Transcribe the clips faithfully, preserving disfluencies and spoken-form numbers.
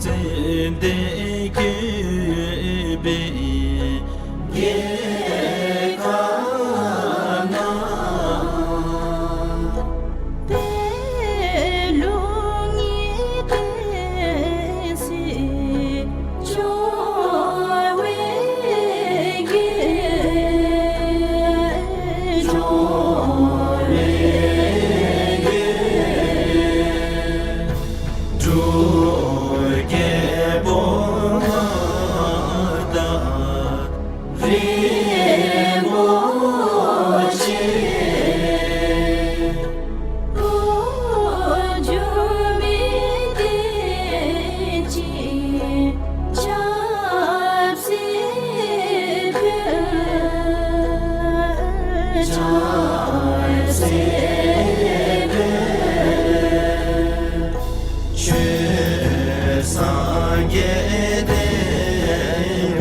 ཙན་དན་བཀོད་པའི་རྒྱལ་ཁབ་ན། པད་ལུང་གི་བསྟན་སྲིད་འབྱུང་བའི་རྒྱལ། འབྱུང་བའི་རྒྱལ། འབྲུག་རྒྱལ་པོ་དང་རིན་པོ་ཆེ། འགྲོ་མི་བསྟན་ཅིང་ཆབ་སྲིད་འཕེལ། ཆབ་སྲིད་འཕེལ། ཆོས་སངས་རྒྱས་བསྟན་པ་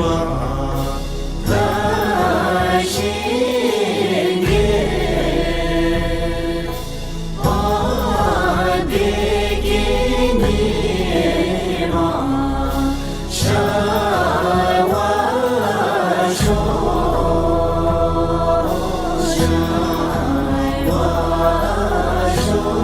དར་ཞིང་རྒྱས། བདེ་སྐྱིད་ཉི་མ་ཤར་བར་ཤོག། ཤར་བར་ཤོག།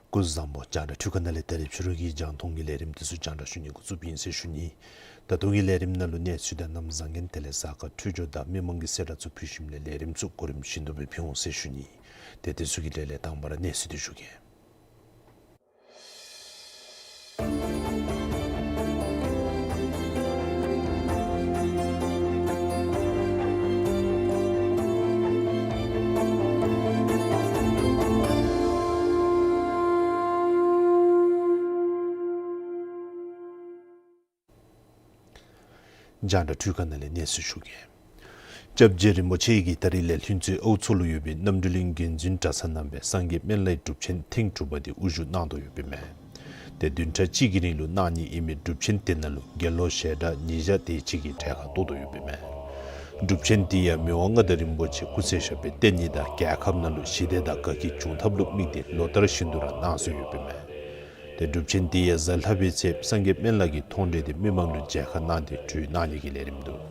སྐུ་གཟུགས་བཟང་པོ། རྒྱང་བསྒྲགས་འཕྲུལ་ཁང་ནང་ལས་ད་རིས་ཕྱི་རུ་གི་རྒྱང་མཐོང་གི་ལས་རིམ་འདི་ཚུ་རྒྱང་བསྒྲགས་ཞུ་ནི་འགོ་བཙུགསཔ་ཨིན་ཟེར་ཞུ་ནི། ད་ལྟོ་གི་ལས་རིམ་ནང་ལུ་གནས་ཚུལ་དང་གནམ་བཟང་ངན་དེ་ལས་གཟའ་སྐར་འཕྲོད་སྦྱོར་དང་མི་མང་གི་གསལ་བསྒྲགས་ཚུ་ཕུལ་ཞིནམ་ལས་ལས་རིམ་ཚུ་གོ་རིམ་བཞིན་དུ་སྦེ་ཕུལ་འོང་ཟེར་ཞུ་ནི། ཏེ་དེ་ཚུ་གི་གྲས་ལས་དང་པ་ར་གནས་ཚུལ་འདི་ཞུ་གེ། རྒྱང་བསྒྲགས་འཕྲུལ་ཁང་ནང་ལས་གནས་ཚུལ་ཞུ་གེ། སྐྱབས་རྗེ་རིན་པོ་ཆེ་གིས་ད་རིས་ལས་ལྷུན་རྩེ་ཨའུ་མཚོ་ལུ་ཡོད་པའི་རྣམ་གྲོལ་གླིང་དགོན་འཛིན་གྲྭ་ཚང་ནང་སྦེ་སངས་རྒྱས་སྨན་བླའི་སྒྲུབ་ཆེན་ཐེངས་དྲུག་པ་འདི་དབུ་བཞུགས་གནང་དོ་ཡོདཔ་ཨིན་མས། ཏེ་བདུན་ཕྲག་གཅིག་གི་རིང་ལུ་གནང་ནི་ཨིན་མི་སྒྲུབ་ཆེན་དེ་ནང་ལུ་དགེ་སློང་ཞལ་གྲངས་ཉིས་བརྒྱ་དེ་ཅིག་གིས་གྲལ་ཁར་གཏོགས་དོ་ཡོདཔ་ཨིན་མས། སྒྲུབ་ཆེན་འདི་ཡང་མི་དབང་མངའ་བདག་རིན་པོ་ཆེ་སྐུ་ཚེ་ཞབས་པད་བརྟན་ནི་དང་རྒྱལ་ཁབ་ནང་ལུ་ཞི་བདེ་དང་དགའ་སྐྱིད་འབྱུང་ཐབས་ལུ་དམིགས་ཏེ་ལོ་ལྟར་བཞིན་དུ་ར་གནང་སྲོལ་ཡོདཔ་ཨིན་མས། ཏེ་སྒྲུབ་ཆེན་འདི་ཡང་གཟའ་ལྷག་པའི་ཚེ་སངས་རྒྱས་སྨན་བླ་གི་མཐོང་གྲོལ་འདི་མི་མང་ལུ་མཇལ་ཁ་གནང་སྟེ་གྲོལ་གནང་ནི་གི་ལས་རིམ་འདུག།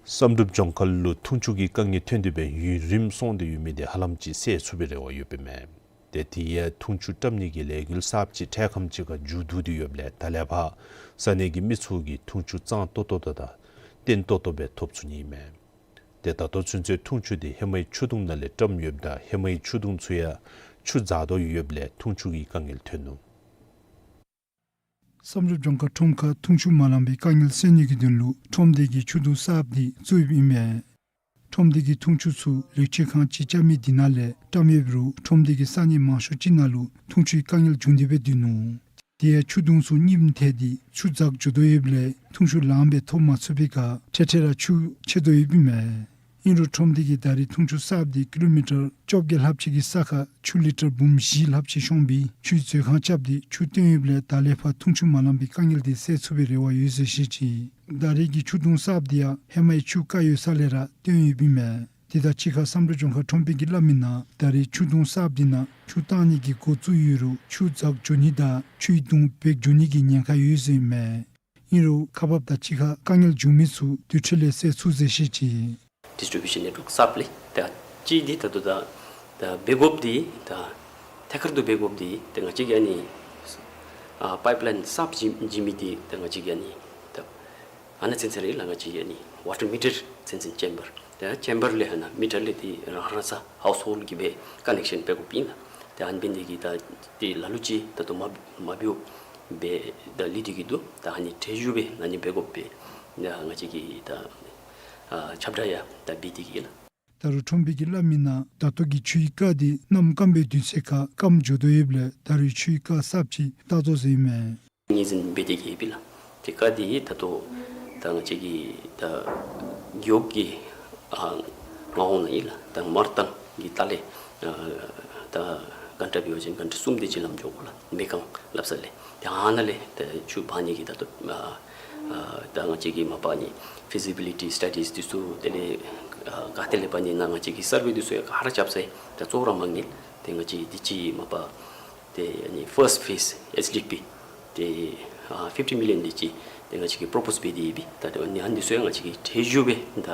བསམ་གྲུབ་ལྗོངས་མཁར་ལུ་འཐུང་ཆུ་གི་དཀའ་ངལ་ཐོན་ཏེ་སྦེ་ཡུན་རིངམོ་སོང་སྟེ་ཡོད་མི་འདི་ཧ་ལམ་ཅིག་སེལ་ཚུགས་པའི་རེ་བ་ཡོདཔ་ཨིན་མས། ཏེ་དེ་ཡང་འཐུང་ཆུ་བཀྲམ་ནི་གི་ལས་འགུལ་གསརཔ་ཅིག་འཕྲལ་ཁམས་ཅིག་ཁར་མཇུག་བསྡུ་སྟེ་ཡོདཔ་ལས་ད་ལས་ཕར་ས་གནས་ཀྱི་མི་ཚུ་གིས་འཐུང་ཆུ་གཙང་ཏོག་ཏོ་དང་བརྟན་ཏོག་ཏོ་སྦེ་ཐོབ་ཚུགས་ནི་ཨིན་མས། ཏེ་ད་ལྟོ་ཚུན་ཚོད་འཐུང་ཆུ་འདི་ཧེ་མའི་ཆུ་དུང་ནང་ལས་བཀྲམ་ཡོདཔ་ད་ཧེ་མའི་ཆུ་དུང་ཚུ་ཡང་ཆུ་འཛག་དོ་ཡོདཔ་ལས་འཐུང་ཆུ་གི་དཀའ་ངལ་ཐོན་ནུག། བསམ་གྲུབ་ལྗོངས་མཁར་ཁྲོམ་ཁར་འཐུང་ཆུ་མ་ལང་པའི་དཀའ་ངལ་སེལ་ནི་གི་དོན་ལུ་ཁྲོམ་སྡེ་གིས་ཆུ་དུང་གསརཔ་འདི་བཙུགས་ཡོདཔ་ཨིན་མས། ཁྲོམ་སྡེ་གིས་འཐུང་ཆུ་ཚུ་ལེགས་བཅོས་ཁང་ཅིག་རྐྱབ་མི་འདི་ནང་ལས་བཀྲམ་ཡོད་རུང་ཁྲོམ་སྡེ་གི་ས་གནས་མང་ཤོས་ཅིག་ནང་ལུ་འཐུང་ཆུའི་དཀའ་ངལ་བྱུང་སྟེ་སྦེ་སྡོད་ནུག། དེ་ཡང་ཆུ་དུང་ཚུ་རྙིངམ་ཐལ་ཏེ་ཆུ་འཛག་འགྱོ་དོ་ཡོདཔ་ལས་འཐུང་ཆུ་ལངམ་སྦེ་ཐོབ་མ་ཚུགས་པའི་ཁར་འཕྲལ་འཕྲལ་ར་ཆུ་ཆད་དོ་ཡོདཔ་ཨིན་མས། ཨིན་རུང་ཁྲོམ་སྡེ་གིས་ད་རེས་འཐུང་ཆུ་གསརཔ་འདི་ཀི་ལོ་མི་ཊར་བཅོ་བརྒྱད་ལྷགཔ་ཅིག་གི་ས་ཁར་ཆུ་ལི་ཊར་འབུམ་བཞི་ལྷགཔ་ཅིག་ཤོང་སྦེ་ཆུའི་མཛོད་ཁང་རྐྱབ་སྟེ་ཆུ་བཏོན་ཡོདཔ་ལས་ད་ལས་ཕར་འཐུང་ཆུ་མ་ལང་པའི་དཀའ་ངལ་འདི་སེལ་ཚུགས་པའི་རེ་བ་ཡོད་ཟེར་བཤད་ཅི། ད་རེས་ཀྱི་ཆུ་དུང་གསརཔ་འདི་ཡང་ཧེ་མའི་ཆུ་བཀག་ཡོད་ས་ལས་ར་བཏོན་ཡོདཔ་ཨིན་མས། དེ་དང་གཅིག་ཁར་བསམ་གྲུབ་ལྗོངས་མཁར་ཁྲོམ་དཔོན་གྱིས་སླབ་མི་ནང་ད་རེས་ཆུ་དུང་གསརཔ་འདི་ནང་ཆུ་བཏང་ནི་གི་འགོ་བཙུགས་ཡོད་རུང་ཆུ་འཛག་འགྱོ་ནི་དང་ཆུའི་དུང་བེག་འགྱོ་ནི་གི་ཉེན་ཁ་ཡོད་ཟེར་ཨིན་མས། ཨིན་རུང་ཁག་འབགཔ་དང་གཅིག་ཁར་དཀའ་ངལ་བྱུང་མི་ཚུ་དུས་འཕྲལ་ལས་སེལ་ཚུགས་ཟེར་བཤད་ཅི། ཌིསི་ཊི་རི་བིའུ་ཤཱན་ནེཊ་ཝརཀ་གསརཔ་ལས་ད་གཅིག་འདི་ད་ལྟོ་ད་ད་འབད་དགོཔ་འདི་ད་ཐད་ཀར་དུ་འབད་དགོཔ་འདི་ད་ང་བཅས་ཀྱི་ཨ་ནི་ཨ་པའིཔ་ལའིན་གསརཔ་བྱིན་བྱིན་མི་འདི་ད་ང་བཅས་ཀྱི་ཨ་ནི་ད་ཨ་ནཱ་ཚུན་ཚོད་ར་ལགས་ང་བཅས་ཀྱི་ཨ་ནི་ཝ་ཊར་མི་ཊར་ཚུན་ཚོད་ཅེམ་བར་ད་ཅེམ་བར་ལས་ཨ་ནཱ་མི་ཊར་ལས་འདི་རང་རང་ས་ཧའུསི་ཧོལཌ་ཀྱིས་སྦེ་ཀ་ནེག་ཤཱན་འབད་དགོཔ་ཨིན་ལགས། ད་ཨ་ནི་འབད་ནི་འདི་གིས་ད་འདི་ལ་ལུ་ཅིག་ད་ལྟོ་མ་མ་འབདཝ་སྦེ་ད་ལུས་ཏེ་གི་འདུག། ད་ཨ་ནི་འཕྲལ་མཇུག་སྦེ་ཨ་ནི་འབད་དགོཔ་སྦེ་ད་ང་བཅས་ཀྱིས་ད་ཨ་ཁྱབ་བསྒྲགས་ཡང་ད་འབད་དེ་གི་ལགས། ད་རུང་ཁྲོམ་དཔོན་གྱིས་སླབ་མི་ནང་ད་ལྟོ་གི་ཆུའི་རྐ་འདི་གནམ་སྐམ་པའི་དུས་ཚོད་ཁར་སྐམ་འགྱོ་དོ་ཡོདཔ་ལས་ད་རུང་ཆུའི་རྐ་གསརཔ་ཅིག་བཏགས་དོ་ཟེར་ཨིན་མས། ངོས་འཛིན་འབད་དེ་གི་ཡོདཔ་ཨིན་ལགས། ཏེ་རྐ་འདི་ད་ལྟོ་ད་ང་བཅས་ཀྱི་ད་རྒེད་འོག་གི་ཨ་མངའ་ཁོངས་ནང་ཨིན་ལགས། ད་མར་བཏང་ གི་ལྟག་ལས་ཨ་ད་གྷན་ཊ་འབད་བ་ཅིན་གྷན་ཊ་གསུམ་དེ་ཅིག་ལམ་འགྱོ་དགོ་ལགས། མེ་རྐང་སླབ་ས་ལས། ཏེ་ཨ་ནཱ་ལས་ཏེ་ཆུ་འབག་ནི་གི་ད་ལྟོ་ཨ་ཨ་ད་ང་བཅས་ཀྱིས་མ་པ་ནི་feasibility studies འདི་ཚུ་དེ་ལས་ཨ་ག་ཏེ་ལས་འབག་ནི་ཨིན་ན་ང་བཅས་ཀྱིས་སར་ཝེ་འདི་ཚུ་ཡང་ག་ར་རྐྱབ་ཚར་ཡི། ད་གཙོ་བོ་ར་མ་ངན་ཏེ་ང་བཅས་འདི་ཅིག་མ་པ་ཏེ་ཨ་ནི་first phase ཨེས་ཌི་པི་ཏེ་ཨ་fifty million དེ་ཅིག་ཏེ་ང་བཅས་ཀྱིས་པོརོ་པོས་འབད་དེ་ཡོད་པས། ད་ཨ་ནི་ཨ་ནི་ཚུ་ཡང་ང་བཅས་ཀྱིས་ཐེ་ཞུ་སྦེ་ད་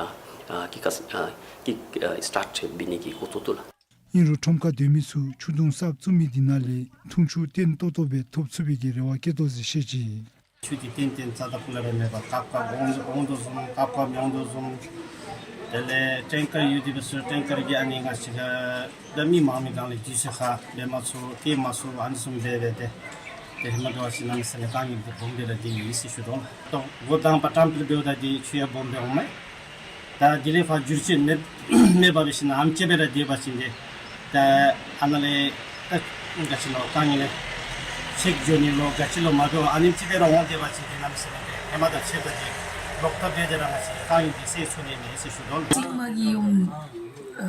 ཨ་ཀི་ཀ་ཨ་ཀི་ཨ་སི་ཊཱཊ་འབད་ནི་གི་འགོ་བཙུགས་དོ་ལགས། ཨིན་རུང་ཁྲོམ་ཁར་སྡོད་མི་ཚུ་ཆུ་དུང་གསརཔ་བཙུགས་མི་འདི་ནང་ལས་འཐུང་ཆུ་བརྟན་ཏོག་ཏོ་སྦེ་ཐོབ་ཚུགས་པའི་གི་རེ་བ་བསྐྱེད་དོ་ཟེར་བཤད་ཅི། ཆུ་འདི་ཏན་ཏན་རྩ་དང་སྤུ་ལས་ར་མེད་པར་སྐབས་སྐབས་འོང་འོང་དོ་བཟུམ་སྐབས་སྐབས་མི་འོང་དོ་བཟུམ། དེ་ལས་ཊེང་ཀར་ཡོད་དེ་འབད་སོང་ཊེང་ཀར་གྱིས་ཨ་ནི་ང་བཅས་ཀྱི་ད་མི་མང་མི་གང་ལས་དུས་ཚོད་ཁར་འབད་མ་ཚུགས་སྐྱེལ་མ་ཚུགས་ཨ་ནི་བཟུམ་འབད་འབད་དེ་ཏེ་ཧེ་མ་འབད་བ་ཅིན་གནམ་མེད་ས་མེད་དཀའ་ངལ་འདི་སྦོམ་སྦེ་ར་འདི་ཨིན་ཟེར་ཞུ་དོ་ལགས། ཏེ་འགོ་དང་པ་ཊམ་པིལ་འབདཝ་ད་འདི་ཆུ་ཡང་སྦོམ་སྦེ་འོང་མས། ད་དེ་ལས་ཕར་བསྒྱུར་བཅོས་མེད་མེད་པར་འབད་ཞིན་ན་ཨམ་ཅིག་སྦེ་ར་སྡོད་པ་ཅིན་ཏེ་ད་ཨ་ནཱ་ལས་ད་ག་ཅི་ལོ་དཀའ་ངལ་ལས་ཚེགས་འགྱོ་ནི་ལོ་ག་ཅི་ལོ་མ་འབད་བར་ཨ་ནེམ་ཅིག་སྦེ་ར་འོང་སྡོད་པ་ཅིན་ཏེ་གནམ་མེད་ས་མེད་ཏེ་ཧེ་མ་དང་ཕྱད་ད་ཏེ་ལོག་ལྟབ་འབད་དེ་ར་ང་བཅས་དཀའ་ངལ་འདི་སེལ་ཚུགས་ནི་མས་ཟེར་ཞུ་དོ་ལགས། ཅིག་མ་གི་ཡོང་ཨ་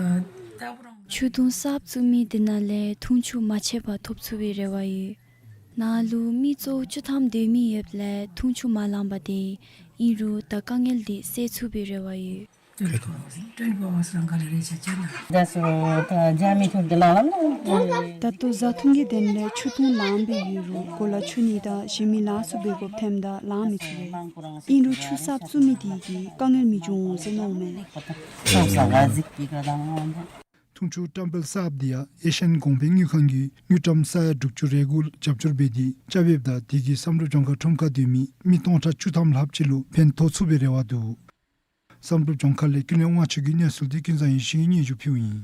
ད་བུ་རང་ཆུ་དུང་གསརཔ་བཙུགས་མི་འདི་ནང་ལས་འཐུང་ཆུ་མ་ཆད་པར་ཐོབ་ཚུགས་པའི་རེ་བ་ཡོད། ནཱ་ལུ་མི་ཚུ་བཅུ་ཐམ་སྡོད་མི་ཡོདཔ་ལས་འཐུང་ཆུ་མ་ལང་པ་དེ་ཨིན་རུང་ད་དཀའ་ངལ་འདི་སེལ་ཚུགས་པའི་རེ་བ་ཡོད། ད་ལྟོ་བཟའ་འཐུང་གི་དོན་ལས་ཆུ་དུང་ལངམ་སྦེ་ཡོད་རུང་གོ་ལ་འཁྱུ་ནི་དང་གཞན་མི་ལང་སུ་འབད་དགོཔ་ཐོནམ་ད་ལང་མི་ཚུགས་པས། ཨིན་རུང་ཆུ་གསརཔ་བཙུགས་མི་དེ་གིས་དཀའ་ངལ་མི་འབྱུང་འོང་ཟེར་མནོཝ་མས། འཐུང་ཆུ་ཊམ་པིལ་གསརཔ་འདི་ཡང་ཨེ་ཤི་ཡཱན་གོང་འཕེལ་དངུལ་ཁང་གིས་དངུལ་ཀྲམ་ས་ཡ་དྲུག་ཅུ་རེ་དགུ་རྒྱབ་སྐྱོར་འབད་དེ་རྐྱབ་ཡོདཔ་ད་དེ་གིས་བསམ་གྲུབ་ལྗོངས་མཁར་ཁྲོམ་ཁར་སྡོད་མི་མི་སྟོང་ཕྲག་བཅུ་ཐམ་ལྷགཔ་ཅིག་ལུ་ཕན་ཐོགས་ཚུགས་པའི་རེ་བ་འདུག། བསམ་གྲུབ་ལྗོངས་མཁར་ལས་ཀུན་ལེགས་དབང་ཕྱུག་གི་གནས་ཚུལ་འདི་ཀུན་བཟང་ཡེ་ཤེས་ཀྱིས་སྙན་ཞུ་ཕུལཝ་ཨིན།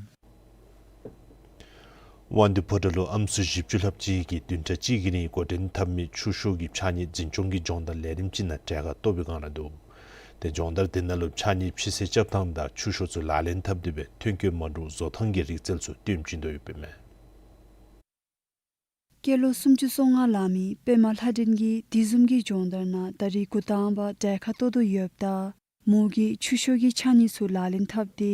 དབང་འདུས་ཕོ་བྲང་ལུ་ཨམ་སྲུ་བཞི་བཅུ་ལྷགཔ་ཅིག་གིས་བདུན་ཕྲག་གཅིག་གི་རིང་འགོ་འདྲེན་འཐབ་མི་ཆུ་ཤོག་གི་ཕྱགས་སྙིགས་འཛིན་སྐྱོང་གི་སྦྱོང་བརྡར་ལས་རིམ་ཅིག་ནང་གྲལ་ཁར་གཏོགས་པའི་སྒང་ར་འདུག། ཏེ་སྦྱོང་བརྡར་དེ་ནང་ལུ་ཕྱགས་སྙིགས་ཕྱི་སེལ་རྐྱབ་ཐངས་དང་ཆུ་ཤོག་ཚུ་ལག་ལེན་འཐབ་སྟེ་སྦེ་ཐོན་སྐྱེད་མ་འདྲཝ་བཟོ་ཐངས་ཀྱི་རིག་རྩལ་ཚུ་སྟོན་བྱིན་དོ་ཡོདཔ་ཨིན་མས། སྐྱེས་ལོ་སུམ་ཅུ་སོ་ལྔ་ལང་མི་པདྨ་ལྷ་སྒྲོན་གྱིས་དེ་བཟུམ་གྱི་སྦྱོང་བརྡར་ནང་ད་རིས་འགོ་དང་པ་གྲལ་ཁར་གཏོགས་དོ་ཡོདཔ་ད་མོ་གིས་ཆུ་ཤོག་གི་ཕྱགས་སྙིགས་ཚུ་ལག་ལེན་འཐབ་སྟེ་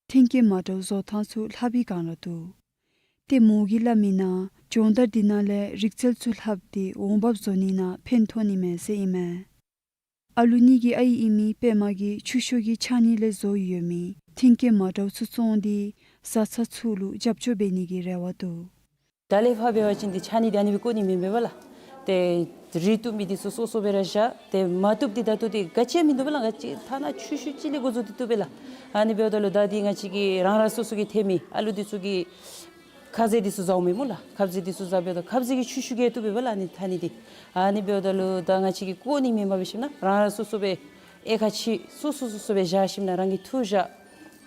ཐོན་སྐྱེད་མ་འདྲཝ་བཟོ་ཐངས་ཚུ་ལྷབ་པའི་སྒང་ར་འདུག། ཏེ་མོ་གིས་སླབ་མིའི་ནང་སྦྱོང་བརྡར་འདི་ནང་ལས་རིག་རྩལ་ཚུ་ལྷབ་སྟེ་འོང་འབབ་བཟོ་ནི་ནང་ཕན་ཐོགས་ནི་མས་ཟེར་ཨིན་མས། ཨ་ལུ་གཉིས་ཀྱི་ཨའི་ཨིན་མི་པདྨ་གིས་ཆུ་ཤོག་གི་ཕྱགས་སྙིགས་ལས་བཟོ་ཡོད་མི་ཐོན་སྐྱེད་མ་འདྲཝ་ཚུ་བཙོང་སྟེ་བཟའ་ཚང་ཚུ་ལུ་རྒྱབ་སྐྱོར་འབད་ནི་གི་རེ་བ་འདུག། ད་ལས་ཕར་འབད་བ་ཅིན་འདི་ཕྱགས་སྙིགས་འདི་ཨ་ནི་སྦེ་བཀོ་ནི་མེན་པས་ལགས། ཏེ་རུལ་བཏུབ་མི་འདི་ཚུ་སོ་སོ་སྦེ་ར་བཞག། ཏེ་མ་བཏུབ་འདི་ད་ལྟོ་འདི་ག་ཅི་ཡང་མིན་འདུག་པས་ལགས། ག་ཅི་ཐ་ན་ཆུ་ཤོག་ཅིག་ལས་འགོ་བཙུགས་ཏེ་བཏུབ་པས་ལགས། ཨ་ནི་འབདཝ་ད་ལུ་ད་འདི་ང་བཅས་ཀྱི་རང་རང་སོ་སོ་གི་ཐོན་མི་ཨ་ལུ་འདི་ཚུ་གི་ཁ་ཟས་འདི་ཚུ་བཟའཝ་མས་སྨོ་ལགས། ཁབ་ཟས་འདི་ཚུ་བཟའཝ་ད་ཁབ་ཟས་ཀྱི་ཆུ་ཤོག་གིས་བཏུབ་པས་ལགས། ཨ་ནི་ཐ་སྙད་འདི་ཨ་ནི་འབདཝ་ད་ལུ་ད་ང་བཅས་ཀྱིས་བཀོ་ནི་མེན་པར་འབད་ཞིནམ་ན་རང་རང་སོ་སོ་སྦེ་དབྱེ་ཁ་ཕྱེ་སོ་སོ་སོ་སོ་སྦེ་བཞག་ཞིནམ་ན་རང་གིས་འཐུ་བཞག།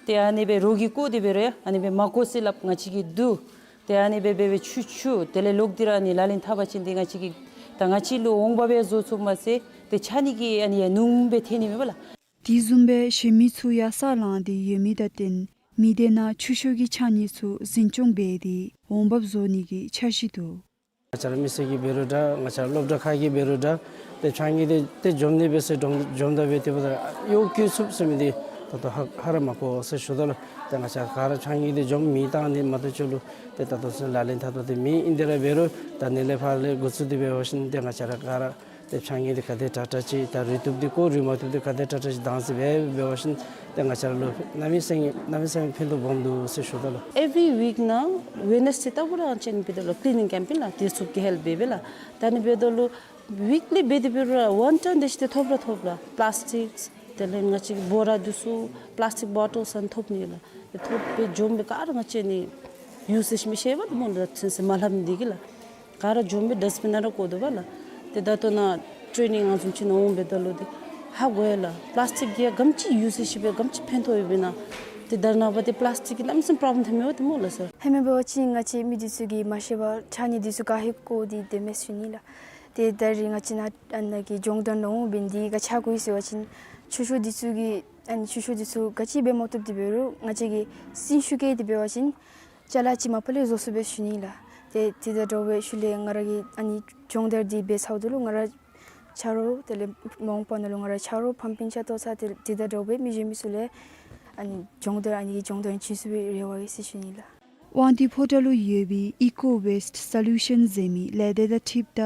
ཏེ་ཨ་ནི་སྦེ་རོགས་ཀྱིས་བཀོ་སྟེ་འབད་རུང་ཡང་ཨ་ནི་སྦེ་མ་བཀོ་ཟེར་སླབ། ང་བཅས་ཀྱིས་བསྡུ། ཏེ་ཨ་ནི་སྦེ་འབད་སྦེ་ཆུ་འཁྱུ། དེ་ལས་ལོག་སྟེ་ར་ཨ་ནི་ལག་ལེན་འཐབ་པ་ཅིན་ཏེ་ང་བཅས་ཀྱིས་ད་ང་བཅས་ལུ་འོང་འབབ་ཡང་བཟོ་ཚུགསཔ་མ་ཚད་ཏེ་ཕྱགས་སྙིགས་ཀྱི་ཨ་ནི་ཡང་ནུས་པ་ཐོན་ནི་མས་པ་ལགས། དེ་བཟུམ་སྦེ་གཞན་མི་ཚུ་ཡང་ས་ལང་སྟེ་ཡོད་མི་དང་བསྟུན་མི་སྡེ་ནང་ཆུ་ཤོག་གི་ཕྱགས་སྙིགས་ཚུ་འཛིན་སྐྱོང་འབད་དེ་འོང་འབབ་བཟོ་ནི་གི་འཆར་གཞི་འདུག། ང་བཅས་ར་མི་སེར་གྱིས་འབད་རུང་འདྲ་ང་བཅས་ར་སློབ་གྲྭ་ཁག་གིས་འབད་རུང་འདྲ་ཏེ་ཕྱགས་སྙིགས་འདི་ཏེ་འཇོམས་ནི་འབད་ཟེར་འཇོམས་འཇོམས་ད་འབད་དེ་འབདཝ་ད་གཡོག་བཀོལ་ཚུགསཔ་ཟེར་མི་འདི་ད་ལྟོ་ཧ་ཧ་ར་མ་གོ་ཟེར་ཞུ་དོ་ལགས། ཏེ་ང་བཅས་ག་ར་ཕྱགས་སྙིགས་འདི་འཇོམས་མེ་བཏང་ནི་མ་གཏོགས་ཁྱོད་ལུ་ཏེ་ད་ལྟོ་ཚུན་ལག་ལེན་འཐབ་ད་འདི་མེད། ཨིན་དེ་ར་འབད་རུང་ད་ནཱ་ལས་ཕར་ལས་འགོ་བཙུགས་ཏེ་འབད་བ་ཅིན་ཏེ་ང་བཅས་ར་ག་ར་ཏེ་ཕྱགས་སྙིགས་འདི་ག་དེ་དྲག་དྲག་ཅིག་ད་རུལ་བཏུབ་འདི་བཀོ་རུལ་མ་བཏུབ་འདི་ག་དེ་དྲག་དྲག་ཅིག་བཏང་སྟེ་འབད་འབད་བ་ཅིན་ཏེ་ང་བཅས་ར་ལུ་གནམ་མེད་ས་མེད་གནམ་མེད་ས་མེད་ཕན་ཐོགས་སྦོམ་འདུག་ཟེར་ཞུ་དོ་ལགས། Every week ནང་ཝེ་ནེས་ཌེ་ལྟ་བུ་ར་ཨ་ནི་ཅིག་འབད་དོ་ལགས། ཀི་ལི་ནིང་ཀེམ་པེན་ལགས། དེ་ཚུ་གིས་ཧེལཔ་འབད་འབད་ལགས། ད་ཨ་ནི་འབདཝ་ད་ལུ་ཝིཀ་ལི་འབད་དེ་འབད་རུང་ར་ཝན་ཊོན་དེ་ཅིག་ཏེ་ཐོབ་ར་ཐོབ་ལགས། པ་ལཱས་ཊིཀསི་དེ་ལས་ང་བཅས་ཀྱི་བོ་ར་འདི་ཚུ་པ་ལཱས་ཊིཀ་བོ་ཊལ་ཚུ་ཐོབ་ནི་ལགས། ཏེ་ཐོབ་སྦེ་འཇོམས་སྦེ་ག་ར་ང་བཅས་ནི་ཡུ་ཛི་ཤེས་མི་ཤེས་པས་སྨོ་ལགས། ཚུན་ཚོད་མ་ལྷབ་ནི་འདི་གིས་ལགས། ག་ར་འཇོམས་སྦེ་ཌསཊ་བིན་ནང་ར་བཀོ་དོ་བ་ལགས། ཏེ་ད་ལྟོ་ནཱ་ཊེ་ནིང་ང་བཟུམ་ཅིག་ནང་འོང་འབདཝ་ད་ལུ་ཏེ་ཧ་གོ་ཡི་ལགས། པ་ལཱས་ཊིཀ་གིས་ག་དེམ་ཅིག་ཡུ་ཛི་ཤེས་པས་ག་དེམ་ཅིག་ཕན་ཐོགས་ཡོདཔ་ཨིན་ན། ཏེ་ད་རེས་ནངས་པ་ཏེ་པ་ལཱས་ཊིཀ་གིས་གནམ་མེད་ས་མེད་པྲོབ་ལེམ་ཐོན་མི་འོང་སྟེ་སྨོ་ལགས་སར། ཧེ་མ་འབད་བ་ཅིན་ང་བཅས་མི་འདི་ཚུ་གིས་མ་ཤེས་པར་ཕྱགས་སྙིགས་འདི་ཚུ་ག་ཧེ་བཀོ་སྟེ་སྡོད་མས་ཞུ་ནི་ལགས། ཏེ་ད་རེས་ང་བཅས་ནཱ་ཨ་ནཱ་གི་སྦྱོང་བརྡར་ནང་འོང་འབད་ནི་འདི་ག་ཅི་གོ་ཡི་ཟེར་བ་ཅིན་ཆུ་ཤོག་འདི་ཚུ་གི་ཨ་ནི་ཆུ་ཤོག་འདི་ཚུ་ག་ཅི་འབད་མ་བཏུབ་སྟེ་འབད་རུང་ང་བཅས་ཀྱིས་སིན་ཤུགས་བསྐྱེད་དེ་འབད་བ་ཅིན་ཅ་ལ་ཅིག་མ་པ་ལས་བཟོ་ཚུགས་པས་ཞུ་ནི་ལགས། ཏེ་དེ་དང་འདྲཝ་སྦེ་ཤུལ་ལས་ང་ར་གིས་ཨ་ནི་སྦྱོང་བརྡར་འདི་འབད་ཚརཝ་ད་ལུ་ང་ར་ཆ་རོགས་དེ་ལས་མ་འོངས་པ་ནང་ལུ་ང་ར་ཆ་རོགས་ཕམ་པིང་ཆ་ཏོ་ཚ་དེ་དེ་དང་འདྲཝ་སྦེ་མི་གཞན་མི་ཚུ་ལས་ ཨ་ནི་སྦྱོང་བརྡར་ཨ་ནི་གི་སྦྱོང་བརྡར་བྱིན་ཚུགས་པའི་རེ་བ་ཡོད་ཟེར་ཞུ་ནི་ལགས། དབང་འདུས་ཕོ་བྲང་ལུ་ཡོད་པའི་Eco Waste Solution ཟེར་མི་ལས་སྡེ་དང་འཁྲིལཝ་ད་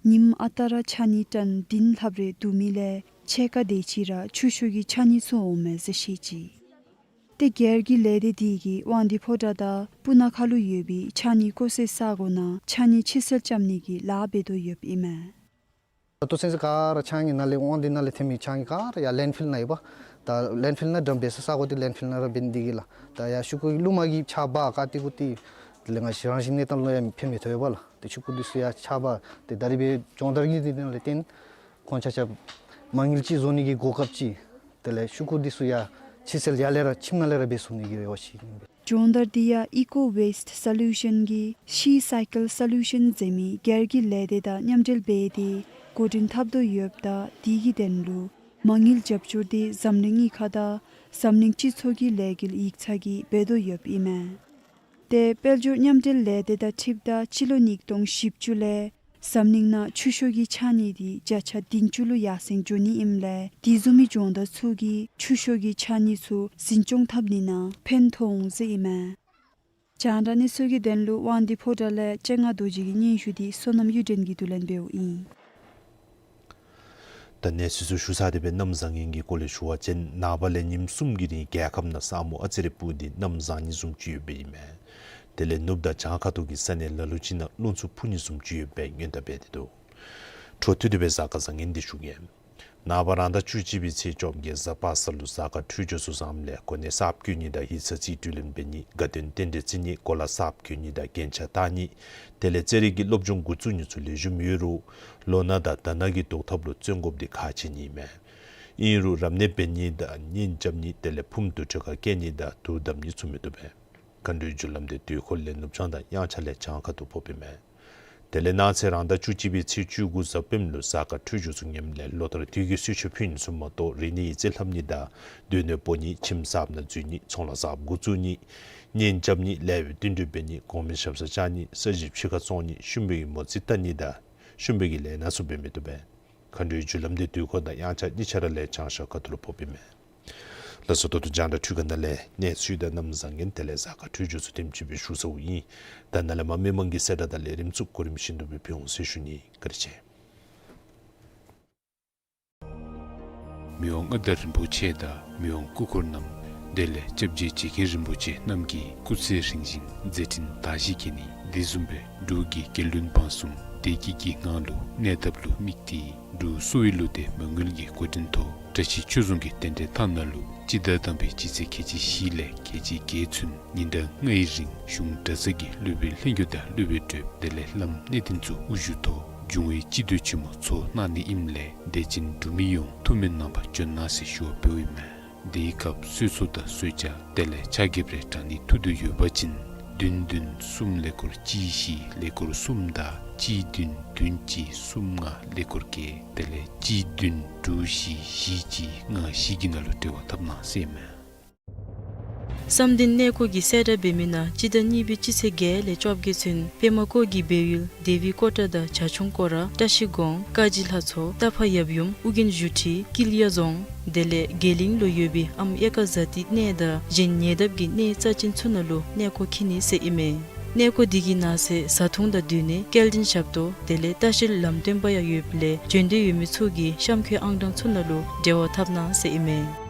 ཉིནམ་ཨ་རྟག་ར་ཕྱགས་སྙིགས་ཊོན་བདུན་ལྷགཔ་རེ་བསྡུ་མི་ལས་ཕྱེད་ཀ་དེ་ཅིག་ར་ཆུ་ཤོག་གི་ཕྱགས་སྙིགས་ཚུ་འོངམ་མས་ཟེར་བཤད་ཅི། ཏེ་སྒེར་གྱི་ལས་སྡེ་དེ་གིས་དབང་འདུས་ཕོ་བྲང་དང་སྤུ་ན་ཁ་ལུ་ཡོད་པའི་ཕྱགས་སྙིགས་བཀོ་སའི་ས་གོ་ནང་ཕྱགས་སྙིགས་ཕྱི་སེལ་རྐྱབ་ནི་གི་ལཱ་འབད་དོ་ཡོདཔ་ཨིན་མས། ད་ལྟོ་ཚུན་ཚོད་ག་ར་ཕྱགས་སྙིགས་ནཱ་ལས་དབང་འདུས་ནང་ལས་ཐོན་མི་ཕྱགས་སྙིགས་ག་ར་ཡར་ལེནཌ་ཕིལ་ནང་ཡོདཔ། ད་ལེནཌ་ཕིལ་ནང་ཌམཔ་འབད་ས་ས་གོ་འདི་ལེནཌ་ཕིལ་ནང་ར་འབད་ནི་འདི་གིས་ལགས། ད་ཡར་ཤུ་གུ་རླུངམ་གིས་ཆག་འབག་ག་ཏེ་གུ་ཏེ་དེ་ལས་ང་བཅས་རང་བཞིན་གནས་སྟངས་ལུ་ཡང་ཕན་མི་ཐོགས་པས་ལགས། ཏེ་ཤུ་གུ་འདི་ཚུ་ཡར་ཆག་འབག་ཏེ་ད་རིས་འབད་སྦྱོང་བརྡར་གྱི་འདི་ནང་ལས་བརྟེན་ཁོང་ཆ་ཁྱབ་མ་དངུལ་ཅིག་བཟོ་ནི་གི་གོ་སྐབས་ཅིག། དེ་ལས་ཤུ་གུ་འདི་ཚུ་ཡང་ཕྱི་སེལ་ཡར་ལས་ར་ཁྱིམ་ནང་ལས་ར་འབད་ཚུགས་ནི་གི་རེ་བ་ཅིག་ཨིན་པས། སྦྱོང་བརྡར་འདི་ཡང་Eco Waste Solution གི་She Cycle Solution ཟེར་མི་སྒེར་གྱི་ལས་སྡེ་དང་མཉམ་འབྲེལ་འབད་དེ་འགོ་འདྲེན་འཐབ་དོ་ཡོདཔ་ད་དེ་གི་དོན་ལུ་མ་དངུལ་རྒྱབ་སྐྱོར་འདི་འཛམ་གླིང་གཉིས་ཁ་དང་འཛམ་གླིང་སྤྱི་ཚོགས་ཀྱི་ལས་འགུལ་ཡིག་ཚང་གིས་འབད་དོ་ཡོདཔ་ཨིན་མས། ཏེ་དཔལ་འབྱོར་མཉམ་འབྲེལ་ལས་སྡེ་དང་འཁྲིལཝ་ད་སྤྱི་ལོ་ཉིས་སྟོང་བཞི་བཅུ་ལས་འཛམ་གླིང་ནང་ཆུ་ཤོག་གི་ཕྱགས་སྙིགས་འདི་བརྒྱ་ཆ་བདུན་ཅུ་ལུ་ཡར་སེང་འགྱོ་ནི་ཨིནམ་ལས་དེ་བཟུམ་མའི་སྦྱོང་བརྡར་ཚུ་གིས་ཆུ་ཤོག་གི་ཕྱགས་སྙིགས་ཚུ་འཛིན་སྐྱོང་འཐབ་ནི་ནང་ཕན་ཐོགས་འོང་ཟེར་ཨིན་མས། རྒྱང་བསྒྲགས་གནས་ཚུལ་གྱི་དོན་ལུ་དབང་འདུས་ཕོ་བྲང་ལས་སྤྱན་སྔ་རྡོ་རྗེ་གི་སྙན་ཞུ་འདི་བསོད་ནམས་གཡུ་སྒྲོན་གྱིས་བསྡུ་ལེན་འབདཝ་ཨིན། ད་གནས་ཚུལ་ཚུ་ཞུ་ཚར་ཏེ་སྦེ་གནམ་བཟང་ངན་གྱི་སྐོར་ལས་ཞུ་བ་ཅིན་ནངས་པ་ལས་ཉིནམ་གསུམ་གྱི་རིང་རྒྱལ་ཁབ་ནང་ས་སྨུག་ཨ་ཙི་རེ་སྤུབས་ཏེ་གནམ་བཟང་ནི་བཟུམ་ཅིག་ཡོདཔ་ཨིན་མས། དེ་ལས་ནུབ་དང་བྱང་ཁ་ཐུག་གི་ས་གནས་ལ་ལུ་ཅིག་ནང་རླུང་འཚུབ་འཕུ་ནི་བཟུམ་ཅིག་ཡོདཔ་སྦེ་སྔོན་བརྡ་འབད་དེ་འདུག། འཕྲོ་མཐུད་དེ་སྦེ་གཟའ་སྐར་བཟང་ངན་འདི་ཞུ་གེ། ནངས་པ་རང་ཟླ་བཅུ་གཅིག་པའི་ཚེས་བཅོ་བརྒྱད་གཟའ་པ་སངས་ལུ་གཟའ་སྐར་འཕྲོད་སྦྱོར་ཚུ་བཟངམ་ལས་གོ་གནས་གསརཔ་བསྐོ་ནི་དང་ཡིག་ཚང་རྩིས་སྤྲོད་ལེན་འབད་ནི་དགའ་སྟོན་རྟེན་འབྲེལ་བརྩི་ནི་གོ་ལ་གསརཔ་གྱོན་ནི་དང་རྒྱན་ཆ་བཏགས་ནི། དེ་ལས་རྩེད་རིགས་ཀྱི་སློབ་སྦྱོང་འགོ་བཙུགས་ནི་ཚུ་ལེགས་ཤོམ་ཡོད་རུང་ལོ་ན་དང་དར་ནག་གི་བཟློག་ཐབས་ལུ་བརྩོན་དགོཔ་འདི་ཁག་ཆེ་ནི་ཨིན་མས། ཨིན་རུང་རབ་གནས་འབད་ནི་དང་གཉེན་རྐྱབ་ནི་དེ་ལས་ཕུངམ་དུར་ཁྲོད་ཁར་བསྐྱལ་ནི་དང་དུར་བསྡམ་ནི་ཚུ་མི་བཏུབ་པས། མཁའ་འགྲོའི་རྒྱུ་ལམ་འདི་དུས་འཁོར་ལས་ནུབ་བྱང་དང་དབྱངས་འཆར་ལས་བྱང་ཁ་ཐུག་ཕོགཔ་ཨིན་མས། དེ་ལས་གནངས་ཚེ་རང་ཟླ་བཅུ་གཅིག་པའི་ཚེས་བཅུ་དགུ་གཟའ་སྤེནམ་ལུ་གཟའ་སྐར་འཕྲོད་སྦྱོར་ཚུ་ངནམ་ལས་ལོ་ལྟར་དུས་ཀྱི་གསོལ་མཆོད་ཕུལ་ནི་ཚུ་མ་གཏོགས་རིག་གནས་ཡིག་རྩིས་ལྷབ་ནི་དང་སྡོད་གནས་སྤོ་ནི་ཁྱིམ་གསརཔ་ནང་འཛུལ་ནི་ཚོང་ལཱ་གསརཔ་འགོ་བཙུགས་ནི་གཉེན་རྐྱབ་ནི་ལེགས་པའི་བསྟུན་གྲོས་འབད་ནི་གོང་མའི་ཞབས་སར་བཅར་ནི་ས་གཞི་ཕྱི་ཁར་བཙོང་ནི་ཤུམ་བུ་གི་མོ་རྩིས་བལྟ་ནི་དང་ཤུམ་བུ་གི་ལས་སྣ་ཚུ་འབད་མི་བཏུབ་པས། མཁའ་འགྲོའི་རྒྱུ་ལམ་འདི་དུས་འཁོར་དང་དབྱངས་འཆར་གཉིས་ཆ་ར་ལས་བྱང་ཤར་ཁ་ཐུག་ལུ་ཕོགཔ་ཨིན་མས། ལགས་སོ། ད་ལྟོ་རྒྱང་བསྒྲགས་འཕྲུལ་ཁང་ནང་ལས་གནས་ཚུལ་དང་གནམ་བཟང་ངན་དེ་ལས་གཟའ་སྐར་འཕྲོད་སྦྱོར་ཚུ་དེམ་ཅིག་སྦེ་ཞུ་ཚརཝ་ཨིན། ད་ནཱ་ལས་མར་མི་མང་གི་གསལ་བསྒྲགས་དང་ལས་རིམ་ཚུ་གོ་རིམ་བཞིན་དུ་སྦེ་ཕུལ་འོང་ཟེར་ཞུ་ནི། བཀའ་དྲིན་ཆེ། མི་དབང་མངའ་བདག་རིན་པོ་ཆེ་དང་མི་དབང་སྐུ་འཁོར་རྣམས་དེ་ལས་སྐྱབས་རྗེ་རྗེ་མཁན་རིན་པོ་ཆེ་རྣམས་ཀྱིས་སྐུ་ཚེ་རིང་ཞིང་མཛད་འཕྲིན་དར་ཞིང་རྒྱས་ནི་དེ་བཟུམ་སྦེ་འབྲུག་གི་རྒྱལ་བློན་འབངས་གསུམ་བདེ་སྐྱིད་ཀྱི་ངང་ལུ་གནས་ཐབས་ལུ་དམིགས་ཏེ་འབྲུག་གསོ་བའི་བློ་གཏད་མ་དངུལ་གྱི་འགོ་འདྲེན་ཐོག་བཀྲ་ཤིས་ཆོས་རྫོང་གི་རྟེན་འབྲེལ་ཐང་ནང་ལུ་སྤྱི་ཟླ་དང་པའི་སྤྱི་ཚེས་ཁལ་གཅིག་བཞི་ལས་ཁལ་གཅིག་བརྒྱད་ཚུན་ཉིན་གྲངས་ལྔའི་རིང་གཞུང་གྲྭ་ཚང་གི་སློབ་དཔོན་ལྷན་རྒྱས་དང་སློབ་དཔོན་གྲོགས་དེ་ལས་བླམ་གནས་བརྟན་ཚུ་དབུ་བཞུགས་ཐོག་འབྱུང་བའི་སྤྱི་འདུས་ཆེན་མོ་ཚོགས་གནང་ནི་ཨིནམ་ལས་དད་ཅན་འབྲུག་མི་ཡོངས་ཐུགས་སྨོན་གནང་བར་འབྱོན་གནང་ཟེར་ཞུ་བ་འབདཝ་ཨིན་མས། དེའི་སྐབས་གསོལ་ཚོགས་དང་གསོལ་ཇ་དེ་ལས་ཕྱག་འགྱེད་རེ་དྲང་ནི་ཐུགས་འདོད་ཡོད་པ་ཅིན་བདུན་བདུན་གསུམ་ཀླད་ཀོར་གཅིག་བཞི་ཀླད་ཀོར་གསུམ་དང་གཅིག་བདུན་བདུན་གཅིག་གསུམ་ལྔ་ཀླད་ཀོར་བརྒྱད་དེ་ལས་གཅིག་བདུན་དྲུག་བཞི་བཞི་གཅིག་ལྔ་བཞི་གི་ནང་ལུ་འབྲེལ་བ་འཐབ་གནང་ཟེར་ཨིན་མས། བསམ་གཏན་གནས་སྐོར་གྱི་གསལ་བསྒྲགས་འབད་མི་ནང་སྤྱི་ཟླ་གཉིས་པའི་སྤྱི་ཚེས་བརྒྱད་ལས་བཅོ་བརྒྱད་ཚུན་པདྨ་བཀོད་ཀྱི་སྦས་ཡུལ་དེ་བི་ཀོ་ཊ་དང་བྱ་ཁྱུང་སྐོར་ར་བཀྲ་ཤིས་སྒང་ཀ་གཞི་ལྷ་མཚོ་རྟ་ཕག་ཡབ་ཡུམ་ཨོ་རྒྱན་བཞུགས་ཁྲི་ཀིལ་ཡ་རྫོང་དེ་ལས་རྒྱ་གླིང་ལུ་ཡོད་པའི་ཨམ་ཨེ་ཀ་ཛ་ཏི་གནས་དང་གཞན་ཉེ་འདབས་ཀྱི་གནས་རྩ་ཅན་ཚུ་ནང་ལུ་གནས་སྐོར་འཁྱིད་ནི་ཟེར་ཨིན་མས། གནས་སྐོར་འདི་གི་ནང་གསེས་བཟའ་འཐུང་དང་སྡོད་གནས་སྐྱེལ་འདྲེན་ཞབས་ཏོག་དེ་ལས་ལྟ་བཤལ་ལམ་སྟོན་པ་ཡང་ཡོདཔ་ལས་བྱོན་འདོད་ཡོད་མི་ཚུ་གིས་གཤམ་འཁོད་ཨང་གྲངས་ཚུ་ནང་ལུ་འབྲེལ་བ་འཐབ་གནང་ཟེར་ཨིན་མས།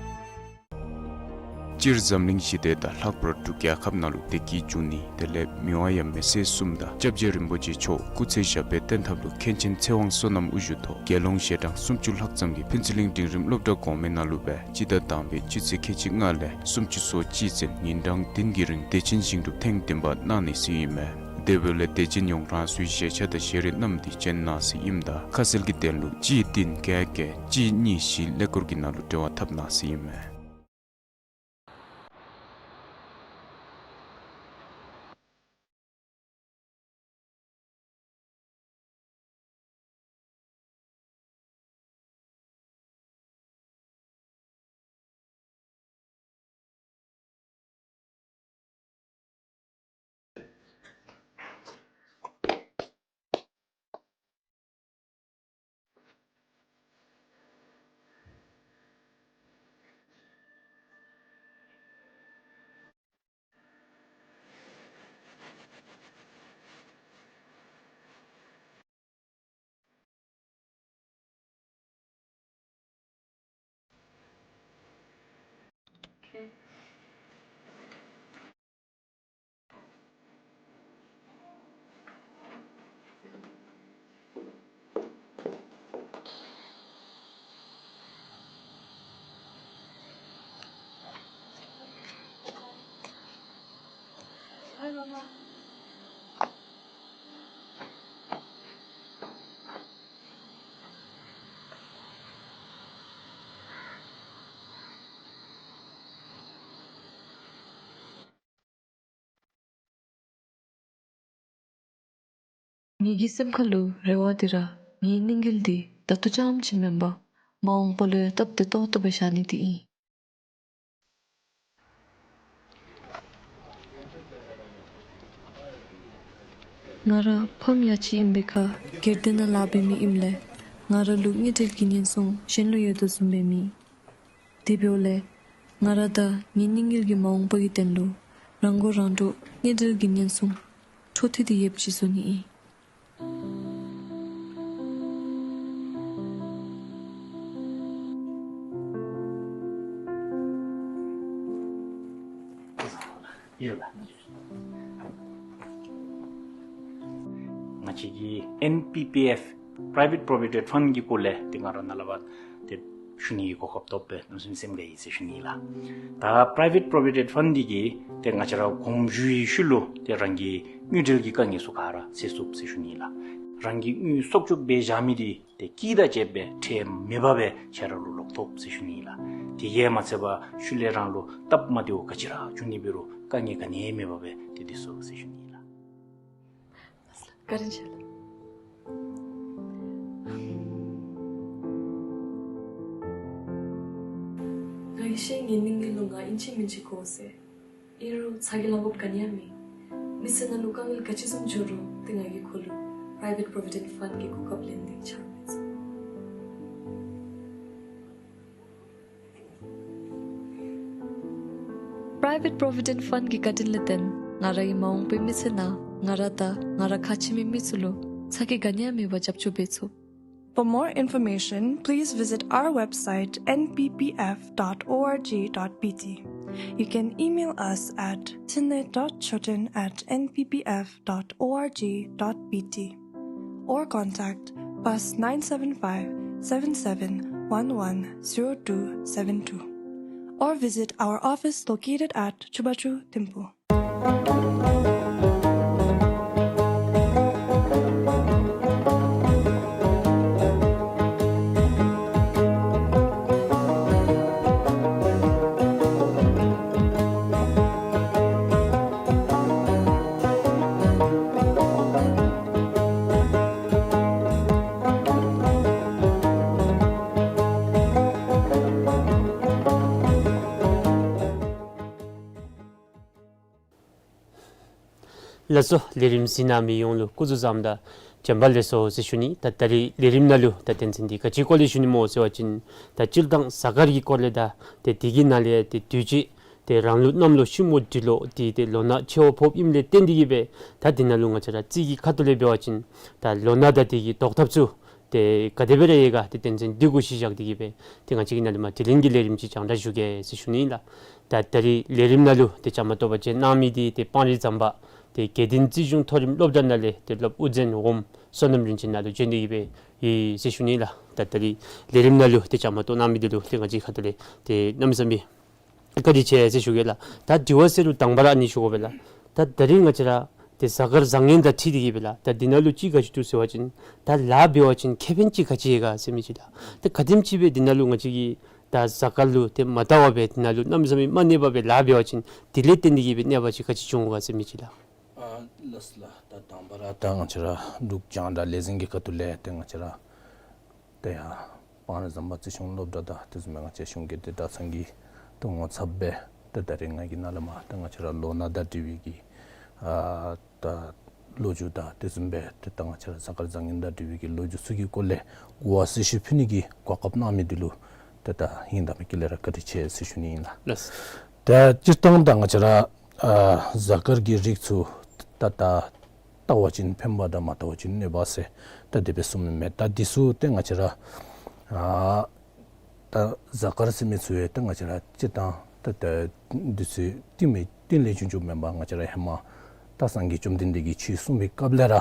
སྤྱིར་འཛམ་གླིང་ཞི་བདེ་དང་ལྷག་པར་འབྲུག་རྒྱལ་ཁབ་ནང་ལུ་བདེ་སྐྱིད་འབྱུང་ནི་དེ་ལས་མི་དབང་ཡབ་མེས་སྲས་གསུམ་དང་སྐྱབས་རྗེ་རིན་པོ་ཆེ་མཆོག་སྐུ་ཚེ་ཞབས་པད་བརྟན་ཐབས་ལུ་མཁན་ཆེན་ཚེ་དབང་བསོད་ནམས་དབུ་བཞུགས་ཐོག་རྒྱལ་ཡོངས་ཞལ་གྲངས་སུམ་ཅུ་ལྷག་ཙམ་གྱིས་ཕུན་ཚོགས་གླིང་འབྲིང་རིམ་སློབ་གྲྭ་གོང་མའི་ནང་ལུ་སྦེ་སྤྱི་ཟླ་དང་པའི་སྤྱི་ཚེས་ཁལ་གཅིག་ལྔ་ལས་སུམ་ཅུ་སོ་གཅིག་ཚུན་ཉིན་གྲངས་བདུན་གྱི་རིང་བདེ་ཆེན་ཞིང་སྒྲུབ་ཐེངས་བདུན་པ་གནང་ནི་ཟེར་ཨིན་མས། དེ་འབདཝ་ལས་དད་ཅན་ཡོངས་རང་སོའི་ཞལ་ཆས་དང་ཞལ་རས་བསྣམས་ཏེ་བྱོན་གནང་ཟེར་ཨིནམ་ད་ཁ་གསལ་གྱི་དོན་ལུ་གཅིག་བདུན་བརྒྱད་བརྒྱད་གཅིག་གཉིས་བཞི་ཀླད་ཀོར་གྱི་ནང་ལུ་འབྲེལ་བ་འཐབ་གནང་ཟེར་ཨིན་མས། ངེ་གི་སེམས་ཁ་ལུ་རེ་བ་འདི་ར་ངེའི་གནས་འགེལ་འདི་ད་ལྟོ་རྐྱངམ་ཅིག་མེན་པར་མ་འོངས་པ་ལུ་ཡང་སྟབས་བདེ་ཏོག་ཏོ་སྦེ་བཞག་ནི་འདི་ཨིན། ང་ར་ཕམ་ཡ་ཅིག་ཨིན་པའི་ཁར་སྒེར་སྡེ་ནང་ལཱ་འབད་མི་ཨིནམ་ལས་ང་ར་ལུ་དངུལ་འབྲེལ་གྱི་ཉེན་སྲུང་གཞན་ལུ་ཡོད་དོ་བཟུམ་སྦེ་མེད། དེ་འབདཝ་ལས་ང་ར་དང་ངེའི་གནས་འགེལ་གྱི་མ་འོངས་པ་གི་དོན་ལུ་རང་མགོ་རང་འདྲོངས་དངུལ་འབྲེལ་གྱི་ཉེན་སྲུང་འཕྲོ་མཐུད་དེ་ཡོདཔ་ཅིག་བཟོ་ནི་ཨིན། ཡོད་ལགས། ང་བཅས་ཀྱི་ཨེན་པི་པི་ཨེཕ་Private Provident Fund གི་སྐོར་ལས་ཏེ་ང་ར་ནཱ་ལས་ཕར་ཏེ་ཞུ་ནི་གི་གོ་སྐབས་ཐོབ་པས་གནམ་མེད་ས་མེད་སེམས་དགའ་ཡི་ཟེར་ཞུ་ནི་ལགས། ད་Private Provident Fund འདི་གིས་ཏེ་ང་བཅས་ར་གོང་ཞུ་བའི་ཤུལ་ལུ་ཏེ་རང་གི་དངུལ་འབྲེལ་གྱི་དཀའ་ངལ་ཚུ་ག་ར་སེལ་ཚུགས་ཟེར་ཞུ་ནི་ལགས། རང་གི་དངུལ་གསོག་འཇོག་འབད་བཞག་མི་འདི་ཏེ་སྐྱིད་དང་བཅས་པའི་ཁྲལ་མེད་པར་སྦེ་ཁྱེད་ར་ལུ་ལོག་ཐོབ་ཟེར་ཞུ་ནི་ལགས། དེ་གིས་མ་ཚད་པར་ཤུལ་ལས་རང་ལུ་སྟབས་མ་བདེཝ་ག་ཅི་ར་བྱུང་ནི་འབད་རུང་དཀའ་ངལ་ག་ནི་ཡང་མེད་པར་སྦེ་ཏེ་སྡོད་ཚུགས་ཟེར་ཞུ་ནི་ལགས། བཀའ་དྲིན་ཆེ་ལགས། ང་གིས་ཤེས་ངེའི་གནས་འགེལ་ལུ་ང་ཨིན་ཅི་མིན་ཅི་དགོ་ཟེར། ཨིན་རུང་ཚ་གྱང་ལང་དགོཔ་ག་ནི་ཡང་མེད། མི་ཚེ་ནང་ལུ་དཀའ་ངལ་ག་ཅི་བཟུམ་འབྱུང་རུང་ཏེ་ང་གིས་ཁོ་ལུ་Private Provident Fund གི་གོ་སྐབས་ལེན་ཏེ་འཆར་མི་ཚུགས། Private Provident Fund གི་བཀའ་དྲིན་ལས་བརྟེན་ང་རའི་མ་འོངས་པའི་མི་ཚེ་ནང་ང་ར་དང་ང་ར་ཁག་ཆེ་མི་མི་ཚུ་ལུ་ཚ་གྱང་ག་ནི་ཡང་མེད་པར་རྒྱབ་སྐྱོར་འབད་ཚུགས། For more information, please visit our website N P P F dot org dot B T. You can email us at tine dot choten at N P P F dot org dot B T or contact plus nine seven five, seven seven one one, zero two seven two or visit our office located at Chubachu, Thimphu. ལགས་སོ། ལས་རིམ་གཟིགས་གནང་མི་ཡོངས་ལུ་སྐུ་གཟུགས་བཟང་དང་བྱོན་པ་ལེགས་སོ་ཟེར་ཞུ་ནི། ད་ད་རིས་ལས་རིམ་ནང་ལུ་ད་དོན་ཚན་འདི་ག་ཅིའི་སྐོར་ལས་ཞུ་ནི་སྨོ་ཟེར་བ་ཅིན་ད་སྤྱིར་བཏང་གཟའ་སྐར་གྱི་སྐོར་ལས་དང་ཏེ་དེ་གི་ནང་ལས་ཏེ་དུས་ཅི་ཏེ་རང་ལུག་གནམ་ལོ་ཤིང་མོ་འབྲི་ལོ་འདི་ཏེ་ལོ་ན་ཆེ་བ་ཕོགཔ་ཨིནམ་ལས་བརྟེན་ཏེ་གིས་སྦེ་ད་འདི་ནང་ལུ་ང་བཅས་ར་རྩིས་ཀྱི་ཁ་ཐུག་ལས་འབད་བ་ཅིན་ད་ལོ་ན་དང་དེ་གི་བཟློག་ཐབས་ཚུ་ཏེ་ག་དེ་སྦེ་ར་ཡོད་ག་ཏེ་དོན་ཚན་འདི་གུ་གཞི་བཞག་སྟེ་གིས་སྦེ་ཏེ་ང་བཅས་ཀྱིས་ནཱ་ལས་མར་དྲི་ལན་གྱི་ལས་རིམ་ཅིག་རྒྱང་བསྒྲགས་ཞུ་གེ་ཟེར་ཞུ་ནི་ཨིན་ལགས། ད་ད་རིས་ལས་རིམ་ནང་ལུ་ཏེ་བཅའ་མར་གཏོགས་པར་བྱོན་གནང་མི་འདི་ཏེ་སྤང་རི་ཟམ་པ་ཏེ་དགེ་ལྡན་རྩིས་གཞུང་མཐོ་རིམ་སློབ་གྲྭ་ནང་ལས་ཏེ་སློབ་དབུ་འཛིན་འོགམ་བསོད་ནམས་རིན་ཆེན་ནཱ་ལུ་བྱོན་ཏེ་གིས་སྦེ་ཡོད་ཟེར་ཞུ་ནི་ཨིན་ལགས། ད་ད་རིས་ལས་རིམ་ནང་ལུ་ཏེ་བཅའ་མར་གཏོགས་གནང་མི་འདི་ལུ་ཏེ་ང་བཅས་ཁ་ཐུག་ལས་ཏེ་གནམ་མེད་ས་མེད་བཀའ་དྲིན་ཆེ་ཟེར་ཞུ་གེ་ལགས། ད་དྲི་བ་ཟེར་རུང་དང་པ་ར་ཨ་ནི་ཞུ་དགོ་པས་ལགས། ད་ད་རིས་ང་བཅས་ར་ཏེ་གཟའ་སྐར་བཟང་ངན་དང་འཁྲིལ་ཏེ་གིས་སྦེ་ལགས། ད་འདི་ནང་ལུ་ཅིག་ག་ཅི་འདུག་ཟེར་བ་ཅིན་ད་ལཱ་འབད་བ་ཅིན་ཁེ་ཕན་ཅིག་ག་ཅི་ཡོད་ག་ཟེར་མི་ཅིག་ལགས། ད་ག་དེམ་ཅིག་སྦེ་འདི་ནང་ལུ་ང་བཅས་ཀྱིས་ད་གཟའ་སྐར་ལུ་ཏེ་མ་བལྟ་བར་སྦེ་འདི་ནང་ལུ་གནམ་མེད་ས་མེད་མ་གནས་པར་སྦེ་ལཱ་འབད་བ་ཅིན་དེ་ལས་བརྟེན་ཏེ་གིས་སྦེ་གནོད་པ་ཅིག་ག་ཅི་འབྱུང་ག་ཟེར་མི་ཅིག་ལགས། ཨ་ལགས་ལགས། ད་དང་པ་ར་ད་ང་བཅས་ར་འབྲུག་རྒྱང་བསྒྲགས་ལས་འཛིན་གྱི་ཁ་ཐུག་ལས་ཏེ་ང་བཅས་ར་ཏེ་ཡར་སྤང་རི་ཟམ་པ་རྩིས་གཞུང་སློབ་གྲྭ་དང་དེ་བཟུམ་སྦེ་ང་བཅས་གཞུང་སྒེར་སྡེ་གྲྭ་ཚང་གི་ཏེ་ངོ་ཚབ་སྦེ་ཏེ་ད་རིས་ང་གིས་ནཱ་ལས་མར་ཏེ་ང་བཅས་ར་ལོ་ན་དང་འབྲེལ་བའི་གི་ཨ་ད་ལོ་རྒྱུས་དང་དེ་བཟུམ་སྦེ་ཏེ་ད་ང་བཅས་ར་གཟའ་སྐར་བཟང་ངན་དང་འབྲེལ་བའི་གི་ལོ་རྒྱུས་ཚུ་གི་སྐོར་ལས་གོ་བ་གསལ་ཞུ་ཕུལ་ནི་གི་གོ་སྐབས་གནང་མི་འདི་ལུ་ཏེ་ད་ཧིང་དང་མི་དགེ་ལས་ར་བཀའ་དྲིན་ཆེ་ཟེར་ཞུ་ནི་ཨིན་ལགས། ལགས། ད་སྤྱིར་བཏང་ད་ང་བཅས་ར་ཨ་གཟའ་སྐར་གྱི་རིགས་ཚུ་ད་ད་བལྟ་བ་ཅིན་ཕན་པ་དང་མ་བལྟ་བ་ཅིན་གནོད་པ་ཟེར་ད་དེ་སྦེ་གསུངམ་མས། ད་འདི་ཚུ་ཏེ་ང་བཅས་ར་ཨ་ད་གཟའ་སྐར་ཟེར་མི་ཚུ་ཡང་ཏེ་ང་བཅས་ར་སྤྱིར་བཏང་ད་ད་འདི་ཚུ་རྟིང་མི་རྟིང་ལས་བྱུང་བྱུངམ་མེན་པར་ང་བཅས་ར་ཧེ་མ་ད་སངས་རྒྱས་བཅོམ་ལྡན་འདས་ཀྱིས་ཆོས་གསུངས་པའི་སྐབས་ལས་ར་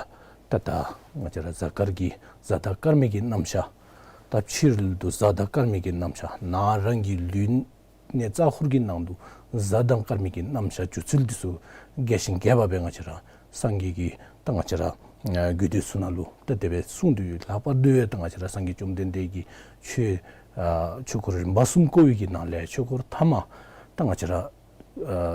ད་ད་ང་བཅས་ར་གཟའ་སྐར་གྱི་གཟའ་དང་སྐར་མའི་གི་རྣམ་གཞག་ད་ཕྱི་རོལ་དུ་གཟའ་དང་སྐར་མའི་གི་རྣམ་གཞག་ནང་རང་གི་ལུས་ ལུས་གནས་རྩ་འཁོར་གྱི་ནང་དུ་གཟའ་དང་སྐར་མའི་གི་རྣམ་གཞག་སྒྱུ་རྩལ་འདི་ཚུ་རྒྱས་ཤིང་རྒྱས་པ་སྦེ་ང་བཅས་ར་སངས་རྒྱས་ཀྱིས་ད་ང་བཅས་ར་ཨ་རྒྱུད་སྡེ་ཚུ་ནང་ལུ་ད་དེ་སྦེ་གསུངས་ཏེ་ཡོད། ལྷག་པར་དུ་ཡང་ད་ང་བཅས་ར་སངས་རྒྱས་བཅོམ་ལྡན་འདས་ཀྱིས་ཆོས་ཨ་ཆོས་འཁོར་རིམ་པ་གསུམ་བསྐོར་བའི་གི་ནང་ལས་ཆོས་འཁོར་ཐ་མ་ད་ང་བཅས་ར་ཨ་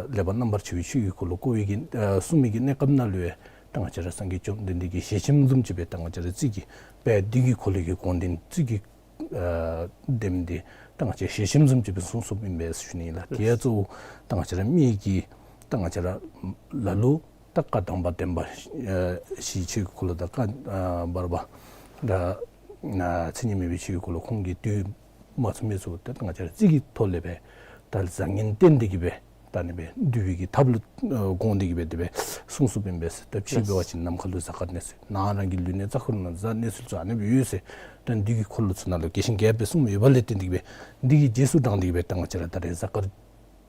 ལེགས་པར་རྣམ་པར་ཕྱེ་བའི་ཆོས་ཀྱི་འཁོར་ལོ་བསྐོར་བའི་གི་ཨ་གསུངས་མི་གི་གནས་སྐབས་ནང་ལུ་ཡང་ད་ང་བཅས་ར་སངས་རྒྱས་བཅོམ་ལྡན་འདས་ཀྱི་ཞལ་ཆེམས་བཟུམ་ཅིག་སྦེ་ད་ང་བཅས་ར་རྩིས་ཀྱི་དཔལ་འདི་གི་འཁོར་ལོ་གི་དགོངས་དོན་རྩིས་ཀྱི་ཨ་དེམ་འདི་ད་ང་བཅས་ཞལ་ཆེམས་བཟུམ་ཅིག་སྦེ་གསུངས་གསུངསམ་ཨིན་པས་ཞུ་ནི་ལགས། དེ་ཡང་གཙོ་བོ་ད་ང་བཅས་ར་མི་གི་ད་ང་བཅས་ར་ལ་ལུ་ད་བཀའ་དམ་པ་བདེན་པ་ཨ་ཞི་བྱེད་ཀྱི་འཁོར་ལོ་དང་བཀའ་ཨ་བར་པ་ད་ཨ་མཚན་ཉིད་མེད་པའི་ཆོས་ཀྱི་འཁོར་ལོ་ཁོང་གིས་བསྡུ་མ་ཚུགས་མི་ཚུ་ད་ང་བཅས་ར་རྩིས་ཀྱི་ཐོག་ལས་སྦེ་ད་བཟང་ངན་བསྟན་ཏེ་གི་སྦེ་ད་ཨ་ནི་སྦེ་བསྡུ་བའི་གི་ཐབས་ལུ་ཨ་དགོངས་ཏེ་གི་སྦེ་དེ་སྦེ་གསུངས་གསུངསམ་ཨིན་པས། ད་ཕྱི་འབད་བ་ཅིན་ནམ་མཁའ་ལུ་གཟའ་སྐར་གནས་ཚུལ་ནང་རང་གི་ལུས་གནས་རྩ་འཁོར་ནང་གཟའ་གནས་ཚུལ་ཚུ་ཨ་ནི་སྦེ་ཡོད་ཟེར་ད་འདི་གི་འཁོར་ལོ་ཚུ་ནང་ལུ་རྒྱས་ཤིང་རྒྱས་པ་སྦེ་གསུངསམ་ཡོདཔ་ལས་བརྟེན་ཏེ་གི་སྦེ་འདི་གི་རྗེས་སུ་འབྲངས་ཏེ་གི་སྦེ་ད་ང་བཅས་ར་ད་རེས་གཟའ་སྐར་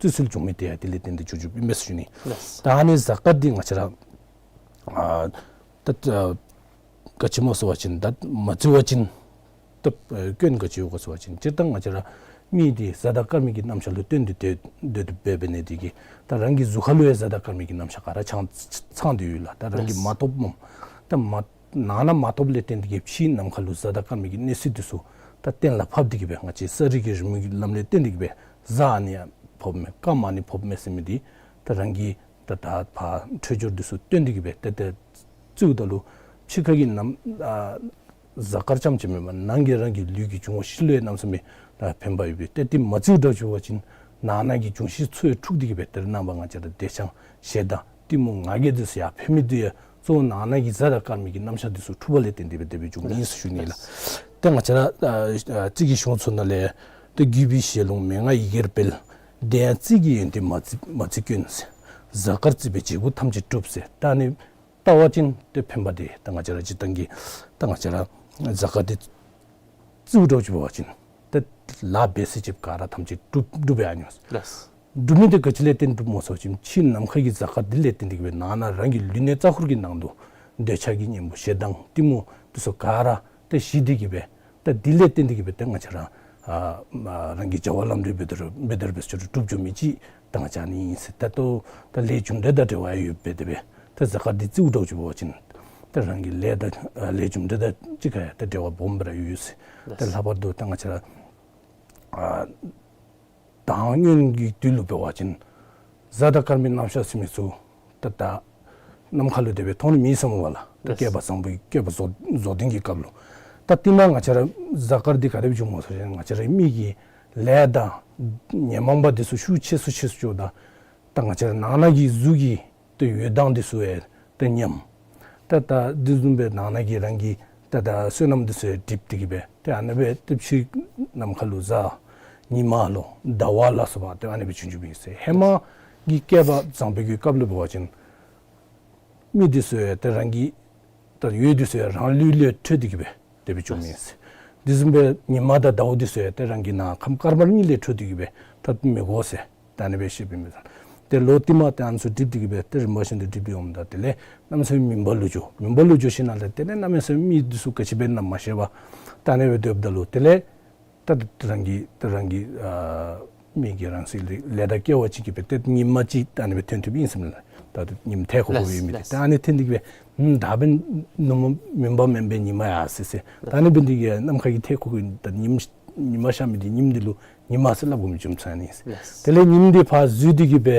བརྩི་སྲོལ་བྱུང་མི་དེ་ཡང་དེ་ལས་བརྟེན་ཏེ་བྱུང་བྱུངམ་ཨིན་པས་ཞུ་ནི། ལགས། ད་ཨ་ནི་གཟའ་སྐར་འདི་ང་བཅས་ར་ཨ་ད་ཨ་ག་ཅི་སྨོ་ཟེར་བ་ཅིན་ད་མ་བརྩི་བ་ཅིན་ད་ཨ་སྐྱོན་ག་ཅི་ཡོད་ག་ཟེར་བ་ཅིན་སྤྱིར་བཏང་ང་བཅས་ར་མི་འདི་གཟའ་དང་སྐར་མའི་གི་རྣམ་གཞག་ལུ་བརྟེན་ཏེ་སྡོད་སྡོད་དོ་འབད་འབད་ནི་དེ་གིས་ད་རང་གི་གཟུགས་ཁ་ལུ་ཡང་གཟའ་དང་སྐར་མའི་གི་རྣམ་གཞག་ག་ར་ཚང་ཚང་སྟེ་ཡོད་ལགས། ད་རང་གིས་མ་ཐོབ་སྨོ། ད་མ་ནང་ན་མ་ཐོབ་ལས་བརྟེན་ཏེ་གི་ཕྱི་ནམ་མཁའ་ལུ་གཟའ་དང་སྐར་མའི་གི་གནས་ཚུལ་འདི་ཚུ་ད་གཏན་ལ་ཕབ་སྟེ་གི་སྦེ་ང་བཅས་ས་རིས་ཀྱི་རི་མོའི་གི་ལམ་ལས་བརྟེན་ཏེ་གི་སྦེ་གཟའ་ཨ་ནི་ཡང་ཕོགཔ་མས་སྐར་མ་ཨ་ནི་ཕོགཔ་མས་ཟེར་མི་འདི་ད་རང་གི་ད་ད་ཕར་འཕྲོད་སྦྱོར་འདི་ཚུ་བཏོན་ཏེ་གི་སྦེ་ཏེ་ཏེ་བརྩིཝ་ད་ལུ་ཕྱི་ཁ་གི་ནམ་ཨ་གཟའ་སྐར་རྐྱངམ་ཅིག་མེན་པར་ནང་གི་རང་གི་ལུས་ཀྱི་འབྱུང་བ་བཞི་ལུ་ཡང་གནམ་མེད་ས་མེད་ད་ཕན་པ་ཡོད་པས། ཏེ་དེ་མ་བརྩིཝ་འདྲཝ་ཅིག་འབད་བ་ཅིན་ནང་ན་གི་འབྱུང་བཞི་ཚུ་ཡང་འཁྲུགས་ཏེ་གི་སྦེ་ཏེ་རྣམ་པ་ང་བཅས་ར་བདེ་ཆགས་ཞེ་སྡང་གཏི་མུག་ང་རྒྱལ་འདི་ཚུ་ཡར་འཕེལ་མི་འདི་ཡང་གཙོ་བོ་ནང་ན་གི་གཟའ་དང་སྐར་མའི་གི་རྣམ་གཞག་འདི་ཚུ་འཁྲུགས་པ་ལས་བརྟེན་ཏེ་སྦེ་དེ་སྦེ་བྱུངམ་ཨིན་ཟེར་ཞུ་ནི་ལགས། ཏེ་ང་བཅས་ར་ཨ་ཨ་རྩིས་ཀྱི་གཞུང་ཚུ་ནང་ལས་ཏེ་བརྒྱུད་པའི་ཞལ་ལུང་མན་ངག་ཡི་གེར་སྤེལ། དེ་ཡང་རྩིས་ཀྱི་ཡོན་ཏན་མ་བརྩི་མ་བརྩི་སྐྱོན་ཟེར། གཟའ་སྐར་བརྩིས་པས་བྱེད་པོ་ཐམས་ཅད་འགྲུབ་ཟེར། ད་ཨ་ནི་བལྟ་བ་ཅིན་ཏེ་ཕན་པ་འདི་ད་ང་བཅས་ར་སྤྱིར་བཏང་གི་ད་ང་བཅས་ར་གཟའ་སྐར་འདི་བརྩིཝ་འདྲཝ་ཅིག་འབད་བ་ཅིན་ཏེ་ལཱ་འབད་ས་ཅིག་ག་ར་ཐམས་ཅད་འགྲུབ་འགྲུབ་པའི་ཨ་ནི་ལགས། འགྲུབ་མི་འདི་ག་ཅི་ལས་བརྟེན་འགྲུབ་སྨོ་ཟེར་བ་ཅིན་ཕྱི་ནམ་མཁའ་གི་གཟའ་སྐར་འདི་ལས་བརྟེན་ཏེ་གི་སྦེ་ནང་ན་རང་གི་ལུས་གནས་རྩ་འཁོར་གྱི་ནང་དུ་འདོད་ཆགས་ཀྱི་གཉེན་པོ་ཞེ་སྡང་གཏི་མུག་འདི་ཚུ་ག་ར་ཏེ་ཞི་སྟེ་གི་སྦེ་ད་འདི་ལས་བརྟེན་ཏེ་གི་སྦེ་ད་ང་བཅས་ར་ཨ་མ་རང་གི་བྱ་བ་ལམ་འགྲོ་འབད་དོ་རུང་འབད་དོ་རུང་འབད་ཚུགས་རུང་འགྲུབ་འགྱོ་མི་ཅིག་ད་ང་བཅས་ཨ་ནི་ཨིན་ཟེར། ད་ལྟོ་ད་ལས་རྒྱུ་འབྲས་དང་འབྲེལ་བ་ཡོད་པས། དེ་སྦེ་ད་གཟའ་སྐར་འདི་བརྩིཝ་འདྲཝ་ཅིག་འབད་བ་ཅིན་ད་རང་གི་ལས་དང་ཨ་ལས་རྒྱུ་འབྲས་དང་གཅིག་ཁར་ཡང་ད་འབྲེལ་བ་སྦོམ་སྦེ་ར་ཡོད་ཟེར། ད་ལྷག་པར་དུ་ད་ང་བཅས་ར་ཨ་ད་སྔོན་གྱི་དུས་ལུ་འབད་བ་ཅིན་གཟའ་དང་སྐར་མའི་རྣམ་གཞག་ཟེར་མི་ཚུ་ད་ད་ནམ་མཁའ་ལུ་དེ་སྦེ་མཐོང་ནི་མེད་ཟེར་སྨོ་ལགས། ད་ལགས། བསྐལ་པ་བཟང་པོའི་བསྐལ་པ་རྫོགས་རྫོགས་ལྡན་གྱི་སྐབས་ལུ། ད་དེ་ནང་ང་བཅས་ར་གཟའ་སྐར་འདི་ག་དེ་སྦེ་བྱུངམ་སྨོ་ཟེར་བ་ཅིན་ང་བཅས་ར་མི་གི་ལས་དང་ཉོན་མོངས་པ་འདི་ཚུ་ཤུགས་ཆེ་སུ་ཆེ་སུ་འགྱོཝ་ད་ད་ང་བཅས་ར་ནང་ན་གི་གཟུགས་ཀྱི་ཏེ་འོད་མདངས་འདི་ཚུ་ཡང་ཏེ་ཉམས། ད་ད་འདི་བཟུམ་སྦེ་ནང་ན་གི་རང་གི་ད་ད་བསོད་ནམས་འདི་ཚུ་ཡང་འགྲིབ་སྟེ་གི་སྦེ་ཏེ་ཨ་ནི་སྦེ་ཏེ་ཕྱི་ནམ་མཁའ་ལུ་གཟའ་ཉི་མ་ལོ་ཟླ་བ་ལ་སོགས་པ་ཏེ་ཨ་ནི་སྦེ་བྱུང་བྱུངམ་ཨིན་ཟེར། ཧེ་མ་གི་བསྐལ་པ་བཟང་པོའི་གི་སྐབས་ལུ་འབད་བ་ཅིན་མི་འདི་ཚུ་ཡང་ཏེ་རང་གི་ད་འོད་འདི་ཚུ་ཡང་རང་ལུས་ལས་འཕྲོས་ཏེ་གི་སྦེ་དེ་སྦེ་བྱུངམ་ཨིན་ཟེར། འདི་བཟུམ་སྦེ་ཉི་མ་དང་ཟླཝ་འདི་ཚུ་ཡང་ཏེ་རང་གི་ནང་ཁམས་དཀར་དམར་གཉིས་ལས་འཕྲོས་ཏེ་གི་སྦེ་ད་མི་གོ་ཟེར། ད་ཨ་ནི་སྦེ་བཤདཔ་ཨིན་པས། ཏེ་ལོག་ཏེ་མར་ཏེ་ཨ་ནི་ཚུ་འགྲིབ་སྟེ་གི་སྦེ་ཏེ་རིམ་པ་བཞིན་དུ་འགྲིབ་སྟེ་འོངམ་ད་དེ་ལས་གནམ་མེད་ས་མེད་མུན་པ་ལུ་འགྱོ། མུན་པ་ལུ་འགྱོ་ཞིནམ་ལས་དེ་ལས་གནམ་མེད་ས་མེད་མི་འདི་ཚུ་ག་ཅི་འབད་ན་མ་ཤེས་པར་ད་ཨ་ནི་སྦེ་སྡོདཔ་ད་ལུ་དེ་ལས་ད་ད་རང་གི་ད་རང་གི་ཨ་མི་གི་རང་སྲིད་ལས་ལས་དང་སྐལ་བ་ཅིག་གིས་སྦེ་ཏེ་ཉིམ་ཅིག་ད་ཨ་ནི་སྦེ་ཐོན་ཐོནམ་ཨིན་ཟེར་མས་ལགས། ད་ཉིམ་ཐད་ཁུ་ཁུ་ཡོད་མི་འདི་ད་ཨ་ནི་ཐོན་ཏེ་གི་སྦེ་ད་འབདན་ནུབ་མོ་མུན་པ་མེན་པས་ཉིམ་ཡར་སོ་ཡི་ཟེར། ད་ཨ་ནི་འབདན་འདི་གིས་ནམ་མཁའ་གི་ཐད་ཁུ་ཁུ་ད་ཉིམ་ཉིམ་ཤར་མི་འདི་ཉིམ་འདི་ལུ་ཉིམ་ཟེར་སླབ་དགོ་མི་རྒྱུ་མཚན་ཨིན། དེ་ལས་ཉིམ་འདི་ཕར་འཛུལ་ཏེ་གི་སྦེ་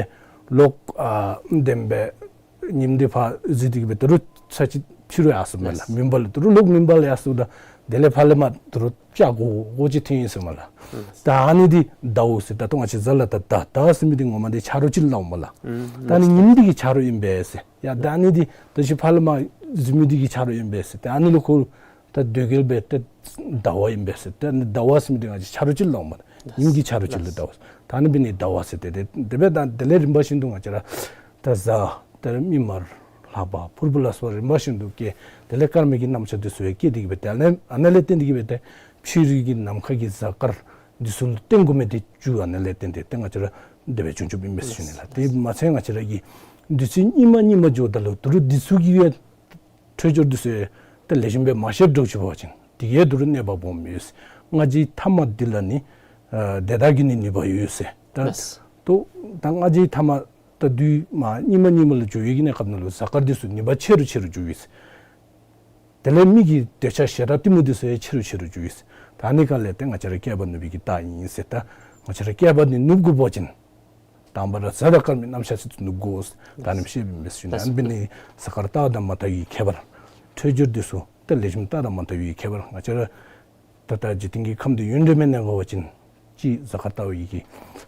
ལོག་ཨ་དེ་སྦེ་ཉིམ་འདི་ཕར་འཛུལ་ཏེ་གི་སྦེ་ད་རུང་ཚར་གཅིག་ཕྱི་རུ་ཡར་སོ་མས་ལགས། མུན་པ་ལུ་ད་རུང་ལོག་མུན་པ་ལུ་ཡར་སོཝ་ད་དེ་ལས་ཕར་ལས་མར་ད་རུང་སྐྱ་གོ་གོ་ཅིག་ཐོན་ཡི་ཟེར་མས་ལགས། ད་ཨ་ནི་འདི་ཟླཝ་ཟེར། ད་ལྟོ་ང་བཅས་གཟའ་ལ་ད་ཟླ་ཟླ་ཟེར་མི་འདི་ངོ་མ་འདི་ཆ་རོགས་ཅིག་ལུ་སླབ་མས་ལགས། ད་ཨ་ནི་ཉིམ་འདི་གི་ཆ་རོགས་ཨིན་པས་ཟེར། ཡ་ད་ཨ་ནི་འདི་ད་ཅི་ཕར་ལས་མར་འཛུལ་མི་འདི་གི་ཆ་རོགས་ཨིན་པས་ཟེར། ད་ཨ་ནི་ལུ་ཁོ་ད་དོ་གལ་སྦེ་ཏེ་ཟླཝ་ཨིན་པས་ཟེར། ཏེ་ཨ་ནི་ཟླཝ་ཟེར་མི་འདི་ང་བཅས་ཆ་རོགས་ཅིག་ལུ་སླབ་མས། ཉིམ་གྱི་ཆ་རོགས་ཅིག་ལུ་ཟླཝ་ཟེར། ད་ཨ་ནི་འབད་ནི་ཟླཝ་ཟེར། ཏེ་ཏེ་དེ་སྦེ་ད་དེ་ལས་རིམ་པ་བཞིན་དུ་ང་བཅས་ར་ད་གཟའ་ད་མིག་དམར་ལྷག་པ་ཕུར་བུ་ལ་སོགས་རིམ་པ་བཞིན་དུ་སྐྱེ། དེ་ལས་སྐར་མའི་གི་རྣམ་གཞག་འདི་ཚུ་ཡང་སྐྱེ་སྟེ་གི་སྦེ་དེ་ལས་ཨ་ནཱ་ལས་བརྟེན་ཏེ་གི་སྦེ་ཏེ་ཕྱི་རོལ་གྱི་ནམ་མཁའ་གི་གཟའ་སྐར་འདི་ཚུ་ལུ་བརྟེན་དགོ་མི་འདི་རྒྱུ་ཨ་ནཱ་ལས་བརྟེན་ཏེ་ཏེ་ང་བཅས་ར་དེ་སྦེ་བྱུང་བྱུངམ་ཨིན་པས་ཟེར་ཞུ་ནི་ལགས། དེ་མ་ཚད་ང་བཅས་ར་གི་དུས་ཚོད་སྙིགས་མ་སྙིགས་མ་འགྱོཝ་ད་ལུ་ད་རུང་འདི་ཚུ་གི་ཡང་འཕྲོད་སྦྱོར་འདི་ཚུ་ཡང་ད་ལེགས་ཤོམ་སྦེ་མ་ཤེསཔ་འདྲཝ་ཅིག་འབད་བ་ཅིན་དེ་གིས་ད་རུང་གནོད་པ་སྦོམ་ཡོད་ཟེར། སྔ་ཕྱི་ཐ་མ་འདི་ལ་ནི་ཨ་དེ་དག་གི་ནི་ནུས་པ་ཡོད་ཟེར། ད་ལགས། ཏོ་ད་སྔ་རྗེས་མཐའ་མ་ད་དུས་མ་སྙིགས་མ་སྙིགས་མ་ལུ་འགྱོ་བའི་གི་གནས་སྐབས་ནང་ལུ་གཟའ་སྐར་འདི་ཚུ་ནུས་པ་ཆེ་རུ་ཆེ་རུ་འགྱོ་ཡི་ཟེར། དེ་ལས་མི་གི་འདོད་ཆགས་ཞེ་སྡང་གཏི་མུག་འདི་ཚུ་ཡང་ཆེ་རུ་ཆེ་རུ་འགྱོ་ཡི་ཟེར། ད་ཨ་ནི་ག་ལས་ཏེ་ང་བཅས་ར་བསྐལ་པ་ནུབ་པའི་གི་རྟགས་ཨིན་ཟེར། ད་ང་བཅས་ར་བསྐལ་པ་འདི་ནུབ་དགོ་པ་ཅིན་དང་པ་ར་གཟའ་དང་སྐར་མའི་རྣམ་གཞག་ཚུ་ནུབ་དགོ་ཟེར་ད་ཨ་ནི་སྦེ་བཤདཔ་ཨིན་པས་ཟེར་ཞུ་ནི། ཨ་ནི་འབད་ནི་གཟའ་སྐར་རྟགས་དང་མ་བལྟ་བའི་ཁྱད་པར། འཕྲོད་སྦྱོར་འདི་ཚུ་ད་ལེགས་ཤོམ་རྟགས་དང་མ་བལྟ་བའི་ཁྱད་པར། ང་བཅས་ར་ད་ད་འཇིག་རྟེན་གྱི་ཁམས་འདི་ཡུན་རིངམོ་གནས་དགོ་པ་ཅིན་གཅིག་གཟའ་སྐར་བལྟ་བའི་གི་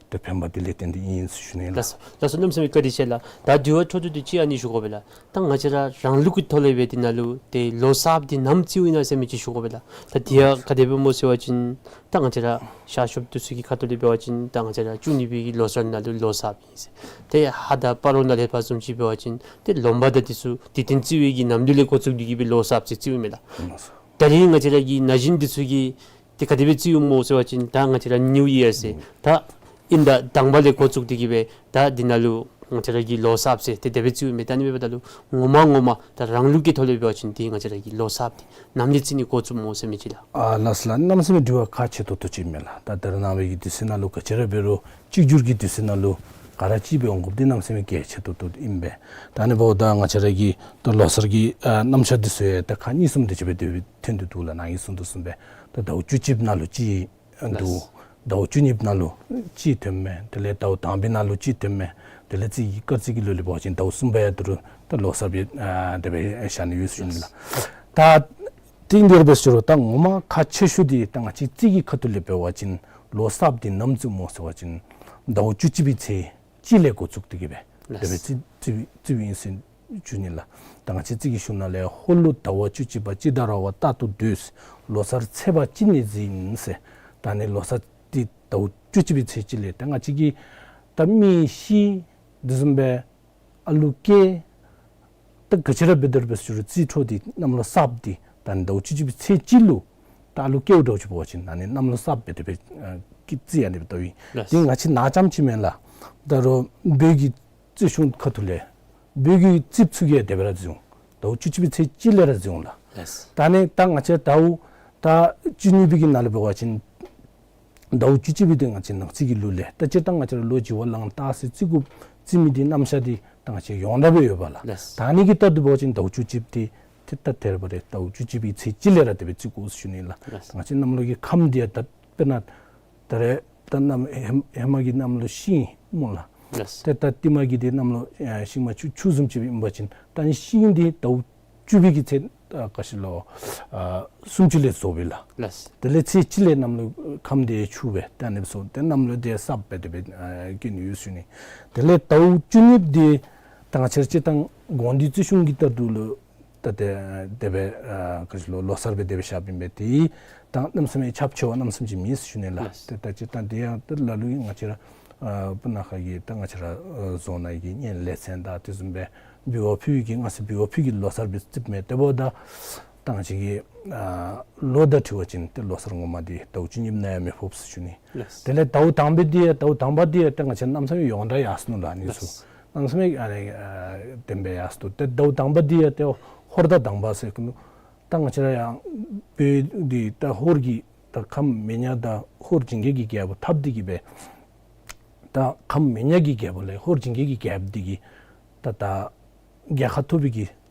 ཏེ་ཕན་པ་འདི་ལས་བརྟེན་ཏེ་ཨིན་ཟེར་ཞུ་ནི་ལགས། ལགས་སོ། ལགས་སོ། གནམ་མེད་ས་མེད་བཀའ་དྲིན་ཆེ་ལགས། ད་དྲི་བ་འཕྲོ་མཐུད་དེ་གཅིག་ཨ་ནི་ཞུ་དགོ་པས་ལགས། ད་ང་བཅས་ར་རང་ལུགས་ཀྱི་ཐོག་ལས་འབད་དེ་ནང་ལུ་ཏེ་ལོ་གསརཔ་འདི་ནམ་བརྩིཝ་ཨིན་ན་ཟེར་མི་ཅིག་ཞུ་དགོ་པས་ལགས། ད་དེ་ཡང་ག་དེ་སྦེ་སྨོ་ཟེར་བ་ཅིན་ད་ང་བཅས་ར་ཤར་ཕྱོགས་འདི་ཚུ་གི་ཁ་ཐུག་ལས་འབད་བ་ཅིན་ད་ང་བཅས་ར་བཅུ་གཉིས་པའི་གི་ལོ་གསར་ནང་ལུ་ལོ་གསརཔ་ཨིན་ཟེར། ཏེ་ཧཱ་དང་སྤ་རོ་ནང་ལས་ཕར་བཟུམ་ཅིག་འབད་བ་ཅིན་ཏེ་ལོ་འབའ་དང་འདི་ཚུ་དེ་སྟེང་བརྩི་བའི་གི་ནམ་དུས་ལས་འགོ་བཙུགས་ཏེ་གི་སྦེ་ལོ་གསརཔ་ཟེར་བརྩིཝ་མས་ལགས། ད་རིས་ང་བཅས་ར་གི་ན་གཞོན་འདི་ཚུ་གིས་ཏེ་ག་དེ་སྦེ་བརྩིཝ་སྨོ་ཟེར་བ་ཅིན་ད་ང་བཅས་ར་ནིའུ་ཡིར་ཟེར། ཨུམ། ད་དབྱིན་ཟླ་དང་པ་ལས་འགོ་བཙུགས་ཏེ་གི་སྦེ་ད་འདི་ནང་ལུ་ང་བཅས་ར་གི་ལོ་གསརཔ་ཟེར་ཏེ་དེ་སྦེ་བརྩིཝ་མས། ད་ཨ་ནི་འབདཝ་ད་ལུ་ངོ་མ་ངོ་མ་ད་རང་ལུགས་ཀྱི་ཐོག་ལས་འབད་བ་ཅིན་ཏེ་ང་བཅས་ར་གི་ལོ་གསརཔ་འདི་ནམ་ལས་བརྩི་ནི་འགོ་བཙུགསཔ་སྨོ་ཟེར་མི་ཅིག་ལགས། ཨ་ལགས་སོ་ལགས། གནམ་མེད་ས་མེད་དྲི་བ་ཁག་ཆེ་ཏོག་ཏོ་ཅིག་མས་ལགས། ད་ད་རེས་ནངས་པའི་གི་དུས་ཚོད་ནང་ལུ་ག་ཅི་ར་འབད་རུང་གཅིག་གྱུར་གྱི་དུས་ཚོད་ནང་ལུ་ག་ར་གཅིག་སྦེ་འོང་དགོཔ་འདི་གནམ་མེད་ས་མེད་གལ་ཆེ་ཏོག་ཏོ་ཨིན་པས། ད་ཨ་ནི་འབདཝ་ད་ང་བཅས་ར་གི་ད་ལོ་གསར་གྱི་ཨ་རྣམ་གཞག་འདི་ཚུ་ཡང་ད་ཁག་གཉིས་གསུམ་དེ་ཅིག་སྦེ་དེ་སྦེ་ཐོན་ཏེ་འདུག་ལགས། ནཱ་གིས་གསུངས་དོ་བཟུམ་སྦེ་ད་ཟླཝ་བཅུ་གཅིག་ནང་ལུ་གཅིག་འདུག། ལགས། ཟླཝ་བཅུ་གཉིས་ནང་ལུ་གཅིག་ཐོནམ་མས། དེ་ལས་ཟླཝ་དང་པའི་ནང་ལུ་གཅིག་ཐོནམ་མས། དེ་ལས་རྩིས་ཀྱི་སྐར་རྩིས་ཀྱི་ལུགས་ལས་འབད་བ་ཅིན་ཟླཝ་གསུམ་པའི་ཡང་ད་རུང་ད་ལོ་གསར་སྦེ་ཨ་དེ་སྦེ་བཞག་ནི་ཡོད་ཟེར་ཞུ་ནི་ལགས། ད་ཏེ་འདི་ར་འབད་ཟེར་རུང་ད་ངོ་མ་ཁག་ཆེ་ཤོས་འདི་ད་ང་བཅས་རྩིས་ཀྱི་ཁ་ཐུག་ལས་འབད་བ་ཅིན་ལོ་གསརཔ་འདི་ནམ་བརྩིཝ་སྨོ་ཟེར་བ་ཅིན་ཟླཝ་བཅུ་གཅིག་པའི་ཚེས་གཅིག་ལས་འགོ་བཙུགས་ཏེ་གི་སྦེ་དེ་སྦེ་ལགས། རྩིས་རྩིས་རྩིསཝ་ཨིན་ཟེར་ཞུ་ནི་ལགས། ད་ང་བཅས་རྩིས་ཀྱི་གཞུང་ནང་ལས་ཧོར་ལུགས་ཟླ་བ་བཅུ་གཅིག་པ་སྤྱི་ཟླ་ར་བ་རྟག་ཏུ་སྡོད། ལོ་གསར་ཚེས་པ་གཅིག་ནས་འཛིན་ཟེར། ད་ཨ་ནི་ལོ་གསར་འདི་ཟླཝ་བཅུ་གཅིག་པའི་ཚེས་གཅིག་ལས་ད་ང་བཅས་ཀྱི་ད་མི་ཤི་དེ་བཟུམ་སྦེ་ཨ་ལུ་སྐྱེ་ད་ག་ཅི་ར་འབད་དེ་ར་འབད་ཟེར་རུང་རྩིས་འཕྲོ་འདི་གནམ་ལོ་གསརཔ་འདི་ད་ཨ་ནི་ཟླཝ་བཅུ་གཅིག་པའི་ཚེས་གཅིག་ལུ་ད་ཨ་ལུ་སྐྱེཝ་འདྲཝ་ཅིག་འབད་བ་ཅིན་ཨ་ནི་གནམ་ལོ་གསརཔ་སྦེ་དེ་སྦེ་ཨ་ཀི་རྩིས་ཨ་ནི་སྦེ་བལྟཝ་ཨིན། ལགས། འདི་ང་བཅས་ནཱ་རྐྱངམ་ཅིག་མེན་ལགས། ད་རུང་བོད་ཀྱི་རྩིས་གཞུང་ཁ་ཐུག་ལས་བོད་ཀྱི་རྩིསཔ་ཚུ་གིས་དེ་སྦེ་ར་རྩིས་འོང་། ཟླཝ་བཅུ་གཅིག་པའི་ཚེས་གཅིག་ལས་ར་རྩིས་འོང་ལགས། ལགས། ད་ཨ་ནི་ད་ང་བཅས་ཟླཝ་ད་བཅུ་གཉིས་པའི་གི་ནང་ལུ་འབད་བ་ཅིན་ཟླཝ་བཅུ་གཅིག་པའི་འདི་ང་བཅས་ནག་རྩིས་ཀྱི་ལུགས་ལས་ད་སྤྱིར་བཏང་ང་བཅས་ར་ལོ་བྱི་བ་ལང་སྟག་ཟེར་རྩི་དགོཔ་རྩི་མི་འདི་རྣམ་གཞག་འདི་ད་ང་བཅས་ཡོངས་གྲགས་སྦེ་ཡོད་པས་ལགས། ལགས། ད་ཨ་ནི་གི་ལྟར་དུ་འབད་བ་ཅིན་ཟླཝ་བཅུ་གཅིག་འདི་ཏེ་ད་དེ་ར་འབད་རུང་ཟླཝ་བཅུ་གཅིག་པའི་ཚེས་གཅིག་ལས་ར་དེ་སྦེ་རྩི་དགོ་ཟེར་ཞུ་ནི་ལགས། ལགས། ང་བཅས་གནམ་ལོ་གི་ཁམས་འདི་ཡང་ད་དཔེར་ན་ད་རེས་ད་གནམ་ཧེ་ཧེ་མ་གི་གནམ་ལོ་ཤིང་སྨོ་ལགས། ལགས། ཏེ་ད་ལྟདམོ་གི་འདི་གནམ་ལོ་ཨ་ཤིང་མ་ཆུ་ཆུ་བཟུམ་ཅིག་ཨིན་པ་ཅིན་ད་ཨ་ནི་ཤིང་འདི་ཟླཝ་བཅུ་པའི་གི་ཚེས་ཨ་ག་ཅི་ལོ་ཨ་སུམ་ཅུ་ལས་རྫོགསཔ་ཨིན་ལགས། ལགས། དེ་ལས་ཚེས་གཅིག་ལས་གནམ་ལོ་ཁམས་འདི་ཆུ་སྦེ་ད་ཨ་ནི་སྦེ་སོང་སྟེ་གནམ་ལོ་འདི་གསརཔ་སྦེ་དེ་སྦེ་ཨ་བཀོད་ནི་ཡོད་ཟེར་ཞུ་ནི། དེ་ལས་ཟླཝ་བཅུ་གཉིས་འདི་ད་ང་བཅས་ར་སྤྱིར་བཏང་དགོན་སྡེའི་རྩིས་གཞུང་གི་ལྟར་དུ་ལུ་ད་དེ་དེ་སྦེ་ཨ་ག་ཅི་ལོ་ལོ་གསར་སྦེ་དེ་སྦེ་བཞགཔ་ཨིན་པས། དེ་ད་གནམ་མེད་ས་མེད་ཁྱབ་ཆེ་བ་གནམ་མེད་ས་མེད་ཅིག་མེད་ཟེར་ཞུ་ནི་ལགས། ལགས། ཏེ་ད་སྤྱིར་བཏང་དེ་ཡང་ད་ལ་ལུ་ང་བཅས་ར་ཨ་སྤུ་ན་ཁ་གི་ད་ང་བཅས་ར་ཨ་རྫོང་ནང་གི་གཉེན་ལས་ཚན་དང་དེ་བཟུམ་སྦེ་འབུལ་བ་ཕུལ་བའི་གི་སྔ་ས་འབུལ་བ་ཕུལ་གྱི་ལོ་གསར་སྦེ་རྩིསཔ་མས། དེ་འབདཝ་ད་ད་ང་བཅས་ཀྱི་ཨ་ལོ་དང་འཁྲིལ་བ་ཅིན་ཏེ་ལོ་གསར་ངོ་མ་འདི་ཟླཝ་བཅུ་གཉིས་ནང་ཡང་མི་ཕོགཔ་ཟེར་ཞུ་ནི། ལགས། དེ་ལས་ཟླཝ་དང་པ་འདི་ཡང་ཟླཝ་དང་པ་འདི་ཡང་ཏེ་ང་བཅས་གནམ་མེད་ས་མེད་ཡོངས་གྲགས་ཡར་སོ་ནུག་ལགས། ཨ་ནི་ཚུ། ལགས། གནམ་མེད་ས་མེད་ཨ་ནི་ཨ་བདེན་པའི་ཡར་སོ་ནུག། ཏེ་ཟླཝ་དང་པ་འདི་ཡང་ཏེ་ཧོར་ཟླ་དང་པ་ཟེར་གི་ནུག། ད་ང་བཅས་ར་ཡང་བོད་འདི་ད་ཧོར་གྱི་ད་ཁམས་མེ་ཉ་དང་ཧོར་ཇིང་གེ་གི་རྒྱལ་པོ་འཐབ་སྟེ་གི་སྦེ་ད་ཁམས་མེ་ཉ་གི་རྒྱལ་པོ་ལས་ཧོར་ཇིང་གེ་གི་རྒྱལཔོ་འདི་གིས་ད་ད་རྒྱལ་ཁ་ཐོབ་པའི་གི་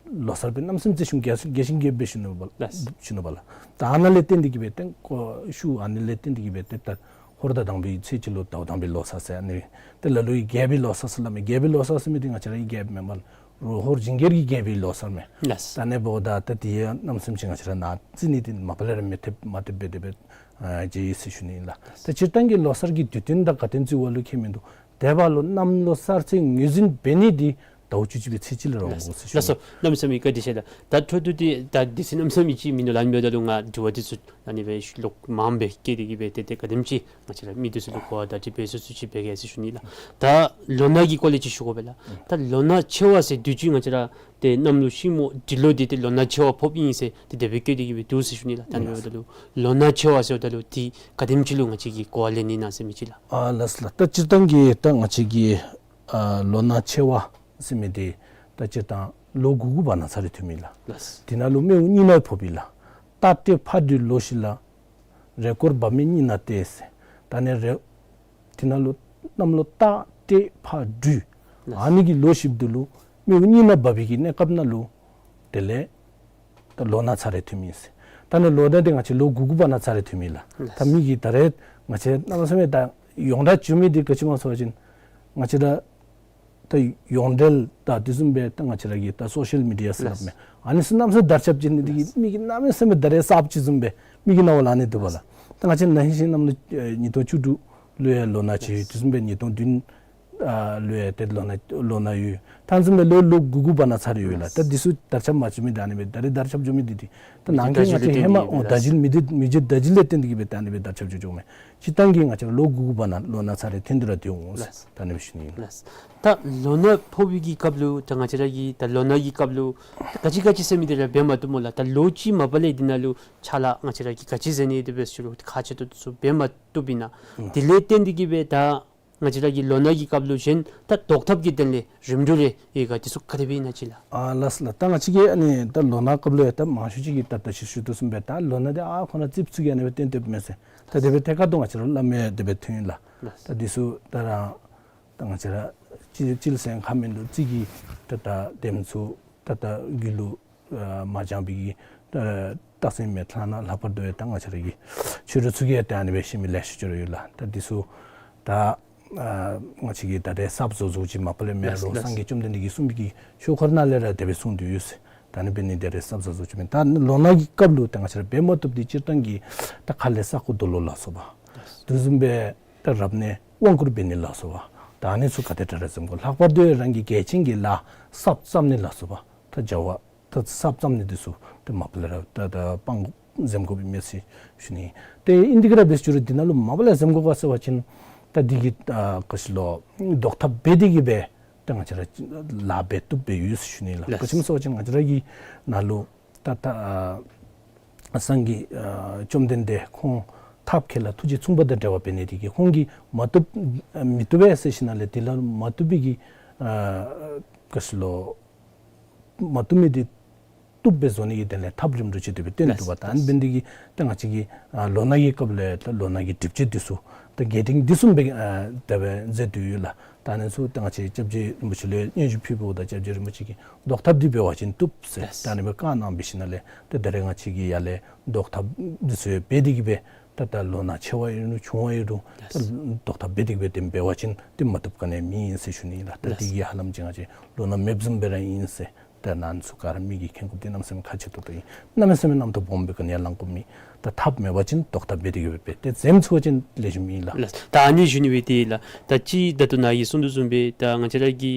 ལོ་གསར་སྦེ་གནམ་མེད་ས་མེད་རྩིས་གཞུང་རྒྱས་རྒྱས་ཤིང་རྒྱས་པ་སྦེ་ཞུ་ནུག་པ་ལགས། ཞུ་ནུག་པ་ལགས། ད་ཨ་ནཱ་ལས་བརྟེན་ཏེ་གི་སྦེ་ཏེ་ཁོ་ཤུལ་ཨ་ནི་ལས་བརྟེན་ཏེ་གི་སྦེ་ཏེ་ད་ཧོར་ཟླ་དང་པའི་ཚེས་གཅིག་ལུ་ཟླཝ་དང་པའི་ལོ་གསར་ཟེར་ཨ་ནི་ཏེ་ལ་ལུ་གི་རྒྱལ་པོའི་ལོ་གསར་ཟེར་སླབ་མས། རྒྱལ་པོའི་ལོ་གསར་ཟེར་མི་འདི་ང་བཅས་ར་གི་རྒྱལཔོ་མེན་པ་ལགས། ཧོར་ཇིང་གེ་གི་རྒྱལ་པོའི་ལོ་གསར་མས། ལགས། ད་ཨ་ནི་འབདཝ་ད་ད་དེ་ཡང་གནམ་མེད་ས་མེད་ཅིག་ང་བཅས་ར་ནཱ་རྩིས་ནི་འདི་མ་པ་ལས་ར་མི་ཐེབས་མ་ཐེབས་སྦེ་དེ་སྦེ་ཨ་མཇལ་ཡི་ཟེར་ཞུ་ནི་ཨིན་ལགས། ད་སྤྱིར་བཏང་གི་ལོ་གསར་གྱི་དུས་སྟོན་དང་ག་དེམ་ཅིག་འབད་རུང་ཁྱད་མིན་འདུག། དེ་འབདཝ་ལུ་གནམ་ལོ་གསར་ཚེས་ངོས་འཛིན་འབད་ནི་འདི་ཟླཝ་བཅུ་གཅིག་པའི་ཚེས་གཅིག་ལས་ར་འོང་དགོ་ཟེར་ཞུ་ནི། ལགས་སོ། གནམ་མེད་ས་མེད་བཀའ་དྲིན་ཆེ་ལགས། ད་འཕྲོ་མཐུད་དེ་ད་དུས་ཚོད་གནམ་མེད་ས་མེད་ཅིག་མིན་འདུག་ལགས། ཨ་ནི་འབདཝ་ད་ལུ་ང་དྲི་བ་འདི་ཚུ་ཨ་ནི་སྦེ་ལོག་མངམ་སྦེ་བཀོད་དེ་གི་སྦེ་ཏེ་ཏེ་ག་དེམ་ཅིག་ང་བཅས་ར་མི་འདི་ཚུ་ལུ་གོ་བ་དང་འདྲིས་པའི་སུ་སུ་ཅིག་འབད་གེ་ཟེར་ཞུ་ནི་ལགས། ད་ལོ་ན་གི་སྐོར་ལས་ཅིག་ཞུ་དགོ་པས་ལགས། ད་ལོ་ན་ཆེ་བ་ཟེར་དུས་ཅི་ང་བཅས་ར་ཏེ་གནམ་ལོ་ཤིང་མོ་འབྲི་ལོ་འདི་ཏེ་ལོ་ན་ཆེ་བ་ཕོགཔ་ཨིན་ཟེར་ཏེ་དེ་སྦེ་བཀོད་དེ་གི་སྦེ་འདུག་ཟེར་ཞུ་ནི་ལགས། ད་ཨ་ནི་འབདཝ་ད་ལུ་ལོ་ན་ཆེ་བ་ཟེརཝ་ད་ལུ་འདི་ག་དེམ་ཅིག་ལུ་ང་བཅས་ཀྱིས་གོ་བ་ལེན་ནི་ཨིན་ན་ཟེར་མི་ཅིག་ལགས། ཨ་ལགས་སོ་ལགས། ད་སྤྱིར་བཏང་གི་ད་ང་བཅས་ཀྱི་ཨ་ལོ་ན་ཆེ་བ་ཟེར་མི་འདི་ད་སྤྱིར་བཏང་ལོ་དགུ་དགུ་བར་ན་ཚར་རེ་ཐོནམ་ཨིན་ལགས། ལགས། དེ་ནང་ལུ་སྨེ་བོ་གཉིས་ནང་ཕོགཔ་ཨིན་ལགས། རྟ་སྟོད་ཕ་དུས་ལོ་བཞི་ལ། རེས་སྐོར་བབ་མེད་གཉིས་ནང་སྟེ་ཟེར། ད་ཨ་ནི་རེས་དེ་ནང་ལུ་ གནམ་ལོ་སྟག་སྤྲེལ་ཕག་སྦྲུལ། ལགས། ཨ་ནི་གི་ལོ་བཞི་པོ་འདི་ལུ་མི་གཉིས་ནང་འབབ་པའི་གི་གནས་སྐབས་ནང་ལུ་དེ་ལས་ད་ལོ་ན་ཚར་རེ་ཐོནམ་ཨིན་ཟེར། ད་ནི་ལོ་ན་འདི་ང་བཅས་ལོ་དགུ་དགུ་པ་ནང་ཚར་རེ་ཐོནམ་ཨིན་ལགས། ལགས། ད་མི་གིས་ད་རེས་ང་བཅས་གནམ་མེད་ས་མེད་ད་ཡོངས་གྲགས་བྱུང་མི་འདི་ག་ཅི་སྨོ་ཟེར་བ་ཅིན་ང་བཅས་ར་ད་ཡོངས་འབྲེལ་ད་དེ་བཟུམ་སྦེ་ད་ང་བཅས་ར་གི་ད་སོ་ཤལ་མི་ཌི་ཡ་ཟེར་སླབ་མས། ཨ་ནི་ཚུ་གནམ་མེད་ས་མེད་དར་ཁྱབ་ཅིག་ནི་འདི་གིས་མི་གིས་གནམ་མེད་ས་མེད་ད་རེས་གསརཔ་ཅིག་བཟུམ་སྦེ་མི་གི་རྣ་བ་ལུ་ཨ་ནི་འདུག་པ་ལགས། ད་ང་བཅས་ན་ཧིང་གཤིན་གནམ་ལོ་ཨེ་ཉིས་སྟོང་བཅུ་དྲུག་ལུ་ཡང་ལོ་ན་ཅིག་ཡོད། དེ་བཟུམ་སྦེ་ཉིས་སྟོང་བདུན་ཨ་ལུ་ཡང་ཏེ་ལོ་ན་ལོ་ན་ཡོད། ད་བཟུམ་སྦེ་ལོ་ལོ་དགུ་དགུ་པ་ནང་ཚར་རེ་ཡོད་ལགས། ད་འདི་ཚུ་དར་ཁྱབ་མ་བྱུང་མི་ད་ཨ་ནི་སྦེ་ད་རེས་དར་ཁྱབ་བྱུང་མི་འདི་འདི་ད་ནང་གི་ང་བཅས་ཧེ་མ་འོ་ད་བྱིལ་མི་འདི་མི་འདི་ད་བྱིལ་ལས་བརྟེན་ཏེ་གིས་སྦེ་ད་ཨ་ནི་སྦེ་དར་ཁྱབ་བྱུང་བྱུངམ་མས། སྤྱིར་བཏང་གི་ང་བཅས་ར་ལོ་དགུ་དགུ་པ་ནང་ལོ་ན་ཚར་རེ་ཐོན་ཏེ་ར་སྡོད་འོང་ཟེར་ད་ཨ་ནི་སྦེ་ཞུ་ནི་ཨིན་ལགས། ད་ལོ་ན་ཕོག་པའི་གི་སྐབས་ལུ་ད་ང་བཅས་ར་གི་ད་ལོ་ན་གི་སྐབས་ལུ་ད་ག་ཅི་ག་ཅི་ཟེར་མི་འདི་ར་འབད་མ་བཏུབ་སྨོ་ལགས། ད་ལོ་གཅིག་མ་པ་ལས་འདི་ནང་ལུ་ཕྱག་ལཱ་ང་བཅས་ར་གིས་ག་ཅི་མཛད་ནི་དེ་སྦེ་ཞུ་རུང་ཁག་ཆེ་ཏོག་ཏོ་ཚུ་འབད་མ་བཏུབ་པས་ན། ཨུམ། དེ་ལས་བརྟེན་ཏེ་གིས་སྦེ་ད་ང་བཅས་ར་གི་ལོ་ན་གི་སྐབས་ལུ་གཞན་ད་བཟློག་ཐབས་ཀྱི་དོན་ལས་རིམ་གྲོ་རེ་ཡོད་ག། དེ་ཚུ་ག་དེ་སྦེ་ཨིན་ན་ཅིག་ལགས། ཨ་ལགས་ལགས། ད་ང་བཅས་ཀྱི་ཨ་ནི་ད་ལོ་ན་སྐབས་ལུ་ཡང་ད་མང་ཤོས་ཅིག་གིས་ད་ད་ཅི་ཞུ་དོ་བཟུམ་སྦེ་ད་ལོ་ན་འདི་ཨ་ཁོ་ན་རྩིགཔ་ཚུ་གིས་ཨ་ནི་སྦེ་བཏོན་བཏོནམ་མས་ཟེར། ད་དེ་སྦེ་ཐད་ཀར་དུ་ང་བཅས་ར་སླབ་མི་དེ་སྦེ་ཐོན་ཡི་ལགས། ལགས། ད་འདི་ཚུ་ད་ར་ད་ང་བཅས་ར་སྤྱིར་སྤྱིར་ཟེར་ཁ་མིན་འདུག། རྩིག་གི་ད་ད་དེམ་ཚུ་ད་ད་རྒྱུད་ལུ་ཨ་མ་སྦྱངས་པའི་གི་ད་རྟགས་མཚན་མེད། ལྷག་ན་ལྷག་པར་དུ་ཡང་ད་ང་བཅས་ར་གི་ཆོས་གྲོགས་ཚུ་གིས་ཡང་ད་ཨ་ནི་སྦེ་ཤེས་མི་ལེ་ཤ་ཅིག་ར་ཡོད་ལགས། ད་འདི་ཚུ་ད་ཨ་ང་བཅས་ཀྱིས་ད་རེས་གསརཔ་བཟོ་བཟོཝ་ཅིག་མ་པ་ལས་མེན། ལགས། རོགས་ལགས། སངས་རྒྱས་བཅོམ་ལྡན་འདས་ཀྱིས་གསུངས་པའི་གི་ཆོས་འཁོར་ནང་ལས་ར་དེ་སྦེ་གསུངས་ཏེ་ཡོད་ཟེར། ད་ཨ་ནི་འབད་ནི་དེ་རེས་གསརཔ་བཟོ་བཟོཝ་ཅིག་མེན། ད་ལོ་ན་གི་སྐབས་ལུ་ད་ང་བཅས་ར་འབད་མ་བཏུབ་འདི་སྤྱིར་བཏང་གི་ད་ཁ་ལས་ས་རྐོ་རྡོ་སློག་ལ་སོགས་པ། ལགས། དེ་བཟུམ་སྦེ་ད་རབ་གནས་དབང་བསྐུར་འབད་ནི་ལ་སོགས་པ། ད་ཨ་ནི་ཚུ་ག་དེ་དྲག་ར་འཛེམ་དགོ། ལྷག་པར་དུ་རང་གི་གལ་ཆེན་གྱི་ལཱ་གསརཔ་བརྩམ་ནི་ལ་སོགས་པ། ད་བྱ་བ་ད་གསརཔ་བརྩམ་ནི་འདི་ཚུ་ད་མ་པ་ལས་ར་ད་ད་སྤང་འཛེམ་དགོཔ་ཨིན་མས་ཟེར་ཞུ་ནི། ཏེ་ཨིན་དེ་གིས་ར་འབད་ཞུ་རུང་འདི་ནང་ལུ་མ་པ་ལས་འཛེམ་དགོ་ག་ཟེར་བ་ཅིན་ད་འདི་གི་ད་ག་ཅི་ལོ་བཟློག་ཐབས་འབད་དེ་གིས་སྦེ་ད་ང་བཅས་ར་ལཱ་འབད་བཏུབ་སྦེ་ཡོད་ཟེར་ཞུ་ནི་ལགས། ལགས། ག་ཅི་སྨོ་ཟེར་བ་ཅིན་ང་བཅས་ར་གི་ནང་ལུ་ད་ད་ཨ་སངས་རྒྱས་ཨ་བཅོམ་ལྡན་འདས་ཁོང་ཐབས་མཁས་ལ་ཐུགས་རྗེ་མཚུངས་པ་དང་འབྲེལ་བ་འབད་ནི་དེ་གིས་ཁོང་གིས་མ་བཏུབ་མི་བཏུབ་པས་ཟེར་ཞིནམ་ལས་དེ་ལ་མ་བཏུབ་པའི་གི་ཨ་ག་ཅི་ལོ་མ་བཏུབ་མི་འདི་བཏུབ་སྦེ་བཟོ་ནི་གི་དོན་ལས་ཐབས་རིམ་གྲོ་ཅིག་དེ་སྦེ་སྟོན་ཏེ་འདུག་པ། ད་ཨ་ནི་འབད་ནི་དེ་གིས་ད་ང་བཅས་ཀྱིས་ཨ་ལོ་ན་གི་སྐབས་ལས་ད་ལོ་ན་གི་སྒྲིབ་བྱེད་འདི་ཚུ་ད་རྒྱས་འབྲིང་འདི་ཚུ་སྦེ་ཨ་དེ་སྦེ་མཛད་དེ་ཡོད་ལགས། ད་ཨ་ནི་ཚུ་ད་ང་བཅས་སྐྱབས་རྗེ་རིན་པོ་ཆེ་ལུ་སྙན་ཞུ་ཕུལཝ་ད་སྐྱབས་རྗེ་རིན་པོ་ཆེ་གིས་བཟློག་ཐབས་འདི་འབད་བ་ཅིན་བཏུབ་ཟེར། ལགས། ད་ཨ་ནི་སྦེ་བཀའ་གནང་བའི་ཤུལ་ལས་ཏེ་ད་རེས་ང་བཅས་ཀྱིས་ཡར་ལས་བཟློག་ཐབས་འདི་ཚུ་འབད་དེ་གིས་སྦེ་ད་ད་ལོ་ན་ཆེ་བ་ཨིན་རུང་ཆུང་བ་ཨིན་རུང་ད་ལགས། བཟློག་ཐབས་འབད་དེ་གིས་སྦེ་དེ་འབད་བ་ཅིན་ཏེ་མ་བཏུབ་ག་ནི་ཡང་མེད་ཟེར་ཞུ་ནི་ལགས། ད་ལགས། དེ་གིས་ཧ་ལམ་ཅིག་ང་བཅས་ལོ་ན་མེདཔ་བཟུམ་སྦེ་ར་ཨིན་ཟེར། ད་ཨ་ནི་ཚུ་ག་ར་མི་གིས་མཁྱེན་དགོཔ་འདི་གནམ་མེད་ས་མེད་ཁག་ཆེ་ཏོག་ཏོ་ཨིན། གནམ་མེད་ས་མེད་རྣམ་རྟོག་སྦོམ་སྦེ་ག་ནི་ཡང་ལང་དགོཔ་མེད། ད་ཐབས་མེད་པ་ཅིན་བཟློག་ཐབས་འབད་དེ་གིས་སྦེ་འབད། ཏེ་འཛེམ་ཚུགས་པ་ཅིན་ལེགས་ཤོམ་ཨིན་ལགས། ལགས། ད་ཨ་ནི་ཞུ་ནི་སྦེ་ཏེ་ལགས། ད་ཅི་ད་ལྟོ་ནཱ་གིས་གསུངས་དོ་བཟུམ་སྦེ་ད་ང་བཅས་ར་གི་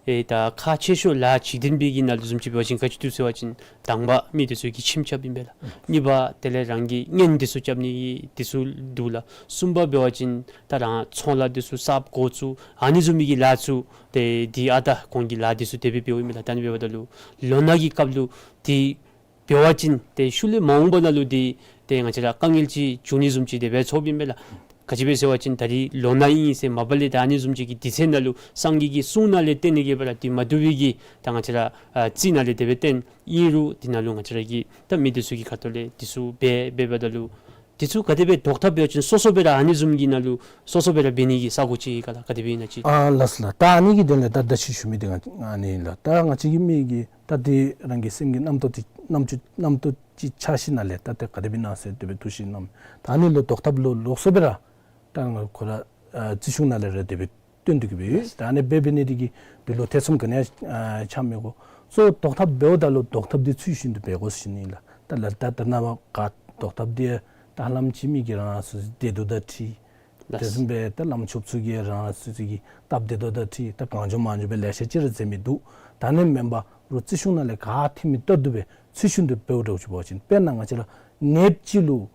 ཨེ་ད་ཁག་ཆེ་ཤོས་ལཱ་འཇིག་རྟེན་པའི་གི་ནང་ལུ་བཟུམ་ཅིག་འབད་བ་ཅིན་ག་ཅི་འདུག་ཟེར་བ་ཅིན་དང་པ་མི་འདི་ཚུ་གིས་ཁྱིམ་རྐྱབ་ཨིན་པས་ལགས། གཉིས་པ་དེ་ལས་རང་གི་གཉེན་འདི་ཚུ་རྐྱབ་ནི་འདི་ཚུ་འདུག་ལགས། གསུམ་པ་འབད་བ་ཅིན་ད་རང་ཚོང་ལཱ་འདི་ཚུ་གསརཔ་འགོ་བཙུགས་ཨ་ནི་བཟུམ་མའི་གི་ལཱ་ཚུ་ཏེ་འདི་ཨ་ད་གོང་གི་ལཱ་འདི་ཚུ་དེ་སྦེ་འབདཝ་ཨིན་པས་ལགས། ད་ཨ་ནི་འབདཝ་ད་ལུ་ལོ་ན་གི་སྐབས་ལུ་འདི་འབད་བ་ཅིན་ཏེ་ཤུལ་ལས་མ་འོངས་པ་ནང་ལུ་འདི་ཏེ་ང་བཅས་ར་དཀའ་ངལ་ཅིག་འབྱུང་ནི་བཟུམ་ཅིག་དེ་སྦེ་ཚོརཝ་ཨིན་པས་ལགས། ག་ཅི་སྦེ་ཟེར་བ་ཅིན་ད་རིས་ལོ་ན་ཨིན་ཟེར་མ་པ་ལས་ད་ཨ་ནི་བཟུམ་ཅིག་གི་དུས་ཚོད་ནང་ལུ་སངས་རྒྱས་ཀྱི་གསུང་ནང་ལས་བརྟེན་ནི་གིས་སྦེ་ར་འདི་མ་བཏུབ་པའི་གི་ད་ང་བཅས་ར་ཨ་རྩིས་ནང་ལས་དེ་སྦེ་བརྟེན་ཨིན་རུང་འདི་ནང་ལུ་ང་བཅས་ར་གིས་ད་མི་འདི་ཚུ་གི་ཁ་ཐུག་ལས་འདི་ཚུ་འབད་འབདཝ་ད་ལུ་འདི་ཚུ་ག་དེ་སྦེ་བཟློག་ཐབས་འབད་བ་ཅིན་སོ་སོ་སྦེ་ར་ཨ་ནི་བཟུམ་གྱི་ནང་ལུ་སོ་སོ་སྦེ་ར་འབད་ནི་གི་ས་གོ་ཅིག་ག་ལགས། ག་དེ་སྦེ་ཨིན་ན་ཅིག། ཨ་ལགས་ལགས། ད་ཨ་ནི་གི་དོན་ལས་ད་ད་ཅི་ཞུ་མི་འདི་ང་ཨ་ནི་ལགས། ད་ང་བཅས་ཀྱི་མི་གིས་ད་འདི་རང་གི་སེམས་ཀྱི་རྣམ་རྟོག་འདི་རྣམ་ཅོ་རྣམ་རྟོག་ཅིག་ཆགས་ཞིནམ་ལས་ད་ཏེ་ག་དེ་སྦེ་ཨིན་ན་ཟེར་དེ་སྦེ་འདུ་ཤེས་རྣམ་ད་ཨ་ནི་ལུ་བཟློག་ཐབས་ལུ་ལོགས་སུ་སྦེ་ར་ད་ང་ཁོ་ར་ཨ་རྩིས་གཞུང་ནང་ལས་ར་དེ་སྦེ་སྟོན་ཏེ་གིས་སྦེ་ཡོད། ད་ཨ་ནི་སྦེ་འབད་ནི་འདི་གིས་འདི་ལུ་ཐེ་ཚོམ་ག་ནི་ཡང་ཨ་ཆགས་མི་དགོ། གཙོ་བོ་བཟློག་ཐབས་འབདཝ་ད་ལུ་བཟློག་ཐབས་འདི་ཚུལ་བཞིན་དུ་འབད་དགོ་ཟེར་ཞུ་ནི་ལགས། ད་ལགས་ད་ད་ནཱ་བ་ག་བཟློག་ཐབས་འདི་ད་ཧ་ལམ་ཅིག་མི་གིས་རང་རང་སོ་སོའི་བདེ་སྡུག་དང་འཁྲིལ། ལགས། དེ་བཟུམ་སྦེ་ད་བླམ་ཆོསཔ་ཚུ་གིས་རང་རང་སོ་སོ་གི་སྟབས་བདེ་ཏོག་ཏོ་དང་འཁྲིལ་ད་གང་བྱུང་མང་བྱུང་སྦེ་ལེ་ཤ་ཅིག་ར་མཛད་མི་འདུག། ད་ཨ་ནི་མེན་པར་རོགས་རྩིས་གཞུང་ནང་ལས་ག་ཐོན་མི་ལྟར་དུ་སྦེ་ཚུལ་བཞིན་དུ་འབདཝ་འདྲཝ་ཅིག་འབད་བ་ཅིན་དཔེར་ན་ང་བཅས་ར་ནདཔ་ཅིག་ལུ་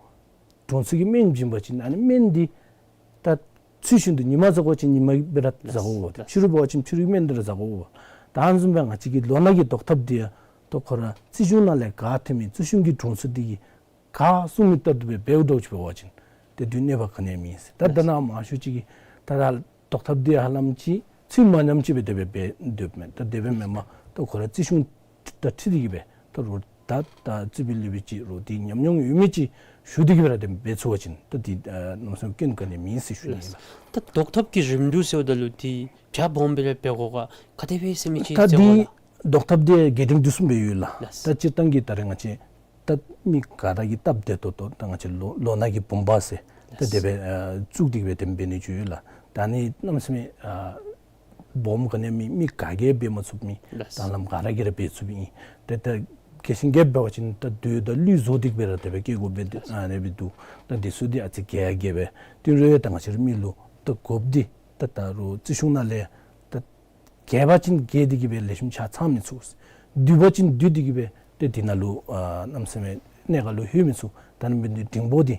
དྲུང་འཚོ་གིས་སྨན་བྱིན་པ་ཅིན་ཨ་ནི་སྨན་འདི་ད་ཚུལ་བཞིན་དུ་ཉི་མ་བཟའ་དགོ་པ་ཅིན་ཉི་མ་སྦེ་ར་བཟའ་དགོ་དགོ། ལགས། ཕྱི་རུ་འབད་བ་ཅིན་ཕྱི་རུའི་སྨན་འདི་ར་བཟའ་དགོ་དགོ། ད་ཨ་ནི་བཟུམ་སྦེ་ང་བཅས་ཀྱི་ལོ་ན་གི་བཟློག་ཐབས་འདི་ཡང་ད་ཁོ་ར་རྩིས་གཞུང་ནང་ལས་ག་ཐོན་མི་རྩིས་གཞུང་གི་དྲུང་འཚོ་འདི་གིས་ག་གསུང་མི་ལྟར་དུ་སྦེ་འབདཝ་འདྲཝ་ཅིག་འབད་བ་ཅིན་ཏེ་དུས་གནོད་པ་ག་ནི་ཡང་མེད་ཟེར། ད་ད་ནཱ་མང་ཤོས་ཅིག་གིས་ད་ད་བཟློག་ཐབས་འདི་ཧ་ལམ་ཅིག་ཚུལ་མ་ཉམས་ཅིག་སྦེ་དེ་སྦེ་འབད་སྡོདཔ་མས། ད་དེ་སྦེ་མེན་པར་ད་ཁོ་ར་རྩིས་གཞུང་དང་འཁྲིལ་ཏེ་གིས་སྦེ་ད་རོགས་ ད་ད་རྩིས་སྤྲོད་ལེགས་པོ་ཅིག་རུང་དེ་ཉམས་མྱོང་ཡོད་མི་ཅིག་ཞུ་སྟེ་གི་སྦེ་ར་དེ་འབད་ཚུགས་པ་ཅིན་ད་དེ་ཨ་གནམ་མེད་ས་མེད་སྐྱོན་ག་ནི་མེད་ཟེར་ཞུ་ནི་ལགས། ད་བཟློག་ཐབས་ཀྱི་རིམ་གྲོ་ཟེརཝ་ད་ལུ་དེ་བྱ་སྦོམ་སྦེ་ར་འབད་དགོ་ག་ག་དེ་སྦེ་ཟེར་མི་ཅིག་ད་ཟེར་དགོ་དེ་ལགས། བཟློག་ཐབས་དེ་རྒྱས་འབྲིང་བསྡུས་གསུམ་སྦེ་ཡོད་ལགས། ལགས། ད་སྤྱིར་བཏང་གི་ད་རེས་ང་བཅས་ད་མི་ག་ར་གིས་སྟབས་བདེ་ཏོག་ཏོ་ད་ང་བཅས་ལོ་ལོ་ན་གི་བུམ་པ་ཟེར་ད་ལགས། དེ་སྦེ་ཨ་བཙུགས་ཏེ་གི་སྦེ་དེ་འབད་ནི་ཅིག་ཡོད་ལགས། ད་ནི་གནམ་མེད་ས་མེད་ཨ་སྦོམ་ག་ནི་མེད། མི་ག་གིས་འབད་མ་ཚུགས་མི། ལགས། ད་ལམ་ག་ར་གིས་ར་འབད་ཚུགས་མི་ཨིན། ཏེ་ད་རྒྱས་ཤིང་རྒྱསཔ་འབད་བ་ཅིན་ད་རྡོ་དང་གླུད་བཟོ་སྟེ་གི་སྦེ་ར་དེ་སྦེ་བཀལ་དགོཔ་སྦེ་ལགས། ཨ་ནི་སྦེ་འདུག། ད་དེ་ཚུ་འདི་ཨ་ཙི་རྒྱས་རྒྱསཔ་སྦེ་དེ་རུང་ཡང་ད་ང་བཅས་ར་མི་ལུ་ད་དགོཔ་འདི་ད་ད་རུང་རྩིས་གཞུང་ནང་ལས་ད་རྒྱས་པ་ཅིན་རྒྱས་ཏེ་གི་སྦེ་ལེགས་ཤོམ་ཆ་ཚང་མི་ཚུགས། བསྡུས་པ་ཅིན་བསྡུས་ཏེ་གི་སྦེ་ཏེ་དེ་ནང་ལུ་ཨ་གནམ་མེད་ས་མེད་གནད་འགག་ལུ་ལྷོད་མི་ཚུགས། ད་ནི་འབད་ནི་འདི་འབྲིང་པོ་འདི་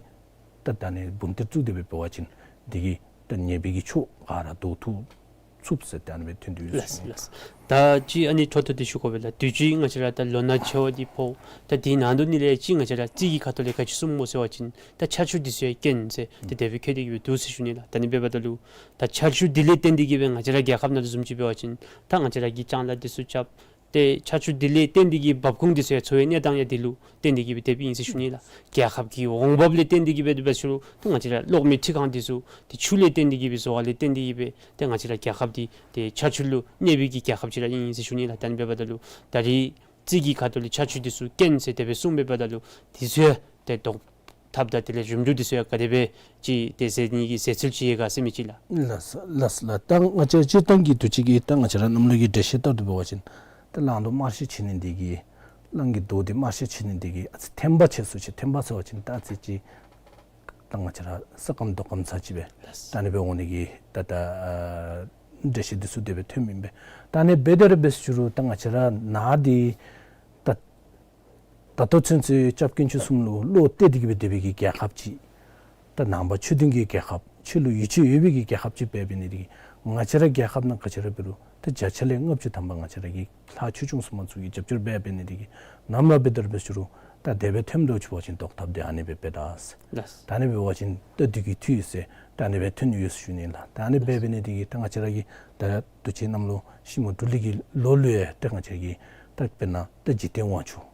ད་ད་ནི་བུམ་གཏེར་བཙུགས་ཏེ་སྦེ་འབད་བ་ཅིན་དེ་གིས་ད་ཉེས་པའི་གི་ཕྱོགས་ག་ར་བཟློག་ཚུགས་ཚུགས་ཟེར་ད་ནི་སྦེ་ཐོན་ཏེ་ཡོད་ལགས། ཟེར་ཞུ་ནི། ལགས། ད་ཅི་ཨ་ནི་འཕྲོ་མཐུད་དེ་ཞུ་དགོ་པས་ལགས། དུས་ཅི་ང་བཅས་ར་ད་ལོ་ན་ཆེ་བ་འདི་ཕོག། ད་དེ་ནང་དོག་ནི་ལས་ཅི་ང་བཅས་ར་རྩིས་ཀྱི་ཁ་ཐུག་ལས་ག་ཅི་གསུངམ་སྨོ་ཟེར་བ་ཅིན་ད་ཆར་ཆུ་འདི་ཚུ་ཡང་རྐྱེན་ཟེར་ཏེ་དེ་སྦེ་བཀོད་དེ་གི་སྦེ་འདུག་ཟེར་ཞུ་ནི་ལགས། ད་ནི་འབདཝ་ད་ལུ་ད་ཆར་ཆུ་འདི་ལས་བརྟེན་ཏེ་གི་སྦེ་ང་བཅས་ར་རྒྱལ་ཁབ་ནང་ལུ་བཟུམ་ཅིག་འབད་བ་ཅིན་ད་ང་བཅས་ར་གིས་ལྕང་ལཱ་འདི་ཚུ་རྐྱབ། ཏེ་ཆར་ཆུ་འདི་ལས་བརྟེན་ཏེ་གི་འབབ་ཁུངས་འདི་ཚུ་ཡང་འཚོ་བའི་གནས་སྟངས་ཡང་འདི་ལུ་བརྟེན་ཏེ་གི་སྦེ་དེ་སྦེ་ཨིན་ཟེར་ཞུ་ནི་ལགས། རྒྱལ་ཁབ་ཀྱི་འོང་འབབ་ལས་བརྟེན་ཏེ་གི་སྦེ་འདི་སྦེ་ཞུ་རུང་ད་ང་བཅས་ར་གློག་མེ་འཕྲུལ་ཁང་འདི་ཚུ་ཏེ་ཆུ་ལས་བརྟེན་ཏེ་གི་སྦེ་བཟོ་བ་ལས་བརྟེན་ཏེ་གི་སྦེ་ཏེ་ང་བཅས་ར་རྒྱལ་ཁབ་འདི་ཏེ་ཆར་ཆུ་ལུ་གནས་པའི་གི་རྒྱལ་ཁབ་ཅིག་ར་ཨིན་ཟེར་ཞུ་ནི་ལགས། ད་ནི་འབདཝ་ད་ལུ་ད་རེས་རྩིས་ཀྱི་ཁ་ཐུག་ལས་ཆར་ཆུ་འདི་ཚུ་རྐྱེན་ཟེར་དེ་སྦེ་གསུངམ་འབདཝ་ད་ལུ་འདི་ཚུ་ཡང་ཏེ་བཟློག་ཐབས་དང་དེ་ལས་རིམ་གྲོ་འདི་ཚུ་ཡང་ག་དེ་སྦེ་ཅིག་ཏེ་ཟེར་ནི་གི་ཟེར་ཚུལ་ཅིག་ཡོད་ག་ཟེར་མི་ཅིག་ལགས། ལགས་ལགས་ལགས། ད་ང་བཅས་སྤྱིར་བཏང་གི་དུས་ཅི་གི་ད་ང་བཅས་ར་གནམ་ལོ་གི་འགྲེལ་བཤད་ལྟར་དུ་འབད་བ་ཅིན་ད་གླང་རྡོག་དམར་ཤོས་ཆགས་ནི་འདི་གིས་གླང་གི་རྡོག་འདི་དམར་ཤོས་ཆགས་ནི་འདི་གིས་ཨ་ཙི་ཐན་པ་ཆགས་སུ་ཆེ། ཐན་པ་ཟེར་བ་ཅིན་ད་ཨ་ཙི་ཅིག་ད་ང་བཅས་ར་ས་སྐམ་རྡོ་སྐམ་ཚར་ཅིག་སྦེ་ལགས། ད་ནི་སྦེ་འོང་ནི་གི་ད་ད་ཨ་འགྲེལ་བཤད་འདི་ཚུ་དེ་སྦེ་ཐོནམ་ཨིན་པས། ད་ནི་འབད་དེ་ར་འབད་ཞུ་རུང་ད་ང་བཅས་ར་ནཱ་འདི་ད་ད་ལྟོ་ཚུན་ཚོད་སྐྱབས་དཀོན་མཆོག་གསུམ་ལུ་བློ་གཏད་དེ་གི་སྦེ་སྡོད་པའི་གི་རྒྱལ་ཁབ་ཅིག། ད་ནང་པ་ཆོས་ལྡན་གྱི་རྒྱལ་ཁབ། ཆོས་ལུ་ཡིད་ཆེས་ཡོད་པའི་གི་རྒྱལ་ཁབ་ཅིག་འབད་འབད་ནི་འདི་གིས་ང་བཅས་ར་རྒྱལ་ཁབ་ནང་ག་ཅི་ར་འབད་རུང་ད་བརྒྱ་ཆ་ལས་ལྔ་བཅུ་ཐམ་པ་ང་བཅས་ར་གི་ལྷ་ཆོས་སྐྱོང་སྲུང་མ་ཚུ་གིས་རྒྱབ་སྐྱོར་འབད་འབད་ནི་འདི་གིས་ནམ་ར་འབད་དེ་ར་འབད་ཞུ་རུང་ད་དེ་སྦེ་ཐོནམ་འདྲཝ་ཅིག་འབད་བ་ཅིན་བཟློག་ཐབས་འདི་ཨ་ནི་སྦེ་འབད་ད་ཟེར། ལགས། ད་ནི་འབད་བ་ཅིན་ད་འདི་གིས་འཐུས་ཟེར་ད་ནི་སྦེ་ཐོན་ཡོད་ཟེར་ཞུ་ནི་ལགས། ད་ནི་འབད་འབད་ནི་འདི་གིས་ད་ང་བཅས་ར་གི་ད་དུས་ཅི་གནམ་ལོ་ཤིང་མོ་འབྲུ་ལེགས་ཀྱི་ལོ་ལུ་ཡང་ད་ང་བཅས་ཀྱི་ད་དཔེར་ན་ད་འཇིག་རྟེན་དབང་ཕྱུག།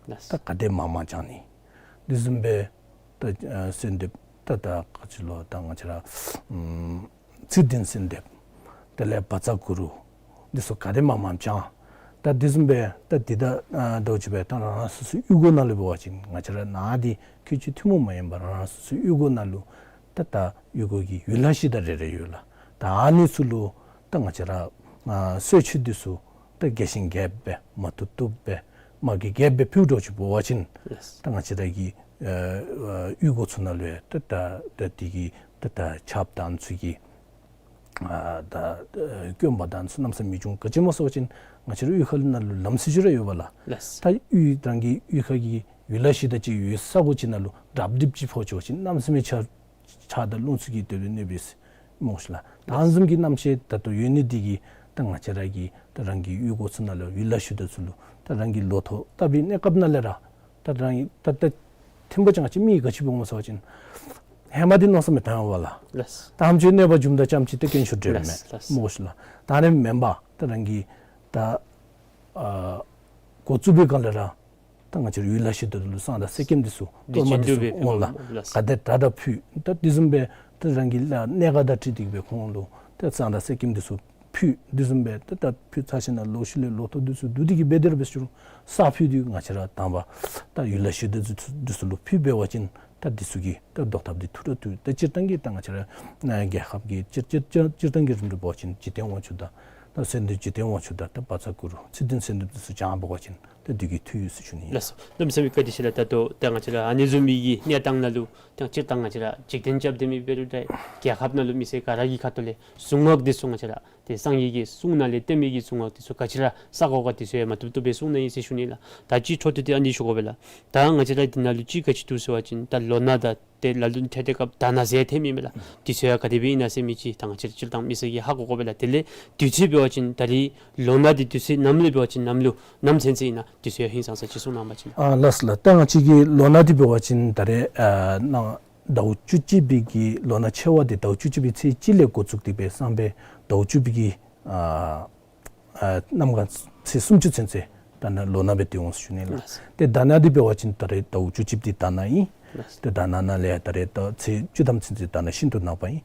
ལགས། ད་ག་དེ་མང་མང་བྱང་ནི། འདི་བཟུམ་སྦེ་ད་ཨ་གསོལ་འདེབས་ད་ད་ག་ཅི་ལོ་ད་ང་བཅས་ར་ཨམ་ཚེ་བདུན་གསོལ་འདེབས། དེ་ལས་བཛྲ་གུ་རུ། འདི་ཚུ་ག་དེ་མང་མང་བྱང་། ད་འདི་བཟུམ་སྦེ་ད་འདི་ད་ཨ་ད་ཅི་སྦེ་ད་རང་རང་སོ་སོའི་གཡུས་སྒོ་ནང་ལུ་འབད་བ་ཅིན་ང་བཅས་ར་ནཱ་འདི་ཁུལ་གཅིག་ཐུན་མོང་མ་ཡིན་པར་རང་རང་སོ་སོའི་གཡུས་སྒོ་ནང་ལུ་ད་ད་གཡུས་སྒོ་གི་ཡུལ་ལྷ་གཞི་བདག་རེ་རེ་ཡོད་ལགས། ད་ཨ་ནི་ཚུ་ལུ་ད་ང་བཅས་ར་ཨ་གསོལ་མཆོད་འདི་ཚུ་ད་རྒྱས་ཤིང་རྒྱསཔ་སྦེ་མ་བཏུབ་བཏུབ་སྦེ་མ་རྒྱས་རྒྱསཔ་སྦེ་ཕུལཝ་འདྲཝ་ཅིག་འབད་བ་ཅིན་ལགས། ད་ང་བཅས་ར་གི་ཨ་ཨ་གཡུས་སྒོ་ཚུ་ནང་ལུ་ཡང་ད་ད་ད་འདི་གི་ད་ད་ཆརཔ་དང་ཚུ་གི་ཨ་ད་ཨ་སྐྱོན་པ་དང་ཚུ་གནམ་མེད་ས་མེད་མི་འབྱུང་། ག་ཅི་སྨོ་ཟེར་བ་ཅིན་ང་བཅས་ར་གཡུས་ཁ་ལུ་ནང་ལུ་ལམ་སྲོལ་ཅིག་ར་ཡོད་པས་ལགས། ལགས། ད་གཡུས་རང་གི་གཡུས་ཁ་གི་ཡུལ་ལྷ་གཞི་བདག་ཅིག་ཡོད་ས་གོ་ཅིག་ནང་ལུ་རབ་རྡིབ་ཅིག་ཕོག་འགྱོ་བ་ཅིན་གནམ་མེད་ས་མེད་ཆར་ཆར་དང་རླུང་ཚུ་གིས་དེ་སྦེ་གནོད་པས་ཟེར་སྨོ་ཤིག་ལགས། ད་ཨ་ནི་བཟུམ་གྱི་རྣམ་ཤེས་ད་ལྟོ་ཡོད་ནི་འདི་གིས་ད་ང་བཅས་ར་གི་ད་རང་གི་གཡུས་སྒོ་ཚུ་ནང་ལུ་ཡུལ་ལྷ་གཞི་བདག་ཚུ་ལུ་ད་རང་གི་ལོ་ཐོག་བཏབ་པའི་གནས་སྐབས་ནང་ལས་ར་ད་རང་གི་ད་ད་ཐེམ་པ་ཅང་ཅིག་མི་ག་ཅི་འབད་འོང་ཟེར་བ་ཅིན་ཧེ་མ་འདི་མནོ་བསམ་མི་བཏང་བས་ལགས། ལགས། ད་ཨ་ནེམ་ཅིག་གནོད་པ་འབྱུངམ་ད་ཙམ་ཅིག་ཏེ་དཀོན་མཆོག་འདྲེན་མས། ལགས། ལགས། སྨོ་ཤིག་ལགས། ད་ཨ་ནི་མེན་པར་ད་རང་གི་ད་ཨ་འགོ་བཙུགས་པའི་སྒང་ལས་ར་ད་ང་བཅས་ར་ཡུལ་ལྷ་གཞི་བདག་ལུ་བསང་དང་གསེར་སྐྱེམས་འདི་ཚུ་གཏོར་མ་འདི་ཚུ་འདི་བྱིན་བསྡུ་འབད་འོང་ལགས། ཕུལ་ལགས། ག་དེ་དྲག་དྲག་ཕུལ། ད་འདི་བཟུམ་སྦེ་ད་རང་གི་ལཱ་གནད་འགག་དང་འཁྲིལ་ཏེ་གི་སྦེ་ཁོང་ལུ་ད་བསང་དང་གསེར་སྐྱེམས་འདི་ཚུ་ཕུལ། འདི་བཟུམ་སྦེ་ད་ད་ཕུལ་ཚར་ཞིནམ་ལས་ལོག་ཤུལ་ལས་ལོ་ཐོག་འདི་ཚུ་བསྡུ་སྟེ་གི་འབད་དེ་ར་འབད་ཞུ་རུང་ས་ཕུད་འདི་ང་བཅས་ར་དང་པ་ད་ཡུལ་ལྷ་གཞི་བདག་འདི་ཚུ་འདི་ཚུ་ལུ་ཕུལ་འབད་བ་ཅིན་ད་འདི་ཚུ་གི་ད་བཟློག་ཐབས་འདི་ཐུགས་ར་ཐུག། ད་སྤྱིར་བཏང་གི་ད་ང་བཅས་ར་ཨ་རྒྱལ་ཁབ་ཀྱི་སྤྱིར་སྤྱིར་སྤྱིར་སྤྱིར་བཏང་གི་རིམ་གྲོ་འབད་བ་ཅིན་འཇིག་རྟེན་དབང་ཕྱུག་དང་ད་གསོལ་འདེབས་འཇིག་རྟེན་དབང་ཕྱུག་དང་ད་བཛྲ་གུ་རུ་ཚེ་བདུན་གསོལ་འདེབས་འདི་ཚུ་བྱང་འབད་བ་ཅིན་ད་འདི་གིས་འཐུས་ཡོད་ཟེར་ཞུ་ནི་ཨིན། ལགས་སོ། གནམ་མེད་ས་མེད་བཀའ་དྲིན་ཆེ་ལགས། ད་ལྟོ་ད་ང་བཅས་ར་ཨ་ནི་བཟུམ་མའི་གི་གནས་སྟངས་ནང་ལུ་ད་སྤྱིར་བཏང་ང་བཅས་ར་འཇིག་རྟེན་རྐྱབ་སྡོད་མི་འབད་རུང་ད་རྒྱལ་ཁབ་ནང་ལུ་མི་སེར་ག་ར་གི་ཁ་ཐུག་ལས་གཟུངས་སྔགས་འདི་ཚུ་ང་བཅས་ར་ཏེ་སངས་རྒྱས་ཀྱི་གསུང་ནང་ལས་བསྟན་མི་གི་གཟུངས་སྔགས་འདི་ཚུ་ག་ཅི་ར་བསག་དགོ་ག་འདི་ཚུ་ཡང་མ་བཏུབ་བཏུབ་སྦེ་གསུངས་ནི་ཨིན་ཟེར་ཞུ་ནི་ལགས། ད་ཅི་འཕྲོ་མཐུད་དེ་ཨ་ནི་ཞུ་དགོ་པས་ལགས། ད་ང་བཅས་ར་འདི་ནང་ལུ་ཅིག་ག་ཅི་འདུག་ཟེར་བ་ཅིན་ད་ལོ་ན་དང་ཏེ་ལ་ལུ་ནི་འཕྲལ་འཕྲལ་སྐབས་ད་ན་ཟེར་ཐོནམ་ཨིན་མས་ལགས། འདི་ཚུ་ཡང་ག་དེ་སྦེ་ཨིན་ན་ཟེར་མི་ཅིག་ད་ང་བཅས་ར་སྤྱིར་བཏང་མི་སེར་གྱིས་ཧ་གོ་དགོ་པས་ལགས། དེ་ལས་དུས་ཚོད་འབད་བ་ཅིན་ད་རེས་ལོ་ན་འདི་དུས་ཚོད་ནམ་ལས་འབད་བ་ཅིན་ནམ་ལུ་ནམ་ཚུན་ཚོད་ཨིན་ན་འདི་ཚུ་ཡང་ཧིང་སངས་ས་ཅིག་གསུང་གནང་བ་ཅིན། ཨ་ལགས་སོ་ལགས། ད་ང་བཅས་ཀྱི་ལོ་ན་འདི་འབད་བ་ཅིན་ད་རེས་ཨ་ནཱ་ཟླཝ་བཅུ་གཅིག་པའི་གི་ལོ་ན་ཆེ་བ་འདི་ཟླཝ་བཅུ་གཅིག་པའི་ཚེས་གཅིག་ལས་འགོ་བཙུགས་ཏེ་སྦེ་སང་ཕོད་ཟླཝ་བཅུ་པའི་གི་ཨ་ཨ་གནམ་གང་ཚེས་སུམ་ཅུ་ཚུན་ཚོད་ད་ ད་ནཱ་ལོ་ན་སྦེ་སྡོད་འོང་ཟེར་ཞུ་ནི་ལགས། ལགས། ཏེ་ད་ནཱ་འདི་འབད་བ་ཅིན་ད་རེས་ཟླཝ་བཅུ་གཅིག་འདི་ད་ནཱ་ཨིན། ལགས། ཏེ་ད་ནཱ་ནང་ལས་ད་རེས་ད་ཚེས་བཅུ་ཐམ་ཚུན་ཚོད་ད་ནཱ་ཤིན་ཏུ་ནག་པ་ཨིན།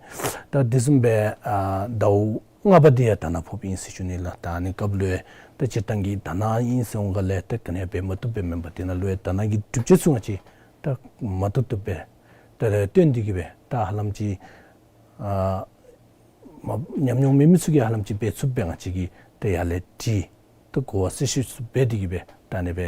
ད་དེ་བཟུམ་སྦེ་ཨ་ཟླཝ་ལྔ་པ་འདི་ཡང་ད་ནཱ་ཕོགཔ་ཨིན་ཟེར་ཞུ་ནི་ལགས། ད་ཨ་ནི་སྐབས་ལུ་ཡང་ད་སྤྱིར་བཏང་གི་ད་ནཱ་ཨིན་ཟེར་འོང་ག་ལས་ད་ག་ནི་འབད་མ་བཏུབ་སྦེ་མེན་པར་དེ་ནང་ལུ་ཡང་ད་ནཱ་གི་སྒྲུབ་བྱེད་ཚུ་ང་བཅས་ད་མ་བཏུབ་བཏུབ་སྦེ་ད་རེས་སྟོན་ཏེ་གི་སྦེ་ད་ཧ་ལམ་ཅིག་ཨ་མ་ཉམས་མྱོང་མེད་མི་ཚུ་གིས་ཧ་ལམ་ཅིག་འབད་ཚུགསཔ་སྦེ་ང་བཅས་ཀྱིས་ད་ཡར་ལས་བྲིས། ད་གོ་བ་གསལ་བཤད་ཚུ་འབད་དེ་གི་སྦེ་ད་ཨ་ནི་སྦེ་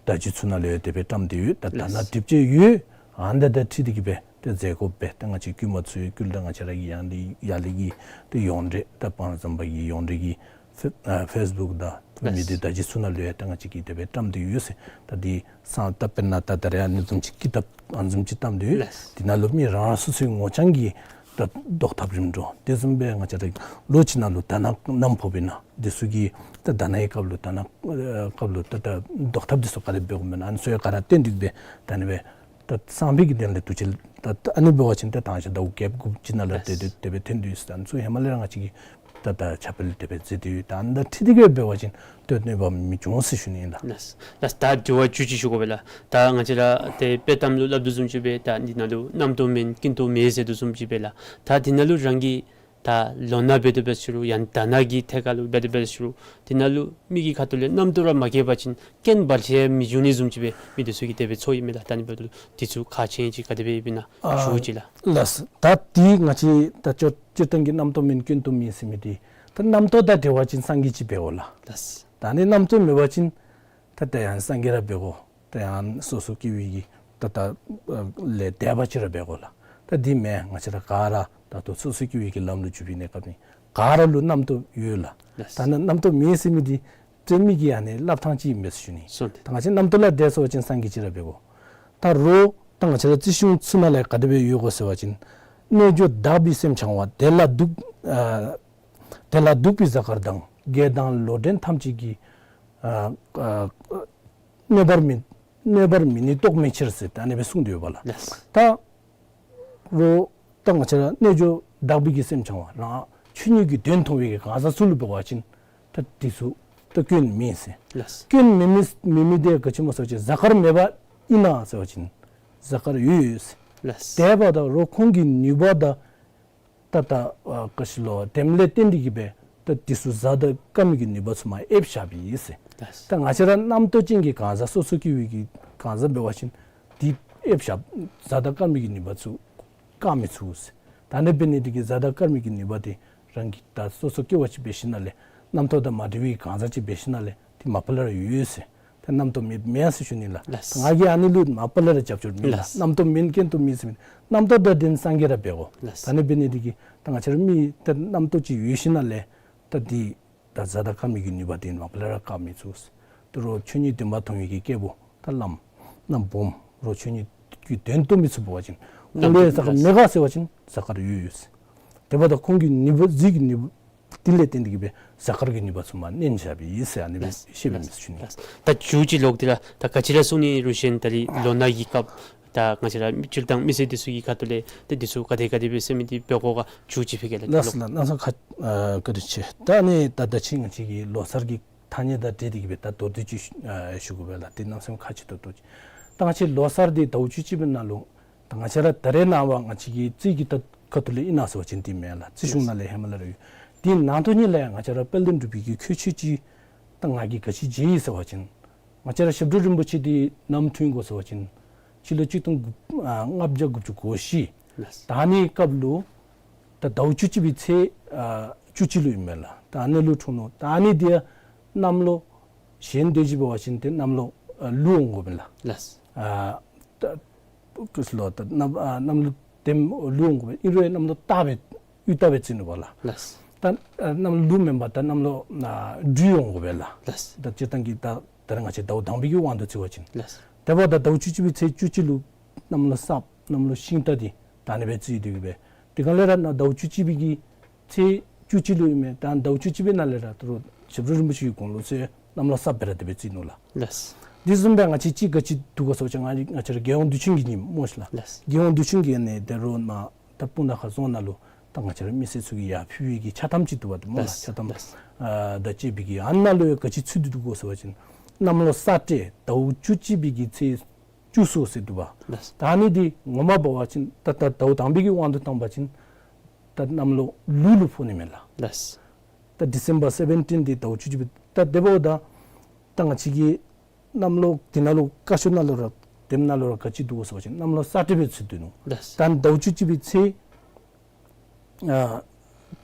བརྡ་བརྒྱུད་ཚུ་ནང་ལུ་ཡང་དེ་སྦེ་བཀྲམ་སྟེ་ཡོད། ད་ད་ནཱ་ལགས། སྒྲུབ་བྱེད་ཡོད། ཨ་ནི་དང་འཁྲིལ་ཏེ་གི་སྦེ་ད་མཛད་སྒོ་འབད་ད་ང་བཅས་བསྐུལ་མ་ཚུ་ཡང་བསྐུལ། ད་ང་བཅས་ར་གི་ཡང་ལས་ཡར་ལས་ཀྱི་ད་ཡོངས་འབྲེལ་ད་བང་རྩམ་པ་གི་ཡོངས་འབྲེལ་གྱི་ཕེ་ཨ་ཕེསི་བུཀ་དང་ལགས། མི་སྡེ་བརྡ་བརྒྱུད་ཚུ་ནང་ལུ་ཡང་ད་ང་བཅས་ཀྱིས་དེ་སྦེ་བཀྲམ་སྟེ་ཡོད་ཟེར། ད་འདི་སང་ད་དཔེར་ན་ད་ད་རེས་ཨ་ནི་བཟུམ་ཅིག་ཀི་དེབ་ཨ་ནི་བཟུམ་ཅིག་བཀྲམ་སྟེ་ཡོད། ལགས། དེ་ནང་ལུ་མི་རང་རང་སོ་སོའི་ངོ་རྐྱང་གི་ད་བཟློག་ཐབས་རིམ་གྲོ་དེ་བཟུམ་སྦེ་ང་བཅས་ར་ལོ་གཅིག་ནང་ལུ་ད་ནཱ་ནམ་ཕོགཔ་ཨིན་ན་འདི་ཚུ་གི་ད་ད་ནཱ་གི་སྐབས་ལུ་ད་ནཱ་ཨ་སྐབས་ལུ་ད་ད་བཟློག་ཐབས་འདི་ཚུ་ག་དེ་སྦེ་འབད་དགོཔ་ཨིན་ན་ཨ་ནི་ཚུ་ཡང་ག་ར་སྟོན་ཏེ་གི་སྦེ་ད་ཨ་ནི་སྦེ་ད་གསང་སྤྱོད་ཀྱི་དོན་ལས་འདུ་བྱེད་ད་ད་ཨ་ནི་འབད་བ་ཅིན་ད་ད་ང་བཅས་ཟླཝ་བརྒྱད་དགུ་བཅུ་ནང་ལུ་ལགས། ཏེ་དེ་དེ་སྦེ་ཐོན་ཏེ་ཡོད་ཟེར། ཨ་ནི་ཚུ་ཧེ་མ་ལས་ར་ང་བཅས་ཀྱིས་ད་ད་ཁྱབ་སྤེལ་དེ་སྦེ་མཛད་དེ་ཡོད། ད་ཨ་ནི་དང་འཁྲིལ་ཏེ་གི་འབད་བ་ཅིན་ད་གནོད་པ་མི་འབྱུང་ཟེར་ཞུ་ནི་ཨིན་ལགས། ལགས། ལགས། ད་དྲི་བ་བཅུ་གཅིག་ཞུ་དགོ་པས་ལགས། ད་ང་བཅས་ར་ཏེ་དཔྱེ་གཏམ་ལུ་སླབ་དོ་བཟུམ་ཅིག་སྦེ་ད་འདི་ནང་ལུ་རྣམ་རྟོག་མེད་རྐྱེན་རྟོག་མེད་ཟེར་དོ་བཟུམ་ཅིག་སྦེ་ལགས། ད་འདི་ནང་ལུ་རང་གིས་ད་ལོ་ན་འབད་དེ་འབད་ཟེར་རུང་ཡང་ད་ནཱ་གི་ཐད་ཁར་ལུ་འབད་དེ་འབད་ཟེར་རུང་འདི་ནང་ལུ་མི་གི་ཁ་ཐུག་ལས་རྣམ་རྟོག་ར་མ་སྐྱེས་པ་ཅིན་རྐྱེན་བར་ཆད་མི་འབྱུང་ནི་བཟུམ་ཅིག་སྦེ་མི་འདི་ཚུ་གིས་དེ་སྦེ་ཚོར་ཡི་མས་ལགས། ད་ཨ་ནི་འབདཝ་ད་འདི་ཚུ་ཁག་ཆེ་ཅིག་ག་དེ་སྦེ་ཡོདཔ་ཨིན་ན་ཨ་ཞུ་ཅིག་ལགས། ལགས། ད་འདི་ང་བཅས་ད་སྤྱིར་སྤྱིར་བཏང་གི་རྣམ་རྟོག་མེད་རྐྱེན་རྟོག་མེད་ཟེར་མི་འདི་ད་རྣམ་རྟོག་དང་འབྲེལ་བ་ཅིན་སངས་རྒྱས་ཅིག་འབད་དགོ་ལགས། ལགས། ད་ཨ་ནི་རྣམ་རྟོག་མེད་པ་ཅིན་ད་ད་ཡང་སངས་རྒྱས་ར་འབད་དགོ། ད་ཡང་སོ་སོ་སྐྱེ་བོའི་གི་ད་ད་ཨ་ལས་འདས་པ་ཅིག་ར་འབད་དགོ་ལགས། ད་འདི་མེན། ང་བཅས་ར་ག་ར་ད་ལྟོ་སོ་སོ་སྐྱེ་བོའི་གི་ལམ་ལུ་འཇུག་པའི་གནས་སྐབས་ནི་ག་ར་ལུ་རྣམ་རྟོག་ཡོད་ལགས། ལགས། ད་ནཱ་རྣམ་རྟོག་མེད་ཟེར་མི་འདི་ཏེ་མི་གི་ཨ་ནི་སླབ་ཐངས་ཅིག་ཨིན་པས་ཟེར་ཞུ་ནི། སོ་ཏེ། ད་ང་བཅས་རྣམ་རྟོག་ལས་འདས་སོང་པ་ཅིན་སངས་རྒྱས་ཅིག་ར་འབད་དགོ། ད་རོགས་ད་ང་བཅས་ར་རྩིས་གཞུང་ཚུ་ནང་ལས་ག་དེ་སྦེ་ཡོད་གོ་ཟེར་བ་ཅིན་རྣལ་འབྱོར་བདག་པའི་སེམས་འཆང་བ། དེ་ལ་འདུག་ཨ་དེ་ལ་འདུག་པའི་གཟའ་སྐར་དང་། བགེགས་དང་ལོག་འདྲེན་ཐམས་ཅད་ཀྱིས། ཨ་ཨ་གནོད་པར་མི་གནོད་པར་མི་ནུས་རྟོག་མེད་ཕྱིར་ཟེར་ད་ཨ་ནི་སྦེ་གསུངས་ཏེ་ཡོད་པ་ལགས། ལགས། ད་རོགས་ད་ང་བཅས་ར་རྣལ་འབྱོར་བདག་པའི་གི་སེམས་འཆང་བ་རང་ཆོས་ཉིད་ཀྱི་དོན་མཐོང་བའི་གི་གང་ཟག་ཚུ་ལུ་འབད་བ་ཅིན་ད་འདི་ཚུ་ད་སྐྱོན་མེད་ཟེར། ལགས། སྐྱོན་མེད་མི་མེད་མི་འདི་ག་ཅི་སྨོ་ཟེར་བ་ཅིན་གཟའ་སྐར་མེད་པ་ཨིན་ན་ཟེར་བ་ཅིན་གཟའ་སྐར་ཡོད་ཡོད་ཟེར། ལགས། དེ་འབདཝ་ད་རོགས་ཁོང་གི་ནུས་པ་དང་ད་ད་ཨ་ག་ཅི་ལོ་དེམ་ལས་བརྟེན་ཏེ་གི་སྦེ་ད་འདི་ཚུ་གཟའ་དང་སྐར་མའི་གི་ནུས་པ་ཚུ་མར་ཨེབ་བཞགཔ་ཨིན་ཟེར། ད་ང་བཅས་ར་རྣམ་རྟོག་ཅན་གྱི་གང་ཟག་སོ་སོ་སྐྱེ་བོའི་གི་གང་ཟག་འབད་བ་ཅིན་འདི་ཨེབ་བཞག་གཟའ་དང་སྐར་མའི་གི་ནུས་པ་ཚུ་བཀག་མི་ཚུགས་ཟེར། ད་ཨ་ནི་འབད་ནི་འདི་གིས་གཟའ་དང་སྐར་མའི་གི་ནུས་པ་འདི་རང་གི་ད་སོ་སོ་སྐྱེ་བ་ཅིག་འབད་ཞིནམ་ལས་རྣམ་རྟོག་དང་མ་བྲལ་བའི་གང་ཟག་ཅིག་འབད་ཞིནམ་ལས་འདི་མ་པ་ལས་ར་ཡོད་ཡོད་ཟེར། ད་རྣམ་རྟོག་མེད་མེན་ཟེར་ཞུ་ནི་ལགས། ལགས། ང་གིས་ཨ་ནི་ལུ་མ་པ་ལས་ར་རྒྱབ་སྐྱོར་མེད་ལགས། ལགས། རྣམ་རྟོག་མེད་རྐྱེན་རྟོག་མེད་ཟེར་མི་རྣམ་རྟོག་དང་ལྡན་སངས་རྒྱས་ར་འབད་དགོ། ལགས། ད་ཨ་ནི་འབད་ནི་འདི་གིས་ད་ང་བཅས་ར་མི་ད་རྣམ་རྟོག་ཅིག་ཡོད་ཞིནམ་ལས་ད་འདི་ད་གཟའ་དང་སྐར་མའི་གི་ནུས་པ་འདི་མ་པ་ལས་ར་བཀག་མི་ཚུགས། ད་རོགས་ཆོས་ཉིད་བདེན་པ་མཐོང་བའི་གི་སྐྱེས་བུ་ད་བླམ་ན་སྦོམ་རོགས་ཆོས་ཉིད་ཀྱི་དོན་རྟོགས་མི་ཚུགས་པ་ཅིན་ཁོང་ལུ་གཟའ་སྐར་མེད་ག་ཟེར་བ་ཅིན་གཟའ་སྐར་ཡོད་ཡོད་ཟེར། དེ་འབདཝ་ད་ཁོང་གི་ནུས་པ་གཟིགས་ཀྱི་ནུས་པ་འདི་ལས་བརྟེན་ཏེ་གི་སྦེ་གཟའ་སྐར་གྱི་ནུས་པ་ཚུ་མར་མནན་བཞགཔ་ཨིན་ཟེར་ཨ་ནི་སྦེ་ལགས། ཤེས་པའི་ལགས། མི་ཚུ་ཞུ་ནི། ལགས། ད་མཇུག་ཅིག་ལོག་སྟེ་ར་ད་ག་ཅི་ར་གསུང་ནི་རུང་གཞན་ད་རིས་ལོ་ན་གི་སྐབས་ད་ང་བཅས་ར་སྤྱིར་བཏང་མི་སེར་འདི་ཚུ་གི་ཁ་ཐུག་ལས་ཏེ་འདི་ཚུ་ག་དེ་ག་དེ་སྦེ་ཟེར་མི་འདི་འབད་དགོ་ག་མཇུག་ཅིག་ཕུལ་གེ་ལགས། ལགས་ལགས། གནམ་མེད་ས་མེད་ཁ་ཨ་བཀའ་དྲིན་ཆེ། ད་ཨ་ནི་ད་ད་ཅི་ང་བཅས་ཀྱི་ལོ་གསར་གྱི་ཐ་སྙད་དང་འབྲེལ་ཏེ་གི་སྦེ་ད་མདོར་བསྡུས་ཅིག་ཨ་ཞུ་དགོ་པས་ལགས། ཏེ་གནམ་མེད་ས་མེད་ཁག་ཆེ་ཏོག་ཏོ་ཅིག། ད་ང་བཅས་ལོ་གསར་འདི་ཟླཝ་བཅུ་གཅིག་པའི་ནང་ལུ་ད་ང་བཅས་ར་ད་རེས་ནངས་པ་ང་བཅས་ཀྱི་རྩིས་ཀྱི་ད་ཁ་ཐུག་ལས་ཨིན་ན་ཟེར་བ་ཅིན་འདི་མེན་ལགས། རྩིས་གཞུང་ནང་ལས་ཧེ་མ་ལས་ར་ཡོད། དེ་ནང་དོན་ཉིད་ལས་ང་བཅས་ར་དཔལ་ལྡན་འབྲུག་པའི་གི་ཁྱད་ཆོས་ཅིག་ད་ང་གིས་ག་ཅི་མཇལ་ཡི་ཟེར་བ་ཅིན་ང་བཅས་ར་ཞབས་དྲུང་རིན་པོ་ཆེ་འདི་ནམ་འཁྲུངས་གོ་ཟེར་བ་ཅིན་སྤྱི་ལོ་གཅིག་སྟོང་དགུ་ཨ་ལྔ་བརྒྱ་དགུ་བཅུ་གོ་བཞི། ལགས། ད་ཨ་ནི་སྐབས་ལུ་ད་ཟླཝ་བཅུ་གཅིག་པའི་ཚེས་ཨ་བཅུ་གཅིག་ལུ་ཨིན་མས་ལགས། ད་ཨ་ནི་ལུ་འཁྲུངས་ནུག། ད་ཨ་ནི་འདི་ཡང་གནམ་ལོ་གཞན་དེ་ཅིག་འབད་བ་ཅིན་ཏེ་གནམ་ལོ་ཨ་ཀླུ་འོང་དགོ་པས་ལགས། ལགས། ཨ་ད་ཀུ་ལོ་ད་གནམ་ཨ་གནམ་ལོ་དེམ་ཀླུ་འོང་དགོ་པས། ཨིན་རུང་གནམ་ལོ་སྟག་སྦེ་དབྱུག་སྟག་སྦེ་བརྩི་ནུག་པ་ལགས། ལགས། ད་ཨ་གནམ་ལོ་ཀླུ་མེན་པར་ད་གནམ་ལོ་ཨ་སྦྲུལ་འོང་དགོ་པས་ལགས། ལགས། ད་སྤྱིར་བཏང་གི་ད་ད་རེས་ང་བཅས་ཟླཝ་དང་པའི་གི་དབང་དུ་བརྩི་བ་ཅིན། ལགས། དེ་འབདཝ་ད་ཟླཝ་བཅུ་གཅིག་པའི་ཚེས་བཅུ་གཅིག་ལུ་གནམ་ལོ་སྲབ་གནམ་ལོ་ཤིང་སྟག་འདི་ད་ཨ་ནི་སྦེ་བརྩི་དོ་གི་སྦེ། དེ་གང་ལས་ར་ནཱ་ཟླཝ་བཅུ་གཅིག་པའི་གི་ཚེས་བཅུ་གཅིག་ལུ་ཨིན་མས། ད་ཟླཝ་བཅུ་གཅིག་པའི་ནང་ལས་ར་ད་རུང་ཞབས་དྲུང་རིན་པོ་ཆེ་གི་དགུང་ལོ་ཚུ་གནམ་ལོ་སྲབ་སྦེ་ར་དེ་སྦེ་བརྩི་ནུག་ལགས། ལགས། དེ་བཟུམ་སྦེ་ང་བཅས་ཅིག་ག་ཅི་འདུག་གོ་ཟེར་བ་ཅིན་ང་ང་བཅས་ར་རྒྱལ་ཡོངས་དུས་ཆེན་གྱི་ཉིནམ་སྨོ་ཤིག་ལགས། ལགས། རྒྱལ་ཡོངས་དུས་ཆེན་གྱི་ཨ་ནི་ད་རུང་ནཱ་ད་སྤུངས་ཐང་ཁ་རྫོང་ནང་ལུ་ད་ང་བཅས་ར་མི་སེར་ཚུ་གིས་ཡར་ཕུལ་བའི་གི་ཕྱག་ཐམ་ཅིག་འདུག་པ་ཏེ་སྨོ་ལགས། ལགས། ཕྱག་ཐམ། ལགས། ཨ་ད་ཅིག་སྦེ་གི་ཨ་ནཱ་ལུ་ཡང་ག་ཅི་ཚུད་དེ་འདུག་གོ་ཟེར་བ་ཅིན་ གནམ་ལོ་གསར་སྤྲེལ་ཟླཝ་བཅུ་གཅིག་པའི་གི་ཚེས་བཅུ་གསུམ་ཟེར་འདུག་པ། ལགས། ད་ཨ་ནི་འདི་ངོ་མ་འབད་བ་ཅིན་ད་ད་ཟླཝ་དང་པའི་གི་དབང་དུ་བཏང་བ་ཅིན་ད་གནམ་ལོ་ལུག་ལུ་ཕོག་ནི་མས་ལགས། ལགས། ད་ཌི་སེམ་བར་སེ་བེན་ཊིན་འདི་ཟླཝ་བཅུ་གཅིག་པའི་ད་དེ་འབདཝ་ད་ད་ང་བཅས་ཀྱི་གནམ་ལོ་འདི་ནང་ལུ་བཀའ་ཤོག་ནང་ལུ་ར་དེབ་ནང་ལུ་ར་ག་ཅི་འདུག་གོ་ཟེར་བ་ཅིན་གནམ་ལོ་གསར་སྤྲེལ་སྦེ་བརྩི་སྡོད་ནུག། ལགས། ད་ཟླཝ་བཅུ་གཅིག་པའི་ཚེས་ཨ་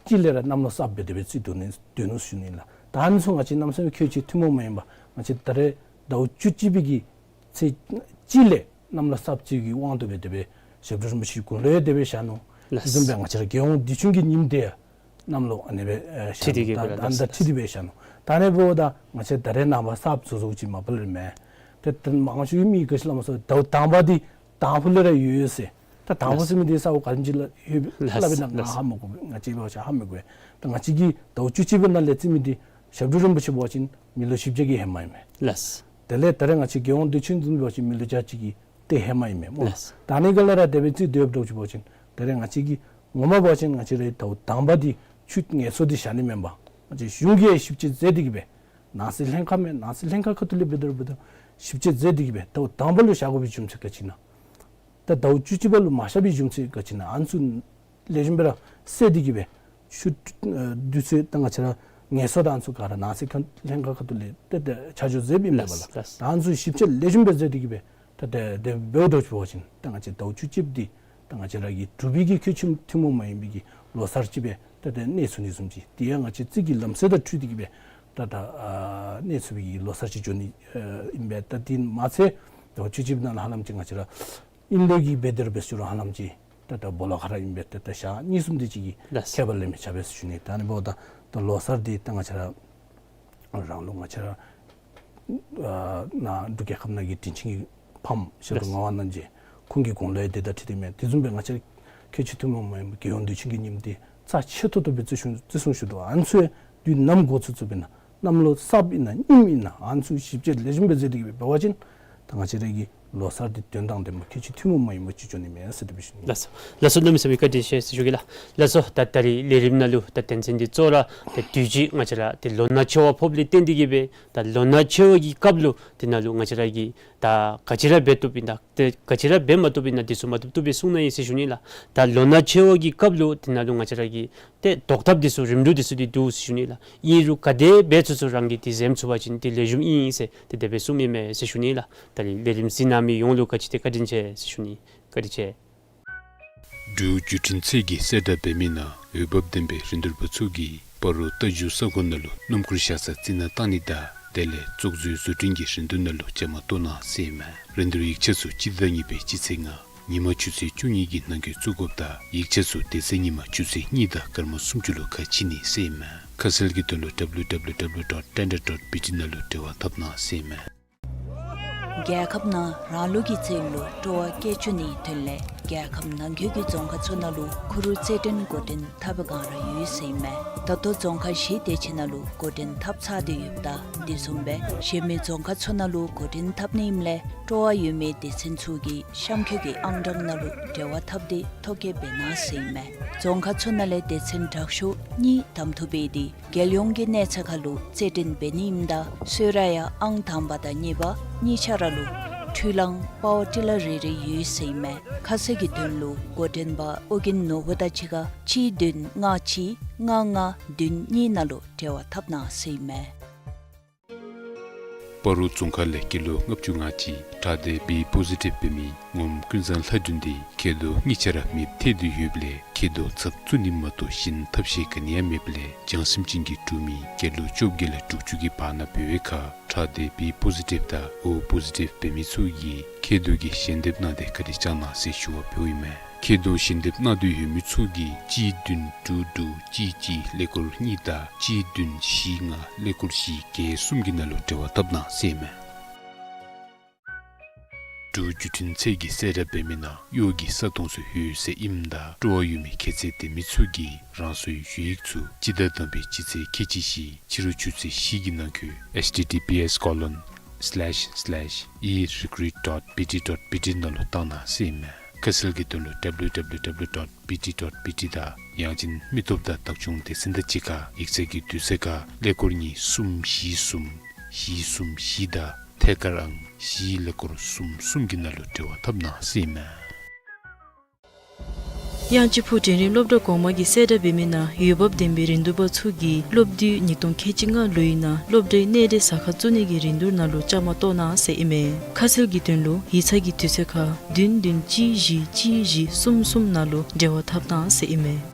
གཅིག་ལས་ར་གནམ་ལོ་གསརཔ་སྦེ་དེ་སྦེ་བརྩི་སྡོད་ནི་སྡོད་ནུག་ཟེར་ཞུ་ནི་ལགས། ད་ཨ་ནི་ཚུ་ང་བཅས་གནམ་མེད་ས་མེད་ཁྱད་ཆོས་ཐུན་མོང་མ་ཡིན་པ་ང་བཅས་ད་རེས་ཟླཝ་བཅུ་གཅིག་པའི་གི་ཚེས་གཅིག་ལས་གནམ་ལོ་གསརཔ་བརྩིཝ་གི་དབང་དུ་སྦེ་དེ་སྦེ་ཞབས་དྲུང་རིན་པོ་ཆེ་དགུང་ལོ་ཡང་དེ་སྦེ་བཞག་ནུག། ལགས། དེ་བཟུམ་སྦེ་ང་བཅས་ར་རྒྱལ་ཡོངས་དུས་ཆེན་གྱི་ཉིནམ་འདི་ཡང་གནམ་ལོ་ཨ་ནི་སྦེ་ཨེ་བཞག་ཁྲིད་དེ་ནུག། གི་ད་སྦེ་ད་ལགས། ད་ཁྲིད་དེ་སྦེ་བཞག་ནུག། ད་ཨ་ནི་འབདཝ་ད་ང་བཅས་ད་རེས་ནངས་པ་གསརཔ་བཟོ་བཟོཝ་ཅིག་མ་པ་ལས་མེད། ཏེ་ད་མང་ཤོས་མི་ག་ཅི་སླབ་མས་ཟེར་བ་ཅིན་ཟླཝ་དང་པ་འདི་དང་ཕུ་ལས་ར་ཡོད་ཟེར། ད་དང་ཕུ་ཟེར་མི་འདི་ས་འོག་ག་དེམ་ཅིག་ལུ་ཡོད་ལགས། སླབ་ཨིན་ན་ང་ལགས། ཧ་མ་གོ། ང་བཅས་ལུ་ཧ་མ་གོ། ད་ང་བཅས་ཀྱི་ཟླཝ་བཅུ་གཅིག་པའི་ནང་ལས་བརྩི་མི་འདི་ཞབས་དྲུང་རིན་པོ་ཆེ་འབད་བ་ཅིན་མི་ལོ་བཞི་བརྒྱ་གི་ཧེ་མ་ཨིན་མས། ལགས། དེ་ལས་ད་རེས་ང་བཅས་རྒྱལ་ཡོངས་དུས་ཆེན་བཟུམ་འབད་བ་ཅིན་མི་ལོ་བརྒྱ་གཅིག་གི་ཏེ་ཧེ་མ་ཨིན་མས་སྨོ། ལགས། ད་ཨ་ནི་ག་ལས་ར་དེ་སྦེ་བརྩི་སྡོདཔ་འདྲཝ་ཅིག་འབད་བ་ཅིན་ད་རེས་ང་བཅས་ཀྱི་ངོ་མ་འབད་བ་ཅིན་ང་བཅས་རའི་ཟླཝ་དང་པ་འདི་ཆུ་ངལ་གསོ་འདི་བཞག་ནི་མེན་པར་ང་བཅས་གཞུང་གིས་ཞིབ་དཔྱད་མཛད་དེ་གི་སྦེ་ནང་སྲིད་ལྷན་ཁག་མས། ནང་སྲིད་ལྷན་ཁག་ཁ་ཐུག་ལས་འབད་དོ་ར་འབད་དོ་ཞིབ་དཔྱད་མཛད་དེ་གི་སྦེ་ཟླཝ་དང་པ་ལུ་བཞག་དགོ་པའི་རྒྱུ་མཚན་ག་ཅི་ཨིན་ན། ད་ཟླཝ་བཅུ་གཅིག་པ་ལུ་མ་བཞག་པའི་རྒྱུ་མཚན་ག་ཅི་ཨིན་ན། ཨ་ནི་ཚུ་ལེགས་ཤོམ་སྦེ་ར་སེལ་ཏེ་གི་སྦེ་ཆུ་ཨ་དུས་ཚོད་ད་ང་བཅས་ར་ངལ་གསོ་དང་ཨ་ནི་ཚུ་ག་ར་ནང་སྲིད་ཁ་ལྷན་ཁག་ཁ་ཐུག་ལས་ཏེ་ཏེ་ཆ་འཇོག་མཛདཔ་ཨིན་པས་ལགས། ལགས། ད་ཨ་ནི་ཚུ་ཞིབ་དཔྱད་ལེགས་ཤོམ་སྦེ་མཛད་དེ་གི་སྦེ་ད་ཏེ་དེ་འབདཝ་འདྲཝ་ཅིག་འབད་བ་ཅིན་ད་ང་བཅས་ཟླཝ་བཅུ་གཅིག་པ་འདི་ད་ང་བཅས་ར་གི་འབྲུག་པའི་གི་ཁྱད་ཆོས་ཐུན་མོང་མ་ཡིན་པའི་གི་ལོ་གསར་ཅིག་སྦེ་ད་ཏེ་གནས་ཚུགས་ནི་བཟུམ་ཅིག། དེ་ཡང་ང་བཅས་རྩིས་ཀྱི་ལམ་སྲོལ་དང་འཁྲིལ་ཏེ་གི་སྦེ་ད་ད་ཨ་གནས་ཚུགས་པའི་གི་ལོ་གསར་ཅིག་འགྱོ་ནི་ཨ་ཨིན་པས། ད་དེ་མ་ཚད་ཟླཝ་བཅུ་གཅིག་པའི་ནང་ལུ་ཧ་ལམ་ཅིག་ང་བཅས་ར་ཨིན་ལུགས་ཀྱི་སྦེ་དེ་ར་འབད་ཞུ་རུང་ཧ་ལམ་ཅིག་ད་ད་སྦོ་ལོགས་ཁར་ཨིན་པས། ད་ད་ཞག་གཉིས་གསུམ་དེ་ཅིག་གི་ལགས། ཁྱད་པར་ལས་མི་ཆགས་པས་ཟེར་ཞུ་ནི། ད་ཨ་ནི་འབདཝ་ད་ད་ལོ་གསར་འདི་ད་ང་བཅས་ར་རང་ལུགས་ང་བཅས་ར་ཨ་ནཱ་འབྲུག་རྒྱལ་ཁབ་ནང་གི་དྲིན་ཅན་གྱི་ཕམ་ཞབས་དྲུང་ངག་དབང་རྣམ་རྒྱལ་ཁོང་གི་དགུང་ལོ་ཡང་དེ་དང་འཁྲིལ་ཏེ་མས། དེ་བཟུམ་སྦེ་ང་བཅས་ཁྱད་ཆོས་ཐུན་མོང་མ་ཡིན་པའི་རྒྱལ་ཡོངས་དུས་ཆེན་གྱི་ཉིནམ་འདི་རྩ་ཆེ་ཏོག་ཏོ་སྦེ་བརྩི་སྲུང་བརྩི་སྲུང་ཞུ་དོ། ཨ་ནི་ཚུ་དུས་ནམ་འགོ་བཙུགས་བཙུགསཔ་ཨིན་ན། གནམ་ལོ་གསརཔ་ཨིན་ན་རྙིངམ་ཨིན་ན། ཨ་ནི་ཚུ་ཞིབ་དཔྱད་ལེགས་ཤོམ་སྦེ་མཛད་དེ་གི་སྦེ་འབད་བ་ཅིན་ད་ང་བཅས་ར་གི་ལོ་གསར་འདི་དོན་དང་ལྡནམ་ཁྱད་ཆོས་ཐུན་མོང་མ་ཡིན་པ་ཅིག་འགྱོ་ནི་མས་ཟེར་དེ་སྦེ་ཞུ་ནི། ལགས་སོ། ལགས་སོ། གནམ་མེད་ས་མེད་བཀའ་དྲིན་ཆེ་ཟེར་ཞུ་གེ་ལགས། ལགས་སོ། ད་ད་རིས་ལས་རིམ་ནང་ལུ་ད་དོན་ཚན་འདི་གཙོ་བོ་ར་ད་དུས་ཅི་ང་བཅས་ར་ཏེ་ལོ་ན་ཆེ་བ་ཕོགཔ་ལས་བརྟེན་ཏེ་གི་སྦེ་ད་ལོ་ན་ཆེ་བ་གི་སྐབས་ལུ་དེ་ནང་ལུ་ང་བཅས་ར་གིས་ད་ག་ཅི་ར་འབད་བཏུབ་ཨིན་ན་ད་ག་ཅི་ར་འབད་མ་བཏུབ་ཨིན་ན་དེ་ཚུ་མ་བཏུབ་བཏུབ་སྦེ་གསུང་གནང་ཡི་ཟེར་ཞུ་ནི་ལགས། ད་ལོ་ན་ཆེ་བ་གི་སྐབས་ལུ་དེ་ནང་ལུ་ང་བཅས་ར་གིས་ཏེ་བཟློག་ཐབས་འདི་ཚུ་རིམ་གྲོ་འདི་ཚུ་འདི་འདུག་ཟེར་ཞུ་ནི་ལགས། ཨིན་རུང་ག་དེ་འབད་ཚུགས་ཚུགས་རང་གིས་འདི་འཛེམ་ཚུགས་པ་ཅིན་འདི་ལེགས་ཤོམ་ཨིན་ཟེར་ཏེ་དེ་སྦེ་གསུངམ་ཨིན་མས་ཟེར་ཞུ་ནི་ལགས། ད་རིས་ལས་རིམ་གཟིགས་གནང་མི་ཡོངས་ལུ་ག་ཅི་ཏེ་བཀའ་དྲིན་ཆེ་ཟེར་ཞུ་ནི། བཀའ་དྲིན་ཆེ། འབྲུག་བརྒྱུད་འཕྲིན་ཚད་ཀྱིས་གསལ་བསྒྲགས་འབད་མི་ནང་འོས་འབབ་ལྡན་པའི་རིན་བསྡུར་པ་ཚུ་གིས་སྤ་རོ་རྟ་རྒྱུག་ས་གོ་ནང་ལུ་སྣུམ་འཁོར་བཞག་ས་རྩི་ནག་བཏང་ནི་དང་དེ་ལས་བཙོག་བཟོའི་བཟོ་སྐྲུན་གྱི་རིན་བསྡུར་ནང་ལུ་བཅའ་མར་གཏོགས་གནང་ཟེར་ཨིན་མས། རིན་བསྡུར་ཡིག་ཆ་ཚུ་སྤྱི་ཟླ་གཉིས་པའི་སྤྱི་ཚེས་ལྔ་ཉིན་མ་ཆུ་ཚོད་བཅུ་གཉིས་ཀྱི་ནང་འཁོད་བཙུགས་དགོཔ་དང་ཡིག་ཆ་ཚུ་དེ་ཚེ་ཉིན་མ་ཆུ་ཚོད་གཉིས་དང་སྐར་མ་སུམ་ཅུ་ལུ་ཁ་ཕྱེ་ནི་ཟེར་ཨིན་མས། ཁ་གསལ་གྱི་དོན་ལུ་W W W dot tender dot B T ནང་ལུ་འབྲེལ་བ་འཐབ་གནང་ཟེར་ཨིན་མས། རྒྱལ་ཁབ་ནང་རང་ལུགས་ཀྱི་ཚད་ལུ་སྤྲོ་བ་བསྐྱེད་བཅུག་ནིའི་དོན་ལས་རྒྱལ་ཁབ་ནང་འཁོད་ཀྱི་རྫོང་ཁག་ཚུ་ནང་ལུ་ཁུ་རུ་རྩེད་འགྲན་འགོ་འདྲེན་འཐབ་པའི་བསྒང་ར་ཡོད་ཟེར་ཨིན་མས། ད་ལྟོ་རྫོང་ཁག་བཞི་དེ་ཅིག་ནང་ལུ་འགོ་འདྲེན་འཐབ་ཚར་ཏེ་ཡོདཔ་ད་དེ་བཟུམ་སྦེ་གཞན་མི་རྫོང་ཁག་ཚུ་ནང་ལུ་འགོ་འདྲེན་འཐབ་ནི་ཨིནམ་ལས་སྤྲོ་བ་ཡོད་མི་སྡེ་ཚན་ཚུ་གིས་གཤམ་འཁོད་ཀྱི་ཨང་གྲངས་ནང་ལུ་འབྲེལ་བ་འཐབ་སྟེ་ཐོ་བཀོད་འབད་གནང་ཟེར་ཨིན་མས། རྫོང་ཁག་ཚུ་ནང་ལས་སྡེ་ཚན་དྲག་ཤོས་གཉིས་གདམ་འཐུ་འབད་དེ་རྒྱལ་ཡོངས་ཀྱི་གནས་ཚད་ཁར་ལུ་རྩེད་འགྲན་འབད་ནི་ཨིནམ་ད་གསོལ་རས་ཡང་ཨང་དང་པ་དང་གཉིས་པ་གཉིས་ཆ་ར་ལུ་འཕྲུལ་གླང་པ་ཝར་ཊི་ལར་རེ་རེ་ཡོད་ཟེར་ཨིན་མས། ཁ་གསལ་གྱི་དོན་ལུ་འགོ་འདྲེན་པ་ཨོ་རྒྱན་ནོར་བུ་དང་གཅིག་ཁར་གཅིག་བདུན་ལྔ་གཅིག་ལྔ་ལྔ་བདུན་གཉིས་ནང་ལུ་འབྲེལ་བ་འཐབ་གནང་ཟེར་ཨིན་མས། སྤ་རོ་རྫོང་ཁག་ལས་སྐྱེས་ལོ་ལྔ་བཅུ་ང་གཅིག་ཁྲག་ལྡན་བི་པོ་ཟི་ཊིབ་འབད་མི་ངོམ་ཀུན་བཟང་ལྷ་སྒྲོན་འདི་མཁལ་རྡོག་གཉིས་ཆ་ར་མེདཔ་ཐལ་ཏེ་ཡོདཔ་ལས་མཁལ་རྡོག་ཚབ་བཙུགས་ནི་མ་གཏོགས་གཞན་ཐབས་ཤེས་ག་ནི་ཡང་མེདཔ་ལས་བྱང་སེམས་ཅན་གྱི་འབྲུག་མི་སྐྱེས་ལོ་བཅོ་བརྒྱད་ལས་དྲུག་ཅུ་གི་བར་ན་འབད་བའི་ཁར་ཁྲག་ལྡན་བི་པོ་ཟི་ཊིབ་དང་ཨོ་པོ་ཟི་ཊིབ་འབད་མི་ཚུ་གིས་མཁལ་རྡོག་གི་ཞལ་འདེབས་གནང་སྟེ་བཀའ་དྲིན་བསྐྱངས་གནང་ཟེར་ཞུ་བ་ཕུལཝ་ཨིན་མས། མཁལ་རྡོག་ཞལ་འདེབས་གནང་འདོད་ཡོད་མི་ཚུ་གིས་གཅིག་བདུན་དྲུག་དྲུག་གཅིག་གཅིག་ཀླད་ཀོར་གཉིས་དང་གཅིག་བདུན་བཞི་ལྔ་ཀླད་ཀོར་བཞི་བརྒྱད་གསུམ་གྱི་ནང་ལུ་འབྲེལ་བ་འཐབ་གནང་ཟེར་ཨིན་མས། འབྲུག་བརྒྱུད་འཕྲིན་ཚད་ཀྱིས་གསལ་བསྒྲགས་འབད་མི་ནང་གཡོག་གི་ས་སྟོང་ཚུ་ཡོད་ཟེར་ཨིནམ་ད་སྤྲོ་བ་ཡོད་མི་ཁྱད་ཚད་ལྡན་མི་ཚུ་གིས་རང་སོའི་ཞུ་ཡིག་ཚུ་སྤྱི་ཟླ་དང་པའི་སྤྱི་ཚེས་ཁལ་གཅིག་བཞི་ཕྱི་རུ་ཆུ་ཚོད་བཞི་གི་ནང་འཁོད་H T T P S colon slash slash e recruit dot B T dot B T ནང་ལུ་བཏང་གནང་ཟེར་ཨིན་མས། ཁ་གསལ་གྱི་དོན་ལུ W W W dot B T dot B T དང་ཡང་ཅིན་མི་སྟོབས་དང་བདག་སྐྱོང་སྡེ་ཚན་དང་གཅིག་ཁར་ཡིག་ཚང་གི་དུས་ཚོད་ཁར་ཀླད་ཀོར་གཉིས་གསུམ་བཞི་གསུམ་ བཞི་གསུམ་བཞི་དང་ཐད་ཀར་ཨང་བཞི་ཀླད་ཀོར་གསུམ་གསུམ་གྱི་ནང་ལུ་འབྲེལ་བ་འཐབ་གནང་ཟེར་ཨིན་མས། དབྱངས་ཅན་ཕུག་འབྲིང་རིམ་སློབ་གྲྭ་གོང་མ་གིས་གསལ་བསྒྲགས་འབད་མི་ནང་འོས་འབབ་ལྡན་པའི་རིན་བསྡུར་པ་ཚུ་གིས་སློབ་དུས་ཉིས་སྟོང་ཁལ་གཅིག་ལྔ་ལོའི་ནང་སློབ་གྲྭའི་གནས་སྡོད་ས་ཁར་བཙུགས་ནི་གི་རིན་བསྡུར་ནང་ལུ་བཅའ་མར་གཏོགས་གནང་ཟེར་ཨིན་མས། ཁ་གསལ་གྱི་དོན་ལུ་ཡིག་ཚང་གི་དུས་ཚོད་ཁར་བདུན་བདུན་གཅིག་བཞི་གཅིག་བཞི་གསུམ་གསུམ་ནང་ལུ་འབྲེལ་བ་འཐབ་གནང་ཟེར་ཨིན་མས།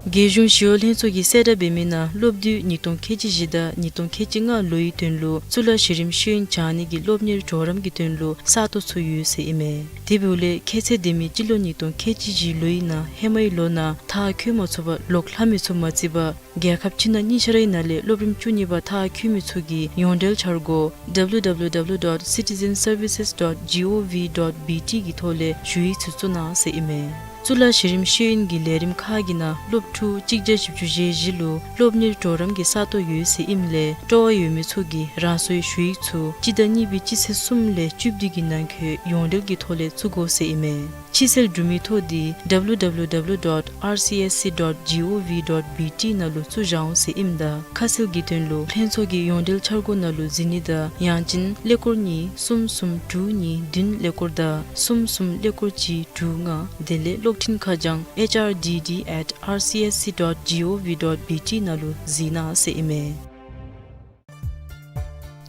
རྒྱལ་གཞུང་ཞི་གཡོག་ལྷན་ཚོགས་ཀྱིས་གསལ་བསྒྲགས་འབད་མི་ནང་སློབ་དུས་ཉིས་སྟོང་ཁལ་གཅིག་བཞི་དང་ཉིས་སྟོང་ཁལ་གཅིག་ལྔ་ལོའི་དོན་ལུ་གཙུག་ལག་གཞི་རིམ་ཤེས་ཡོན་སྦྱང་ནི་གི་སློབ་གཉེར་གྲོགས་རམ་གྱི་དོན་ལུ་ས་སྟོང་ཚུ་ཡོད་ཟེར་ཨིན་མས། དེ་འབདཝ་ལས་ཁྱད་ཚད་ལྡན་མི་སྤྱི་ལོ་ཉིས་སྟོང་ཁལ་གཅིག་བཞི་ལོའི་ནང་ཧེ་མའི་ལོ་ནང་མཐར་འཁྱོལ་མ་ཚུགས་པར་ལོག་ལྷག་མི་ཚུ་མ་བརྩིས་པར་རྒྱལ་ཁབ་ཕྱི་ནང་གཉིས་ཆ་རའི་ནང་ལས་སློབ་རིམ་བཅུ་གཉིས་པ་མཐར་འཁྱོལ་མི་ཚུ་གིས་ཡོངས་འབྲེལ་འཆར་སྒོ་W W W dot citizen services dot G O V dot B T གི་ཐོག་ལས་ཞུ་ཡིག་ཚུ་བཙུགས་གནང་ཟེར་ཨིན་མས། གཙུག་ལག་གཞི་རིམ་ཤེས་ཡོན་གྱི་ལས་རིམ་ཁག་གི་ནང་སློབ་ཕྲུག་གཅིག་བརྒྱ་བཞི་བཅུ་ཞེ་བཞི་ལུ་སློབ་གཉེར་གྲོགས་རམ་གྱི་ས་སྟོང་ཡོད་ཟེར་ཨིནམ་ལས་སྤྲོ་བ་ཡོད་མི་ཚུ་གིས་རང་སོའི་ཞུ་ཡིག་ཚུ་སྤྱི་ཟླ་གཉིས་པའི་སྤྱི་ཚེས་གསུམ་ལས་བཅུ་བདུན་གྱི་ནང་འཁོད་ཡོངས་འབྲེལ་གྱི་ཐོག་ལས་བཙུགས་དགོ་ཟེར་ཨིན་མས། ཕྱིར་བསལ་གྲུབ་མིའི་ཐོ་འདི་W W W dot R C S C dot G O V dot B T ནང་ལུ་བཙུགས་བཞག་འོང་ཟེར་ཨིནམ་ད་ཁ་གསལ་གྱི་དོན་ལུ་ལྷན་ཚོགས་ཀྱི་ཡོངས་འབྲེལ་འཆར་སྒོ་ནང་ལུ་གཟིགས་ནི་དང་ཡང་ཅིན་ཀླད་ཀོར་གཉིས་གསུམ་གསུམ་དྲུག་གཉིས་བདུན་ཀླད་ཀོར་དང་གསུམ་གསུམ་ཀླད་ཀོར་གཅིག་དྲུག་ལྔ། དེ་ལས་གློག་འཕྲིན་ཁ་བྱང་H R D D at R C S C dot G O V dot B T ནང་ལུ་གཟིགས་གནང་ཟེར་ཨིན་མས།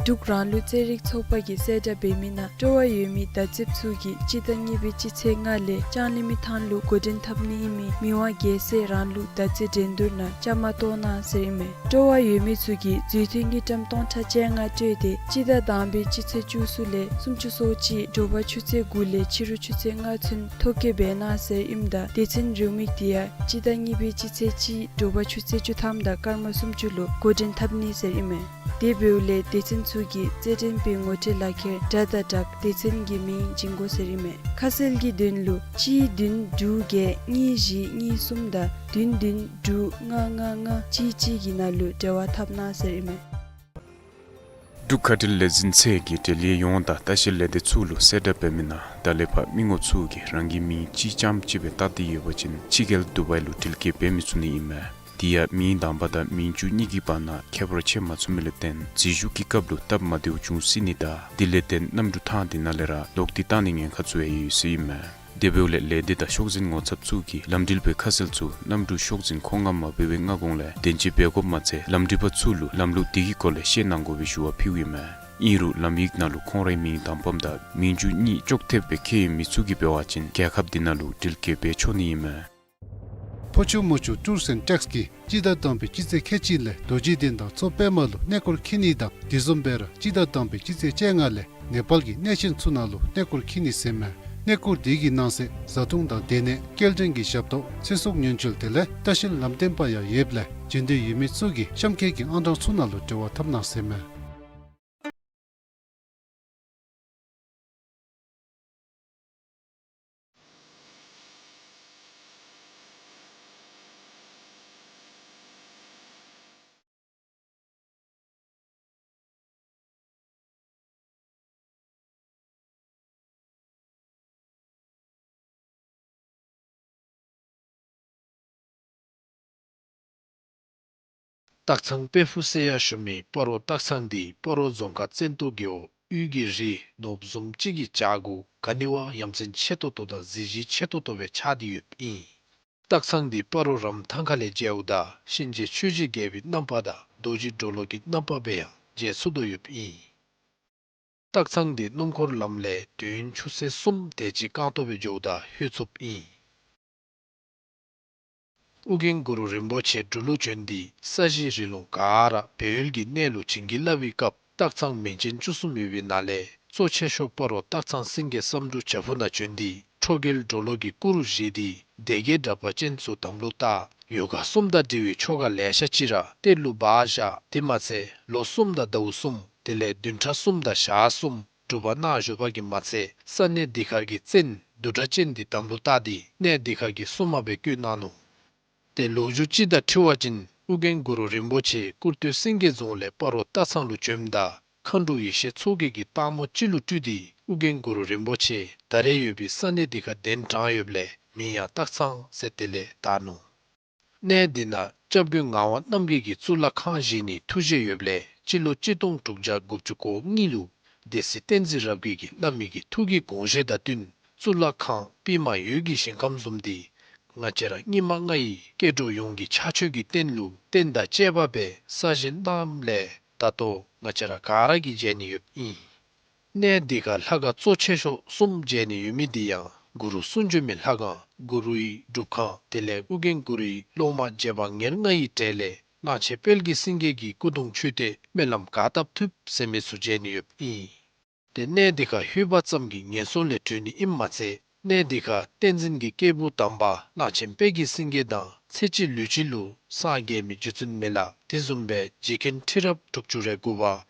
འབྲུག་རང་ལུགས་རྩེད་རིགས་ཚོགས་པ་གིས་གསལ་བསྒྲགས་འབད་མི་ནང་སྤྲོ་བ་ཡོད་མི་བརྡ་རྩིསཔ་ཚུ་གིས་སྤྱི་ཟླ་གཉིས་པའི་སྤྱི་ཚེས་ལྔ་ལས་ལྕང་གླིང་མི་ཐང་ལུ་འགོ་འདྲེན་འཐབ་ནི་ཨིན་མི་མི་དབང་རྒྱལ་སྲས་རང་ལུགས་བརྡ་རྩིས་འགྲན་བསྡུར་ནང་བཅའ་མར་གཏོགས་གནང་ཟེར་ཨིན་མས། སྤྲོ་བ་ཡོད་མི་ཚུ་གིས་མཛུབ་ཐེལ་དངུལ་ཀྲམ་སྟོང་ཕྲག་བཅོ་ལྔ་སྤྲོད་དེ་སྤྱི་ཟླ་དང་པའི་སྤྱི་ཚེས་བཅུ་གསུམ་ལས་སུམ་ཅུ་སོ་གཅིག་དྲོ་པ་ཆུ་ཚོད་དགུ་ལས་ཕྱི་རུ་ཆུ་ཚོད་ལྔ་ཚུན་ཐོ་བཀོད་འབད་གནང་ཟེར་ཨིནམ་ད་སྡེ་ཚན་རེའུ་མིག་དེ་ཡང་སྤྱི་ཟླ་གཉིས་པའི་སྤྱི་ཚེས་གཅིག་དྲོ་པ་ཆུ་ཚོད་བཅུ་ཐམ་དང་སྐར་མ་སུམ་ཅུ་ལུ་འགོ་འདྲེན་འཐབ་ནི་ཟེར་ཨིན་མས། དེ་འབདཝ་ལས་སྡེ་ཚན་ཚུ་གིས་རྩེད་འགྲན་པའི་ངོ་སྤྲོད་ལག་ཁྱེར་དྲ་དང་སྦྲགས་སྡེ་ཚན་གྱི་མིང་བྱིན་དགོ་ཟེར་ཨིན་མས། ཁ་གསལ་གྱི་དོན་ལུ་གཅིག་བདུན་དྲུག་བརྒྱད་གཉིས་བཞི་གཉིས་གསུམ་དང་བདུན་བདུན་དྲུག་ལྔ་ལྔ་ལྔ་གཅིག་གཅིག་གི་ནང་ལུ་འབྲེལ་བ་འཐབ་གནང་ཟེར་ཨིན་མས། འབྲུག་མཁའ་འགྲུལ་ལས་འཛིན་ཚད་ཀྱིས་འབྲེལ་ཡོད་ཡོངས་དང་ལྟ་བཤལ་ལས་སྡེ་ཚུ་ལུ་གསལ་བསྒྲགས་འབད་མི་ནང་ད་ལས་ཕར་མི་ངོམ་ཚུ་གིས་རང་གི་མིང་གཅིག་རྐྱངམ་གཅིག་སྦེ་བཏགས་ཏེ་ཡོད་པ་ཅིན་ཕྱི་རྒྱལ་དུ་བའི་ལུ་འགྲུལ་སྐྱེལ་འབད་མི་ཚུགས་ནི་ཨིན་མས། དེ་ཡང་མིང་དང་པ་དང་མིང་བཅུད་གཉིས་ཀྱི་བར་ན་ཁྱད་པར་ཕྱེ་མ་ཚུགས་མི་ལས་བརྟེན་འཛུལ་ཞུགས་ཀྱི་སྐབས་ལུ་སྟབས་མ་བདེཝ་འབྱུང་སྲིད་ནི་དང་དེ་ལས་བརྟེན་གནམ་གྲུ་ཐང་དེ་ནང་ལས་ར་ལོག་སྟེ་བཏང་ནིའི་ཉེན་ཁ་ཚུ་ཡང་ཡོད་ཟེར་ཨིན་མས། དེ་འབདཝ་ལས་ལས་སྡེ་དང་ཤོག་འཛིན་ངོ་ཚབ་ཚུ་གིས་ལམ་འགྲུལ་པའི་ཁ་གསལ་ཚུ་གནམ་གྲུ་ཤོག་འཛིན་ཁོང་ངམ་འབད་བའི་སྔ་གོང་ལས་བདེན་དཔྱད་འབད་དགོཔ་མ་ཚད་ལམ་འགྲུལ་པ་ཚུ་ལུ་ལམ་ལུགས་དེ་གི་སྐོར་ལས་ཤེས་གནང་དགོ་པའི་ཞུ་བ་ཕུལཝ་ཨིན་མས། ཨིན་རུང་ལམ་ཡིག་ནང་ལུ་ཁོང་རའི་མིང་དང་པམ་དང་མིང་བཅུད་གཉིས་ཅོག་འཐདཔ་སྦེ་བཀོད་ཡོད་མི་ཚུ་གིས་འབད་བ་ཅིན་རྒྱལ་ཁབ་དེ་ནང་ལུ་འགྲུལ་སྐྱེལ་འབད་ཆོག་ནི་ཨིན་མས། ཕོ་ཆུ་མོ་ཆུ་ཊུརསི་ཨེནཌ་ཊེགསི་གིས་སྤྱི་ཟླ་དང་པའི་སྤྱི་ཚེས་ཁལ་གཅིག་ལས་རྡོ་རྗེ་གདན་དང་མཚོ་པདྨ་ལུ་གནས་སྐོར་འཁྱིད་ནི་དང་དེ་བཟུམ་སྦེ་ར་སྤྱི་ཟླ་དང་པའི་སྤྱི་ཚེས་བཅོ་ལྔ་ལས་ནེ་པཱལ་གྱི་གནས་ཆེན་ཚུ་ནང་ལུ་གནས་སྐོར་འཁྱིད་ནི་ཟེར་མས། གནས་སྐོར་དེ་གི་ནང་གསེས་བཟའ་འཐུང་དང་སྡོད་གནས་སྐྱེལ་འདྲེན་གྱི་ཞབས་ཏོག་ཚེ་སྲོག་ཉེན་བཅོལ་དེ་ལས་ལྟ་བཤལ་ལམ་སྟོན་པ་ཡང་ཡོདཔ་ལས་འབྱོན་འདོད་ཡོད་མི་ཚུ་གིས་གཤམ་འཁོད་ཀྱི་ཨང་གྲངས་ཚུ་ནང་ལུ་འབྲེལ་བ་འཐབ་གནང་ཟེར་མས། སྟག་ཚང་དཔལ་ཕུག་ཟེར་ཡང་ཞུ་མི་སྤ་རོ་སྟག་ཚང་འདི་སྤ་རོ་རྫོང་ཁག་བཙན་ཏོ་རྒེད་འོག་དབུས་ཀྱི་རི་ནོར་བུ་བཟུམ་ཅིག་གི་བྱག་གུ་ག་ནི་བ་ཡ་མཚན་ཆེ་ཏོག་ཏོ་དང་གཟི་བརྗིད་ཆེ་ཏོག་ཏོ་སྦེ་ཆགས་ཏེ་ཡོདཔ་ཨིན། སྟག་ཚང་འདི་སྤ་རོ་རམ་ཐང་ཁ་ལས་མཇལཝ་ད་གཤིན་རྗེ་ཆོས་ཀྱི་རྒྱལ་པོའི་རྣམ་པ་དང་རྡོ་རྗེ་གྲོ་ལོད་ཀྱི་རྣམ་པ་སྦེ་ཡང་མཇལ་ཚུགས་དོ་ཡོདཔ་ཨིན། སྟག་ཚང་འདི་སྣུམ་འཁོར་ལམ་ལས་དུས་ཡུན་ཆུ་ཚོད་གསུམ་དེ་ཅིག་རྐང་ཐང་སྦེ་འགྱོཝ་ད་ལྷོད་ཚུགསཔ་ཨིན། ཨོ་རྒྱན་གུ་རུ་རིན་པོ་ཆེ་འབྲུག་ལུ་བྱོན་ཏེ་ས་གཞི་རི་ལུང་ག་ར་སྦས་ཡུལ་གྱི་གནས་ལུ་བྱིན་གྱིས་བརླབས་པའི་སྐབས་སྟག་ཚང་མིང་ཅན་བཅུ་གསུམ་ཡོད་པའི་ནང་ལས་གཙོ་ཆེ་ཤོས་སྤ་རོ་སྟག་ཚང་སེང་གེ་བསམ་འགྲུབ་བྱག་ཕུག་ནང་བྱོན་ཏེ་ཁྲོ་རྒྱལ་གྲོ་ལོད་ཀྱི་སྐུ་རུ་བཞེངས་ཏེ་སྡེ་བརྒྱད་དྲེགས་པ་ཅན་ཚུ་དམ་ལུ་བཏགས། ཡོ་ག་གསུམ་དང་འབྲེལ་བའི་ཆོ་ག་ལེ་ཤ་ཅིག་ར་གཏེར་ལུ་སྦ་བཞག། དེ་མ་ཚད་ལོ་གསུམ་དང་ཟླཝ་གསུམ་དེ་ལས་བདུན་ཕྲག་གསུམ་དང་ཞག་གསུམ་སྒྲུབ་པ་གནང་བཞུགས་པ་གིས་མ་ཚད་ས་གནས་འདི་ཁར་གྱི་བཙན་བདུད་དྲེགས་ཅན་འདི་དམ་ལུ་བཏགས་ཏེ་གནས་འདི་ཁར་གྱི་སྲུང་མ་སྦེ་བསྐོས་གནང་ནུག། ཏེ་ལོ་རྒྱུས་ཅིག་དང་འཁྲིལ་བ་ཅིན་ཨོ་རྒྱན་གུ་རུ་རིན་པོ་ཆེ་སྐུར་སྟོད་སེང་གེ་རྫོང་ལས་སྤ་རོ་སྟག་ཚང་ལུ་བྱོནམ་ད་མཁའ་འགྲོ་ཡེ་ཤེས་མཚོ་རྒྱལ་གྱིས་སྟག་མོ་ཅིག་ལུ་སྤྲུལ་ཏེ་ཨོ་རྒྱན་གུ་རུ་རིན་པོ་ཆེ་ད་རེས་ཡོད་པའི་ས་གནས་འདི་ཁར་གདན་དྲངས་ཡོདཔ་ལས་མིང་ཡང་སྟག་ཚང་ཟེར་དེ་ལས་བཏགས་ནུག། གནས་འདི་ནང་སྐྱབས་མགོན་ངག་དབང་རྣམ་རྒྱལ་གྱིས་གཙུག་ལག་ཁང་བཞེངས་ནིའི་ཐུགས་བཞེད་ཡོདཔ་ལས་ སྤྱི་ལོ་གཅིག་སྟོང་དྲུག་བརྒྱ་དགུ་བཅུ་གོ་གཉིས་ལུ་སྡེ་སྲིད་བསྟན་འཛིན་རབ་རྒྱས་ཀྱིས་བླ་མའི་གི་ཐུགས་ཀྱི་དགོངས་བཞེད་དང་བསྟུན་གཙུག་ལག་ཁང་པདྨ་འོད་ཀྱི་ཞིང་ཁམས་བཟུམ་འདི་ང་བཅས་ར་སྙིགས་མ་ལྔ་ཡི་སྐྱེ་འགྲོ་ཡོངས་ཀྱི་ཕྱག་མཆོད་ཀྱི་རྟེན་ལུ་རྟེན་དང་བཅས་པ་སྦེ་གསར་བཞེངས་གནངམ་ལས་ད་ལྟོ་ང་བཅས་ར་ག་ར་གིས་མཇལ་ནི་ཡོདཔ་ཨིན། གནས་འདི་ཁར་ལྷ་ཁང་གཙོ་ཆེ་ཤོས་གསུམ་མཇལ་ནི་ཡོད་མི་འདི་ཡང་གུ་རུ་གསུང་བྱོན་མའི་ལྷ་ཁང་། གུ་རུའི་སྒྲུབ་ཁང་། དེ་ལས་ཨོ་རྒྱན་གུ་རུའི་སློབ་མ་རྗེ་འབངས་ཉེར་ལྔ་ཡི་གྲས་ལས་གླང་ཆེན་དཔལ་གྱི་སེང་གེ་གི་སྐུ་གདུང་མཆོད་རྟེན་སྨོན་ལམ་ག་བཏབ་ཐུབ་ཟེར་མི་ཚུ་མཇལ་ནི་ཡོདཔ་ཨིན། ཏེ་གནས་འདི་ཁར་ལྷོད་པ་ཙམ་གྱིས་ངན་སོང་ལས་གྲོལ་ནི་ཨིནམ་མ་ཚད་གནས་འདི་ཁར་བསྟན་འཛིན་གྱི་སྐྱེས་བུ་དམ་པ་གླང་ཆེན་དཔལ་གྱི་སེང་གེ་དང་ཚེ་གཅིག་ལུས་གཅིག་ལུ་སངས་རྒྱས་མི་རྗེ་བཙུན་མི་ལ་དེ་བཟུམ་སྦེ་རྗེ་མཁན་ཁྲི་རབས་དྲུག་ཅུ་རེ་དགུ་པ་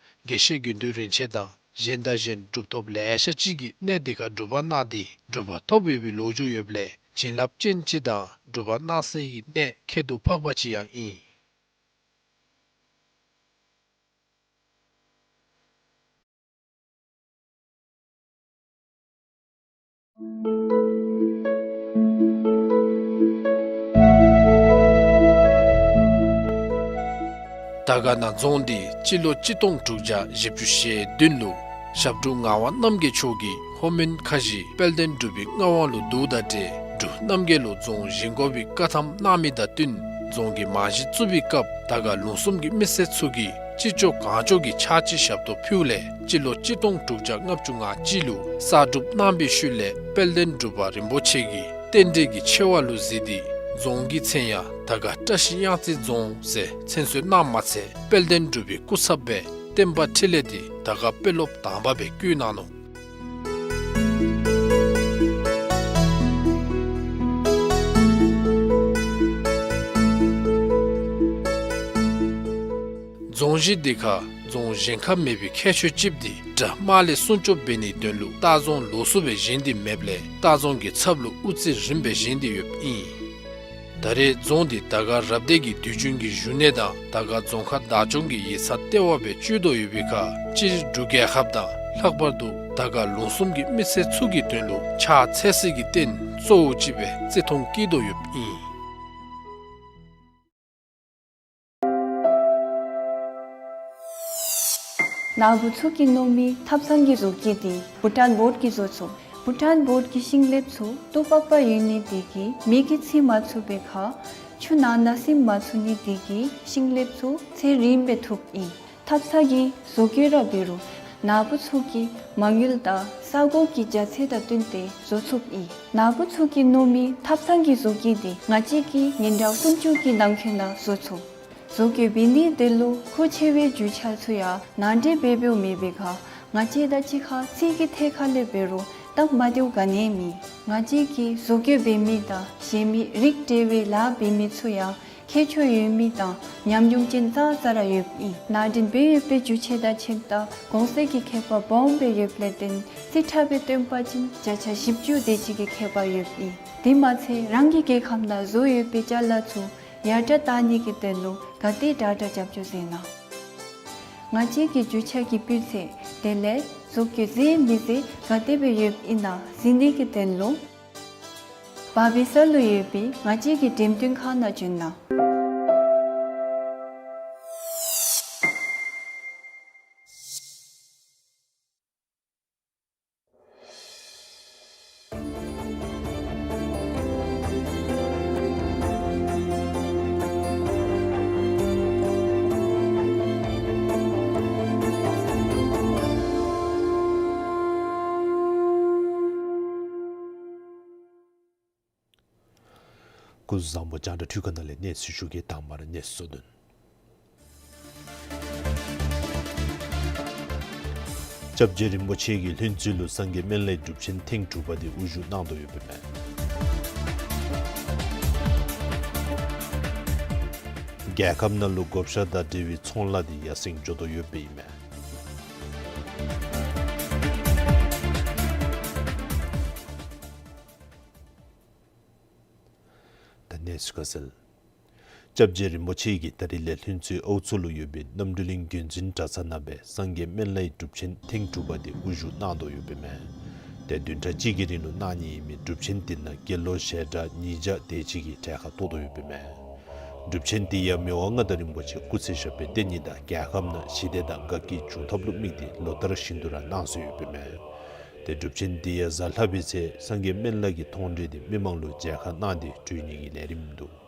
དགེ་བཤེས་དགེ་འདུན་རིན་ཆེན་དང་གཞན་དང་གཞན་གྲུབ་ཐོབ་ལེ་ཤ་ཅིག་གིས་གནས་འདི་ཁར་སྒྲུབ་པ་གནང་སྟེ་གྲུབ་པ་ཐོབ་ཡོད་པའི་ལོ་རྒྱུས་ཡོདཔ་ལས་བྱིན་རླབས་ཅན་ཅིག་དང་སྒྲུབ་པ་གནང་སའི་གནས་ཁྱད་དུ་འཕགས་པ་ཅིག་ཡང་ཨིན། དར་དཀར་ན་རྫོང་འདི་སྤྱི་ལོ་གཅིག་སྟོང་དྲུག་བརྒྱ་བཞི་བཅུ་ཞེ་བདུན་ལུ་ཞབས་དྲུང་ངག་དབང་རྣམ་རྒྱལ་མཆོག་གིས་ལྷོ་མོན་ཁ་བཞི་དཔལ་ལྡན་འབྲུག་པའི་མངའ་དབང་ལུ་བསྡུཝ་ད་ཏེ་འབྲུག་རྣམ་རྒྱལ་ལུ་རྫོང་བཞེངས་དགོ་པའི་བཀའ་ཐམ་གནང་མི་དང་བསྟུན་རྫོང་གི་རྨང་གཞི་བཙུགས་པའི་སྐབས་དར་དཀར་ལུང་གསུམ་གྱི་མི་སེར་ཚུ་གིས་ཅི་ལྕོགས་གང་ལྕོགས་ཀྱི་ཕྱག་ཕྱི་ཞབས་ཏོག་ཕུལཝ་ལས་སྤྱི་ལོ་གཅིག་སྟོང་དྲུག་བརྒྱ་ལྔ་བཅུ་ང་གཅིག་ལུ་གསར་སྒྲུབ་གནང་བའི་ཤུལ་ལས་དཔལ་ལྡན་འབྲུག་པ་རིན་པོ་ཆེ་གིས་རྟེན་འབྲེལ་གྱི་ཆེ་བ་ལུ་གཟིགས་ཏེ་རྫོང་གི་མཚན་ཡང་དར་དཀར་བཀྲ་ཤིས་གཡང་རྩེ་རྫོང་ཟེར་མཚན་གསོལ་གནངམ་མ་ཚད་དཔལ་ལྡན་འབྲུག་པའི་སྐུ་ཚབ་སྦེ་བསྟན་པ་འཕྲིན་ལས་འདི་དར་དཀར་དཔོན་སློབ་དང་པ་སྦེ་བསྐོ་གནང་ནུག། རྫོང་གཞི་འདི་ཁར་རྫོང་གཞན་ཁར་མེད་པའི་ཁྱད་ཆོས་ཅིག་འདི་དགྲ་དམག་ལས་སྲུང་སྐྱོབ་འབད་ནིའི་དོན་ལུ་ལྟ་རྫོང་ལོགས་སུ་སྦེ་བཞེངས་ཏེ་མེདཔ་ལས་ལྟ་རྫོང་གི་ཚབ་ལུ་དབུ་རྩེ་རིངམ་སྦེ་བཞེངས་ཏེ་ཡོདཔ་ཨིན། ད་རེས་རྫོང་འདི་དར་དཀར་རབ་སྡེ་གི་དུས་རྒྱུན་གྱི་བཞུགས་གནས་དང་དར་དཀར་རྫོང་ཁག་བདག་སྐྱོང་གི་ཡིག་ཚང་ལྟེ་བ་སྦེ་སྤྱོད་དོ་ཡོད་པའི་ཁར་སྤྱིར་འབྲུག་རྒྱལ་ཁབ་དང་ལྷག་པར་དུ་དར་དཀར་ལུང་གསུམ་གྱི་མི་སེར་ཚུ་གི་དོན་ལུ་ཕྱག་འཚལ་སའི་རྟེན་གཙོ་བོ་ཅིག་སྦེ་བརྩི་མཐོང་བསྐྱེད་དོ་ཡོདཔ་ཨིན། ནཱ་བུ་ཚུ་གིས་མནོ་མི་ཐབ་ཚང་གི་བཟོ་བཀོད་འདི་བྷུ་ཊཱན་བོཌ་ཀྱིས་བཟོ་ཚུགས། བྷུ་ཊཱན་བོཌ་ཀྱི་ཤིང་ལེབ་ཚུ་ཏོག་པག་པ་ཡོད་ནི་དེ་གིས་མེ་གིས་འཚིག་མ་ཚུགས་པའི་ཁར་ཆུ་ནང་ན་སིམ་མ་ཚུགས་ནི་དེ་གིས་ཤིང་ལེབ་ཚུ་ཚད་རིངམ་སྦེ་ཐུབ་ཨིན། ཐབ་ཚང་གི་བཟོ་བཀོད་ར་འབད་རུང་ནཱ་བུ་ཚུ་གིས་མ་དངུལ་དང་ས་གོ་གི་རྒྱ་ཚད་དང་བསྟུན་ཏེ་བཟོ་ཚུགསཔ་ཨིན། ནཱ་བུ་ཚུ་གིས་མནོ་མི་ཐབ་ཚང་གི་བཟོ་བཀོད་འདི་ང་བཅས་ཀྱིས་ཉིན་གྲངས་སུམ་ཅུ་གི་ནང་འཁོད་ནང་བཟོ་ཚུགས། བཟོ་བཀོད་འབད་ནིའི་དོན་ལུ་མཁོ་ཆེ་བའི་རྒྱུ་ཆ་ཚུ་ཡང་ནང་འདྲེན་འབད་འབདཝ་མེད་པའི་ཁར་ང་བཅས་དང་གཅིག་ཁར་རྩིས་ཀྱི་ཐད་ཁར་ལས་འབད་རུང་སྟབས་མ་བདེཝ་ག་ནི་ཡང་མེད། ང་བཅས་ཀྱིས་བཟོ་བཀོད་འབད་མི་དང་གཞན་མི་རིགས་འདྲ་བའི་ལཱ་འབད་མི་ཚུ་ཡང་ཁྱད་ཆོས་ཡོད་མི་དང་ཉམས་མྱོང་ཅན་ཙང་ཙ་ར་ཡོདཔ་ཨིན། ནང་འདྲེན་འབད་ཡོད་པའི་རྒྱུ་ཆ་དང་ཁྱིམ་བདག་གོང་ཚད་ཀྱི་ཁྱད་པར་སྦོམ་སྦེ་ཡོདཔ་ལས་བརྟེན་རྩིས་ཁྲ་སྦེ་སྟོན་པ་ཅིན་བརྒྱ་ཆ་བཞི་བཅུ་དེ་ཅིག་གི་ཁྱད་པར་ཡོདཔ་ཨིན། དེ་མ་ཚད་རང་གི་རྒྱལ་ཁབ་ནང་བཟོ་ཡོད་པའི་ཅ་ལ་ཚུ་ཡར་དྲག་བཏང་ནི་གི་དོན་ལུ་ག་དེ་དྲག་དྲག་རྒྱབ་སྐྱོར་མཛད་གནང་། ང་བཅས་ཀྱི་རྒྱུ་ཆ་གི་སྤུས་ཚད་དེ་ལས་བཟོ་བཀོད་མཛེས་མི་མཛེས་ག་དེ་སྦེ་ཡོདཔ་ཨིན་ན་གཟིགས་ནི་གི་དོན་ལུ་བར་བི་ས་ལུ་ཡོད་པའི་ང་བཅས་ཀྱི་འགྲེམས་སྟོན་ཁང་ནང་བྱོན་གནང་། སྐུ་གཟུགས་བཟང་པོ། རྒྱང་བསྒྲགས་འཕྲུལ་ཁང་ནང་ལས་གནས་ཚུལ་ཞུ་གེ། དང་པ་ར་གནས་ཚུལ་དོན། སྐྱབས་རྗེ་རིན་པོ་ཆེ་གིས་ལྷུན་རྩེ་ལུ་སངས་རྒྱས་སྨན་བླའི་སྒྲུབ་ཆེན་ཐེངས་དྲུག་པ་དེ་དབུ་བཞུགས་གནང་དོ་ཡོདཔ་ཨིན་མས། རྒྱལ་ཁབ་ནང་ལུ་བགོ་བཤའ་དང་འབྲེལ་བའི་ཚོང་ལཱ་དེ་ཡར་སེང་འགྱོ་དོ་ཡོདཔ་ཨིན་མས། ད་གནས་ཚུལ་ཁ་གསལ། སྐྱབས་རྗེ་རིན་པོ་ཆེ་གིས་ད་རིས་ལས་ལྷུན་རྩེ་ཨའུ་མཚོ་ལུ་ཡོད་པའི་རྣམ་གྲོལ་གླིང་རྒྱུན་འཛིན་གྲྭ་ཚང་ནང་སྦེ་སངས་རྒྱས་སྨན་བླའི་སྒྲུབ་ཆེན་ཐེངས་དྲུག་པ་དེ་དབུ་བཞུགས་གནང་དོ་ཡོདཔ་ཨིན་མས། ཏེ་བདུན་ཕྲག་གཅིག་གི་རིང་ལུ་གནང་ནི་ཨིན་མི་སྒྲུབ་ཆེན་དེ་ནང་དགེ་སློང་ཞལ་གྲངས་ཉིས་བརྒྱ་དེ་ཅིག་གིས་གྲལ་ཁར་གཏོགས་དོ་ཡོདཔ་ཨིན་མས། སྒྲུབ་ཆེན་འདི་ཡང་མི་དབང་མངའ་བདག་རིན་པོ་ཆེ་སྐུ་ཚེ་ཞབས་པད་བརྟན་ནི་དང་རྒྱལ་ཁབ་ནང་ཞི་བདེ་དང་དགའ་སྐྱིད་འབྱུང་ཐབས་ལུ་དམིགས་ཏེ་ལོ་ལྟར་བཞིན་དུ་ར་གནང་སྲོལ་ཡོདཔ་ཨིན་མས། ཏེ་སྒྲུབ་ཆེན་འདི་ཡང་གཟའ་ལྷག་པའི་ཚེ་སངས་རྒྱས་སྨན་བླ་གི་མཐོང་གྲོལ་འདི་མི་མང་ལུ་མཇལ་ཁ་གནང་སྟེ་གྲོལ་ནི་གི་ལས་རིམ་འདུག།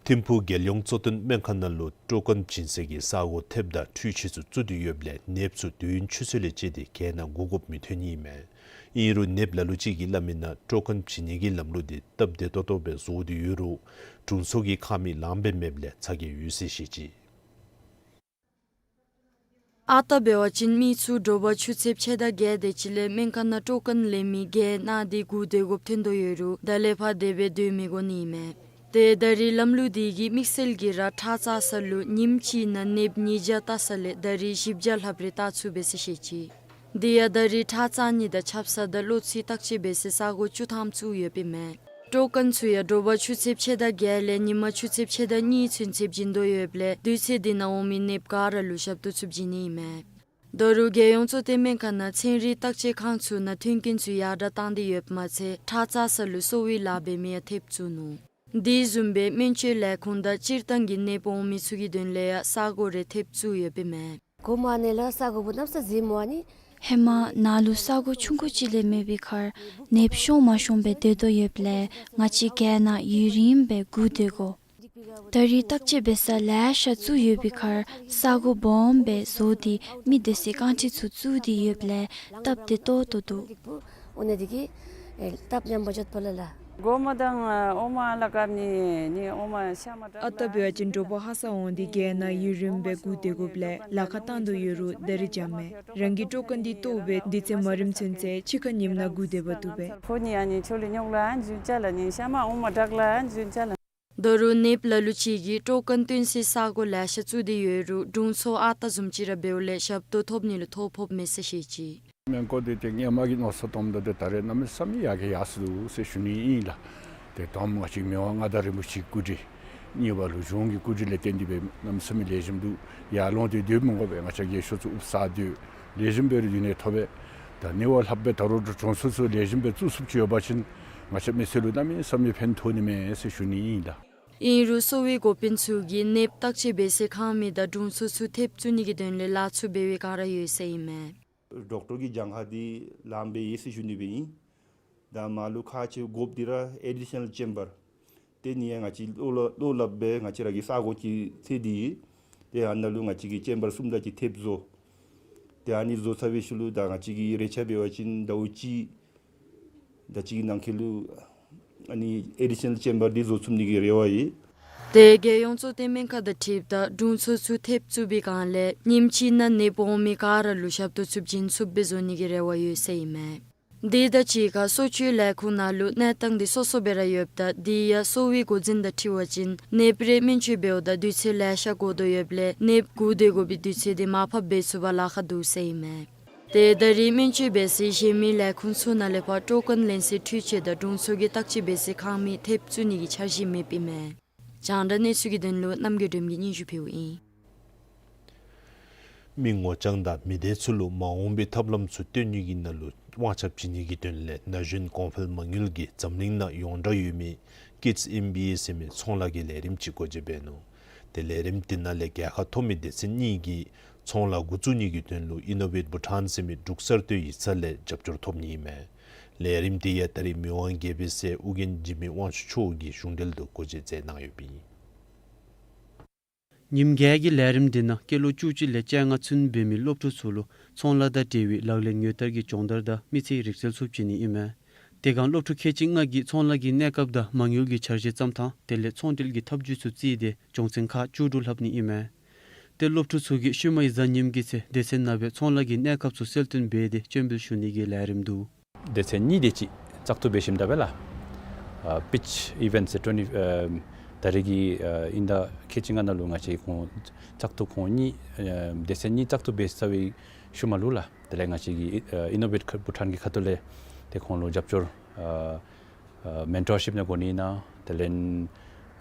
ཐིམ་ཕུག་རྒྱལ་ཡོངས་གཙོ་བསྟེན་སྨན་ཁང་ནང་ལུ་སྤྲོ་དཀོན་བྱིན་སའི་ས་སྒོ་ཐེབས་དང་འཕྲུལ་ཆས་ཚུ་བཙུགས་ཏེ་ཡོདཔ་ལས་ནདཔ་ཚུ་དུས་ཡུན་ཆུ་ཚོད་ལས་བཅད་དེ་གྱལ་ནང་སྒུག་དགོཔ་མི་ཐོན་ནི་ཨིན་མས། ཨིན་རུང་ནདཔ་ལ་ལུ་ཅིག་གིས་སླབ་མིའི་ནང་སྤྲོ་དཀོན་བྱིན་ནི་གི་ལམ་ལུགས་འདི་སྟབས་བདེ་ཏོག་ཏོ་སྦེ་བཟོ་སྟེ་ཡོད་རུང་དྲུང་འཚོ་གི་ཁང་མིག་ལངམ་སྦེ་མེདཔ་ལས་ཚ་གྱང་ཡོད་ཟེར་བཤད་ཅི། ཨ་རྟག་འབད་བ་ཅིན་མི་ཚུ་དྲོ་པ་ཆུ་ཚོད་ཕྱེད་དང་བརྒྱད་དེ་ཅིག་ལས་སྨན་ཁང་ནང་སྤྲོ་དཀོན་ལེན་མི་གྱལ་ནང་འདི་སྒུག་སྡོད་དགོཔ་ཐོན་དོ་ཡོད་རུང་ད་ལས་ཕར་དེ་སྦེ་སྡོད་མི་དགོ་ནི་ཨིན་མས། ཏེ་ད་རིས་ལམ་ལུགས་འདི་གིས་དམིགས་བསལ་གྱིས་ར་ཁྲག་བཙག་ས་ལུ་ཉིནམ་གཅིག་ནང་ནདཔ་ཉིས་བརྒྱ་བལྟ་ས་ལས་ད་རིས་བཞི་བརྒྱ་ལྷགཔ་རེ་བལྟ་ཚུགས་པས་ཟེར་བཤད་ཅི། དེ་ཡང་ད་རིས་ཁྲག་བཙག་ནི་དང་ཆབ་གསང་དང་གློ་ཚིགས་བརྟག་དཔྱད་འབད་སའི་ས་སྒོ་བཅུ་ཐམ་བཙུགས་ཡོདཔ་ཨིན་མས། སྤྲོ་དཀོན་ཚུ་ཡང་དྲོ་པ་ཆུ་ཚོད་ཕྱེད་དང་བརྒྱད་ལས་ཉིན་མ་ཆུ་ཚོད་ཕྱེད་དང་གཉིས་ཚུན་ཚོད་བྱིན་དོ་ཡོདཔ་ལས་དུས་ཚོད་འདི་ནང་འོང་མི་ནདཔ་ག་ར་ལུ་ཞབས་ཏོག་ཚུ་བྱིན་ནི་ཨིན་མས། ད་རུང་རྒྱལ་ཡོངས་གཙོ་བསྟེན་སྨན་ཁང་ནང་ཚན་རིག་བརྟག་དཔྱད་ཁང་ཚུ་ནང་མཐུན་རྐྱེན་ཚུ་ཡར་དྲག་བཏང་སྟེ་ཡོདཔ་མ་ཚད་ཁྲག་བཙག་ས་ལུ་གསོ་བའི་ལཱ་འབད་མི་ཡང་ཐེབས་བཙུགས་ནུག། དེ་བཟུམ་སྦེ་སྨན་བཅོས་ལས་ཁུངས་དང་སྤྱིར་བཏང་གི་ནདཔ་འོང་མི་ཚུ་གི་དོན་ལས་ཡང་ས་སྒོ་རེ་ཐེབས་བཙུགས་ཡོདཔ་ཨིན་མས། གོ་མ་ནི་ལགས་ས་སྒོ་བུ་གནམ་ས་ཟེར་མོ་ཨ་ནི། ཧེ་མ་ནཱ་ལུ་ས་སྒོ་ཆུང་ཀུ་ཅིག་ལས་མེད་པའི་ཁར་ནདཔ་ཤོང་མ་ཤོང་སྦེ་སྡོད་དོ་ཡོདཔ་ལས་ང་བཅས་གྱལ་ནང་ཡུན་རིངམོ་སྦེ་སྒུག་སྡོད་དགོ། ད་རིས་བརྟག་དཔྱད་འབད་ས་ལེ་ཤ་བཙུགས་ཡོད་པའི་ཁར་ས་སྒོ་སྦོམ་སྦེ་བཟོ་སྟེ་མི་སྡོད་སའི་རྐང་ཁྲི་ཚུ་བཙུགས་ཏེ་ཡོདཔ་ལས་སྟབས་བདེ་ཏོག་ཏོ་འདུག། འོ་ན་འདི་གིས་ཨེ་སྟབས་མཉམ་པོ་འཇོག་པ་ལ་ལ། གོ་མ་དང་ཨོ་མ་ལ་ཀ་ནི་ནི་ཨོ་མ་ཤ་མ་དྲག་ལ། ཨ་རྟག་འབད་བ་ཅིན་དྲོ་པ་ཧ་སག་འོང་སྟེ་གྱལ་ནང་ཡུན་རིངམོ་སྦེ་སྒུག་སྡོད་དགོཔ་ལས་ལཱ་ཁག་བཏང་དོ་ཡོད་རུང་ད་རིས་འཇམ་མས། རང་གི་སྤྲོ་དཀོན་འདི་བཏོག་སྦེ་དུས་ཚོད་མ་རནམ་ཚུན་ཚོད་ཕྱི་ཁར་ཉིནམ་ནང་སྒུག་སྡོད་པ་བཏུབ་པས། ཕོ་ནི་ཨ་ནི་ཆོ་ལེ་ཉོག་ལ་འཇུ་ཅ་ལ་ནི་ཤ་མ་ཨོ་མ་དྲག་ལ་འཇུ་ཅ་ལ། ད་རུང་ནདཔ་ལ་ལུ་ཅིག་གིས་སྤྲོ་དཀོན་བཏོན་སའི་ས་སྒོ་ལེ་ཤ་བཙུགས་ཏེ་ཡོད་རུང་དྲུང་འཚོ་ཨ་རྟག་བཟུམ་ཅིག་ར་འབདཝ་ལས་ཞབས་ཏོག་ཐོབ་ནི་ལུ་ཐོ་ཕོགཔ་མས་ཟེར་བཤད་ཅི། སྨན་སྐོར་འདི་ཏེ་སྔོན་མ་གི་མནོ་བསམ་བཏངམ་ད་ཏེ་ད་རེས་གནམ་མེད་ས་མེད་ཡར་རྒྱས་ཡར་སོ་ཡི་ཟེར་ཞུ་ནི་ཨིན་ལགས། ཏེ་དང་པ་ང་བཅས་མི་དབང་མངའ་བདག་རིན་པོ་ཆེའི་སྐུ་དྲིན། གཉིས་པ་ལུ་གཞུང་གི་སྐུ་དྲིན་ལས་བརྟེན་ཏེ་སྦེ་གནམ་མེད་ས་མེད་ལེགས་ཤོམ་འདུག། ཡར་ལོང་སྟེ་སྡོད་མི་དགོ་པས། ང་བཅས་རྒས་ཤོས་ཚུ་ཨུབ་ས་སྡོད་ལེགས་ཤོམ་སྦེ་ར་སྡོད་ནི་ཐོབ་པས། ད་ནི་བ་ལྷགཔ་སྦེ་ད་རུང་དྲུང་འཚོ་ཚུ་ལེགས་ཤོམ་སྦེ་བཙུགས་ཚུགསཔ་ཅིག་ཡོད་པ་ཅིན་ང་བཅས་མི་སེར་ལུ་གནམ་མེད་ས་མེད་ཕན་ཐོགས་ནི་མས་ཟེར་ཞུ་ནི་ཨིན་ལགས། ཨིན་རུང་གསོ་བའི་འགོ་དཔོན་ཚུ་གིས་ནདཔ་བརྟག་དཔྱད་འབད་སའི་ཁང་མིག་དང་དྲུང་འཚོ་ཚུ་ཐེབས་བཙུགས་ནི་གི་དོན་ལས་ལཱ་ཚུ་འབད་བའི་བསྒང་ར་ཡོད་ཟེར་ཨིན་མས། ཌོག་ཊར་གྱི་གྱངས་ཁ་འདི་ལངམ་སྦེ་ཡོད་ཟེར་ཞུ་ནི་སྦེ་ཨིན། ད་མར་ལུ་ཁག་ཆེ་དགོཔ་འདི་ར་ཨེ་ཌི་ཤ་ནཱལ་ཅེམ་བར། ཏེ་ནི་ཡང་ང་བཅས་བློ་སླབ་བློ་སླབ་སྦེ་ང་བཅས་ར་གི་ས་སྒོ་ཅིག་ཚད་དེ་ཡོད། ཏེ་ཨ་ནཱ་ལུ་ང་བཅས་ཀྱིས་ཅེམ་བར་གསུམ་དེ་ཅིག་ཐེབས་བཟོ། ཏེ་ཨ་ནི་བཟོ་ཚར་བའི་ཤུལ་ལུ་ད་ང་བཅས་ཀྱི་རེ་ཆ་འབད་བ་ཅིན་ཟླཝ་གཅིག་དེ་ཅིག་གི་ནང་འཁོད་ལུ་ཨ་ནི་ཨེ་ཌི་ཤ་ནཱལ་ཅེམ་བར་འདི་བཟོ་ཚུགས་ནི་གི་རེ་བ་ཡོད། ཏེ་རྒྱལ་ཡོངས་གཙོ་བསྟེན་སྨན་ཁང་དང་འཁྲིལཝ་ད་དྲུང་འཚོ་ཚུ་ཐེབས་བཙུགས་པའི་བསྒང་ལས་ཉིནམ་གཅིག་ནང་ནདཔ་འོང་མི་ག་ར་ལུ་ཞབས་ཏོག་ཚུ་བྱིན་ཚུགསཔ་སྦེ་བཟོ་ནི་གི་རེ་བ་ཡོད་ཟེར་ཨིན་མས། དེ་དང་གཅིག་ཁར་གསོ་བཅོས་ལས་ཁུངས་ནང་ལུ་གནས་སྟངས་འདི་སོ་སོ་སྦེ་ར་ཡོདཔ་ད་དེ་ཡང་གསོ་བའི་འགོ་འཛིན་དང་འཁྲིལ་བ་ཅིན་ནདཔ་རེ་སྨན་བཅོས་འབདཝ་ད་དུས་ཚོད་ལེ་ཤ་འགོར་དོ་ཡོདཔ་ལས་ནདཔ་སྒུག་སྡོད་དགོ་པའི་དུས་ཚོད་འདི་མར་ཕབ་འབད་ཚུགས་པར་ལཱ་ཁག་འདུག་ཟེར་ཨིན་མས། ཏེ་ད་རིས་སྨན་བཅོས་འབད་སའི་གཞན་མི་ལས་ཁུངས་ཚུ་ནང་ལས་ཕར་སྤྲོ་དཀོན་ལེན་སའི་འཕྲུལ་ཆས་དང་དྲུང་འཚོ་གིས་བརྟག་དཔྱད་འབད་སའི་ཁང་མིག་ཐེབས་བཙུགས་ནི་གི་འཆར་གཞི་མེདཔ་ཨིན་མས། རྒྱང་བསྒྲགས་གནས་ཚུལ་གྱི་དོན་ལུ་རྣམ་རྒྱལ་སྒྲོལམ་གྱིས་སྙན་ཞུ་ཕུལཝ་ཨིན། མི་ངོ་རྐྱང་དང་མི་སྡེ་ཚུ་ལུ་མ་འོངས་པའི་ཐབས་ལམ་ཚུ་སྟོན་ནི་གི་ནང་ལུ་དབང་ཆ་བྱིན་ནི་གི་དོན་ལས་ན་གཞོན་གོང་འཕེལ་མ་དངུལ་གྱིས་འཛམ་གླིང་ནང་ཡོངས་གྲགས་ཡོད་མི་Kids M B A ཟེར་མི་ཚོང་ལཱ་གི་ལས་རིམ་ཅིག་སྒོ་འབྱེད་འབད་ནུག། ཏེ་ལས་རིམ་འདི་ནང་ལས་རྒྱལ་ཁ་ཐོབ་མི་སྡེ་ཚན་གཉིས་ཀྱིས་ཚོང་ལཱ་འགོ་བཙུགས་ནི་གི་དོན་ལུ་Innovate Bhutan ཟེར་མི་འབྲུག་གསར་གཏོད་ཡིག་ཚང་ལས་རྒྱབ་སྐྱོར་ཐོབ་ནི་ཨིན་མས། ལས་རིམ་འདི་ཡང་ད་རིས་མི་དབང་རྒྱལ་པོའི་སྲས་ཨྱོན་ཆོས་རྒྱལ་གྱི་དབང་ཆ་མཆོག་གིས་གཞུང་འབྲེལ་དུ་སྒོ་འབྱེད་མཛད་གནང་ཡོདཔ་ཨིན། ཉིནམ་བརྒྱད་ཀྱི་ལས་རིམ་འདི་ནང་སྐྱེས་ལོ་བཅུ་གཅིག་ལས་བཅོ་ལྔ་ཚུན་འབད་མི་སློབ་ཕྲུག་ཚུ་ལུ་ཚོང་ལཱ་དང་འབྲེལ་བའི་ལག་ལེན་དངོས་བསྟར་གྱི་སྦྱོང་བརྡར་དང་མི་ཚེའི་རིག་རྩལ་ཚུ་བྱིན་ནི་ཨིན་མས། དེ་སྒང་སློབ་ཕྲུག་ཁལ་གཅིག་ལྔ་གིས་ཚོང་ལཱ་གི་གནས་སྐབས་དང་མ་དངུལ་གྱི་འཆར་གཞི་བརྩམ་ཐངས་དེ་ལས་ཚོང་འབྲེལ་གྱི་ཐབས་བྱུས་ཚུ་བརྩིས་ཏེ་སྦྱོང་ཚན་ཁག་བཅུ་དྲུག་ལྷབ་ནི་ཨིན་མས། ཏེ་སློབ་ཕྲུག་ཚུ་གིས་ཤུལ་མའི་གཟའ་ཉིམ་གི་ཚེ་སྡེ་ཚན་ནང་སྦེ་ཚོང་ལཱ་གི་གནས་སྐབས་ཚུ་གསལ་སྟོན་འབད་དེ་སྤྱན་འབུལ་ཞུ་ནི་གི་ལས་རིམ་འདུག། སྡེ་ཚན་གཉིས་དེ་ཅིག་བཙག་འཐུ་འབད་ཞིནམ་ད་འབད་ལགས། ཨ་Pitch Event ཟེར་ཊོན་ཨ་ད་རེས་ཀྱི་ཨ་དབྱིན་ཟླ་ཁལ་གཅིག་ལྔ་ནང་ལུ་ང་བཅས་ཁོང་བཙག་འཐུ་ཁོང་གཉིས་ཨ་སྡེ་ཚན་གཉིས་བཙག་འཐུ་འབད་ཚར་བའི་ཤུལ་མ་ལུ་ལགས། དེ་ལས་ང་བཅས་ཀྱི་ཨ་Innovate Bhutan གི་ཁ་ཐུག་ལས་ཏེ་ཁོང་ལུ་རྒྱབ་སྐྱོར་ཨ་ཨ་མེན་ཊོར་ཤིཔ་ནང་འགོ་ནི་ཨིན་ན་དེ་ལས་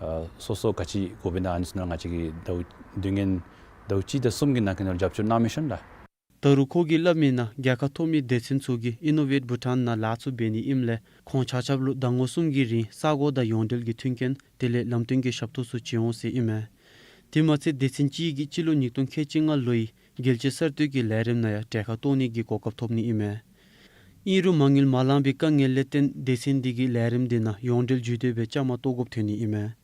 ཨ་སོ་སོ་ག་ཅི་དགོཔ་ཨིན་ན་ཨ་ནི་ཚུ་ནང་ང་བཅས་ཀྱིས་ཟླཝ་དུས་ངན་ཟླཝ་གཅིག་དང་གསུམ་གྱི་ནང་གི་ནང་རྒྱབ་སྐྱོར་གནང་མི་ཤོང་ལགས། ད་རུང་ཁོ་གིས་སླབ་མིའི་ནང་རྒྱལ་ཁ་ཐོབ་མི་སྡེ་ཚན་ཚུ་གིས་Innovate Bhutan ནང་ལཱ་ཚུ་འབད་ནི་ཨིནམ་ལས་ཁོང་ཆ་ཁྱབ་ལུ་ཟླ་ངོ་གསུམ་གྱི་རིང་ས་གོ་དང་ཡོངས་འབྲེལ་གྱི་མཐུན་རྐྱེན་དེ་ལས་ལམ་སྟོན་གྱི་ཞབས་ཏོག་ཚུ་བྱིན་འོང་ཟེར་ཨིན་མས། དེ་མ་ཚད་སྡེ་ཚན་གཅིག་གིས་སྤྱི་ལོ་ཉིས་སྟོང་ཁལ་གཅིག་ལྔ་ལོའི་རྒྱལ་སྤྱིའི་གསར་གཏོད་ཀྱི་ལས་རིམ་ནང་ཡང་གྲལ་ཁར་གཏོགས་ནི་གི་གོ་སྐབས་ཐོབ་ནི་ཨིན་མས། ཨིན་རུང་མ་དངུལ་མ་ལང་པའི་དཀའ་ངལ་ལས་བརྟེན་སྡེ་ཚན་འདི་གིས་ལས་རིམ་འདི་ནང་ཡོངས་འབྲེལ་ཇུས་འདོན་སྦེ་བཅའ་མར་གཏོགས་དགོཔ་ཐོན་ནི་ཨིན་མས།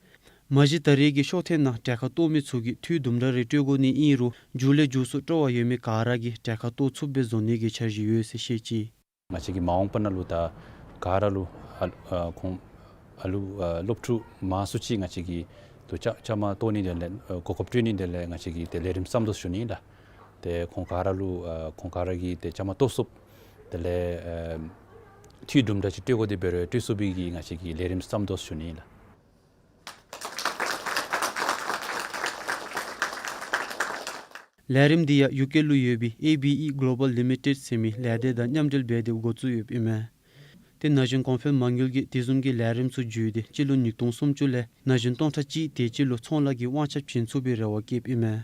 མ་གཞི་ད་རེས་ཀྱི་ཤོག་ཐེངས་ནང་གྲལ་ཁར་གཏོགས་མི་ཚུ་གིས་འཐུས་དུམ་གྲ་རེ་སྤྲོད་དགོ་ནི་ཨིན་རུང་མཇུག་ལས་མཇུག་སུ་སྤྲོ་བ་ཡོད་མི་ག་ར་གིས་གྲལ་ཁར་གཏོགས་ཚུགསཔ་སྦེ་བཟོ་ནི་གི་འཆར་གཞི་ཡོད་ཟེར་བཤད་ཅི། ང་བཅས་ཀྱི་མ་འོངས་པ་ནང་ལུ་ད་ག་ར་ལུ་ཨ་ཨ་ཁོང་ཨ་ལུ་ཨ་སློབ་ཕྲུག་མང་སུ་ཅིག་ང་བཅས་ཀྱིས་ཏེ་བཅའ་བཅའ་མར་གཏོགས་ནི་དེ་ལས་ཨ་གོ་སྐབས་སྤྲོད་ནི་དེ་ལས་ང་བཅས་ཀྱིས་ཏེ་ལས་རིམ་བརྩམ་དོ་ཞུ་ནི་ལགས། ཏེ་ཁོང་ག་ར་ལུ་ཨ་ཁོང་ག་ར་གིས་ཏེ་བཅའ་མར་གཏོགས་ཚུགསཔ་དེ་ལས་ཨ་འཐུས་དུམ་གྲ་ཅིག་སྤྲོད་དགོ་དེ་འབད་རུང་སྤྲོད་ཚུགས་པའི་གི་ང་བཅས་ཀྱིས་ལས་རིམ་བརྩམ་དོ་ཞུ་ནི་ལགས། ལས་རིམ་འདི་ཡང་ཡུ་ཀེ་ལུ་ཡོད་པའི་ཨེ་བི་ཨི་གོ་ལོ་བཱལ་ལི་མི་ཊེཌ་ཟེར་མི་ལས་སྡེ་དང་མཉམ་འབྲེལ་འབད་དེ་འགོ་བཙུགས་ཡོདཔ་ཨིན་མས། ཏེ་ན་གཞོན་གོང་འཕེལ་མ་དངུལ་གྱིས་དེ་བཟུམ་གྱི་ལས་རིམ་ཚུ་བརྒྱུད་དེ་སྤྱི་ལོ་ཉིས་སྟོང་སུམ་ཅུ་ལས་ན་གཞོན་སྟོང་ཕྲག་གཅིག་དེ་ཅིག་ལུ་ཚོང་ལཱ་གི་དབང་ཆ་བྱིན་ཚུགས་པའི་རེ་བ་བསྐྱེདཔ་ཨིན་མས།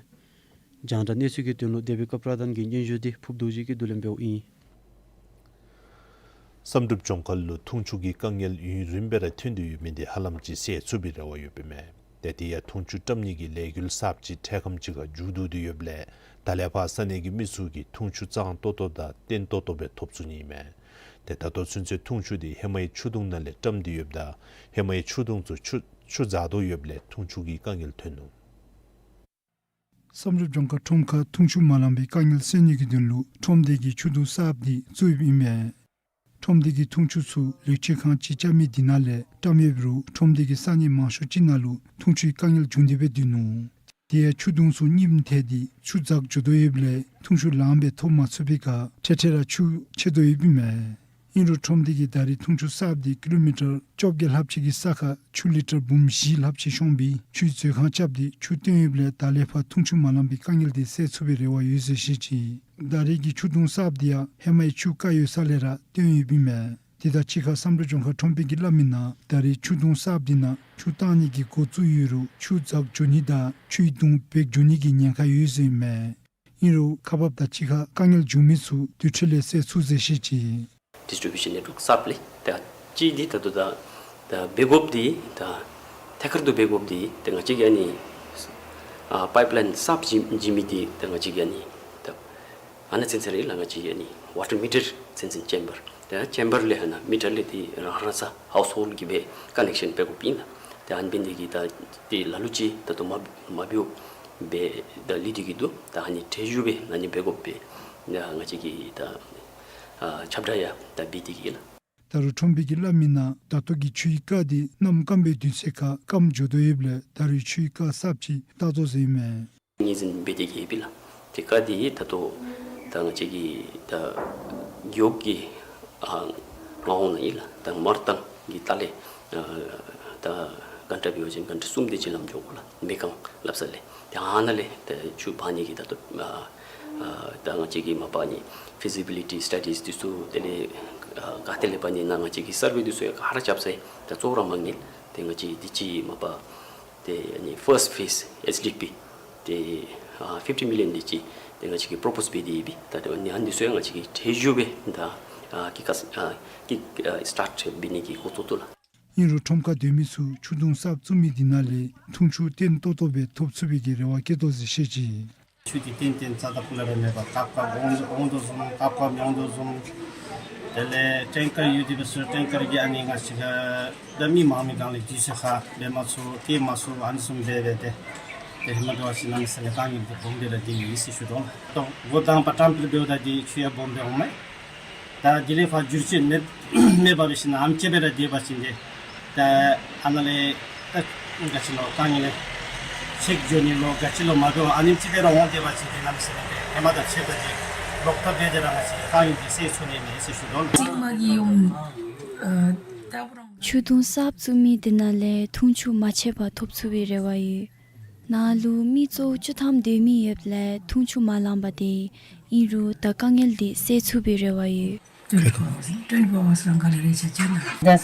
རྒྱང་བསྒྲགས་གནས་ཚུལ་གྱི་དོན་ལུ་དེ་བི་ཀ་པྲ་དྷཱན་གྱི་སྙན་ཞུ་འདི་ཕུབ་རྡོ་རྗེ་གིས་བསྡུ་ལེན་འབདཝ་ཨིན། བསམ་གྲུབ་ལྗོངས་མཁར་ལུ་འཐུང་ཆུ་གི་དཀའ་ངལ་ཡུན་རིངམོ་སྦེ་ར་ཐོན་ཏེ་ཡོད་མི་འདི་ཧ་ལམ་ཅིག་སེལ་ཚུགས་པའི་རེ་བ་ཡོདཔ་ཨིན་མས། ཏེ་དེ་ཡང་འཐུང་ཆུ་བཀྲམ་ནི་གི་ལས་འགུལ་གསརཔ་ཅིག་འཕྲལ་ཁམས་ཅིག་ཁར་མཇུག་བསྡུ་སྟེ་ཡོདཔ་ལས་ད་ལས་ཕར་ས་གནས་ཀྱི་མི་ཚུ་གིས་འཐུང་ཆུ་གཙང་ཏོག་ཏོ་དང་བརྟན་ཏོག་ཏོ་སྦེ་ཐོབ་ཚུགས་ནི་ཨིན་མས། ཏེ་ད་ལྟོ་ཚུན་ཚོད་འཐུང་ཆུ་འདི་ཧེ་མའི་ཆུ་དུང་ནང་ལས་བཀྲམ་སྟེ་ཡོདཔ་ད་ཧེ་མའི་ཆུ་དུང་ཚུ་ཆུ་ཆུ་འཛག་དོ་ཡོདཔ་ལས་འཐུང་ཆུ་གི་དཀའ་ངལ་ཐོན་ནུག། བསམ་གྲུབ་ལྗོངས་མཁར་ཁྲོམ་ཁར་འཐུང་ཆུ་མ་ལང་པའི་དཀའ་ངལ་སེལ་ནི་གི་དོན་ལུ་ཁྲོམ་སྡེ་གིས་ཆུ་དུང་གསརཔ་འདི་བཙུགས་ཡོདཔ་ཨིན་མས། ཁྲོམ་སྡེ་གིས་འཐུང་ཆུ་ཚུ་ལེགས་བཅོས་ཁང་ཅིག་རྐྱབ་མི་འདི་ནང་ལས་བཀྲམ་ཡོདཔ་རུང་ཁྲོམ་སྡེ་གི་ས་གནས་མང་ཤོས་ཅིག་ནང་ལུ་འཐུང་ཆུའི་དཀའ་ངལ་བྱུང་སྟེ་སྦེ་སྡོད་ནུག། དེ་ཡང་ཆུ་དུང་ཚུ་རྙིངམ་ཐལ་ཏེ་ཆུ་འཛག་འགྱོ་དོ་ཡོདཔ་ལས་འཐུང་ཆུ་ལངམ་སྦེ་ཐོབ་མ་ཚུགས་པའི་ཁར་འཕྲལ་འཕྲལ་ར་ཆུ་ཆད་དོ་ཡོདཔ་ཨིན་མས། ཨིན་རུང་ཁྲོམ་སྡེ་གིས་ད་རེས་འཐུང་ཆུ་གསརཔ་འདི་ཀི་ལོ་མི་ཊར་བཅོ་བརྒྱད་ལྷགཔ་ཅིག་གི་ས་ཁར་ཆུ་ལི་ཊར་འབུམ་བཞི་ལྷགཔ་ཅིག་ཤོང་སྦེ་ཆུའི་མཛོད་ཁང་རྐྱབ་སྟེ་ཆུ་བཏོན་ཡོདཔ་ལས་ད་ལས་ཕར་འཐུང་ཆུ་མ་ལང་པའི་དཀའ་ངལ་འདི་སེལ་ཚུགས་པའི་རེ་བ་ཡོད་ཟེར་བཤད་ཅི། ད་རེས་ཀྱི་ཆུ་དུང་གསརཔ་འདི་ཡང་ཧེ་མའི་ཆུ་རྐ་ཡོད་ས་ལས་ར་བཏོན་ཡོདཔ་ཨིན་མས། དེ་དང་གཅིག་ཁར་བསམ་གྲུབ་ལྗོངས་མཁར་ཁྲོམ་དཔོན་གྱིས་སླབ་མིའི་ནང་ད་རེས་ཆུ་དུང་གསརཔ་འདི་ནང་ཆུ་བཏང་ནི་གི་འགོ་བཙུགས་ཡོད་རུང་ཆུ་འཛག་འགྱོ་ནི་དང་ཆུའི་དུང་བེག་འགྱོ་ནི་གི་ཉེན་ཁ་ཡོད་ཟེར་ཨིན་མས། ཨིན་རུང་ཁག་འབགཔ་དང་གཅིག་ཁར་དཀའ་ངལ་བྱུང་མི་ཚུ་དེ་འཕྲལ་ལས་སེལ་ཚུགས་ཟེར་བཤད་ཅི། ཌིསི་ཊི་རི་བིའུ་ཤཱན་ནེཊ་ཝརཀ་གསརཔ་ལས་ད་གཅིག་འདི་ད་ལྟོ་ད་ད་འབད་དགོཔ་འདི་ད་ཐད་ཀར་དུ་འབད་དགོཔ་འདི་ད་ང་བཅས་ཀྱིས་ཨ་ནི་ཨ་པའིཔ་ལའིན་གསརཔ་བྱིན་བྱིན་མི་འདི་ད་ང་བཅས་ཀྱིས་ཨ་ནི་ད་ཨ་ནཱ་ཚུན་ཚོད་ར་ལགས་ང་བཅས་ཀྱིས་ཨ་ནི་ཝ་ཊར་མི་ཊར་ཚུན་ཚོད་ཅེམ་བར་ད་ཅེམ་བར་ལས་ཨ་ནཱ་མི་ཊར་ལས་འདི་རང་རང་ས་ཧའུསི་ཧོལཌ་གི་སྦེ་ཀ་ནེག་ཤཱན་འབད་དགོཔ་ཨིན་ལགས། ད་ཨ་ནི་འབད་ནི་འདི་གིས་ད་འདི་ལ་ལུ་ཅིག་ད་ལྟོ་མ་མ་འབདཝ་སྦེ་ད་ལུས་ཏེ་གི་འདུག། ད་ཨ་ནི་འཕྲལ་མགྱོགས་སྦེ་ཨ་ནི་འབད་དགོཔ་སྦེ་ད་ང་བཅས་ཀྱིས་ད་ཨ་ཁྱབ་བསྒྲགས་ཡང་ད་འབད་དེ་གི་ལགས། ད་རུང་ཁྲོམ་དཔོན་གྱིས་སླབ་མིའི་ནང་ད་ལྟོ་གི་ཆུའི་རྐ་འདི་གནམ་སྐམ་པའི་དུས་ཚོད་ཁར་སྐམ་འགྱོ་དོ་ཡོདཔ་ལས་ད་རུང་ཆུའི་རྐ་གསརཔ་ཅིག་བཏགས་དོ་ཟེར་ཨིན་མས། ངོས་འཛིན་འབད་དེ་གི་ཡོད་པས་ལགས། ཏེ་རྐ་འདི་ད་ལྟོ་ད་ང་བཅས་ཀྱི་ད་རྒེད་འོག་གི་ཨ་མངའ་ཁོངས་ནང་ཨིན་ལགས། ད་མར་ཐང་གི་ལྟག་ལས་ཨ་ད་གྷན་ཊ་འབད་བ་ཅིན་གྷན་ཊ་གསུམ་དེ་ཅིག་ལམ་འགྱོ་དགོ་ལགས། མེ་རྐང་སླབ་ས་ལས། ཏེ་ཨ་ནཱ་ལས་ཏེ་ཆུ་འབག་ནི་གི་ད་ལྟོ་ཨ་ཨ་ད་ང་བཅས་ཀྱིས་མ་པ་ཨ་ནི་ཕི་ཛི་བི་ལི་ཊི་སི་ཊ་ཌིས་འདི་ཚུ་དེ་ལས་ཨ་ག་ཏེ་ལས་འབག་ནི་ཨིན་ན་ང་བཅས་ཀྱིས་སར་ཝེ་འདི་ཚུ་ཡང་ག་ར་རྐྱབ་ཚར་ཡི། ད་གཙོ་བོ་ར་མ་ངེས་ཏེ་ང་བཅས་འདི་ཅིག་མ་པ་ཏེ་ཨ་ནི་ཕཱསཊ་ཕེསི་ཨེསི་ཌི་པི་ཏེ་ཨ་ཕིཕ་ཊི་མི་ལི་ཡཱན་འདི་ཅིག་ཏེ་ང་བཅས་ཀྱིས་པོརོ་པོསི་འབད་དེ་ཡོད་པས། ད་ཏེ་ཨ་ནི་ཨ་ནི་འདི་ཚུ་ཡང་ང་བཅས་ཀྱིས་འཕྲལ་མགྱོགས་སྦེ་ད་ཨ་ཀིག་ཨ་ཀིག་ཨ་སི་ཊཱཊ་འབད་ནི་གི་འགོ་བཙུགས་དོ་ལགས། ཨིན་རུང་ཁྲོམ་ཁར་སྡོད་མི་ཚུ་ཆུ་དུང་གསརཔ་བཙུགས་མི་འདི་ནང་ལས་འཐུང་ཆུ་བརྟན་ཏོག་ཏོ་སྦེ་ཐོབ་ཚུགས་པའི་གི་རེ་བ་བསྐྱེད་དོ་ཟེར་བཤད་ཅི། ཆུ་འདི་ཏན་ཏན་རྩ་དང་ཕུ་ལས་ར་མེད་པར་སྐབས་སྐབས་འོང་འོང་དོ་བཟུམ་སྐབས་སྐབས་མི་འོང་དོ་བཟུམ། དེ་ལས་ཊེང་ཀར་ཡོད་དེ་འབད་སོང་ཊེང་ཀར་གྱིས་ཨ་ནི་ང་བཅས་ཀྱི་ད་མི་མང་མི་གང་ལས་དུས་ཚོད་ཁར་འབད་མ་ཚུགས་སྐྱེལ་མ་ཚུགས་ཨ་ནི་བཟུམ་སྦེ་འབད་དེ། ཏེ་ཧེ་མ་འབད་བ་ཅིན་ཨ་ནི་ས་གནས་དཀའ་ངལ་འདི་སྦོམ་སྦེ་ར་འདི་ཨིན་ཟེར་ཞུ་དོ་ལགས། ཏེ་འགོ་དང་པ་བཀྲམ་སྤེལ་འབདཝ་ད་འདི་ཆུ་ཡང་སྦོམ་སྦེ་འོང་མས། ད་དེ་ལས་ཕར་བསྒྱུར་བཅོས་མེད་མེད་པར་འབད་ཞིན་ན་ཨ་ནེམ་ཅིག་སྦེ་ར་སྡོད་པ་ཅིན་ཏེ་ད་ཨ་ནཱ་ལས་ད་ག་ཅི་ལོ་དཀའ་ངལ་ལས་ཚེགས་འགྱོ་ནི་ལོ་ག་ཅི་ལོ་མ་འབདཝ་ཨ་ནེམ་ཅིག་སྦེ་ར་འོང་སྡོད་པ་ཅིན་ཏེ་གནམ་མེད་ས་མེད་ཏེ་ཧེ་མ་དང་ཕྱད་ད་ཏེ་ལོག་ལྟབ་འབད་དེ་ར་ང་བཅས་དཀའ་ངལ་འདི་སེལ་ཚུགས་ནི་མས་ཟེར་ཞུ་དོ་ལགས། ཆུ་དུང་གསརཔ་བཙུགས་མི་འདི་ནང་ལས་འཐུང་ཆུ་མ་ཆད་པར་ཐོབ་ཚུགས་པའི་རེ་བ་ཡོད། ནཱ་ལུ་མི་ཚུ་བཅུ་ཐམ་སྡོད་མི་ཡོདཔ་ལས་འཐུང་ཆུ་མ་ལང་པ་སྟེ། ཨིན་རུང་ད་དཀའ་ངལ་འདི་སེལ་ཚུགས་པའི་རེ་བ་ཡོད། ད་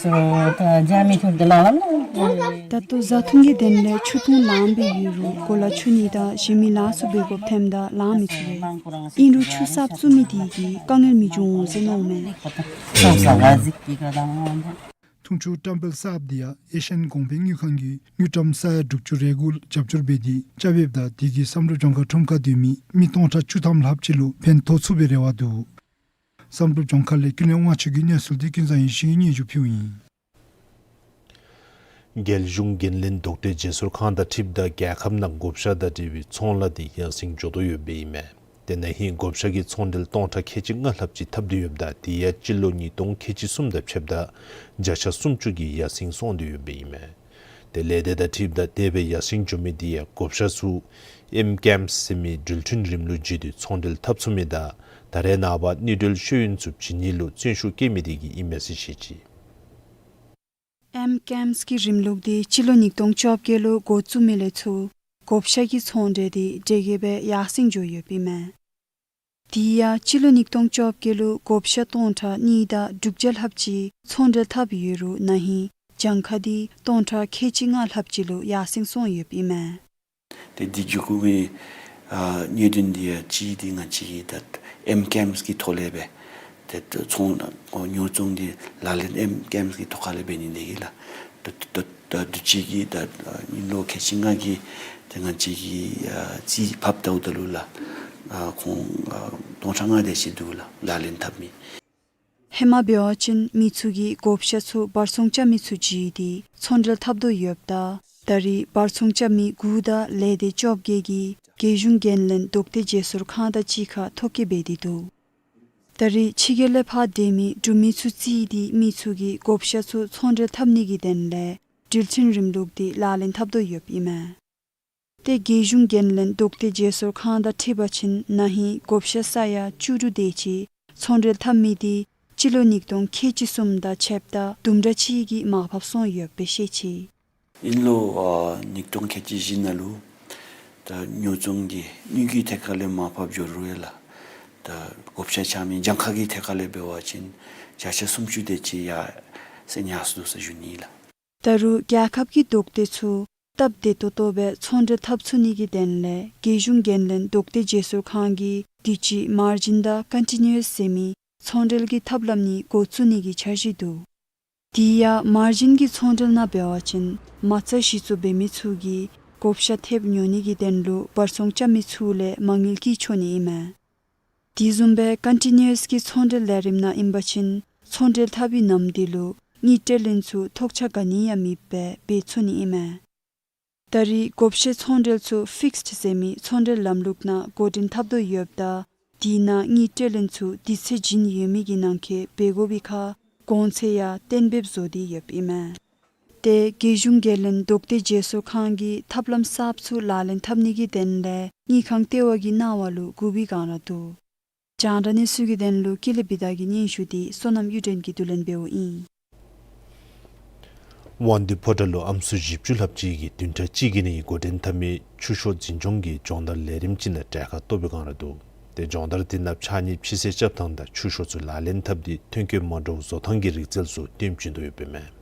ལྟོ་བཟའ་འཐུང་གི་དོན་ལས་ཆུ་འཐུང་ལངམ་སྦེ་ཡོད་རུང་གོ་ལ་ཆུ་ནི་དང་ཞིང་མི་ལང་ཚུ་འབད་དགོཔ་ཐོནམ་ད་ལང་མི་ཚུགས་པས། ཨིན་རུང་ཆུ་གསརཔ་བཙུགས་མི་དེ་གིས་དཀའ་ངལ་མི་འབྱུང་འོང་ཟེར་མནོཝ་མས། འཐུང་ཆུ་བཀྲམ་སྤེལ་གསརཔ་དེ་ཡང་ཨེ་ཤི་ཡན་གོང་འཕེལ་དངུལ་ཁང་གིས་དངུལ་ཀྲམ་ས་ཡ་དྲུག་ཅུ་རེ་དགུ་རྒྱབ་སྐྱོར་འབད་དེ་རྐྱབ་ཡོདཔ་ད་དེ་གིས་བསམ་གྲུབ་ལྗོངས་མཁར་ཁྲོམ་ཁར་སྡོད་མི་མི་སྟོང་ཕྲག་བཅུ་ཐམ་ལྷགཔ་ཅིག་ལུ་ཕན་ཐོགས་ཚུགས་པའི་རེ་བ་འདུག། བསམ་གྲུབ་ལྗོངས་མཁར་ལས་ཀུན་ལེགས་དབང་ཕྱུག་གི་གནས་ཚུལ་དེ་ཀུན་བཟང་ཡེ་ཤེས་ཀྱིས་སྙན་ཞུ་ཕུལཝ་ཨིན། རྒྱལ་གཞུང་འགན་ལེན་ལྡོག་སྟེ་བརྗེ་སོར་ཁང་དང་འཁྲིལཝ་ད་རྒྱལ་ཁབ་ནང་བགོ་བཤའ་དང་འབྲེལ་བའི་ཚོང་ལཱ་དེ་ཡར་སེང་འགྱོ་དོ་ཡོདཔ་ཨིན་མས། དེ་ན་ཧིང་བགོ་བཤའ་གི་ཚོང་འབྲེལ་སྟོང་ཕྲག་ཁལ་གཅིག་ལྔ་ལྷགཔ་ཅིག་འཐབ་སྟེ་ཡོདཔ་ད་དེ་ཡང་སྤྱི་ལོ་ཉིས་སྟོང་ཁལ་གཅིག་གསུམ་དང་ཕྱདཔ་ད་བརྒྱ་ཆ་སུམ་ཅུ་གི་ཡར་སེང་སོང་སྟེ་ཡོདཔ་ཨིན་མས། དེ་ལས་དེ་དང་འཁྲིལཝ་ད་དེ་སྦེ་ཡར་སེང་འགྱོ་མི་དེ་ཡང་བགོ་བཤའ་ཚུ་ཨེམ་ཀེམས་ཟེར་མི་འགྲུལ་འཕྲིན་རིམ་ལུགས་བརྒྱུད་དེ་ཚོང་འབྲེལ་འཐབ་ཚུགས་མི་དང་ད་རེས་ནངས་པ་དངུལ་འབྲེལ་ཤེས་ཡོན་ཚུ་བྱིན་ནི་ལུ་བརྩོན་ཤུགས་བསྐྱེད་མི་དེ་གིས་ཨིན་མས་ཟེར་བཤད་ཅི། ཨེམ་ཀེམས་ཀྱི་རིམ་ལུགས་དེ་སྤྱི་ལོ་ཉིས་སྟོང་བཅོ་བརྒྱད་ལུ་འགོ་བཙུགས་མི་ལས་ཚུར་བགོ་བཤའ་གི་ཚོང་འབྲེལ་དེ་དེ་གིས་སྦེ་ཡར་སེང་འགྱོ་ཡོདཔ་ཨིན་མས། དེ་ཡང་སྤྱི་ལོ་ཉིས་སྟོང་བཅོ་བརྒྱད་ལུ་བགོ་བཤའ་སྟོང་ཕྲག་གཉིས་དང་དྲུག་བརྒྱ་ལྷགཔ་ཅིག་ཚོང་འབྲེལ་འཐབ་ཡོད་རུང་ན་ཧིང་གྱངས་ཁ་དེ་སྟོང་ཕྲག་ཁལ་གཅིག་ལྔ་ལྷགཔ་ཅིག་ལུ་ཡར་སེང་སོང་ཡོདཔ་ཨིན་མས། ཏེ་འདི་འགྱོ་དགོ་མི་ཨ་གནད་དོན་དེ་ཡང་གཅིག་དེ་ང་བཅས་ཀྱིས་ད་ཨེམ་ཀེམས་ཀྱི་ཐོག་ལས་སྦེ་ཏེ་ཚོང་ཉོ་ཚོང་དེ་ལག་ལེན་ཨེམ་ཀེམས་ཀྱི་ཐོག་ཁ་ལས་འབད་ནི་དེ་གིས་ལགས། ད་ད་ད་དུས་ཅི་གི་ད་ཨ་ཨིན་ལོ་ཁལ་གཅིག་ལྔ་གི་ཏེ་ང་བཅས་ཀྱིས་ཨ་རྩིས་ཕབ་བལྟཝ་ད་ལུ་ལགས། ཨ་ཁོང་ཨ་སྟོང་ཕྲག་ལྔ་དེ་ཅིག་འདུག་ལགས་ལག་ལེན་འཐབ་མི། ཧེ་མ་འབད་བ་ཅིན་མི་ཚུ་གིས་བགོ་བཤའ་ཚུ་བར་ཚོང་རྐྱབ་མི་ཚུ་བརྒྱུད་དེ་ཚོང་འབྲེལ་འཐབ་དོ་ཡོདཔ་ད་ད་རེས་བར་ཚོང་རྐྱབ་མི་དགུ་དང་ལས་སྡེ་བཅོ་བརྒྱད་ཀྱིས་རྒྱལ་གཞུང་འགན་ལེན་ལྡོག་སྟེ་བརྗེ་སོར་ཁང་དང་གཅིག་ཁར་ཐོ་བཀོད་འབད་དེ་འདུག། ད་རེས་ཕྱི་རྒྱལ་ལས་ཕར་སྡོད་མི་འབྲུག་མི་ཚུ་བརྩིས་ཏེ་མི་ཚུ་གིས་བགོ་བཤའ་ཚུ་ཚོང་འབྲེལ་འཐབ་ནི་གི་དོན་ལས་འགྲུལ་འཕྲིན་རིམ་ལུགས་དེ་ལག་ལེན་འཐབ་དོ་ཡོདཔ་ཨིན་མས། ཏེ་རྒྱལ་གཞུང་འགན་ལེན་ལྡོག་སྟེ་བརྗེ་སོར་ཁང་དང་འཁྲིལ་བ་ཅིན་ན་ཧིང་བགོ་བཤའ་ས་ཡ་བཅུ་དྲུག་དེ་ཅིག་ཚོང་འབྲེལ་འཐབ་མི་དེ་སྤྱི་ལོ་ཉིས་སྟོང་ཁལ་གཅིག་གསུམ་དང་ཕྱདཔ་ད་དུམ་གྲ་ཅིག་གིས་མར་ཕབ་སོང་ཡོདཔ་སྦེ་བཤད་ཅི། ཨིན་ལོ་ཨ་ཉིས་སྟོང་ཁལ་གཅིག་བཞི་ནང་ལུ་ད་ཉོ་ཚོང་གི་དངུལ་གྱི་ཐད་ཁ་ལས་མར་ཕབ་འགྱོ་རུང་ཡང་ལགས། ད་བགོ་བཤའ་རྐྱབ་མི་གྱངས་ཁ་གི་ཐད་ཁ་ལས་འབད་བ་ཅིན་བརྒྱ་ཆ་སུམ་ཅུ་དེ་ཅིག་ཡར་སེང་ཡར་སོང་འདུག་ཟེར་ཞུ་ནི་ལགས། ད་རུང་རྒྱལ་ཁབ་ཀྱི་ལྡོག་སྟེ་ཚུ་སྟབས་བདེ་ཏོག་ཏོ་སྦེ་ཚོང་འབྲེལ་འཐབ་ཚུགས་ནི་གི་དོན་ལས་རྒྱལ་གཞུང་འགན་ལེན་ལྡོག་སྟེ་བརྗེ་སོར་ཁང་གིས་དུས་ཅི་མར་ཇིན་དང་ཀོན་ཊི་ནིའུ་ཨེས་ཟེར་མི་ཚོང་འབྲེལ་གྱི་ཐབས་ལམ་གཉིས་འགོ་བཙུགས་ནི་གི་འཆར་གཞི་འདུག། དེ་ཡང་མར་ཇིན་གྱི་ཚོང་འབྲེལ་ནང་འབད་བ་ཅིན་མ་རྩ་གཞི་བཙུགས་འབད་མི་ཚུ་གིས་བགོ་བཤའ་ཐེབས་ཉོ་ནི་གི་དོན་ལུ་བར་ཚོང་རྐྱབ་མི་ཚུ་ལས་མ་དངུལ་བསྐྱི་ཆོག་ནི་ཨིན་མས། དེ་བཟུམ་སྦེ་ཀོན་ཊི་ནིའུ་ཨེས་ཀྱི་ཚོང་འབྲེལ་ལས་རིམ་ནང་ཨིན་པ་ཅིན་ཚོང་འབྲེལ་འཐབ་པའི་ནམ་དུས་ལུ་དངུལ་སྤྲོད་ལེན་ཚུ་ཐོགས་ཆགས་ག་ནི་ཡང་མེདཔ་སྦེ་འབད་ཚུགས་ནི་ཨིན་མས། ད་རེས་བགོ་བཤའ་ཚོང་འབྲེལ་ཚུ་ཕིགསཌ་ཟེར་མི་ཚོང་འབྲེལ་ལམ་ལུགས་ནང་འགོ་འདྲེན་འཐབ་དོ་ཡོདཔ་ད་དེ་ནང་དངུལ་སྤྲོད་ལེན་ཚུ་དུས་ཚོད་བྱིན་ཡོད་མི་གི་ནང་འཁོད་འབད་དགོ་པའི་ཁར་གོང་ཚད་ཡང་གཏན་འབེབས་བཟོ་སྟེ་ཡོདཔ་ཨིན་མས། ཏེ་རྒྱལ་གཞུང་འགན་ལེན་ལྡོག་སྟེ་བརྗེ་སོར་ཁང་གིས་ཐབས་ལམ་གསརཔ་ཚུ་ལག་ལེན་འཐབ་ནི་གི་དོན་ལས་དངུལ་ཁང་ལྟེ་བ་གིས་གནང་བ་ལུ་བསྒུགས་པའི་བསྒང་ར་འདུག། རྒྱང་བསྒྲགས་གནས་ཚུལ་གྱི་དོན་ལུ་ཀུན་ལེགས་བི་དྷ་གི་སྙན་ཞུ་དེ་བསོད་ནམས་གཡུ་སྒྲོན་གྱིས་བསྡུ་ལེན་འབདཝ་ཨིན། དབང་འདུས་ཕོ་བྲང་ལུ་ཨམ་སྲུ་བཞི་བཅུ་ལྷགཔ་ཅིག་གིས་བདུན་ཕྲག་གཅིག་གི་ནང་འགོ་འདྲེན་འཐབ་མི་ཆུ་ཤོག་འཛིན་སྐྱོང་གི་སྦྱོང་བརྡར་ལས་རིམ་ཅིག་ནང་གྲལ་ཁར་གཏོགས་པའི་བསྒང་ར་འདུག། ཏེ་སྦྱོང་བརྡར་དེ་ནང་ཕྱགས་སྙིགས་ཕྱི་སེལ་རྐྱབ་ཐངས་དང་ཆུ་ཤོག་ཚུ་ལག་ལེན་འཐབ་སྟེ་ཐོན་སྐྱེད་མ་འདྲཝ་བཟོ་ཐངས་ཀྱི་རིག་རྩལ་ཚུ་སྟོན་བྱིན་དོ་ཡོདཔ་ཨིན་མས།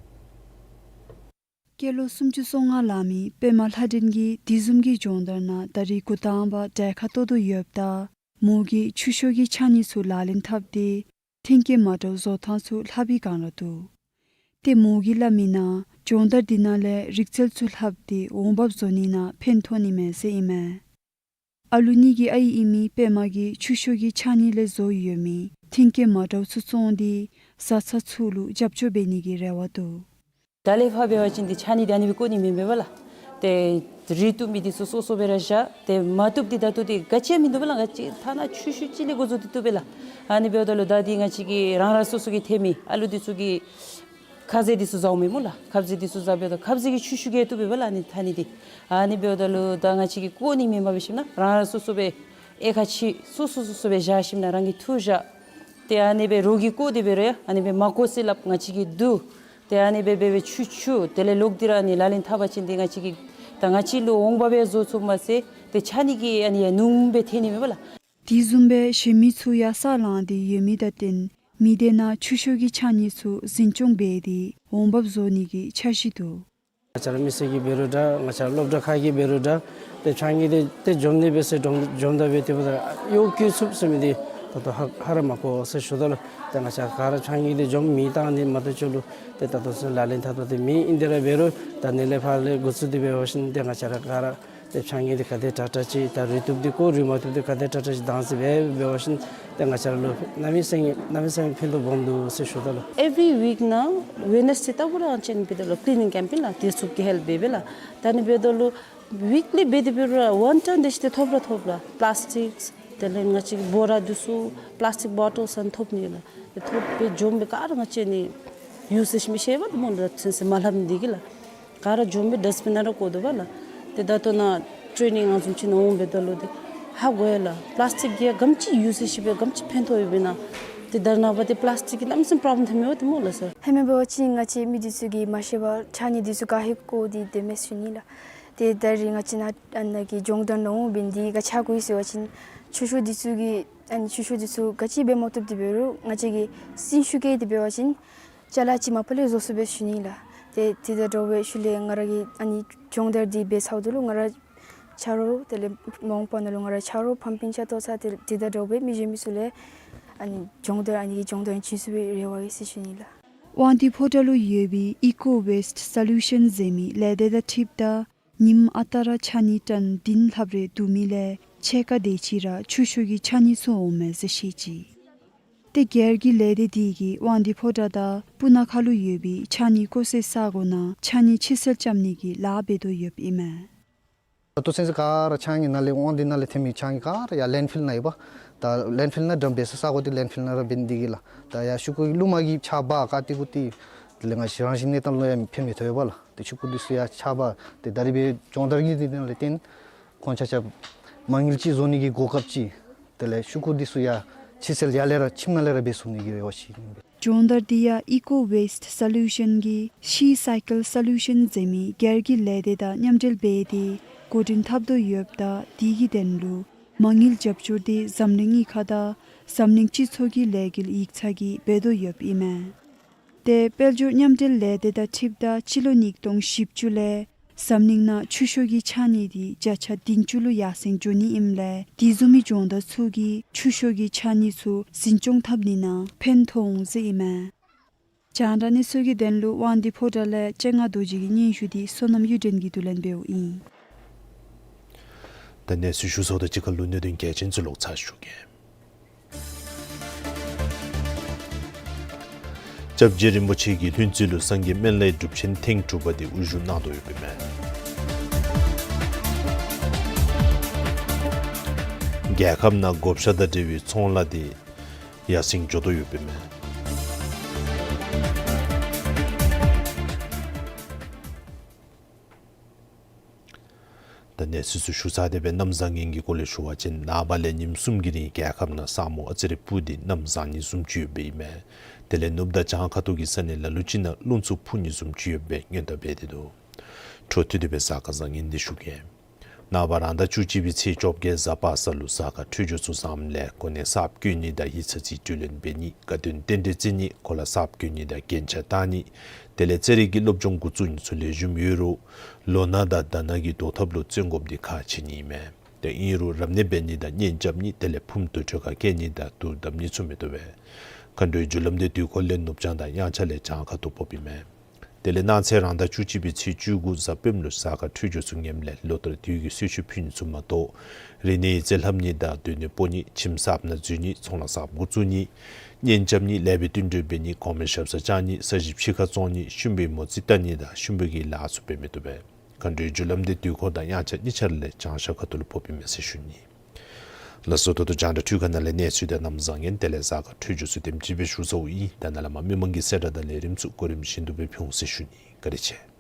སྐྱེས་ལོ་སུམ་ཅུ་སོ་ལྔ་ལང་མི་པདྨ་ལྷ་སྒྲོན་གྱིས་དེ་བཟུམ་གྱི་སྦྱོང་བརྡར་ནང་ད་རེས་འགོ་དང་པ་གྲལ་ཁར་གཏོགས་དོ་ཡོདཔ་ད་མོ་གིས་ཆུ་ཤོག་གི་ཕྱགས་སྙིགས་ཚུ་ལག་ལེན་འཐབ་སྟེ་ཐོན་སྐྱེད་མ་འདྲཝ་བཟོ་ཐངས་ཚུ་ལྷབ་པའི་བསྒང་ར་འདུག། ཏེ་མོ་གིས་སླབ་མིའི་ནང་སྦྱོང་བརྡར་འདི་ནང་ལས་རིག་རྩལ་ཚུ་ལྷབ་སྟེ་འོང་འབབ་བཟོ་ནི་ནང་ཕན་ཐོགས་ནི་མས་ཟེར་ཨིན་མས། ཨ་ལུ་གཉིས་ཀྱི་ཨའི་ཨིན་མི་པདྨ་གིས་ཆུ་ཤོག་གི་ཕྱགས་སྙིགས་ལས་བཟོ་ཡོད་མི་ཐོན་སྐྱེད་མ་འདྲཝ་ཚུ་བཙོང་སྟེ་བཟའ་ཚང་ཚུ་ལུ་རྒྱབ་སྐྱོར་འབད་ནི་གི་རེ་བ་འདུག། ད་ལས་ཕར་འབད་བ་ཅིན་འདི་ཕྱགས་སྙིགས་འདི་ཨ་ནི་སྦེ་བཀོ་ནི་མེན་པས་ལགས། ཏེ་རིགས་བཏུབ་མི་འདི་ཚུ་སོ་སོ་སྦེ་ར་བཞག། ཏེ་མ་བཏུབ་འདི་ད་བཏུབ་སྟེ་ག་ཅི་ཡང་མིན་འདུག་པས་ལགས། ག་ཅི་ཐ་ན་ཆུ་ཤོག་ཅིག་ལས་འགོ་བཙུགས་ཏེ་བཏུབ་པས་ལགས། ཨ་ནི་འབདཝ་ད་ལུ་ད་འདི་ང་བཅས་ཀྱི་རང་རང་སོ་སོ་གི་ཐོན་མི་ཨ་ལུ་འདི་ཚུ་གིས་ཁ་ཟས་འདི་ཚུ་བཟའཝ་མས་སྨོ་ལགས། ཁ་ཟས་འདི་ཚུ་བཟའ་འབདཝ་ད་ཁ་ཟས་ཀྱི་ཆུ་ཤོག་གིས་བཏུབ་པས་ལགས། ཨ་ནི་ཐ་སྙད་འདི་ཨ་ནི་འབདཝ་ད་ལུ་ད་ང་བཅས་ཀྱིས་བཀོ་ནི་མེན་པར་འབད་ཞིནམ་ན་རང་རང་སོ་སོ་སྦེ་དབྱེ་ཁག་ཕྱེ་སོ་སོ་སོ་སོ་སྦེ་བཞག་ཞིནམ་ན་རང་གིས་འཐུ་བཞག། ཏེ་ཨ་ནི་སྦེ་རོགས་ཀྱིས་བཀོ་སྟེ་འབད་རུང་ཡང་ཨ་ནི་སྦེ་མ་བཀོ་ཟེར་སླབ། ང་བཅས་ཀྱིས་བསྡུ། ཏེ་ཨ་ནི་སྦེ་འབད་སྦེ་ཆུ་ཆུ་དེ་ལས་ལོག་སྟེ་ར་ཨ་ནི་ལག་ལེན་འཐབ་པ་ཅིན་ཏེ་ང་བཅས་ཀྱིས་ད་ང་བཅས་ལུ་འོང་འབབ་ཡང་བཟོ་ཚུགས་མས་ཟེར། ཏེ་ཕྱགས་སྙིགས་ཀྱི་ཨ་ནི་ཡང་ནུས་པ་སྦེ་ཐོན་ནི་མས་པ་ལགས། དེ་བཟུམ་སྦེ་གཞན་མི་ཚུ་ཡང་ས་ལངས་ཏེ་ཡོད་མི་དང་བསྟུན་ མི་སྡེ་ནང་ཆུ་ཤོག་གི་ཕྱགས་སྙིགས་ཚུ་འཛིན་སྐྱོང་འབད་དེ་འོང་འབབ་བཟོ་ནི་གི་འཆར་གཞི་འདུག། ང་བཅས་ར་མི་སེར་གྱིས་འབད་རུང་འདྲ་ང་བཅས་ར་སློབ་གྲྭ་ཁག་གིས་འབད་རུང་འདྲ་ཏེ་ཕྱགས་སྙིགས་འདི་ཏེ་འཇོམས་ནི་འབད་ཟེར་འཇོམས་འཇོམས་ད་འབད་དེ་འབདཝ་ད་གཡོག་བཀོལ་ཚུགས་ཟེར་མི་འདི་ད་ལྟོ་ཧ་ཧ་ར་མ་གོ་ཟེར་ཞུ་དོ་ལགས། ཏེ་ང་བཅས་ག་ར་ཕྱགས་སྙིགས་འདི་འཇོམས་མེ་བཏང་ནི་མ་གཏོགས་ཅིག་ལུ་ཏེ་ད་ལྟོ་ཚུན་ལག་ལེན་འཐབ་འཐབ་སྟེ་མེད། ཨིན་དེ་ར་འབད་རུང་ད་ཨ་ནི་ལས་ཕར་ལས་འགོ་བཙུགས་ཏེ་འབད་བ་ཅིན་ཏེ་ང་བཅས་ར་ག་ར་ཏེ་ཕྱགས་སྙིགས་འདི་ག་དེ་དྲག་དྲག་ཅིག་ད་རུལ་བཏུབ་སྟེ་ཀོ་རུལ་མ་བཏུབ་སྟེ་ག་དེ་དྲག་དྲག་ཅིག་བཏང་སྟེ་འབད་འབད་བ་ཅིན་ཏེ་ང་བཅས་ར་ལུ་གནམ་མེད་ས་མེད་གནམ་མེད་ས་མེད་ཕན་ཐོགས་སྦོམ་འདུག་ཟེར་ཞུ་དོ་ལགས། Every week ནང་Wednesday ལྟ་བུ་ར་ང་བཅས་ནི་འབད་དོ་ལགས། Cleaning campaign ལགས། དེ་ཚུ་གི་ཧེལཔ་འབད་འབད་ལགས། ད་ཨ་ནི་འབད་དོ་ལགས། Weekly འབད་དེ་འབད་རུང་ར་ཝན་ཊོན་དེ་ཅིག་ཏེ་ཐོབ་ར་ཐོབ་ལགས། པ་ལཱསི་ཊིཀ་དེ་ལས་ང་བཅས་ཀྱི་བོ་ར་འདི་ཚུ་པ་ལཱསི་ཊིཀ་བོ་ཊལ་ཚུ་ཐོབ་ནི་ལགས། ཏེ་ཐོབ་སྦེ་འཇོམས་སྦེ་ག་ར་ང་བཅས་ནི་ཡུ་ཛི་ཞིནམ་ཤེས་པ་འདི་སྨོ་ལགས། ཚུན་ཚོད་མ་ལྷབ་ནི་འདི་གིས་ལགས། ག་ར་འཇོམས་སྦེ་ཌསཊ་བིན་ནང་ར་བཀོ་དོ་བ་ལགས། ཏེ་ད་ལྟོ་ནཱ་ཊེ་ནིང་ཨ་ནི་བཟུམ་ཅིག་ནང་འོང་འབད་དོ་ལགས། ཏེ་ཧ་གོ་ཡི་ལགས། པ་ལཱསི་ཊིཀ་གིས་ག་དེམ་ཅིག་ཡུ་ཛི་ཞིནམ་སྦེ་ག་དེམ་ཅིག་ཕན་ཐོགས་ཡོདཔ་ཨིན་ན། ཏེ་ད་རེས་ནངས་པ་ཏེ་པ་ལཱསི་ཊིཀ་གི་གནམ་མེད་ས་མེད་པྲོབ་ལེམ་ཐོནམ་ཡོད་དེ་སྨོ་ལགས་སར། ཧེ་མ་འབད་བ་ཅིན་ང་བཅས་མི་འདི་ཚུ་གིས་མ་ཤེས་པར་ཕྱགས་སྙིགས་འདི་ཚུ་ག་ཧེ་བཀོ་སྟེ་དེ་མེད་ཞུ་ནི་ལགས། ཏེ་ད་རེས་ང་བཅས་ནཱ་ཨ་ནཱ་གི་སྦྱོང་བརྡར་ནང་འོང་འབད་ནི་འདི་ག་ཅི་ཧ་གོ་ཡི་ཟེར་བ་ཅིན་ཆུ་ཤོག་འདི་ཚུ་གི་ཨ་ནི་ཆུ་ཤོག་འདི་ཚུ་ག་ཅི་འབད་མ་བཏུབ་སྟེ་འབད་རུང་ང་བཅས་ཀྱིས་སྲིན་ཤུགས་བཀལ་ཏེ་འབད་བ་ཅིན་ཅ་ལ་ཅིག་མ་པ་ལས་བཟོ་ཚུགས་པས་ཞུ་ནི་ལགས། ཏེ་དེ་དང་འདྲཝ་སྦེ་ཤུལ་ལས་ང་ར་གིས་ཨ་ནི་སྦྱོང་བརྡར་འདི་འབད་ཚརཝ་ད་ལུ་ང་ར་ཆ་རོགས་དེ་ལས་མ་འོངས་པ་ནང་ལུ་ང་ར་ཆ་རོགས་ཕམ་པིང་ཆ་གཏོད་ཚར། ཏེ་དེ་དང་འདྲཝ་སྦེ་མི་གཞན་མི་ཚུ་ལུ་ཨ་ནི་སྦྱོང་བརྡར་ཨ་ནི་གི་སྦྱོང་བརྡར་བྱིན་ཚུགས་པའི་རེ་བ་ཡོད་ཟེར་ཞུ་ནི་ལགས། དབང་འདུས་ཕོ་བྲང་ལུ་ཡོད་པའི་ཨི་ཀོ་ཝེསཊ་སོ་ལུ་ཤཱན་ཟེར་མི་ལས་སྡེ་དང་འཁྲིལཝ་ད་ཉིནམ་ཨ་རྟག་ར་ཕྱགས་སྙིགས་ཊོན་བདུན་ལྷགཔ་རེ་བསྡུ་མི་ལས་ཕྱེད་ཀ་དེ་ཅིག་ར་ཆུ་ཤོག་གི་ཕྱགས་སྙིགས་ཚུ་འོངམ་མས་ཟེར་བཤད་ཅི། ཏེ་སྒེར་གྱི་ལས་སྡེ་འདི་གིས་དབང་འདུས་ཕོ་བྲང་དང་སྤུ་ན་ཁ་ལུ་ཡོད་པའི་ཕྱགས་སྙིགས་བཀོ་སའི་ས་གོ་ནང་ཕྱགས་སྙིགས་ཕྱི་སེལ་རྐྱབ་ནི་གི་ལཱ་འབད་དོ་ཡོདཔ་ཨིན་མས། ད་ལྟོ་ཚུན་ཚོད་ག་ར་ཕྱགས་སྙིགས་ནཱ་ལས་དབང་འདུས་ནང་ལས་ཐོན་མི་ཕྱགས་སྙིགས་ག་ར་ཡར་ལེནཌ་ཕིལ་ནང་ཡོད་པ། ད་ལེནཌ་ཕིལ་ནང་ཌམཔ་འབད་སའི་ས་གོ་འདི་ལེནཌ་ཕིལ་ནང་ར་འབད་ནི་འདི་གིས་ལགས། ད་ཡར་ཤུ་གུ་རླུངམ་གིས་ཆརཔ་ག་ཏེ་གུ་ཏེ་དེ་ལས་ང་བཅས་རང་བཞིན་གནས་སྟངས་ལུ་ཡང་ཕན་མི་ཐོགས་པས་ལགས། ཏེ་ཤུ་གུ་འདི་ཚུ་ཡར་ཆརཔ་ཏེ་ད་རིས་འབད་སྦྱོང་བརྡར་གྱི་འདི་ནང་ལས་བརྟེན་ཁོང་ཆ་ཁྱབ་མ་དངུལ་ཅིག་བཟོ་ནི་གི་གོ་སྐབས་ཅིག་དེ་ལས་ཤུ་གུ་འདི་ཚུ་ཡང་ཕྱི་སེལ་ཡར་ལས་ར་ཁྱིམ་ནང་ལས་ར་འབད་ཚུགས་ནི་གི་རེ་བ་ཅིག་ཨིན་པས། སྦྱོང་བརྡར་འདི་ཡང་ཨི་ཀོ་ཝེསཊ་སོ་ལུ་ཤཱན་གྱིས་ཤི་སའི་ཀལ་སོ་ལུ་ཤཱན་ཟེར་མི་སྒེར་གྱི་ལས་སྡེ་དང་མཉམ་འབྲེལ་འབད་དེ་འགོ་འདྲེན་འཐབ་དོ་ཡོདཔ་ད་དེ་གི་དོན་ལུ་མ་དངུལ་རྒྱབ་སྐྱོར་འདི་འཛམ་གླིང་གཉིས་ཁ་དང་འཛམ་གླིང་སྤྱི་ཚོགས་ཀྱི་ལས་འགུལ་ཡིག་ཚང་གིས་འབད་དོ་ཡོདཔ་ཨིན་མས། ཏེ་དཔལ་འབྱོར་མཉམ་འབྲེལ་ལས་སྡེ་དང་འཁྲིལཝ་ད་སྤྱི་ལོ་ཉིས་སྟོང་བཞི་བཅུ་ལས་འཛམ་གླིང་ནང་ཆུ་ཤོག་གི་ཕྱགས་སྙིགས་འདི་བརྒྱ་ཆ་བདུན་ཅུ་ལུ་ཡར་སེང་འགྱོ་ནི་ཨིནམ་ལས་དེ་བཟུམ་མའི་སྦྱོང་བརྡར་ཚུ་གིས་ཆུ་ཤོག་གི་ཕྱགས་སྙིགས་ཚུ་འཛིན་སྐྱོང་འཐབ་ནི་ནང་ཕན་ཐོགས་འོང་ཟེར་ཨིན་མས། རྒྱང་བསྒྲགས་གནས་ཚུལ་གྱི་དོན་ལུ་དབང་འདུས་ཕོ་བྲང་ལས་སྤྱན་སྔ་རྡོ་རྗེ་གི་སྙན་ཞུ་འདི་བསོད་ནམས་གཡུ་སྒྲོན་གྱིས་བསྡུ་ལེན་འབདཝ་ཨིན། ད་གནས་ཚུལ་ཞུ་ཚརཝ་དང་གཅིག་ཁར་ལུ་གནད་དོན་གལ་ཆེན་ཚུ་ལོག་ཚར་ཞུ་གེ། སྐྱབས་རྗེ་རིན་པོ་ཆེ་གིས་ལྷུན་རྩེ་ལུ་སངས་རྒྱས་སྨན་བླའི་སྒྲུབ་ཆེན་ཐེངས་དྲུག་པ་དེ་དབུ་བཞུགས་གནང་དོ་ཡོདཔ་ཨིན་མས། རྒྱལ་ཁབ་ནང་བགོ་བཤའ་དང་འབྲེལ་བའི་ཚོང་ལཱ་དེ་ཡར་སེང་འགྱོ་དོ་ཡོདཔ་ཨིན་མས། ད་གནས་ཚུལ་ཚུ་ཞུ་ཚར་ཏེ་སྦེ་གནམ་བཟང་ངན་གྱི་སྐོར་ལས་ཞུ་བ་ཅིན་ནངས་པ་ལས་ཉིནམ་གསུམ་གྱི་རིང་རྒྱལ་ཁབ་ནང་ས་སྨུག་ཨ་ཙི་རེ་སྤུབས་ཏེ་གནམ་བཟང་ནི་བཟུམ་ཅིག་ཡོདཔ་ཨིན་མས། དེ་ལས་ནུབ་དང་བྱང་ཁ་ཐུག་གི་ས་གནས་ལ་ལུ་ཅིག་ནང་རླུང་འཚུབ་འཕུ་ནི་བཟུམ་ཅིག་ཡོདཔ་སྦེ་སྔོན་བརྡ་འབད་དེ་འདུག། འཕྲོ་མཐུད་དེ་སྦེ་གཟའ་སྐར་བཟང་ངན་འདི་ཞུ་གེ། ནངས་པ་རང་ཟླ་བཅུ་གཅིག་པའི་ཚེས་བཅོ་བརྒྱད་གཟའ་པ་སངས་ལུ་གཟའ་སྐར་འཕྲོད་སྦྱོར་ཚུ་བཟངམ་ལས་གོ་གནས་གསརཔ་བསྐོ་ནི་དང་ཡིག་ཚང་རྩིས་སྤྲོད་ལེན་འབད་ནི་དགའ་སྟོན་རྟེན་འབྲེལ་བརྩི་ནི་གོ་ལ་གསརཔ་བསྐོ་ནི་དང་རྒྱན་ཆ་བཏགས་ནི་དེ་ལས་རྩེད་རིགས་ཀྱི་སློབ་སྦྱོང་འགོ་བཙུགས་ནི་ཚུ་ལེགས་ཤོམ་ཡོད་རུང་ལོ་ན་དང་ཟླ་ན་གི་བཟློག་ཐབས་ལུ་བརྩོན་དགོཔ་འདི་ཁག་ཆེ་ནི་ཨིན་མས། ཏེ་ཨིན་རུང་རབ་གནས་འབད་ནི་དང་གཉེན་རྐྱབ་ནི་དེ་ལས་ཕུངམ་དུར་ཁྲོད་ཁར་བསྐྱལ་ནི་དང་དུར་བརྡབ་ནི་ཚུ་མི་བཏུབ་པས། མཁའ་འགྲོའི་རྒྱུ་ལམ་འདི་དུས་འཁོར་ལས་ནུབ་བྱང་དང་དབྱངས་འཆར་ལས་བྱང་ཁ་ཐུག་ཕོགཔ་ཨིན་མས། དེ་ལས་གནངས་ཚེ་རང་ཟླ་བཅུ་གཅིག་པའི་ཚེས་བཅུ་དགུ་གཟའ་སྤེནམ་ལུ་གཟའ་སྐར་འཕྲོད་སྦྱོར་ཚུ་ངནམ་ལས་ལོ་ལྟར་དུས་ཀྱི་གསོལ་མཆོད་ཕུལ་ནི་ཚུ་མ་གཏོགས་རིག་གནས་ཡིག་རྩིས་ལྷབ་ནི་དང་སྡོད་གནས་སྤོ་ནི་ཁྱིམ་གསརཔ་ནང་འཛུལ་ནི་ཚོང་ལཱ་གསརཔ་འགོ་བཙུགས་ནི་གཉེན་རྐྱབ་ནི་ལེགས་པའི་བསྟུན་གྲོས་འབད་ནི་གོང་མའི་ཞབས་སར་བཅར་ནི་ས་གཞི་ཕྱི་ཁར་བཙོང་ནི་ཤུམ་པའི་མོ་རྩིས་བལྟ་ནི་དང་ཤུམ་པའི་གི་ལཱ་ཚུ་འབད་མི་བཏུབ་པས། མཁའ་འགྲོའི་རྒྱུ་ལམ་འདི་དུས་འཁོར་དང་དབྱངས་འཆར་གཉིས་ཆ་ར་ལས་བྱང་ཤར་ཁ་ཐུག་ལུ་ཕོགཔ་ཨིན་མས་ཟེར་ཞུ་ནི། ལགས་སོ། ད་ལྟོ་རྒྱང་བསྒྲགས་འཕྲུལ་ཁང་ནང་ལས་གནས་ཚུལ་དང་གནམ་བཟང་ངན་དེ་ལས་གཟའ་སྐར་འཕྲོད་སྦྱོར་ཚུ་དེམ་ཅིག་སྦེ་ཞུ་ཚརཝ་ཨིན། ད་ནཱ་ལས་མར་མི་མང་གི་གསལ་བསྒྲགས་དང་ལས་རིམ་ཚུ་གོ་རིམ་བཞིན་དུ་སྦེ་ཕུལ་འོང་ཟེར་ཞུ་ནི། བཀའ་དྲིན་ཆེ།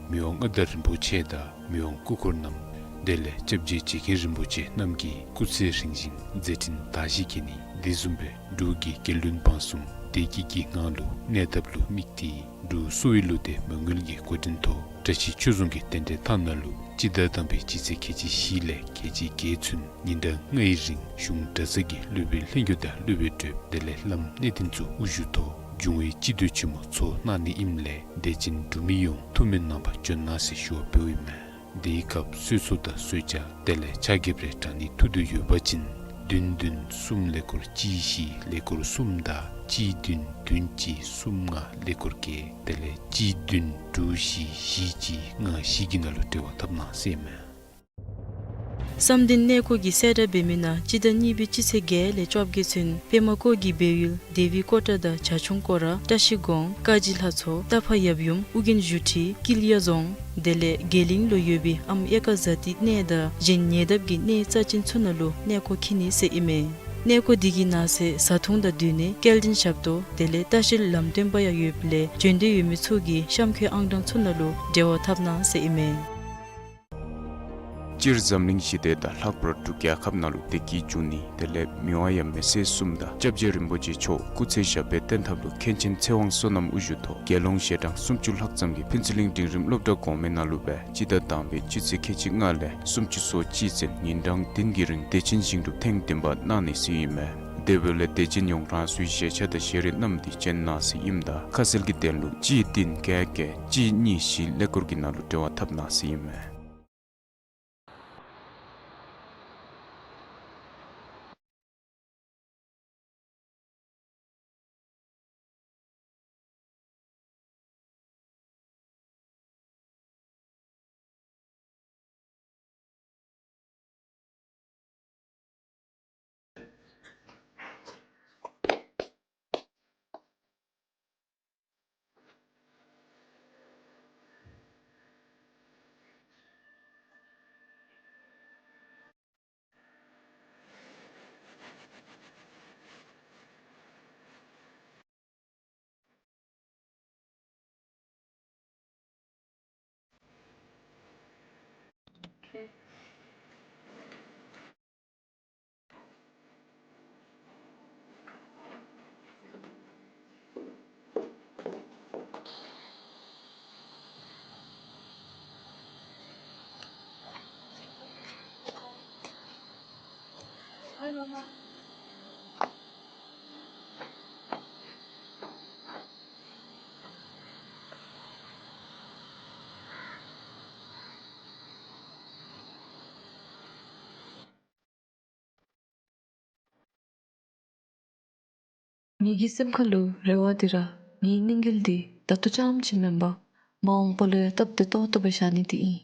མི་དབང་མངའ་བདག་རིན་པོ་ཆེ་དང་མི་དབང་སྐུ་འཁོར་རྣམས་དེ་ལས་སྐྱབས་རྗེ་རྗེ་མཁན་རིན་པོ་ཆེ་རྣམས་ཀྱིས་སྐུ་ཚེ་རིང་ཞིང་མཛད་འཕྲིན་དར་ཞིང་རྒྱས་ནི་དེ་བཟུམ་སྦེ་འབྲུག་གི་རྒྱལ་བློན་འབངས་གསུམ་བདེ་སྐྱིད་ཀྱི་ངང་ལུ་གནས་ཐབས་ལུ་དམིགས་ཏེ་འབྲུག་གསོ་བའི་བློ་གཏད་མ་དངུལ་གྱི་འགོ་འདྲེན་ཐོག་བཀྲ་ཤིས་ཆོས་རྫོང་གི་རྟེན་འབྲེལ་ཐང་ནང་ལུ་སྤྱི་ཟླ་དང་པའི་སྤྱི་ཚེས་ཁལ་གཅིག་བཞི་ལས་ཁལ་གཅིག་བརྒྱད་ཚུན་ཉིན་གྲངས་ལྔའི་རིང་གཞུང་གྲྭ་ཚང་གི་སློབ་དཔོན་ལྷན་རྒྱས་དང་སློབ་དཔོན་གྲོགས་དེ་ལས་བླམ་གནས་བརྟན་ཚུ་དབུ་བཞུགས་ཐོག་འབྱུང་བའི་སྤྱི་འཐུས་ཆེན་མོ་ཚོགས་གནང་ནི་ཨིནམ་ལས་དད་ཅན་འབྲུག་མི་ཡོངས་ཐུགས་སྨོན་གནང་བར་བྱོན་གནང་ཟེར་ཞུ་བ་འབདཝ་ཨིན་མས། དེའི་སྐབས་གསོལ་ཚོགས་དང་གསོལ་ཇ་དེ་ལས་ཕྱག་འགྱེད་རེ་དྲང་ནི་ཐུགས་འདོད་ཡོད་པ་ཅིན་བདུན་བདུན་གསུམ་ཀླད་ཀོར་གཅིག་བཞི་ཀླད་ཀོར་གསུམ་དང་གཅིག་བདུན་བདུན་གཅིག་གསུམ་ལྔ་ཀླད་ཀོར་བརྒྱད་དེ་ལས་གཅིག་བདུན་དྲུག་བཞི་བཞི་གཅིག་ལྔ་བཞི་གི་ནང་ལུ་འབྲེལ་བ་འཐབ་གནང་ཟེར་ཨིན་མས། བསམ་གཏན་གནས་སྐོར་གྱི་གསལ་བསྒྲགས་འབད་མི་ནང་སྤྱི་ཟླ་གཉིས་པའི་སྤྱི་ཚེས་བརྒྱད་ལས་བཅོ་བརྒྱད་ཚུན་པདྨ་བཀོད་ཀྱི་སྦས་ཡུལ་དེ་བི་ཀོ་ཊ་དང་བྱ་ཁྱུང་སྐོར་ར་བཀྲ་ཤིས་སྒང་ཀ་གཞི་ལྷ་མཚོ་རྟ་ཕག་ཡབ་ཡུམ་ཨོ་རྒྱན་བཞུགས་ཁྲི་ཀིལ་ཡ་རྫོང་དེ་ལས་དགེ་གླིང་ལུ་ཡོད་པའི་ཨམ་ཨེ་ཀ་ཛ་ཏི་གནས་དང་གཞན་ཉེ་འདབས་ཀྱི་གནས་རྩ་ཅན་ཚུ་ནང་ལུ་གནས་སྐོར་འཁྱིད་ནི་ཟེར་ཨིན་མས། གནས་སྐོར་འདི་གི་ནང་གསེས་བཟའ་འཐུང་དང་སྡོད་གནས་སྐྱེལ་འདྲེན་ཞབས་ཏོག་དེ་ལས་ལྟ་བཤལ་ལམ་སྟོན་པ་ཡང་ཡོདཔ་ལས་བྱོན་འདོད་ཡོད་མི་ཚུ་གིས་གཤམ་འཁོད་ཨང་གྲངས་ཚུ་ནང་ལུ་འབྲེལ་བ་འཐབ་གནང་ཟེར་ཨིན་མས། སྤྱིར་འཛམ་གླིང་ཞི་བདེ་དང་ལྷག་པར་འབྲུག་རྒྱལ་ཁབ་ནང་ལུ་བདེ་སྐྱིད་འབྱུང་ནི་དེ་ལས་མི་དབང་ཡབ་མེས་སྲས་གསུམ་དང་སྐྱབས་རྗེ་རིན་པོ་ཆེ་མཆོག་སྐུ་ཚེ་ཞབས་པད་བརྟན་ཐབས་ལུ་མཁན་ཆེན་ཚེ་དབང་བསོད་ནམས་དབུ་བཞུགས་ཐོག་རྒྱལ་ཡོངས་ཞལ་གྲངས་སུམ་ཅུ་ལྷག་ཙམ་གྱི་ཕུན་ཚོགས་གླིང་འབྲིང་རིམ་སློབ་གྲྭ་གོང་མའི་ནང་ལུ་སྦེ་སྤྱི་ཟླ་དང་པའི་སྤྱི་ཚེས་ཁལ་གཅིག་ལྔ་ལས་སུམ་ཅུ་སོ་གཅིག་ཚུན་ཉིན་གྲངས་བདུན་གྱི་རིང་བདེ་ཆེན་ཞིང་སྒྲུབ་ཐེངས་བདུན་པ་གནང་ནི་ཟེར་ཨིན་མས། དེ་འབདཝ་ལས་དད་ཅན་ཡོངས་རང་སོའི་བཞེས་ཆ་དང་བཞེས་རིགས་བསྣམས་ཏེ་བྱོན་གནང་ཟེར་ཨིནམ་ད་ཁ་གསལ་གྱི་དོན་ལུ་གཅིག་བདུན་བརྒྱད་བརྒྱད་གཅིག་གཉིས་བཞི་ཀླད་ཀོར་གྱི་ནང་ལུ་འབྲེལ་བ་འཐབ་གནང་ཟེར་ཨིན་མས། ངེ་གི་སེམས་ཁ་ལུ་རེ་བ་འདི་ར་ངེའི་གནས་འགེལ་འདི་ད་ལྟོ་རྐྱངམ་ཅིག་མེན་པར་མ་འོངས་པ་ལུ་ཡང་སྟབས་བདེ་ཏོག་ཏོ་སྦེ་བཞག་ནི་འདི་ཨིན།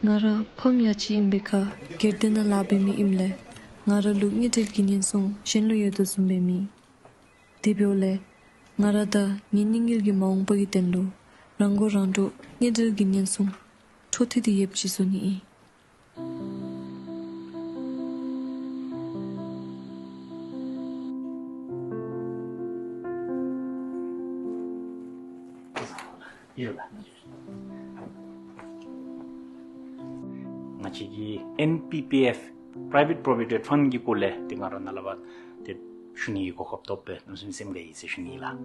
ང་ར་ཕམ་ཡ་ཅིག་ཨིན་པའི་ཁར་སྒེར་སྡེ་ནང་ལཱ་འབད་མི་ཨིནམ་ལས་ང་ར་ལུ་དངུལ་འབྲེལ་གྱི་ཉེན་སྲུང་གཞན་ལུ་ཡོད་དོ་བཟུམ་སྦེ་མེད། དེ་འབདཝ་ལས་ང་ར་དང་ངེའི་གནས་འགེལ་གྱི་མ་འོངས་པ་གི་དོན་ལུ་རང་མགོ་རང་འདྲོངས་དངུལ་འབྲེལ་གྱི་ཉེན་སྲུང་འཕྲོ་མཐུད་དེ་ཡོདཔ་ཅིག་བཟོ་ནི་ཨིན། ང་བཅས་ཀྱི་ཨེན་པི་པི་ཨེཕ་Private Provident Fund གི་སྐོར་ལས་ཏེ་ང་ར་ནཱ་ལས་ཕར་ཏེ་ཞུ་ནི་གི་གོ་སྐབས་ཐོབ་པས་གནམ་མེད་ས་མེད་སེམས་དགའ་ཡི་ཟེར་ཞུ་ནི་ལགས།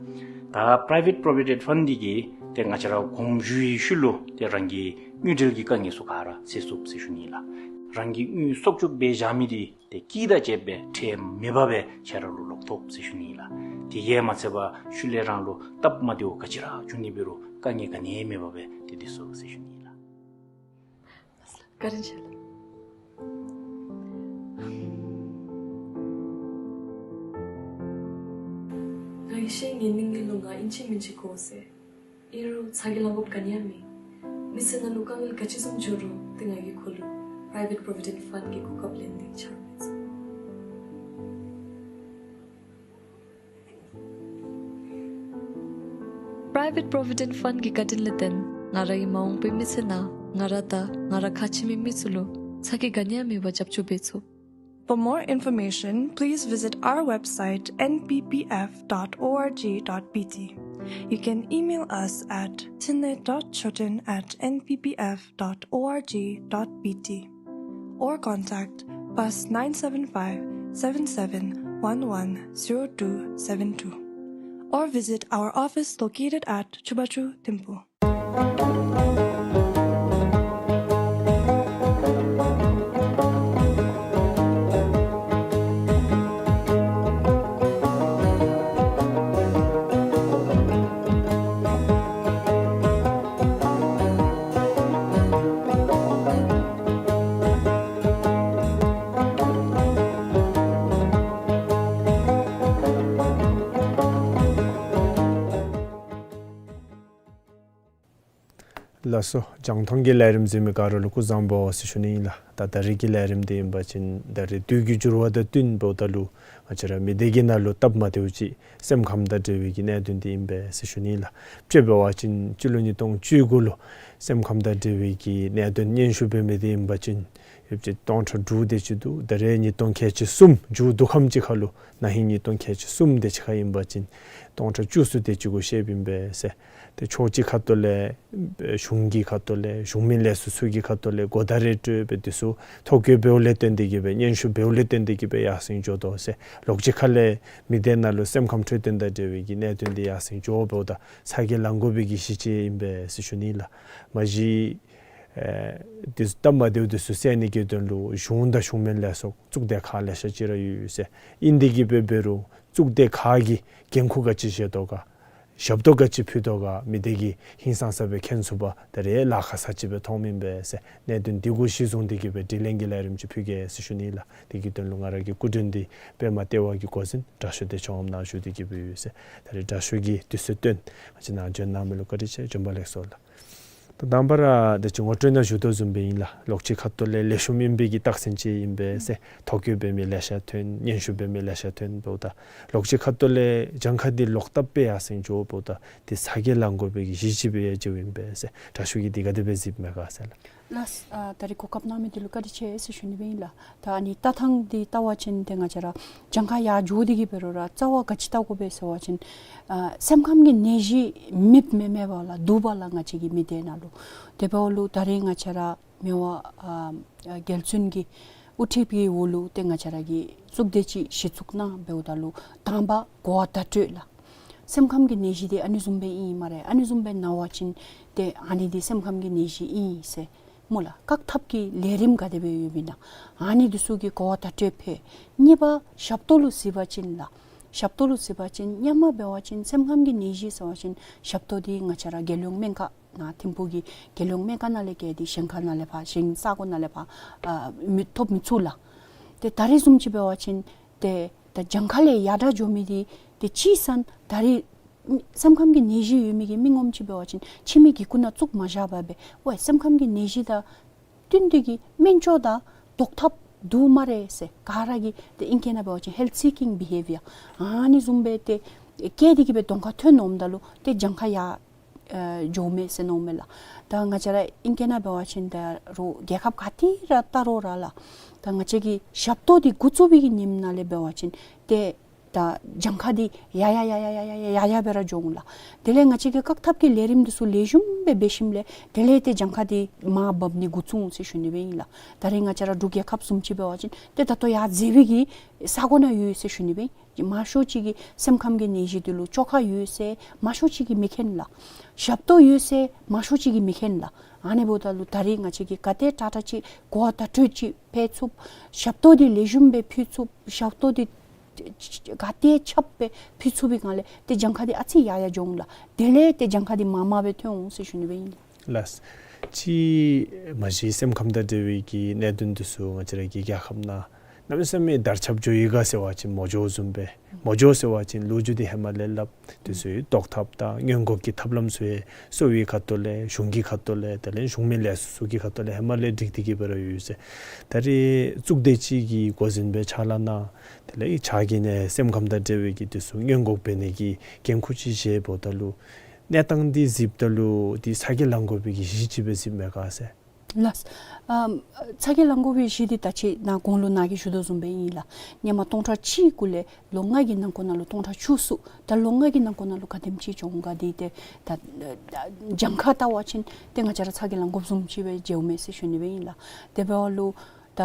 ད་Private Provident Fund འདི་གིས་ཏེ་ང་བཅས་ར་གོང་ཞུ་བའི་ཤུལ་ལུ་ཏེ་རང་གི་དངུལ་འབྲེལ་གྱི་དཀའ་ངལ་ཚུ་ག་ར་སེལ་ཚུགས་ཟེར་ཞུ་ནི་ལགས། རང་གི་དངུལ་གསོག་འཇོག་འབད་བཞག་མི་འདི་ཏེ་དཀྱིལ་དང་བཅསཔ་སྦེ་ཁྲལ་མེད་པར་སྦེ་ཁྱེད་ར་ལུ་ལོག་ཐོབ་ཟེར་ཞུ་ནི་ལགས། དེ་གིས་མ་ཚད་པར་ཤུལ་ལས་རང་ལུ་སྟབས་མ་བདེཝ་ག་ཅི་ར་བྱུང་ནི་འབད་རུང་དཀའ་ངལ་ག་ནི་ཡང་མེད་པར་སྦེ་ཏེ་སྡོད་ཚུགས་ཟེར་ཞུ་ནི་ལགས། བཀའ་དྲིན་ཆེ་ལགས། ང་གིས་ཤེས་ངེའི་གནས་འགེལ་ལུ་ང་ཨིན་ཅི་མིན་ཅི་དགོ་ཟེར། ཨིན་རུང་ཚ་གྱང་ལང་དགོཔ་ག་ནི་ཡང་མེད། མི་ཚེ་ནང་ལུ་དཀའ་ངལ་ག་ཅི་བཟུམ་འབྱུང་རུང་ཏེ་ང་གིས་ཁོ་ལུ་Private Provident Fund གི་གོ་སྐབས་ལེན་ཏེ་ཆ་རོགས་འབད་ཚུགས། Private Provident Fund གི་བཀའ་དྲིན་ལས་བརྟེན་ང་རའི་མ་འོངས་པའི་མི་ཚེ་ནང་ང་ར་དང་ང་ར་ཁ་ཆེ་མི་མི་ཚུ་ལུ་ཚ་གྱང་ག་ནི་ཡང་མེད་པར་རྒྱབ་སྐྱོར་འབད་ཚུགས། For more information, please visit our website, N P P F dot org dot B T. You can email us at tine dot choten at N P P F dot org dot B T or contact plus nine seven five, seven seven one one, zero two seven two, or visit our office located at Chubachu Thimphu. ལགས་སོ། རྒྱང་མཐོང་གི་ལས་རིམ་གཟིགས་མི་ག་ར་ལུ་སྐུ་གཟུགས་བཟང་པོ་ཟེར་ཞུ་ནི་ཨིན་ལགས། ད་ད་རིས་ཀྱི་ལས་རིམ་འདི་ཨིན་པ་ཅིན་ད་རིས་དུས་ཀྱི་འགྱུར་བ་དང་བསྟུན་འབདཝ་ད་ལུ་ང་བཅས་ར་མི་སྡེ་གི་ནང་ལུ་སྟབས་མ་བདེཝ་ཅིག་སེམས་ཁམས་དང་འབྲེལ་བའི་གི་གནད་དོན་འདི་ཨིན་པས་ཟེར་ཞུ་ནི་ལགས། དཔྱེ་འབད་བ་ཅིན་སྤྱི་ལོ་ཉིས་སྟོང་བཅུ་དགུ་ལུ་སེམས་ཁམས་དང་འབྲེལ་བའི་གི་གནད་དོན་སྙན་ཞུ་འབད་མི་འདི་ཨིན་པ་ཅིན་ཡོདཔ་ཅིག་སྟོང་ཕྲག་དྲུག་དེ་ཅིག་འདུག། ད་རིས་ཉིས་སྟོང་ཁལ་གཅིག་གསུམ་མཇུག་བསྡུ་ཁམས་ཅིག་ཁར་ལུ་ན་ཧིང་ཉིས་སྟོང་ཁལ་གཅིག་གསུམ་དེ་ཅིག་ཁར་ཨིན་པ་ཅིན་སྟོང་ཕྲག་བཅུ་གསུམ་དེ་ཅིག་གུ་བཤདཔ་ཨིན་པས་ཟེར། ཏེ་ཕྱོགས་གཅིག་ཁ་ཐུག་ལས་གཞུང་གི་ཁ་ཐུག་ལས་གཞུང་མིན་ལས་ཚོགས་ཚུ་གི་ཁ་ཐུག་ལས་གོ་བརྡ་རེ་སྤྲོད་སྦེ་འདི་ཚུ་ཐོ་བཀོད་འབདཝ་ལས་བརྟེན་ཏེ་གིས་སྦེ་སྙན་ཞུ་འབདཝ་ལས་བརྟེན་ཏེ་གིས་སྦེ་ཡར་སེང་འགྱོ་དོ་ཟེར། ལོགས་གཅིག་ཁ་ལས་མི་སྡེ་ནང་ལུ་སེམས་ཁམས་འཕྲོད་བསྟེན་དང་འབྲེལ་བའི་གི་གནད་དོན་འདི་ཡར་སེང་འགྱོ་འབདཝ་ད་ཚ་གྱང་ལང་དགོ་པའི་གི་གཞི་ཅིག་ཨིན་པས་ཟེར་ཞུ་ནི་ལགས། མ་གཞི་ཨེ་འདི་སྟབས་མ་བདེཝ་འདི་ཚུ་སེལ་ནི་གི་དོན་ལུ་གཞུང་དང་གཞུང་མིན་ལས་ཚོགས་གཙུག་སྡེ་ཁག་ལེ་ཤ་ཅིག་ར་ཡོད་ཟེར། ཨིན་ཏེ་གིས་སྦེ་འབད་རུང་གཙུག་སྡེ་ཁག་གིས་འགན་ཁུར་ག་ཅི་བཞེས་དོ་ག། ཞབས་ཏོག་ག་ཅི་ཕུལ་དོ་ག། མི་སྡེ་གིས་ཧིང་སངས་ས་སྦེ་མཁྱེན་ཚུགས་པར་ད་རིས་ལཱ་ཁག་ས་ཅིག་སྦེ་མཐོངམ་ཨིན་པས་ཟེར། གནད་དོན་འདི་གུ་གཞི་བཟུང་སྟེ་གིས་སྦེ་དྲི་ལན་གྱི་ལས་རིམ་ཅིག་ཕུལ་གེ་ཟེར་ཞུ་ནི་ལགས། དེ་གི་དོན་ལུ་ང་ར་གི་སྐུ་མགྲོན་འདི་པདྨ་ལྟེ་བ་གི་འགོ་འཛིན་དྲག་ཤོས་བདེ་མཆོག་ངམ་ནཱ་བཞུགས་ཏེ་གིས་སྦེ་ཡོད་ཟེར། ད་རིས་དྲག་ཤོས་ཀྱིས་དུས་ཚོད་བཏོན་ང་བཅས་ནཱ་བྱོན་གནང་མི་ལུ་བཀའ་དྲིན་ཆེ། བྱོན་པ་ལེགས་སོ་ལགས། ད་དང་པ་ར་ད་ཅི་ངོ་སྤྲོད་ནང་ཞུ་དོ་བཟུམ་སྦེ་ཨིན་ལགས། ལོགས་གཅིག་ཁ་ཐུག་ལས་ལེགས་ཤོམ་ཨིན་པའི་གི་རྟགས་མཚན་ཅིག་ཨིན་པས་ཟེར། ཐོ་བཀོད་འབད་མི་ལེ་ཤ་ཐོན། སྙན་ཞུ་འབད་མི་ལེ་ཤ་ཐོན་འབདཝ་ད་ལོགས་གཅིག་ཁ་ཐུག་ལས་གྱངས་ཁ་འདི་ལོག་ལྟབ་སྦེ་ཡར་སེང་འགྱོ་འབདཝ་ད་འདི་ཚ་གྱང་ལང་དགོ་པའི་གི་གཞི་ཅིག་སྦེ་ཡང་མཇལཝ་ཨིན་པས་ཟེར། དྲག་ཤོས་ཀྱིས་འདི་ག་དེ་སྦེ་གཟིགསཔ་མས་ག་ཟེར་ལགས། ལགས། ཨ་ད་རིས་གོ་སྐབས་གནང་མི་འདི་ལུ་བཀའ་དྲིན་ཆེ་ཟེར་ཞུ་ནི་སྦེ་ཨིན་ལགས། ད་ཨ་ནི་ལྟ་སྟངས་འདི་བལྟ་བ་ཅིན་ཏེ་ང་བཅས་ར་གྱངས་ཁ་ཡར་འགྱོ་སྟེ་གིས་འབད་རུང་ར་རྩ་བ་ག་ཅི་བལྟ་དགོ་པས་ཟེར་བ་ཅིན་ཨ་སེམས་ཁམས་ཀྱི་ནད་གཞི་མེདཔ་མེན་མེན་པ་ལགས། འདུག་པ་ལགས། ང་བཅས་ཀྱི་མི་སྡེ་ནང་ལུ། དེ་འབདཝ་ལུ་ད་རིས་ང་བཅས་ར་མི་དབང་ཨ་ཨ་རྒྱལ་བཙུན་གྱི་དབུ་ཁྲིད་ཀྱི་འོག་ལུ་ཏེ་ང་བཅས་ར་གི་གཙུག་སྡེ་ཅིག་གཞི་བཙུགས་གནང་འབདཝ་ད་ལུ་དང་པ་གོ་བ་བརྡ་སྤྲོད་ལགས། སེམས་ཁམས་ཀྱི་ནད་གཞི་འདི་ཨ་ནི་བཟུམ་སྦེ་ཨིན་སྨ་རེ། ཨ་ནི་བཟུམ་སྦེ་ན་བ་ཅིན་ཏེ་ཨ་ནི་འདི་སེམས་ཁམས་ཀྱི་ནད་གཞི་ཨིན་ཟེར་སྨོ་ལགས། བཀག་ཐབས་ཀྱི་ལས་རིམ་ག་དེ་སྦེ་ཡོདཔ་ཨིན་ན་ཨ་ནི་འདི་ཚུ་གི་གོ་བ་བརྡ་སྤྲོད་ཕུལ། གཉིས་པ་ཞབས་ཏོག་ལུ་གཟིགས་པ་ཅིན་ལགས། ཞབས་ཏོག་ལུ་གཟིགས་པ་ཅིན་སྔོན་མ་འབད་བ་ཅིན་སེམས་ཁམས་ཀྱི་ནད་གཞི་ཟེར་བ་ཅིན་ཞབས་ཏོག་འདི་ང་བཅས་ར་རྒྱལ་ཡོངས་སྨན་ཁང་ནཱ་ཐིམ་ཕུག་གི་རྒྱལ་ཡོངས་སྨན་ཁང་ནང་ལས་བརྒལ་ཏེ་གཞན་ཁ་ནང་ལས་ཕར་གཞན་ས་གོ་ནང་ལས་ཕར་ཨ་མི་ཐོབ་མི་ཚུགས་ལགས། ཏེ་ད་རིས་བཟུམ་ཅིག་འབད་བ་ཅིན་ཏེ་ད་གྱངས་ཁ་ལས་ཡར་དྲགས་འགྱོ་མི་འདི་ཏེ་ཅིག་ཟེར་ན་ད་རིས་སེམས་ཁམས་ཀྱི་ནད་གཞི་ཡོད་མི་གི་མི་ངོམ་ཅིག་འབད་བ་ཅིན་ཕྱི་མི་གི་སྐུ་ནང་བཙུགས་མ་བཞག་པར་སྦེ་ཝའི་སེམས་ཁམས་ཀྱི་ནད་གཞི་དང་བསྟུན་ཏེ་གིས་སྨན་བཅོས་དང་བཟློག་ཐབས་འདུག་སྨ་རེ་ཟེར། ག་ར་གིས་ཏེ་ཨིང་སྐད་ནང་འབད་བ་ཅིན་help seeking behaviour ཨ་ནི་བཟུམ་སྦེ་ཏེ་བསྐྱེད་དེ་གིས་སྦེ་གདོང་ཁར་ཐོན་འོངམ་ད་ལུ་ཏེ་གྱངས་ཁ་ཡར་ཨེ་འགྱོཝ་མས་ཟེར་མནོཝ་མས་ལགས། ད་ང་བཅས་ར་ཨིང་སྐད་ནང་འབད་བ་ཅིན་ད་རུང་རྒྱལ་ཁབ་ག་ཏེ་ར་བལྟ་རུང་ར་ལགས། ད་ང་བཅས་ཀྱི་ཞབས་ཏོག་འདི་འགོ་བཙུགས་པའི་གི་ཉིནམ་ནང་ལས་འབད་བ་ཅིན་ཏེ་ད་གྱངས་ཁ་འདི་ཡར་ཡར་ཡར་ཡར་སྦེ་ར་འགྱོ་འོང་ལགས། དེ་ལས་ང་བཅས་ཀྱིས་བཀག་ཐབས་ཀྱི་ལས་རིམ་འདི་ཚུ་ལེགས་ཤོམ་སྦེ་འབད་ཞིནམ་ལས་དེ་ལས་ཏེ་གྱངས་ཁ་འདི་མར་འབབ་ནི་འགོ་བཙུགས་འོང་ཟེར་ཞུ་ནི་སྦེ་ཨིན་ལགས། ད་རིས་ང་བཅས་ར་འབྲུག་རྒྱལ་ཁབ་བཟུམ་ཅིག་འབད་བ་ཅིན་ཏེ་ད་ལྟོ་ཡར་འཛེགས་པའི་གི་ས་གོ་ནང་ཡོད་ཟེར་ཞུ་ནི་སྦེ་ཨིན། མང་ཤོས་ཅིག་གིས་སེམས་ཁམས་ཀྱི་ནད་གཞི་འདི་ལུ་བཅོས་ཁ་ཡོད་ཟེར་མང་ཤོས་ཅིག་གིས་མི་མཁྱེན་ལགས། ཞབས་ཏོག་ཡོད་ཟེར་མང་ཤོས་ཅིག་གིས་མི་མཁྱེན་ལགས། ཨ་ནི་འབདཝ་ད་ལུ་ད་རིས་ང་བཅས་ཀྱིས་ག་དེ་དྲག་དྲག་ཅིག་གོ་བ་བརྡ་སྤྲོད་ཅིག་ཕུལ་ཚུགས། ཞབས་ཏོག་འདི་ལེགས་ཤོམ་སྦེ་ཕུལ་ཚུགས། ཞབས་ཏོག་འདི་ག་དེ་ཁྱབ་སྦེ་ཕུལ་ཚུགས་པའི་སྒང་ལས་ཏེ་གྱངས་ཁ་འདི་ཨ་ཙི་ཡར་ཡར་འགྱོ་འོང་ལགས། དེ་ལས་ཏེ་གྱངས་ཁ་འདི་མར་མར་སྦེ་ཐོན་འོང་ཟེར་ཞུ་ནི་སྦེ་ཨིན་ལགས། ལགས། ཅིག་མ་གཞི་སེམས་ཁམས་དང་འབྲེལ་བའི་གི་གནད་དོན་འདི་ཚུ་ང་བཅས་ར་གི་རྒྱལ་ཁབ་ནང་གནམ་མེད་ས་མེད་དར་ཁྱབ་འགྱོ་ཡི་ག་ཟེར་བ་ཅིན་མ་འགྱོཝ་བཟུམ་སྦེ། མ་འགྱོ་ཟེར་བ་ཅིན་ལོ་རྒྱུས་འདི་ཧེ་མ་ལས་སླབ། འདི་ཚུ་བཟློག་ཐབས་དང་སྔོན་འགོག་གི་ཐབས་ལམ་ཚུ་ཡང་གསོ་བའི་ཁ་ཐུག་ལས་གཞུང་གི་ཁ་ཐུག་ལས་དེ་ལས་གཞུང་མིན་ལས་ཚོགས་ཚུ་གི་ཁ་ཐུག་ལས་ཧེ་མ་ལས་སྒྲིག་སྟེ་གིས་སྦེ་ར་ཡོད་ཟེར། ད་རིས་གཙུག་སྡེ་ཅིག་གི་འགོ་འཛིན་སྦེ་ཕྱག་ལཱ་གནང་། དེ་ལས་ཕྱག་གི་ནི་སེམས་ཁམས་དང་འབྲེལ་བའི་གི་འདི་ཚུ་སྔོན་འགོག་འབད་ནི་གི་འགན་ཁུར་ཅིག་བཞེསཔ་ད་ལུ་གནས་སྟངས་འདི་གཟིགསཔ་ད་ལུ་འདི་ཚ་གྱང་ལང་དགོ་པའི་གི་གཞི་ཅིག་སྦེ་གཟིགསཔ་མས་ག་ཟེར། ལགས། ཨམ་ཚ་གྱང་ལང་དགོ་པའི་གཞི་འདི་ད་ཅི་ནཱ་གོང་ལུ་ནཱ་གིས་ཞུ་དོ་བཟུམ་སྦེ་ཨིན་ལགས། ཧེ་མ་སྟོང་ཕྲག་གཅིག་གུ་ལས་ལོ་ལྔ་གི་ནང་འཁོད་ནང་ལུ་སྟོང་ཕྲག་བཅུ་གསུམ། ད་ལོ་ལྔ་གི་ནང་འཁོད་ནང་ལུ་ག་དེམ་ཅིག་བྱུང་ག་འདི་ཏེ་ད་ད་གྱངས་ཁ་བལྟ་བ་ཅིན་ཏེ་ང་བཅས་ར་ཚ་གྱང་ལང་དགོཔ་བཟུམ་ཅིག་སྦེ་མཇལཝ་མས་ཟེར་ཞུ་ནི་སྦེ་ཨིན་ལགས། དེ་འབདཝ་ལུ་ད་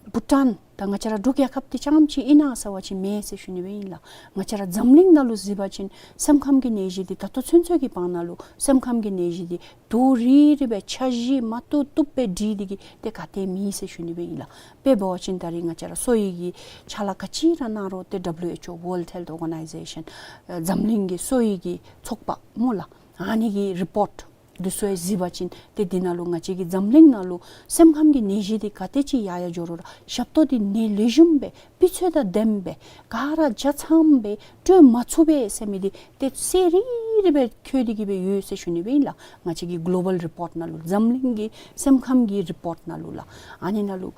བྷུ་ཊཱན་ད་ང་བཅས་ར་འབྲུག་རྒྱལ་ཁབ་འདི་རྐྱངམ་ཅིག་ཨིན་ན་ཟེར་བ་ཅིན་མེན་ཟེར་ཞུ་ནི་སྦེ་ཨིན་ལགས། ང་བཅས་ར་འཛམ་གླིང་ནང་ལུ་གཟིགས་པ་ཅིན་སེམས་ཁམས་ཀྱི་ནད་གཞི་འདི་ད་ལྟོ་ཚུན་ཚོད་ཀྱི་བར་ན་ལུ་སེམས་ཁམས་ཀྱི་ནད་གཞི་འདི་དུས་རེ་རེ་སྦེ་འཆར་གཞི་མ་བཏུབ་བཏུབ་སྦེ་སྒྲིག་སྟེ་གིས་ཏེ་ག་ཏེ་མེད་ཟེར་ཞུ་ནི་སྦེ་ཨིན་ལགས། དཔེ་འབད་བ་ཅིན་ད་རིས་ང་བཅས་ར་གསོ་བའི་གི་ཕྱག་ལཱ་ག་ཅི་ར་གནང་རུང་ཏེ་W H O, World Health Organization, ཨ་འཛམ་གླིང་གི་གསོ་བའི་གི་ཚོགས་པ་སྨོ་ལགས། ཨ་ནི་གི་རི་པོརཊ་འདི་ཚུ་ཡང་གཟིགས་པ་ཅིན་ཏེ་འདི་ནང་ལུ་ང་བཅས་ཀྱི་འཛམ་གླིང་ནང་ལུ་སེམས་ཁམས་ཀྱི་ནད་གཞི་འདི་ག་དེ་ཅིག་ཡར་ཡར་འགྱོ་རུང་ར་ཞབས་ཏོག་འདི་ནད་ལེགས་ཤོམ་སྦེ་སྤུས་ཚད་དང་ལྡནམ་སྦེ་ག་ར་ཆ་ཚང་སྦེ་སྤྲོད་མ་ཚུགས་པས་ཟེར་མི་འདི་ཏེ་གསལ་རི་རི་སྦེ་འཁོད་དེ་གིས་སྦེ་ཡོད་ཟེར་ཞུ་ནི་སྦེ་ཨིན་ལགས། ང་བཅས་ཀྱི་གོ་ལོ་བཱལ་རི་པོརཊ་ནང་ལུ་འཛམ་གླིང་གི་སེམས་ཁམས་ཀྱི་རི་པོརཊ་ནང་ལུ་ལགས། ཨ་ནི་ནང་ལུ་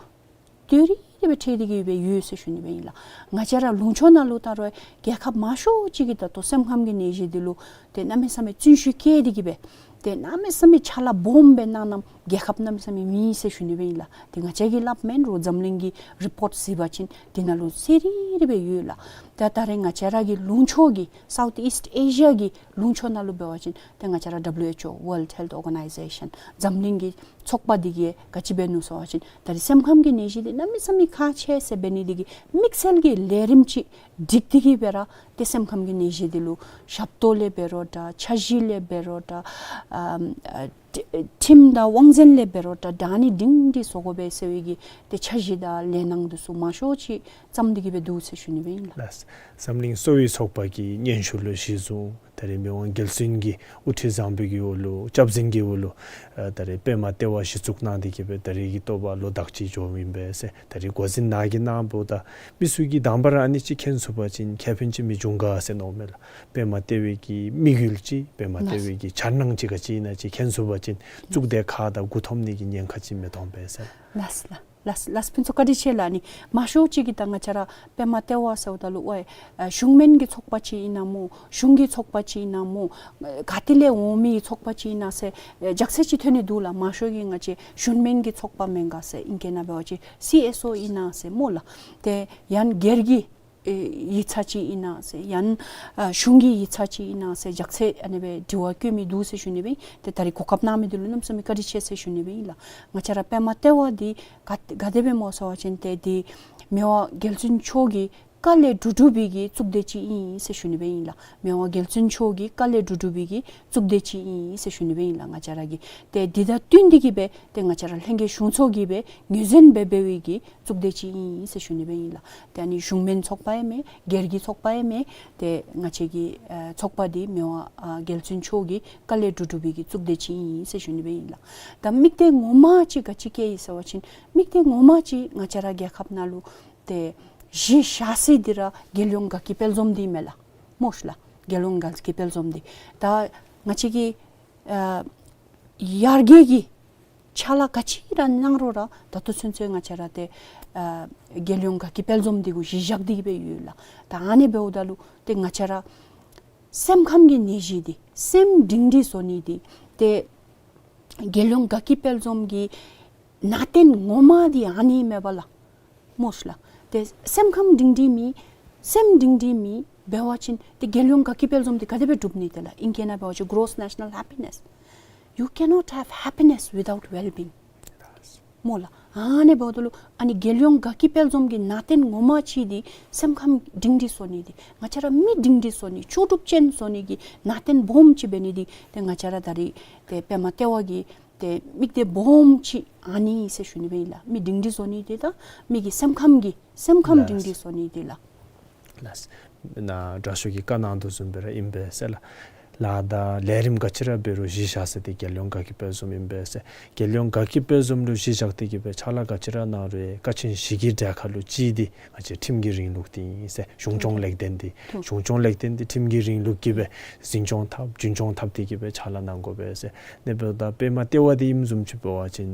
དུས་རེ་རེ་སྦེ་འཁོད་དེ་གིས་སྦེ་ཡོད་ཟེར་ཞུ་ནི་སྦེ་ཨིན་ལགས། ང་བཅས་ར་ལུང་ཕྱོགས་ནང་ལུ་ད་རུང་རྒྱལ་ཁབ་མང་ཤོས་ཅིག་གིས་ད་ལྟོ་སེམས་ཁམས་ཀྱི་ནད་གཞི་འདི་ལུ་ཏེ་གནམ་མེད་ས་མེད་བརྩོན་ཤུགས་བསྐྱེད་དེ་གིས་སྦེ་ཏེ་གནམ་མེད་ས་མེད་ཕྱག་ལཱ་སྦོམ་སྦེ་གནང་གནངམ་རྒྱལ་ཁབ་གནམ་མེད་ས་མེད་མེད་ཟེར་ཞུ་ནི་སྦེ་ཨིན་ལགས། ཏེ་ང་བཅས་ཀྱིས་སླབ་མེན་རུང་འཛམ་གླིང་གི་རི་པོརཊ་གཟིགས་པ་ཅིན་འདི་ནང་ལུ་གསལ་རི་རི་སྦེ་ཡོད་ལགས། ད་ད་རེས་ང་བཅས་ར་གི་ལུང་ཕྱོགས་ཀྱི་South East Asia གི་ལུང་ཕྱོགས་ནང་ལུ་འབད་བ་ཅིན་ཏེ་ང་བཅས་ར་W H O, World Health Organization, འཛམ་གླིང་གི་ཚོགས་པ་འདི་གིས་ག་ཅི་འབད་ནུག་ཟེར་བ་ཅིན་ད་རིས་སེམས་ཁམས་ཀྱི་ནད་གཞི་འདི་གནམ་མེད་ས་མེད་ཁག་ཆེ་ཟེར་འབད་ནི་འདི་གིས་དམིགས་བསལ་གྱི་ལས་རིམ་ཅིག་སྒྲིག་སྟེ་གིས་སྦེ་ར་ཏེ་སེམས་ཁམས་ཀྱི་ནད་གཞི་འདི་ལུ་ཞབས་ཏོག་ལས་འབད་རུང་འདྲ་འཆར་གཞི་ལས་འབད་རུང་འདྲ་ཨམ་ཨ་ཁྲི་ཁྲིམས་དང་དབང་འཛིན་ལས་འབད་རུང་འདྲ་འདྲ་ནི་སྒྲིང་སྒྲི་བཟོ་དགོ་པས་ཟེར་བའི་གི་ཏེ་འཆར་གཞི་དང་ལས་སྣང་འདི་ཚུ་མང་ཤོས་ཅིག་བརྩམས་ཏེ་གིས་སྦེ་འདུག་ཟེར་ཞུ་ནི་སྦེ་ཨིན་ལགས། ལགས། འཛམ་གླིང་གསོ་བའི་ཚོགས་པ་གི་སྙན་ཞུ་ལུ་གཞི་བཟུང་ད་རིས་མི་དབང་རྒྱལ་བཙུན་གྱི་དབུ་ཁྲིད་བཟང་པོའི་གི་འོག་ལུ་སྐྱབས་འཛིན་གྱི་འོག་ལུ་ཨ་ད་རིས་པདྨ་ལྟེ་བ་གཞི་བཙུགས་གནང་སྟེ་གིས་སྦེ་ད་རིས་ཀྱི་ཐོག་ལུ་ཟླཝ་གཅིག་འགྱོཝ་ཨིན་པས་ཟེར་ད་རིས་འགོ་འཛིན་ནཱ་གིས་གནངམ་ད་མི་ཚུ་གིས་དང་པ་ར་ཨ་ནི་ཅིག་མཁྱེན་ཚུགས་པ་ཅིན་ཁེ་ཕན་ཅིག་མི་འབྱུང་ག་ཟེར་མནོཝ་མས་ལགས། པདྨ་ལྟེ་བའི་གི་དམིགས་ཡུལ་ཅིག་པདྨ་ལྟེ་བའི་གི་འཆར་སྣང་ཅིག་ག་ཅི་ཨིན་ན་ཅིག་མཁྱེན་ཚུགས་པ་ཅིན་གཙུག་སྡེ་ཁག་དང་མགུ་འཐོམ་ནི་གི་ཉེན་ཁ་ཅིག་མི་ཐོན་པས་ཟེར། ལགས་ལགས། ལགས་ལགས། ཕུན་ཚོགས་བཀའ་དྲིན་ཆེ་ལགས། ཨ་ནི་མང་ཤོས་ཅིག་གིས་ད་ང་བཅས་ར་པདྨ་ལྟེ་བ་ཟེརཝ་ད་ལུ་ཝའི་ཨ་གཞུང་མིན་གྱི་ཚོགས་པ་ཅིག་ཨིན་ན་སྨོ་གཞུང་གི་ཚོགས་པ་ཅིག་ཨིན་ན་སྨོ་ག་ཏེ་ལས་འོང་མི་ཚོགས་པ་ཅིག་ཨིན་ན་ཟེར་ཨ་རྒྱགས་ཚད་ཅིག་ཐོན་ནི་འདུག་ལགས། མང་ཤོས་ཀྱིས་ང་བཅས་གཞུང་མིན་གྱི་ཚོགས་པ་མེན་ག་ཟེར་ཨིང་སྐད་ནང་འབད་བ་ཅིན་C S O ཨིན་ན་ཟེར་སྨོ་ལགས། ཏེ་ཡང་སྒེར་གྱི་ཨེ་ཡིག་ཚང་ཅིག་ཨིན་ན་ཟེར་ཡང་ཨ་གཞུང་གི་ཡིག་ཚང་ཅིག་ཨིན་ན་ཟེར་རྒྱགས་ཚད་ཨ་ནི་སྦེ་དྲི་བ་བཀོད་མི་འདུག་ཟེར་ཞུ་ནི་སྦེ་ཨིན། ཏེ་ད་རིས་གོ་སྐབས་གནང་མི་འདི་ལུ་གནམ་མེད་ས་མེད་བཀའ་དྲིན་ཆེ་ཟེར་ཞུ་ནི་སྦེ་ཨིན་ལགས། ང་བཅས་ར་པདྨ་ལྟེ་བ་འདི་ག་ག་དེ་སྦེ་སྨོ་ཟེར་བ་ཅིན་ཏེ་འདི་མི་དབང་རྒྱལ་བཙུན་མཆོག་གི་བཀའ་ལས་གྲུབ་གྲུབ་པའི་གི་གཙུག་སྡེ་ཅིག་ཨིན་ཟེར་ཞུ་ནི་སྦེ་ཨིན་ལགས། མི་དབང་རྒྱལ་བཙུན་མཆོག་གི་བཀའ་ལས་གྲུབ་གྲུབ་པའི་གི་གཙུག་སྡེ་ཅིག་ཨིན་ཟེར་ཞུ་ནི་སྦེ་ཨིན་ལགས། ང་བཅས་ར་གི་ཏེ་འདི་དང་བསྟུན་ཏེ་གིས་སྦེ་ཏེ་ང་བཅས་ར་ལྷན་རྒྱས་གཞུང་ཚོགས་ཀྱིས་སྦེ་ངོས་འཛིན་འབད་འབད་བའི་གི་གཙུག་སྡེ་ཅིག་ཨིན་ཟེར་ཞུ་ནི་སྦེ་ཨིན་ལགས། ཏེ་ཨ་ནི་གཞུང་མིན་ཚོགས་པ་ཡང་མེན་སྒེར་གྱི་ཚོགས་པ་ཡང་མེན། ཏེ་ང་བཅས་ཀྱི་ཨ་ཚོགས་པ་འདི་མི་དབང་ཨ་རྒྱལ་བཙུན་མཆོག་གི་བཀའ་ལས་གྲུབ་གྲུབ་པའི་གི་གཙུག་སྡེ་ཅིག་ཨིན་ཟེར་ཞུ་ནི་སྦེ་ཨིན་ལགས། ད་དམིགས་གཏད་ངོ་མ་ཅིག་ག་ཅི་བསྐྱེད་ཡི་ཟེར་བ་ཅིན་དམིགས་གཏད་ངོ་མ་ཅིག་ང་བཅས་ར་རྒྱལ་ཁབ་ནང་ལུ་ཏེ་གཞི་བཞག་ས་འདི་ར་རྒྱལ་ཡོངས་དགའ་སྐྱིད་དཔལ་འཛོམས་འདི་མས་ལགས། སྨོ་ཤ་ལགས། རྒྱལ་ཡོངས་དགའ་སྐྱིད་དཔལ་འཛོམས་འདི་ད་ང་བཅས་ཀྱི་ཨ་ཡར་རྒྱས་ཀྱི་ཕྱག་ལཱ་ག་ཅི་ར་གནང་རུང་ར་ད་ལྟོ་ཚུན་ཚོད་ང་བཅས་ར་ཏེ་ཨ་རྒྱལ་ཡོངས་དགའ་སྐྱིད་དཔལ་འཛོམས་འདི་གུ་གཞི་བཞག་སྟེ་གིས་སྦེ་ཡོད་ལགས། ད་ཨ་ནི་འབདཝ་ད་ལུ་ཏེ་ང་བཅས་ར་སེམས་ཁམས་ཀྱི་ནད་གཞི་འདི་སེམས་སྒྲིང་སྒྲི་བཟོ་ནི་འདི་ཏེ་རྒྱལ་ཡོངས་དགའ་སྐྱིད་དཔལ་འཛོམས་ཀྱི་ནང་རྟེན་ངོ་མ་འདི་ཨ་ནི་མས་པ་ལགས། སྨོ་ཤ་ལགས། ཏེ་སེམས་ཁམས་སྒྲིང་སྒྲི་མེད་སེམས་སྒྲིང་སྒྲི་མེད་འབད་བ་ཅིན་ཏེ་རྒྱལ་ཡོངས་དགའ་སྐྱིད་དཔལ་འཛོམས་འདི་ག་དེ་སྦེ་འགྲུབ་ནི་ཏེ་ལགས། ཨིང་སྐད་ནང་འབད་བ་ཅིན་gross national happiness. You cannot have happiness without well-being. སྨོ་ལགས། ཨ་ནི་འབདཝ་ད་ལུ་ཨ་ནི་རྒྱལ་ཡོངས་དགའ་སྐྱིད་དཔལ་འཛོམས་ཀྱི་ནང་རྟེན་ངོ་མ་ཅིག་འདི་སེམས་ཁམས་སྒྲིང་སྒྲི་བཟོ་ནི་འདི་ང་བཅས་ར་མི་སྒྲིང་སྒྲི་བཟོ་ནི་ལྕོགས་གྲུབ་ཅན་བཟོ་ནི་གི་ནང་རྟེན་སྦོམ་ཅིག་འབད་ནི་འདི་ཏེ་ང་བཅས་ར་ད་རིས་ཏེ་པདྨ་ལྟེ་བ་གི་ཏེ་དམིགས་གཏད་སྦོམ་ཅིག་ཨ་ནི་ཟེར་ཞུ་ནི་སྦེ་ཨིན་ལགས། མི་སྒྲིང་སྒྲི་བཟོ་ནི་འདི་དང་མི་གི་སེམས་ཁམས་ཀྱི་སེམས་ཁམས་ལགས། སྒྲིང་སྒྲི་བཟོ་ནི་འདི་ལགས། ལགས། ནཱ་དྲག་ཤོས་ཀྱིས་བཀའ་གནང་དོ་བཟུམ་སྦེ་ར་ཨིན་པས་ཟེར་ལགས། ལཱ་དང་ལས་རིམ་ག་ཅི་ར་འབད་རུང་གཞི་བཞག་ས་འདི་རྒྱལ་ཡོངས་དགའ་སྐྱིད་དཔལ་འཛོམས་ཨིན་པས་ཟེར། རྒྱལ་ཡོངས་དགའ་སྐྱིད་དཔལ་འཛོམས་ལུ་གཞི་བཞག་སྟེ་གིས་སྦེ་ཕྱག་ལཱ་ག་ཅི་ར་གནང་རུང་ཡང་ཀ་ཆེན་བཞི་གི་གྲལ་ཁར་ལུ་གཅིག་འདི་ང་བཅས་ཁྲིམས་ཀྱི་རིང་ལུགས་འདི་ཨིན་ཟེར། གཞུང་སྐྱོང་ལེགས་ལྡན་འདི་གཞུང་སྐྱོང་ལེགས་ལྡན་འདི་ཁྲིམས་ཀྱི་རིང་ལུགས་ཀྱིས་སྦེ་འཛིན་སྐྱོང་འཐབ་རྒྱུན་སྐྱོང་འཐབ་སྟེ་གིས་སྦེ་ཕྱག་ལཱ་གནང་དགོ་པས་ཟེར། ཨ་ནི་འབདཝ་ད་པདྨ་ལྟེ་བ་འདི་ཨིནམ་བཟུམ་ཅིག་འབད་བ་ཅིན་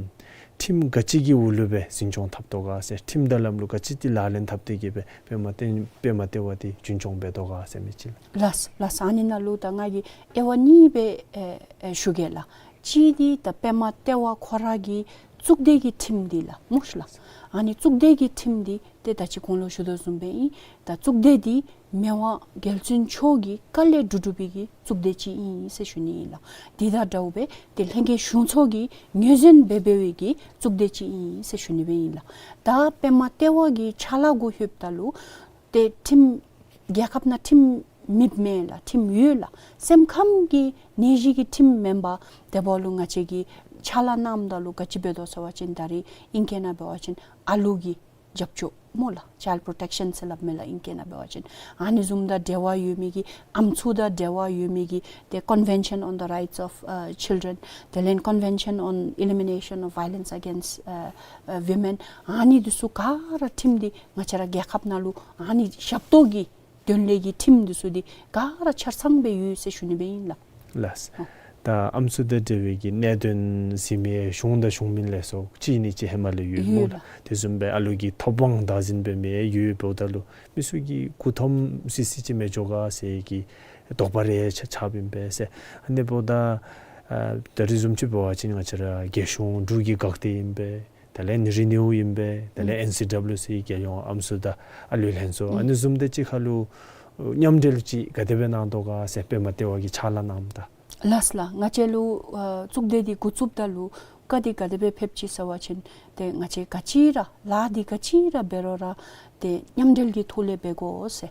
ཁྲིམས་ག་ཅི་གི་འོག་ལུ་སྦེ་འཛིན་སྐྱོང་འཐབ་དོ་ག་ཟེར། ཁྲིམས་དང་ལམ་ལུགས་ག་ཅི་འདི་ལག་ལེན་འཐབ་སྟེ་གིས་སྦེ་པདྨ་ལྟེ་པདྨ་ལྟེ་བ་འདི་རྒྱུན་སྐྱོང་འབད་དོ་ག་ཟེར་མི་ཅིག་ལགས། ལགས་ལགས། ཨ་ནི་ནང་ལུ་ད་ང་གིས་དབྱེ་བ་གཉིས་སྦེ་ཨེ་ཨེ་ཞུ་གེ་ལགས། གཅིག་འདི་ད་པདྨ་ལྟེ་བ་ཁོ་ར་གི་གཙུག་སྡེ་གི་ཁྲིམས་འདི་ལགས་སྨོ་ཤིག་ལགས། ཨ་ནི་གཙུག་སྡེ་གི་ཁྲིམས་འདི་ཏེ་ད་ཅི་གོང་ལུ་ཞུ་དོ་བཟུམ་སྦེ་ཨིན། ད་གཙུག་སྡེ་འདི་མི་དབང་རྒྱལ་བཙུན་མཆོག་གི་བཀའ་ལས་གྲུབ་གྲུབ་པའི་གི་གཙུག་སྡེ་ཅིག་ཨིན་ཟེར་ཞུ་ནི་ཨིན་ལགས། དེ་དང་འདྲཝ་སྦེ་ཏེ་ལྷན་རྒྱས་གཞུང་ཚོགས་ཀྱིས་ངོས་འཛིན་འབད་འབད་བའི་གི་གཙུག་སྡེ་ཅིག་ཨིན་ཟེར་ཞུ་ནི་སྦེ་ཨིན་ལགས། ད་པདྨ་ལྟེ་བ་གི་ཕྱག་ལཱ་གུ་ལྷོདཔ་ད་ལུ་ཏེ་ཁྲིམས་རྒྱལ་ཁབ་ནང་ཁྲིམས་མེདཔ་མེན་ལགས། ཁྲིམས་ཡོད་ལགས། སེམས་ཁམས་ཀྱི་ནད་གཞི་གི་ཁྲིམས་མེན་པར་དེ་འབདཝ་ལུ་ང་བཅས་ཀྱིས་ཕྱག་ལཱ་གནངམ་ད་ལུ་ག་ཅི་འབད་དོ་ཟེར་བ་ཅིན་ད་རེས་ཨིང་སྐད་ནང་འབད་བ་ཅིན་ཨ་ལུ་གི་རྒྱབ་སྐྱོར་སྨོ་ལགས། Child protection ཟེར་སླབ་མས་ལགས་ཨིང་སྐད་ནང་འབད་བ་ཅིན། ཨ་ནི་བཟུམ་དང་འབྲེལ་བ་ཡོད་མི་གི་ཨམ་སྲུ་དང་འབྲེལ་བ་ཡོད་མི་གི་ཏེ་Convention on the Rights of, uh, Children དེ་ལས་Convention on Elimination of Violence Against, uh, uh, Women ཨ་ནི་འདི་ཚུ་ག་ར་ཁྲིམས་འདི་ང་བཅས་ར་རྒྱལ་ཁབ་ནང་ལུ་ཨ་ནི་ཞབས་ཏོག་གི་དོན་ལས་ཀྱི་ཁྲིམས་འདི་ཚུ་འདི་ག་ར་ཆ་ཚང་སྦེ་ཡོད་ཟེར་ཞུ་ནི་སྦེ་ཨིན་ལགས། ལགས། ཨོ། ད་ཨམ་སྲུ་དང་འབྲེལ་བའི་གི་གནད་དོན་གཟིགས་མི་གཞུང་དང་གཞུང་མིན་ལས་ཚོགས་གཅིག་ནི་གཅིག་ཧེ་མ་ལས་ཡོད་སྨོ་ལགས། ཡོད་ལགས། དེ་བཟུམ་སྦེ་ཨ་ལུ་གི་ཐོབ་དབང་བདག་འཛིན་འབད་མི་ཡོད་འབདཝ་ད་ལུ་མི་ཚུ་གིས་མགུ་འཐོམ་སི་སི་ཅིག་མི་འགྱོ་ག་ཟེར་གྱི་དོགས་པ་རེ་ཆགས་ཆགསཔ་ཨིན་པས་ཟེར། ཨ་ནི་འབདཝ་ད་ཨ་ད་རེས་བཟུམ་ཅིག་འབད་བ་ཅིན་ང་བཅས་ར་རྒྱལ་གཞུང་འབྲུག་གི་འགག་སྡེ་ཨིན་པས། དེ་ལས་ནི་རི་ནིའུ་ཨིན་པས། དེ་ལས་ཨེན་སི་ཌབ་ལིའུ་སི་རྒྱལ་ཡོངས་ཨམ་སྲུ་དང་ཨ་ལུའི་ལྷན་ཚོགས་ཨ་ནི་བཟུམ་དེ་ཅིག་ཁར་ལུ་མཉམ་འབྲེལ་ཅིག་ག་དེ་སྦེ་གནང་དོ་ག་ཟེར་པདྨ་ལྟེ་བ་གིས་ཕྱག་ལཱ་གནངམ་ད། ལགས་ལགས། ང་བཅས་ལུ་ཨ་གཙུག་སྡེ་འདི་འགོ་བཙུགསཔ་ད་ལུ་བཀའ་འདི་ག་དེ་སྦེ་ཕེབས་ཅི་ཟེར་བ་ཅིན་ཏེ་ང་བཅས་ག་ཅི་ར་ལཱ་འདི་ག་ཅི་ར་འབད་རུང་ར་ཏེ་མཉམ་འབྲེལ་གྱི་ཐོག་ལས་འབད་དགོ་ཟེར།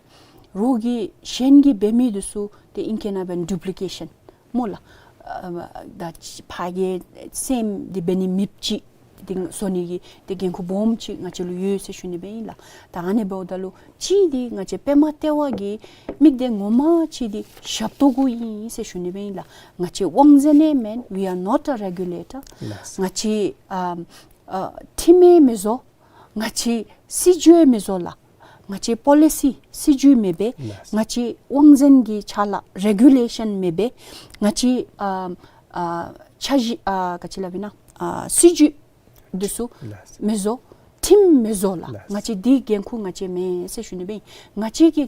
རོགས་ཀྱིས་གཞན་གྱིས་འབད་མི་འདི་ཚུ་ཏེ་ཨིང་སྐད་ནང་འབད་བ་ཅིན་ཌུབ་ལི་ཀེ་ཤཱན་སྨོ་ལགས། ཨ་ད་ཕར་གྱི་སེམས་འདི་འབད་ནི་མེདཔ་ཅིག་འདི་བཟོ་ནི་གི་ཏེ་འགན་ཁུར་སྦོམ་ཅིག་ང་བཅས་ལུ་ཡོད་ཟེར་ཞུ་ནི་སྦེ་ཨིན་ལགས། ད་ཨ་ནི་འབདཝ་ད་ལུ་གཅིག་འདི་ང་བཅས་པདྨ་ལྟེ་བ་གི་མིག་ལྟོས་ངོ་མ་གཅིག་འདི་ཞབས་ཏོག་གུ་ཨིན་ཟེར་ཞུ་ནི་སྦེ་ཨིན་ལགས། ང་བཅས་དབང་འཛིན་ཡང་མེན། We are not a regulator. ལགས། ང་བཅས་ཨ་ཨ་ཁྲིམས་ཡང་མི་བཟོ། ང་བཅས་སྲིད་བྱུས་ཡང་མི་བཟོ་ལགས། ང་བཅས་པོ་ལི་སི་སྲིད་བྱུས་མེད་པས། ལགས། ང་བཅས་དབང་འཛིན་གྱི་ཕྱག་ལཱ་རེ་གུ་ལེ་ཤཱན་མེད་པས། ང་བཅས་ཨ་ཨ་འཆར་གཞི་ཨ་ག་ཅི་སླབ་ཨིན་ན་ཨ་སྲིད་བྱུས་འདི་ཚུ་ལགས། མི་བཟོ། ཁྲིམས་མི་བཟོ་ལགས། ལགས། ང་བཅས་འདི་འགན་ཁུར་ང་བཅས་མེན་ཟེར་ཞུ་ནི་སྦེ་ཨིན། ང་བཅས་ཀྱི་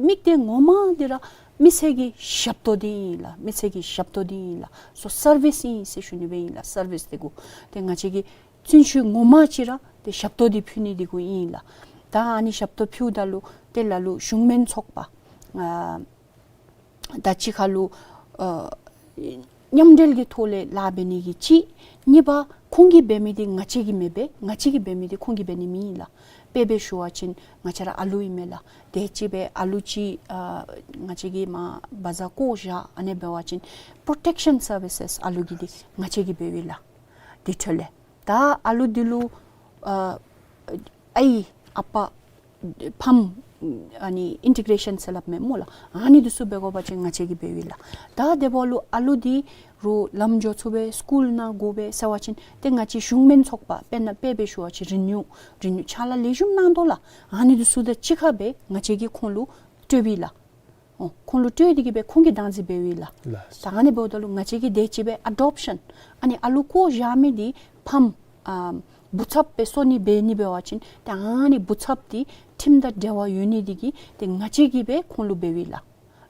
མིག་ལྟོས་ངོ་མ་འདི་ར་མི་སེར་གྱི་ཞབས་ཏོག་འདི་ཨིན་ལགས། མི་སེར་གྱི་ཞབས་ཏོག་འདི་ཨིན་ལགས། སོ་སར་བིསི་ཨིན་ཟེར་ཞུ་ནི་སྦེ་ཨིན་ལགས། སར་བིསི་འདི་གུ་ཏེ་ང་བཅས་ཀྱི་བརྩོན་ཤུགས་ངོ་མ་ཅིག་ར་ཏེ་ཞབས་ཏོག་འདི་ཕུལ་ནི་འདི་གུ་ཨིན་ལགས། ད་ཨ་ནི་ཞབས་ཏོག་ཕུལཝ་ད་ལུ་ཏེ་ལ་ལུ་གཞུང་མིན་ཚོགས་པ་ཨ་ད་གཅིག་ཁར་ལུ་ཨ་མཉམ་འབྲེལ་གྱི་ཐོག་ལས་ལཱ་འབད་ནི་གི་གཅིག། གཉིས་པ་ཁོང་གིས་འབད་མི་འདི་ང་བཅས་ཀྱིས་མེན་པས། ང་བཅས་ཀྱིས་འབད་མི་འདི་ཁོང་གིས་འབད་ནི་མེན་ལགས། དཔེ་སྦེ་ཞུ་བ་ཅིན་ང་བཅས་ར་ཨ་ལུ་ཨིན་མས་ལགས། དེ་ཅིག་སྦེ་ཨ་ལུ་ཅིག་ཨ་ང་བཅས་ཀྱིས་མར་བ་ཛ་བཀོ་བཞག་ཨ་ནི་འབད་བ་ཅིན་པྲོ་ཊེཀ་ཤཱན་སར་བི་སེས་ཨ་ལུ་གི་འདི་ང་བཅས་ཀྱིས་འབདཝ་ཨིན་ལགས། དེ་འཕྲོ་ལས་ད་ཨ་ལུ་འདི་ལུ་ཨ་ཨའི་ཨ་པ་ཕམ་ཨ་ནི་ཨིན་ཊི་གྲེ་ཤཱན་ཟེར་སླབ་མས་སྨོ་ལགས། ཨ་ནི་འདི་ཚུ་འབད་དགོ་པ་ཅིན་ང་བཅས་ཀྱིས་འབདཝ་ཨིན་ལགས། ད་དེ་འབདཝ་ལུ་ཨ་ལུ་འདི་རུང་ལམ་འགྱོ་ཚུགས་པས་སི་ཀུལ་ནང་འགྱོ་བས་ཟེར་བ་ཅིན་ཏེ་ང་བཅས་གཞུང་མིན་ཚོགས་པ་དཔེར་ན་དཔེ་སྦེ་ཞུ་བ་ཅིན་རི་ནིའུ་རི་ནིའུ་ཕྱག་ལཱ་ལེགས་ཤོམ་གནང་དོ་ལགས། ཨ་ནི་འདི་ཚུ་དང་གཅིག་ཁར་སྦེ་ང་བཅས་ཀྱིས་ཁོང་ལུ་སྤྲོདཔ་ཨིན་ལགས། ཨོ་ཁོང་ལུ་སྤྲོད་དེ་གིས་སྦེ་ཁོང་གིས་བདག་འཛིན་འབདཝ་ཨིན་ལགས། ལགས། ད་ཨ་ནི་འབདཝ་ད་ལུ་ང་བཅས་ཀྱིས་དེ་ཅིག་སྦེ་ཨ་ཌོབ་ཤཱན་ཨ་ནི་ཨ་ལུ་བཀོ་བཞག་མི་འདི་ཕམ་ཨ་བུ་ཚབ་སྦེ་བཟོ་ནི་འབད་ནི་འབད་བ་ཅིན་ད་ཨ་ནི་བུ་ཚབ་འདི་ཁྲིམས་དང་འབྲེལ་བ་ཡོད་ནི་འདི་གིས་ཏེ་ང་བཅས་ཀྱིས་སྦེ་ཁོང་ལུ་འབདཝ་ཨིན་ལགས།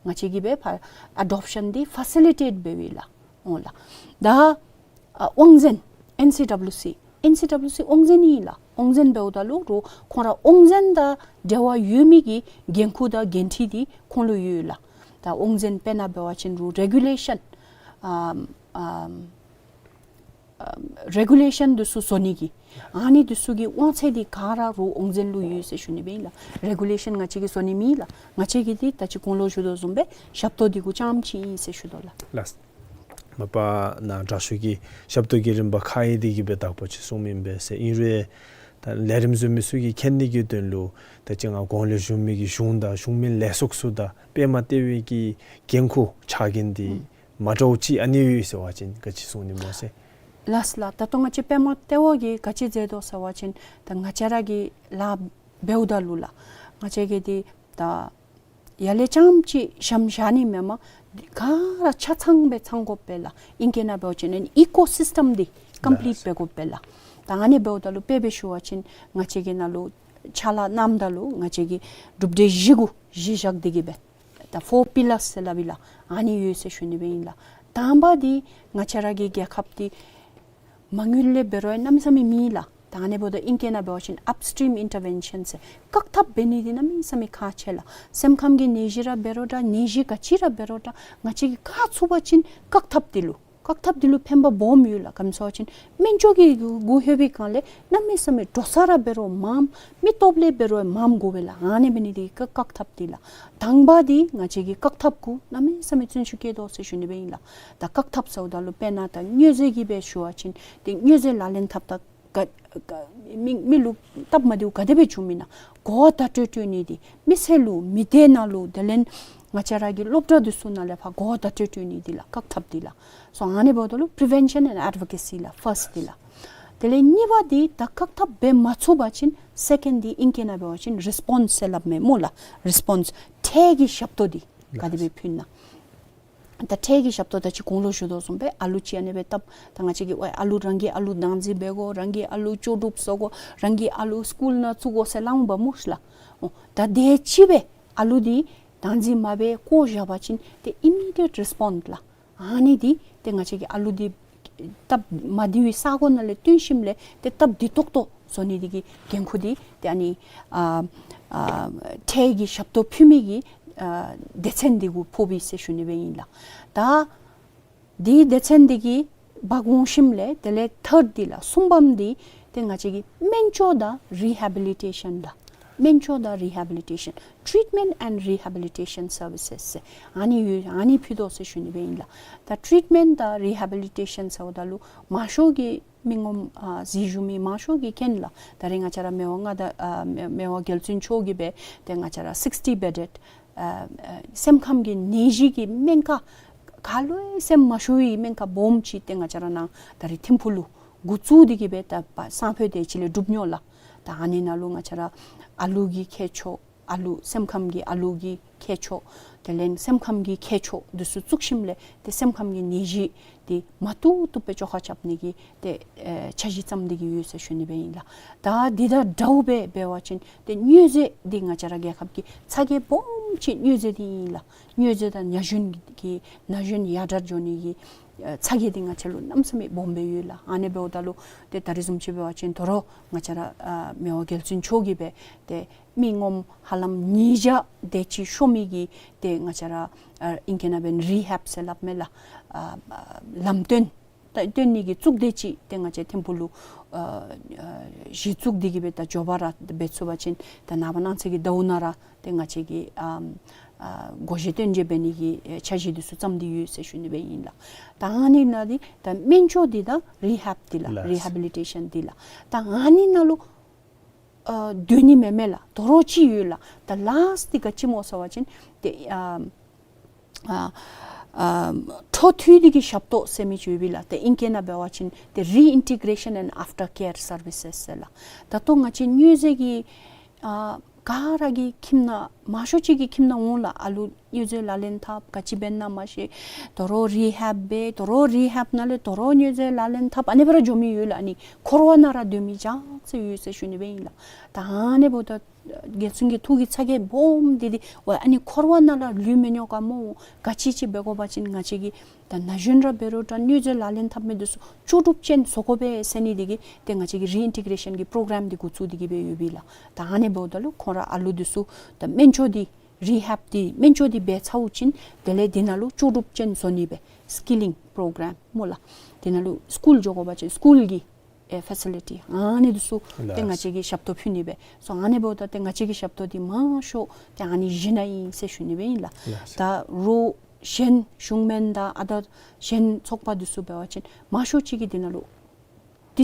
ང་བཅས་ཀྱིས་སྦེ་ཕར་ཨ་ཌོབ་ཤཱན་འདི་ཕ་སི་ལི་ཊེཊ་འབདཝ་ཨིན་ལགས། ཨོ་ལགས། ད་ཨ་དབང་འཛིན་ཨེན་སི་ཌབ་ལིའུ་སི་ཨེན་སི་ཌབ་ལིའུ་སི་དབང་འཛིན་ཨིན་ལགས། དབང་འཛིན་འབདཝ་ད་ལུ་རུང་ཁོང་ར་དབང་འཛིན་དང་འབྲེལ་བ་ཡོད་མི་གི་འགན་ཁུར་དང་འགན་འཁྲི་འདི་ཁོང་ལུ་ཡོད་ལགས། ད་དབང་འཛིན་དཔེར་ན་འབད་བ་ཅིན་རུང་རེ་གུ་ལེ་ཤཱན་ཨམ་ཨམ་ཨམ་རེ་གུ་ལེ་ཤཱན་འདི་ཚུ་བཟོ་ནི་གི་ཨ་ནི་འདི་ཚུ་གི་དབང་ཚད་འདི་ག་ར་རུང་དབང་འཛིན་ལུ་ཡོད་ཟེར་ཞུ་ནི་སྦེ་ཨིན་ལགས། རེ་གུ་ལེ་ཤཱན་ང་བཅས་ཀྱིས་བཟོ་ནི་མེན་ལགས། ང་བཅས་ཀྱིས་འདི་ད་ཅི་གོང་ལུ་ཞུ་དོ་བཟུམ་སྦེ་ཞབས་ཏོག་འདི་གུ་རྐྱངམ་ཅིག་ཨིན་ཟེར་ཞུ་དོ་ལགས། ལགས། མ་པ་ནཱ་དྲག་ཤོས་ཀྱིས་ཞབས་ཏོག་གི་རིམ་པ་ཁག་ཡོད་དེ་གིས་སྦེ་དག་པ་ཅིག་གསུངམ་ཨིན་པས་ཟེར། ཨིན་རུང་ད་ལས་རིམ་བཟོ་མི་ཚུ་གིས་མཁྱེན་ནི་གི་དོན་ལུ་ད་ཅི་ང་གོང་ལས་ཞུ་མི་གི་གཞུང་དང་གཞུང་མིན་ལས་ཚོགས་ཚུ་དང་པདྨ་ལྟེ་བའི་གི་འགན་ཁུར་ཕྱག་འགན་འདི་ཨུམ་མ་འདྲཝ་ཅིག་ཨ་ནི་ཡོད་ཟེར་བ་ཅིན་ག་ཅི་གསུང་ནི་སྨོ་ཟེར། ལགས་ལགས། ད་ལྟོ་ང་བཅས་པདྨ་ལྟེ་བ་གིས་ག་ཅི་མཛད་དོ་ཟེར་བ་ཅིན་ད་ང་བཅས་ར་གི་ལཱ་འབདཝ་ད་ལུ་ལགས་ང་བཅས་ཀྱིས་འདི་ད་ཡར་ལས་རྐྱངམ་ཅིག་ཞབས་བཞག་ནི་མེན་པར་ག་ར་ཆ་ཚང་སྦེ་ཚང་དགོ་པས་ལགས། ཨིང་སྐད་ནང་འབད་བ་ཅིན་ཨི་ཀོ་སིསི་ཊམ་འདི་ཀམ་པི་ལིཊ་ལགས་འབད་དགོ་པས་ལགས། ད་ཨ་ནི་འབདཝ་ད་ལུ་དཔེ་སྦེ་ཞུ་བ་ཅིན་ང་བཅས་ཀྱིས་ནཱ་ལུ་ཕྱག་ལཱ་གནངམ་ད་ལུ་ང་བཅས་ཀྱིས་གྲུབ་འབྲས་བཞི་གུ་གཞི་བཞག་སྟེ་གིས་སྦེ་ད་ཕོར་པི་ལརསི་ཟེར་སླབ་ཨིན་ལགས། ཨ་ནི་ཡོད་ཟེར་ཞུ་ནི་སྦེ་ཨིན་ལགས། དང་པ་འདི་ང་བཅས་ར་གི་རྒྱལ་ཁབ་འདི་མ་དངུལ་ལས་འབད་རུང་གནམ་མེད་ས་མེད་མེད་ལགས། ད་ཨ་ནི་འབདཝ་ད་ཨིང་སྐད་ནང་འབད་བ་ཅིན་upstream intervention ཟེར་བཀག་ཐབས་འབད་ནི་འདི་གནམ་མེད་ས་མེད་ཁག་ཆེ་ལགས། སེམས་ཁམས་ཀྱི་ནད་གཞི་ར་འབད་རུང་འདྲ་ནད་གཞི་ག་ཅི་ར་འབད་རུང་འདྲ་ང་བཅས་ཀྱིས་ཁག་ཚུགས་པ་ཅིན་བཀག་ཐབས་འདི་ལུ་བཀག་ཐབས་འདི་ལུ་ཕན་པ་སྦོམ་ཡོད་ལགས། ག་ཅི་སྨོ་ཟེར་བ་ཅིན་སྨན་བཅོས་ཀྱི་འགོ་ལྷོད་པའི་སྒང་ལས་གནམ་མེད་ས་མེད་འགྲོ་ས་ར་འབད་རུང་མངམ་མི་སྟོབས་ལས་འབད་རུང་མངམ་དགོ་པས་ལགས། ཨ་ནི་འབད་ནི་འདི་གིས་བཀག་ཐབས་འདི་ལགས། དང་པ་འདི་ང་བཅས་ཀྱིས་བཀག་ཐབས་གུ་གནམ་མེད་ས་མེད་བརྩོན་ཤུགས་བསྐྱེད་དོ་ཟེར་ཞུ་ནི་སྦེ་ཨིན་ལགས། ད་བཀག་ཐབས་ཟེརཝ་ད་ལུ་དཔེར་ན་ད་མྱོས་རྫས་ཀྱི་སྦེ་ཞུ་བ་ཅིན་ཏེ་མྱོས་རྫས་ལག་ལེན་འཐབ་ད་ག་ག་མི་མི་ལུ་སྟབས་མ་བདེཝ་ག་དེ་སྦེ་བྱུང་མི་ན་གོ་བརྡ་སྤྲོད་སྤྲོད་ནི་འདི་མི་སེར་ལུ་མི་སྡེ་ནང་ལུ་དེ་ལས་ང་བཅས་ར་གི་སློབ་གྲྭ་འདི་ཚུ་ནང་ལས་ཕར་གོ་བརྡ་སྤྲོད་སྤྲོད་ནི་འདི་ལགས་བཀག་ཐབས་འདི་ལགས། སོ་ཨ་ནི་འབདཝ་ད་ལུ་prevention and advocacy ལགས་first འདི་ལགས། དེ་ལས་གཉིས་པ་འདི་ད་བཀག་ཐབས་འབད་མ་ཚུགས་པ་ཅིན་second འདི་ཨིང་སྐད་ནང་འབད་བ་ཅིན་response ཟེར་སླབ་མས་སྨོ་ལགས། response འཕྲལ་གྱི་ཞབས་ཏོག་འདི་ག་དེ་སྦེ་ཕུལ་ན། ད་འཕྲལ་གྱི་ཞབས་ཏོག་ད་ཅི་གོང་ལུ་ཞུ་དོ་བཟུམ་སྦེ་ཨ་ལུ་ཅིག་ཨ་ནི་སྦེ་བཏབ་ད་ང་བཅས་ཀྱིས་ཝའི་ཨ་ལུ་རང་གི་ཨ་ལུ་བདག་འཛིན་འབད་དགོ། རང་གི་ཨ་ལུ་ལྕོགས་གྲུབ་བཟོ་དགོ། རང་གི་ཨ་ལུ་སི་ཀུལ་ནང་བཙུགས་དགོ་ཟེར་སླབ་འོང་པ་སྨོ་ཤིག་ལགས། འོ་ད་དེ་ཅིག་སྦེ་ཨ་ལུ་འདི་བདག་འཛིན་མ་འབད་བཀོ་བཞག་པ་ཅིན་ཏེ་immediate response ལགས། ཨ་ནི་འདི་ཏེ་ང་བཅས་ཀྱིས་ཨ་ལུ་འདི་སྟབས་མ་བདེ་བའི་ས་གོ་ནང་ལས་བཏོན་ཞིནམ་ལས་ཏེ་སྟབས་བདེ་ཏོག་ཏོ་བཟོ་ནི་འདི་གི་འགན་ཁུར་འདི་ཏེ་ཨ་ནི་ཨ་ཨ་འཕྲལ་གྱི་ཞབས་ཏོག་ཕུལ་མི་གི་ཨ་སྡེ་ཚན་འདི་གུ་ཕོག་པས་ཟེར་ཞུ་ནི་སྦེ་ཨིན་ལགས། ད་འདི་སྡེ་ཚན་འདི་གིས་འབག་འོང་ཞིནམ་ལས་དེ་ལས་third འདི་ལགས་གསུམ་པམ་འདི་ཏེ་ང་བཅས་ཀྱིས་སྨན་བཅོས་དང་rehabilitation ལགས། སྨན་བཅོས་དང་rehabilitation treatment and rehabilitation services ཟེར་ཨ་ནི་ཡོད། ཨ་ནི་ཕུལ་དོ་ཟེར་ཞུ་ནི་སྦེ་ཨིན་ལགས། ད་treatment དང་rehabilitation ཟེརཝ་ད་ལུ་མང་ཤོས་ཀྱི་མི་ངོམ་ཨ་གཟིགས་བཞུགས་མི་མང་ཤོས་ཀྱིས་མཁྱེན་ལགས། ད་རེས་ང་བཅས་ར་མི་དབང་མངའ་བདག་ཨ་མི་མི་དབང་རྒྱལ་བཙུན་མཆོག་གིས་སྦེ་ཏེ་ང་བཅས་ར་sixty bedded ཨ་ཨ་སེམས་ཁམས་ཀྱི་ནད་གཞི་གི་སྨན་ཁང་ག་ལུ་ཡང་སེམས་མ་ཤོར་བའི་སྨན་ཁང་སྦོམ་ཅིག་ཏེ་ང་བཅས་ར་ནཱ་ད་རེས་ཐིམ་ཕུག་ལུ་འགོ་བཙུགས་ཏེ་གི་སྦེ་ད་པ་སང་ཕོད་དེ་ཅིག་ལས་གྲུབ་ནི་ལགས། ད་ཨ་ནི་ནང་ལུ་ང་བཅས་ར་ཨ་ལུ་གི་ཁྱད་ཆོས་ཨ་ལུ་སེམས་ཁམས་ཀྱི་ཨ་ལུ་གི་ཁྱད་ཆོས་དེ་ལས་སེམས་ཁམས་ཀྱི་ཁྱད་ཆོས་འདི་ཚུ་བཙུགས་ཞིནམ་ལས་ཏེ་སེམས་ཁམས་ཀྱི་ནད་གཞི་འདི་མ་བཏུབ་བཏུབ་སྦེ་བཅོ་ཁ་རྐྱབ་ནི་གི་ཏེ་ཨེ་འཆར་གཞི་བརྩམས་ཏེ་གི་ཡོད་ཟེར་ཞུ་ནི་སྦེ་ཨིན་ལགས། ད་འདི་དང་འདྲཝ་སྦེ་འབད་བ་ཅིན་ཏེ་མྱོས་རྫས་འདི་ང་བཅས་ར་རྒྱལ་ཁབ་ཀྱི་ཚ་གྱང་སྦོམ་ཅིག་མྱོས་རྫས་འདི་ཨིན་ལགས། མྱོས་རྫས་དང་ན་གཞོན་གྱི་ན་གཞོན་ཡར་དྲག་འགྱོ་ནི་གི་ཨེ་ཚ་གྱང་འདི་ང་བཅས་ལུ་གནམ་མེད་ས་མེད་སྦོམ་སྦེ་ཡོད་ལགས། ཨ་ནི་འབདཝ་ད་ལུ་ཏེ་ད་རེས་བཟུམ་ཅིག་འབད་བ་ཅིན་དོ་རུང་ང་བཅས་ར་ཨ་མི་དབང་རྒྱལ་བཙུན་མཆོག་གིས་སྦེ་ཏེ་མི་ངོམ་ཧ་ལམ་ཉིས་བརྒྱ་དེ་ཅིག་ཤོར་མི་གི་ཏེ་ང་བཅས་ར་ཨ་ཨིང་སྐད་ནང་འབད་རུང་རི་ཧེབ་ཟེར་སླབ་མས་ལགས། ཨ་ཨ་ལམ་སྟོན་ད་སྟོན་ནི་གི་གཙུག་སྡེ་ཅིག་ཏེ་ང་བཅས་ཐིམ་ཕུག་ལུ་ཨ་ཨ་གཞི་བཙུགས་ཏེ་གི་སྦེ་ད་མགྱོགས་པ་ར་འབད་ཚུགས་པ་ཅིན་ད་ནངས་པ་གནངས་ཚེ་གི་ཟླཝ་ནང་ར་ཏེ་ང་བཅས་ཀྱིས་ཨམ་ཨ་སྒོ་བཞི་སྟོན་བྱེད་འབད་ནི་གི་ཨེ་འཆར་གཞི་འདི་ཚུ་བརྩམས་ཏེ་ཡོད་ཟེར་ཞུ་ནི་སྦེ་ཨིན་ལགས། ད་ཨ་ནི་ནང་འདི་ད་སྨན་བཅོས་འདི་དང་རི་ཧེབ་འདི་ལགས། ལགས། རི་ཧེ་བི་ལི་ཊེ་ཤཱན་འདི་ལགས། ད་ཨ་ནི་ནང་ལུ་ཨ་སྡོད་ནི་མེན་མས་ལགས། དོ་རུང་ཅིག་ཡོད་ལགས། ད་ལཱསཊ་འདི་ག་ཅི་སྨོ་ཟེར་བ་ཅིན་ཏེ་ཨ་ཨ་ཨ་འཕྲོ་མཐུད་དེ་གི་ཞབས་ཏོག་ཟེར་མི་ཅིག་ཡོད་པས་ལགས། ཏེ་ཨིང་སྐད་ནང་འབད་བ་ཅིན་ཏེ་རི་ཨིན་ཊི་གྲེ་ཤཱན་ཨེནཌ་ཨཕ་ཊར་ཀེར་སར་བི་སེས་ཟེར་ལགས། ད་ལྟོ་ང་བཅས་མྱོས་རྫས་ཀྱི་ཨ་ག་ར་གི་ཁྱིམ་ནང་མང་ཤོས་ཅིག་གི་ཁྱིམ་ནང་འོང་ལགས། ཨ་ལུ་མྱོས་རྫས་ལག་ལེན་འཐབ་ག་ཅི་འབད་ན་མ་ཤེས། དོ་རུང་རི་ཧེབ་འབད། དོ་རུང་རི་ཧེབ་ནང་ལས་དོ་རུང་མྱོས་རྫས་ལག་ལེན་འཐབ། ཨ་ནི་སྦེ་ར་འགྱོ་མི་ཡོད་ལགས། ཨ་ནི་འཁོར་བ་ནང་ར་སྡོད་མི་ཅིག་ཡོད་ཟེར་ཞུ་ནི་སྦེ་ཨིན་ལགས། ད་ཨ་ནི་འབདཝ་ད་རྒྱལ་བཙུན་གྱི་ཐུགས་ཀྱི་ཚ་གྱང་སྦོམ་འདི་འདི་ཝའི་ཨ་ནི་འཁོར་བ་ནང་ལུ་ལུས་མི་ཉོ་ག་སྨོ། ག་ཅི་ཅིག་འབད་དགོ་པ་ཅིན་ང་བཅས་ཀྱིས་ད་ན་གཞོན་ར་འབད་རུང་ད་མྱོས་རྫས་ལག་ལེན་འཐབ་མི་འདི་ཚུ་ལྕོགས་གྲུབ་ཅན་བཟོ་དགོ་པས་ཟེར་ནི་འདི་གིས་ཏེ་ང་བཅས་ཀྱིས་རི་ཨིན་ཊི་གྲེ་ཤཱན་གྱི་པྲོ་གྲམ་འདི་འགོ་བཙུགས་ཏེ་གི་སྦེ་ཡོད་པས་ལགས། ད་ཨ་ནི་འབདཝ་ད་ལུ་ཁོང་ར་ཨ་ལུ་འདི་ཚུ་ད་སྨན་བཅོས་འདི་རི་ཧེབ་འདི་སྨན་བཅོས་འདི་འབད་ཚརཝ་ཅིག་དེ་ལས་འདི་ནང་ལུ་ལྕོགས་གྲུབ་ཅན་བཟོ་ནི་སྦེ་སི་ཀི་ལིང་པྲོ་གྲམ་སྨོ་ལགས། འདི་ནང་ལུ་སི་ཀུལ་འགྱོ་དགོ་པ་ཅིན་སི་ཀུལ་གྱི་ཨེ་ཕེ་སི་ལི་ཊི་ཨ་ནི་འདི་ཚུ་ཏེ་ལགས། ང་བཅས་ཀྱིས་ཞབས་ཏོག་ཕུལ་ནི་སྦེ། སོ་ཨ་ནི་འབདཝ་ད་ཏེ་ང་བཅས་ཀྱི་ཞབས་ཏོག་འདི་མང་ཤོས་ཏེ་ཨ་ནི་བཞི་ནང་ཨིན་ཟེར་ཞུ་ནི་སྦེ་ཨིན་ལགས། ལགས། ད་རོགས་གཞན་གཞུང་མིན་དང་ཨ་ད་གཞན་ཚོགས་པ་འདི་ཚུ་འབད་བ་ཅིན་མང་ཤོས་ཅིག་གིས་འདི་ནང་ལུ་འདི་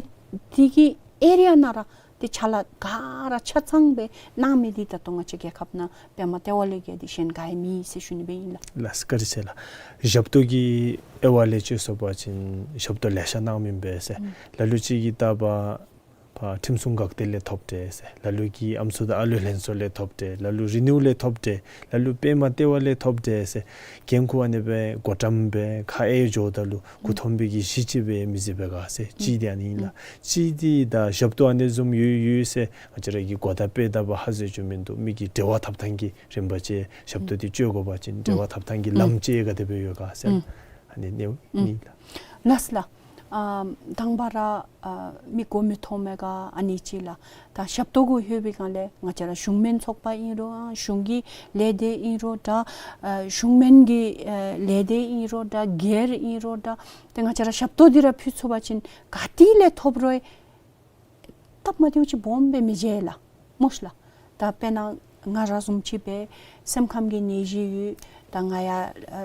འདི་གི་ཨེ་རི་ཡ་ནང་ར་ཏེ་ཕྱག་ལཱ་ག་ར་ཆ་ཚང་སྦེ་གནང་མི་འདི་ད་ལྟོ་ང་བཅས་རྒྱལ་ཁབ་ནང་པདྨ་ལྟེ་བ་ལས་བརྒལ་ཏེ་གཞན་ག་ཡང་མེད་ཟེར་ཞུ་ནི་སྦེ་ཨིན་ལགས། ལགས་སོ། བཀའ་དྲིན་ཆེ་ལགས། ཞབས་ཏོག་གི་དབྱེ་བ་ལས་ཅིག་སོང་པ་ཅིན་ཞབས་ཏོག་ལེ་ཤ་གནང་མི་ཨིན་པས་ཟེར། ཨུམ། ལ་ལུ་ཅིག་གིས་ལྟ་བ་ཕར་ཁྲིམས་སྲུང་འགག་སྡེ་ལས་ཐོབ་སྟེ་ཟེར། ལ་ལུ་གིས་ཨམ་སྲུ་དང་ཨ་ལུ་ལྷན་ཚོགས་ལས་ཐོབ་སྟེ། ལ་ལུ་རི་ནིའུ་ལས་ཐོབ་སྟེ། ལ་ལུ་པདྨ་ལྟེ་བ་ལས་ཐོབ་སྟེ་ཟེར། འགན་ཁུར་ཨ་ནི་སྦེ་བགོ་བཀྲམ་སྦེ་ཁ་ཨེ་འགྱོཝ་ད་ལུ་མགུ་འཐོམ་པའི་གི་གཞི་ཅིག་སྦེ་མི་བཟོ་བས་ག་ཟེར། གཅིག་འདི་ཨ་ནི་ཨིན་ལགས། གཅིག་འདི་ད་ཞབས་ཏོག་ཨ་ནི་བཟུམ་ཡོད་ཡོད་ཟེར་ང་བཅས་ར་གིས་གོ་བརྡ་སྤེལ་ད་པ་ཧ་གོ་ཚུགས་མིན་འདུག། མི་གི་འབྲེལ་བ་འཐབ་ཐངས་ཀྱི་རིམ་པ་བཅས་ཞབས་ཏོག་འདི་སྤྱོད་དགོ་པ་ཅིན་འབྲེལ་བ་འཐབ་ཐངས་ཀྱི་ལམ་བཅས་ག་དེ་སྦེ་ཡོད་ག་ཟེར། ཨུམ། ནི་ནི་ཨུམ་ནི་ལགས། ལགས་ལགས། ཨ་དང་པ་ར་ཨ་མི་གོ་མི་མཐོང་མི་ག་ཨ་ནི་ཅིག་ལགས། ད་ཞབས་ཏོག་གུ་ལྷོད་པའི་སྒང་ལས་ང་བཅས་ར་གཞུང་མིན་ཚོགས་པ་ཨིན་རུང་ཨ་གཞུང་གི་ལས་སྡེ་ཨིན་རུང་འདྲ་ཨ་གཞུང་མིན་གྱི་ཨ་ལས་སྡེ་ཨིན་རུང་འདྲ་སྒེར་ཨིན་རུང་འདྲ་ཏེ་ང་བཅས་ར་ཞབས་ཏོག་འདི་ར་ཕུལ་ཚུགས་པ་ཅིན་ག་ཏེ་ལས་ཐོབ་རུང་སྟབས་མ་བདེཝ་ཅིག་སྦོམ་སྦེ་མི་མཇལ་ལགས། མོ་ཤིག་ལགས། ད་དཔེར་ན་ང་ར་བཟུམ་ཅིག་སྦེ་སེམས་ཁམས་ཀྱི་ནད་གཞི་ཡོད། ད་ང་ཡང་ཨ་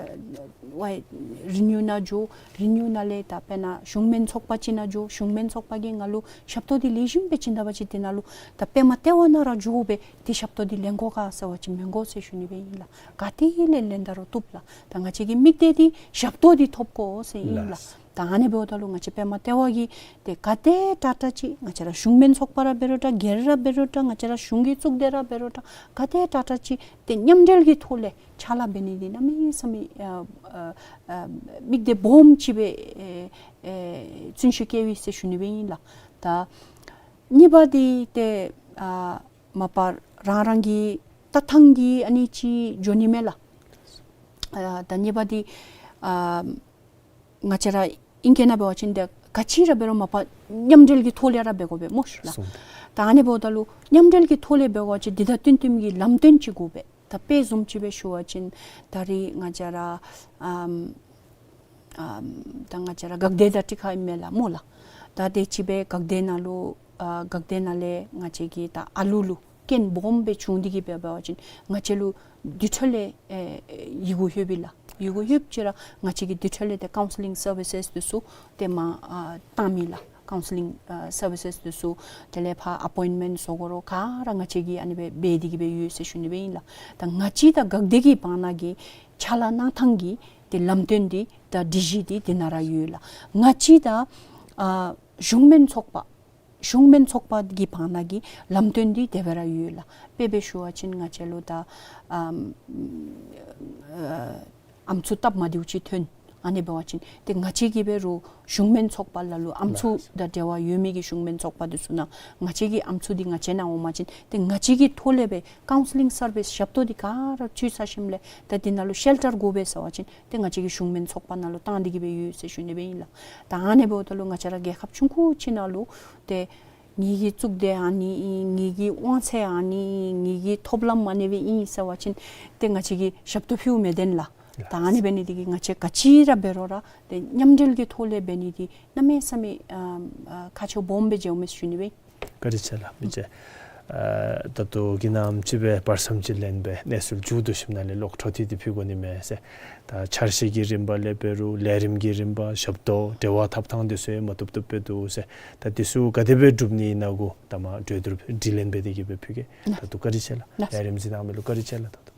ཝའི་རི་ནིའུ་ནང་འགྱོ། རི་ནིའུ་ནང་ལས་ད་དཔེར་ན་གཞུང་མིན་ཚོགས་པ་ཅིག་ནང་འགྱོ། གཞུང་མིན་ཚོགས་པ་གིས་ང་ལུ་ཞབས་ཏོག་འདི་ལེགས་ཤོམ་སྦེ་བྱིན་ད་པ་ཅིན་དེ་ནང་ལུ་ད་པདྨ་ལྟེ་བ་ནང་ར་འགྱོ་སྦེ་ཏེ་ཞབས་ཏོག་འདི་ལེན་དགོ་ག་ཟེར་བ་ཅིན་མི་དགོ་ཟེར་ཞུ་ནི་སྦེ་ཨིན་ལགས། ག་ཏེ་ལས་ལེན་ད་རུང་བཏུབ་ལགས། ད་ང་བཅས་ཀྱི་དམིགས་གཏད་འདི་ཞབས་ཏོག་འདི་ཐོབ་དགོ་ཟེར་ཨིན་ལགས། ལགས། ད་ཨ་ནི་འབདཝ་ད་ལུ་ང་བཅས་པདྨ་ལྟེ་བ་གིས་ཏེ་ག་དེ་དྲག་དྲག་ཅིག་ང་བཅས་ར་གཞུང་མིན་ཚོགས་པ་ར་འབད་རུང་འདྲ་སྒེར་ར་འབད་རུང་འདྲ་ང་བཅས་ར་གཞུང་གི་གཙུག་སྡེ་ར་འབད་རུང་འདྲ་ག་དེ་དྲག་དྲག་ཅིག་ཏེ་མཉམ་འབྲེལ་གྱི་ཐོག་ལས་ཕྱག་ལཱ་འབད་ནི་འདི་གནམ་མེད་ས་མེད་ཨ་ཨ་ཨ་དམིགས་གཏད་སྦོམ་ཅིག་སྦེ་ཨེ་ཨེ་བརྩོན་ཤུགས་བསྐྱེད་པས་ཟེར་ཞུ་ནི་སྦེ་ཨིན་ལགས། ད་གཉིས་པ་འདི་ཏེ་ཨ་མ་པ་རང་རང་གི་ལྟ་ཐངས་ཀྱིས་ཨ་ནི་ཅིག་འགྱོ་ནི་མས་ལགས། ཨ་ད་གཉིས་པ་འདི་ཨ་ང་བཅས་ར་ཨིང་སྐད་ནང་འབད་བ་ཅིན་ཏེ་ག་ཅི་ར་འབད་རུང་མ་པ་མཉམ་འབྲེལ་གྱི་ཐོག་ལས་ར་འབད་དགོ་པས་མོ་ཤིག་ལགས། སོང་། ད་ཨ་ནི་འབདཝ་ད་ལུ་མཉམ་འབྲེལ་གྱི་ཐོག་ལས་འབད་བ་ཅིན་འདི་དང་བསྟུན་བསྟུནམ་གྱི་ལམ་སྟོན་ཅིག་དགོ་པས། ད་དཔེ་བཟུམ་ཅིག་སྦེ་ཞུ་བ་ཅིན་ད་རིས་ང་བཅས་ར་ཨམ་ཨམ་ད་ང་བཅས་ར་འགག་སྡེ་དང་གཅིག་ཁར་ཨིན་མས་ལགས་མོ་ལགས། ད་དེ་ཅིག་སྦེ་འགག་སྡེ་ནང་ལུ་ཨ་འགག་སྡེ་ནང་ལས་ང་བཅས་ཀྱི་ད་ཨ་ལུ་ལུ་རྐྱེན་སྦོམ་སྦེ་བྱུང་སྟེ་གིས་འབད་བ་ཅིན་ང་བཅས་ལུ་དེ་འཕྲོ་ལས་ཨེ་ཡི་གུ་ལྷོད་པས་ལགས། ཡི་གུ་ལྷོདཔ་ཅིག་ར་ང་བཅས་ཀྱིས་དེ་འཕྲོ་ལས་ཏེ་ཀའུན་སི་ལིང་སར་བི་སེས་འདི་ཚུ་ཏེ་མར་ཨ་བཏང་མི་ལགས། ཀའུན་སི་ལིང་ཨ་སར་བི་སེས་འདི་ཚུ་དེ་ལས་ཕར་ཨ་པོའིནཊ་མེནཊ་བཟོ་དགོ་རུང་ག་ར་ང་བཅས་ཀྱིས་ཨ་ནི་སྦེ་འབད་དེ་གིས་སྦེ་ཡོད་ཟེར་ཞུ་ནི་སྦེ་ཨིན་ལགས། ད་ང་བཅས་དང་འགག་སྡེ་གི་བར་ན་གི་ཕྱག་ལཱ་གནང་ཐངས་ཀྱི་ཏེ་ལམ་སྟོན་འདི་དང་སྒྲིག་གཞི་འདི་དེ་ནང་ར་ཡོད་ལགས། ང་བཅས་དང་ཨ་གཞུང་མིན་ཚོགས་པ་གཞུང་མིན་ཚོགས་པ་གི་བར་ན་གི་ལམ་སྟོན་འདི་དེ་སྦེ་ར་ཡོད་ལགས། དཔེ་སྦེ་ཞུ་བ་ཅིན་ང་བཅས་ལུ་ད་ཨམ་ཨ་ཨམ་སྲུ་སྟབས་མ་བདེཝ་ཅིག་ཐོན། ཨ་ནི་འབད་བ་ཅིན་ཏེ་ང་བཅས་ཀྱིས་འབད་རུང་གཞུང་མིན་ཚོགས་པ་ལ་ལུ་ཨམ་སྲུ་དང་འབྲེལ་བ་ཡོད་མི་གི་གཞུང་མིན་ཚོགས་པ་འདི་ཚུ་ནང་ང་བཅས་ཀྱི་ཨམ་སྲུ་འདི་ང་བཅས་ནང་འོང་པ་ཅིན་ཏེ་ང་བཅས་ཀྱི་ཐོག་ལས་སྦེ་ཀའུན་སི་ལིང་སར་བི་སེས་ཞབས་ཏོག་འདི་ག་ར་ཚུ་ཚར་ཞིནམ་ལས་ད་འདི་ནང་ལུ་ཤེལ་ཊར་དགོ་པས་ཟེར་བ་ཅིན་ཏེ་ང་བཅས་ཀྱིས་གཞུང་མིན་ཚོགས་པ་ནང་ལུ་བཏང་སྟེ་གིས་སྦེ་ཡོད་ཟེར་ཞུ་ནི་སྦེ་ཨིན་ལགས། ད་ཨ་ནི་འབདཝ་ད་ལུ་ང་བཅས་ར་རྒྱལ་ཁབ་ཆུང་ཀུ་ཅིག་ནང་ལུ་ཏེ་ངེ་གི་གཙུག་སྡེ་ཨ་ནི་ཨིན། ངེ་གི་དབང་ཚད་ཨ་ནི་ཨིན། ངེ་གི་ཐོབ་ལམ་ཨ་ནི་སྦེ་ཨིན་ཟེར་བ་ཅིན་ཏེ་ང་བཅས་ཀྱིས་ཞབས་ཏོག་ཕུལཝ་མི་བདེན་ལགས། ད་ཨ་ནི་འབད་ནི་འདི་གིས་ང་བཅས་ག་ཅི་ར་འབད་རུང་ར་ཏེ་མཉམ་འབྲེལ་གྱི་ཐོག་ལས་འབད་ནི་འདི་གནམ་མེད་ས་མེད་ཨ་ཨ་ཁག་ཆེཝ་སྦོམ་སྦེ་མཇལཝ་མས་ཟེར་ཞུ་ནི་སྦེ་ཨིན། བཀའ་དྲིན་ཆེ་ལགས། མི་རྗེ་ཨ་ད་ལྟོ་གི་ནང་ཅིག་སྦེ་བར་མཚམས་ཅིག་ལེན་སྦེ་གནས་ཚུལ་མཇུག་བསྡུ་ཞིནམ་ལས་ལོག་འཕྲོ་མཐུད་དེ་ཕུལ་དགོ་ནི་མས་ཟེར། ད་འཆར་གཞི་གི་རིམ་པ་ལས་འབད་རུང་ལས་རིམ་གྱི་རིམ་པ་ཞབས་ཏོག་འབྲེལ་བ་འཐབ་ཐངས་འདི་ཚུ་ཡང་མ་བཏུབ་བཏུབ་སྦེ་འདུག་ཟེར། ད་འདི་ཚུ་ག་དེ་སྦེ་སྒྲུབ་ནི་ཨིན་ན་གུ་ད་མ་གྲོས་བསྡུར་དྲི་ལན་འབད་དེ་གིས་སྦེ་ཕུལ་གེ། ད་ལྟོ་བཀའ་དྲིན་ཆེ་ལགས། ལས་རིམ་གཟིགས་གནང་མི་ལུ་བཀའ་དྲིན་ཆེ་ལགས། ད་ལྟོ་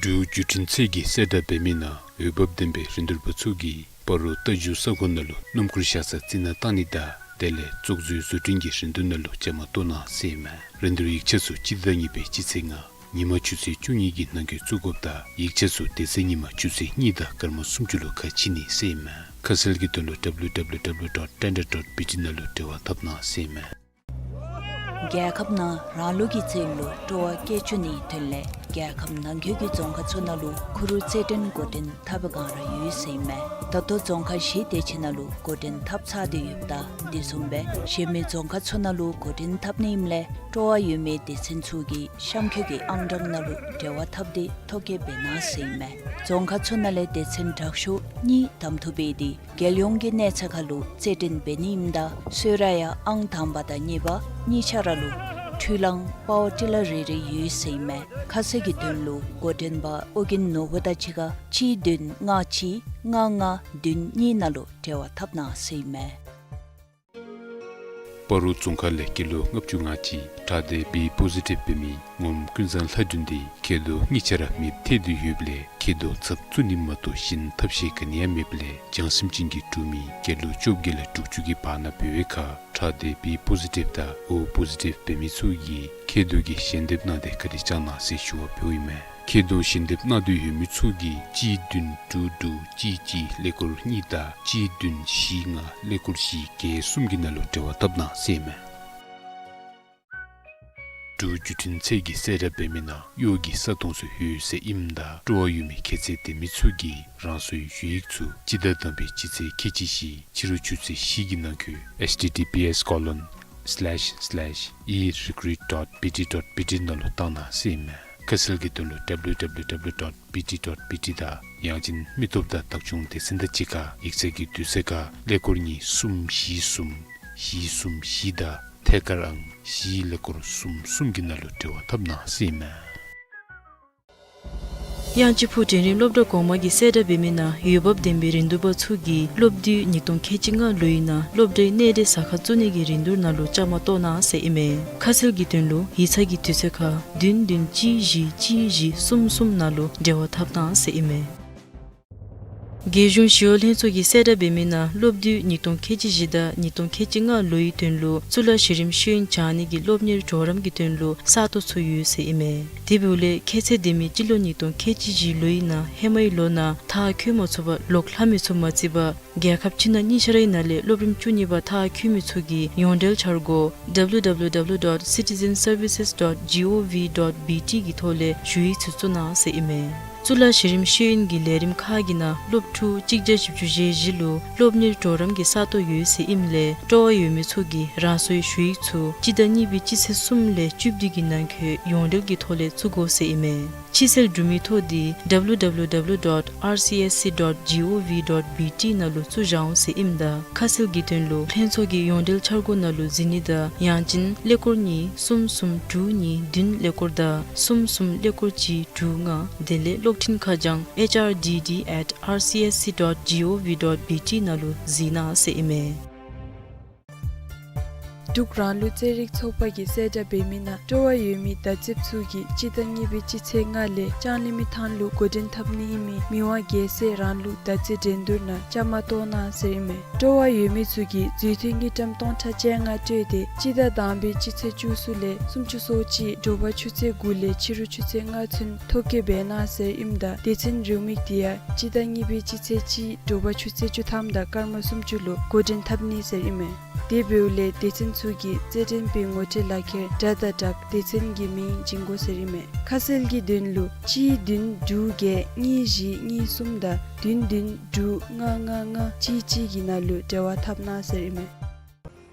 འབྲུག་བརྒྱུད་འཕྲིན་ཚད་ཀྱིས་གསལ་བསྒྲགས་འབད་མི་ནང་འོས་འབབ་ལྡན་པའི་རིན་བསྡུར་པ་ཚུ་གིས་སྤ་རོ་རྟ་རྒྱུག་ས་གོ་ནང་ལུ་སྣུམ་འཁོར་བཞག་ས་རྩི་ནག་བཏང་ནི་དང་དེ་ལས་བཙོག་བཟོའི་བཟོ་སྐྲུན་གྱི་རིན་བསྡུར་ནང་ལུ་བཅའ་མར་གཏོགས་གནང་ཟེར་ཨིན་མས། རིན་བསྡུར་ཡིག་ཆ་ཚུ་སྤྱི་ཟླ་གཉིས་པའི་སྤྱི་ཚེས་ལྔ་ཉིན་མ་ཆུ་ཚོད་བཅུ་གཉིས་ཀྱི་ནང་འཁོད་བཙུགས་དགོཔ་དང་ཡིག་ཆ་ཚུ་དེ་ཚེ་ཉིན་མ་ཆུ་ཚོད་གཉིས་དང་སྐར་མ་སུམ་ཅུ་ལུ་ཁ་ཕྱེ་ནི་ཟེར་ཨིན་མས། ཁ་གསལ་གྱི་དོན་ལུ་W W W dot tender dot B T ནང་ལུ་འབྲེལ་བ་འཐབ་གནང་ཟེར་ཨིན་མས། རྒྱལ་ཁབ་ནང་རང་ལུགས་ཀྱི་རྩིས་ལུ་སྤྲོ་བ་བསྐྱེད་བཅུག་ནིའི་དོན་ལས་རྒྱལ་ཁབ་ནང་འཁོད་ཀྱི་རྫོང་ཁག་ཚུ་ནང་ལུ་ཁུ་རུ་རྩེད་འགྲན་འགོ་འདྲེན་འཐབ་པའི་བསྒང་ར་ཡོད་ཟེར་ཨིན་མས། ད་ལྟོ་རྫོང་ཁག་བཞི་དེ་ཅིག་ནང་ལུ་འགོ་འདྲེན་འཐབ་ཚར་ཏེ་ཡོདཔ་ད་དེ་བཟུམ་སྦེ་གཞན་མི་རྫོང་ཁག་ཚུ་ནང་ལུ་འགོ་འདྲེན་འཐབ་ནི་ཨིནམ་ལས་སྤྲོ་བ་ཡོད་མི་སྡེ་ཚན་ཚུ་གིས་གཤམ་འཁོད་ཀྱི་ཨང་གྲངས་ནང་ལུ་འབྲེལ་བ་འཐབ་སྟེ་ཐོ་བཀོད་འབད་གནང་ཟེར་ཨིན་མས། རྫོང་ཁག་ཚུ་ནང་ལས་སྡེ་ཚན་དྲག་ཤོས་གཉིས་གདམ་འཐུ་འབད་དེ་རྒྱལ་ཡོངས་ཀྱི་གནས་ཚད་ཁར་ལུ་རྩེད་འགྲན་འབད་ནི་ཨིནམ་ད་གསོལ་རས་ཡང་ཨང་དང་པ་དང་གཉིས་པ་གཉིས་ཆ་ར་ལུ་འཕྲུལ་གླང་པ་ཝར་ཊི་ལར་རེ་རེ་ཡོད་ཟེར་ཨིན་མས། ཁ་གསལ་གྱི་དོན་ལུ་འགོ་འདྲེན་པ་ཨོ་རྒྱན་ནོར་བུ་དང་གཅིག་ཁར་གཅིག་བདུན་ལྔ་གཅིག་ལྔ་ལྔ་བདུན་གཉིས་ནང་ལུ་འབྲེལ་བ་འཐབ་གནང་ཟེར་ཨིན་མས། སྤ་རོ་རྫོང་ཁག་ལས་སྐྱེས་ལོ་ལྔ་བཅུ་ང་གཅིག་ཁྲག་སྡེ་བི་པོ་ཟི་ཊིབ་འབད་མི་ངོམ་ཀུན་བཟང་ལྷ་སྒྲོན་འདི་མཁལ་རྡོག་གཉིས་ཆ་ར་མེདཔ་ཐལ་ཏེ་ཡོདཔ་ལས་མཁལ་རྡོག་ཚབ་བཙུགས་ནི་མ་གཏོགས་གཞན་ཐབས་ཤེས་ག་ནི་ཡང་མེདཔ་ལས་བྱང་སེམས་ཅན་གྱི་འབྲུག་མི་སྐྱེས་ལོ་བཅོ་བརྒྱད་ལས་དྲུག་ཅུ་གི་བར་ན་འབད་བའི་ཁར་ཁྲག་སྡེ་བི་པོ་ཟི་ཊིབ་དང་ཨོ་པོ་ཟི་ཊིབ་འབད་མི་ཚུ་གིས་མཁལ་རྡོག་གི་ཞལ་འདེབས་གནང་སྟེ་བཀའ་དྲིན་བསྐྱང་གནང་ཟེར་ཞུ་བ་ཕུལཝ་ཨིན་མས། མཁལ་རྡོག་ཞལ་འདེབས་གནང་འདོད་ཡོད་མི་ཚུ་གིས་གཅིག་བདུན་དྲུག་དྲུག་གཅིག་གཅིག་ཀླད་ཀོར་གཉིས་དང་གཅིག་བདུན་བཞི་ལྔ་ཀླད་ཀོར་བཞི་བརྒྱད་གསུམ་གྱི་ནང་ལུ་འབྲེལ་བ་འཐབ་གནང་ཟེར་ཨིན་མས། འབྲུག་བརྒྱུད་འཕྲིན་ཚད་ཀྱི་གསལ་བསྒྲགས་འབད་མི་ནང་གཡོག་གི་ས་སྟོང་ཚུ་ཡོད་ཟེར་ཨིནམ་ད་སྤྲོ་བ་ཡོད་མི་ཁྱད་ཚད་ལྡན་མི་ཚུ་གིས་རང་སོའི་ཞུ་ཡིག་ཚུ་སྤྱི་ཟླ་དང་པའི་སྤྱི་ཚེས་ཁལ་གཅིག་བཞི་ཕྱི་རུ་ཆུ་ཚོད་བཞི་གི་ནང་འཁོད་H T T P S colon slash slash e recruit dot B T dot B T ནང་ལུ་བཏང་གནང་ཟེར་ཨིན་མས། ཁ་གསལ་གྱི་དོན་ལུ W W W dot B T dot B T དང་ཡང་ཅིན་མི་སྟོབས་དང་བདག་སྐྱོང་སྡེ་ཚན་དང་གཅིག་ཁར་ཡིག་ཚང་གི་དུས་ཚོད་ཁར་ཀླད་ཀོར་གཉིས་གསུམ་བཞི་གསུམ་བཞི་གསུམ་བཞི་དང་ཐད་ཀར་ཨང་བཞི་ཀླད་ཀོར་གསུམ་གསུམ་གྱི་ནང་ལུ་འབྲེལ་བ་འཐབ་གནང་ཟེར་ཨིན་མས། དབྱངས་ཅན་ཕུག་འབྲིང་རིམ་སློབ་གྲྭ་གོང་མ་གི་གསལ་བསྒྲགས་འབད་མི་ནང་འོས་འབབ་ལྡན་པའི་རིན་བསྡུར་པ་ཚུ་གིས་སློབ་དུས་ཉིས་སྟོང་ཁལ་གཅིག་ལྔ་ལོའི་ནང་སློབ་གྲྭའི་གནས་སྡོད་ཟ་ཁང་བཙུགས་ནི་གི་རིན་བསྡུར་ནང་ལུ་བཅའ་མར་གཏོགས་གནང་ཟེར་ཨིན་མས། ཁ་གསལ་གྱི་དོན་ལུ་ཡིག་ཚང་གི་དུས་ཚོད་ཁར་བདུན་བདུན་གཅིག་བཞི་གཅིག་བཞི་གསུམ་གསུམ་ནང་ལུ་འབྲེལ་བ་འཐབ་གནང་ཟེར་ཨིན་མས། རྒྱལ་གཞུང་ཞི་གཡོག་ལྷན་ཚོགས་ཀྱི་གསལ་བསྒྲགས་འབད་མི་ནང་སློབ་དུས་ཉིས་སྟོང་ཁལ་གཅིག་བཞི་དང་ཉིས་སྟོང་ཁལ་གཅིག་ལྔ་ལོའི་དོན་ལུ་གཙུག་ལག་གཞི་རིམ་ཤེས་ཡོན་སྦྱང་ནི་གི་སློབ་གཉེར་གྲོགས་རམ་གྱི་དོན་ལུ་ས་སྟོང་ཚུ་ཡོད་ཟེར་ཨིན་མས། དེ་འབདཝ་ལས་ཁྱད་ཚད་ལྡན་མི་སྤྱི་ལོ་ཉིས་སྟོང་ཁལ་གཅིག་བཞི་ལོའི་ནང་ཧེ་མའི་ལོ་ནང་མཐར་འཁྱོལ་མ་ཚུགས་པར་ལོག་ལྷབ་མི་ཚུ་མ་བརྩིས་པར་རྒྱལ་ཁབ་ཕྱི་ནང་གཉིས་ཆ་རའི་ནང་ལས་སློབ་རིམ་བཅུ་གཉིས་པ་མཐར་འཁྱོལ་མི་ཚུ་གིས་ཡོངས་འབྲེལ་འཆར་སྒོ་W W W dot citizen services dot G O V dot B T གི་ཐོག་ལས་ཞུ་ཡིག་ཚུ་བཙུགས་གནང་ཟེར་ཨིན་མས། གཙུག་ལག་གཞི་རིམ་ཤེས་ཡོན་གྱི་ལས་རིམ་ཁག་གི་ནང་སློབ་ཕྲུག་གཅིག་བརྒྱ་བཞི་བཅུ་ཞེ་བཞི་ལུ་སློབ་གཉེར་གྲོགས་རམ་གྱི་ས་སྟོང་ཡོད་ཟེར་ཨིནམ་ལས་སྤྲོ་བ་ཡོད་མི་ཚུ་གིས་རང་སོའི་ཞུ་ཡིག་ཚུ་སྤྱི་ཟླ་གཉིས་པའི་སྤྱི་ཚེས་གསུམ་ལས་བཅུ་བདུན་གྱི་ནང་འཁོད་ཡོངས་འབྲེལ་གྱི་ཐོག་ལས་བཙུགས་དགོ་ཟེར་ཨིན་མས། ཕྱིར་སེལ་འབྲུ་མེད་ཐོ་འདི་W W W dot R C S C dot G O V dot B T ནང་ལུ་བཙུགས་བཞག་འོང་ཟེར་ཨིནམ་ད་ཁ་གསལ་གྱི་དོན་ལུ་ལྷན་ཚོགས་ཀྱི་ཡོངས་འབྲེལ་འཆར་སྒོ་ནང་ལུ་གཟིགས་ནི་དང་ཡང་ཅིན་ཀླད་ཀོར་གཉིས་གསུམ་གསུམ་དྲུག་གཉིས་བདུན་ཀླད་ཀོར་དང་གསུམ་གསུམ་ཀླད་ཀོར་གཅིག་དྲུག་ལྔ་དེ་ལས་གློག་འཕྲིན་ཁ་བྱང་H R D D at R C S C dot G O V dot B T ནང་ལུ་གཟིགས་གནང་ཟེར་ཨིན་མས། འབྲུག་རང་ལུགས་རྩེད་རིགས་ཚོགས་པ་གི་གསལ་བསྒྲགས་འབད་མི་ནང་སྤྲོ་བ་ཡོད་མི་བརྡ་རྩེདཔ་ཚུ་གིས་སྤྱི་ཟླ་གཉིས་པའི་སྤྱི་ཚེས་ལྔ་ལས་ལྕང་གླིང་མི་ཐང་ལུ་འགོ་འདྲེན་འཐབ་ནི་ཨིན་མི་མི་དབང་རྒྱལ་མཚན་རང་ལུགས་བརྡ་རྩེད་འགྲན་བསྡུར་ནང་བཅའ་མར་གཏོགས་གནང་ཟེར་ཨིན་མས། སྤྲོ་བ་ཡོད་མི་ཚུ་གིས་མཛུབ་ཐེལ་དངུལ་ཀྲམ་སྟོང་ཕྲག་བཅོ་ལྔ་སྤྲོད་དེ་སྤྱི་ཟླ་དང་པའི་སྤྱི་ཚེས་བཅུ་གསུམ་ལས་སུམ་ཅུ་སོ་གཅིག་དྲོ་པ་ཆུ་ཚོད་དགུ་ལས་ཕྱི་རུ་ཆུ་ཚོད་ལྔ་ཚུན་ཐོ་བཀོད་འབད་གནང་ཟེར་ཨིནམ་ད་སྡེ་ཚན་རེའུ་མིག་དེ་ཡང་སྤྱི་ཟླ་གཉིས་པའི་སྤྱི་ཚེས་གཅིག་དྲོ་པ་ཆུ་ཚོད་བཅུ་ཐམ་དང་སྐར་མ་སུམ་ཅུ་ལུ་འགོ་འདྲེན་འཐབ་ནི་ཟེར་ཨིན་མས། དེ་འབདཝ་ལས་སྡེ་ཚན་ཚུ་གིས་རྩེད་འགྲན་པའི་ངོ་སྤྲོད་ལག་ཁྱེར་དྲ་དང་སྦྲགས་སྡེ་ཚན་གྱི་མིང་བྱིན་དགོ་ཟེར་ཨིན་མས། ཁ་གསལ་གྱི་དོན་ལུ་གཅིག་བདུན་དྲུག་བརྒྱད་གཉིས་བཞི་གཉིས་གསུམ་དང་བདུན་བདུན་དྲུག་ལྔ་ལྔ་ལྔ་གཅིག་གཅིག་གི་ནང་ལུ་འབྲེལ་བ་འཐབ་གནང་ཟེར་ཨིན་མས།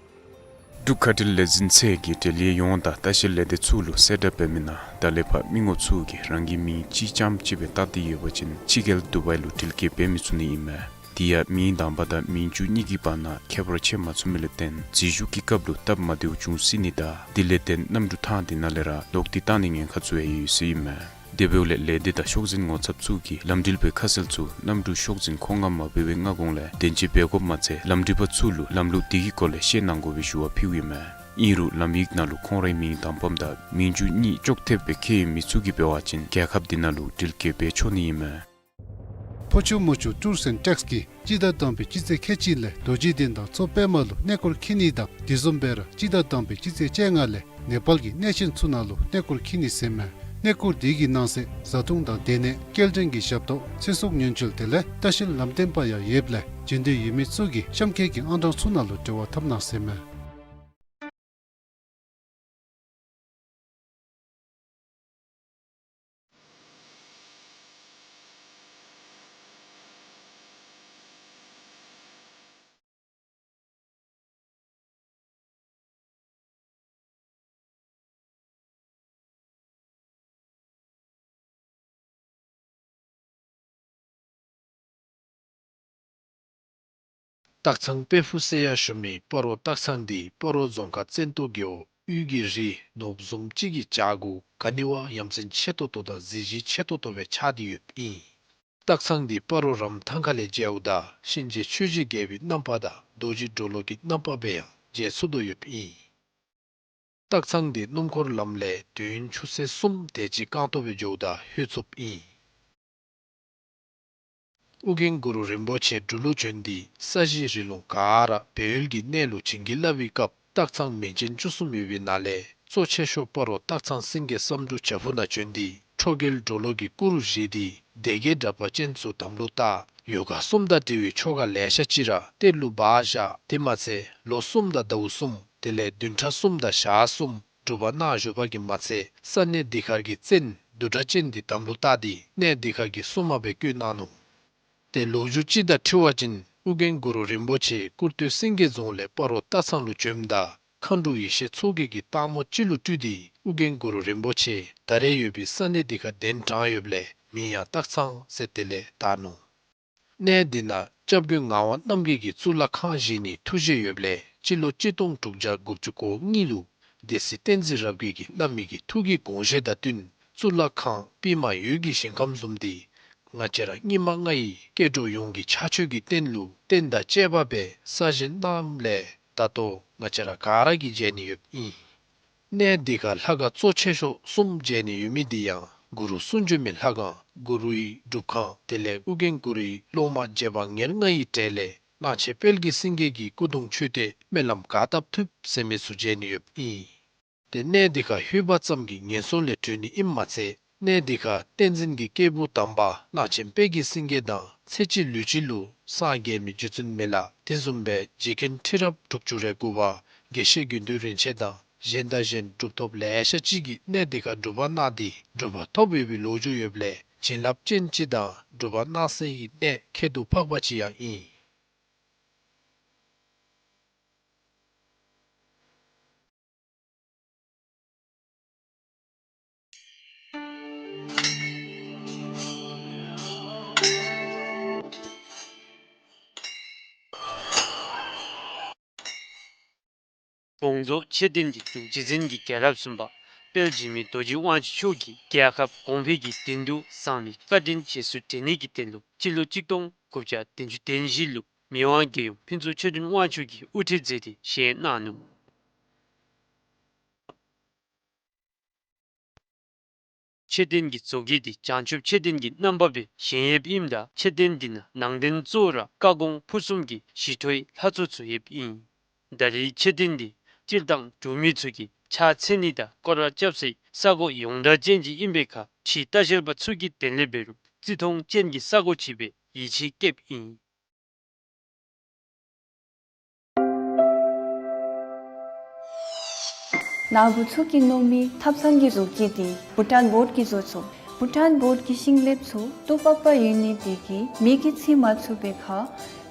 འབྲུག་ཁ་བྲལ་ལས་འཛིན་ཚད་ཀྱིས་འབྲེལ་ཡོད་ཡོངས་དང་ལྟ་བཤལ་ལས་སྡེ་ཚུ་ལུ་གསལ་བསྒྲགས་འབད་མི་ནང་ད་ལས་ཕར་མི་ངོམ་ཚུ་གིས་རང་གི་མིང་གཅིག་རྐྱངམ་ཅིག་སྦེ་བཏགས་ཏེ་ཡོད་པ་ཅིན་ཕྱི་རྒྱལ་དུ་བའི་ལུ་འགྲུལ་སྐྱེལ་འབད་མི་ཚུགས་ནི་ཨིན་མས། དེ་ཡང་མིང་དང་པ་དང་མིང་བཅུད་གཉིས་ཀྱི་བར་ན་ཁྱད་པར་ཕྱེ་མ་ཚུགས་མི་ལས་བརྟེན་འཛུལ་ཞུགས་ཀྱི་སྐབས་ལུ་སྟབས་མ་བདེཝ་འབྱུང་སྲིད་ནི་དང་དེ་ལས་བརྟེན་གནམ་གྲུ་ཐང་དེ་ནང་ལས་ར་ལོག་སྟེ་བཏང་ནིའི་ཉེན་ཁ་ཚུ་ཡང་ཡོད་ཟེར་ཨིན་མས། དེ་འབདཝ་ལས་ལས་སྡེ་དང་ཤོག་འཛིན་ངོ་ཚབ་ཚུ་གིས་ལམ་འགྲུལ་པའི་ཁ་གསལ་ཚུ་གནམ་གྲུ་ཤོག་འཛིན་ཁོངས་ལྔ་མ་འབད་བའི་སྔ་གོང་ལས་བདེན་དཔྱད་འབད་དགོཔ་མ་ཚད་ལམ་འགྲུལ་པ་ཚུ་ལུ་ལམ་ལུགས་དེ་གི་སྐོར་ལས་ཤེས་གནང་དགོ་པའི་ཞུ་བ་ཕུལཝ་ཨིན་མས། ཨིན་རུང་ལམ་ཡིག་ནང་ལུ་ཁོང་རའི་མིང་དང་པམ་དང་མིང་བཅུད་གཉིས་ཅོག་འཐདཔ་སྦེ་བཀོད་ཡོད་མི་ཚུ་གིས་འབད་བ་ཅིན་རྒྱལ་ཁབ་དེ་ནང་ལུ་འགྲུལ་སྐྱེལ་འབད་ཆོག་ནི་ཨིན་མས། ཕོ་ཆུ་མོ་ཆུ་ཊུརསི་ཨེནཌ་ཊེགསི་གིས་སྤྱི་ཟླ་དང་པའི་སྤྱི་ཚེས་ཁལ་གཅིག་ལས་རྡོ་རྗེ་གདན་དང་མཚོ་པདྨ་ལུ་གནས་སྐོར་འཁྱིད་ནི་དང་དེ་བཟུམ་སྦེ་ར་སྤྱི་ཟླ་དང་པའི་སྤྱི་ཚེས་བཅོ་ལྔ་ལས་ནེ་པཱལ་གྱི་གནས་ཆེན་ཚུ་ནང་ལུ་གནས་སྐོར་འཁྱིད་ནི་ཟེར་མས། གནས་སྐོར་དེ་གི་ནང་གསེས་བཟའ་འཐུང་དང་སྡོད་གནས་སྐྱེལ་འདྲེན་གྱི་ཞབས་ཏོག་ཚེ་སྲོག་ཉེན་བཅོལ་དེ་ལས་ལྟ་བཤལ་ལམ་སྟོན་པ་ཡང་ཡོདཔ་ལས་འབྱོན་འདོད་ཡོད་མི་ཚུ་གིས་གཤམ་འཁོད་ཀྱི་ཨང་གྲངས་ཚུ་ནང་ལུ་འབྲེལ་བ་འཐབ་གནང་ཟེར་མས། སྟག་ཚང་དཔལ་ཕུག་ཟེར་ཡང་ཞུ་མི་སྤ་རོ་སྟག་ཚང་འདི་སྤ་རོ་རྫོང་ཁག་བཙན་ཏོ་རྒེད་འོག་དབུས་ཀྱི་རི་ནོར་བུ་བཟུམ་ཅིག་གི་བྱག་གུ་ག་ནི་བ་ཡ་མཚན་ཆེ་ཏོག་ཏོ་དང་གཟི་བརྗིད་ཆེ་ཏོག་ཏོ་སྦེ་ཆགས་ཏེ་ཡོདཔ་ཨིན། སྟག་ཚང་འདི་སྤ་རོ་རམ་ཐང་ཁ་ལས་མཇལཝ་ད་གཤིན་རྗེ་ཆོས་ཀྱི་རྒྱལ་པོའི་རྣམ་པ་དང་རྡོ་རྗེ་གྲོ་ལོད་ཀྱི་རྣམ་པ་སྦེ་ཡང་མཇལ་ཚུགས་དོ་ཡོདཔ་ཨིན། སྟག་ཚང་འདི་སྣུམ་འཁོར་ལམ་ལས་དུས་ཡུན་ཆུ་ཚོད་གསུམ་དེ་ཅིག་རྐང་སྟོང་སྦེ་འགྱོཝ་ད་ལྷོད་ཚུགསཔ་ཨིན། ཨོ་རྒྱན་གུ་རུ་རིན་པོ་ཆེ་འབྲུག་ལུ་བྱོན་ཏེ་ས་གཞི་རི་ལུང་ག་ར་སྦས་ཡུལ་གྱི་གནས་ལུ་བྱིན་གྱིས་བརླབས་པའི་སྐབས་སྟག་ཚང་མིང་ཅན་བཅུ་གསུམ་ཡོད་པའི་ནང་ལས་གཙོ་ཆེ་ཤོས་སྤ་རོ་སྟག་ཚང་སེང་གེ་བསམ་འགྲུབ་བྱག་ཕུག་ནང་བྱོན་ཏེ་ཁྲོ་རྒྱལ་གྲོ་ལོད་ཀྱི་སྐུ་རུ་བཞེངས་ཏེ་སྡེ་བརྒྱད་དྲེགས་པ་ཅན་ཚུ་དམ་ལུ་བཏགས། ཡོ་ག་གསུམ་དང་འབྲེལ་བའི་ཆོ་ག་ལེ་ཤ་ཅིག་ར་གཏེར་ལུ་སྦ་བཞག། དེ་མ་ཚད་ལོ་གསུམ་དང་ཟླཝ་གསུམ་དེ་ལས་བདུན་ཕྲག་གསུམ་དང་ཞག་གསུམ་ སྒྲུབ་པ་གནང་བཞུགས་པ་གིས་མ་ཚད་ས་གནས་འདི་ཁར་གྱི་བཙན་བདུད་སྒྲ་ཅན་འདི་དམ་ལུ་བཏགས་ཏེ་གནས་འདི་ཁར་གྱི་སྲུང་མ་སྦེ་བསྐོས་གནང་ནུག། ཏེ་ལོ་རྒྱུས་ཅིག་དང་འཁྲིལ་བ་ཅིན་ཨོ་རྒྱན་གུ་རུ་རིན་པོ་ཆེ་ཀུར་སྟོད་སེང་གེ་རྫོང་ལས་སྤ་རོ་སྟག་ཚང་ལུ་བྱོནམ་ད་མཁའ་འགྲོ་ཡེ་ཤེས་མཚོ་རྒྱལ་གྱིས་སྟག་མོ་ཅིག་ལུ་སྤྲུལ་ཏེ་ཨོ་རྒྱན་གུ་རུ་རིན་པོ་ཆེ་ད་རེས་ཡོད་པའི་ས་གནས་འདི་ཁར་གདན་དྲངས་ཡོདཔ་ལས་མིང་ཡང་སྟག་ཚང་ཟེར་དེ་ལས་བཏགས་ནུག། གནས་འདི་ནང་སྐྱབས་མགོན་ངག་དབང་རྣམ་རྒྱལ་གྱིས་གཙུག་ལག་ཁང་བཞེངས་ནིའི་ཐུགས་བཞེད་ཡོདཔ་ལས་སྤྱི་ལོ་གཅིག་སྟོང་དྲུག་བརྒྱ་དགུ་བཅུ་གོ་གཉིས་ལུ་སྡེ་སྲིད་བསྟན་འཛིན་རབ་རྒྱས་ཀྱིས་བླ་མའི་གི་ཐུགས་ཀྱི་དགོངས་བཞེད་དང་བསྟུན་གཙུག་ལག་ཁང་པདྨ་འོད་ཀྱི་ཞིང་ཁམས་བཟུམ་འདི་ང་བཅས་ར་སྙིགས་མ་ལྔ་ཡི་སྐྱེ་འགྲོ་ཡོངས་ཀྱི་ཕྱག་མཆོད་ཀྱི་རྟེན་ལུ་རྟེན་དང་བཅས་པ་སྦེ་གསར་བཞེངས་གནངམ་ལས་ད་ལྟོ་ང་བཅས་ར་ག་ར་གིས་མཇལ་ནི་ཡོདཔ་ཨིན། གནས་འདི་ཁར་ལྷ་ཁང་གཙོ་ཆེ་ཤོས་གསུམ་མཇལ་ནི་ཡོད་མི་འདི་ཡང་གུ་རུ་གསུང་བྱོན་མའི་ལྷ་ཁང་གུ་རུའི་སྒྲུབ་ཁང་དེ་ལས་ཨོ་རྒྱན་གུ་རུའི་སློབ་མ་རྗེ་འབངས་ཉེར་ལྔ་ཡི་གྲས་ལས་གླང་ཆེན་དཔལ་གྱི་སེང་གེ་གི་སྐུ་གདུང་མཆོད་རྟེན་སྨོན་ལམ་ག་བཏབ་ཐུབ་ཟེར་མི་ཚུ་མཇལ་ནི་ཡོདཔ་ཨིན། ཏེ་གནས་འདི་ཁར་ལྷོད་པ་ཙམ་གྱིས་ངན་སོང་ལས་གྲོལ་ནི་ཨིནམ་མ་ཚད་གནས་འདི་ཁར་བསྟན་འཛིན་གྱི་སྐྱེས་བུ་དམ་པ་གླང་ཆེན་དཔལ་གྱི་སེང་གེ་དང་ཚེ་གཅིག་ལུས་གཅིག་ལུ་སངས་རྒྱས་མི་རྗེ་བཙུན་མི་ལ་དེ་བཟུམ་སྦེ་རྗེ་མཁན་ཁྲི་རབས་དྲུག་ཅུ་རེ་དགུ་པ་དགེ་བཤེས་དགེ་འདུན་རིན་ཆེན་དང་གཞན་དང་གཞན་གྲུབ་ཐོབ་ལེ་ཤ་ཅིག་གིས་གནས་འདི་ཁར་སྒྲུབ་པ་གནང་སྟེ་གྲུབ་པ་ཐོབ་ཡོད་པའི་ལོ་རྒྱུས་ཡོདཔ་ལས་བྱིན་རླབས་ཅན་ཅིག་དང་སྒྲུབ་པ་གནང་སའི་གནས་ཁྱད་དུ་འཕགས་པ་ཅིག་ཡང་ཨིན། དགོངས་རྫོགས་མཆོད་རྟེན་འདི་རྗེ་བཙུན་གྱི་རྒྱལ་རབས་གསུམ་པ་དཔལ་འཇིགས་མེད་རྡོ་རྗེ་དབང་ཕྱུག་མཆོག་གིས་རྒྱལ་ཁབ་གོང་འཕེལ་གྱི་དོན་དུ་བསམ་པའི་བཀའ་དྲིན་རྗེས་སུ་དྲན་ནི་གི་དོན་ལུ་སྤྱི་ལོ་གཅིག་སྟོང་དགུ་བརྒྱ་བདུན་ཅུ་དོན་བཞི་ལུ་མི་དབང་རྒྱལ་ཡུམ་ཕུན་ཚོགས་ཆོས་སྒྲོན་དབང་ཕྱུག་གིས་དབུ་ཁྲིད་མཛད་དེ་བཞེངས་གནང་ནུག། མཆོད་རྟེན་གྱི་བཟོ་བཀོད་འདི་བྱང་ཆུབ་མཆོད་རྟེན་གྱི་རྣམ་པ་སྦེ་བཞེངས་ཡོདཔ་ཨིནམ་ད་མཆོད་རྟེན་འདི་ནང་ནང་རྟེན་གཙོ་བོ་ར་བཀའ་དགོངས་ཕུར་གསུམ་གྱི་ཞི་ཁྲོའི་ལྷ་ཚོགས་ཚུ་ཡོདཔ་ཨིན། ད་རེས་མཆོད་རྟེན་འདི་སྤྱིར་བཏང་འབྲུག་མི་ཚུ་གིས་ཕྱག་འཚལ་ནི་དང་སྐོར་ར་རྐྱབ་སའི་ས་གོ་ཡོངས་གྲགས་ཅན་ཅིག་ཨིན་པའི་ཁར་ཕྱིའི་ལྟ་བཤལ་པ་ཚུ་གིས་དེ་ལས་འབད་རུང་བརྩི་མཐོང་ཅན་གྱི་ས་གོ་ཅིག་སྦེ་ཡིད་ཆེས་བསྐྱེདཔ་ཨིན། ནཱ་བུ་ཚུ་གིས་མནོ་མི་ཐབ་ཚང་གི་བཟོ་བཀོད་འདི་བྷུ་ཊཱན་བོཌ་ཀྱིས་བཟོ་ཚུགས། བྷུ་ཊཱན་བོཌ་ཀྱི་ཤིང་ལེབ་ཚུ་སྟུག་པག་པ་ཡོད་ནི་དེ་གིས་མེ་གིས་འཚིག་མ་ཚུགས་པའི་ཁར་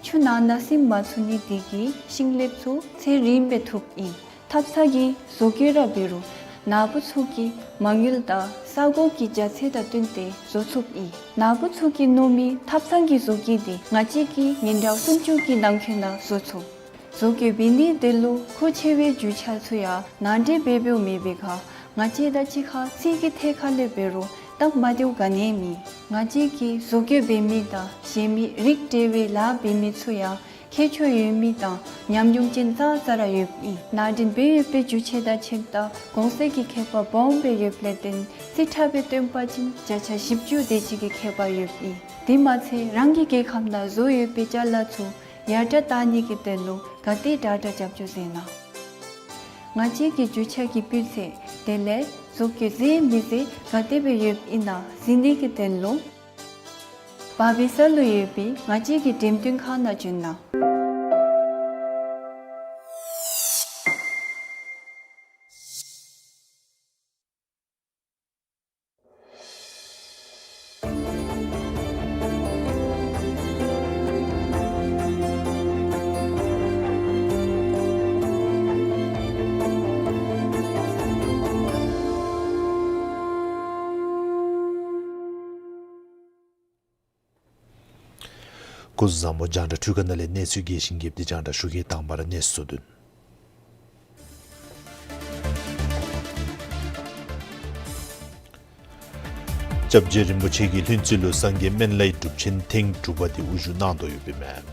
ཆུ་ནང་ན་ཟིམ་མ་ཚུགས་ནི་དེ་གིས་ཤིང་ལེབ་ཚུ་ཚེ་རིངམོ་སྦེ་ཐུགཔ་ཨིན། ཐབ་ཚང་གི་བཟོ་བཀོད་ར་འབད་རུང་ནཱ་བུ་ཚུ་གི་མ་དངུལ་དང་ས་གོ་གི་རྒྱ་ཚད་དང་བསྟུན་ཏེ་བཟོ་ཚུགསཔ་ཨིན། ནཱ་བུ་ཚུ་གིས་མནོ་མི་ཐབ་ཚང་གི་བཟོ་བཀོད་འདི་ང་བཅས་ཀྱི་ཉིན་གྲངས་སུམ་ཅུ་གི་ནང་འཁོད་ནང་བཟོ་ཚུགས། བཟོ་བཀོད་འབད་ནི་དེ་ལུ་མཁོ་ཆེ་བའི་རྒྱུ་ཆ་ཚུ་ཡང་ནང་འདྲེན་འབད་འབདཝ་མེད་པའི་ཁར་ང་བཅས་དང་གཅིག་ཁར་རྩིས་ཀྱི་ཐད་ཁར་ལས་འབད་རུང་སྟབས་མ་བདེཝ་ག་ནི་ཡང་མེད། ང་བཅས་ཀྱིས་བཟོ་བཀོད་འབད་མི་དང་གཞན་མི་རིགས་བསྒྲེ་བའི་ལཱ་འབད་མི་ཚུ་ཡང་ཁྱད་ཆོས་ཡོད་མི་དང་ཉམས་མྱོང་ཅན་ཙང་ཙ་ར་ཡོདཔ་ཨིན། ནང་འདྲེན་འབད་ཡོད་པའི་རྒྱུ་ཆ་དང་ཆས་དང་གོང་ཚད་ཀྱི་ཁྱད་པར་སྦོམ་སྦེ་ཡོདཔ་ལས་བརྟེན་རྩིས་ཁྲ་སྦེ་སྟོན་པ་ཅིན་བརྒྱ་ཆ་བཞི་བཅུ་དེ་ཅིག་གི་ཁྱད་པར་ཡོདཔ་ཨིན། དེ་མ་ཚད་རང་གི་རྒྱལ་ཁབ་ནང་བཟོ་ཡོད་པའི་ཅ་ལ་ཚུ་ཡར་དྲག་བཏང་ནི་གི་དོན་ལུ་ག་དེ་དྲག་དྲག་རྒྱབ་སྐྱོར་མཛད་གནང་། ང་བཅས་ཀྱི་རྒྱུ་ཆ་གི་སྤུས་ཚད་དེ་ལས་བཟོ་བཀོད་མཛེས་མི་མཛེས་ག་དེ་སྦེ་ཡོདཔ་ཨིན་ན་གཟིགས་ནི་གི་དོན་ལུ་བར་པའི་ས་ལུ་ཡོད་པའི་ང་བཅས་ཀྱི་འགྲེམས་སྟོན་ཁང་ནང་བྱོན་གནང་། སྐུ་གཟུགས་བཟང་པོ། རྒྱང་བསྒྲགས་འཕྲུལ་ཁང་ནང་ལས་གནས་ཚུལ་རྒྱས་ཤིང་རྒྱསཔ་འདི་རྒྱང་བསྒྲགས་ཞུ་གེ། དང་པ་ར་གནས་ཚུལ་དོན། སྐྱབས་རྗེ་རིན་པོ་ཆེ་གིས་ལྷུན་རྩེ་ལུ་སངས་རྒྱས་སྨན་བླའི་སྒྲུབ་ཆེན་ཐེངས་དྲུག་པ་དེ་དབུ་བཞུགས་གནང་དོ་ཡོདཔ་ཨིན་མས།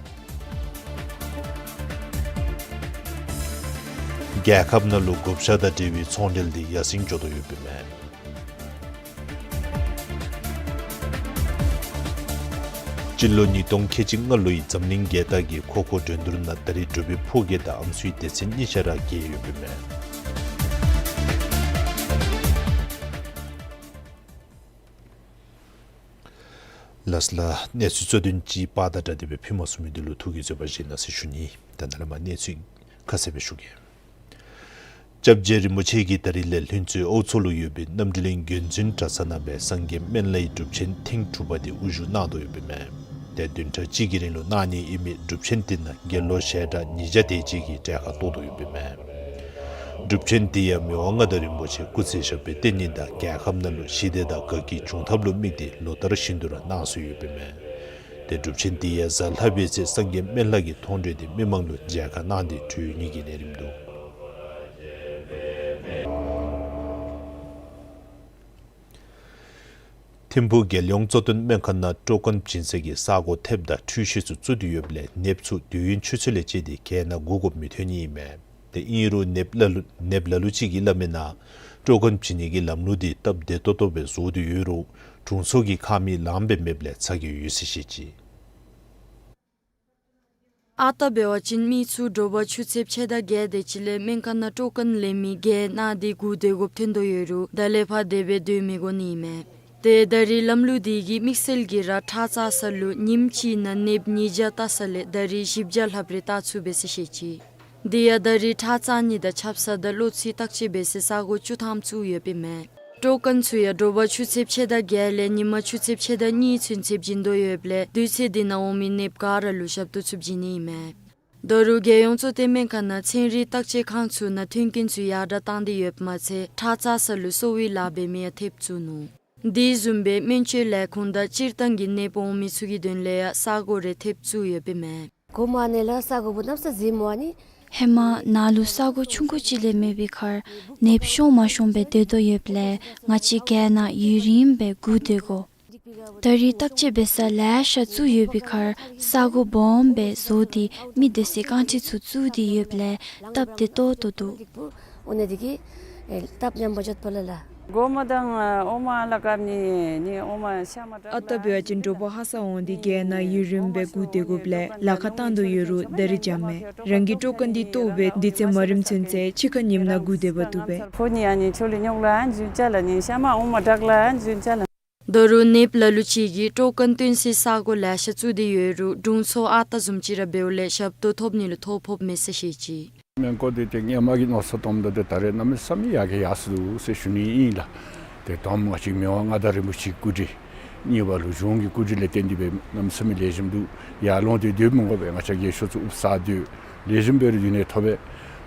རྒྱལ་ཁབ་ནང་ལུ་བགོ་བཤའ་དང་འབྲེལ་བའི་ཚོང་འབྲེལ་དེ་ཡར་སེང་འགྱོ་དོ་ཡོདཔ་ཨིན་མས། སྤྱི་ལོ་ཉིས་སྟོང་ཁལ་གཅིག་ལྔ་ལོའི་འཛམ་གླིང་རྒྱལ་དར་གྱི་མཁོ་མཁོ་འགྲན་བསྡུར་ནང་ད་རེས་འབྲུག་པའི་ཕོ་རྒྱས་དང་ཨམ་སྲུའི་སྡེ་ཚན་གཉིས་ཆ་ར་རྒྱལ་ཡོདཔ་ཨིན་མས། ལགས་ལགས། གནས་ཚུལ་གཙོ་དོན་ཅིག་པར་དང་སྦྲགས་ཏེ་སྦེ་ཕུལ་མ་ཚུགས་མི་འདི་ལུ་ཐུགས་ཀྱི་བཟོད་པ་བཞེས་གནང་ཟེར་ཞུ་ནི། ད་ནཱ་ལས་མར་གནས་ཚུལ་ཁ་གསལ་སྦེ་ཞུ་གེ། སྐྱབས་རྗེ་རིན་པོ་ཆེ་གིས་ད་རིས་ལས་ལྷུན་རྩེ་ཨའུ་མཚོ་ལུ་ཡོད་པའི་རྣམ་གྲོལ་གླིང་དགོན་འཛིན་གྲྭ་ཚང་ནང་སྦེ་སངས་རྒྱས་སྨན་བླའི་སྒྲུབ་ཆེན་ཐེངས་དྲུག་པ་དེ་དབུ་བཞུགས་གནང་དོ་ཡོདཔ་ཨིན་མས། ཏེ་བདུན་ཕྲག་གཅིག་གི་རིང་ལུ་གནང་ནི་ཨིན་མི་སྒྲུབ་ཆེན་དེ་ནང་དགེ་སློང་ཞལ་གྲངས་ཉིས་བརྒྱ་དེ་ཅིག་གིས་གྲལ་ཁར་གཏོགས་དོ་ཡོདཔ་ཨིན་མས། སྒྲུབ་ཆེན་དེ་ཡང་མི་དབང་མངའ་བདག་རིན་པོ་ཆེ་སྐུ་ཚེ་ཞབས་པད་བརྟན་ནི་དང་རྒྱལ་ཁབ་ནང་ལུ་ཞི་བདེ་དང་དགའ་སྐྱིད་འབྱུང་ཐབས་ལུ་དམིགས་ཏེ་ལོ་ལྟར་བཞིན་དུ་ར་གནང་སྲོལ་ཡོདཔ་ཨིན་མས། ཏེ་སྒྲུབ་ཆེན་དེ་ཡང་གཟའ་ལྷག་པའི་ཚེ་སངས་རྒྱས་སྨན་བླ་གི་མཐོང་གྲོལ་དེ་མི་མང་ལུ་མཇལ་ཁ་གནང་སྟེ་གྲོལ་ནི་གི་ལས་རིམ་འདུག། ཐིམ་ཕུག་རྒྱལ་ཡོངས་གཙོ་བསྟེན་སྨན་ཁང་ནང་སྤྲོ་སྐོན་བྱིན་སའི་གི་ས་སྒོ་ཐེབས་དང་འཕྲུལ་ཤུལ་ཚུ་བཙུགས་ཏེ་ཡོདཔ་ལས་ནདཔ་ཚུ་དུས་ཡུན་ཆུ་ཚོད་ལས་བཅད་དེ་གྱལ་ནང་སྒུག་དགོཔ་མི་ཐོན་ནི་ཨིན་མས། ཏེ་ཨིན་རུང་ནདཔ་ལ་ལུ་ནདཔ་ལ་ལུ་ཅིག་གིས་སླབ་མིའི་ནང་སྤྲོ་སྐོན་བྱིན་ནི་གི་ལམ་ལུགས་དེ་སྟབས་བདེ་ཏོག་ཏོ་སྦེ་བཟོ་སྟེ་ཡོད་རུང་དྲུང་འཚོ་གིས་ཁང་མིག་ལངམ་སྦེ་མེདཔ་ལས་ཚ་གྱང་ཡོད་ཟེར་བཤད་ཅི། ཨ་རྟག་འབད་བ་ཅིན་མི་ཚུ་དྲོ་པ་ཆུ་ཚོད་ཕྱེད་དང་བརྒྱད་དེ་ཅིག་ལས་སྨན་ཁང་ནང་སྤྲོ་སྐོན་ལེན་མི་གྱལ་ནང་དེ་སྒུག་སྡོད་དགོཔ་ཐོན་དོ་ཡོད་རུང་ད་ལས་ཕར་དེ་སྦེ་སྡོད་མི་དགོ་ནི་ཨིན་མས། ཏེ་ད་རིས་ལམ་ལུགས་དེ་གིས་དམིགས་བསལ་གྱིས་ར་ཁྲག་བཙག་ས་ལུ་ཉིནམ་གཅིག་ནང་ནདཔ་ཉིས་བརྒྱ་བལྟ་ས་ལས་ད་རིས་བཞི་བརྒྱ་ལྷགཔ་རེ་བལྟ་ཚུགས་པས་ཟེར་བཤད་ཅི། དེ་ཡང་ད་རིས་ཁྲག་བཙག་ནི་དང་ཆབ་གསང་དང་གློ་ཚིགས་བརྟག་དཔྱད་འབད་སའི་ས་སྒོ་བཅུ་ཐམ་བཙུགས་ཡོདཔ་ཨིན་མས། སྤྲོ་སྐོན་ཚུ་ཡང་དྲོ་པ་ཆུ་ཚོད་ཕྱེད་དང་བརྒྱད་ལས་ཉིན་མ་ཆུ་ཚོད་ཕྱེད་དང་གཉིས་ཚུན་ཚོད་བྱིན་དོ་ཡོདཔ་ལས་དུས་ཚོད་དེ་ནང་འོང་མི་ནདཔ་ག་ར་ལུ་ཞབས་ཏོག་ཚུ་བྱིན་ནི་ཨིན་མས། ད་རུང་རྒྱལ་ཡོངས་གཙོ་བསྟེན་སྨན་ཁང་ནང་ཚན་རིག་བརྟག་དཔྱད་ཁང་ཚུ་ནང་མཐུན་རྐྱེན་ཚུ་ཡར་དྲགས་བཏང་སྟེ་ཡོདཔ་མ་ཚད་ཁྲག་བཙག་ས་ལུ་གསོ་བའི་ལཱ་འབད་མི་ཡང་ཐེབས་བཙུགས་ནུག། དེ་བཟུམ་སྦེ་སྨན་བཅོས་ལས་ཁུངས་དང་སྤྱིར་བཏང་གི་ནདཔ་འོང་མི་ཚུ་གི་དོན་ལས་ཡང་ས་སྒོ་རེ་ཐེབས་བཙུགས་ཡོདཔ་ཨིན་མས། གོ་མ་ནི་ལགས་ས་སྒོ་བུ་གནམ་ས་ཟེ་མོ་ཨ་ནི། ཧེ་མ་ནཱ་ལུ་ས་སྒོ་ཆུང་ཀུ་ཅིག་ལས་མེད་པའི་ཁར་ནདཔ་ཤོང་མ་ཤོང་སྦེ་སྡོད་དོ་ཡོདཔ་ལས་ང་བཅས་གྱལ་ནང་ཡུན་རིངམོ་སྦེ་སྒུག་སྡོད་དགོ། ད་རིས་བརྟག་དཔྱད་འབད་ས་ལེ་ཤ་བཙུགས་ཡོད་པའི་ཁར་ས་སྒོ་སྦོམ་སྦེ་བཟོ་སྟེ་མི་སྡོད་སའི་རྐང་ཁྲི་ཚུ་བཙུགས་ཏེ་ཡོདཔ་ལས་སྟབས་བདེ་ཏོག་ཏོ་འདུག། འོ་ན་དེ་གིས་ཨེ་སྟབས་མཉམ་པོ་འཇོག་པ་ལ་ལ། གོ་མ་དང་ཨོ་མ་ལ་ཀ་ནི་ནི་ཨོ་མ་ཤ་མ་དྲག་ལ། ཨ་རྟག་འབད་བ་ཅིན་དྲོ་པ་ཧ་སག་འོང་སྟེ་གྱལ་ནང་ཡུན་རིངམོ་སྦེ་སྒུག་སྡོད་དགོཔ་ལས་ལཱ་ཁག་བཏང་དོ་ཡོད་རུང་ད་རིས་འཇམ་མས། རང་གི་སྤྲོ་སྐོན་འདི་བཏོག་སྦེ་དུས་ཚོད་མ་རནམ་ཚུན་ཚོད་ཕྱི་ཁར་ཉིནམ་ནང་སྒུག་སྡོད་པ་བཏུབ་པས། ཕོ་ཉི་ཨ་ནི་ཆོ་ལེ་ཉོག་ལ་འཇུ་ཅ་ལ་ནི་ཤ་མ་ཨོ་མ་དྲག་ལ་འཇུ་ཅ་ལ། ད་རུང་ནདཔ་ལ་ལུ་ཅིག་གིས་སྤྲོ་སྐོན་བཏོན་སའི་ས་སྒོ་ལེ་ཤ་བཙུགས་ཏེ་ཡོད་རུང་དྲུང་འཚོ་ཨ་རྟག་བཟུམ་ཅིག་ར་འབདཝ་ལས་ཞབས་ཏོག་ཐོབ་ནི་ལུ་ཐོ་ཕོགཔ་མས་ཟེར་བཤད་ཅི། སྨན་སྐོར་འདི་ཏེ་སྔོན་མ་གི་མནོ་བསམ་བཏངམ་ད་ཏེ་ད་རེས་གནམ་མེད་ས་མེད་ཡར་རྒྱས་ཡར་སོ་ཟེར་ཞུ་ནི་ཨིན་ལགས། ཏེ་དང་པ་ང་བཅས་མི་དབང་མངའ་བདག་རིན་པོ་ཆེའི་སྐུ་དྲིན། གཉིས་པ་ལུ་གཞུང་གི་སྐུ་དྲིན་ལས་བརྟེན་ཏེ་སྦེ་གནམ་མེད་ས་མེད་ལེགས་ཤོམ་འདུག། ཡར་ལོང་སྟེ་སྡོད་མི་དགོ་པས། ང་བཅས་རྒས་ཤོས་ཚུ་ཨུབ་ས་སྡོད་ལེགས་ཤོམ་སྦེ་ར་སྡོད་ནི་ཐོབ་པས།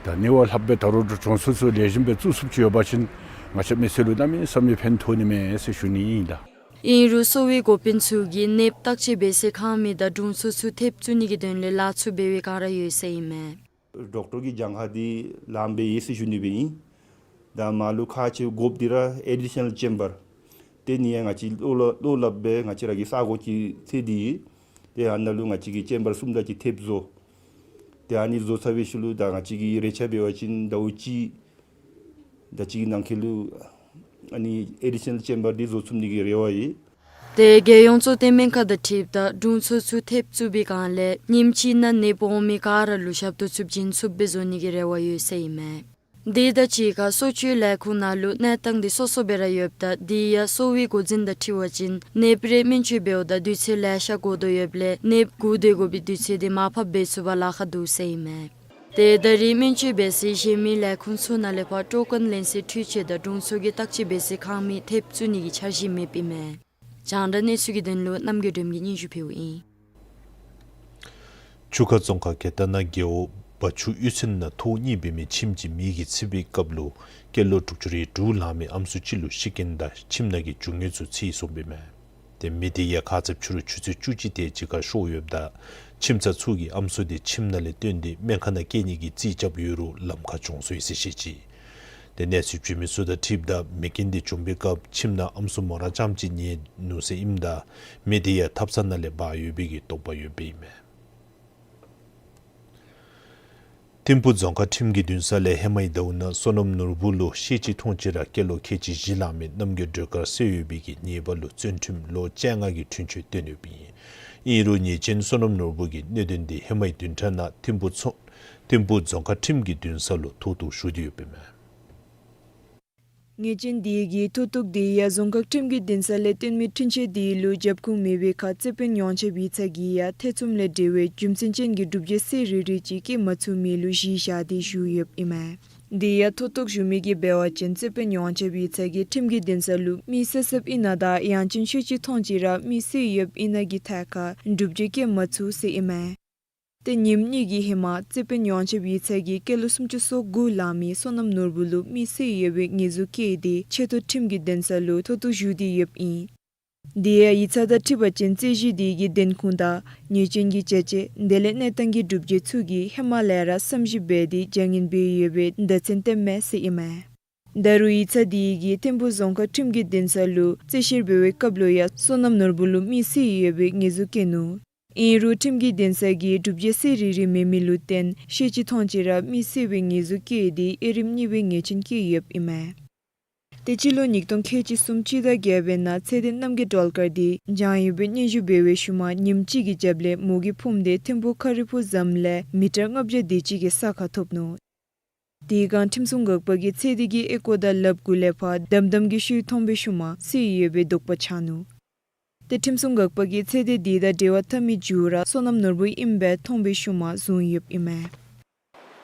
ད་ནི་བ་ལྷག་པའི་ད་རུང་དྲུང་འཚོ་ཚུ་ལེགས་ཤོམ་སྦེ་བཙུགས་ཚུགསཔ་ཅིག་ཡོད་པ་ཅིན་ང་བཅས་མི་སེར་ལུ་གནམ་མེད་ས་མེད་ཕན་ཐོགས་ནི་མས་ཟེར་ཞུ་ནི་ཨིན་ལགས། ཨིན་རུང་གསོ་བའི་འགོ་དཔོན་ཚུ་གིས་ནདཔ་བརྟག་དཔྱད་འབད་སའི་ཁང་མིག་དང་དྲུང་འཚོ་ཚུ་ཐེབས་བཙུགས་ནི་གི་དོན་ལས་ལཱ་ཚུ་འབད་བའི་བསྒང་ར་ཡོད་ཟེར་ཨིན་མས། ཌོག་ཊར་གྱི་གྱངས་ཁ་འདི་ལངམ་སྦེ་ཡོད་ཟེར་ཞུ་ནི་སྦེ་ཨིན། ད་མར་ལུ་ཁག་ཆེ་དགོཔ་འདི་ར་ཨེ་ཌི་ཤ་ནཱལ་ཅེམ་བར། ཏེ་ནི་ཡང་ང་བཅས་ལོག་ལོག་ལོག་ལྷོདཔ་སྦེ་ང་བཅས་ར་གི་ས་སྒོ་ཅིག་ཚེ་འདི་ཡོད། ཏེ་ཨ་ནཱ་ལུ་ང་བཅས་ཀྱིས་ཅེམ་བར་གསུམ་དེ་ཅིག་ཐེབས་བཟོ། ཏེ་ཨ་ནི་བཟོ་ཚར་བའི་ཤུལ་ལུ་ད་ང་བཅས་ཀྱི་རེ་ཆ་འབད་བ་ཅིན་ཟླཝ་གཅིག་ཟླཝ་གཅིག་གི་ནང་འཁོད་ལུ་ཨ་ནི་ཨེ་ཌི་ཤ་ནཱལ་ཅེམ་བར་འདི་བཟོ་ཚུགས་ནི་གི་རེ་བ་ཡོད། ཏེ་རྒྱལ་ཡོངས་གཙོ་བསྟེན་སྨན་ཁང་དང་འཁྲིལཝ་ད་དྲུང་འཚོ་ཚུ་ཐེབས་བཙུགས་པའི་བསྒང་ལས་ཉིནམ་གཅིག་ནང་ནདཔ་འོང་མི་ག་ར་ལུ་ཞབས་ཏོག་ཚུ་བྱིན་ཚུགསཔ་སྦེ་བཟོ་ནི་གི་རེ་བ་ཡོད་ཟེར་ཨིན་མས། དེ་དང་གཅིག་ཁར་གསོ་བཅོས་ལས་ཁུངས་ནང་ལུ་གནས་སྟངས་འདི་སོ་སོ་སྦེ་ར་ཡོདཔ་ད་དེ་ཡང་གསོ་བའི་འགོ་འཛིན་དང་འཁྲིལ་བ་ཅིན་ནདཔ་རེ་སྨན་བཅོས་འབདཝ་ད་དུས་ཚོད་ལེ་ཤ་འགོར་དོ་ཡོདཔ་ལས་ནདཔ་སྒུག་སྡོད་དགོ་པའི་དུས་ཚོད་དེ་མར་ཕབ་འབད་ཚུགས་པར་ལཱ་ཁག་འདུག་ཟེར་ཨིན་མས། ཏེ་ད་རིས་སྨན་བཅོས་འབད་སའི་གཞན་མི་ལས་ཁུངས་ཚུ་ནང་ལས་ཕར་སྤྲོ་སྐོན་ལེན་སའི་འཕྲུལ་ཆས་དང་དྲུང་འཚོ་གིས་བརྟག་དཔྱད་འབད་སའི་ཁང་མིག་ཐེབས་བཙུགས་ནི་གི་འཆར་གཞི་མེདཔ་ཨིན་མས། རྒྱང་བསྒྲགས་གནས་ཚུལ་གྱི་དོན་ལུ་རྣམ་རྒྱལ་སྒྲོལམ་གིས་སྙན་ཞུ་ཕུལཝ་ཨིན། ཆུ་ཁ་རྫོང་ཁག་གེ་ཏ་ན་རྒེད་འོག་བ་ཆུ་གཡུས་ཚན་ནང་ཐོག་གཉིས་འབད་མི་ཁྱིམ་ཅིག་མེ་གིས་འཚིག་པའི་སྐབས་ལུ་སྐྱེས་ལོ་དྲུག་ཅུ་རེ་དྲུག་ལང་མི་ཨམ་སྲུ་ཅིག་ལུ་ཤི་རྐྱེན་དང་ཁྱིམ་ནང་གི་རྒྱུ་དངོས་ཚུ་འཚིག་སོངམ་ཨིན་མས། ཏེ་མེ་དེ་ཡང་ཁ་ཙ་ཕྱི་རུ་ཆུ་ཚོད་བཅུ་གཅིག་དེ་ཅིག་ཁར་ཤོར་ཡོདཔ་ད་ཁྱིམ་ཚང་ཚུ་གིས་ཨམ་སྲུ་དེ་ཁྱིམ་ནང་ལས་བཏོན་ཏེ་སྨན་ཁང་ནང་སྐྱེལ་ནི་གི་རྩིས་རྐྱབ་ཡོད་རུང་ལམ་ཁར་གྱོངས་སོ་ཡི་ཟེར་བཤད་ཅི། ཏེ་གནས་ཚུལ་བྱོན་མི་ཚུ་དང་འཁྲིལཝ་ད་མེ་རྐྱེན་དེ་བྱུང་པའི་སྐབས་ཁྱིམ་ནང་ཨམ་སྲུ་མོ་རང་རྐྱངམ་ཅིག་ཉལ་ནུག་ཟེར་ཨིནམ་ད་མེ་དེ་ཡང་ཐབ་ཚང་ནང་ལས་འབར་ཡོད་པའི་གི་དོགས་པ་ཡོདཔ་ཨིན་མས། ཐིམ་ཕུ་རྫོང་ཁག་ཁྲིམས་ཀྱི་འདུན་ས་ལས་ཧེ་མའི་ཟླཝ་ནང་བསོད་ནམས་ནོར་བུ་ལུ་ཤེས་བྱའི་མཐོང་ཆེན་ར་སྐྱེས་ལོ་ཁལ་གཅིག་བཞི་ལང་མི་རྣམ་རྒྱལ་སྒྲོལ་དཀར་ཟེར་ཡོད་པའི་གི་ཉེས་པ་ལུ་བཙོན་ཁྲིམས་ལོ་བཅོ་ལྔ་གི་འཁྲུན་ཆོད་བཏོན་ཡོདཔ་ཨིན། ཨིན་རུང་ཉེས་ཅན་བསོད་ནམས་ནོར་བུ་གིས་གནད་དོན་དེ་ཧེ་མའི་བདུན་ཕྲག་ནང་ཐིམ་ཕུ་རྫོང་ཐིམ་ཕུ་རྫོང་ཁག་ཁྲིམས་ཀྱི་འདུན་ས་ལུ་མཐོ་གཏུགས་ཞུ་སྟེ་ཡོདཔ་ཨིན་མས། ཉེས་ཅན་དེ་གིས་མཐོ་གཏུགས་དེ་ཡང་རྫོང་ཁག་ཁྲིམས་ཀྱི་འདུན་ས་ལས་བཏོན་མི་འཁྲུན་ཆོད་དེ་ལུ་རྒྱབ་ཁུངས་མེད་པའི་ཁར་རྩོད་དཔོན་ཡོངས་ཁྱབ་ཡིག་ཚང་གིས་ཡང་ཐེ་ཚོམ་ལས་འབྲེལ་བའི་རྒྱུ་མཚན་ཅན་གྱི་སྒྲུབ་བྱེད་གསེར་རི་རི་ཅིག་བསྐྱལ་མ་ཚུགས་མི་ལུ་གཞི་བཞག་སྟེ་ཞུ་ཡོདཔ་ཨིན་མས། དེ་ཡང་མཐོ་གཏུགས་ཞུ་མི་གིས་འབད་བ་ཅིན་རྩོད་དཔོན་ཡོངས་ཁྱབ་ཡིག་ཚང་གིས་ཁྲིམས་ཀྱི་འདུན་ས་ལུ་མི་བསད་བསདཔ་ཨིན་ན་དང་ཡང་ཅིན་ཤེས་བཅས་མཐོང་བཅས་ར་མི་བསད་ཡོདཔ་ཨིན་ན་གི་ཐད་ཁར་སྒྲུབ་བྱེད་བཀོད་མ་ཚུགས་ཟེར་ཨིན་མས། ཏེ་ཉིནམ་གཉིས་ཀྱི་ཧེ་མ་རྩོད་དཔོན་ཡོངས་ཁྱབ་ཡིག་ཚང་གིས་སྐྱེས་ལོ་སུམ་ཅུ་སོ་དགུ་ལང་མི་བསོད་ནམས་ནོར་བུ་ལུ་མི་བསད་ཡོད་པའི་ཉེས་འཛུགས་བཀལ་ཏེ་ཆེ་མཐོ་ཁྲིམས་ཀྱི་འདུན་ས་ལུ་མཐོ་གཏུགས་ཞུ་སྟེ་ཡོདཔ་ཨིན། དེ་ཡང་ཡིག་ཚང་དང་འཁྲིལ་བ་ཅིན་རྩོད་གཞི་དེ་གི་བདེན་ཁུངས་དང་ཉེས་ཅན་གྱི་བྱས་རྗེས་དེ་ལས་གནས་སྟངས་ཀྱི་སྒྲུབ་བྱེད་ཚུ་གི་ཧེ་མ་ལས་ར་བསམ་ཞིབ་འབད་དེ་བྱ་ངན་འབད་ཡོད་པའི་བརྡ་མཚོན་བསྟནམ་མས་ཟེར་ཨིན་མས། ད་རུང་ཡིག་ཚང་དེ་གིས་ཐིམ་ཕུག་རྫོང་ཁག་ཁྲིམས་ཀྱི་འདུན་ས་ལུ་རྩོད་བཤེར་འབད་བའི་སྐབས་ལུ་ཡང་བསོད་ནམས་ནོར་བུ་ལུ་མི་བསད་ཡོད་པའི་ཉེས་འཛུགས་བཀལ་ནུག། ཨིན་རུང་ཁྲིམས་ཀྱི་འདུན་ས་གིས་སྒྲུབ་བྱེད་གསལ་རི་རི་མེད་མི་ལུ་བརྟེན་ཤེས་བཅས་མཐོང་བཅས་ར་མི་བསད་པའི་ཉེས་འཛུགས་བཀལ་ཏེ་དབྱེ་རིམ་གཉིས་པའི་ཉེས་ཅན་བཀལ་ཡོདཔ་ཨིན་མས། ཏེ་སྤྱི་ལོ་ཉིས་སྟོང་ཁལ་གཅིག་གསུམ་སྤྱི་ཟླ་བརྒྱད་པའི་ནང་ཚེ་འདས་རྣམ་རྒྱལ་སྒྲོལ་དཀར་དེ་བྱང་ཡོད་པའི་སྙན་ཞུ་འབད་བའི་ཤུལ་མ་ཉིནམ་གཅིག་གི་རྒྱབ་ལས་མོ་གི་ཕུངམ་དེ་ཐིམ་ཕུག་ཁ་རི་ཕུག་ཟམ་ལས་མི་ཊར་ལྔ་བརྒྱ་དེ་ཅིག་གི་ས་ཁར་ཐོབ་ནུག། དེ་སྒང་ཁྲིམས་སྲུང་འགག་པ་གིས་ཚེ་འདས་ཀྱི་ཨོལ་ཀོ་དང་ལགཔ་གུ་ལས་ཕར་དམ་དམ་གྱི་ཤུལ་མཐོང་པའི་ཤུལ་མ་བསད་ཡོད་པའི་དོགས་པ་ཆགས་ནུག། ཏེ་ཁྲིམས་སྲུང་འགག་པ་གིས་ཚེ་འདས་དེ་དང་འབྲེལ་བ་འཐབ་མི་མཇུག་ར་བསོད་ནམས་ནོར་བུ་ཨིནམ་སྦེ་མཐོང་པའི་ཤུལ་མ་བཟུང་ཡོདཔ་ཨིན་མས།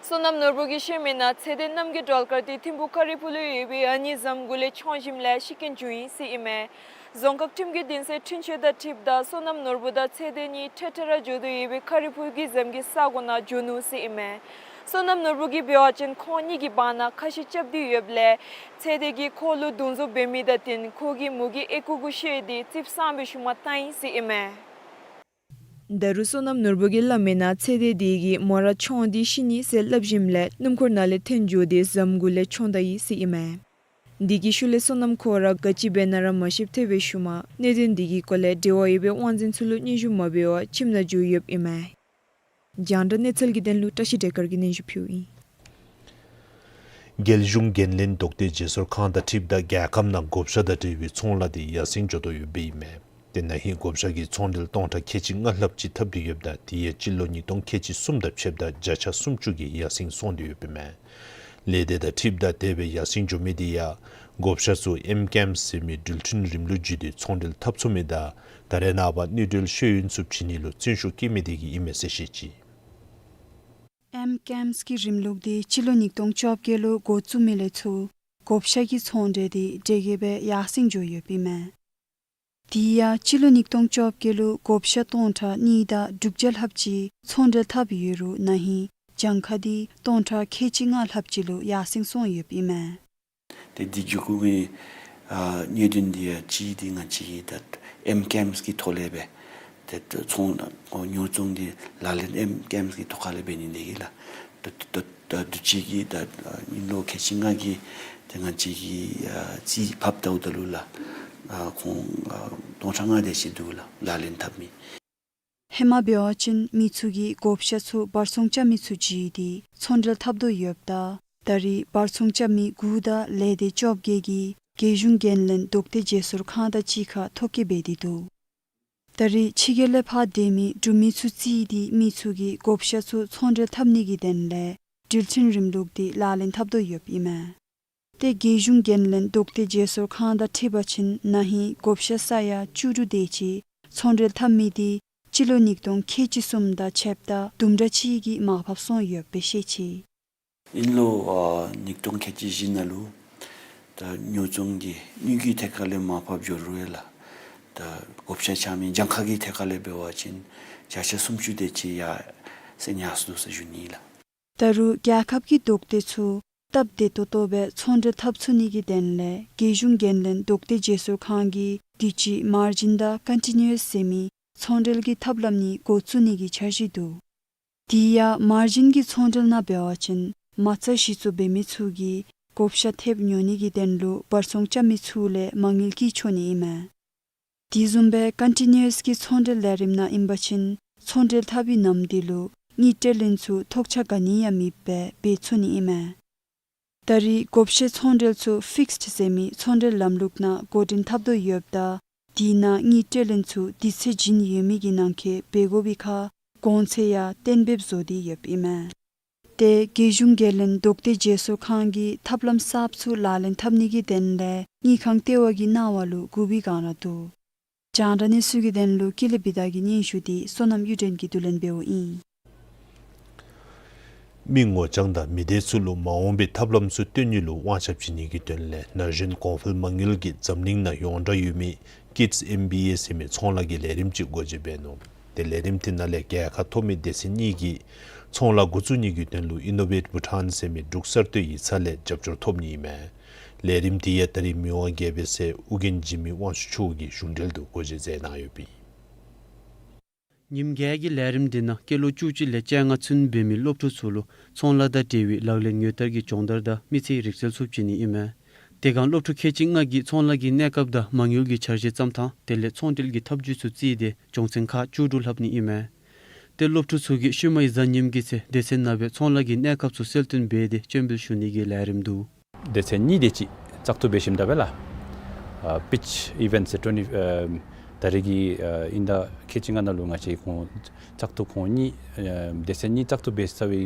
བསོད་ནམས་ནོར་བུ་གིས་བཤད་མི་ནང་ཚེ་འདས་རྣམ་རྒྱལ་སྒྲོལ་དཀར་དེ་ཐིམ་ཕུག་ཁ་རི་ཕུག་ལུ་ཡོད་པའི་ཨ་ནི་ཟམ་གུ་ལས་མཆོང་ཞིནམ་ལས་ཤི་རྐྱེན་བྱུང་ཡི་ཟེར་ཨིན་མས། རྫོང་ཁག་ཁྲིམས་ཀྱི་འདུན་སའི་འཁྲུན་ཆོད་དང་འཁྲིལཝ་ད་བསོད་ནམས་ནོར་བུ་དང་ཚེ་འདས་གཉིས་འཕྲལ་འཕྲལ་ར་འགྱོ་དོ་ཡོད་པའི་ཁ་རི་ཕུག་གི་ཟམ་གྱི་ས་གོ་ནང་འགྱོ་ནུག་ཟེར་ཨིན་མས། བསོད་ནམས་ནོར་བུ་གིས་འབད་བ་ཅིན་ཁོང་གཉིས་ཀྱི་བར་ན་ཁ་ཤི་རྐྱབ་སྟེ་ཡོདཔ་ལས་ཚེ་འདས་ཀྱིས་ཁོ་ལུ་རྡུང་བཟུང་འབད་མི་དང་བསྟུན་ཁོ་གིས་མོ་གི་ཨོལ་ཀོ་གུ་བཤེད་དེ་ཙིགཔ་བསང་པའི་ཤུལ་མ་བཏང་ཡི་ཟེར་ཨིན་མས། ད་རུང་བསོད་ནམས་ནོར་བུ་གིས་སླབ་མི་ནང་ཚེ་འདས་དེ་གིས་མོ་ར་མཆོང་སྟེ་ཤི་ནི་ཟེར་སླབ་ཞིནམ་ལས་སྣུམ་འཁོར་ནང་ལས་འཐོན་འགྱོ་སྟེ་ཟམ་གུ་ལས་མཆོངས་ད་ཡི་ཟེར་ཨིན་མས། དེ་གི་ཤུལ་ལས་བསོད་ནམས་ཁོ་ར་ག་ཅི་འབད་ན་ར་མ་ཤེསཔ་ཐལ་བའི་ཤུལ་མ་གནད་དོན་དེ་གི་སྐོར་ལས་འབྲེལ་བ་ཡོད་པའི་དབང་འཛིན་ཚུ་ལུ་སྙན་ཞུ་མ་འབད་བར་ཁྱིམ་ནང་འགྱོ་ཡོདཔ་ཨིན་མས། རྒྱང་བསྒྲགས་གནས་ཚུལ་གྱི་དོན་ལུ་བཀྲ་ཤིས་བདེ་དཀར་གྱིས་སྙན་ཞུ་ཕུལཝ་ཨིན། རྒྱལ་གཞུང་འགན་ལེན་ལྡོག་སྟེ་བརྗེ་སོར་ཁང་དང་འཁྲིལཝ་ད་རྒྱལ་ཁབ་ནང་བགོ་བཤའ་དང་འབྲེལ་བའི་ཚོང་ལཱ་དེ་ཡར་སེང་འགྱོ་དོ་ཡོདཔ་ཨིན་མས། དེ་ན་ཧིང་བགོ་བཤའ་གི་ཚོང་འབྲེལ་སྟོང་ཕྲག་ཁལ་གཅིག་ལྔ་ལྷགཔ་ཅིག་འཐབ་སྟེ་ཡོདཔ་ད་དེ་ཡང་སྤྱི་ལོ་ཉིས་སྟོང་ཁལ་གཅིག་གསུམ་དང་ཕྱདཔ་ད་བརྒྱ་ཆ་སུམ་ཅུ་གིས་ཡར་སེང་སོང་སྟེ་ཡོདཔ་ཨིན་མས། ལས་སྡེ་དང་འཁྲིལཝ་ད་དེ་སྦེ་ཡར་སེང་འགྱོ་མི་དེ་ཡང་བགོ་བཤའ་ཚུ་ཨེམ་ཀེམས་ཟེར་མི་འགྲུལ་འཕྲིན་རིམ་ལུགས་བརྒྱུད་དེ་ཚོང་འབྲེལ་འཐབ་ཚུགས་མི་དང་ད་རེས་ནངས་པ་དངུལ་འབྲེལ་ཤེས་ཡོན་ཚུ་བྱིན་ནི་ལུ་བརྩོན་ཤུགས་བསྐྱེད་མི་དེ་གིས་ཨིན་མས་ཟེར་བཤད་ཅི། ཨེམ་ཀེམས་ཀྱི་རིམ་ལུགས་དེ་སྤྱི་ལོ་ཉིས་སྟོང་བཅོ་བརྒྱད་ལུ་འགོ་བཙུགས་མི་ལས་ཚུར་བགོ་བཤའ་གི་ཚོང་འབྲེལ་དེ་དེ་གིས་སྦེ་ཡར་སེང་འགྱོ་ཡོདཔ་ཨིན་མས། དེ་ཡང་སྤྱི་ལོ་ཉིས་སྟོང་བཅོ་བརྒྱད་ལུ་བགོ་བཤའ་སྟོང་ཕྲག་གཉིས་དང་དྲུག་བརྒྱ་ལྷགཔ་ཅིག་ཚོང་འབྲེལ་འཐབ་ཡོད་རུང་ན་ཧིང་གྱངས་ཁ་དེ་སྟོང་ཕྲག་ཁལ་གཅིག་ལྔ་ལྷགཔ་ཅིག་ལུ་ཡར་སེང་སོང་ཡོདཔ་ཨིན་མས། ཏེ་དེ་གི་གུ་མི་ཨ་གནད་དོན་དེ་ཡང་གཅིག་དེ་ང་བཅས་ཀྱིས་ད་ཨེམ་ཀེམས་ཀྱི་ཐོག་ལས་སྦེ་ཏེ་ཚོང་ཉོ་བཙོང་དེ་ལག་ལེན་ཨེམ་ཀེམས་ཀྱི་ཐོག་ཁ་ལས་འབད་ནི་དེ་གིས་ལགས། ད་ད་ད་དུས་ཅི་གི་ད་ཨ་ཨིན་ལོ་ཁལ་གཅིག་ལྔ་གི་ཏེ་ང་བཅས་ཀྱིས་ཨ་རྩིས་ཕབ་བལྟཝ་ད་ལུ་ལགས། ཨ་ཁོང་ཨ་སྟོང་ཕྲག་ལྔ་དེ་ཅིག་འདུག་ལགས་ལག་ལེན་འཐབ་མི། ཧེ་མ་འབད་བ་ཅིན་མི་ཚུ་གིས་བགོ་བཤའ་ཚུ་བར་ཚོང་རྐྱབ་མི་ཚུ་བརྒྱུད་དེ་ཚོང་འབྲེལ་འཐབ་དོ་ཡོདཔ་ད་ད་རེས་བར་ཚོང་རྐྱབ་མི་དགུ་དང་ལས་སྡེ་བཅོ་བརྒྱད་ཀྱིས་རྒྱལ་གཞུང་འགན་ལེན་ལྡོག་སྟེ་བརྗེ་སོར་ཁང་དང་གཅིག་ཁར་ཐོ་བཀོད་འབད་དེ་འདུག། ད་རེས་ཕྱི་རྒྱལ་ལས་ཕར་སྡོད་མི་འབྲུག་མི་ཚུ་བརྩིས་ཏེ་མི་ཚུ་གིས་བགོ་བཤའ་ཚུ་ཚོང་འབྲེལ་འཐབ་ནི་གི་དོན་ལས་འགྲུལ་འཕྲིན་རིམ་ལུགས་དེ་ལག་ལེན་འཐབ་དོ་ཡོདཔ་ཨིན་མས། ཏེ་རྒྱལ་གཞུང་འགན་ལེན་ལྡོག་སྟེ་བརྗེ་སོར་ཁང་དང་འཁྲིལ་བ་ཅིན་ན་ཧིང་བགོ་བཤའ་ས་ཡ་བཅུ་དྲུག་དེ་ཅིག་ཚོང་འབྲེལ་འཐབ་མི་དེ་སྤྱི་ལོ་ཉིས་སྟོང་ཁལ་གཅིག་གསུམ་དང་ཕྱདཔ་ད་དུམ་གྲ་ཅིག་གིས་མར་ཕབ་སོང་ཡོདཔ་སྦེ་བཤད་ཅི། ཨིན་ལོ་ཨ་ཉིས་སྟོང་ཁལ་གཅིག་བཞི་ནང་ལུ་ད་ཉོ་བཙོང་གི་དངུལ་གྱི་ཐད་ཁ་ལས་མར་ཕབ་འགྱོ་རུང་ཡང་ལགས། ད་བགོ་བཤའ་རྐྱབ་མི་གྱངས་ཁ་གི་ཐད་ཁ་ལས་འབད་བ་ཅིན་བརྒྱ་ཆ་སུམ་ཅུ་དེ་ཅིག་ཡར་སེང་ཡར་སོང་ཟེར་ཞུ་ནི་ལགས། ད་རུང་རྒྱལ་ཁབ་ཀྱི་ལྡོག་སྟེ་ཚུ་སྟབས་བདེ་ཏོག་ཏོ་སྦེ་ཚོང་འབྲེལ་འཐབ་ཚུགས་ནི་གི་དོན་ལས་རྒྱལ་གཞུང་འགན་ལེན་ལྡོག་སྟེ་བརྗེ་སོར་ཁང་གིས་དུས་ཅི་མར་ཇིན་དང་ཀོན་ཊི་ནིའུ་ཨེས་ཟེར་མི་ཚོང་འབྲེལ་གྱི་ཐབས་ལམ་གཉིས་འགོ་བཙུགས་ནི་གི་འཆར་གཞི་འདུག། དེ་ཡང་མར་ཇིན་གྱི་ཚོང་འབྲེལ་ནང་འབད་བ་ཅིན་མ་རྩ་གཞི་བཙུགས་འབད་མི་ཚུ་གིས་བགོ་བཤའ་ཐེབས་ཉོ་ནི་གི་དོན་ལུ་བར་ཚོང་རྐྱབ་མི་ཚུ་ལས་མ་དངུལ་བསྐྱི་ཆོག་ནི་ཨིན་མས། དེ་བཟུམ་སྦེ་ཀོན་ཊི་ནིའུ་ཨེས་ཀྱི་ཚོང་འབྲེལ་ལས་རིམ་ནང་ཨིན་པ་ཅིན་ཚོང་འབྲེལ་འཐབ་པའི་ནམ་དུས་ལུ་དངུལ་སྤྲོད་ལེན་ཚུ་ཐོགས་ཆགས་ག་ནི་ཡང་མེདཔ་སྦེ་འབད་ཚུགས་ནི་ཨིན་མས། ད་རེས་བགོ་བཤའི་ཚོང་འབྲེལ་ཚུ་ཕིགསཌ་ཟེར་མི་ཚོང་འབྲེལ་ལམ་ལུགས་ནང་འགོ་འདྲེན་འཐབ་དོ་ཡོདཔ་ད་དེ་ནང་དངུལ་སྤྲོད་ལེན་ཚུ་དུས་ཚོད་བྱིན་ཡོད་མི་གི་ནང་འཁོད་འབད་དགོ་པའི་ཁར་གོང་ཚད་ཡང་གཏན་འབེབས་བཟོ་སྟེ་ཡོདཔ་ཨིན་མས། ཏེ་རྒྱལ་གཞུང་འགན་ལེན་ལྡོག་སྟེ་བརྗེ་སོར་ཁང་གིས་ཐབས་ལམ་གསརཔ་ཚུ་ལག་ལེན་འཐབ་ནི་གི་དོན་ལས་དངུལ་ཁང་ལྟེ་བ་གི་གནང་བ་ལུ་བསྒུགས་པའི་བསྒང་ར་འདུག། རྒྱང་བསྒྲགས་གནས་ཚུལ་གྱི་དོན་ལུ་ཀུན་ལེགས་བི་དྷ་གི་སྙན་ཞུ་དེ་བསོད་ནམས་གཡུ་སྒྲོན་གྱིས་བསྡུ་ལེན་འབདཝ་ཨིན། མི་ངོ་རྐྱང་དང་མི་སྡེ་ཚུ་ལུ་མ་འོངས་པའི་ཐབས་ལམ་ཚུ་སྟོན་ནི་ལུ་དབང་ཆ་བྱིན་ནི་གི་དོན་ལས་ན་གཞོན་གོང་འཕེལ་མ་དངུལ་གྱིས་འཛམ་གླིང་ནང་ཡོངས་གྲགས་ཡོད་མི་Kids M B A ཟེར་མི་ཚོང་ལཱ་གི་ལས་རིམ་ཅིག་སྒོ་འབྱེད་འབད་ནུག། ཏེ་ལས་རིམ་དེ་ནང་ལས་རྒྱལ་ཁ་ཐོབ་མི་སྡེ་ཚན་གཉིས་ཀྱིས་ཚོང་ལཱ་འགོ་བཙུགས་ནི་གི་དོན་ལུ་Innovate Bhutan ཟེར་མི་འབྲུག་གསར་གཏོད་ཡིག་ཚང་ལས་རྒྱབ་སྐྱོར་ཐོབ་ནི་ཨིན་མས། ལས་རིམ་དེ་ཡང་ད་རིས་མི་དབང་རྒྱལ་པོའི་སྲས་ཨོ་རྒྱན་འཇིགས་མེད་དབང་ཕྱུག་མཆོག་གིས་གཞུང་འབྲེལ་དུ་སྒོ་འབྱེད་མཛད་གནང་ཡོདཔ་ཨིན། ཉིནམ་བརྒྱད་ཀྱི་ལས་རིམ་དེ་ནང་སྐྱེས་ལོ་བཅུ་གཅིག་ལས་བཅོ་ལྔ་ཚུན་འབད་མི་སློབ་ཕྲུག་ཚུ་ལུ་ཚོང་ལཱ་དང་འབྲེལ་བའི་ལག་ལེན་དངོས་བསྟར་གྱི་སྦྱོང་བརྡར་དང་མི་ཚེའི་རིག་རྩལ་ཚུ་བྱིན་ནི་ཨིན་མས། དེ་སྒང་སློབ་ཕྲུག་ཁལ་གཅིག་ལྔ་གིས་ཚོང་ལཱ་གི་གནས་སྐབས་དང་མ་དངུལ་གྱི་འཆར་གཞི་བརྩམ་ཐངས་དེ་ལས་ཚོང་འབྲེལ་གྱི་ཐབས་བྱུས་ཚུ་བརྩིས་ཏེ་སྦྱོང་ཚན་ཁག་བཅུ་དྲུག་ལྷབ་ནི་ཨིན་མས། ཏེ་སློབ་ཕྲུག་ཚུ་གིས་ཤུལ་མའི་གཟའ་ཉིམ་གི་ཚེ་སྡེ་ཚན་ནང་སྦེ་ཚོང་ལཱ་གི་གནས་སྐབས་ཚུ་གསལ་སྟོན་འབད་དེ་སྤྱན་འབུལ་ཞུ་ནི་གི་ལས་རིམ་འདུག། སྡེ་ཚན་གཉིས་དེ་ཅིག་བཙག་འཐུ་འབད་ཞིནམ་ད་འབད་ལགས། ཨ་pitch event ཟེར་ཊོན་ནི་ཨ་ད་རེས་ཀྱི་ཨ་དབྱིན་ཟླ་ཁལ་གཅིག་ལྔ་ནང་ལུ་ང་བཅས་ཁོང་བཙག་འཐུ་ཁོང་གཉིས་ཨ་སྡེ་ཚན་གཉིས་བཙག་འཐུ་འབད་ཚར་བའི་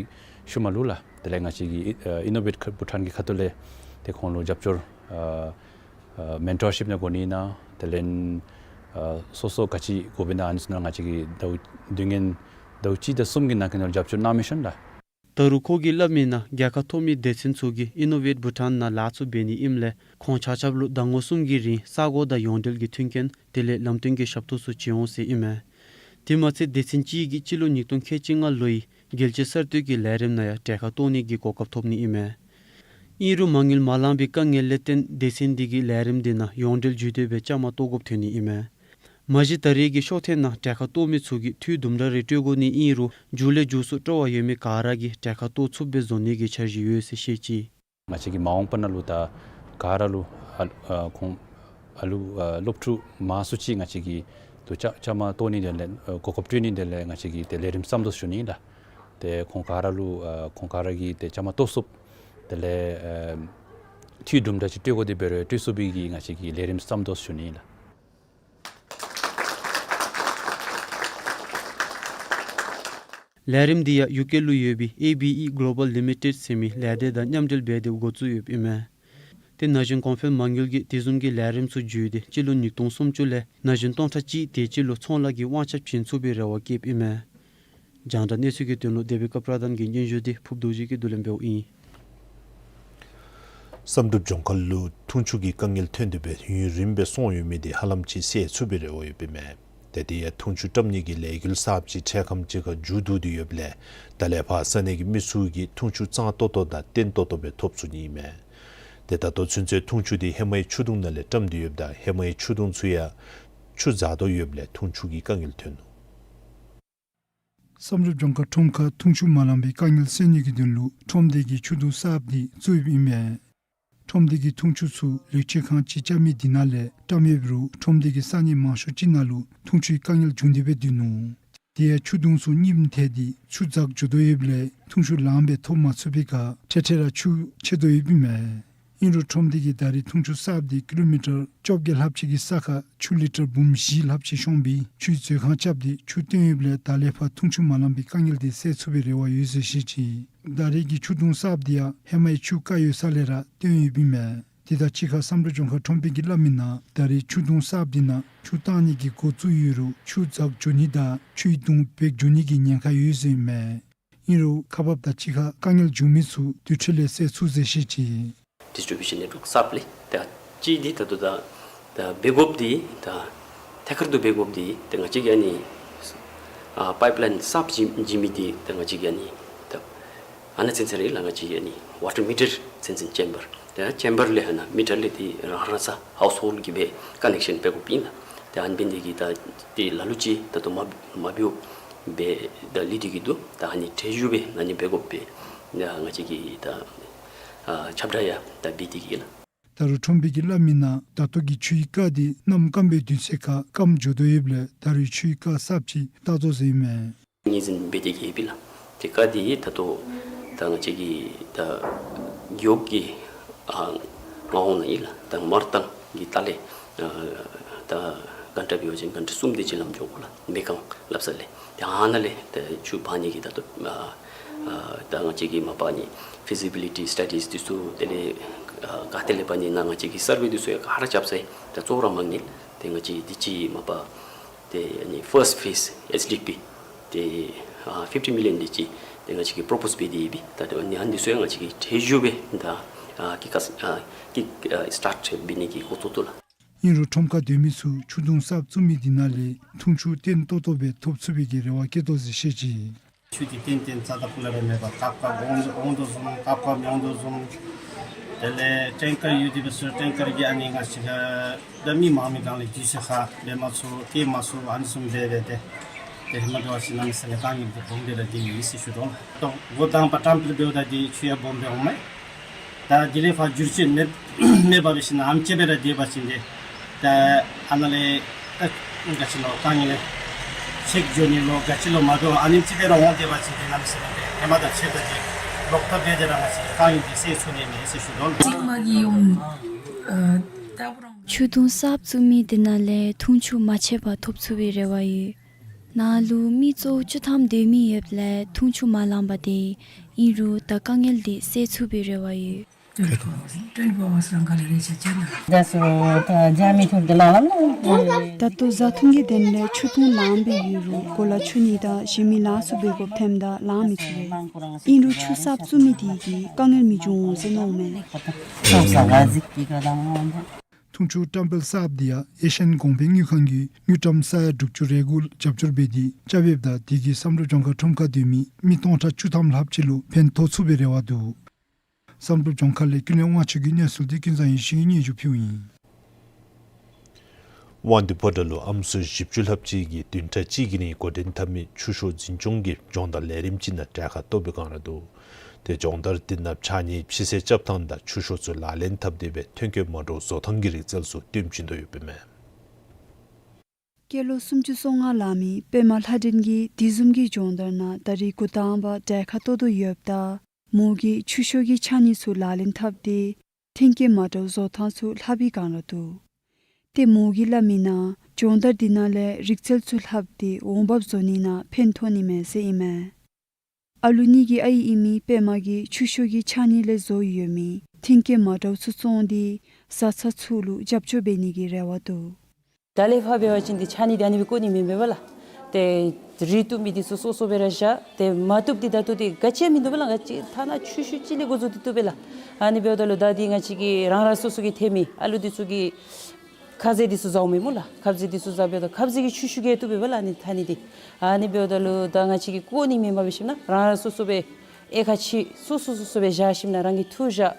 ཤུལ་མ་ལུ་ལགས། དེ་ལས་ང་བཅས་ཀྱི་ཨ་Innovate Bhutan གི་ཁ་ཐུག་ལས་ཏེ་ཁོང་ལུ་རྒྱབ་སྐྱོར་ཨ་ཨ་མེན་ཊོར་ཤིཔ་ནང་དགོ་ནི་ཨིན་ན་དེ་ལས་ཨ་སོ་སོ་ག་ཅི་དགོ་པས་ན་ཨ་ནི་ཚུ་ནང་ང་བཅས་ཀྱིས་ཟླཝ་དུས་ངན་ཟླཝ་གཅིག་དང་གསུམ་གྱི་ནང་འཁོད་ནང་རྒྱབ་སྐྱོར་གནང་མི་ཤོང་ལགས། ད་རུང་ཁོ་གིས་སླབ་མི་ནང་རྒྱལ་ཁ་ཐོབ་མི་སྡེ་ཚན་ཚུ་གིས་Innovate Bhutan ནང་ལཱ་ཚུ་འབད་ནི་ཨིནམ་ལས་ཁོང་ཆ་ཁྱབ་ལུ་ཟླ་ངོ་གསུམ་གྱི་རིང་ས་གོ་དང་ཡོངས་འབྲེལ་གྱི་མཐུན་རྐྱེན་དེ་ལས་ལམ་སྟོན་གྱི་ཞབས་ཏོག་ཚུ་བྱིན་འོང་ཟེར་ཨིན་མས། དེ་མ་ཚད་སྡེ་ཚན་གཅིག་གིས་སྤྱི་ལོ་ཉིས་སྟོང་ཁལ་གཅིག་ལྔ་ལོའི་རྒྱལ་སྤྱིའི་གསར་གཏོད་ཀྱི་ལས་རིམ་ནང་ཡང་གྲལ་ཁར་གཏོགས་ནི་གི་གོ་སྐབས་ཐོབ་ནི་ཨིན་མས། ཨིན་རུང་མ་དངུལ་མ་ལང་པའི་དཀའ་ངལ་ལས་བརྟེན་སྡེ་ཚན་འདི་གིས་ལས་རིམ་འདི་ནང་ཡོངས་འབྲེལ་འཇུས་ཏེ་སྦེ་བཅའ་མར་གཏོགས་དགོཔ་ཐོན་ནི་ཨིན་མས། མ་གཞི་ད་རེས་ཀྱི་ཤོག་ཐེངས་ནང་གྲལ་ཁར་གཏོགས་མི་ཚུ་གིས་འཐུས་དུམ་གྲ་རེ་སྤྲོད་དགོ་ནི་ཨིན་རུང་མཇུག་ལས་མཇུག་སུ་སྤྲོ་བ་ཡོད་མི་ག་ར་གིས་གྲལ་ཁར་གཏོགས་ཚུགསཔ་སྦེ་བཟོ་ནི་གི་འཆར་གཞི་ཡོད་ཟེར་བཤད་ཅི། ང་བཅས་ཀྱིས་མ་འོངས་པ་ནང་ལུ་ད་ག་ར་ལུ་ཨ་ཨ་ཁོང་ཨ་ལུ་ཨ་སློབ་ཕྲུག་མང་སུ་ཅིག་ང་བཅས་ཀྱིས་ཏེ་བཅའ་བཅའ་མར་གཏོགས་ནི་དེ་ལས་ཨ་གོ་སྐབས་སྤྲོད་ནི་དེ་ལས་ང་བཅས་ཀྱིས་ཏེ་ལས་རིམ་བརྩམ་དོ་ཞུ་ནི་ལགས། ཏེ་ཁོང་ག་ར་ལུ་ཨ་ཁོང་ག་ར་གིས་ཏེ་བཅའ་མར་གཏོགས་ཚུགསཔ་དེ་ལས་ཨ་འཐུས་དུམ་གྲ་ཅིག་སྤྲོད་དགོ་དེ་འབད་རུང་སྤྲོད་ཚུགས་པའི་གི་ང་བཅས་ཀྱིས་ལས་རིམ་བརྩམ་དོ་ཞུ་ནི་ལགས། ལས་རིམ་འདི་ཡང་ཡུ་ཀེ་ལུ་ཡོད་པའི་ཨེ་བི་ཨི་གོ་ལོ་བཱལ་ལི་མི་ཊེཌ་ཟེར་མི་ལས་སྡེ་དང་མཉམ་འབྲེལ་འབད་དེ་འགོ་བཙུགས་ཡོདཔ་ཨིན་མས། ཏེ་ན་གཞོན་གོང་འཕེལ་མ་དངུལ་གྱིས་དེ་བཟུམ་གྱི་ལས་རིམ་ཚུ་འཇུས་ཏེ་སྤྱི་ལོ་ཉིས་སྟོང་སུམ་ཅུ་ལས་ན་གཞོན་སྟོང་ཕྲག་གཅིག་དེ་ཅིག་ལུ་ཚོང་ལཱ་གི་དབང་ཆ་བྱིན་ཚུགས་པའི་རེ་བ་བསྐྱེདཔ་ཨིན་མས། རྒྱང་བསྒྲགས་གནས་ཚུལ་གྱི་དོན་ལུ་སྡེ་པའི་ཀ་པྲ་དཱན་གྱི་སྙན་ཞུ་འདི་ཕུབ་རྡོ་རྗེ་གིས་བསྡུ་ལེན་འབདཝ་ཨིན། བསམ་གྲུབ་ལྗོངས་མཁར་ལུ་འཐུང་ཆུ་གི་དཀའ་ངལ་ཐོན་ཏེ་སྦེ་ཡུན་རིངམོ་སྦེ་སོང་ཡོད་མི་དེ་ཧ་ལམ་ཅིག་སེལ་ཚུགས་པའི་རེ་བ་ཡོདཔ་ཨིན་མས། ཏེ་དེ་ཡང་འཐུང་ཆུ་བཀྲམ་ནི་གི་ལས་འགུལ་གསརཔ་ཅིག་འཕྲལ་ཁམས་ཅིག་ཁར་མཇུག་བསྡུ་སྟེ་ཡོདཔ་ལས་ད་ལས་ཕར་ས་གནས་ཀྱི་མི་ཚུ་གིས་འཐུང་ཆུ་གཙང་ཏོག་ཏོ་དང་བརྟན་ཏོག་ཏོ་སྦེ་ཐོབ་ཚུགས་ནི་ཨིན་མས། ཏེ་ད་ལྟོ་ཚུན་ཚོད་འཐུང་ཆུ་དེ་ཧེ་མའི་ཆུ་དུང་ནང་ལས་བཀྲམ་སྟེ་ཡོདཔ་ད་ཧེ་མའི་ཆུ་དུང་ཚུ་ཡང་ཆུ་འཛག་དོ་ཡོདཔ་ལས་འཐུང་ཆུ་གི་དཀའ་ངལ་ཐོན་ནུག། བསམ་གྲུབ་ལྗོངས་མཁར་ཁྲོམ་ཁར་འཐུང་ཆུ་མ་ལང་པའི་དཀའ་ངལ་སེལ་ནི་གི་དོན་ལུ་ཁྲོམ་སྡེ་གིས་ཆུ་དུང་གསརཔ་དེ་བཙུགས་ཡོདཔ་ཨིན་མས། ཁྲོམ་སྡེ་གིས་འཐུང་ཆུ་ཚུ་ལེགས་བཅོས་ཁང་ཅིག་རྐྱབ་མི་དེ་ནང་ལས་བཀྲམ་ཡོདཔ་རུང་ཁྲོམ་སྡེ་གི་ས་གནས་མང་ཤོས་ཅིག་ནང་ལུ་འཐུང་ཆུའི་དཀའ་ངལ་བྱུང་སྟེ་སྦེ་སྡོད་ནུག། དེ་ཡང་ཆུ་དུང་ཚུ་རྙིངམ་ཐལ་ཏེ་ཆུ་འཛག་འགྱོ་དོ་ཡོདཔ་ལས་འཐུང་ཆུ་ལངམ་སྦེ་ཐོབ་མ་ཚུགས་པའི་ཁར་འཕྲལ་འཕྲལ་ར་ཆུ་ཆད་དོ་ཡོདཔ་ཨིན་མས། ཨིན་རུང་ཁྲོམ་སྡེ་གིས་ད་རེས་འཐུང་ཆུ་གསརཔ་དེ་ཀི་ལོ་མི་ཊར་བཅོ་བརྒྱད་ལྷགཔ་ཅིག་གི་ས་ཁར་ཆུ་ལི་ཊར་འབུམ་བཞི་ལྷགཔ་ཅིག་ཤོང་བའི་ཆུའི་མཛོད་ཁང་རྐྱབ་སྟེ་ཆུ་བཏོན་ཡོདཔ་ལས་ད་ལས་ཕར་འཐུང་ཆུ་མ་ལང་པའི་དཀའ་ངལ་དེ་སེལ་ཚུགས་པའི་རེ་བ་ཡོད་ཟེར་བཤད་ཅི། ད་རེས་ཀྱི་ཆུ་དུང་གསརཔ་དེ་ཡང་ཧེ་མའི་ཆུ་བཀག་ཡོད་ས་ལས་ར་བཏོན་ཡོདཔ་ཨིན་མས། དེ་དང་གཅིག་ཁར་བསམ་གྲུབ་ལྗོངས་མཁར་ཁྲོམ་དཔོན་གྱིས་སླབ་མི་ནང་ད་རེས་ཆུ་དུང་གསརཔ་དེ་ནང་ཆུ་བཏང་ནི་གི་འགོ་བཙུགས་ཡོད་རུང་ཆུ་འཛག་འགྱོ་ནི་དང་ཆུའི་དུང་བེག་འགྱོ་ནི་གི་ཉེན་ཁ་ཡོད་ཟེར་ཨིན་མས། ཨིན་རུང་ཁག་འབགཔ་དང་གཅིག་ཁར་དཀའ་ངལ་བྱུང་མི་ཚུ་དེ་འཕྲལ་ལས་སེལ་ཚུགས་ཟེར་བཤད་ཅི། ཌིསི་ཊི་རི་བིའུ་ཤཱན་ནེཊ་ཝརཀ་གསརཔ་ལས་ད་གཅིག་འདི་ད་ལྟོ་ད་ད་འབད་དགོཔ་འདི་ད་ཐད་ཀར་དུ་འབད་དགོཔ་འདི་ད་ང་བཅས་ཀྱི་ཨ་ནི་ཨ་པའིཔ་ལའིན་གསརཔ་བྱིན་བྱིན་མི་འདི་ད་ང་བཅས་ཀྱི་ཨ་ནི་ད་ཨ་ནཱ་ཚུན་ཚོད་ར་ལགས་ང་བཅས་ཀྱི་ཨ་ནི་ཝ་ཊར་མི་ཊར་ཚུན་ཚོད་ཅེམ་བར་ད་ཅེམ་བར་ལས་ཧ་ན་མི་ཊར་ལས་ཏེ་རང་རང་ས་ཧའུསི་ཧོལཌ་གི་སྦེ་ཀ་ནེག་ཤཱན་འབད་དགོཔ་ཨིན་ལགས། ཏེ་ཨ་ནི་འབད་ནི་དེ་གིས་ད་ཏེ་ལ་ལུ་ཅིག་ད་ལྟོ་མ་མ་འབདཝ་སྦེ་ད་ལུས་ཏེ་གི་འདུག། ད་ཨ་ནི་འཕྲལ་མགྱོགས་སྦེ་ཨ་ནི་འབད་དགོཔ་སྦེ་ད་ང་བཅས་ཀྱིས་ད་ཨ་ཁྱབ་བསྒྲགས་ཡང་ད་འབད་དེ་གི་ལགས། ད་རུང་ཁྲོམ་དཔོན་གྱིས་སླབ་མི་ནང་ད་ལྟོ་གི་ཆུའི་རྐ་དེ་གནམ་སྐམ་པའི་དུས་ཚོད་ཁར་སྐམ་འགྱོ་དོ་ཡོདཔ་ལས་ད་རུང་ཆུའི་རྐ་གསརཔ་ཅིག་བཏགས་དོ་ཟེར་ཨིན་མས། ངོས་འཛིན་འབད་དེ་གི་ཡོདཔ་ཨིན་ལགས། ཏེ་རྐ་དེ་ད་ལྟོ་ད་ང་བཅས་ཀྱི་ད་རྒེད་འོག་གི་ཨ་མངའ་ཁོངས་ནང་ཨིན་ལགས། ད་མར་ཐང་གི་ལྟག་ལས་ཨ་ད་གྷན་ཊ་འབད་བ་ཅིན་གྷན་ཊ་གསུམ་དེ་ཅིག་ལམ་འགྱོ་དགོ་ལགས། མེ་རྐང་སླབ་ས་ལས། ཏེ་ཨ་ནཱ་ལས་ཏེ་ཆུ་འབག་ནི་གི་ད་ལྟོ་ཨ་ཨ་ད་ང་བཅས་ཀྱིས་མ་པ་ཨ་ནི་ཕི་ཛི་བི་ལི་ཊི་སི་ཊ་ཌིས་འདི་ཚུ་དེ་ལས་ཨ་ག་ཏེ་ལས་འབག་ནི་ཨིན་ན་ང་བཅས་ཀྱིས་སར་ཝེ་འདི་ཚུ་ཡང་ག་ར་རྐྱབ་ཚར་ཡི། ད་གཙོ་བོ་ར་མ་དངུལ་ཏེ་ང་བཅས་འདི་ཅིག་མ་པ་ཏེ་ཨ་ནི་ཕརསཊ་ཕེསི་ཨེསི་ཌི་པི་ཏེ་ཨ་ཕིཕ་ཊི་མི་ལི་ཡཱན་འདི་ཅིག་ ང་བཅས་ཀྱིས་པོརོ་པོས་འབད་དེ་ཡོད་པས། ད་ཨ་ནི་ཨ་ནི་ཚུ་ཡང་ང་བཅས་ཀྱིས་འཕྲལ་མགྱོགས་སྦེ་ད་ཨ་ཀི་ཀ་ཨ་ཀི་ཨ་སི་ཊཱཊ་འབད་ནི་གི་འགོ་བཙུགས་དོ་ལགས། ཨིན་རུང་ཁྲོམ་ཁར་སྡོད་མི་ཚུ་ཆུ་དུང་གསརཔ་བཙུགས་མི་འདི་ནང་ལས་འཐུང་ཆུ་བརྟན་ཏོག་ཏོ་སྦེ་ཐོབ་ཚུགས་པའི་གི་རེ་བ་བསྐྱེད་དོ་ཟེར་བཤད་ཅི། ཆུ་འདི་ཏན་ཏན་རྩ་དང་སྤུ་ལས་ར་མེད་པར་སྐབས་སྐབས་འོང་འོང་དོ་བཟུམ་སྐབས་སྐབས་མི་འོང་དོ་བཟུམ། དེ་ལས་ཊེང་ཀར་ཡོད་དེ་འབད་སོང་ཊེང་ཀར་གྱིས་ཨ་ནི་ང་བཅས་ཀྱི་ད་མི་མང་མི་སྒང་ལས་དུས་ཚོད་ཁར་འབད་མ་ཚུགས་སྐྱེལ་མ་ཚུགས་ཨ་ནི་བཟུམ་སྦེ་འབད་དེ། དེ་ཧེ་མ་འདྲ་བ་ཅིན་གནམ་མེད་ས་མེད་དཀའ་ངལ་འདི་སྦོམ་སྦེ་ར་འདི་ཨིན་ཟེར་ཞུ་དོ་ལགས། ཏོ་འགོ་དང་པ་ཊམ་པིལ་འབདཝ་ད་འདི་ཆུ་ཡང་སྦོམ་སྦེ་འོང་མས། ད་དེ་ལས་ཕར་བསྒྱུར་བཅོས་མེད་མེད་པར་འབད་ཞིན་ན་ཨམ་ཅིག་སྦེ་ར་སྡོད་པ་ཅིན་ཏེ་ད་ཨ་ནཱ་ལས་ད་ག་ཅི་ལོ་དཀའ་ངལ་ལས་ཆེག་འགྱོ་ནི་ལོ་ག་ཅི་ལོ་མ་འགྱོ་ཨ་ནེམ་ཅིག་སྦེ་ར་འོང་སྡོད་པ་ཅིན་ཏེ་གནམ་མེད་ས་མེད་ཏེ་ཧེ་མ་དང་ཕྱད་ད་ཏེ་ལོག་ཐབས་འབད་དེ་ར་ང་བཅས་དཀའ་ངལ་འདི་སེལ་ཚུགས་ནི་མས་ཟེར་ཞུ་དོ་ལགས། ཅིག་མ་གི་ཡོམ་ཨ་ད་ཆུ་དུང་གསརཔ་བཙུགས་མི་འདི་ནང་ལས་འཐུང་ཆུ་མ་ཆད་པར་ཐོབ་ཚུགས་པའི་རེ་བ་ཡོད། ནཱ་ལུ་མི་གཙོ་བོ་བཅུ་ཐམ་སྡོད་མི་ཡོདཔ་ལས་འཐུང་ཆུ་མ་ལངམ་ད་ཏེ་ཨིན་རུང་ད་དཀའ་ངལ་འདི་སེལ་ཚུགས་པའི་རེ་བ་ཡོད། ད་ལྟོ་བཟའ་འཐུང་གི་དོན་ལས་ཆུ་དུང་ལངམ་སྦེ་ཡོད་རུང་གོ་ལ་ཆུ་ནི་དང་གཞན་མི་ལང་སུ་སྦེ་དགོཔ་ཐོནམ་ད་ལང་མི་ཚུགས་པས། ཨིན་རུང་ཆུ་གསརཔ་བཙུགས་མི་འདི་གིས་དཀའ་ངལ་མི་འབྱུང་འོང་ཟེར་མནོཝ་མས། འཐུང་ཆུ་ཊམ་པིལ་གསརཔ་འདི་ཡང་ཨེ་ཤི་ཡཱན་གོང་འཕེལ་དངུལ་ཁང་གིས་དངུལ་ཀྲམ་ས་ཡ་དྲུག་ཅུ་རེ་དགུ་རྒྱབ་སྐྱོར་འབད་དེ་རྐྱབ་ཡོདཔ་ད་དེ་གིས་བསམ་གྲུབ་ལྗོངས་མཁར་ཁྲོམ་ཁར་སྡོད་མི་མི་སྟོང་ཕྲག་བཅུ་ཐམ་ལྷགཔ་ཅིག་ལུ་ཕན་ཐོགས་ཚུགས་པའི་རེ་བ་འདུག། བསམ་གྲུབ་ལྗོངས་མཁར་ལས་ཀུན་ལེགས་དབང་ཕྱུག་གི་གནས་ཚུལ་འདི་ཀུན་བཟང་ཡེ་ཤེས་ཀྱིས་སྙན་ཞུ་ཕུལཝ་ཨིན། དབང་འདུས་ཕོ་བྲང་ལུ་ཨམ་སྲུ་བཞི་བཅུ་ལྷགཔ་ཅིག་གིས་བདུན་ཕྲག་གཅིག་གི་རིང་འགོ་འདྲེན་འཐབ་མི་ཆུ་ཤོག་འཛིན་སྐྱོང་གི་སྦྱོང་བརྡར་ལས་རིམ་ཅིག་ནང་གྲལ་ཁར་གཏོགས་པའི་བསྒང་ར་འདུག། ཏེ་སྦྱོང་བརྡར་འདི་ནང་ཕྱགས་སྙིགས་ཕྱི་སེལ་རྐྱབ་ཐངས་དང་ཆུ་ཤོག་ཚུ་ལག་ལེན་འཐབ་སྟེ་སྦེ་ཐོན་སྐྱེད་མ་འདྲཝ་བཟོ་ཐངས་ཀྱི་རིག་རྩལ་ཚུ་སྟོན་བྱིན་དོ་ཡོདཔ་ཨིན་མས། སྐྱེས་ལོ་སུམ་ཅུ་སོ་ལྔ་ལང་མི་པདྨ་ལྷ་སྒྲོན་གྱིས་དེ་བཟུམ་གྱི་སྦྱོང་བརྡར་ནང་ད་རིས་འགོ་དང་པ་གྲལ་ཁར་གཏོགས་དོ་ཡོདཔ་ད་མོ་གིས་ཆུ་ཤོག་གི་ཕྱགས་སྙིགས་ཚུ་ལག་ལེན་འཐབ་སྟེ་ཐོན་སྐྱེད་མ་འདྲཝ་བཟོ་ཐངས་ཚུ་ལྷབ་པའི་བསྒང་ར་འདུག། ཏེ་མོ་གིས་སླབ་མི་ནང་སྦྱོང་བརྡར་འདི་ནང་ལས་རིག་རྩལ་ཚུ་ལྷབ་སྟེ་འོང་འབབ་བཟོ་ནི་ནང་ཕན་ཐོགས་ནི་མས་ཟེར་ཨིན་མས། ཨ་ལུ་གཉིས་ཀྱི་ཨའི་ཨིན་མི་པདྨ་གིས་ཆུ་ཤོག་གི་ཕྱགས་སྙིགས་ལས་བཟོ་ཡོད་མི་ཐོན་སྐྱེད་མ་འདྲཝ་ཚུ་བཙོང་སྟེ་བཟའ་ཚང་ཚུ་ལུ་རྒྱབ་སྐྱོར་འབད་ནི་གི་རེ་བ་འདུག། ད་ལས་ཕར་འབད་བ་ཅིན་འདི་ཕྱགས་སྙིགས་འདི་ཨ་ནི་སྦེ་བཀོ་ནི་མེན་པས་ལགས། ཏེ་རིགས་བཏུབ་མི་འདི་ཚུ་སོ་སོ་སྦེ་ར་བཞག། ཏེ་མ་བཏུབ་འདི་ད་ལྟོ་འདི་ག་ཅི་ཡང་མིན་འདུག་པས་ལགས། ག་ཅི་ཐ་ན་ཆུ་ཤོག་ཅིག་ལས་འགོ་བཙུགས་ཏེ་བཏུབ་པས་ལགས། ཨ་ནི་འབདཝ་ད་ལུ་ད་འདི་ང་བཅས་ཀྱི་རང་རང་སོ་སོ་གི་ཐོན་མི་ཨ་ལུ་འདི་ཚུ་གིས་ཁ་ཟས་འདི་ཚུ་བཟའཝ་མས་སྨོ་ལགས། ཁ་ཟས་འདི་ཚུ་བཟའ་འབདཝ་ད་ཁ་ཟས་ཀྱི་ཆུ་ཤོག་གིས་བཏུབ་པས་ལགས་ཨ་ནི་ཐ་སྙད་འདི། ཨ་ནི་འབདཝ་ད་ལུ་ད་ང་བཅས་ཀྱིས་བཀོ་ནི་མེན་པར་འབད་ཞིནམ་ན་རང་རང་སོ་སོ་སྦེ་དབྱེ་ཁ་ཕྱེ་སོ་སོ་སོ་སོ་སྦེ་བཞག་ཞིནམ་ན་རང་གིས་འཐུ་བཞག།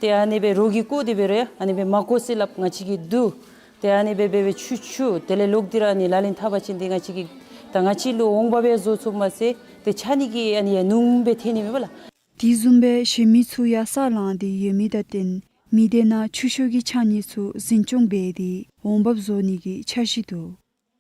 ཏེ་ཨ་ནི་སྦེ་རོགས་ཀྱིས་བཀོ་སྟེ་འབད་རུང་ཡང་ཨ་ནི་སྦེ་མ་བཀོ་ཟེར་སླབ། ང་བཅས་ཀྱིས་བསྡུ། ཏེ་ཨ་ནི་སྦེ་འབད་སྦེ་ཆུ་ཆུ་དེ་ལས་ལོག་སྟེ་ར་ཨ་ནི་ལག་ལེན་འཐབ་པ་ཅིན་ཏེ་ང་བཅས་ཀྱིས་ད་ང་བཅས་ལུ་འོང་འབབ་ཡང་བཟོ་ཚུགས་མས་ཟེར། ཏེ་ཕྱགས་སྙིགས་ཀྱི་ཨ་ནི་ཡང་སྣུམ་སྦེ་ཐོན་ནི་མས་པ་ལགས། དེ་བཟུམ་སྦེ་གཞན་མི་ཚུ་ཡང་ས་ལང་སྟེ་ཡོད་མི་དང་བསྟུན་མི་སྡེ་ནང་ཆུ་ཤོག་གི་ཕྱགས་སྙིགས་ཚུ་འཛིན་སྐྱོང་འབད་དེ་འོང་འབབ་བཟོ་ནི་གི་འཆར་གཞི་འདུག། ང་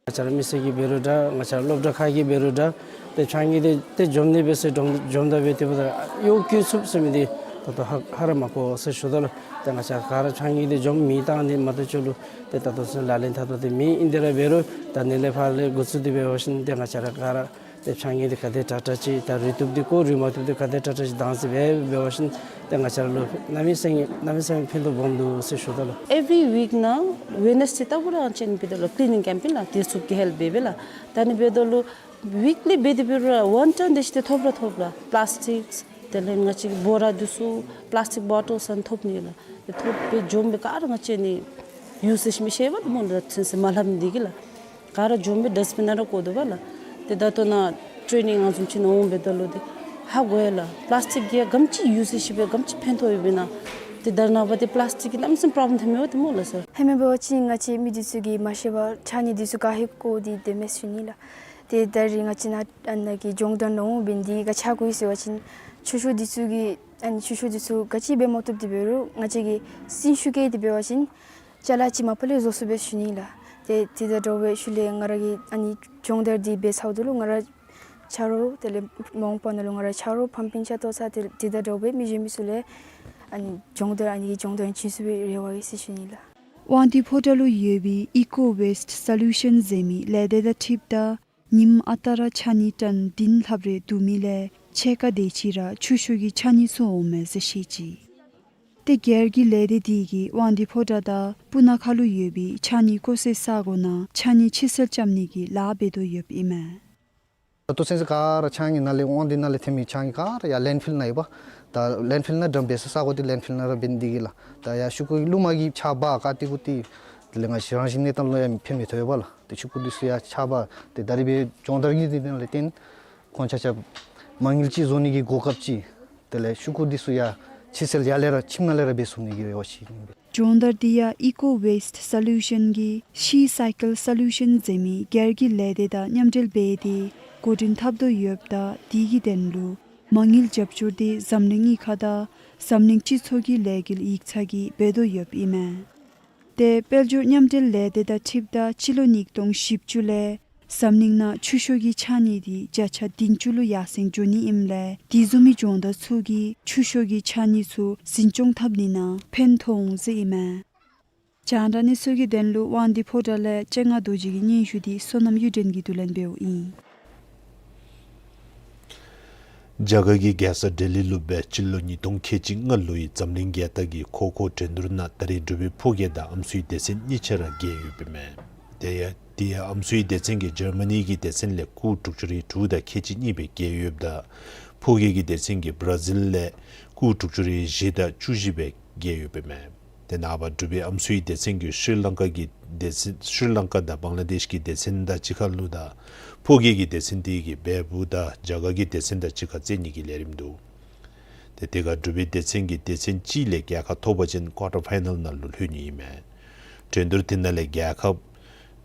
བཅས་ར་མི་སེར་གྱིས་འབད་རུང་འདྲ་ང་བཅས་ར་སློབ་གྲྭ་ཁག་གིས་འབད་རུང་འདྲ་ཏེ་ཕྱགས་སྙིགས་འདི་ཏེ་འཇོམས་ནི་འབད་ཟེར་འཇོམས་འཇོམས་ད་འབད་དེ་འབདཝ་ད་གཡོག་བཀོལ་ཚུགས་ཟེར་མི་འདི་ད་ལྟོ་ཧ་ཧ་ར་མ་གོ་ཟེར་ཞུ་དོ་ལགས། ཏེ་ང་བཅས་ག་ར་ཕྱགས་སྙིགས་འདི་འཇོམས་མེ་བཏང་ནི་མ་གཏོགས་ཅིག་ལུ་ཏེ་ད་ལྟོ་ཚུན་ལག་ལེན་འཐབ་འཐབ་སྟེ་མེད། ཨིན་དེ་ར་འབད་རུང་ད་ཨ་ནི་ལས་ཕར་ལས་འགོ་བཙུགས་ཏེ་འབད་བ་ཅིན་ཏེ་ང་བཅས་ར་ག་ར་ཏེ་ཕྱགས་སྙིགས་འདི་ག་དེ་དྲག་དྲག་ཅིག་ད་རུལ་བཏུབ་འདི་བཀོ་རུལ་མ་བཏུབ་འདི་ག་དེ་དྲག་དྲག་ཅིག་བཏང་སྟེ་འབད་འབད་བ་ཅིན་ཏེ་ང་བཅས་ར་ལུ་གནམ་མེད་ས་མེད་གནམ་མེད་ས་མེད་ཕན་ཐོགས་སྦོམ་འདུག་ཟེར་ཞུ་དོ་ལགས། Every week ནང་ཝེ་ནེས་ཌེ་ལྟ་བུ་ར་ང་བཅས་ཨ་ནི་འབད་དོ་ལགས། ཀི་ལི་ནིང་ཀེམ་པེན་ལགས། དེ་ཚུ་གིས་ཧེལཔ་འབད་འབད་ལགས། ད་ཨ་ནི་འབད་དོ་ལགས། ཝིཀ་ལི་འབད་དེ་འབད་རུང་ཝན་ཊོན་དེ་ཅིག་ཏེ་ཐོབ་ར་ཐོབ་ལགས། པ་ལཱསི་ཊིཀ་དེ་ལས་ང་བཅས་ཀྱི་བོ་ར་འདི་ཚུ་པ་ལཱསི་ཊིཀ་བོ་ཊལ་ཚུ་ཐོབ་ནི་ལགས། ཏེ་ཐོབ་སྦེ་འཇོམས་སྦེ་ག་ར་ང་བཅས་ཨ་ནི་ཡུ་ཛི་ཤེས་མི་ཤེས་པས་སྨོ་ལགས། ཚུན་ཚོད་མ་ལྷབ་ནི་འདི་གིས་ལགས། ག་ར་འཇོམས་སྦེ་ཌསཊ་བིན་ནང་ར་བཀོ་དོ་བས་ལགས། ཏེ་ད་ལྟོ་ནཱ་ཊེ་ནིང་ང་བཟུམ་ཅིག་ནང་འོང་འབད་དོ་ལགས། ཏེ་ཧ་གོ་ཡི་ལགས། པ་ལཱསི་ཊིཀ་གིས་ག་དེམ་ཅིག་ཡུ་ཛི་ཤེས་སྦེ་ག་དེམ་ཅིག་ཕན་ཐོགས་ཡོདཔ་ཨིན་ན། ཏེ་ད་རེས་ནངས་པ་ཏེ་པ་ལཱསི་ཊིཀ་གིས་གནམ་མེད་ས་མེད་པྲོབ་ལེམ་ཐོན་མི་འོང་དེ་སྨོ་ལགས་སར། ཧེ་མ་འབད་བ་ཅིན་ང་བཅས་མི་འདི་ཚུ་གིས་མ་ཤེས་པར་ཕྱགས་སྙིགས་འདི་ཚུ་ག་ཧེ་བཀོ་སྟེ་སྡོད་མས་ཟེར་ཞུ་ནི་ལགས། ཏེ་ད་རིས་ང་བཅས་ནཱ་ཨ་ནཱ་གི་སྦྱོང་བརྡར་ནང་འོང་འབད་ནི་འདི་ག་ཅི་གོ་ཡི་ཟེར་བ་ཅིན་ཆུ་ཤོག་འདི་ཚུ་གི་ཨ་ནི་ཆུ་ཤོག་འདི་ཚུ་ག་ཅི་འབད་མ་བཏུབ་དེ་འབད་རུང་ང་བཅས་ཀྱིས་སེམས་ཤུགས་བསྐྱེད་དེ་འབད་བ་ཅིན་ཅ་ལ་ཅིག་མ་པ་ལས་བཟོ་ཚུགས་པས་ཟེར་ཞུ་ནི་ལགས། ཏེ་དེ་དང་འདྲཝ་སྦེ་ཤུལ་ལས་ང་ར་གིས་ཨ་ནི་སྦྱོང་བརྡར་འདི་འབད་ཚརཝ་ད་ལུ་ང་ར་ཆ་རོགས་དེ་ལས་མ་འོངས་པ་ནང་ལུ་ང་ར་ཆ་རོགས་ཕམ་པིན་ཆ་ཏོ་ཚ་དེ་དེ་དང་འདྲཝ་སྦེ་མི་གཞན་མི་ཚུ་ལས་ཨ་ནི་སྦྱོང་བརྡར་ཨ་ནི་གི་སྦྱོང་བརྡར་བྱིན་ཚུགས་པའི་རེ་བ་ཡོད་ཟེར་ཞུ་ནི་ལགས། དབང་འདུས་ཕོ་བྲང་ལུ་ཡོད་པའི་ཨི་ཀོ་ཝེསཊ་སོ་ལུ་ཤཱན་ཟེར་མི་ལས་སྡེ་དང་འཁྲིལཝ་ད་ཉིནམ་ཨ་རྟག་ར་ཕྱགས་སྙིགས་ཊོན་བདུན་ལྷགཔ་རེ་བསྡུ་མི་ལས་ཕྱེད་ཀ་དེ་ཅིག་ར་ཆུ་ཤོག་གི་ཕྱགས་སྙིགས་ཚུ་འོང་མས་ཟེར་བཤད་ཅི། ཏེ་སྒེར་གྱི་ལས་སྡེ་འདི་གིས་དབང་འདུས་ཕོ་བྲང་དང་སྤུ་ན་ཁ་ལུ་ཡོད་པའི་ཕྱགས་སྙིགས་བཀོ་སའི་ས་གོ་ནང་ཕྱགས་སྙིགས་ཕྱི་སེལ་རྐྱབ་ནི་གི་ལཱ་འབད་དོ་ཡོདཔ་ཨིན་མས། ད་ལྟོ་ཚུན་ཚོད་ག་ར་ཕྱགས་སྙིགས་ནང་ལས་དབང་འདུས་ནང་ལས་ཐོན་མི་ཕྱགས་སྙིགས་ག་ར་ཡར་ལེནཌ་ཕིལ་ནང་ཡོདཔ། ད་ལེནཌ་ཕིལ་ནང་ཌམཔ་འབད་སའི་ས་གོ་འདི་ལེནཌ་ཕིལ་ནང་ར་འབད་ནི་འདི་གིས་ལགས། ད་ཡར་ཤུ་གུ་ལུ་མ་གི་ཆརཔ་ག་ཏེ་གུ་ཏེ་དེ་ལས་ང་བཅས་རང་བཞིན་གནས་སྟངས་ལུ་ཡང་ཕན་མི་ཐོགས་པས་ལགས། ཏེ་ཤུ་གུ་འདི་ཚུ་ཡར་ཆརཔ་ཏེ་ད་རིས་འབད་སྦྱོང་བརྡར་གྱི་འདི་ནང་ལས་བརྟེན་ཁོང་ཆ་ཁྱབ་མ་དངུལ་ཅིག་བཟོ་ནི་གི་གོ་སྐབས་ཅིག། དེ་ལས་ཤུ་གུ་འདི་ཚུ་ཡང་ཕྱི་སེལ་ཡར་ལས་ར་ཁྱིམ་ནང་ལས་ར་འབད་ཚུགས་ནི་གི་རེ་བ་ཅིག་ཨིན་པས། སྦྱོང་བརྡར་འདི་ཡང་ཨི་ཀོ་ཝེསཊ་སོ་ལུ་ཤཱན་གྱི་ཤི་སའི་ཀལ་སོ་ལུ་ཤཱན་ཟེར་མི་སྒེར་གྱི་ལས་སྡེ་དང་མཉམ་འབྲེལ་འབད་དེ་འགོ་འདྲེན་འཐབ་དོ་ཡོདཔ་ད་དེ་གི་དོན་ལུ་མ་དངུལ་རྒྱབ་སྐྱོར་འདི་འཛམ་གླིང་གཉིས་ཁ་དང་འཛམ་གླིང་སྤྱི་ཚོགས་ཀྱི་ལས་འགུལ་ཡིག་ཚང་གིས་འབད་དོ་ཡོདཔ་ཨིན་མས། ཏེ་དཔལ་འབྱོར་མཉམ་འབྲེལ་ལས་སྡེ་དང་འཁྲིལཝ་ད་སྤྱི་ལོ་ཉིས་སྟོང་བཞི་བཅུ་ལས་འཛམ་གླིང་ནང་ཆུ་ཤོག་གི་ཕྱགས་སྙིགས་འདི་བརྒྱ་ཆ་བདུན་ཅུ་ལུ་ཡར་སེང་འགྱོ་ནི་ཨིནམ་ལས་དེ་བཟུམ་མའི་སྦྱོང་བརྡར་ཚུ་གིས་ཆུ་ཤོག་གི་ཕྱགས་སྙིགས་ཚུ་འཛིན་སྐྱོང་འཐབ་ནི་ནང་ཕན་ཐོགས་འོང་ཟེར་ཨིན་མས། རྒྱང་བསྒྲགས་གནས་ཚུལ་གྱི་དོན་ལུ་དབང་འདུས་ཕོ་བྲང་ལས་སྤྱན་སྔ་རྡོ་རྗེ་གི་སྙན་ཞུ་འདི་བསོད་ནམས་གཡུ་སྒྲོན་གྱིས་བསྡུ་ལེན་འབདཝ་ཨིན། རྒྱ་གར་གྱི་རྒྱལ་ས་ལྡི་ལི་ལུ་སྦེ་སྤྱི་ལོ་ཉིས་སྟོང་ཁལ་གཅིག་ལྔ་ལོའི་འཛམ་གླིང་རྒྱལ་རྟགས་ཀྱི་ཁོ་ཁོ་འགྲན་བསྡུར་ནང་ད་རེས་འབྲུག་པའི་ཕོ་རྒྱས་དང་ཨམ་སྲུའི་སྡེ་ཚན་གཉིས་ཆ་ར་རྒྱལ་ཡོདཔ་ཨིན་མས། དེ་ཡང་དེ་ཡང་ཨམ་སྲུའི་སྡེ་ཚན་གྱིས་འཇར་མ་ནི་གི་སྡེ་ཚན་ལས་སྐུགས་དྲུག་ཅུ་རེ་དྲུག་དང་ཁལ་གཅིག་གཉིས་སྦེ་རྒྱལ་ཡོདཔ་ད་ཕོ་རྒྱས་ཀྱི་སྡེ་ཚན་གྱིས་བར་ཛིལ་ལས་སྐུགས་དྲུག་ཅུ་རེ་བཞི་དང་བཅུ་བཞི་སྦེ་རྒྱལ་ཡོདཔ་ཨིན་མས། དེ་ནངས་པ་འབྲུག་པའི་ཨམ་སྲུའི་སྡེ་ཚན་གྱིས་ཤྲི་ལང་ཀ་གི་སྡེ་ཚན་ཤྲི་ལང་ཀ་དང་བང་ལ་དེཤ་གི་སྡེ་ཚན་དང་གཅིག་ཁར་ལུ་དང་ཕོ་རྒྱས་ཀྱི་སྡེ་ཚན་དེ་གིས་བལ་པོ་དང་རྒྱ་གར་གྱི་སྡེ་ཚན་དང་གཅིག་ཁར་རྩེད་ནི་གི་ལས་རིམ་འདུག། ཏེ་དེ་ཁར་འབྲུག་པའི་སྡེ་ཚན་གྱིས་སྡེ་ཚན་གཅིག་ལས་རྒྱལ་ཁ་ཐོབ་པ་ཅིན་ཀོར་ཊར་ཕའི་ནཱལ་ནང་ལུ་ལྷོད་ནི་ཨིན་མས། འགྲན་བསྡུར་དེ་ནང་ལས་རྒྱལ་ཁབ་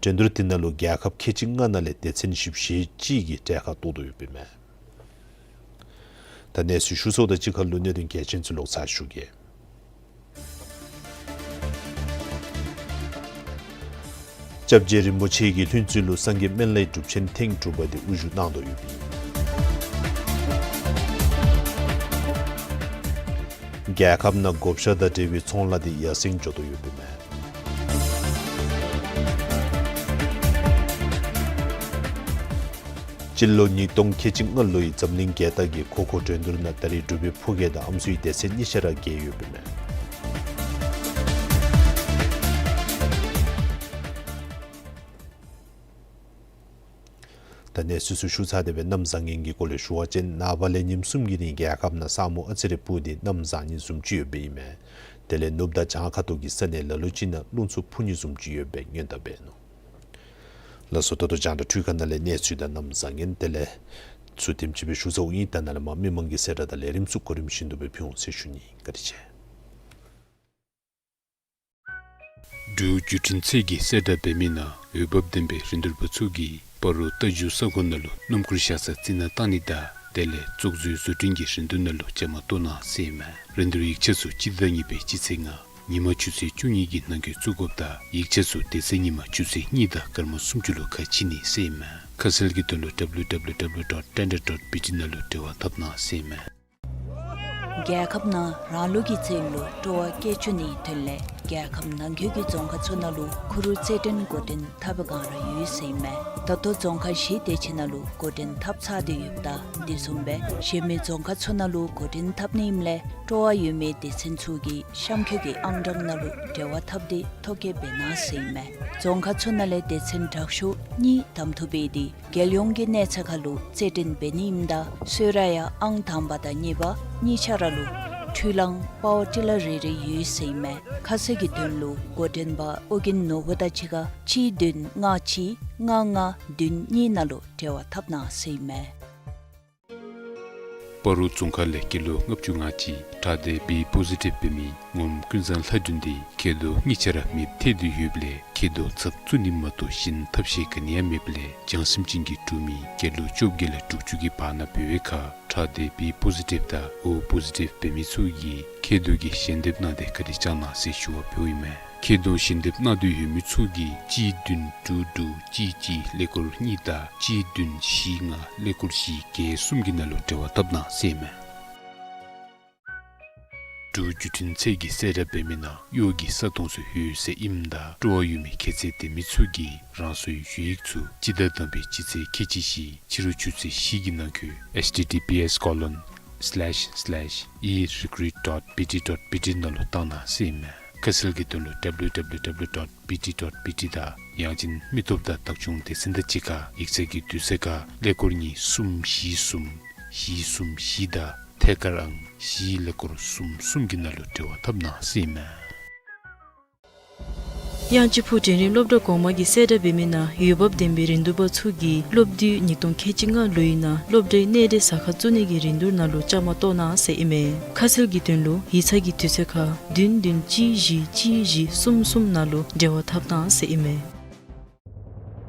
འགྲན་བསྡུར་དེ་ནང་ལུ་རྒྱལ་ཁབ་ཁལ་གཅིག་ལྔ་ནང་ལས་སྡེ་ཚན་བཞི་བཅུ་ཞེ་གཅིག་གིས་གྲལ་ཁར་གཏོགས་དོ་ཡོདཔ་ཨིན་མས། ད་གནས་ཚུལ་ཞུ་ཚརཝ་དང་གཅིག་ཁར་ལུ་གནད་དོན་གལ་ཆེན་ཚུ་ལོག་ཚར་ཞུ་གེ། སྐྱབས་རྗེ་རིན་པོ་ཆེ་གིས་ལྷུན་རྩེ་ལུ་སངས་རྒྱས་སྨན་བླའི་སྒྲུབ་ཆེན་ཐེངས་དྲུག་པ་དེ་དབུ་བཞུགས་གནང་དོ་ཡོདཔ་ཨིན། རྒྱལ་ཁབ་ནང་བགོ་བཤའ་དང་འབྲེལ་བའི་ཚོང་ལཱ་དེ་ཡར་སེང་འགྱོ་དོ་ཡོདཔ་ཨིན་མས། སྤྱི་ལོ་ཉིས་སྟོང་ཁལ་གཅིག་ལྔ་ལོའི་འཛམ་གླིང་རྒྱལ་རྟགས་ཀྱི་ཁོ་ཁོ་འགྲན་བསྡུར་ནང་ད་རེས་འབྲུག་པའི་ཕོ་རྒྱས་དང་ཨམ་སྲུའི་སྡེ་ཚན་གཉིས་ཆ་ར་རྒྱལ་ཡོདཔ་ཨིན་མས། ད་གནས་ཚུལ་ཚུ་ཞུ་ཚར་ཏེ་སྦེ་གནམ་བཟང་ངན་གྱི་སྐོར་ལས་ཞུ་བ་ཅིན་ནངས་པ་ལས་ཉིནམ་གསུམ་གྱི་རིང་རྒྱལ་ཁབ་ནང་ས་སྨུག་ཨ་ཙི་རེ་སྤུབས་ཏེ་གནམ་བཟང་ནི་བཟུམ་ཅིག་ཡོདཔ་ཨིན་མས། དེ་ལས་ནུབ་དང་བྱང་ཁ་ཐུག་གི་ས་གནས་ལ་ལུ་ཅིག་ནང་རླུང་འཚུབ་འཕུ་ནི་བཟུམ་ཅིག་ཡོད་པའི་སྔོན་བརྡ་འབད་ནུག། ལགས་སོ། ད་ལྟོ་རྒྱང་བསྒྲགས་འཕྲུལ་ཁང་ནང་ལས་གནས་ཚུལ་དང་གནམ་བཟང་ངན་དེ་ལས་ཚུ་དེམ་ཅིག་སྦེ་ཞུ་ཚརཝ་ཨིན། ད་ནཱ་ལས་མར་མི་མང་གི་གསལ་བསྒྲགས་དང་ལས་རིམ་ཚུ་གོ་རིམ་བཞིན་དུ་སྦེ་ཕུལ་འོང་ཟེར་ཞུ་ནི། བཀའ་དྲིན་ཆེ། འབྲུག་བརྒྱུད་འཕྲིན་ཚད་ཀྱིས་གསལ་བསྒྲགས་འབད་མི་ནང་འོས་འབབ་ལྡན་པའི་རིན་བསྡུར་པ་ཚུ་གིས་སྤ་རོ་རྟ་རྒྱུག་ས་གོ་ནང་ལུ་སྣུམ་འཁོར་བཞག་ས་རྩི་ནག་བཏང་ནི་དང་དེ་ལས་བཙོག་བཟོའི་བཟོ་སྐྲུན་གྱི་རིན་བསྡུར་ནང་ལུ་བཅའ་མར་གཏོགས་གནང་ཟེར་ཨིན་མས། རིན་བསྡུར་ཡིག་ཆ་ཚུ་སྤྱི་ཟླ་གཉིས་པའི་སྤྱི་ཚེས་ལྔ་ཉིན་མ་ཆུ་ཚོད་བཅུ་གཉིས་ཀྱི་ནང་འཁོད་བཙུགས་དགོཔ་དང་ཡིག་ཆ་ཚུ་དེ་ཚེ་ཉིན་མ་ཆུ་ཚོད་གཉིས་དང་སྐར་མ་སུམ་ཅུ་ལུ་ཁ་ཕྱེ་ནི་ཟེར་ཨིན་མས། ཁ་གསལ་གྱི་དོན་ལུ་W W W dot tender dot B T ནང་ལུ་འབྲེལ་བ་འཐབ་གནང་ཟེར་ཨིན་མས། རྒྱལ་ཁབ་ནང་རང་ལུགས་ཀྱི་ཚད་ལུ་སྤྲོ་བ་བསྐྱེད་བཅུག་ནིའི་དོན་ལས་རྒྱལ་ཁབ་ནང་འཁོད་ཀྱི་རྫོང་ཁག་ཚུ་ནང་ལུ་ཁུ་རུ་རྩེད་འགྲན་འགོ་འདྲེན་འཐབ་པའི་བསྒང་ར་ཡོད་ཟེར་ཨིན་མས། ད་ལྟོ་རྫོང་ཁག་བཞི་དེ་ཅིག་ནང་ལུ་འགོ་འདྲེན་འཐབ་ཚར་ཏེ་ཡོདཔ་ད་དེ་བཟུམ་སྦེ་གཞན་མི་རྫོང་ཁག་ཚུ་ནང་ལུ་འགོ་འདྲེན་འཐབ་ནི་ཨིནམ་ལས་སྤྲོ་བ་ཡོད་མི་སྡེ་ཚན་ཚུ་གིས་གཤམ་འཁོད་ཀྱི་ཨང་གྲངས་ནང་ལུ་འབྲེལ་བ་འཐབ་སྟེ་ཐོ་བཀོད་འབད་གནང་ཟེར་ཨིན་མས། རྫོང་ཁག་ཚུ་ནང་ལས་སྡེ་ཚན་དྲག་ཤོས་གཉིས་གདམ་འཐུ་འབད་དེ་རྒྱལ་ཡོངས་ཀྱི་གནས་ཚད་ཁར་ལུ་རྩེད་འགྲན་འབད་ནི་ཨིནམ་ད་གསོལ་རས་ཡང་ཨང་དང་པ་དང་གཉིས་པ་གཉིས་ཆ་ར་ལུ་འཕྲུལ་གླང་པ་ཝར་ཊི་ལར་རེ་རེ་ཡོད་ཟེར་ཨིན་མས། ཁ་གསལ་གྱི་དོན་ལུ་འགོ་འདྲེན་པ་ཨོ་རྒྱན་ནོར་བུ་དང་གཅིག་ཁར་གཅིག་བདུན་ལྔ་གཅིག་ལྔ་ལྔ་བདུན་གཉིས་ནང་ལུ་འབྲེལ་བ་འཐབ་གནང་ཟེར་ཨིན་མས། སྤ་རོ་རྫོང་ཁག་ལས་སྐྱེས་ལོ་ལྔ་བཅུ་ང་གཅིག་ཁྲག་སྡེ་B positive འབད་མི་ངོམ་ཀུན་བཟང་ལྷ་སྒྲོན་འདི་མཁལ་རྡོག་གཉིས་ཆ་ར་མེདཔ་ཐལ་ཏེ་ཡོདཔ་ལས་མཁལ་རྡོག་ཚབ་བཙུགས་ནི་མ་གཏོགས་གཞན་ཐབས་ཤེས་ག་ནི་ཡང་མེདཔ་ལས་བྱང་སེམས་ཅན་གྱི་འབྲུག་མི་སྐྱེས་ལོ་བཅོ་བརྒྱད་ལས་དྲུག་ཅུ་གི་བར་ན་འབད་བའི་ཁར་ཁྲག་སྡེ་B positive དང་O positive འབད་མི་ཚུ་གིས་མཁལ་རྡོག་གི་ཞལ་འདེབས་གནང་སྟེ་བཀའ་དྲིན་བསྐྱང་གནང་ཟེར་ཞུ་བ་འབདཝ་ཨིན་མས། མཁལ་རྡོག་ཞལ་འདེབས་གནང་དོ་ཡོད་མི་ཚུ་གིས་གཅིག་བདུན་དྲུག་དྲུག་གཅིག་གཅིག་ཀླད་ཀོར་གཉིས་དང་གཅིག་བདུན་བཞི་ལྔ་ཀླད་ཀོར་བཞི་བརྒྱད་གསུམ་གྱི་ནང་ལུ་འབྲེལ་བ་འཐབ་གནང་ཟེར་ཨིན་མས། འབྲུག་བརྒྱུད་འཕྲིན་ཚད་ཀྱིས་གསལ་བསྒྲགས་འབད་མི་ནང་གཡོག་གི་ས་སྟོང་ཚུ་ལྷོད་ཟེར་ཨིནམ་ད་སྤྲོ་བ་ཡོད་མི་ཁྱད་ཚད་ལྡན་མི་ཚུ་གིས་རང་སོའི་ཞུ་ཡིག་ཚུ་སྤྱི་ཟླ་དང་པའི་སྤྱི་ཚེས་ཁལ་གཅིག་བཞི་ཕྱི་རུ་ཆུ་ཚོད་བཞི་གི་ནང་འཁོད་H T T P S colon slash slash e recruit dot B T dot B T ནང་ལུ་བཏང་གནང་ཟེར་ཨིན་མས། ཁ་གསལ་གྱི་དོན་ལུ་W W W dot B T dot B T དང་ཡང་ཅིན་མི་སྟོབས་དང་བདག་སྐྱོང་སྡེ་ཚན་དང་གཅིག་ཁར་ཡིག་ཚང་གི་དུས་ཚོད་ཁར་ཀླད་ཀོར་གཉིས་གསུམ་བཞི་གསུམ་བཞི་གསུམ་བཞི་དང་ཐད་ཀར་ཨང་བཞི་ཀླད་ཀོར་གསུམ་གསུམ་གྱི་ནང་ལུ་འབྲེལ་བ་འཐབ་གནང་ཟེར་ཨིན་མས། དབྱངས་ཅན་ཕུག་འབྲིང་རིམ་སློབ་གྲྭ་གོང་མ་གིས་གསལ་བསྒྲགས་འབད་མི་ནང་འོས་འབབ་ལྡན་པའི་རིན་བསྡུར་པ་ཚུ་གིས་སློབ་དུས་ཉིས་སྟོང་ཁལ་གཅིག་ལྔ་ལོའི་ནང་སློབ་གྲྭའི་གནས་སྡོད་ས་ཁར་བཙུགས་ནི་གི་རིན་བསྡུར་ནང་ལུ་བཅའ་མར་གཏོགས་གནང་ཟེར་ཨིན་མས། ཁ་གསལ་གྱི་དོན་ལུ་ཡིག་ཚང་གི་དུས་ཚོད་ཁར་བདུན་བདུན་གཅིག་བཞི་གཅིག་བཞི་གསུམ་གསུམ་ནང་ལུ་འབྲེལ་བ་འཐབ་གནང་ཟེར་ཨིན་མས།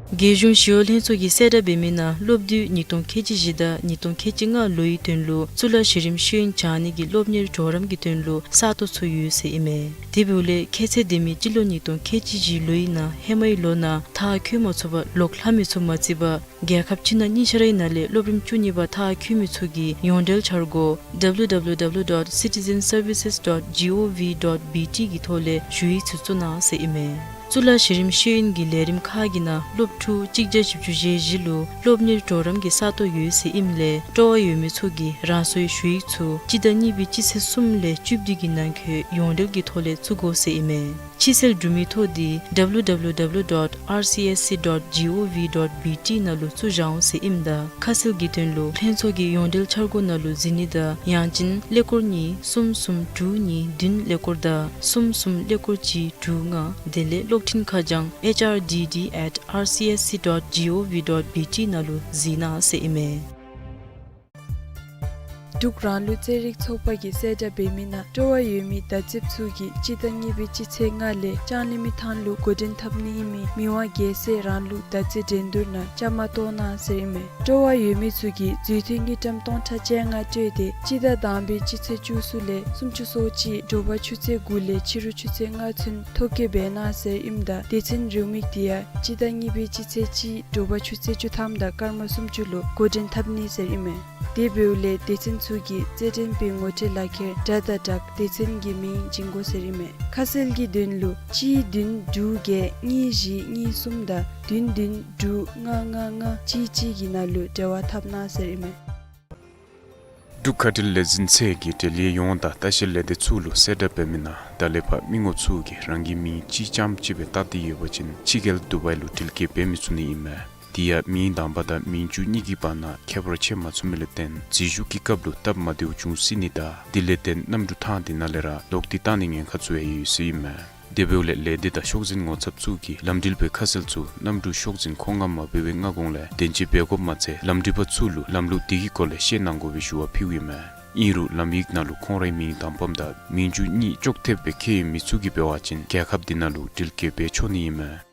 རྒྱལ་གཞུང་ཞི་གཡོག་ལྷན་ཚོགས་ཀྱིས་གསལ་བསྒྲགས་འབད་མི་ནང་སློབ་དུས་ཉིས་སྟོང་ཁལ་གཅིག་བཞི་དང་ཉིས་སྟོང་ཁལ་གཅིག་ལྔ་ལོའི་དོན་ལུ་གཙུག་ལག་གཞི་རིམ་ཤེས་ཡོན་སྦྱང་ནི་གི་སློབ་གཉེར་གྲོགས་རམ་གྱི་དོན་ལུ་ས་སྟོང་ཚུ་ཡོད་ཟེར་ཨིན་མས། དེ་འབདཝ་ལས་ཁྱད་ཚད་ལྡན་མི་སྤྱི་ལོ་ཉིས་སྟོང་ཁལ་གཅིག་བཞི་ལོའི་ནང་ཧེ་མའི་ལོ་ནང་མཐར་འཁྱོལ་མ་ཚུགས་པར་ལོག་ལྷབ་མི་ཚུ་མ་བརྩིས་པར་རྒྱལ་ཁབ་ཕྱི་ནང་གཉིས་ཆ་རའི་ནང་ལས་སློབ་རིམ་བཅུ་གཉིས་པ་མཐར་འཁྱོལ་མི་ཚུ་གིས་ཡོངས་འབྲེལ་འཆར་སྒོ་W W W dot citizen services dot G O V dot B T གི་ཐོག་ལས་ཞུ་ཡིག་ཚུ་བཙུགས་གནང་ཟེར་ཨིན་མས། གཙུག་ལག་གཞི་རིམ་ཤེས་ཡོན་གྱི་ལས་རིམ་ཁག་གི་ནང་སློབ་ཕྲུག་གཅིག་བརྒྱ་བཞི་བཅུ་ཞེ་བཞི་ལུ་སློབ་གཉེར་གྲོགས་རམ་གྱི་ས་སྟོང་ཡོད་ཟེར་ཨིནམ་ལས་སྤྲོ་བ་ཡོད་མི་ཚུ་གིས་རང་སོའི་ཞུ་ཡིག་ཚུ་སྤྱི་ཟླ་གཉིས་པའི་སྤྱི་ཚེས་གསུམ་ལས་བཅུ་བདུན་གྱི་ནང་འཁོད་ཡོངས་འབྲེལ་གྱི་ཐོག་ལས་བཙུགས་དགོ་ཟེར་ཨིན་མས། ཕྱིར་སེལ་གྲུབ་མིའི་ཐོ་འདི་W W W dot R C S C dot G O V dot B T ནང་ལུ་བཙུགས་བཞག་འོང་ཟེར་ཨིནམ་ད་ཁ་གསལ་གྱི་དོན་ལུ་ལྷན་ཚོགས་ཀྱི་ཡོངས་འབྲེལ་འཆར་སྒོ་ནང་ལུ་གཟིགས་ནི་དང་ཡང་ཅིན་ཀླད་ཀོར་གཉིས་གསུམ་གསུམ་དྲུག་གཉིས་བདུན་ཀླད་ཀོར་དང་གསུམ་གསུམ་ཀླད་ཀོར་གཅིག་དྲུག་ལྔ། དེ་ལས་གློག་འཕྲིན་ཁ་བྱང་H R D D at R C S C dot G O V dot B T ནང་ལུ་གཟིགས་གནང་ཟེར་ཨིན་མས། འབྲུག་རང་ལུགས་རྩེད་རིགས་ཚོགས་པ་གིས་གསལ་བསྒྲགས་འབད་མི་ནང་སྤྲོ་བ་ཡོད་མི་བརྡ་རྩིསཔ་ཚུ་གིས་སྤྱི་ཟླ་གཉིས་པའི་སྤྱི་ཚེས་ལྔ་ལས་ལྕང་གླིང་མི་ཐང་ལུ་འགོ་འདྲེན་འཐབ་ནི་ཨིན་མི་མི་དབང་རྒྱལ་སྲས་རང་ལུགས་བརྡ་རྩིས་འགྲན་བསྡུར་ནང་བཅའ་མར་གཏོགས་གནང་ཟེར་ཨིན་མས། སྤྲོ་བ་ཡོད་མི་ཚུ་གིས་འཛུལ་ཐོན་དངུལ་ཀྲམ་སྟོང་ཕྲག་བཅོ་ལྔ་སྤྲོད་དེ་སྤྱི་ཟླ་དང་པའི་སྤྱི་ཚེས་བཅུ་གསུམ་ལས་སུམ་ཅུ་སོ་གཅིག་དྲོ་པ་ཆུ་ཚོད་དགུ་ལས་ཕྱི་རུ་ཆུ་ཚོད་ལྔ་ཚུན་ཐོ་བཀོད་འབད་གནང་ཟེར་ཨིནམ་ད་སྡེ་ཚན་རེའུ་མིག་དེ་ཡང་སྤྱི་ཟླ་གཉིས་པའི་སྤྱི་ཚེས་གཅིག་དྲོ་པ་ཆུ་ཚོད་བཅུ་ཐམ་དང་སྐར་མ་སུམ་ཅུ་ལུ་འགོ་འདྲེན་འཐབ་ནི་ཟེར་ཨིན་མས། དེ་འབདཝ་ལས་སྡེ་ཚན་ཚུ་གིས་རྩེད་འགྲན་པའི་ངོ་སྤྲོད་ལག་ཁྱེར་དྲ་དང་སྦྲགས་སྡེ་ཚན་གྱི་མིང་བྱིན་དགོ་ཟེར་ཨིན་མས། ཁ་གསལ་གྱི་དོན་ལུ་གཅིག་བདུན་དྲུག་བརྒྱད་གཉིས་བཞི་གཉིས་གསུམ་དང་བདུན་བདུན་དྲུག་ལྔ་ལྔ་ལྔ་གཅིག་གཅིག་གི་ནང་ལུ་འབྲེལ་བ་འཐབ་གནང་ཟེར་ཨིན་མས། འབྲུག་ཁ་བྲལ་ལས་འཛིན་ཚད་ཀྱིས་འབྲེལ་ཡོད་ཡོངས་དང་ལྟ་བཤལ་ལས་སྡེ་ཚུ་ལུ་གསལ་བསྒྲགས་འབད་མི་ནང་ད་ལས་ཕར་མི་ངོམ་ཚུ་གིས་རང་གི་མིང་གཅིག་རྐྱངམ་ཅིག་སྦེ་བཏགས་ཏེ་ཡོད་པ་ཅིན་ཕྱི་རྒྱལ་དུ་བའི་ལུ་འགྲུལ་སྐྱོད་འབད་མི་ཚུགས་ནི་ཨིན་མས། དེ་ཡང་མིང་དང་པ་དང་མིང་བཅུ་གཉིས་ཀྱི་བར་ན་ཁྱད་པར་ཕྱེ་མ་ཚུགས་མི་ལུ་བརྟེན་འཛུལ་ཞུགས་ཀྱི་སྐབས་ལུ་སྟབས་མ་བདེཝ་འབྱུང་སྲིད་ནི་དང་དེ་ལས་བརྟེན་གནམ་གྲུ་ཐང་དེ་ནང་ལས་ར་ལོག་སྟེ་བཏང་ནིའི་ཉེན་ཁ་ཚུ་ཡང་ཡོད་ཟེར་ཨིན་མས། དེ་འབདཝ་ལས་ལས་སྡེ་དང་ཤོག་འཛིན་ངོ་ཚབ་ཚུ་གིས་ལམ་འགྲུལ་པའི་ཁ་གསལ་ཚུ་གནམ་གྲུ་ཤོག་འཛིན་ཁོངས་ལྔ་མ་འབད་བའི་སྔ་གོང་ལས་བདེན་དཔྱད་འབད་དགོཔ་མ་ཚད་ལམ་འགྲུལ་པ་ཚུ་ལུ་ལམ་ལུགས་དེ་གི་སྐོར་ལས་ཤེས་གནང་དགོ་པའི་ཞུ་བ་ཕུལཝ་ཨིན་མས། ཨིན་རུང་ལམ་ཡིག་ནང་ལུ་ཁོང་རའི་མིང་དང་པམ་དང་མིང་བཅུ་གཉིས་ཅོག་འཐདཔ་སྦེ་བཀོད་ཡོད་མི་ཚུ་གིས་འབད་བ་ཅིན་རྒྱལ་ཁབ་དེ་ནང་ལུ་འགྲུལ་སྐྱོད་འབད་ཆོག་ནི་ཨིན་མས།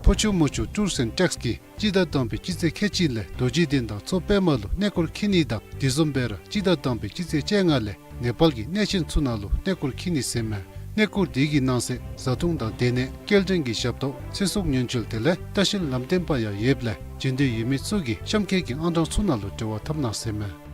ཕོ་ཆུ་མོ་ཆུ་ཊུརསི་ཨེནཌ་ཊེགསི་གིས་སྤྱི་ཟླ་དང་པའི་སྤྱི་ཚེས་ཁལ་གཅིག་ལས་རྡོ་རྗེ་གདན་དང་མཚོ་པདྨ་ལུ་གནས་སྐོར་འཁྱིད་ནི་དང་དེ་བཟུམ་སྦེ་ར་སྤྱི་ཟླ་དང་པའི་སྤྱི་ཚེས་བཅོ་ལྔ་ལས་ནེ་པཱལ་གྱི་གནས་ཆེན་ཚུ་ནང་ལུ་གནས་སྐོར་འཁྱིད་ནི་ཟེར་མས། གནས་སྐོར་དེ་གི་ནང་གསེས་བཟའ་འཐུང་དང་སྡོད་གནས་སྐྱེལ་འདྲེན་གྱི་ཞབས་ཏོག་ཚེ་སྲོག་ཉེན་བཅོལ་དེ་ལས་ལྟ་བཤལ་ལམ་སྟོན་པ་ཡང་ཡོདཔ་ལས་བྱོན་འདོད་ཡོད་མི་ཚུ་གིས་གཤམ་འཁོད་ཀྱི་ཨང་གྲངས་ཚུ་ནང་ལུ་འབྲེལ་བ་འཐབ་གནང་ཟེར་མས།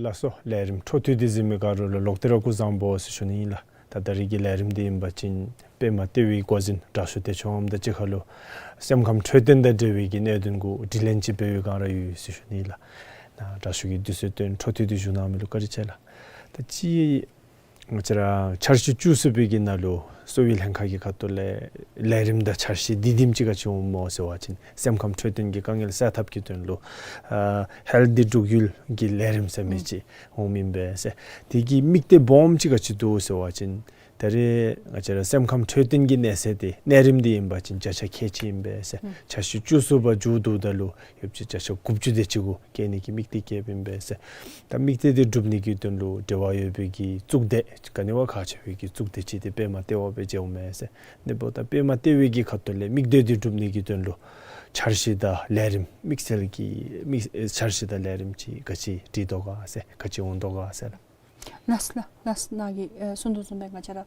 ལགས་སོ། ལས་རིམ་འཕྲོ་མཐུད་དེ་གཟིགས་མི་ག་ར་ལུ་ལོག་སྟེ་ར་སྐུ་གཟུགས་བཟང་པོ་ཟེར་ཞུ་ནི་ཨིན་ལགས། ད་ད་རིས་ཀྱི་ལས་རིམ་འདི་ཨིན་པ་ཅིན་པདྨ་ལྟེ་བའི་འགོ་འཛིན་དྲག་ཤོས་བདེ་མཆོག་དབང་མོ་དང་གཅིག་ཁར་ལུ་སེམས་ཁམས་འཕྲོད་བསྟེན་དང་འབྲེལ་བའི་གི་གནད་དོན་གུ་དྲི་ལན་ཅིག་འབད་བའི་བསྒང་ར་ཡོད་ཟེར་ཞུ་ནི་ཨིན་ལགས། ད་དྲག་ཤོས་ཀྱི་དུས་ཚོད་བཏོན་འཕྲོ་མཐུད་དེ་བཞུགས་གནང་མི་ལུ་བཀའ་དྲིན་ཆེ་ལགས། ད་ཅི་ང་བཅས་ར་འཆར་གཞི་བཅུ་གསུམ་པའི་གི་ནང་ལུ་གསོ་བའི་ལྷན་ཁག་གི་ཁ་ཐུག་ལས་ལས་རིམ་དང་འཆར་གཞི་འདི་དེམ་ཅིག་ག་ཅི་འོངམ་སྨོ་ཟེར་བ་ཅིན་སེམས་ཁམས་འཕྲོད་བསྟེན་གྱི་དཀའ་ངལ་སེལ་ཐབས་ཀྱི་དོན་ལུ་ཨ་ཧེལཐ་འདི་འབྲུག་ཡུལ་གྱི་ལས་རིམ་ཟེར་མི་ཅིག་འོངམ་ཨིན་པས་ཟེར། དེ་གི་དམིགས་གཏད་སྦོམ་ཅིག་ག་ཅི་འདུག་ཟེར་བ་ཅིན་ད་རེས་ང་བཅས་ར་སེམས་ཁམས་འཕྲོད་བསྟེན་གྱི་གནས་ཚད་དེ་གནས་རིམ་འདི་ཨིན་པ་ཅིན་བརྒྱ་ཆ་ཁལ་གཅིག་ཨིན་པས་ཟེར། འཆར་གཞི་བཅུ་གསུམ་པ་མཇུག་བསྡུཝ་ད་ལུ་ཡོད་ཅིག་བརྒྱ་ཆ་དགུ་བཅུ་དེ་ཅིག་གུ་བསྐྱལ་ནི་གི་དམིགས་གཏད་བསྐྱེདཔ་ཨིན་པས་ཟེར། ད་དམིགས་གཏད་དེ་སྒྲུབ་ནི་གི་དོན་ལུ་འབྲེལ་བ་ཡོད་པའི་གི་གཙུག་སྡེ་ག་ནི་བ་ཁག་ཆེ་བའི་གི་གཙུག་སྡེ་ཅིག་དེ་པདྨ་ལྟེ་བ་སྦེ་མཇལཝ་མས་ཟེར། དེ་འབདཝ་ད་པདྨ་ལྟེ་བའི་གི་ཁ་ཐུག་ལས་དམིགས་གཏད་དེ་སྒྲུབ་ནི་གི་དོན་ལུ་འཆར་གཞི་དང་ལས་རིམ་དམིགས་བསལ་གྱི་དམིགས་འཆར་གཞི་དང་ལས་རིམ་ཅིག་ག་ཅི་སྒྲིག་དོ་ག་ཟེར་ག་ཅི་འོང་དོ་ག་ཟེར། ལགས་ལགས་ལགས། ནཱ་གིས་ཨེ་གསུང་དོ་བཟུམ་སྦེ་ང་བཅས་ར་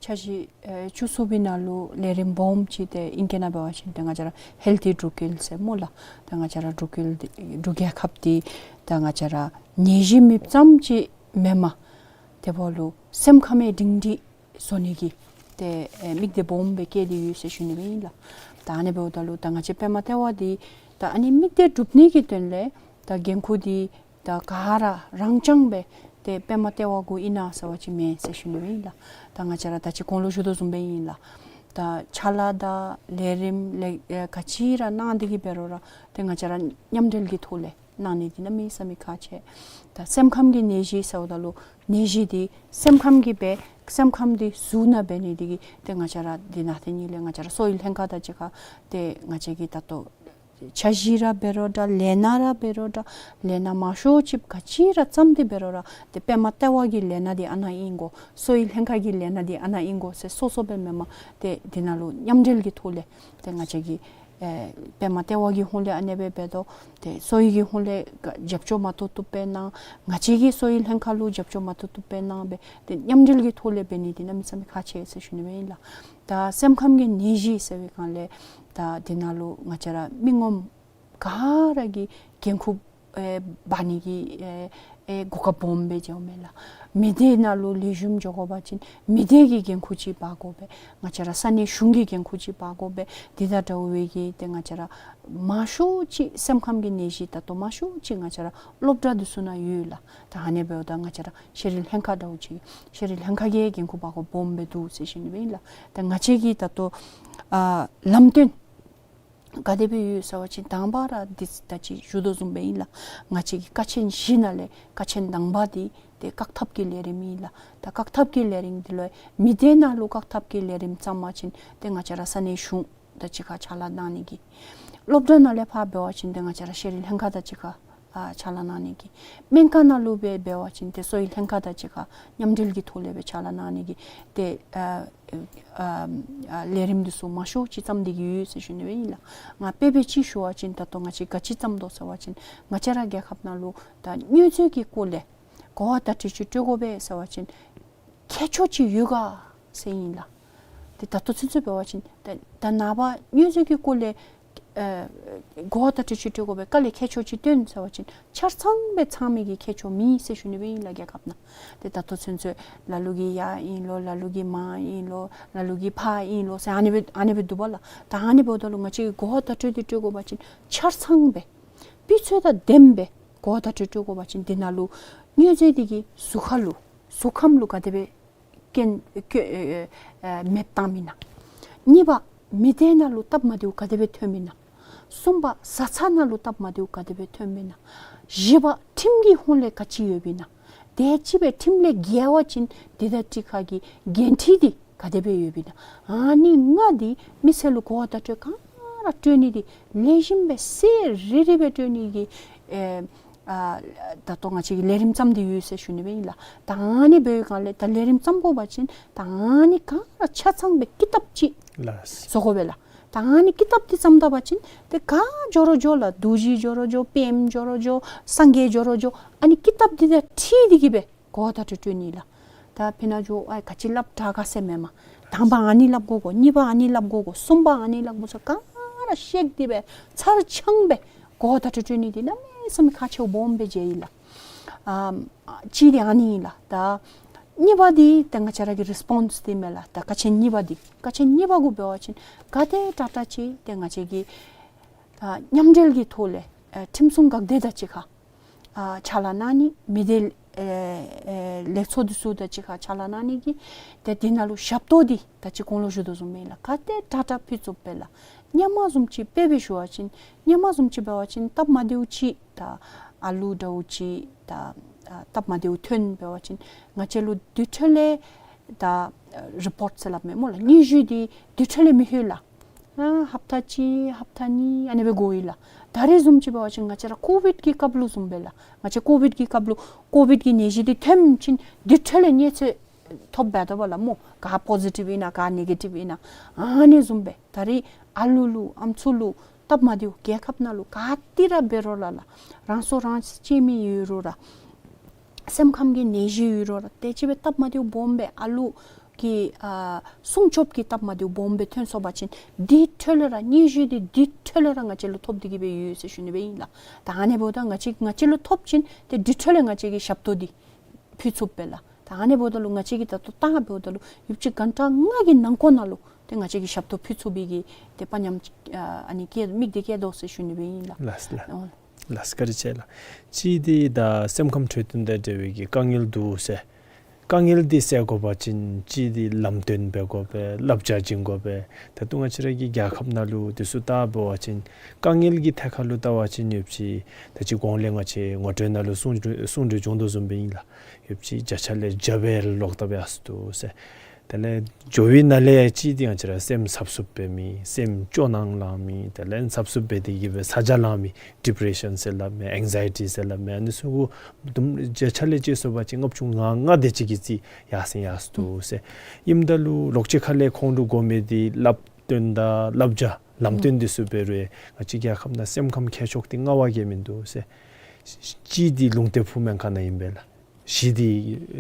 འཆར་གཞི་ཨེ་བཅུ་གསུམ་པའི་ནང་ལུ་ལས་རིམ་སྦོམ་ཅིག་ཏེ་ཨིང་སྐད་ནང་འབད་བ་ཅིན་ཏེ་ང་བཅས་ར་ཧེལ་ཐི་འབྲུག་ཁུལ་ཟེར་སྨོ་ལགས། ཏེ་ང་བཅས་ར་འབྲུག་ཁུལ་འདི་འབྲུག་རྒྱལ་ཁབ་འདི་ད་ང་བཅས་ར་ནད་གཞི་མེདཔ་ཙམ་ཅིག་མེན་པར་དེ་འབདཝ་ལུ་སེམས་ཁམས་སྒྲིང་སྒྲིང་བཟོ་ནི་གི་ཏེ་ཨེ་དམིགས་གཏད་སྦོམ་སྦེ་བསྐྱེད་དེ་ཡོད་ཟེར་ཞུ་ནི་སྦེ་ཨིན་ལགས། ད་ཨ་ནི་འབདཝ་ད་ལུ་ད་ང་བཅས་པདྨ་ལྟེ་བ་འདི་ད་ཨ་ནི་དམིགས་གཏད་སྒྲུབ་ནི་གི་དོན་ལས་ད་འགན་ཁུར་འདི་ད་ག་ར་རང་རྐྱང་སྦེ་ཏེ་པདྨ་ལྟེ་བ་གུ་ཨིན་ན་ཟེར་བ་ཅིན་མེན་ཟེར་ཞུ་ནི་སྦེ་ཨིན་ལགས། ད་ང་བཅས་ར་ད་ཅི་གོང་ལུ་ཞུ་དོ་བཟུམ་སྦེ་ཨིན་ལགས། ད་ཕྱག་ལཱ་དང་ལས་རིམ་ལས་ཨེ་ག་ཅི་ར་གནང་སྟེ་གི་འབད་རུང་ར་ཏེ་ང་བཅས་ར་མཉམ་འབྲེལ་གྱི་ཐོག་ལས་གནང་ནི་འདི་གནམ་མེད་ས་མེད་ཁག་ཆེ། ད་སེམས་ཁམས་ཀྱི་ནད་གཞི་ཟེརཝ་ད་ལུ་ནད་གཞི་འདི་སེམས་ཁམས་ཀྱི་སྦེ་སེམས་ཁམས་འདི་ཟུར་ནང་འབད་ནི་འདི་གིས་ཏེ་ང་བཅས་ར་འདི་ནང་ཏེ་ནི་ལས་ང་བཅས་ར་གསོ་བའི་ལྷན་ཁག་དང་གཅིག་ཁར་ཏེ་ང་བཅས་ཀྱིས་ད་ལྟོ་འཆར་གཞི་ར་འབད་རུང་འདྲ་ལས་སྣ་ར་འབད་རུང་འདྲ་ལས་སྣ་མང་ཤོས་ཅིག་ག་ཅི་ར་བརྩམས་ཏེ་འབད་རུང་ར་ཏེ་པདྨ་ལྟེ་བ་གི་ལས་སྣ་འདི་ཨ་ནཱ་ཨིན་དགོ་གསོ་བའི་ལྷན་ཁག་གི་ལས་སྣ་འདི་ཨ་ནཱ་ཨིན་དགོ་ཟེར་སོ་སོ་སྦེ་མེན་པར་ཏེ་འདི་ནང་ལུ་མཉམ་འབྲེལ་གྱི་ཐོག་ལས་ཏེ་ང་བཅས་ཀྱིས་ཨེ་པདྨ་ལྟེ་བ་གི་ཧོངས་ལས་ཨ་ནེ་སྦེ་འབད་དོ། ཏེ་གསོ་བའི་གི་ཧོངས་ལས་རྒྱབ་སྐྱོར་མ་ཐུབ་ཐུབ་སྦེ་གནང་། ང་བཅས་ཀྱིས་གསོ་བའི་ལྷན་ཁག་ལུ་རྒྱབ་སྐྱོར་མ་ཐུབ་ཐུབ་སྦེ་གནང་སྦེ་ཏེ་མཉམ་འབྲེལ་གྱི་ཐོག་ལས་འབད་ནི་འདི་གནམ་མེད་ས་མེད་ཁག་ཆེ་ཟེར་ཞུ་ནི་སྦེ་ཨིན་ལགས། ད་སེམས་ཁམས་ཀྱི་ནད་གཞི་ཟེར་བའི་སྒང་ལས་ད་འདི་ནང་ལུ་ང་བཅས་ར་མི་ངོམ་ག་ར་གིས་འགན་ཁུར་ཨེ་འབག་ནི་གི་ཨེ་ཨེ་གོ་སྐབས་སྦོམ་སྦེ་མཇལཝ་མས་ལགས། མི་སྡེ་ནང་ལུ་ལེགས་ཤོམ་འགྱོ་དགོ་པ་ཅིན་མི་སྡེ་གི་འགན་ཁུར་ཅིག་འབག་དགོ་པས། ང་བཅས་ར་ས་གནས་གཞུང་གི་འགན་ཁུར་ཅིག་འབག་དགོ་པས། འདི་དང་འདྲཝ་སྦེ་གི་ཏེ་ང་བཅས་ར་མང་ཤོས་ཅིག་སེམས་ཁམས་ཀྱི་ནད་གཞི་ད་ལྟོ་མང་ཤོས་ཅིག་ང་བཅས་ར་སློབ་གྲྭ་འདི་ཚུ་ནང་ཡོད་ལགས། ད་ཨ་ནི་འབདཝ་ད་ང་བཅས་ར་ཤེས་རིག་ལྷན་ཁག་འདྲཝ་ཅིག་ཤེས་རིག་ལྷན་ཁག་གིས་འགན་ཁུར་འབག་དགོཔ་སྦོམ་སྦེ་འདུག་ཟེར་ཞུ་ནི་སྦེ་ཨིན་ལགས། ད་ང་བཅས་ཀྱི་ད་ལྟོ་ཨ་ལམ་སྟོན་ག་དེ་སྦེ་ཡོད་ཟེར་བ་ཅིན་དང་པ་ར་འདི་ད་ཅི་ཞུ་དོ་བཟུམ་སྦེ་ཨིན་ལགས། ང་བཅས་ཀྱི་ཀ་ཆེན་བཞི་ནང་ལས་ཀ་ཆེན་དང་པ་འདི་ཏེ་བཀག་ཐབས་ཀྱི་ལས་རིམ་ཨིན་ལགས། ད་བཀག་ཐབས་ཀྱི་ལས་རིམ་འདི་ལུ་མི་སྡེ་ནང་ལུ་བཀག་ཐབས་ཀྱི་ལས་རིམ་བརྩམ་པ་ཅིན་ཏེ་ང་བཅས་ར་ས་གནས་གཞུང་དང་གཅིག་ཁར་ཕྱག་ལཱ་གནང་ནི་གི། སློབ་གྲྭ་ནང་ལས་ཕར་འབད་བ་ཅིན་ཏེ་ང་བཅས་ར་ཤེས་རིག་ལྷན་ཁག་དང་གཅིག་ཁར་ཨ་ཕྱག་ལཱ་གནང་ནི་གི། སྨན་ཁང་ནང་ལུ་སྦེ་འབད་བ་ཅིན་ཏེ་གསོ་བའི་ལྷན་ཁག་དང་གཅིག་ཁར་མཉམ་འབྲེལ་གྱི་ཐོག་ལས་སྦེ་ཕྱག་ལཱ་གནང་ནི་གི་ཏེ་ཨ་ཨ་ཨ་ལས་རིམ་འདི་ཚུ་མང་ཤོས་ཅིག་བརྩམས་ཏེ་གི་ཡོད་ཟེར་ཞུ་ནི་སྦེ་ཨིན་ལགས། ང་དཔེ་འབད་ཅིག་ཞུ་བ་ཅིན་ད་ལྟོ་ང་བཅས་ག་ཅི་བརྩམས་དོ་ཟེར་བ་ཅིན་ང་བཅས་ར་རྒྱལ་ཁབ་ནང་ལུ་ད་དངོས་རྫས་ཀྱི་སྐོར་ལས་གོ་བ་བརྡ་སྤྲོད་ཅིག་སྤྲོད་དགོ་པས་ཟེར་བ་ཅིན་ཁྱད་ཆོས་ཅིག་ཡོད་ག་ཟེར་ཨིན་ལགས། ཏེ་ད་ལྟོ་ཚུན་ཚོད་འབད་བ་ཅིན་ད་ད་ནངས་པ་དངོས་རྫས་ཀྱི་སྐོར་ལས་ཨེ་གོ་བ་བརྡ་སྤྲོད་ཅིག་སྤྲོད་དགོ་པས། ག་ལས་ཁྱད་ཆོས་ཅིག་སྟོན་ཟེར་བ་ཅིན་ཆ་ཚང་སྦེ་ཚང་མི་གི་ཁྱད་ཆོས་མེད་ཟེར་ཞུ་ནི་སྦེ་ཨིན་ལགས། རྒྱལ་ཁབ་ནང་ཏེ་ད་ལྟོ་ཚུན་ཚོད་ལ་ལུ་གིས་ཡར་ཨིན་ལོ་ལ་ལུ་གིས་མར་ཨིན་ལོ་ལ་ལུ་གིས་ཕར་ཨིན་ལོ་ཟེར་ཨ་ནི་སྦེ་ཨ་ནི་སྦེ་འདུག་པ་ལགས། ད་ཨ་ནི་འབདཝ་ད་ལུ་ང་བཅས་ཀྱིས་གོ་བ་བརྡ་སྤྲོད་འདི་སྤྲོད་དགོ་པ་ཅིན་ཆ་ཚང་སྦེ་སྤུས་ཚད་དང་ལྡནམ་སྦེ་གོ་བ་བརྡ་སྤྲོད་སྤྲོད་དགོ་པ་ཅིན་འདི་ནང་ལུ་དངོས་རྫས་འདི་གི་གཟུགས་ཁ་ལུ་གཟུགས་ཁམས་ལུ་ག་དེ་སྦེ་སྐྱོན་སྐྱོན་ཨེ་ཨེ་མེདཔ་བཏངམ་ཨིན་ན། གཉིས་པ་མི་སྡེ་ནང་ལུ་སྟབས་མ་བདེཝ་ག་དེ་སྦེ་ཐོནམ་ཨིན་ན། གསུམ་པ་བཟའ་ཚང་ནང་ལུ་སྟབས་མ་བདེཝ་ག་དེ་སྦེ་ཐོནམ་ཨིན་ན། བཞི་པ་ཁྲིམས་ཀྱི་ཧོངས་ལས་ག་ཅི་ཡོདཔ་ཨིན་ན། དེ་ཅིག་སྦེ་ཁྲིམས་ལས་འགལ་བ་ཅིན་འདི་དང་གཅིག་ཁར་གྱི་འགན་འཁྲི་འདི་ག་དེ་སྦེ་ཡོདཔ་ཨིན་ན། ཨ་ནི་ལྔ་འདི་མི་སེར་ལུ་གོ་བ་བརྡ་སྤྲོད་ག་ར་སྤྲོད་ནི་འདི་ལེགས་ཤོམ་སྦེ་གསལ་རི་རི་སྦེ་སྤྲོད་ནི་གི་ཨེ་ཨ་ད་ལྟོ་ང་བཅས་ཀྱིས་ལས་རིམ་བརྩམས་ཏེ་ཡོད་ཟེར་ཞུ་ནི་སྦེ་ཨིན་ལགས། ད་ཨ་ནི་འབད་བའི་སྒང་ལས་ད་ལས་རིམ་བརྩམ་དགོ་པ་ཅིན་ད་ཨ་ནི་ག་ར་ཆ་ཚང་སྦེ་ཀི་དེབ་ཅིག་ལགས། བཟོ་དགོ་པས་ལགས། ད་ཨ་ནི་ཀི་དེབ་འདི་བརྩམ་ད་པ་ཅིན་ཏེ་ག་འགྱོ་རུང་འགྱོ་ལགས། རྡོ་རྗེ་འགྱོ་རུང་འགྱོ་པདྨ་འགྱོ་རུང་འགྱོ་སངས་རྒྱས་འགྱོ་རུང་འགྱོ་ཨ་ནི་ཀི་དེབ་འདི་དང་འཁྲིལ་ཏེ་གི་སྦེ་གོ་བ་བརྡ་སྤྲོད་སྤྲོད་ནི་ལགས། ད་ཕི་ན་འགྱོ་ཨ་ག་ཅི་སླབ་དྲག་ག་ཟེར་མེན་མས། དང་པ་ཨ་ནི་སླབ་དགོ་གོ། གཉིས་པ་ཨ་ནི་སླབ་དགོ་གོ། གསུམ་པ་ཨ་ནི་སླབ་དགོ་ཟེར་ག་ར་བཤད་དེ་སྦེ་ཚར་ཚང་སྦེ་གོ་བ་བརྡ་སྤྲོད་སྤྲོད་ནི་འདི་གནམ་མེད་ས་མེད་ཁག་ཆེཝ་སྦོམ་སྦེ་མཇལ་ཡི་ལགས། ཨམ་གཅིག་འདི་ཨ་ནི་ལགས། ད་གཉིས་པ་འདི་ད་ང་བཅས་ར་གི་རི་སི་པོན་སི་འདི་མས་ལགས། ད་ཀ་ཆེན་གཉིས་པ་འདི་ཀ་ཆེན་གཉིས་པ་གུ་འབད་བ་ཅིན་ག་དེ་དྲག་དྲག་ཅིག་ཏེ་ང་བཅས་ཀྱིས་ཨ་མཉམ་འབྲེལ་གྱི་ཐོག་ལས་ཨ་ཁྲིམས་སྲུང་འགག་སྡེ་དང་གཅིག་ཁར་ཨ་ཕྱག་ལཱ་གནང་ནི། མི་སྡེ་ཨེ་ཨེ་ལས་ཚོགས་འདི་ཚུ་དང་གཅིག་ཁར་ཕྱག་ལཱ་གནང་ནི་གི་ཏེ་འདི་ནང་ལུ་ཞབས་ཏོག་འདི་ད་ཅི་གོང་ལུ་ཞུ་དོ་བཟུམ་སྦེ་ལགས། ག་དེ་དྲག་དྲག་ཕུལ་ཚུགས་པས་ལགས། སྔོན་མ་བཟུམ་ཅིག་དཔེ་སྦེ་ཞུ་བ་ཅིན་སྔོན་མ་བཟུམ་ཅིག་འབད་བ་ཅིན་སྟབས་མ་བདེཝ་ཅིག་ད་ཨ་ལུ་འདྲཝ་ཅིག་ད་ཨ་སྟབས་མ་བདེཝ་ཐོན་འབད་བ་ཅིན་ང་བཅས་ལུ་དེ་འཕྲོ་ལས་ད་རི་པོརཊ་ཟེར་སླབ་མས་སྨོ་ལགས། སྙན་ཞུ་འདི་དེ་འཕྲོ་ལས་མི་ལྷོད་ལགས། ཨ་ཧབ་ཏ་གཅིག་ཧབ་ཏ་གཉིས་ཨ་ནི་སྦེ་འགོར་ཡི་ལགས། ད་རེས་བཟུམ་ཅིག་འབད་བ་ཅིན་ང་བཅས་ར་ཀོ་བིཌ་ཀྱི་སྐབས་ལུ་བཟུམ་སྦེ་ལགས། ང་བཅས་ཀོ་བིཌ་ཀྱི་སྐབས་ལུ་ཀོ་བིཌ་ཀྱི་ནད་གཞི་འདི་ཐོན་ཞིནམ་དེ་འཕྲོ་ལས་གནས་ཚུལ་ཐོབ་འབད་དོ་བ་ལགས་སྨོ། ག་པོ་ཟི་ཊིབ་ཨིན་ན་ག་ནེ་གེ་ཊིབ་ཨིན་ན་ཨ་ནི་བཟུམ་སྦེ་ད་རེས་ཨ་ལུ་ལུ་ཨམ་སྲུ་ལུ་སྟབས་མ་བདེཝ་རྒྱལ་ཁབ་ནང་ལུ་ག་ཏེ་ར་འབད་རུང་ར་ལགས། རང་སྲོག་རང་གཅེས་མི་ཡོད་རུང་ར་ སེམས་ཁམས་ཀྱི་ནད་གཞི་ཡོད་རུང་ར་དེ་ཅིག་སྦེ་སྟབས་མ་བདེཝ་སྦོམ་སྦེ་ཨ་ལུ་གི་ཨ་སྲུང་སྐྱོབ་ཀྱི་སྟབས་མ་བདེཝ་སྦོམ་སྦེ་ཐོན་སོང་པ་ཅིན་དེ་འཕྲོ་ལས་ར་སྙན་ཞུ་དེ་དེ་འཕྲོ་ལས་ར་ང་བཅས་ལུ་ཐོབ་སྟེ་གི་སྦེ་ཡོད་ཟེར་ཞུ་ནི་སྦེ་ཨིན་ལགས། ད་ཨ་ནི་འབདཝ་ད་ང་བཅས་ང་བཅས་ལུ་ཐོབ་ཅིན་དེ་དེ་འཕྲོ་ལས་ང་བཅས་ཀྱིས་ཞབས་ཏོག་དེ་ཕུལ་ཚུགསཔ་སྦེ་ལགས། ད་ཨ་ནི་འབདཝ་ད་ལུ་ང་བཅས་ཀྱིས་ད་ལྟོ་ད་འབདཝ་ད་ལུ་ཡུདཔ་ཅིག་གྷན་ཊ་ལྔ་གི་ནང་འཁོད་ནང་ལུ་ཏེ་ང་བཅས་ཀྱིས་ཞབས་ཏོག་ཕུལ་ཚུགས་པའི་གི་ཏེ་དཔའ་ཉམས་ཨ་ཨ་ནི་བསྐྱེད་དམིགས་གཏད་བསྐྱེད་དོ་ཟེར་ཞུ་ནི་སྦེ་ཨིན་ལགས། ལགས་ལགས། ཨོ། ལགས་བཀའ་དྲིན་ཆེ་ལགས། གཅིག་འདི་ད་སེམས་ཁམས་འཕྲོད་བསྟེན་དང་འབྲེལ་བའི་གི་དཀའ་ངལ་འདུག་ཟེར། དཀའ་ངལ་འདི་སེལ་དགོ་པ་ཅིན་གཅིག་འདི་ལམ་སྟོན་འབད་དགོ་པས། བསླབ་བྱ་བྱིན་དགོ་པས། ད་ལྟོ་ང་བཅས་ར་གི་རྒྱལ་ཁབ་ནང་ལུ་དེ་ཚུ་ལྟ་བ་ཅིན་དཀའ་ངལ་གྱི་ཐད་ཁར་ལུ་ལྟ་བ་ཅིན་ཡུདཔ་ཅིག་ད་ཅི་གོང་ལས་ང་བཅས་ངོ་སྤྲོད་ནང་ལུ་གསུང་གསུང་གྲོས་བྱུང་དོ་བཟུམ་སྦེ་ཨིན་ལགས། ཡུདཔ་ཅིག་བརྒྱ་ཆ་ལས་བརྒྱ་སྦེ་ལོག་ལྟབ་ཡར་སོ་འདུག་ཟེར། དེ་ལས་འགྱོ་བའི་ནང་ལས་གཅིག་འདི་ང་བཅས་ར་སེམས་འཚབ་འཚུབ་འབད་མི་སེམས་སྐྱོ་སྣང་ལང་མི་དེ་ལས་འཚབ་འཚུབ་འབད་དེ་གི་སྦེ་ཚ་གྱང་ལང་མི་ཌི་པི་རེ་ཤཱན་ཟེར་སླབ་མི་ཨེང་ཛའི་ཊི་ཟེར་སླབ་མི་ཨ་ནི་ཚུ་གུ་དུམ་བརྒྱ་ཆ་ལས་ཅིག་སོང་པ་ཅིན་ལྔ་བཅུ་ང་ལྔ་དེ་ཅིག་གི་རྩིས་ཡར་སེང་ཡར་སོ་འདུག་ཟེར། ཨིནམ་ད་ལུ་ལོགས་ཅིག་ཁ་ལས་ཁོང་ལུ་དགོ་མི་འདི་བསླབ་སྟོན་དང་བསླབ་བྱ་ལམ་སྟོན་འདི་ཚུ་འབད་རུང་ང་བཅས་རྒྱལ་ཁབ་ནང་སེམས་ཁམས་མཁས་མཆོག་འདི་མངའ་དབང་གིས་མིན་འདུག་ཟེར། གཅིག་འདི་ལུང་བསྟན་ཕུག་སྨན་ཁང་ནང་ཨིན་པས་ལགས། བཞི་འདི་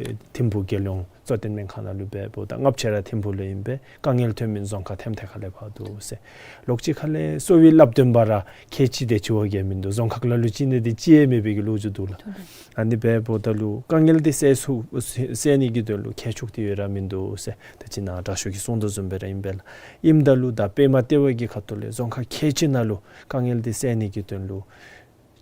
ཨེ་ཐིམ་ཕུག་རྒྱལ་ཡོངས་གཙོ་བསྟེན་སྨན་ཁང་ནང་ལུ་འབདཝ་ད་ལྔ་བཅུ་ར་ཐིམ་ཕུག་ལུ་ཨིན་པས། དཀའ་ངལ་ཐོན་མི་རྫོང་ཁག་ཐེམ་ཐེ་ཁ་ལས་ཕར་འདུག་ཟེར། ལོགས་ཅིག་ཁ་ལས་གསོ་བའི་བསླབ་སྟོན་པ་ར་ཁལ་གཅིག་དེ་ཅིག་བ་གིས་མིན་འདུག། རྫོང་ཁག་ལ་ལུ་གཅིག་ནི་དེ་ཅིག་ཡང་མེད་པའི་གི་ལོ་རྒྱུས་འདུག་ལགས། ཨ་ནི་འབདཝ་ད་ལུ་དཀའ་ངལ་འདི་སེལ་ཚུགས་སེལ་ནི་གི་དོན་ལུ་མཁས་མཆོག་འདི་ཡོད་ར་མིན་འདུག་ཟེར། ད་ཅི་ནཱ་དྲག་ཤོས་ཀྱིས་གསུངས་དོ་བཟུམ་སྦེ་ར་ཨིན་པས་ལགས། ཨིནམ་ད་ལུ་ད་པདྨ་ལྟེ་བ་གི་ཁ་ཐུག་ལས་རྫོང་ཁག་ཁལ་གཅིག་ནང་ལུ་དཀའ་ངལ་འདི་སེལ་ནི་གི་དོན་ལུ་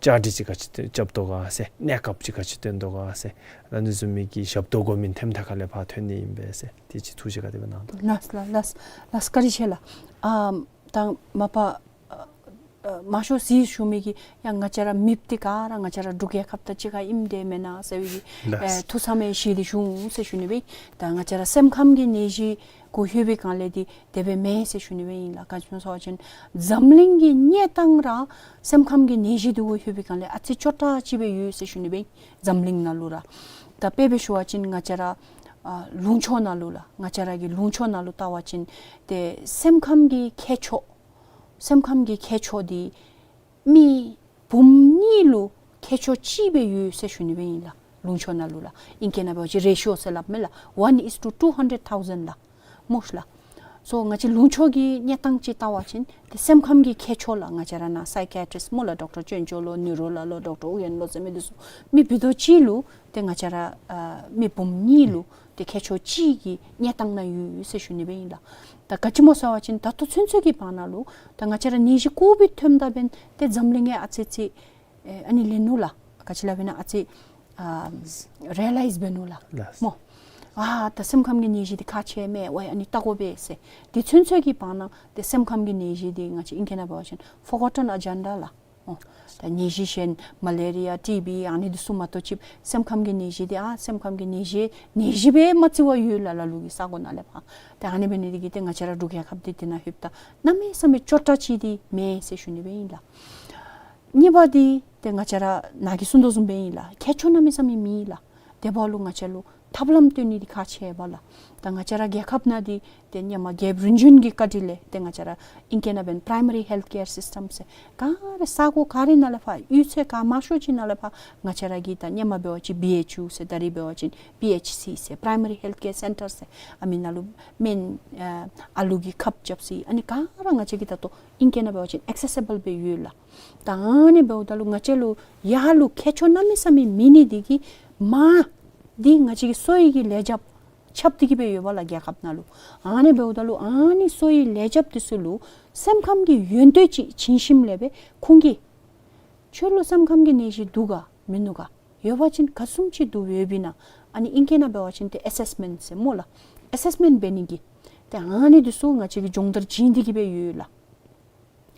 བཅའ་སྒྲིག་ཅིག་ག་ཅི་རྐྱབ་དོ་ག་ཟེར། གནས་སྐབས་ཅིག་ག་ཅི་སྟོན་དོ་ག་ཟེར། ཨ་ནི་བཟུམ་མའི་གི་ཞབས་ཏོག་དགོ་མི་ཐེམ་ཐེ་ཁ་ལས་ཕར་ཐོན་ནི་ཨིན་པས་ཟེར། དེ་ཅིག་ཐུགས་བཞེད་ག་དེ་སྦེ་གནང་དོ། ལགས་ལགས་ལགས་ལགས། བཀའ་དྲིན་ཆེ་ལགས། ཨ་ད་མ་པ་ཨ་ཨ་མང་ཤོས་ཅིག་ཞུ་མི་གི་ཡང་ང་བཅས་ར་མེདཔ་འདི་ག་ར་ང་བཅས་ར་འབྲུག་རྒྱལ་ཁབ་དང་གཅིག་ཁར་ཨིནམ་འདྲས་མེན་ན་ཟེར་བའི་གི་ལགས། ཨེ་ཐུགས་བསམ་ཡང་བཞེས་ཏེ་བཞུགས་ཟེར་ཞུ་ནི་སྦེ། ད་ང་བཅས་ར་སེམས་ཁམས་ཀྱི་ནད་གཞི་གུ་ལྷོད་པའི་སྒང་ལས་འདི་དེ་སྦེ་མེན་ཟེར་ཞུ་ནི་སྦེ་ཨིན་ལགས། ག་ཅི་སྨོ་ཟེར་བ་ཅིན་འཛམ་གླིང་གི་གནས་སྟངས་ར་སེམས་ཁམས་ཀྱི་ནད་གཞི་འདི་གུ་ལྷོད་པའི་སྒང་ལས་ཨ་ཙི་སྐྱོ་དྲགས་ཅིག་སྦེ་ཡོད་ཟེར་ཞུ་ནི་སྦེ་ཨིན། འཛམ་གླིང་ནང་ལུ་ར། ད་དཔེ་སྦེ་ཞུ་བ་ཅིན་ང་བཅས་ར་ཨ་ལུང་ཕྱོགས་ནང་ལུ་ལགས། ང་བཅས་ར་གི་ལུང་ཕྱོགས་ནང་ལུ་བལྟ་བ་ཅིན་ཏེ་སེམས་ཁམས་ཀྱི་མཁས་མཆོག་སེམས་ཁམས་ཀྱི་མཁས་མཆོག་འདི་མི་འབུམ་གཉིས་ལུ་མཁས་མཆོག་གཅིག་སྦེ་ཡོད་ཟེར་ཞུ་ནི་སྦེ་ཨིན་ལགས། ལུང་ཕྱོགས་ནང་ལུ་ལགས། ཨིང་སྐད་ནང་འབད་བ་ཅིན་རེ་ཤི་ཡོ་ཟེར་སླབ་མས་ལགས། One is to two hundred thousand ལགས། སྨོ་ཤ་ལགས། སོ་ང་བཅས་ལུང་ཕྱོགས་ཀྱི་གནས་སྟངས་ཅིག་བལྟ་བ་ཅིན་ཏེ་སེམས་ཁམས་ཀྱི་མཁས་མཆོག་ལགས། ང་བཅས་ར་ནཱ་སའི་ཀི་ཡ་ཊི་རིསཊ་སྨོ་ལགས། ཌོག་ཊར་ཅོན་ཅོ་ལོ་ནིའུ་རོ་ལགས་ལོ་ཌོག་ཊར་ཨུ་ཡན་ལོ་ཟེར་མི་འདི་ཚུ་མི་བུ་དོ་གཅིག་ལུ་ཏེ་ང་བཅས་ར་ཨ་མི་འབུམ་གཉིས་ལུ་ཏེ་མཁས་མཆོག་གཅིག་གི་གནས་སྟངས་ནང་ཡོད་ཟེར་ཞུ་ནི་སྦེ་ཨིན་ལགས། ད་ག་ཅི་སྨོ་ཟེར་བ་ཅིན་ད་ལྟོ་ཚུན་ཚོད་ཀྱི་བར་ན་ལུ་ད་ང་བཅས་ར་ནད་གཞི་ཀོ་བིཌ་ཐོནམ་ད་འབདན་ཏེ་འཛམ་གླིང་ཡང་ཨ་ཙི་ཙི་ཨེ་ཨ་ནི་ལེན་ནུག་ལགས། ག་ཅི་སླབ་ཨིན་ན་ཨ་ཙི་ཨ་རི་ཡེ་ལའིཛ་འབད་ནུག་ལགས། ལགས། སྨོ། ཨ་ད་སེམས་ཁམས་ཀྱི་ནད་གཞི་འདི་ཁག་ཆེ་མས། ཝའི་ཨ་ནི་བལྟ་དགོ་པས་ཟེར། དེ་ཚུན་ཚོད་ཀྱི་བར་ན་ཏེ་སེམས་ཁམས་ཀྱི་ནད་གཞི་འདི་ང་བཅས་ཨིང་སྐད་ནང་འབད་བ་ཅིན་ཕོར་གོ་ཊོན་ཨ་ཇེན་ཌ་ལགས། ཨོ། ད་ནད་གཞི་གཞན་མ་ལེ་རི་ཡ་ཊི་བི་ཨ་ནི་འདི་ཚུ་མ་གཏོགས་ཅིག་སེམས་ཁམས་ཀྱི་ནད་གཞི་འདི་ཨ་སེམས་ཁམས་ཀྱི་ནད་གཞི་ནད་གཞི་སྦེ་མ་བརྩི་བར་ཡོད་ལགས། ལ་ལུ་གི་ས་གོ་ནང་ལས་ཕར། ད་ཨ་ནི་འབད་ནི་འདི་གིས་ཏེ་ང་བཅས་ར་འབྲུག་རྒྱལ་ཁབ་འདི་འདི་ནང་ལྷོདཔ་ད་གནམ་མེད་ས་མེད་སྐྱོ་དྲགས་ཅིག་འདི་མེན་ཟེར་ཞུ་ནི་སྦེ་ཨིན་ལགས། གཉིས་པ་འདི་ཏེ་ང་བཅས་ར་ནཱ་གིས་གསུངས་དོ་བཟུམ་སྦེ་ཨིན་ལགས། མཁས་མཆོག་གནམ་མེད་ས་མེད་མེད་ལགས། དེ་འབདཝ་ལུ་ང་བཅས་ལུ་ཐབས་ལམ་སྟོན་ནི་འདི་ཁག་ཆེ་བས་ལགས། ད་ང་བཅས་ར་རྒྱལ་ཁབ་ནང་འདི་ཏེ་སྔོན་མ་རྒྱལཔོ་རིམ་བྱོན་གྱི་བཀའ་དྲིན་ལས་ཏེ་ང་བཅས་ར་ཨིང་སྐད་ནང་འབདན་པ་རའི་མ་རི་ཧེལཐ་ཀེར་སིསི་ཊམ་ཟེར་ག་ར་ས་གོ་ག་ར་ནང་ལས་ཕར་ཡུལ་ཚོ་ག་མང་ཤོས་ཅིག་ནང་ལས་ཕར་ང་བཅས་ར་གི་ད་སྔོན་མ་འབད་བ་ཅིན་བི་ཨེཆ་ཡུ་ཟེར་ད་རིས་འབད་བ་ཅིན་པི་ཨེཆ་སི་ཟེར་པ་རའི་མ་རི་ཧེལཐ་ཀེར་སེན་ཊར་ཟེར་ཨ་མི་ནང་ལུ་སྨན་ཨ་ཨ་ལུ་གི་ཁབ་རྐྱབ་ས་ཨ་ནི་ག་ར་ང་བཅས་ཀྱིས་ད་ལྟོ་ཨིང་སྐད་ནང་འབད་བ་ཅིན་ཨེག་སེ་སི་བཱལ་སྦེ་ཡོད་ལགས། ད་ཨ་ནི་འབདཝ་ད་ལུ་ང་བཅས་ལུ་ཡར་ལུ་མཁས་མཆོག་གནམ་མེད་ས་མེད་མེད་ནི་འདི་གིས་མར་འདི་ང་བཅས་ཀྱི་གསོ་བའི་གི་ལས་བྱེདཔ་ཁྱབ་སྟེ་གི་སྦེ་ཡོད་པས་ལགས་རྒྱལ་ཁབ་ནང་ལུ། ཨ་ནི་འབདཝ་ད་ལུ་ཨ་ནི་གསོ་བའི་ལས་བྱེདཔ་འདི་ཚུ་ལུ་སེམས་ཁམས་ཀྱི་ཡོན་ཏན་ཅིག་བྱིན་ཞིནམ་ལས་སྦེ་ཁོང་གིས་ཁྱོད་ལུ་སེམས་ཁམས་ཀྱི་ནད་གཞི་འདུག་ག་མིན་འདུག་ག། ཡོད་པ་ཅིན་ག་བཟུམ་ཅིག་འདུག་ཡོདཔ་ཨིན་ན། ཨ་ནི་ཨིང་སྐད་ནང་འབད་བ་ཅིན་ཏེ་ཨེ་སེསི་མེནཊ་ཟེར་སྨོ་ལགས། ཨེ་སེསི་མེནཊ་འབད་ནི་གི་ཏེ་ཨ་ནི་འདི་ཚུ་ང་བཅས་ཀྱིས་སྦྱོང་བརྡར་བྱིན་ཏེ་གི་སྦེ་ཡོད་ལགས།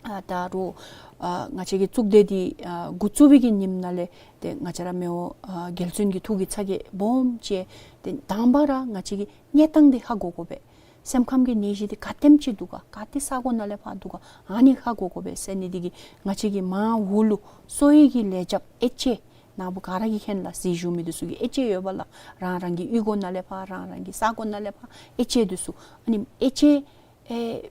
ཨ་ད་རུང་ཨ་ང་བཅས་ཀྱི་གཙུག་སྡེ་འདི་ཨ་འགོ་བཙུགས་པའི་གི་ཉིནམ་ནང་ལས་ཏེ་ང་བཅས་ར་མེས་པོ་ཨ་རྒྱལ་བཙུན་གྱི་ཐུགས་ཀྱི་ཚ་གྱང་སྦོམ་བཅས་ཏེ་དང་པ་ར་ང་བཅས་ཀྱིས་གནས་སྟངས་འདི་ཧ་གོ་དགོ་པས། སེམས་ཁམས་ཀྱི་ནད་གཞི་འདི་ག་དེམ་ཅིག་འདུག་ག། ག་ཏེ་ས་གོ་ནང་ལས་ཕར་འདུག་ག། ཨ་ནི་ཧ་གོ་དགོ་པས་ཟེར་ནི་འདི་གིས་ང་བཅས་ཀྱིས་མར་འོག་ལུ་གསོ་བའི་གི་ལས་བྱེདཔ་དབྱེ་དཔྱད་ནཱ་བུ་ག་ར་གིས་མཁྱེན་ལགས། གཟིགས་བཞུགས་མི་འདི་ཚུ་གིས་དབྱེ་དཔྱད་ཡོད་པས་ལགས། རང་རང་གི་གཡུས་སྒོ་ནང་ལས་ཕར་རང་རང་གི་ས་གོ་ནང་ལས་ཕར་དབྱེ་དཔྱད་འདི་ཚུ་ཨ་ནི་དབྱེ་དཔྱད་ཨེ་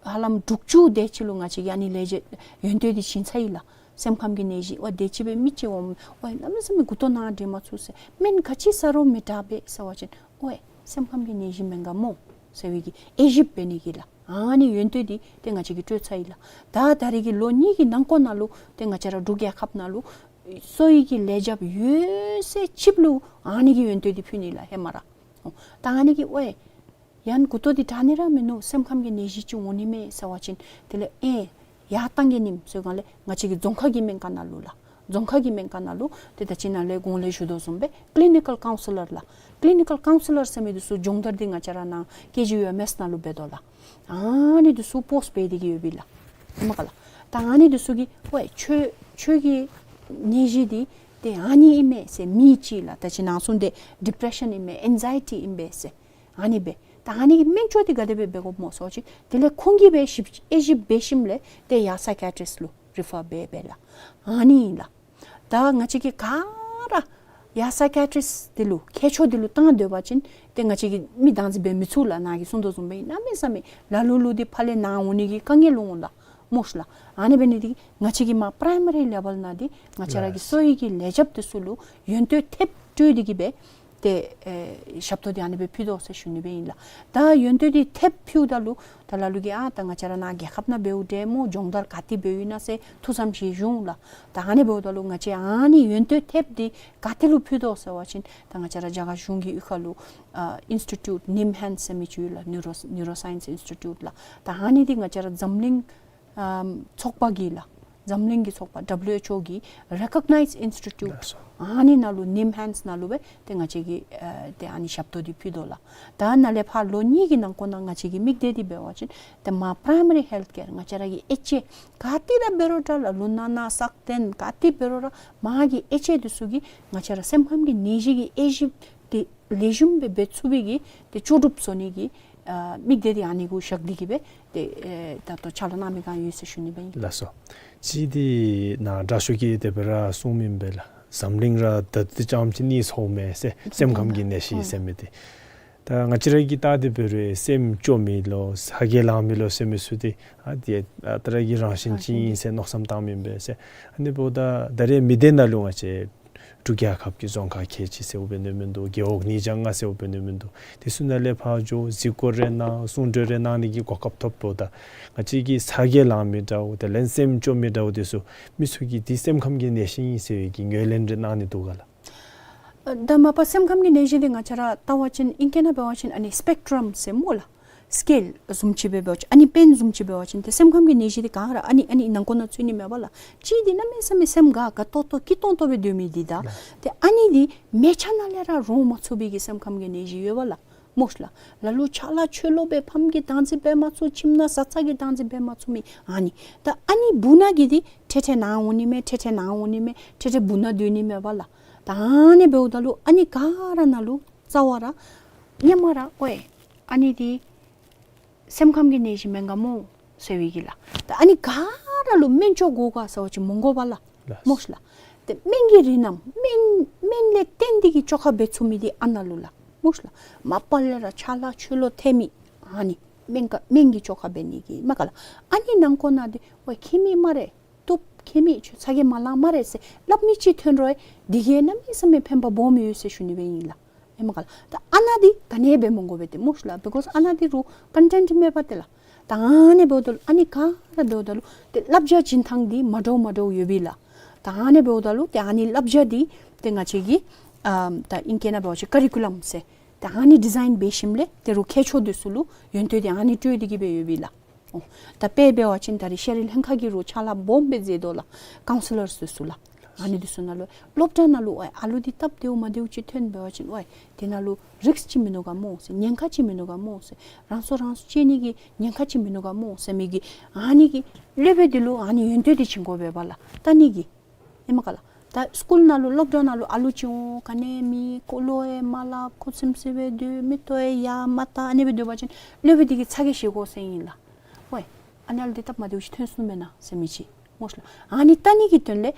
ཧ་ལམ་དྲུག་ཅུ་དེ་ཅིག་ལུ་ང་བཅས་ཀྱིས་ཨ་ནི་ལས་བྱེད་ཡོན་ཏན་འདི་བྱིན་ཚར་ཡི་ལགས། སེམས་ཁམས་ཀྱི་ནད་གཞི་ཨོ་དེ་ཅིག་སྦེ་མི་ཅིག་འོང་ཨོ་གནམ་མེད་ས་མེད་མགུ་ཏོ་ནང་འདྲེན་མ་ཚུགས་ཟེར་སྨན་ག་ཅི་ཟ་རུང་མི་དྲག་པས་ཟེར་བ་ཅིན་ཨོ་སེམས་ཁམས་ཀྱི་ནད་གཞི་མེན་ག་མོ་ཟེར་བའི་གི་དབྱེ་ཞིབ་འབད་ནི་གི་ལགས། ཨ་ནི་ཡོན་ཏན་འདི་ཏེ་ང་བཅས་ཀྱིས་སྤྲོད་ཚར་ཡི་ལགས། ད་ད་རེས་ཀྱི་ལོ་གཉིས་ཀྱི་ནང་འཁོད་ནང་ལུ་ཏེ་ང་བཅས་ར་འབྲུག་རྒྱལ་ཁབ་ནང་ལུ་གསོ་བའི་གི་ལས་བྱེདཔ་ཡོད་ཚད་ཅིག་ལུ་ཨ་ནི་གི་ཡོན་ཏན་འདི་ཕུལ་ནི་ལགས་ཧེ་མ་ར། ཨོ་ད་ཨ་ནི་གི་ཨོ་ཡང་མགུ་ཏོ་འདི་དྲག་ནི་ར་མིན་ནུག། སེམས་ཁམས་ཀྱི་ནད་གཞི་ཅིག་འོང་ནི་མས་ཟེར་བ་ཅིན་དེ་ལས་ཨེ་ཡར་བཏང་གེ་ནིམ་ཟེར་སྒང་ལས་ང་བཅས་ཀྱི་རྫོང་ཁ་གི་སྨན་ཁང་ནང་ལུ་ལགས། རྫོང་ཁ་གི་སྨན་ཁང་ནང་ལུ་ཏེ་ད་ཅི་ནཱ་ལས་གོང་ལས་ཞུ་དོ་བཟུམ་སྦེ་ཀི་ལི་ནི་ཀཱལ་ཀའུན་སི་ལར་ལགས། ཀི་ལི་ནི་ཀཱལ་ཀའུན་སི་ལར་ཟེར་མི་འདི་ཚུ་སྦྱོང་བརྡར་འདི་ང་བཅས་ར་ནཱ་ཀེ་ཇི་ཡུ་ཨེམ་ཨེས་ནང་ལུ་འབད་དོ་ལགས། ཨ་ནི་འདི་ཚུ་པོསཊ་འབད་དེ་གི་ཡོད་པས་ལགས། ཧེ་མ་ག་ལགས། ད་ཨ་ནི་འདི་ཚུ་གིས་ཨོ་ཁྱོད་ཁྱོད་ཀྱི་ནད་གཞི་འདི་ཏེ་ཨ་ནི་ཨིན་མས་ཟེར་མི་ཅིག་ལགས། ད་ཅི་ནཱ་གསུངས་ཏེ་ཌི་པི་རེ་ཤཱན་ཨིན་མས་ཨེང་ཛའི་ཊི་ཨིན་པས་ཟེར། ཨ་ནི་སྦེ་ད་ཨ་ནི་གི་སྨན་བཅོས་འདི་ག་དེ་སྦེ་འབད་དགོཔ་སྨོ་ཟེར་བ་ཅིན་དེ་ལས་ཁོང་གིས་སྦེ་ཞིབ་དབྱེ་ཞིབ་འབད་ཞིནམ་ལས་ཏེ་ཡར་སའི་ཀི་ཡ་ཊི་རིསཊ་ལུ་རི་ཕར་འབད་འབདཝ་ལགས། ཨ་ནི་ཨིན་ལགས། ད་ང་བཅས་ཀྱིས་ག་ར་ཡར་སའི་ཀི་ཡ་ཊི་རིསཊ་འདི་ལུ་མཁས་མཆོག་འདི་ལུ་བཏང་སྡོད་པ་ཅིན་ཏེ་ང་བཅས་ཀྱིས་མི་བདག་འཛིན་འབད་མི་ཚུགས་ལགས། ནཱ་གིས་གསུངས་དོ་བཟུམ་སྦེ་གནམ་མེད་ས་མེད་ལ་ལུ་ལུ་འདི་ཕར་ལས་ནཱ་འོང་ནི་གི་དཀའ་ངལ་འོང་ལགས། སྨོ་ཤ་ལགས། ཨ་ནི་འབད་ནི་འདི་གིས་ང་བཅས་ཀྱིས་མར་པི་རའི་མ་རི་ལེ་བཱལ་ནང་འདི་ང་བཅས་ར་གི་གསོ་བའི་གི་ལས་བྱེདཔ་འདི་ཚུ་ལུ་ཡོན་ཏན་ཐེབས་སྤྲོད་དེ་གི་སྦེ་ཏེ་ཨེ་ཞབས་ཏོག་འདི་ཨ་ནི་སྦེ་ཕུལ་དོ་ཟེར་ཞུ་ནི་སྦེ་ཨིན་ལགས། ད་ཡོན་ཏན་འདི་ཐེབས་ཕུལཝ་ད་ལུ་ད་ལ་ལུ་གིས་ཨ་ད་ང་བཅས་ར་ནཱ་རྒྱལ་ཁབ་ནང་འབདཝ་འདྲས་སྨོ། སྦྱོང་བརྡར་ག་ཏེ་འབདཝ་ཨིན་ན་ཟེར་ཐུགས་བསམ་བཞེས་འོང་ལགས། ད་ཨ་ནི་འབདཝ་ད་ལུ་ང་བཅས་ཨ་ནི་ཡོན་ཏན་ཐེབས་འདི་ག་ཏེ་ལུ་ཕུལ་དོ་ཟེར་བ་ཅིན་ད་ང་བཅས་ར་རྒྱ་གར་གཞུང་གི་གཡུས་ཁ་ལུ་ཨ་ཨིནསི་ཊི་ཊིའུཊ་ནིམ་ཧེནཌསི་ཟེར་མི་ཅིག་ཡོད་ལགས། ནིའུ་རོ་ནིའུ་རོ་སའིནསི་ཨིནསི་ཊི་ཊིའུཊ་ལགས། ད་ཨ་ནི་འདི་ང་བཅས་ར་འཛམ་གླིང་ཨམ་ཚོགས་པ་གིས་ལགས། འཛམ་གླིང་གི་ཚོགས་པ་ཌབ་ལུ་ཨེཆ་ཨོ་གིས་རེ་ཀོག་ནའིཛ་ཨིནསི་ཊི་ཊིའུཊ་ལགས་སོ། ཨ་ནི་ནང་ལུ་ནིམ་ཧེནཌསི་ནང་ལུ་སྦེ་ཏེ་ང་བཅས་ཀྱིས་ཨ་ཏེ་ཨ་ནི་ཞབས་ཏོག་འདི་ཕུལ་དོ་ལགས། ད་ནཱ་ལས་ཕར་ལོ་གཉིས་ཀྱི་ནང་འཁོད་ནང་ང་བཅས་ཀྱི་དམིགས་གཏད་འདི་འབད་བ་ཅིན་ཏེ་མར་པི་རའི་མ་རི་ཧེལཐ་ཀེར་ང་བཅས་ར་གི་དབྱེ་འབྱེད་ག་ཏེ་ར་འབད་རུང་འདྲ་ལགས། ལུས་ནང་ན་ས་སྟེང་ག་ཏེ་འབད་རུང་ར་མར་གྱི་དབྱེ་འབྱེད་འདི་ཚུ་གིས་ང་བཅས་ར་སེམས་ཁམས་ཀྱི་ནད་གཞི་གི་དབྱེ་ཞིབ་འདི་ལེགས་ཤོམ་སྦེ་འབད་ཚུགས་པའི་གི་ཏེ་ལྕོགས་གྲུབ་བཟོ་ནི་གི་ཨ་དམིགས་གཏད་འདི་ཨ་ནི་གུ་བཞག་སྟེ་གི་སྦེ་ཏེ་ཨེ་ད་ལྟོ་ཕྱག་ལཱ་གནང་མི་ག་ཡོད་ཟེར་ཞུ་ནི་སྦེ་ཨིན། ལགས་སོ། ཅིག་འདི་ནཱ་དྲག་ཤོས་ཀྱིས་དེ་སྦེ་ར་གསུངམ་ཨིན་པས་ལགས། འཛམ་གླིང་ར་ད་འདི་ཙམ་ཅིག་གནས་སོང་མས་ཟེར། སེམས་ཁམས་ཀྱི་ནད་གཞི་ཟེར་མི་འདི། ད་ང་བཅས་ར་གིས་བལྟ་སྟེ་འབད་རུང་སེམས་སྐྱོ་མི་ལོ་ཚ་གྱང་ལང་མི་ལོ་ཟེར་མི་ཚུ་འདི་ཨ་འདི་ཨ་རྟག་ར་གི་རང་བཞིན་ཅིག་ཨིན་ཟེར་མནོ་བསམ་བཏངམ་ཨིན་པས་ཟེར། ཨ་ནི་འབདཝ་ད་ད་རེས་མི་སྡེ་ནང་ལུ་ང་བཅས་འབྲུག་རྒྱལ་ཁབ་ཀྱི་རྫོང་ཁག་ཁལ་གཅིག་ཟེརཝ་འབད་ནི་མིན་འདུག། རྒེད་འོག་ཉིས་བརྒྱ་ལྔ་ཟེརཝ་འབད་ནི་མིན་འདུག། དེ་ཚུ་ནང་ལས་ཕར་འགྱོ་གཟིགས་སྐོར་རེ་གནང་གསུང་གྲོས་རེ་གནང་ནི་གི་གོ་སྐབས་ཐོབ་འབདཝ་ད་ང་བཅས་ཀྱི་ཚ་གྱང་ལང་མི་འདྲཝ་དེ་ལས་སེམས་སྐྱོ་མི་འདྲཝ་དེ་ཚུ་མི་ཚུ་གིས་འདི་སེམས་ཁམས་ཀྱི་ནད་གཞི་ཨིན་ཟེར་བའི་གི་ངོས་ལེན་རེ་གནང་ནི་འདུག་ག་ལགས། ཨ་ད་མ་པ་སེམས་ཁམས་ཀྱི་ནད་གཞི་འདི་ང་བཅས་ར་བལྟ་བ་ཅིན་ཨིང་སྐད་ནང་འབད་བ་ཅིན་ཨ་ནི་སི་པེག་ཊྲམ་ཟེར་སྨོ་ལགས། སི་ཀེལ་བཟུམ་ཅིག་སྦེ་འབད་བ་ཅིན་ཨ་ནི་པེན་བཟུམ་ཅིག་འབད་བ་ཅིན་ཏེ་སེམས་ཁམས་ཀྱི་ནད་གཞི་འདི་ག་ར་ཨ་ནི་ཨ་ནི་ནང་འཁོད་ནང་ཚུད་ནི་མས་པ་ལགས། གཅིག་འདི་གནམ་མེད་ས་མེད་སེམས་དགའ་དགའ་ཏོག་ཏོ་སྐྱིད་ཏོང་ཏོ་སྦེ་སྡོད་མི་འདི་ད། ཏེ་ཨ་ནི་འདི་མལ་ཆ་ནང་ལས་ར་རོ་མ་ཚུགས་པའི་གི་སེམས་ཁམས་ཀྱི་ནད་གཞི་ཡོད་པ་ལགས། སྨོ་ཤ་ལགས། ལ་ལུ་ཆ་ལ་ཆོས་ལོག་སྦེ་ཕམ་གྱིས་བདག་འཛིན་འབད་མ་ཚུགས། ཁྱིམ་ནང་བཟའ་ཚང་གིས་བདག་འཛིན་འབད་མ་ཚུགས་མི་ཨ་ནི། ད་ཨ་ནི་སྦུག་ན་གི་འདི་ཐེ་ཐེ་ནཱ་འོང་ནི་མས། ཐེ་ཐེ་ནཱ་འོང་ནི་མས། ཐེ་ཐེ་སྦུག་ན་སྡོད་ནི་མས་པ་ལགས། ད་ཨ་ནི་འབདཝ་ད་ལུ་ཨ་ནི་ག་ར་ནང་ལུ་རྩ་བ་ར་སྔོན་མ་ར་ཨོ་ཨེ་ཨ་ནི་འདི་སེམས་ཁམས་ཀྱི་ནད་གཞི་མེན་ག་མོ་ཟེར་བའི་གི་ལགས། ད་ཨ་ནི་ག་ར་ལུ་སྨན་བཅོས་དགོ་ག་ཟེར་བ་ཅིན་མི་དགོ་པ་ལགས། ལགས། སྨོ་ཤ་ལགས། ཏེ་སྨན་གྱི་རིགས་རྣམས་སྨན་སྨན་ལས་བརྟེན་ཏེ་གི་བཅོས་ཁ་འབད་ཚུགས་མི་འདི་ཨ་ནཱ་ལུ་ལགས། སྨོ་ཤ་ལགས། མ་པ་ལས་ར་ཆ་ལ་ཆོས་ལོག་ཐལ་མི་ཨ་ནི་སྨན་ག་སྨན་གྱི་བཅོས་ཁ་འབད་ནི་གི་མས་ག་ལགས། ཨ་ནི་ནང་འཁོད་ནང་འདི་ཝའི་མཁྱེན་མི་སྨ་རེ། བཏུབ་མཁྱེན་མི་ཁྱོད་ཚ་གྱང་མ་ལང་སྨ་རེ་ཟེར་སླབ་མི་ཅིག་ཐོན་རུང་འདི་གིས་གནམ་མེད་ས་མེད་ཕན་པ་སྦོམ་ཡོད་ཟེར་ཞུ་ནི་སྦེ་ཨིན་ལགས། ཨེ་མས་ག་ལགས། ད་ཨ་ནཱ་འདི་ག་ནི་འབད་མི་དགོ་པས་ཏེ་སྨོ་ཤ་ལགས། བི་ཀོསི་ཨ་ནཱ་འདི་རུང་ཀོན་ཊེནཊི་མེད་པ་ཏེ་ལགས། ད་ཨ་ནི་འབདཝ་ད་ལུ་ཨ་ནི་ག་ར་འབདཝ་ད་ལུ་ཏེ་བསླབ་བྱ་བྱིན་ཐངས་འདི་མ་འདྲཝ་མ་འདྲཝ་ཡོད་པས་ལགས། ད་ཨ་ནི་འབདཝ་ད་ལུ་ཏེ་ཨ་ནི་བསླབ་བྱ་འདི་ཏེ་ང་བཅས་ཀྱིས་ཨ་ད་ཨིང་སྐད་ནང་འབད་བ་ཅིན་ཀ་རི་ཀུ་ལམ་ཟེར་ཏེ་ཨ་ནི་ཌི་ཛའིན་འབད་ཞིནམ་ལས་ཏེ་རུང་མཁས་མཆོག་འདི་ཚུ་ལུ་ཡོན་ཏན་འདི་ཨ་ནི་སྤྲོད་དེ་གི་སྦེ་ཡོད་པས་ལགས། ཨོ། ད་དཔེ་འབད་བ་ཅིན་ད་རེས་ཤེ་རི་ལང་ཀ་གི་རུང་ཕྱག་ལཱ་སྦོམ་སྦེ་མཛད་དོ་ལགས། ཀའུན་སི་ལར་འདི་ཚུ་ལགས། ཨ་ནི་འདི་ཚུ་ནང་ལུ་སློབ་གྲྭ་ནང་ལུ་ཨོ་ཨ་ལུ་འདི་སྟབས་བདེཝ་མ་བདེཝ་ཅིག་ཐོན་འབད་བ་ཅིན་ཨོ་དེ་ནང་ལུ་རིསཀ་ཅིག་མིན་ནུག་ག་མོ་ཟེར་ཉེན་ཁ་ཅིག་མིན་ནུག་ག་མོ་ཟེར་རང་སྲོག་རང་སྲོག་གཅད་ནི་གི་ཉེན་ཁ་ཅིག་མིན་ནུག་ག་མོ་ཟེར་མི་གི་ཨ་ནི་གི་སློབ་དཔོན་འདི་ལུ་ཨ་ནི་ཡོན་ཏན་འདི་བྱིན་དགོ་པས་པ་ལགས། ད་ཨ་ནི་གི་ཨེ་མས་ག་ལགས། ད་སི་ཀུལ་ནང་ལུ་སློབ་གྲྭ་ནང་ལུ་ཨ་ལུ་ཅིག་འོང་ག་ནི་མེད་ཁོ་ལོ་ཡང་མ་སླབ་ཁོ་ཚིམ་ཚིམ་སྦེ་སྡོད་མིག་ཏོ་ཡང་ཡར་མ་བལྟ་ཨ་ནི་སྦེ་སྡོད་པ་ཅིན་སློབ་དཔོན་འདི་གིས་ཚ་གྱང་བཞེས་དགོ་ཟེར་ཨིན་ལགས། ཝའི་ཨ་ནི་ཨ་ལུ་འདི་སྟབས་མ་བདེཝ་ཅིག་ཐོན་སོང་མེན་ན་ཟེར་མི་ཅིག་སྨོ་ཤ་ལགས། ཨ་ནི་བལྟ་ནི་གི་དོན་ལས་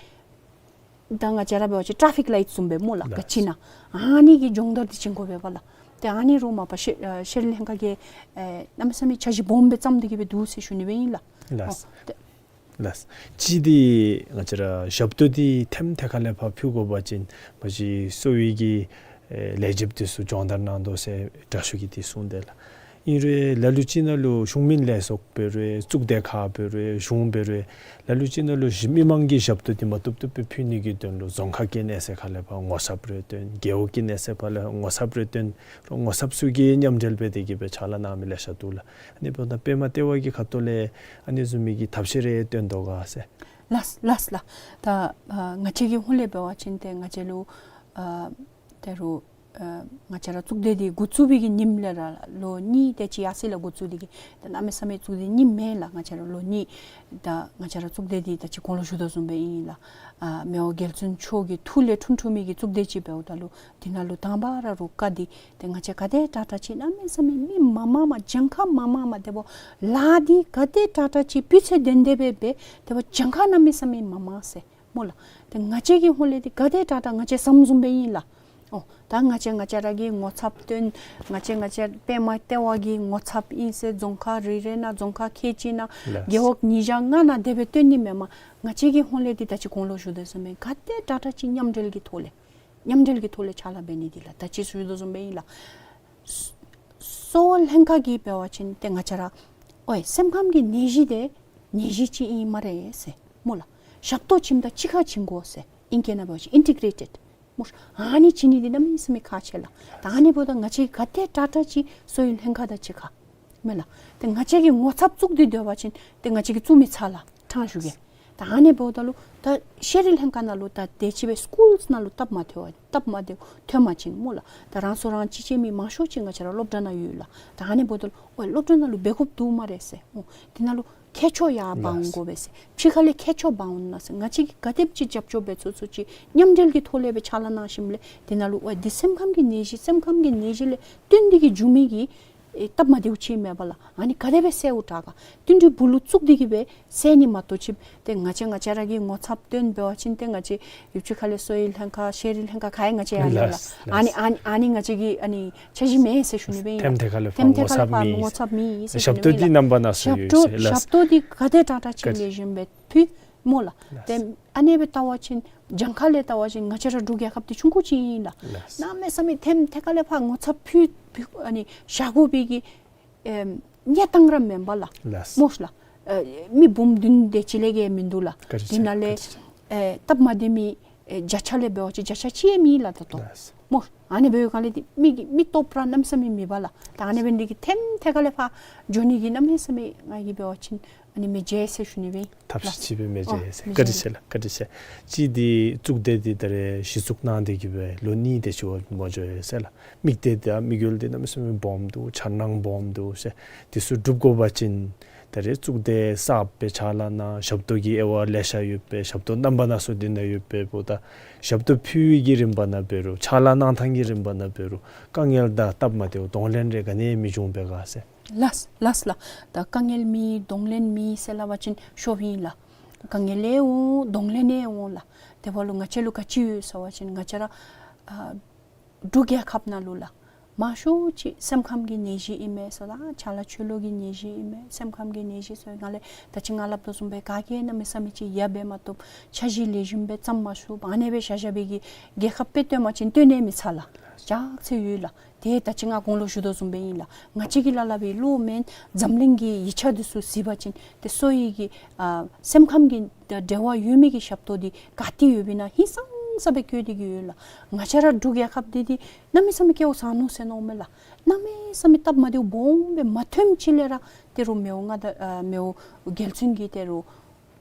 ད་ང་བཅས་ར་འབད་བ་ཅིན་ཊ་ར་ཕིག་ལའིཊ་བཟུམ་སྦེ་སྨོ་ལགས། ག་ཅི་ཨིན་ན་ཨ་ནི་གི་སྦྱོང་བརྡར་འདི་བྱིན་དགོ་པས་པ་ལགས། ཏེ་ཨ་ནི་རུང་མ་པ་ཤེ་ཨ་ཤེ་རི་ལང་ཀ་གིས་ཨེ་གནམ་མེད་ས་མེད་འཆར་གཞི་སྦོམ་སྦེ་བརྩམས་ཏེ་གི་སྦེ་འདུག་ཟེར་ཞུ་ནི་སྦེ་ཨིན་ལགས། ལགས། ཨོ་ཏེ་ ལགས། གཅིག་འདི་ང་བཅས་ར་ཞབས་ཏོག་འདི་ཐེམ་ཐེ་ཁ་ལས་ཕར་ཕུལ་དགོ་པ་ཅིན་མ་གཞི་གསོ་བའི་གི་ཨེ་ལས་བྱེདཔ་འདི་ཚུ་སྦྱོང་བརྡར་གནང་དོ་ཟེར་དྲག་ཤོས་ཀྱིས་འདི་གསུངས་དེས་ལགས། ཨིན་རུང་ལ་ལུ་ཅིག་ནང་ལུ་གཞུང་མིན་ལས་ཚོགས་འབད་རུང་གཙུག་སྡེ་ཁག་འབད་རུང་གཞུང་འབད་རུང་ལ་ལུ་ཅིག་ནང་ལུ་གཞི་མི་མང་གི་ཞབས་ཏོག་འདི་མ་བཏུབ་བཏུབ་སྦེ་ཕུལ་ནི་གི་དོན་ལུ་རྫོང་ཁག་གི་གནས་ཚད་ཁ་ལས་ཕར་ངོ་ཚབ་རེ་བཏོན། རྒེད་འོག་གི་གནས་ཚད་ཕར་ལས་ངོ་ཚབ་རེ་བཏོན། ངོ་ཚབ་ཚུ་གིས་མཉམ་འབྲེལ་འབད་དེ་གིས་སྦེ་ཕྱག་ལཱ་གནང་མི་ལེ་ཤ་འདུག་ལགས། ཨ་ནི་འབདཝ་ད་པདྨ་ལྟེ་བ་གི་ཁ་ཐུག་ལས་ཨ་ནི་བཟུམ་མའི་གི་ཐབས་ཤེས་རེ་བཏོན་དོ་ག་ཟེར། ལགས་ལགས་ལགས། ད་ཨ་ང་བཅས་ཀྱི་ཧོངས་ལས་འབད་བ་ཅིན་ཏེ་ང་བཅས་ལུ་ཨ་ད་རུང་ཨ་ང་བཅས་ར་གཙུག་སྡེ་འདི་འགོ་བཙུགས་པའི་གི་ཉིནམ་ལས་ར་ལོ་གཉིས་དེ་ཅིག་ཡར་སོང་ཡི་ལགས། འགོ་བཙུགས་ཏེ་གིས་ད་གནམ་མེད་ས་མེད་གཙུག་སྡེ་གཉིས་མེན་ལགས། ང་བཅས་ར་ལོ་གཉིས། ད་ང་བཅས་ར་གཙུག་སྡེ་འདི་ད་ཅི་གོང་ལུ་ཞུ་དོ་བཟུམ་སྦེ་ཨིན་ལགས། ཨ་མི་དབང་རྒྱལ་བཙུན་མཆོག་གི་ཐུགས་ལས་འཁྲུངས་འཁྲུངས་མི་གི་གཙུག་སྡེ་ཅིག་འབདཝ་ད་ལུ་འདི་ནང་ལུ་དང་པ་ར་རུ་བཀའ་འདི་ཏེ་ང་བཅས་ག་དེ་དྲག་དྲག་ཅིག་གནམ་མེད་ས་མེད་མི་མང་མང་མ་གྱངས་ཁ་མང་མང་མ་དེ་འབདཝ་ལས་འདི་ག་དེ་དྲག་དྲག་ཅིག་སྤུས་ཚད་ལྡན་ཏེ་སྦེ་སྦེ་དེ་འབདཝ་གྱངས་ཁ་གནམ་མེད་ས་མེད་མང་མང་ཟེར་སྨོ་ལགས། ཏེ་ང་བཅས་ཀྱི་ཧོངས་ལས་འདི་ག་དེ་དྲག་དྲག་ང་བཅས་བསམ་བཟུམ་སྦེ་ཨིན་ལགས། ཨོ་ད་ང་བཅས་ང་བཅས་ར་གིས་ངོ་ཚབ་བཏོན། ང་བཅས་ང་བཅས་པདྨ་ལྟེ་བ་གི་ངོ་ཚབ་ཨིན་ཟེར་རྫོང་ཁག་རེ་རེ་ནང་རྫོང་ཁག་ཁལ་གཅིག་ནང་ལགས། རྒེད་འོག་ཉིས་བརྒྱ་ལྔ་ནང་དེ་སྦེ་བཏོན་ནི་མེན་མས། ང་བཅས་ཀྱི་ཧོངས་ལས་འདི་ད་ཅི་གོང་ལུ་ཞུ་དོ་བཟུམ་སྦེ་ག་དེ་དྲག་དྲག་ཅིག་མཉམ་འབྲེལ་གྱི་ཐོག་ལས་མཉམ་འབྲེལ་གྱི་ཐོག་ལས་ཕྱག་ལཱ་འབད་ནི་འདི་ལགས། ད་ཅི་ཞུ་དོ་བཟུམ་སྦེ་ཨིན་ལགས། གསོ་བ་ལྷན་ཁག་གིས་འབད་བ་ཅིན་ཏེ་ང་བཅས་ར་ཨོའི་སེམས་ཁམས་ཀྱི་ནད་གཞི་དེ་ནད་གཞི་ཅིག་ཨིན་སྨ་རེ་ཟེར་སྨོ་ལགས། ཞབས་ཏོག་བྱིནམ་ད་གཅིག་ཁར་བྱིན་དགོ་ཟེར། ཨིང་སྐད་ནང་འབད་བ་ཅིན་ཨིན་ཊི་གྲེ་ཊེཌ་སྨོ། ཨ་ནི་བྱིན་ནི་འདི་གནམ་མེད་ས་མེད་ཁག་ཆེ་ལགས། ད་ཨ་ནི་འབདཝ་ད་ང་བཅས་ག་དེ་དྲག་དྲག་ཅིག་གསོ་བའི་ལྷན་ཁག་དང་གཅིག་ཁར་མེན་ལགས། ཏེ་ང་བཅས་ཀྱིས་ངོ་ཚབ་བཙུགས་ཏེ་སྡོད་པ་ཅིན་ཏེ་ང་བཅས་ཀྱིས་བཙུགས་མི་ཚར་ལགས། ཕྲང་ཞུ་གེ། ད་ཨ་ནི་འབདཝ་ད་ལུ་ད་ཤེས་རིག་ལྷན་ཁག་ནང་ལུ་ད་དེ་ཅིག་སྦེ་སི་ཀུལསི་ནང་ལུ་སྟབས་མ་བདེཝ་སྟབས་མ་བདེཝ་ཐོན་པ་ཅིན་སྨོ་ལགས། ད་རང་སོ་རང་གཅེས་ཅན་མི་མང་ཤོས་ཅིག་ང་བཅས་ར་སློབ་གྲྭ་ནང་ཡོད་ལགས། ད་ཨ་ནི་འབདཝ་ད་ལུ་ཨོའི་སློབ་གྲྭ་ནང་ལུ་འབད་དགོཔ་འདུག་སྨ་རེ་ཟེར་སྨོ། དེ་ནང་ལུ་མཁས་མཆོག་ཡར་འབག་འོང་དགོ་པས་ཟེར། ཕྱི་ཁ་ལས་མཁས་མཆོག་འབག་འོང་ན་ཟེར། ང་བཅས་ཀྱིས་ག་དེམ་ཅིག་རྒྱབ་སྐྱོར་འབད་ཚུགས་ཚུགས་ཅིག་མཉམ་འབྲེལ་གྱི་ཐོག་ལས་སྦེ་ཕྱག་ལཱ་གནང་ཞིནམ་ལས་དེ་ནང་ལུ་ཨོའི་འདི་སེམས་ཁམས་ཀྱི་ནད་གཞི་སེམས་ཁམས་ཀྱི་ནད་གཞི་ལས་བརྟེན་ཏེ་གིས་འབྱུང་མི་གི་ཨེ་སྟབས་མ་བདེཝ་ཅིག་མེད་པ་ལགས། ཨ་ནི་ག་དེ་སྦེ་སེལཝ་དྲག་ག་བསྟུན་གྲོས་སྦུག་ལུ་བཙུགས་ཏེ་གིས་སྦེ་སེལ་ནི་མ་གཏོགས་ཅིག་ཏེ་ང་བཅས་ང་བཅས་ར་གིས་ངོ་ཚབ་བཏོན་འབད་བ་ཅིན་ཏེ་ང་བཅས་ཡུདཔ་ཅིག་ཁ་ལས་གསོ་བའི་ལྷན་ཁག་ཤེས་རིག་ལྷན་ཁག་ག་ཡང་ང་བཅས་ཡར་ཡོད་ལགས། ལགས། ཨ་ནི་ཨ་ནི་ཨ་ནི་ང་བཅས་ཀྱི་ཨ་ནི་འཆར་གཞི་མེད་ཟེར་ཞུ་ནི་སྦེ་ཨིན་ལགས། ཐེམ་ཐེ་ཁ་ལས་ཐེམ་ཐེ་ཁ་ལས་ཕར་ངོ་ཚབ་མེད་ཟེར་ཞུ་ནི་སྦེ་ཨིན་ལགས། ཞབས་ཏོག་འདི་རྣམ་པ་སྣ་ཚོགས་ཡོད་ཟེར་ལགས། ཞབས་ཏོག་འདི་ག་དེ་དྲག་དྲག་ཅིག་ལེགས་ཤོམ་སྦེ་ཕུལ་སྨོ་ལགས། ལགས། ཏེ་ཨ་ནི་སྦེ་བལྟ་བ་ཅིན་གྱངས་ཁ་ལས་བལྟ་བ་ཅིན་ང་བཅས་ར་འབྲུག་རྒྱལ་ཁབ་འདི་ཆུང་ཀུ་ཅིག་ཨིན་ལགས། ལགས། གནམ་མེད་ས་མེད་ཐེམ་ཐེ་ཁ་ལས་ཕར་ངོ་ཚབ་ཕུལ་ཕུལ་ཨ་ནི་བཞག་དགོ་པའི་གི་ཨེམ་གནས་སྟངས་ར་མེན་པ་ལགས། ལགས། སྨོ་ལགས། ཨེ་མི་འབུམ་བདུན་དེ་ཅིག་ལས་བརྒལ་མིན་འདུག་ལགས། བཀའ་དྲིན་ཆེ། དེ་ནང་ལས་བཀའ་དྲིན་ཆེ། ཨེ་སྟབས་མ་བདེ་མི་ཨེ་བརྒྱ་ཆ་ལས་འབད་བ་ཅིན་བརྒྱ་ཆ་གཅིག་ཡང་མེད་ལགས་ད་ལྟོ། ལགས། སྨོ། ཨ་ནི་འབདཝ་ལས་འདི་མི་གི་མི་སྟོབས་ར་གནམ་མེད་ས་མེད་མེད་པ་ལགས། ད་ཨ་ནི་འབད་ནི་འདི་གིས་ཐེམ་ཐེ་ཁ་ལས་ཕར་འགྱོ་ནི་གི་གནམ་མེད་ས་མེད་ང་གིས་འབད་བ་ཅིན་ཨ་ནི་མི་བརྗེད་ཟེར་ཞུ་ནི་སྦེ་ཨིན། ཐབས་ཤེས་ཅིག་སྦེ་མི་བརྗེད་ཟེར། ཨ་བཀའ་དྲིན་ཆེ་ལགས། བཀའ་དྲིན་ཆེ། གཅིག་འདི་གཙུག་སྡེ་འདི་ད་རེས་གཞི་བཙུགས་གནང་སྟེ་གིས་སྦེ་ལོ་གཉིས་དེ་ཅིག་འོང་འགྱོ་ཡི་ཟེར་ལགས། དམིགས་གཏད་དང་དམིགས་ཡུལ་འདི་གནམ་མེད་ས་མེད་སྦོམ་འདུག། འཆར་སྣང་སྦོམ་འདུག་ཟེར། འདི་ཚུ་འགྲུབ་དགོ་པ་ཅིན་ད་རེས་གཙུག་སྡེ་གསརཔ་སྦེ་ཕྱག་ལཱ་གནང་། ཞབས་ཏོག་གི་དབྱེ་བ་ལེ་ཤ་ཡོད་པས། ཞབས་ཏོག་རྣམ་པ་སྣ་ཚོགས་འདི་ནང་ཡོད་པས། འབདཝ་ད་ཞབས་ཏོག་ཕུལ་བའི་གི་རིམ་པ་ནང་འབད་རུང་ཕྱག་ལཱ་གནང་ཐངས་ཀྱི་རིམ་པ་ནང་འབད་རུང་དཀའ་ངལ་དང་སྟབས་མ་བདེཝ་གདོང་ལེན་རེ་ག་ནི་མི་འབྱུང་པས་ག་ཟེར། ལགས་ལགས་ལགས། ད་དཀའ་ངལ་མེད་གདོང་ལེན་མེད་ཟེར་སླབ་པ་ཅིན་ཤོབ་ཨིན་ལགས། དཀའ་ངལ་ཡང་འོང་གདོང་ལེན་ཡང་འོང་ལགས། དེ་འབདཝ་ལུ་ང་བཅས་ལུ་ག་ཅི་ཡོད་ཟེར་བ་ཅིན་ང་བཅས་ར་ཨ་འབྲུག་རྒྱལ་ཁབ་ནང་ལུ་ལགས་མང་ཤོས་ཅིག་སེམས་ཁམས་ཀྱི་ནད་གཞི་ཨིན་མས་ཟེར་ལགས། ཆ་ལ་ཆོས་ལུགས་ཀྱི་ནད་གཞི་ཨིན་མས། སེམས་ཁམས་ཀྱི་ནད་གཞི་ཟེར་ང་ལས་ད་ཅི་ང་སླབ་དོ་བཟུམ་སྦེ་ག་གིས་གནམ་མེད་ས་མེད་ཅིག་ཡང་འབད་མ་བཏུབ། འཆར་གཞི་ལེགས་ཤོམ་སྦེ་བརྩམ་མ་ཚུགས། ཨ་ནི་སྦེ་བཞག་བཞག་པའི་གི་རྒྱལ་ཁབ་དཔེ་སྟོན་པ་ཅིན་སྟོན་ནི་མི་ཚར་ལགས། ཅག་ཚེ་ཡོད་ལགས། ཏེ་ད་ཅི་ང་གོང་ལུ་ཞུ་དོ་བཟུམ་སྦེ་ཨིན་ལགས། ང་བཅས་ཀྱིས་ལ་ལ་བའི་བློ་མེན་འཛམ་གླིང་གི་ཡིག་ཆ་འདི་ཚུ་གཟིགས་པ་ཅིན་ཏེ་གསོ་བའི་གི་ཨ་སེམས་ཁམས་ཀྱི་འབྲེལ་བ་ཡོད་མི་གི་ཞབས་ཏོག་འདི་ག་ཏེ་ཡོདཔ་ཨིན་ན་ཧིང་སངས་ས་སྦེ་བཀོད་དེ་གིས་ཡོད་ལགས། ང་བཅས་ར་འབྲུག་རྒྱལ་ཁབ་འདི་འདི་གནམ་མེད་ས་མེད་སྐལཝ་བཟང་ནུག་ཟེར་མནོཝ་མས་ལགས། གནམ་མེད་ས་མེད་སྟབས་མ་བདེཝ་སྦོམ་སྦེ་མ་ཐོནམ་ཅིག་ལས་ར་ཏེ་རུང་མི་དབང་མངའ་བདག་ཨ་མི་དབང་རྒྱལ་བཙུན་གྱི་ཏེ་རུང་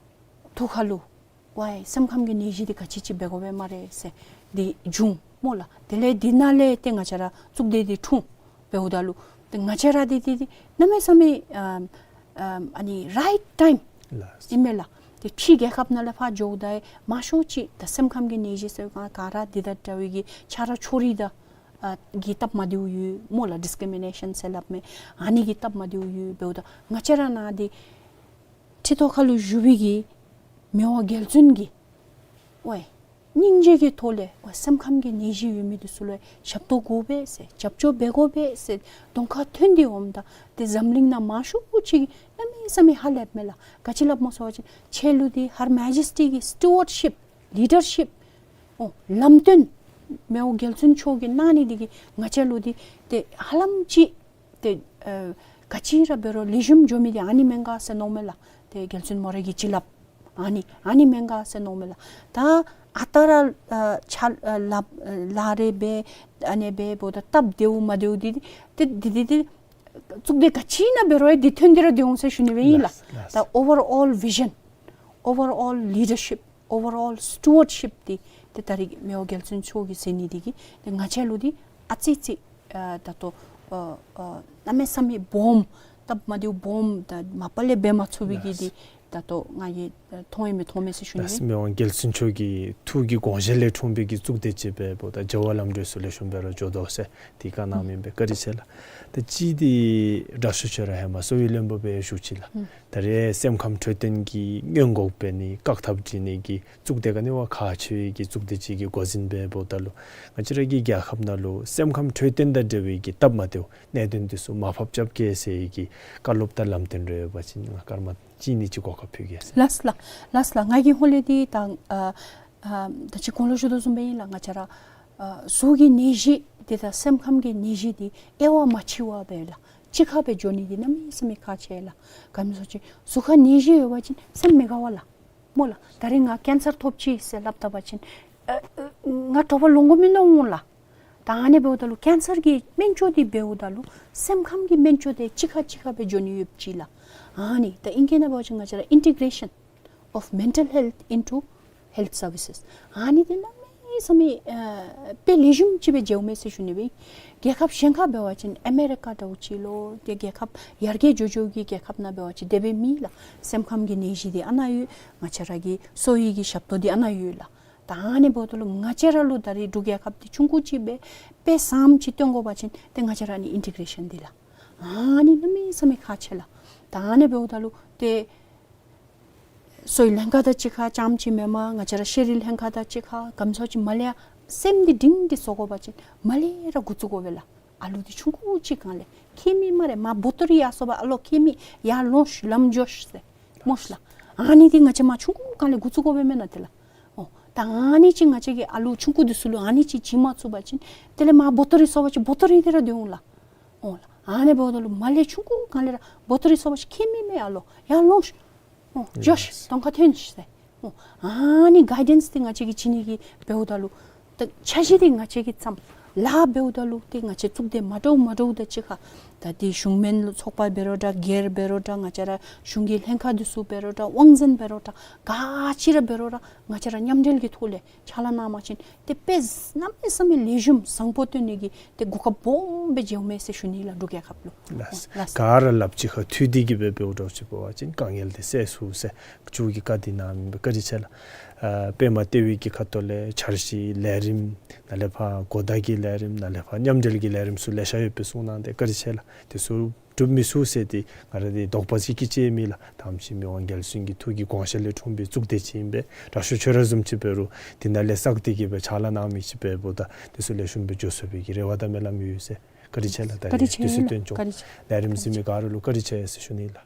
ཐུགས་ཁ་ལུ་ཝའི་སེམས་ཁམས་ཀྱི་ནད་གཞི་འདི་ག་ཅི་ཅིག་འབད་དགོ་པས་སྨ་རེ་ཟེར་འདི་བྱུང་སྨོ་ལགས། དེ་ལས་འདི་ནང་ལས་ཏེ་ང་བཅས་ར་གཙུག་སྡེ་འདི་འཁྲུངས། འབདཝ་ད་ལུ་ཏེ་ང་བཅས་ར་འདི་འདི་འདི་གནམ་མེད་ས་མེད་ཨ་ཨ་ཨ་ནི་རའིཊ་ཊའིམ་ལགས། ཨིན་མས་ལགས། ཏེ་ཕྱི་རྒྱལ་ཁབ་ནང་ལས་ཕར་འགྱོཝ་ད་མང་ཤོས་ཅིག་ད་སེམས་ཁམས་ཀྱི་ནད་གཞི་ཟེར་ག་ག་ར་འདི་དང་འདྲ་བའི་གི་ཆ་ར་ཕྱོགས་རིས་དང་ཨ་གི་སྟབས་མ་བདེཝ་ཡོད་སྨོ་ལགས། ཌིསི་ཀི་རི་མི་ནེ་ཤཱན་ཟེར་སླབ་མས། ཨ་ནི་གི་སྟབས་མ་བདེཝ་ཡོད། འབདཝ་ད་ང་བཅས་ར་ནང་འདི་ཁྲི་ཐོག་ཁ་ལུ་བཞུགས་པའི་གི་མི་དབང་རྒྱལ་བཙུན་གྱིས་ཝའི་ སྙིང་རྗེ་གི་ཐོག་ལས་སེམས་ཁམས་ཀྱི་ནད་གཞི་ཡོད་མི་འདི་ཚུ་ལུ་ཞབས་ཏོག་དགོ་པས་ཟེར་རྒྱབ་སྐྱོར་འབད་དགོ་པས་ཟེར་གདོང་ཁར་ཐོན་ཏེ་འོངམ་ད་ཏེ་འཛམ་གླིང་ནང་མང་ཤོས་ཅིག་གནམ་མེད་ས་མེད་ཧ་ལས་མས་ལགས། ག་ཅི་སླབ་སྨོ་ཟེར་བ་ཅིན་ཁྱེད་ལུ་འདི་Her Majesty གི་སི་ཊི་ཝརཌ་ཤིཔ་ལི་ཌར་ཤིཔ་འོ་ལམ་སྟོན་མི་དབང་རྒྱལ་བཙུན་མཆོག་གིས་གནང་ནི་འདི་གིས་ང་བཅས་ལུ་འདི་ཏེ་ཧ་ལམ་ཅིག་ཏེ་ཨ་ག་ཅི་ར་འབད་རུང་ལེགས་ཤོམ་འགྱོ་མི་འདི་ཨ་ནི་མེན་ག་ཟེར་མནོཝ་མས་ལགས། ཏེ་རྒྱལ་བཙུན་མོ་ར་གིས་ཅིག་སླབ། ཨ་ནི་ཨ་ནི་མེན་ག་ཟེར་མནོཝ་མས་ལགས། ད་ཨ་རྟག་ར་ཨ་ཆ་ཨ་ལག་ཨ་ལག་རེས་འབད་ཨ་ནི་འབདཝ་ད་སྟབས་བདེཝ་མ་བདེཝ་འདི་ཏེ་འདི་འདི་ཏེ་གཙུག་སྡེ་ག་ཅི་ནང་འབད་རུང་འདི་ཐོན་ཏེ་ར་སྡོད་འོང་ཟེར་ཞུ་ནི་སྦེ་ཨིན་ལགས། ལགས། ད་overall vision, overall leadership, overall stewardship འདི་ཏེ་ད་རིས་མི་དབང་རྒྱལ་བཙུན་མཆོག་གིས་ཟེར་ནི་འདི་གིས་ཏེ་ང་བཅས་ལུ་འདི་ཨ་ཙི་ཅིག་ཨ་ད་ལྟོ་ཨ་ཨ་གནམ་མེད་ས་མེད་སྦོམ་སྟབས་མ་བདེཝ་སྦོམ་ད་མ་པ་ལས་འབད་མ་ཚུགས་པའི་གི་འདི་ད་ལྟོ་ང་གིས་ཨ་མཐོང་ཡི་མི་མཐོང་མས་ཟེར་ཞུ་ནི། ལགས། མི་དབང་རྒྱལ་བཙུན་མཆོག་གི་ཐུགས་ཀྱི་དགོངས་བཞེད་ལས་འཁྲུངས་པའི་གི་གཙུག་སྡེ་ཅིག་འབདཝ་ད་རྒྱལ་བ་ལམ་འགྲོ་ཚུ་ལེགས་ཤོམ་སྦེ་ར་འགྱོ་དོ་ཟེར་འདི་བཀའ་གནང་མི་ཨིན་པས། བཀའ་དྲིན་ཆེ་ལགས། ད་ཅི་འདི་དྲག་ཤོས་ཁྱོད་ར་ཧེ་མ་གསོ་བའི་བློན་པོ་སྦེ་བཞུགས་ཅི་ལགས། ཨུམ། ད་རེས་སེམས་ཁམས་འཕྲོད་བསྟེན་གྱི་སྔོན་འགོག་འབད་ནི་བཀག་ཐབས་འབད་ནི་གི་གཙུག་སྡེ་ག་ནི་བ་ཁག་ཆེ་བའི་གི་གཙུག་སྡེ་ཅིག་གི་འགོ་འཛིན་འབདཝ་ད་ལུ་ང་བཅས་ར་གི་རྒྱལ་ཁབ་ནང་ལུ་སེམས་ཁམས་འཕྲོད་བསྟེན་དང་འབྲེལ་བའི་གི་སྟབས་མ་བདེཝ་གནད་དོན་འདི་ཚུ་མར་ཕབ་རྐྱབ་གེ་ཟེར་བའི་གི་བཀའ་སློབ་དང་ལམ་སྟོན་རེ་ཡོད་པ་ཅིན་ང་སྐར་མ་གཅིག་གཉིས་ཅིག་གོ་སྐབས་ཕུལ་གེ་ཟེར། ལགས་ལགས། ལགས་ལགས། ང་གི་ཧོང་ལས་འདི་ད་ཨ་ཨ་ད་ཅི་གོང་ལུ་ཞུ་དོ་བཟུམ་སྦེ་ཨིན་ལགས། ང་བཅས་ར་ཨ་གཟུགས་ཀྱི་ནད་གཞི་འདི་དང་སེམས་ཁམས་ཀྱི་ནད་གཞི་འདི་དབྱེ་བ་མ་ཕྱེ་བར་སྦེ་ལགས་གཅིག་ཁར་སྦེ་འགྱོ་ནི་འདི་གནམ་མེད་ས་མེད་ཁག་ཆེ་ལགས། ག་མི་སོ་ཅིག་གཟུགས་ཁར་ནད་གཞི་ཡོད་པ་ཅིན་སེམས་མི་དགའ་བས་ལགས། སྨོ་ལགས། ད་རིས་ང་ཀེན་སར་ཐོབ་ཅི་ཟེར་སླབ་ད་པ་ཅིན་ཨ་ཨ་ང་དྲོ་པ་ལོང་དགོ་མི་མནོ་འོང་ལགས། ད་ཨ་ནི་འབདཝ་ད་ལུ་ཀེན་སར་གྱི་སྨན་བཅོས་འདི་འབདཝ་ད་ལུ་སེམས་ཁམས་ཀྱི་སྨན་བཅོས་འདི་གཅིག་ཁར་གཅིག་ཁར་སྦེ་འགྱོ་ནི་ཡོདཔ་ཅིག་ལགས། ཨ་ནི་ད་ཨིང་སྐད་ནང་འབད་བ་ཅིན་ང་བཅས་ར་integration of mental health into health services། ཨ་ནི་འདི་གནམ་མེད་ས་མེད་ཨ་དཔེ་ལེགས་ཤོམ་ཅིག་སྦེ་མཇལཝ་མས་ཟེར་ཞུ་ནི་སྦེ། རྒྱལ་ཁབ་གཞན་ཁར་འབད་བ་ཅིན་ཨ་མེ་རི་ཀ་འདྲཝ་ཅིག་ལོ་ཏེ་རྒྱལ་ཁབ་ཡར་རྒྱས་འགྱོ་འགྱོ་གི་རྒྱལ་ཁབ་ནང་འབད་བ་ཅིན་དེ་སྦེ་མེད་ལགས། སེམས་ཁམས་ཀྱི་ནད་གཞི་འདི་ཨ་ནཱ་ཡོད། ང་བཅས་ར་གི་གསོ་བའི་གི་ཞབས་ཏོག་འདི་ཨ་ནཱ་ཡོད་ལགས། ད་ཨ་ནི་འབདཝ་ད་ལུ་ང་བཅས་ར་ལུ་ད་རིས་འབྲུག་རྒྱལ་ཁབ་འདི་ཆུང་ཀུ་ཅིག་སྦེ་དཔེ་བཟངམ་ཅིག་སྟོན་དགོ་པ་ཅིན་ཏེ་ང་བཅས་ར་ནི་ཨིན་ཊི་གེ་རེ་ཤཱན་འདི་ལགས། ཨ་ནི་གནམ་མེད་ས་མེད་ཁག་ཆེ་ལགས། ད་ཨ་ནི་འབདཝ་ད་ལུ་ཏེ་གསོ་བའི་ལྷན་ཁག་དང་གཅིག་ཁར་རྐྱངམ་ཅིག་མེན་པར་ང་བཅས་ར་ཤེས་རིག་ལྷན་ཁག་དང་གཅིག་ཁར་ག་མི་སོ་ཅིག་མར་ལས་ཡར་སེམས་འདི་སྒྲིང་སྒྲི་བཟོ་དགོ་པ་ཅིན་མར་ལས་ར་འགོ་བཙུགས་དགོ་པས་ལགས། ཨ་ལུ་འདི་ཆུང་ཀུ་ཅིག་སྒང་ལས་ཁྱད་མེད་སྨ་རེ་མར་བོ་ཏོ་རི་ཡར་སོང་པ་ཨ་ལོ་ཁྱད་མེད་ཡར་ལོངས་ཤིག་ལམ་འགྱོ་ཤིག་ཟེར་སྨོ་ཤིག་ལགས། ཨ་ནི་འདི་ང་བཅས་མར་ཆུང་ཀུ་སྒང་ལས་འགོ་བཙུགས་དགོ་པས་མེན་ན་ཏེ་ལགས། འོ་ད་ཨ་ནི་ཅིག་ང་བཅས་ཀྱིས་ཨ་ལུ་ཆུང་ཀུ་འདི་ཚུ་ལུ་ཨ་ནི་ཅིག་བྱིན་མ་ཚུགས་པ་ཅིན་དེ་ལས་མར་བོ་ཏོ་རི་སོང་པ་ཅིན་བོ་ཏོ་རི་དེ་ར་སྡོད་འོང་ལགས། འོ་ལགས། ཨ་ནི་འབདཝ་ད་ལུ་མར་ལས་ཆུང་ཀུ་སྒང་ལས་ར་བོ་ཏོ་རི་སོང་པ་ཅིན་ཁྱད་མེད་མེད་ཨ་ལོ་ཡར་ལོངས་ཤིག། འོ་འགྱོ་ཤིག། གདོང་ཁར་ཐོན་ཤིག་ཟེར། འོ་ཨ་ནི་གའི་ཌེནསི་འདི་ང་བཅས་ཀྱིས་བྱིན་ནི་གི་འབདཝ་ད་ལུ་ད་འཆར་གཞི་འདི་ང་བཅས་ཀྱིས་བརྩམས་ལཱ་འབདཝ་ད་ལུ་ཏེ་ང་བཅས་གཙུག་སྡེ་མ་འདྲཝ་མ་འདྲཝ་དང་གཅིག་ཁར་ད་འདི་གཞུང་མིན་ཚོགས་པ་འབད་རུང་འདྲ་སྒེར་འབད་རུང་འདྲ་ང་བཅས་ར་གཞུང་གི་ལྷན་ཁག་འདི་ཚུ་འབད་རུང་འདྲ་དབང་འཛིན་འབད་རུང་འདྲ་ག་ཅི་ར་འབད་རུང་འདྲ་ང་བཅས་ར་མཉམ་འབྲེལ་གྱི་ཐོག་ལས་ཕྱག་ལཱ་གནང་པ་ཅིན་ཏེ་དཔེ་གནམ་མེད་ས་མེད་ལེགས་ཤོམ་བཟང་པོ་སྟོན་ནི་གི་ཏེ་གོ་སྐབས་སྦོམ་སྦེ་མཇལཝ་མས་ཟེར་ཞུ་ནི་ལགས་འབྲུག་རྒྱལ་ཁབ་ལུ། ལགས། ལགས། ག་ར་ལགཔ་གཅིག་ཁར་མཐུད་དེ་གི་སྦེ་འབདཝ་འདྲཝ་ཅིག་འབད་བ་ཅིན་དཀའ་ངལ་འདི་སེལ་ཚུགས་ཟེར་མཇུག་གི་བཀའ་འདི་གནངམ་ཨིན་པས། བཀའ་དྲིན་ཆེ་ལགས། ཨ་པདྨ་ལྟེ་བའི་གི་ཁ་ཐུག་ལས་འཆར་གཞི་ལས་རིམ་ནཱ་ལས་ཕར་གོ་བརྡ་གི་ལས་རིམ་ནཱ་ལས་ཕར་མཉམ་འབྲེལ་གྱི་ལས་རིམ་ཚུ་ལེ་ཤ་ཡོད་པའི་གསུང་གནང་སྟེ་བཀའ་དྲིན་ཆེ་ལགས། དེ་ཚུ་འགྲུབ་མི་ཚུགས་ཟེར་ཏེ་ང་ར་འདི་དོགས་པ་ཅིག་གི་ཅིག་མེད་ལགས། ད་ཅི་མི་དབང་རྒྱལ་བཙུན་གྱི་ཐུགས་ཀྱི་དགོངས་བཞེད་ལས་འཁྲུངས་པའི་གཙུག་སྡེ་ཅིག་ཨིན་པས། དྲག་ཤོས་ཁྱོད་ར་བཟུམ་ཅིག་འབད་རུང་འདི་ནང་ལས་བསགས་ཏེ་གི་སྦེ་ཕྱག་ལཱ་གནང་མི་ཅིག་འབདཝ་ད་དེ་ཚུ་ལེགས་ཤོམ་སྦེ་འགྱོ་ཚུགས་པའི་གི་རེ་བ་དང་སྨོན་ལམ་ཡོད་ཟེར། བཀའ་དྲིན་ཆེ་ལགས། ད་རིས་བཀའ་དྲིན་ཆེ་དུས་ཚོད་ལགས། བཏོན་ཆོག། བཀའ་དྲིན་ཆེ། ལས་རིམ་གཟིགས་མི་ག་ར་ལུ་བཀའ་དྲིན་ཆེ་ཟེར་ཞུ་ནི་ལགས།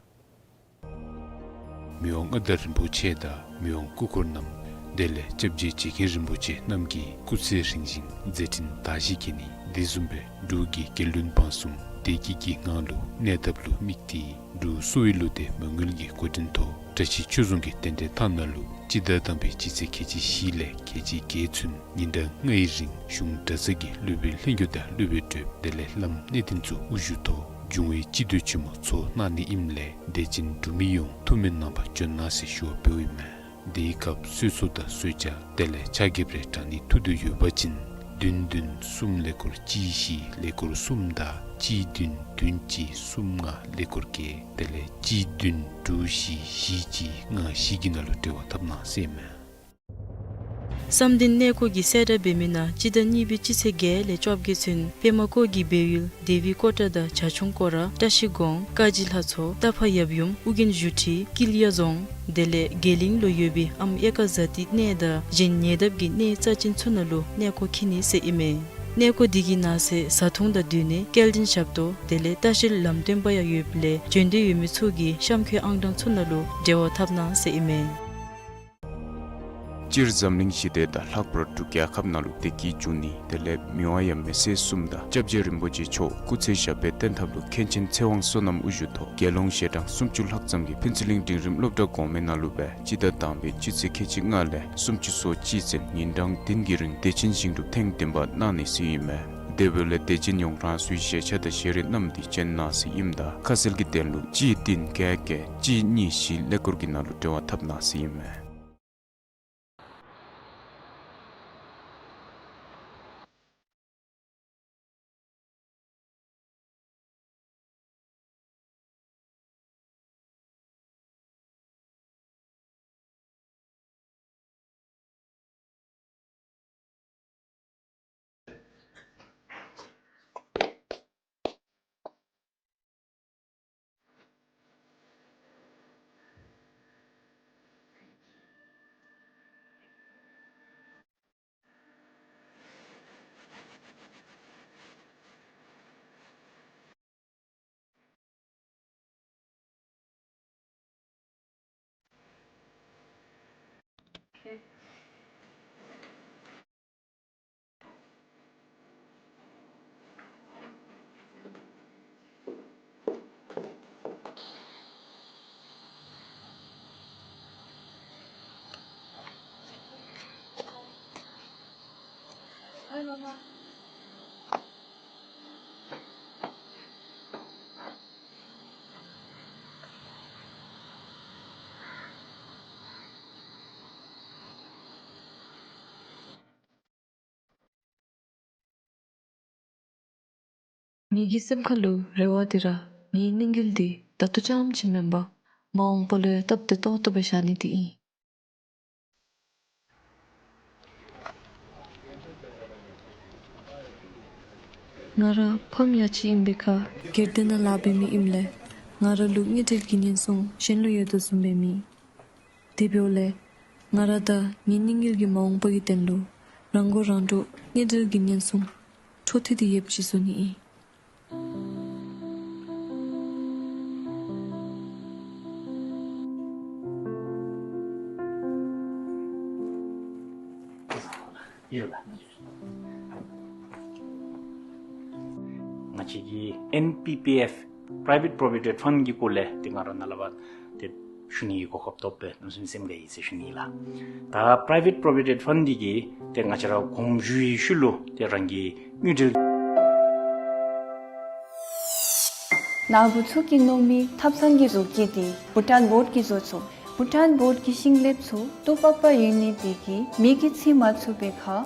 མི་དབང་མངའ་བདག་རིན་པོ་ཆེ་དང་མི་དབང་སྐུ་འཁོར་རྣམས་དེ་ལས་སྐྱབས་རྗེ་རྗེ་མཁན་རིན་པོ་ཆེ་རྣམས་ཀྱི་སྐུ་ཚེ་རིང་ཞིང་མཛད་འཕྲིན་དར་ཞིང་རྒྱས་ནི་དེ་བཟུམ་སྦེ་འབྲུག་གི་རྒྱལ་བློན་འབངས་གསུམ་བདེ་སྐྱིད་ཀྱི་ངང་ལུ་གནས་ཐབས་ལུ་དམིགས་ཏེ་འབྲུག་གསོ་བའི་བློ་གཏད་མ་དངུལ་གྱི་འགོ་འདྲེན་ཐོག་བཀྲ་ཤིས་ཆོས་རྫོང་གི་རྟེན་འབྲེལ་ཐང་ནང་ལུ་སྤྱི་ཟླ་དང་པའི་སྤྱི་ཚེས་ཁལ་གཅིག་བཞི་ལས་ཁལ་གཅིག་བརྒྱད་ཚུན་ཉིན་གྲངས་ལྔའི་རིང་གཞུང་གྲྭ་ཚང་གི་སློབ་དཔོན་ལྷན་རྒྱས་དང་སློབ་དཔོན་གྲོགས་དེ་ལས་བླམ་གནས་བརྟན་ཚུ་དབུ་བཞུགས་ཐོག་འབྱུང་བའི་སྤྱི་འདུས་ཆེན་མོ་ཚོགས་གནང་ནི་ཨིནམ་ལས་དད་ཅན་འབྲུག་མི་ཡོངས་ཐུགས་སྨོན་གནང་བར་འབྱོན་གནང་ཟེར་ཞུ་བ་འབདཝ་ཨིན་མས། དེའི་སྐབས་གསོལ་ཚོགས་དང་གསོལ་ཇ་དེ་ལས་ཕྱག་འགྱེད་རེ་དྲང་ནི་ཐུགས་འདོད་ཡོད་པ་ཅིན་བདུན་བདུན་གསུམ་ཀླད་ཀོར་གཅིག་བཞི་ཀླད་ཀོར་གསུམ་དང་གཅིག་བདུན་བདུན་གཅིག་གསུམ་ལྔ་ཀླད་ཀོར་བརྒྱད་དེ་ལས་གཅིག་བདུན་དྲུག་བཞི་བཞི་གཅིག་ལྔ་བཞི་གི་ནང་ལུ་འབྲེལ་བ་འཐབ་གནང་ཟེར་མས། བསམ་གཏན་གནས་སྐོར་གྱི་གསལ་བསྒྲགས་འབད་མི་ནང་སྤྱི་ཟླ་གཉིས་པའི་སྤྱི་ཚེས་བརྒྱད་ལས་བཅོ་བརྒྱད་ཚུན་པདྨ་བཀོད་ཀྱི་སྦས་ཡུལ་དེ་བི་ཀོ་ཊ་དང་བྱ་ཁྱུང་སྐོར་ར་བཀྲ་ཤིས་སྒོམ་ཀ་གཅིག་ལྷ་མཚོ་རྟ་ཕག་ཡབ་ཡུམ་ཨོ་རྒྱན་བཞུགས་ཁྲི་ཀིལ་ཡ་རྫོང་དེ་ལས་དགེ་གླིང་ལུ་ཡོད་པའི་ཨམ་ཨེ་ཀ་ཛ་ཏི་གནས་དང་གཞན་ཉེ་འདབས་ཀྱི་གནས་རྩ་ཅན་ཚུ་ནང་ལུ་གནས་སྐོར་འཁྱིད་ནི་ཟེར་ཨིན་མས། གནས་སྐོར་འདི་གི་ནང་གསེས་བཟའ་འཐུང་དང་སྡོད་གནས་སྐྱེལ་འདྲེན་ཞབས་ཏོག་དེ་ལས་ལྟ་བཤལ་ལམ་སྟོན་པ་ཡང་ཡོདཔ་ལས་བྱོན་འདོད་ཡོད་མི་ཚུ་གིས་གཤམ་འཁོད་ཨང་གྲངས་ཚུ་ནང་ལུ་འབྲེལ་བ་འཐབ་གནང་ཟེར་ཨིན་མས། སྤྱིར་འཛམ་གླིང་ཞི་བདེ་དང་ལྷག་པར་འབྲུག་རྒྱལ་ཁབ་ནང་ལུ་བདེ་སྐྱིད་འབྱུང་ནི་དེ་ལས་མི་དབང་ཡབ་མེས་སྲས་གསུམ་དང་སྐྱབས་རྗེ་རིན་པོ་ཆེ་མཆོག་སྐུ་ཚེ་ཞབས་པད་བརྟན་ཐབས་ལུ་མཁན་ཆེན་ཚེ་དབང་བསོད་ནམས་དབུ་བཞུགས་ཐོག་རྒྱལ་ཡོངས་ཞལ་གྲངས་སུམ་ཅུ་ལྷག་ཙམ་གྱིས་ཕུན་ཚོགས་གླིང་འབྲིང་རིམ་སློབ་གྲྭ་གོང་མའི་ནང་ལུ་སྦེ་སྤྱི་ཟླ་དང་པའི་སྤྱི་ཚེས་ཁལ་གཅིག་ལྔ་ལས་སུམ་ཅུ་སོ་གཅིག་ཚུན་ཉིན་གྲངས་བདུན་གྱི་རིང་བདེ་ཆེན་ཞིང་སྒྲུབ་ཐེངས་བདུན་པ་གནང་ནི་ཟེར་ཨིན་མས། དེ་འབདཝ་ལས་དད་ཅན་ཡོངས་རང་སོའི་བཞེས་ཆ་དང་བཞེས་རིགས་བསྣམས་ཏེ་བྱོན་གནང་ཟེར་ཨིནམ་ད་ཁ་གསལ་གྱི་དོན་ལུ་གཅིག་བདུན་བརྒྱད་བརྒྱད་གཅིག་གཉིས་བཞི་ཀླད་ཀོར་གྱི་ནང་ལུ་འབྲེལ་བ་འཐབ་གནང་ཟེར་ཨིན་མས། ངེ་གི་སེམས་ཁ་ལུ་རེ་བ་འདི་ར་ངེའི་གནས་འགེལ་འདི་ད་ལྟོ་རྐྱངམ་ཅིག་མེན་པར་མ་འོངས་པ་ལུ་ཡང་སྟབས་བདེ་ཏོག་ཏོ་སྦེ་བཞག་ནི་འདི་ཨིན། ང་ར་ཕམ་ཡ་ཅིག་ཨིན་པའི་ཁར་སྒེར་སྡེ་ནང་ལཱ་འབད་མི་ཨིནམ་ལས་ང་ར་ལུ་དངུལ་འབྲེལ་གྱི་ཉེན་སྲུང་གཞན་ལུ་ཡོད་དོ་བཟུམ་སྦེ་མེད། དེ་འབདཝ་ལས་ང་ར་དང་ངེའི་གནས་འགེལ་གྱི་མ་འོངས་པ་གི་དོན་ལུ་རང་མགོ་རང་འདྲོངས་དངུལ་འབྲེལ་གྱི་ཉེན་སྲུང་འཕྲོ་མཐུད་དེ་ཡོདཔ་ཅིག་བཟོ་ནི་ཨིན། ང་བཅས་ཀྱི་ཨེན་པི་པི་ཨེཕ་Private Provident Fund གི་སྐོར་ལས་ཏེ་ང་ར་ནཱ་ལས་ཕར་ཏེ་ཞུ་ནི་གི་གོ་སྐབས་ཐོབ་པས་གནམ་མེད་ས་མེད་སེམས་དགའ་ཡི་ཟེར་ཞུ་ནི་ལགས། ད་Private Provident Fund འདི་གིས་ཏེ་ང་བཅས་ར་གོང་ཞུ་བའི་ཤུལ་ལུ་ཏེ་རང་གི་དངུལ་འབྲེལ། ནཱ་བུ་ཚུ་གིས་མནོ་མི་ཐབ་ཚང་གི་བཟོ་བཀོད་འདི་བྷུ་ཊཱན་བོརཌ་ཀྱིས་བཟོ་ཚུགས། བྷུ་ཊཱན་བོརཌ་ཀྱི་ཤིང་ལེབ་ཚུ་ཏོག་པག་པ་ཡོད་ནི་དེ་གིས་མེ་གིས་འཚིག་མ་ཚུགས་པའི་ཁར་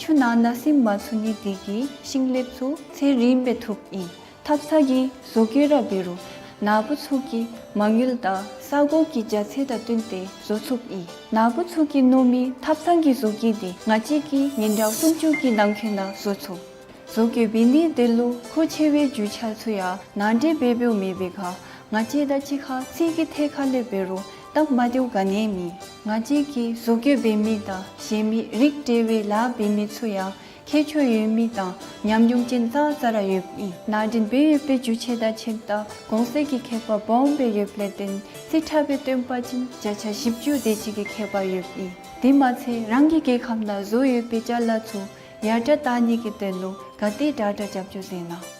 ཆུ་ནང་ན་སིམ་མ་ཚུགས་ནི་དེ་གིས་ཤིང་ལེབ་ཚུ་ཚེ་རིངམོ་སྦེ་ཐུབ་ཨིན། ཐབ་ཚང་གི་བཟོ་བཀོད་ར་འབད་རུང་ནཱ་བུ་ཚུ་གིས་མ་དངུལ་དང་ས་གོ་གི་རྒྱ་ཚད་དང་བསྟུན་ཏེ་བཟོ་ཚུགས་ཨིན། ནཱ་བུ་ཚུ་གིས་མནོ་མི་ཐབ་ཚང་གི་བཟོ་བཀོད་འདི་ང་བཅས་ཀྱིས་ཉིན་གྲངས་སུམ་ཅུ་གི་ནང་འཁོད་ནང་བཟོ་ཚུགས། བཟོ་བཀོད་འབད་ནི་དེ་ལུ་མཁོ་ཆེ་བའི་རྒྱུ་ཆ་ཚུ་ཡང་ནང་འདྲེན་འབད་འབདཝ་མེད་པའི་ཁར་ང་བཅས་དང་གཅིག་ཁར་ཚིག་གི་ཐད་ཁར་ལས་འབད་རུང་སྟབས་མ་བདེཝ་ག་ནི་ཡང་མེད། ང་བཅས་ཀྱིས་བཟོ་བཀོད་འབད་མི་དང་གཞན་མི་རིགས་འབྲེལ་བའི་ལཱ་འབད་མི་ཚུ་ཡང་ཁྱད་ཆོས་ཡོད་མི་དང་ཉམས་མྱོང་ཅན་ཙང་ཙ་ར་ཡོདཔ་ཨིན། ནང་འདྲེན་འབད་ཡོད་པའི་རྒྱུ་ཆ་དང་ཁྱད་དང་གོང་ཚད་ཀྱི་ཁྱད་པར་སྦོམ་སྦེ་ཡོདཔ་ལས་བརྟེན་རྩིས་ཁྲ་སྦེ་སྟོན་པ་ཅིན་བརྒྱ་ཆ་བཞི་བཅུ་དེ་ཅིག་གི་ཁྱད་པར་ཡོདཔ་ཨིན། དེ་མ་ཚད་རང་གི་རྒྱལ་ཁབ་ནང་བཟོ་ཡོད་པའི་ཅ་ལ་ཚུ་ཡར་དྲག་བཏང་ནི་གི་དོན་ལུ་ག་དེ་དྲག་དྲག་རྒྱབ་སྐྱོར་མཛད་གནང་།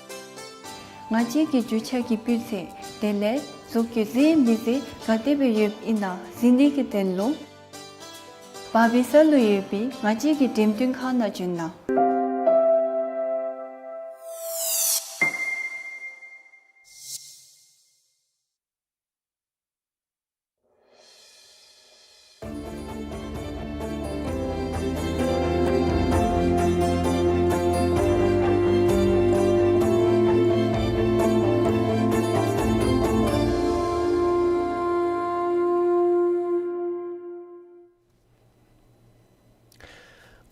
ང་བཅས་ཀྱི་རྒྱུ་ཆ་གི་སྤུས་ཚད་དེ་ལས་བཟོ་བཀོད་མཛེས་མི་མཛེས་ག་དེ་སྦེ་ཡོདཔ་ཨིན་ན་གཟིགས་ནི་གི་དོན་ལུ་བར་སྦིས་ས་ལུ་ཡོད་པའི་ང་བཅས་ཀྱི་འགྲེམས་སྟོན་ཁང་ནང་བྱོན་གནང་།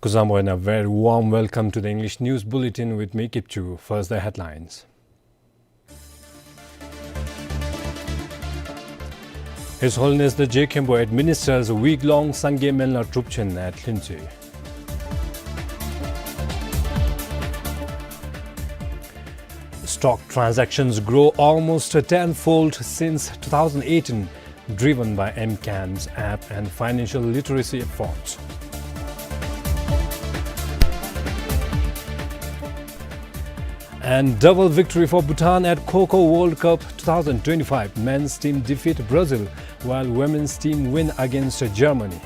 Kuzuzangpo and a very warm welcome to the English News Bulletin with me, Kipchu. First, the headlines. His Holiness the Je Khenpo administers a week-long Sangay Menla Trubchen at Lhuentsui. Stock transactions grow almost tenfold since two thousand eighteen, driven by M CAMS app and financial literacy efforts. And double victory for Bhutan at Kho Kho World Cup two thousand twenty-five. Men's team defeat Brazil, while women's team win against Germany.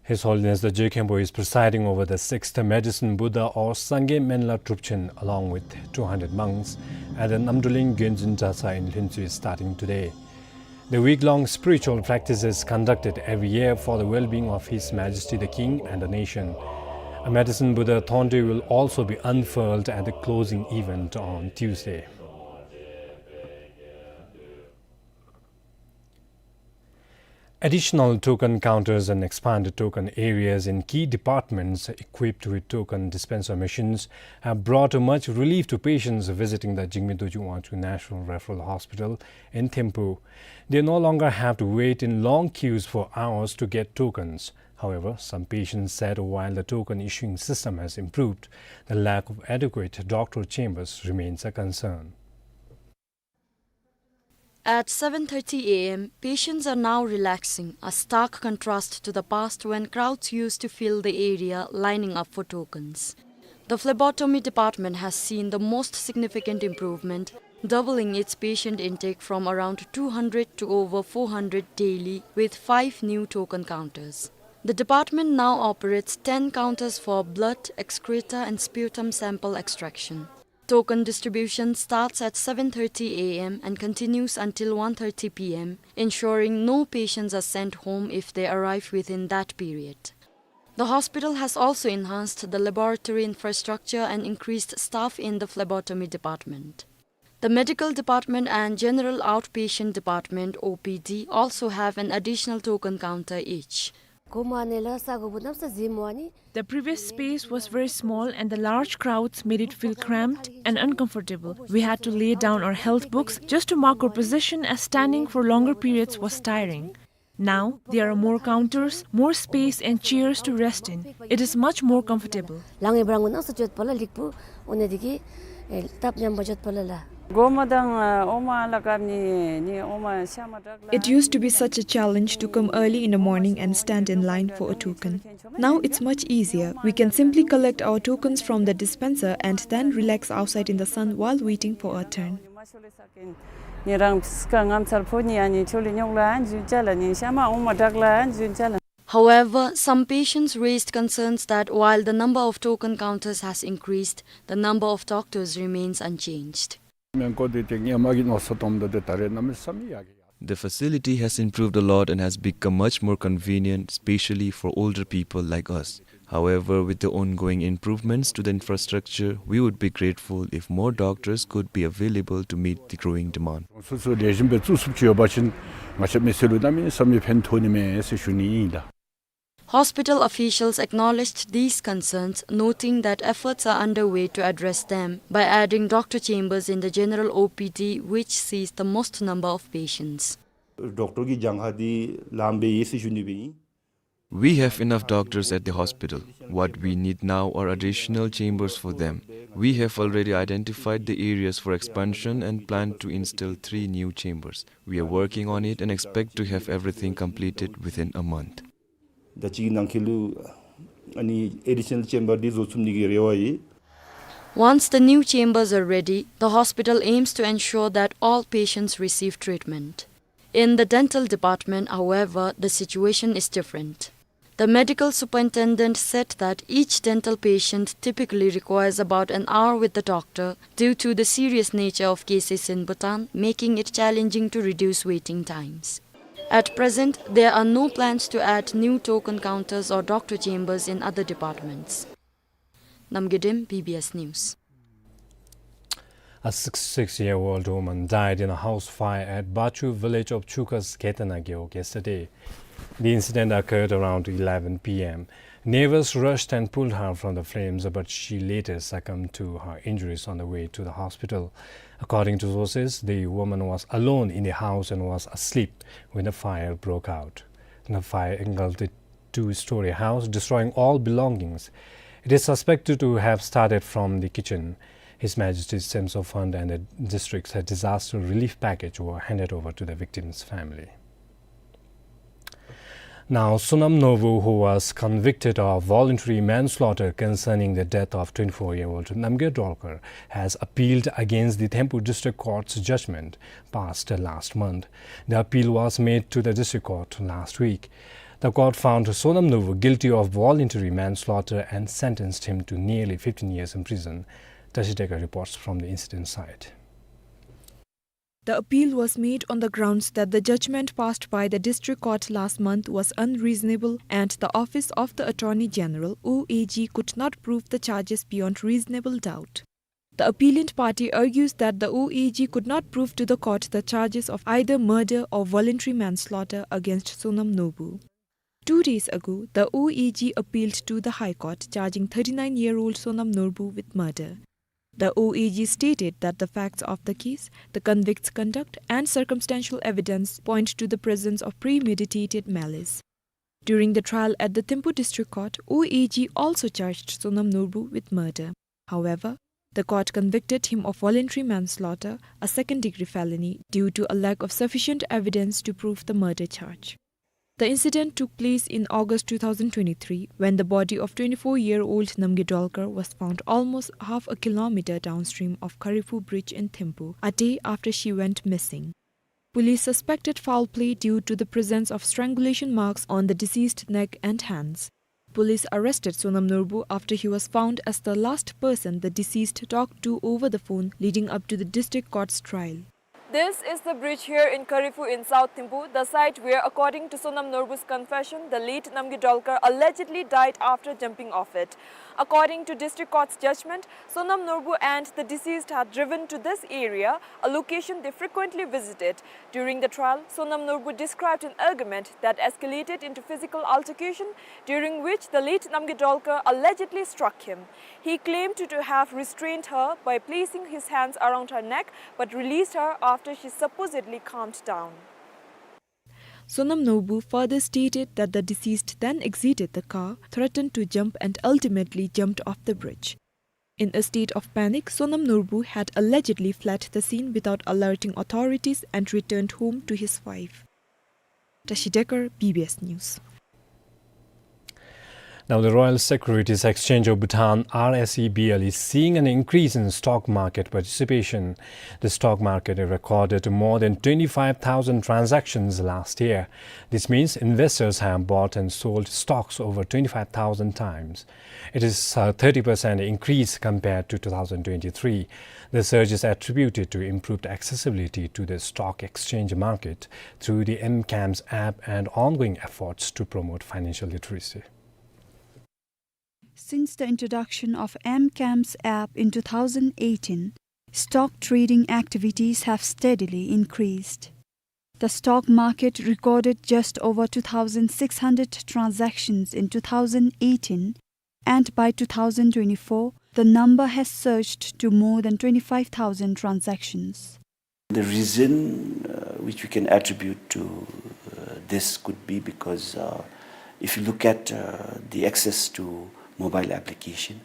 His Holiness the Je Khenpo is presiding over the sixth Medicine Buddha or Sangay Menla Trubchen along with two hundred monks at the Namdruling Gyonzin Dratshang in Lhuentsui starting today. The week-long spiritual practice is conducted every year for the well-being of His Majesty the King and the nation. A Medicine Buddha Thonte will also be unfurled at the closing event on Tuesday. Additional token counters and expanded token areas in key departments equipped with token dispenser machines have brought much relief to patients visiting the Jigme Dorji Wangchuck National Referral Hospital in Thimphu. They no longer have to wait in long queues for hours to get tokens. However, some patients said while the token issuing system has improved, the lack of adequate doctor chambers remains a concern. At seven thirty A M, patients are now relaxing, a stark contrast to the past when crowds used to fill the area lining up for tokens. The phlebotomy department has seen the most significant improvement, doubling its patient intake from around two hundred to over four hundred daily, with five new token counters. The department now operates ten counters for blood, excreta, and sputum sample extraction. Token distribution starts at seven thirty A M and continues until one thirty P M, ensuring no patients are sent home if they arrive within that period. The hospital has also enhanced the laboratory infrastructure and increased staff in the phlebotomy department. The medical department and general outpatient department, O P D, also have an additional token counter each. Goma ne la sa go bu nam sa zi mo ani. The previous space was very small and the large crowds made it feel cramped and uncomfortable. We had to lay down our health books just to mark our position, as standing for longer periods was tiring. Now, there are more counters, more space and chairs to rest in. It is much more comfortable. Lang e brang nang sa jot pala likpu, one diki, eh, tap nyam ba jot pala la. Goma dang, eh, oma la kap ni, ni oma shama dak la. It used to be such a challenge to come early in the morning and stand in line for a token. Now it's much easier. We can simply collect our tokens from the dispenser and then relax outside in the sun while waiting for our turn. However, some patients raised concerns that while the number of token counters has increased, the number of doctors remains unchanged. The facility has improved a lot and has become much more convenient, especially for older people like us. However, with the ongoing improvements to the infrastructure, we would be grateful if more doctors could be available to meet the growing demand. Hospital officials acknowledged these concerns, noting that efforts are underway to address them by adding doctor chambers in the general O P D, which sees the most number of patients. Doctor ki jangha di lambe yesi juni be. We have enough doctors at the hospital. What we need now are additional chambers for them. We have already identified the areas for expansion and plan to install three new chambers. We are working on it and expect to have everything completed within a month. Da chi nang khilu ani additional chamber di zo tsum ni gi rewa yi. Once the new chambers are ready, the hospital aims to ensure that all patients receive treatment. In the dental department, however, the situation is different. The medical superintendent said that each dental patient typically requires about an hour with the doctor due to the serious nature of cases in Bhutan, making it challenging to reduce waiting times. At present, there are no plans to add new token counters or doctor chambers in other departments. Namgay Dem, B B S News. A sixty-six-year-old woman died in a house fire at Bachu village of Chukas Ketana Gewog yesterday. The incident occurred around eleven p m. Neighbors rushed and pulled her from the flames, but she later succumbed to her injuries on the way to the hospital. According to sources, the woman was alone in the house and was asleep when the fire broke out. The fire engulfed the two-story house, destroying all belongings. It is suspected to have started from the kitchen. His Majesty Semso Fund and the district's disaster relief package were handed over to the victim's family. Now, Sonam Norbu, who was convicted of voluntary manslaughter concerning the death of twenty-four-year-old Namgay Dolkar, has appealed against the Thimphu District Court's judgment passed last month. The appeal was made to the District Court last week. The court found Sonam Norbu guilty of voluntary manslaughter and sentenced him to nearly fifteen years in prison. Tashi Dekar reports from the incident site. The appeal was made on the grounds that the judgment passed by the District Court last month was unreasonable and the Office of the Attorney General, O A G, could not prove the charges beyond reasonable doubt. The appellant party argues that the O A G could not prove to the court the charges of either murder or voluntary manslaughter against Sonam Norbu. Two days ago, the O A G appealed to the High Court, charging thirty-nine-year-old Sonam Norbu with murder. The O A G stated that the facts of the case, the convict's conduct, and circumstantial evidence point to the presence of premeditated malice. During the trial at the Thimphu District Court, O A G also charged Sonam Norbu with murder. However, the court convicted him of voluntary manslaughter, a second-degree felony, due to a lack of sufficient evidence to prove the murder charge. The incident took place in August two thousand twenty-three, when the body of twenty-four-year-old Namgay Dolkar was found almost half a kilometer downstream of Karifu Bridge in Thimphu, a day after she went missing. Police suspected foul play due to the presence of strangulation marks on the deceased neck and hands. Police arrested Sonam Norbu after he was found as the last person the deceased talked to over the phone leading up to the district court's trial. This is the bridge here in Karifu in South Thimphu, the site where, according to Sonam Norbu's confession, the late Namgay Dolkar allegedly died after jumping off it. According to District Court's judgment, Sonam Norbu and the deceased had driven to this area, a location they frequently visited. During the trial, Sonam Norbu described an argument that escalated into physical altercation, during which the late Namgay Dolkar allegedly struck him. He claimed to, to have restrained her by placing his hands around her neck, but released her after she supposedly calmed down. Sonam Norbu further stated that the deceased then exited the car, threatened to jump, and ultimately jumped off the bridge. In a state of panic, Sonam Norbu had allegedly fled the scene without alerting authorities and returned home to his wife. Tashi Dekar, B B S News. Now, the Royal Securities Exchange of Bhutan, R S E B L, is seeing an increase in stock market participation. The stock market recorded more than twenty-five thousand transactions last year. This means investors have bought and sold stocks over twenty-five thousand times. It is a thirty percent increase compared to two thousand twenty-three. The surge is attributed to improved accessibility to the stock exchange market through the M CAMS app and ongoing efforts to promote financial literacy. Since the introduction of M CAMS app in two thousand eighteen, stock trading activities have steadily increased. The stock market recorded just over two thousand six hundred transactions in two thousand eighteen, and by two thousand twenty-four, the number has surged to more than twenty-five thousand transactions. The reason, uh, which we can attribute to, uh, this could be because, uh, if you look at, uh, the access to mobile application,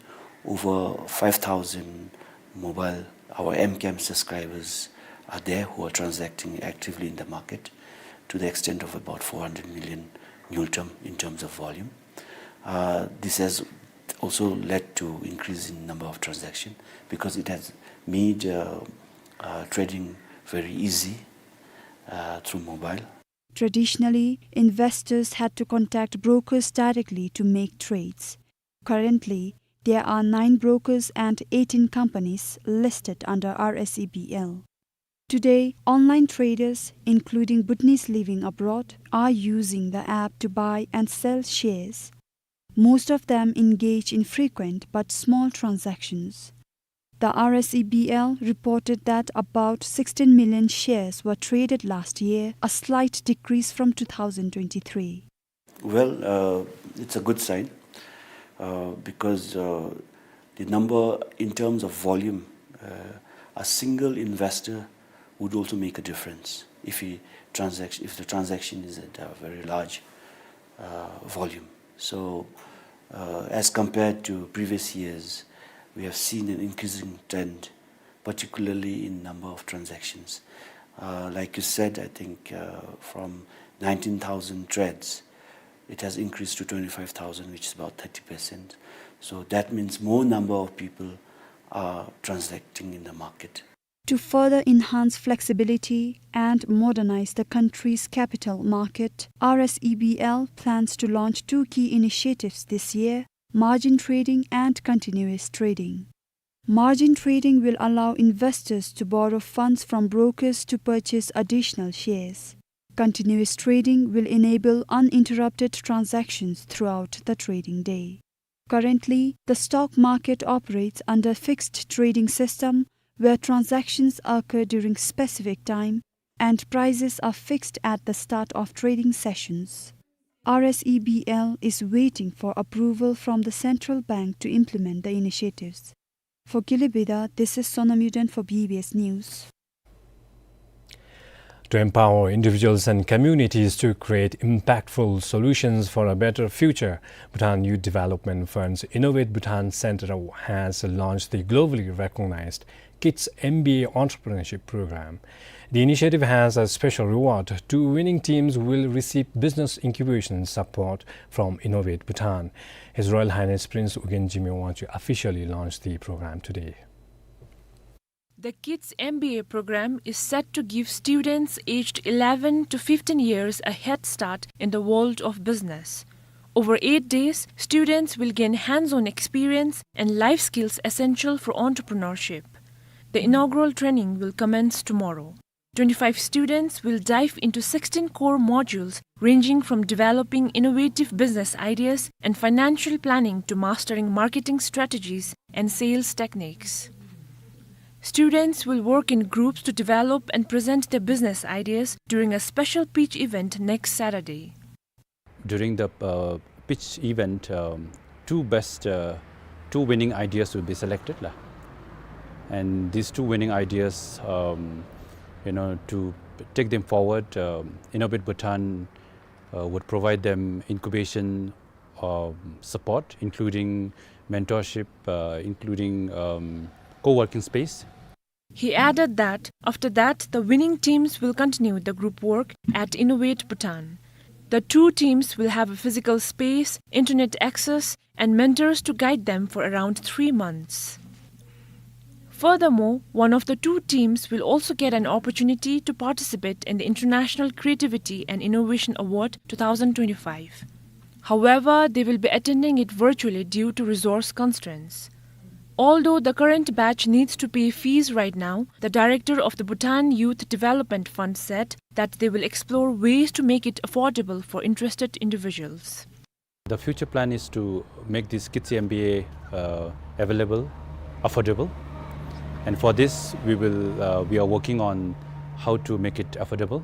over five thousand mobile, our M CAMS subscribers are there who are transacting actively in the market to the extent of about four hundred million ngultrum in terms of volume. Uh, this has also led to increase in number of transaction because it has made, uh, uh, trading very easy, uh, through mobile. Traditionally, investors had to contact brokers directly to make trades. Currently, there are nine brokers and eighteen companies listed under R S E B L. Today, online traders, including Bhutanese living abroad, are using the app to buy and sell shares. Most of them engage in frequent but small transactions. The R S E B L reported that about sixteen million shares were traded last year, a slight decrease from two thousand twenty-three. Well, uh, it's a good sign, uh, because, uh, the number in terms of volume, uh, a single investor would also make a difference if he transact-, if the transaction is at a very large, uh, volume. So, uh, as compared to previous years, we have seen an increasing trend, particularly in number of transactions. Uh, like you said, I think, uh, from nineteen thousand trades, it has increased to twenty-five thousand, which is about thirty percent. So that means more number of people are transacting in the market. To further enhance flexibility and modernize the country's capital market, R S E B L plans to launch two key initiatives this year: margin trading and continuous trading. Margin trading will allow investors to borrow funds from brokers to purchase additional shares. Continuous trading will enable uninterrupted transactions throughout the trading day. Currently, the stock market operates under fixed trading system where transactions occur during specific time and prices are fixed at the start of trading sessions. R S E B L is waiting for approval from the central bank to implement the initiatives. For Kiulibida, this is Sonam Yuden for B B S News. To empower individuals and communities to create impactful solutions for a better future, Bhutan Youth Development Fund's Innovate Bhutan Center has launched the globally recognized Kids M B A Entrepreneurship Program. The initiative has a special reward. Two winning teams will receive business incubation support from Innovate Bhutan. His Royal Highness Prince Ugyen Jigme Wangchuck officially launched the program today. The Kids M B A program is set to give students aged eleven to fifteen years a head start in the world of business. Over eight days, students will gain hands-on experience and life skills essential for entrepreneurship. The inaugural training will commence tomorrow. Twenty-five students will dive into sixteen core modules, ranging from developing innovative business ideas and financial planning to mastering marketing strategies and sales techniques. Students will work in groups to develop and present their business ideas during a special pitch event next Saturday. During the, uh, pitch event, um, two best, uh, two winning ideas will be selected, la. And these two winning ideas, um, you know, to take them forward, um, Innovate Bhutan, uh, would provide them incubation, um, support, including mentorship, uh, including, um, co-working space. He added that after that, the winning teams will continue the group work at Innovate Bhutan. The two teams will have a physical space, internet access, and mentors to guide them for around three months. Furthermore, one of the two teams will also get an opportunity to participate in the International Creativity and Innovation Award two thousand twenty-five. However, they will be attending it virtually due to resource constraints. Although the current batch needs to pay fees right now, the director of the Bhutan Youth Development Fund said that they will explore ways to make it affordable for interested individuals. The future plan is to make this Kids M B A, uh, available, affordable. And for this, we will, uh, we are working on how to make it affordable.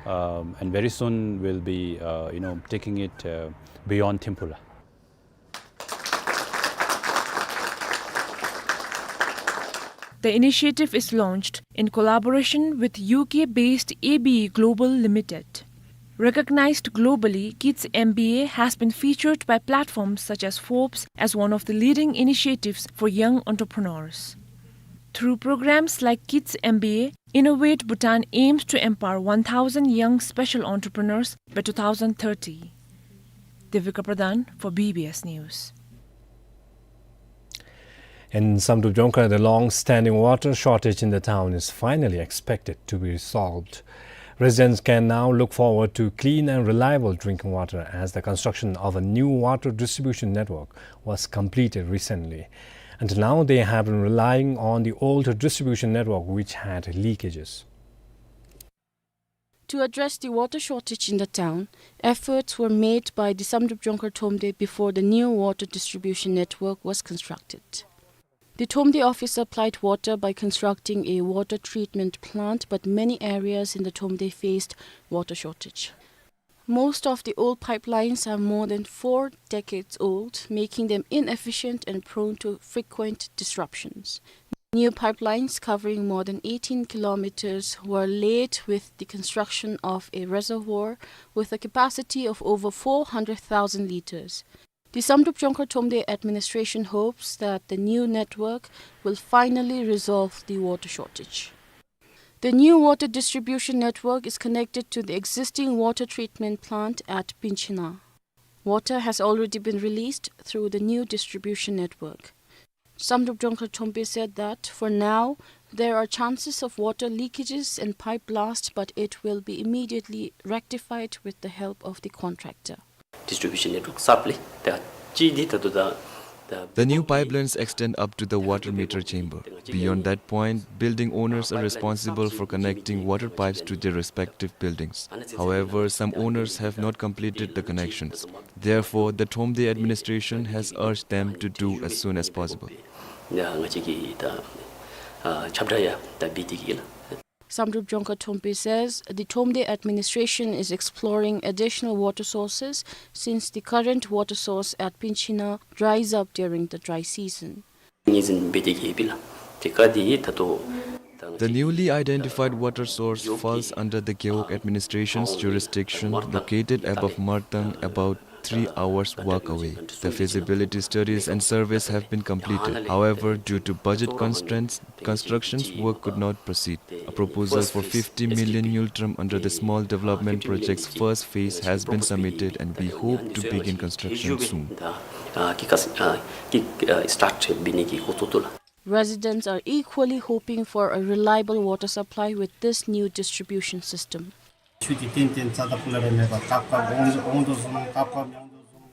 Um, and very soon, we'll be, uh, you know, taking it, uh, beyond Thimphu la. The initiative is launched in collaboration with U K-based A B E Global Limited. Recognized globally, Kids M B A has been featured by platforms such as Forbes as one of the leading initiatives for young entrepreneurs. Through programs like Kids M B A, Innovate Bhutan aims to empower one thousand young special entrepreneurs by two thousand thirty. Devika Pradhan for B B S News. In Samdrup Jongkhar, the long-standing water shortage in the town is finally expected to be resolved. Residents can now look forward to clean and reliable drinking water as the construction of a new water distribution network was completed recently. Until now, they have been relying on the old distribution network, which had leakages. To address the water shortage in the town, efforts were made by the Samdrup Jongkhar Thromde before the new water distribution network was constructed. The Thromde office supplied water by constructing a water treatment plant, but many areas in the Thromde faced water shortage. Most of the old pipelines are more than four decades old, making them inefficient and prone to frequent disruptions. New pipelines covering more than eighteen kilometers were laid with the construction of a reservoir with a capacity of over four hundred thousand liters. The Samdrup Jongkhar Thromde administration hopes that the new network will finally resolve the water shortage. The new water distribution network is connected to the existing water treatment plant at Pinchina. Water has already been released through the new distribution network. Samdrup Jongkhar Thromde said that for now, there are chances of water leakages and pipe blast, but it will be immediately rectified with the help of the contractor. Distribution network sap le, the chi di ta tu da, the The new pipelines extend up to the water meter chamber. Beyond that point, building owners are responsible for connecting water pipes to their respective buildings. However, some owners have not completed the connections. Therefore, the Thromde administration has urged them to do as soon as possible. Ya, nga chi ki ta, ah, chapter ya, ta bi di ki la. Samdrup Jongkhar Thromde says the Thromde administration is exploring additional water sources since the current water source at Pinchina dries up during the dry season. Ngi zin bi di ki bi la. Te ka di ta tu, ta The newly identified water source falls under the Gewog administration's jurisdiction, located above Martang, about three hours walk away. The feasibility studies and surveys have been completed. However, due to budget constraints, construction's work could not proceed. A proposal for fifty million ngultrum under the Small Development Project's first phase has been submitted, and we hope to begin construction soon. Ah, ki kas-, ah, ki, ah, start bi ni ki ko tu tu la. Residents are equally hoping for a reliable water supply with this new distribution system.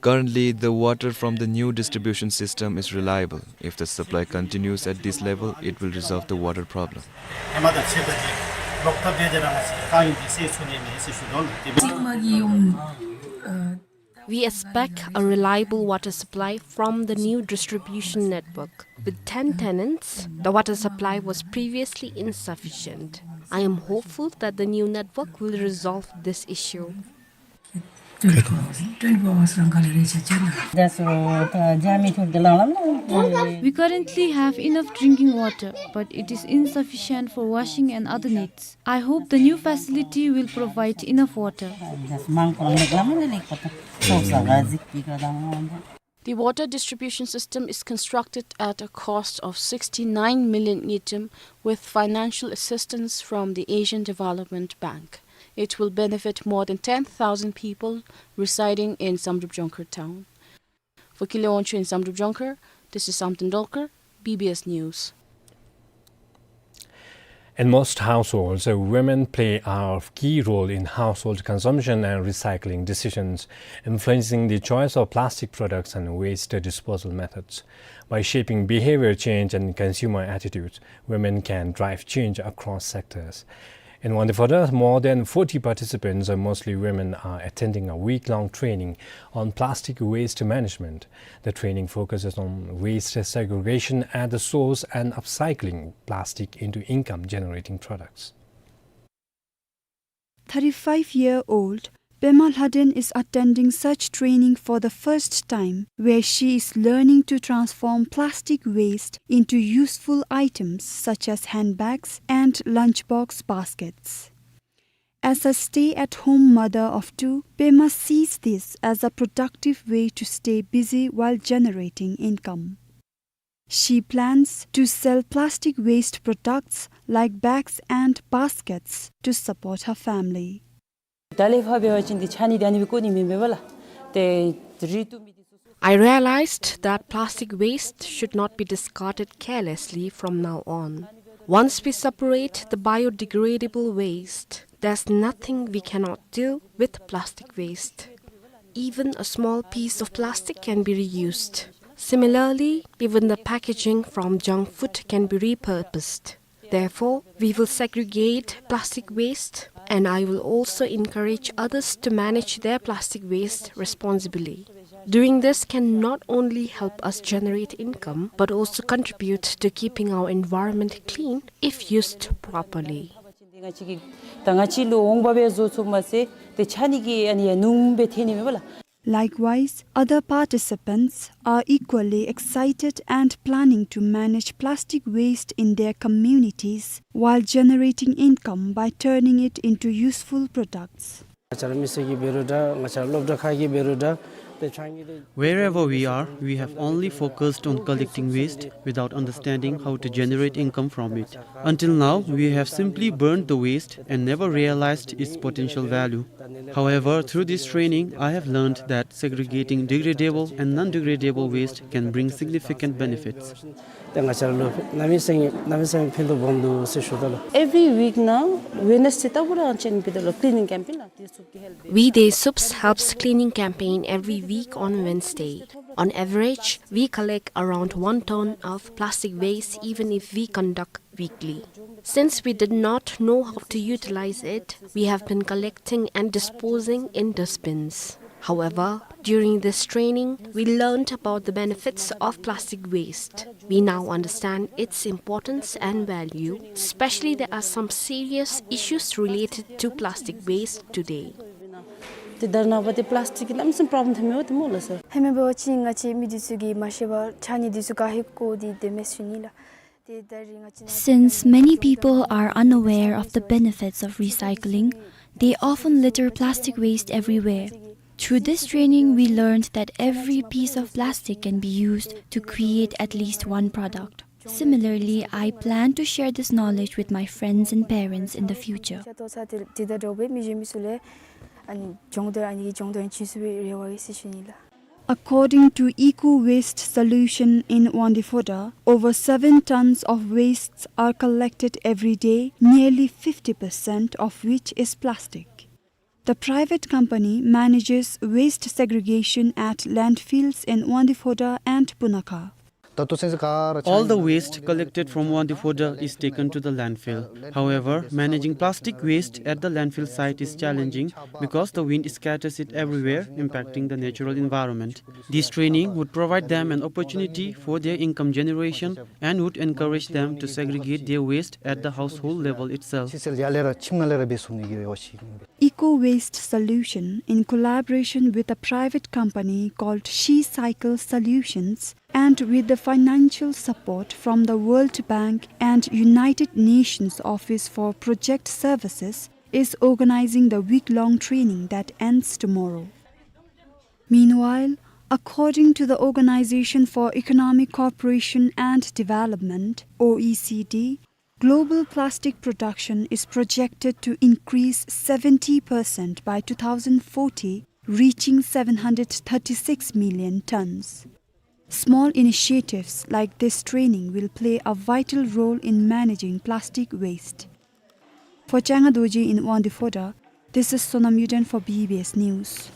Currently, the water from the new distribution system is reliable. If the supply continues at this level, it will resolve the water problem. We expect a reliable water supply from the new distribution network. With ten tenants, the water supply was previously insufficient. I am hopeful that the new network will resolve this issue. We currently have enough drinking water, but it is insufficient for washing and other needs. I hope the new facility will provide enough water. The water distribution system is constructed at a cost of sixty-nine million ngultrum with financial assistance from the Asian Development Bank. It will benefit more than ten thousand people residing in Samdrup Jongkhar town. For Kile Wangchuk in Samdrup Jongkhar, this is Samten Dolkar, B B S News. In most households, uh, women play a key role in household consumption and recycling decisions, influencing the choice of plastic products and waste disposal methods. By shaping behavior change and consumer attitudes, women can drive change across sectors. In Wangdue Phodrang, more than forty participants, uh, mostly women, are attending a week-long training on plastic waste management. The training focuses on waste segregation at the source and upcycling plastic into income-generating products. Thirty-five-year-old Pema Lhaden is attending such training for the first time, where she is learning to transform plastic waste into useful items such as handbags and lunchbox baskets. As a stay-at-home mother of two, Pema sees this as a productive way to stay busy while generating income. She plans to sell plastic waste products like bags and baskets to support her family. ད་ལས་ཕར་འབད་བ་ཅིན་འདི་ཆ་ནི་ད་ནི་བཀོ་ནི་མེན་པས་པ་ལགས། ཏེ་རི་ཏུ་མི་འདི་སོ་སོ། I realized that plastic waste should not be discarded carelessly from now on. Once we separate the biodegradable waste, there's nothing we cannot do with plastic waste. Even a small piece of plastic can be reused. Similarly, even the packaging from junk food can be repurposed. Therefore, we will segregate plastic waste, and I will also encourage others to manage their plastic waste responsibly. Doing this can not only help us generate income, but also contribute to keeping our environment clean if used properly. ད་ང་བཅས་ལུ་འོང་འབབ་སྦེ་བཟོ་ཚུགསཔ་མ་ཚད་ཏེ་ཆ་གནས་ཀྱི་ཨ་ནི་ཡང་ནུས་པ་ཐོན་ནི་མས་པ་ལགས། Likewise, other participants are equally excited and planning to manage plastic waste in their communities while generating income by turning it into useful products. ང་བཅས་ར་མི་སེར་གྱི་འབད་རུང་འདྲ་ང་བཅས་ར་སློབ་གྲྭ་ཁག་གི་འབད་རུང་འདྲ་ཏེ་ཆ་གནས་ཏེ། Wherever we are, we have only focused on collecting waste without understanding how to generate income from it. Until now, we have simply burned the waste and never realized its potential value. However, through this training, I have learned that segregating degradable and non-degradable waste can bring significant benefits. ཏེ་ང་བཅས་ར་ལུ་གནམ་མེད་ས་མེད་གནམ་མེད་ས་མེད་ཕན་ཐོགས་སྦོམ་འདུག་ཟེར་ཞུ་དོ་ལགས། Every week ནང་ཝེ་ནེས་ཌེ་ལྟ་བུ་ར་ང་བཅས་ནི་འབད་དོ་ལགས་ཀི་ལིན་ནིང་ཀེམ་པེན་ལགས། We Day Soups helps cleaning campaign every week on Wednesday. On average, we collect around one ton of plastic waste even if we conduct weekly. Since we did not know how to utilize it, we have been collecting and disposing in dustbins. However, during this training, we learned about the benefits of plastic waste. We now understand its importance and value, especially there are some serious issues related to plastic waste today. ཏེ་ད་རེས་ནངས་པ་ཏེ་པ་ལཱསི་ཊིཀ་གི་གནམ་མེད་ས་མེད་པྲོབ་ལེམ་ཐོནམ་མས་པ་ཏེ་སྨོ་ལགས་སོ། ཧེ་མ་འབད་བ་ཅིན་ང་བཅས་མི་འདི་ཚུ་གིས་མ་ཤེས་པར་ཆ་གནས་འདི་ཚུ་ག་ཧེ་བཀོ་སྟེ་སྡོདཔ་མས་ཟེར་ཞུ་ནི་ལགས། ཏེ་ད་རེས་ང་བཅས་ནང་Since many people are unaware of the benefits of recycling, they often litter plastic waste everywhere. Through this training, we learned that every piece of plastic can be used to create at least one product. Similarly, I plan to share this knowledge with my friends and parents in the future. ཏེ་ད་རོགས་པའི་མི་གཞན་མི་ཚུ་ལས་ཨ་ནི་སྦྱོང་བརྡར་ཨ་ནི་སྦྱོང་བརྡར་བྱིན་ཚུགས་པའི་རེ་བ་ཡོད་ཟེར་ཞུ་ནི་ལགས། According to Eco Waste Solution in Wangdue Phodrang, over seven tons of wastes are collected every day, nearly fifty percent of which is plastic. The private company manages waste segregation at landfills in Wangdue Phodrang and Punakha. All the waste collected from Wangdue Phodrang is taken to the landfill. However, managing plastic waste at the landfill site is challenging because the wind scatters it everywhere, impacting the natural environment. This training would provide them an opportunity for their income generation and would encourage them to segregate their waste at the household level itself. Eco Waste Solution, in collaboration with a private company called She Cycle Solutions and with the financial support from the World Bank and United Nations Office for Project Services, is organizing the week-long training that ends tomorrow. Meanwhile, according to the Organization for Economic Cooperation and Development, O E C D, global plastic production is projected to increase seventy percent by two thousand forty, reaching seven hundred thirty-six million tons. Small initiatives like this training will play a vital role in managing plastic waste. For Changa Dorji in Wangdue Phodrang, this is Sonam Yuden for B B S News.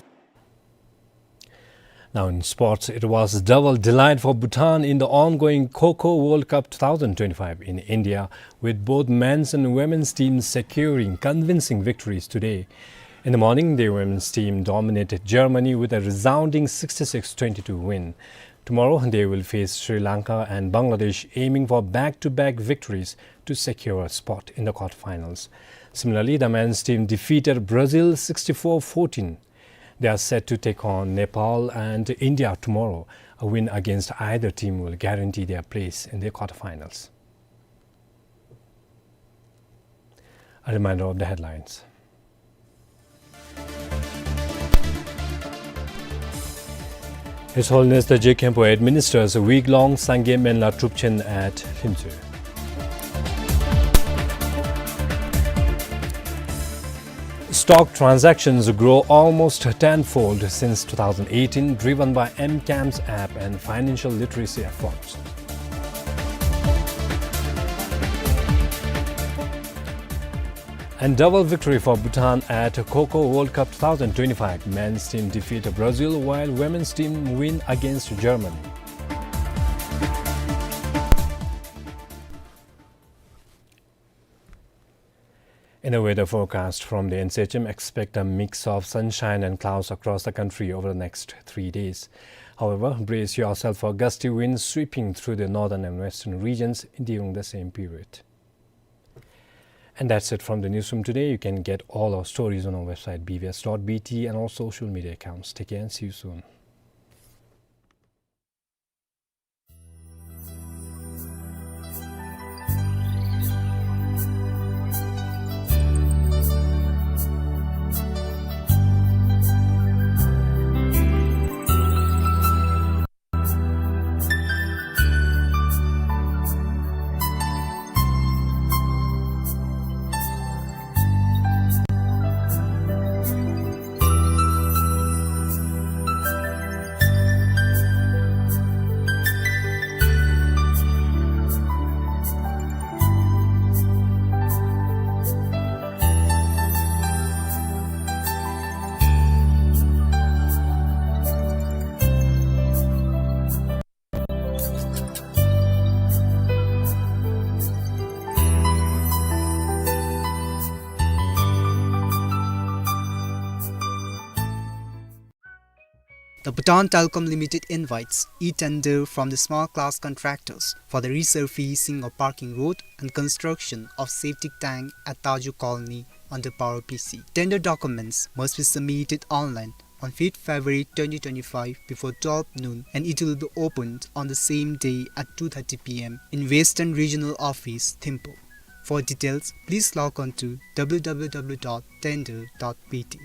Now in sports, it was double delight for Bhutan in the ongoing Kho Kho World Cup two thousand twenty-five in India, with both men's and women's teams securing convincing victories today. In the morning, the women's team dominated Germany with a resounding sixty-six twenty-two win. Tomorrow, they will face Sri Lanka and Bangladesh, aiming for back-to-back victories to secure a spot in the quarterfinals. Similarly, the men's team defeated Brazil sixty-four fourteen. They are set to take on Nepal and India tomorrow. A win against either team will guarantee their place in the quarterfinals. A reminder of the headlines. His Holiness the Je Khenpo administers a week-long Sangay Menla Trupchen at Hlimtsuir. Stock transactions grow almost tenfold since two thousand eighteen, driven by M CAMS app and financial literacy efforts. And double victory for Bhutan at Kho Kho World Cup two thousand twenty-five. Men's team defeat Brazil, while women's team win against Germany. In the weather forecast from the N C H M, expect a mix of sunshine and clouds across the country over the next three days. However, brace yourself for gusty winds sweeping through the northern and western regions during the same period. And that's it from the newsroom today. You can get all our stories on our website, B V S dot B T, and all social media accounts. Take care and see you soon. The Bhutan Telecom Limited invites e-tender from the small class contractors for the resurfacing of parking road and construction of septic tank at Taju Colony under Power P C. Tender documents must be submitted online on fifth February twenty twenty-five before twelve noon, and it will be opened on the same day at two thirty P M in Western Regional Office, Thimphu. For details, please log on to W W W dot tender dot B T.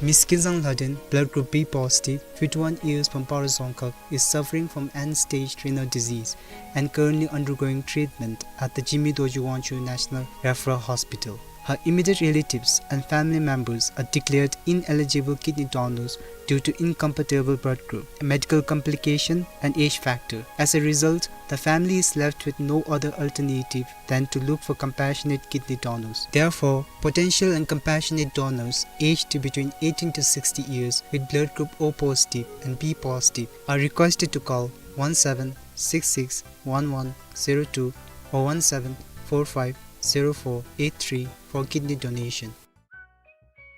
Miss Kinzang Lhaden, blood group B positive, fifty-one years, from Paro Dzongkhag, is suffering from end-stage renal disease and currently undergoing treatment at the Jigme Dorji Wangchug National Referral Hospital. Her immediate relatives and family members are declared ineligible kidney donors due to incompatible blood group, medical complication, and age factor. As a result, the family is left with no other alternative than to look for compassionate kidney donors. Therefore, potential and compassionate donors aged between eighteen to sixty years with blood group O positive and B positive are requested to call one seven six six one one zero two or one seven four five zero four eight three for kidney donation.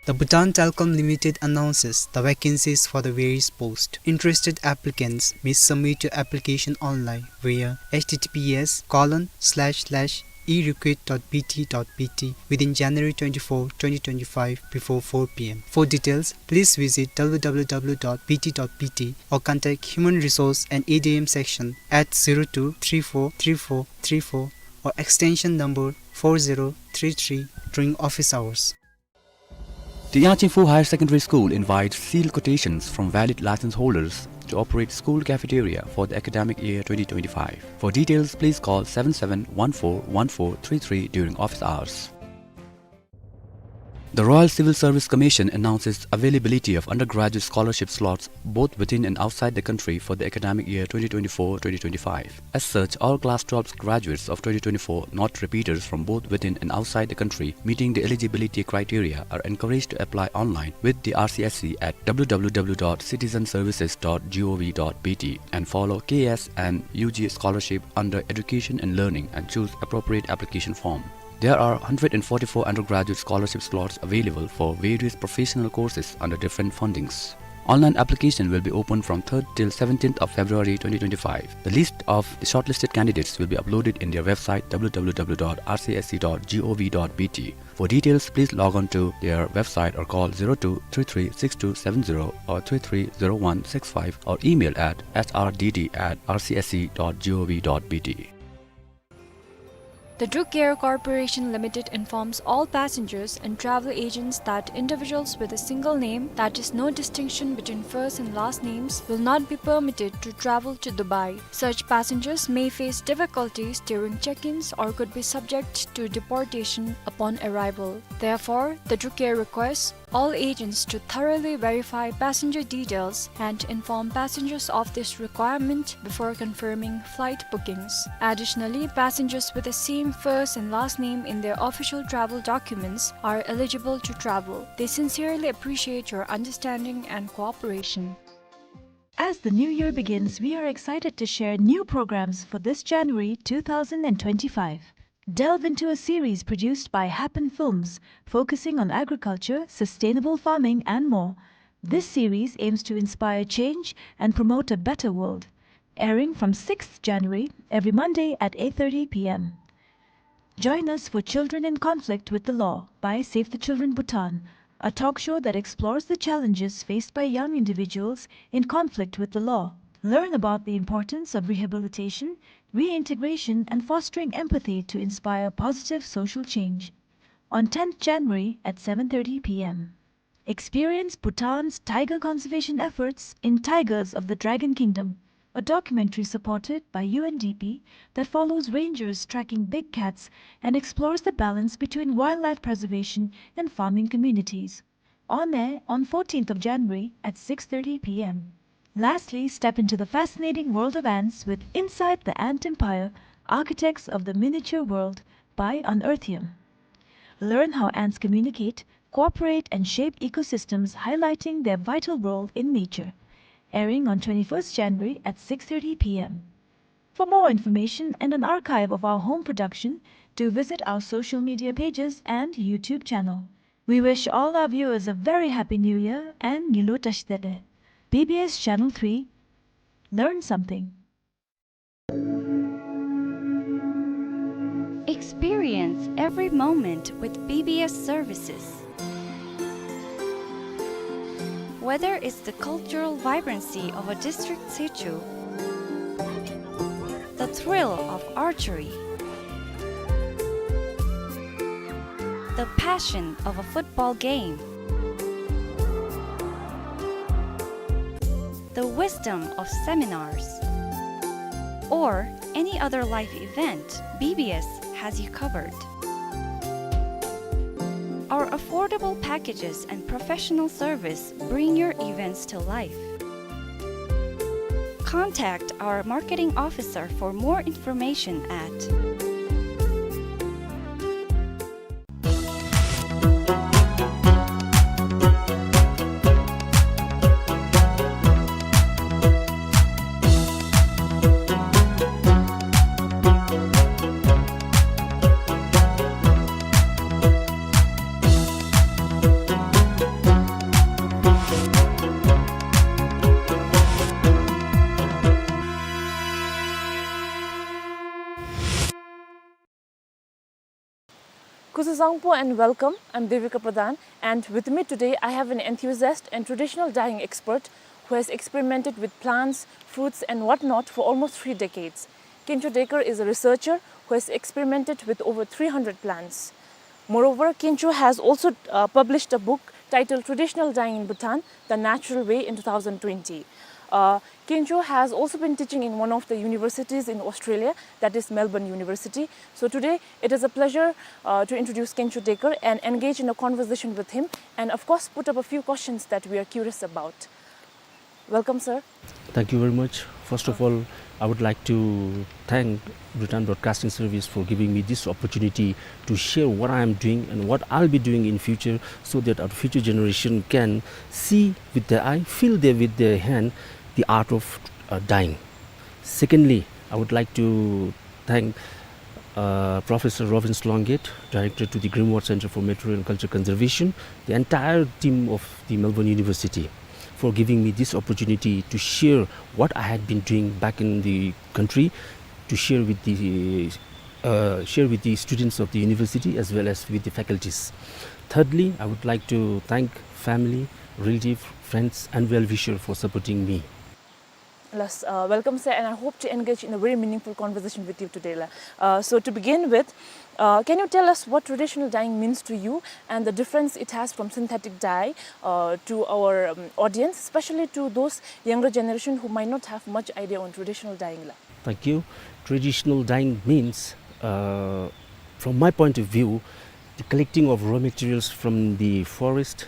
The Bhutan Telecom Limited announces the vacancies for the various posts. Interested applicants may submit your application online via H T T P S colon slash slash e recruit dot B T dot B T within January twenty-four, twenty twenty-five, before four P M. For details, please visit W W W dot B T dot B T or contact Human Resource and A D M section at zero two three four three four three four or extension number four zero three three during office hours. The Yangchingphu Higher Secondary School invites sealed quotations from valid license holders to operate school cafeteria for the academic year twenty twenty-five. For details, please call seven seven one four one four three three during office hours. The Royal Civil Service Commission announces availability of undergraduate scholarship slots both within and outside the country for the academic year twenty twenty-four twenty twenty-five. As such, all class twelve graduates of twenty twenty-four, not repeaters, from both within and outside the country meeting the eligibility criteria are encouraged to apply online with the R C S C at W W W dot citizenservices dot gov dot B T and follow K S and U G scholarship under Education and Learning and choose appropriate application form. There are hundred and forty-four undergraduate scholarship slots available for various professional courses under different fundings. Online application will be open from third till seventeenth of February twenty twenty-five. The list of the shortlisted candidates will be uploaded in their website, W W W dot R C S C dot gov dot B T. For details, please log on to their website or call zero two three three six two seven zero or three three zero one six five or email at S R D D at R C S C dot gov dot B T. The Druk Air Corporation Limited informs all passengers and travel agents that individuals with a single name, that is, no distinction between first and last names, will not be permitted to travel to Dubai. Such passengers may face difficulties during check-ins or could be subject to deportation upon arrival. Therefore, the Druk Air requests all agents to thoroughly verify passenger details and inform passengers of this requirement before confirming flight bookings. Additionally, passengers with the same first and last name in their official travel documents are eligible to travel. They sincerely appreciate your understanding and cooperation. As the new year begins, we are excited to share new programs for this January two thousand and twenty-five. Delve into a series produced by Happen Films, focusing on agriculture, sustainable farming, and more. This series aims to inspire change and promote a better world. Airing from sixth January, every Monday at eight thirty p m. Join us for Children in Conflict with the Law by Save the Children Bhutan, a talk show that explores the challenges faced by young individuals in conflict with the law. Learn about the importance of rehabilitation, reintegration, and fostering empathy to inspire positive social change. On tenth January at seven thirty p m, experience Bhutan's tiger conservation efforts in Tigers of the Dragon Kingdom, a documentary supported by U N D P that follows rangers tracking big cats and explores the balance between wildlife preservation and farming communities. On air on fourteenth of January at six thirty p m. Lastly, step into the fascinating world of ants with Inside the Ant Empire, Architects of the Miniature World by Unearthium. Learn how ants communicate, cooperate, and shape ecosystems, highlighting their vital role in nature. Airing on twenty-first January at six thirty p m. For more information and an archive of our home production, do visit our social media pages and YouTube channel. We wish all our viewers a very happy New Year and Ngilu Tashdele. B B S Channel three. Learn something. Experience every moment with B B S services. Whether it's the cultural vibrancy of a district sichu, the thrill of archery, the passion of a football game, the wisdom of seminars, or any other life event, B B S has you covered. Our affordable packages and professional service bring your events to life. Contact our marketing officer for more information at Kuzuzangpo and welcome. I'm Devika Pradhan, and with me today I have an enthusiast and traditional dyeing expert who has experimented with plants, fruits, and whatnot for almost three decades. Kencho Dekar is a researcher who has experimented with over three hundred plants. Moreover, Kencho has also, uh, published a book titled Traditional Dyeing in Bhutan, The Natural Way in two thousand twenty. Uh, Kencho has also been teaching in one of the universities in Australia, that is Melbourne University. So today, it is a pleasure, uh, to introduce Kencho Dekar and engage in a conversation with him and, of course, put up a few questions that we are curious about. Welcome, sir. Thank you very much. First of all, I would like to thank Bhutan Broadcasting Service for giving me this opportunity to share what I am doing and what I'll be doing in future, so that our future generation can see with their eye, feel there with their hand the art of, uh, dyeing. Secondly, I would like to thank, uh, Professor Robbins Longate, Director to the Greenwald Center for Material and Culture Conservation, the entire team of the Melbourne University, for giving me this opportunity to share what I had been doing back in the country, to share with the, uh, share with the students of the university as well as with the faculties. Thirdly, I would like to thank family, relative, friends, and well-wisher for supporting me. Yes, uh, welcome, sir, and I hope to engage in a very meaningful conversation with you today, la. Uh, so to begin with, uh, can you tell us what traditional dyeing means to you and the difference it has from synthetic dye, uh, to our, um, audience, especially to those younger generation who might not have much idea on traditional dyeing, la? Thank you. Traditional dyeing means, uh, from my point of view, the collecting of raw materials from the forest,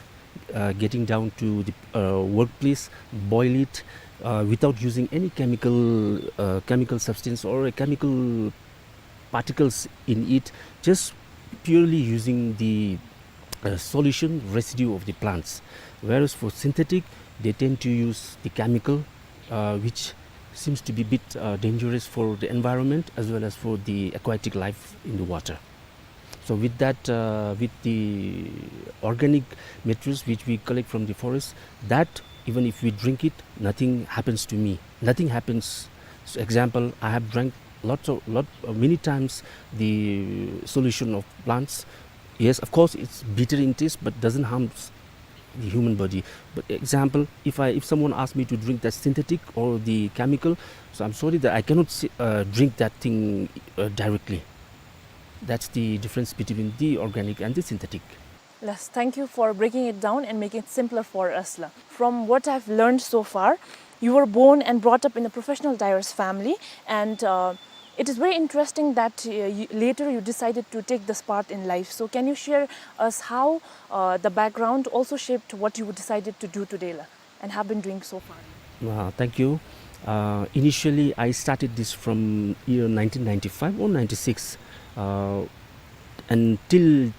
uh, getting down to the, uh, workplace, boil it, uh, without using any chemical, uh, chemical substance or a chemical particles in it, just purely using the, uh, solution residue of the plants. Whereas for synthetic, they tend to use the chemical, uh, which seems to be a bit, uh, dangerous for the environment as well as for the aquatic life in the water. So with that, uh, with the organic materials which we collect from the forest, that even if we drink it, nothing happens to me. Nothing happens. So example, I have drank lots of, lot, uh, many times the solution of plants. Yes, of course, it's bitter in taste, but doesn't harm the human body. But example, if I, if someone asks me to drink that synthetic or the chemical, so I'm sorry that I cannot si-, uh, drink that thing, uh, directly. That's the difference between the organic and the synthetic. Yes, thank you for breaking it down and making it simpler for us, la. From what I've learned so far, you were born and brought up in a professional diver's family, and, uh, it is very interesting that, uh, you, later you decided to take this path in life. So can you share us how, uh, the background also shaped what you decided to do today, la, and have been doing so far? Uh, thank you. Uh, initially, I started this from year nineteen ninety-five or ninety-six, uh, and till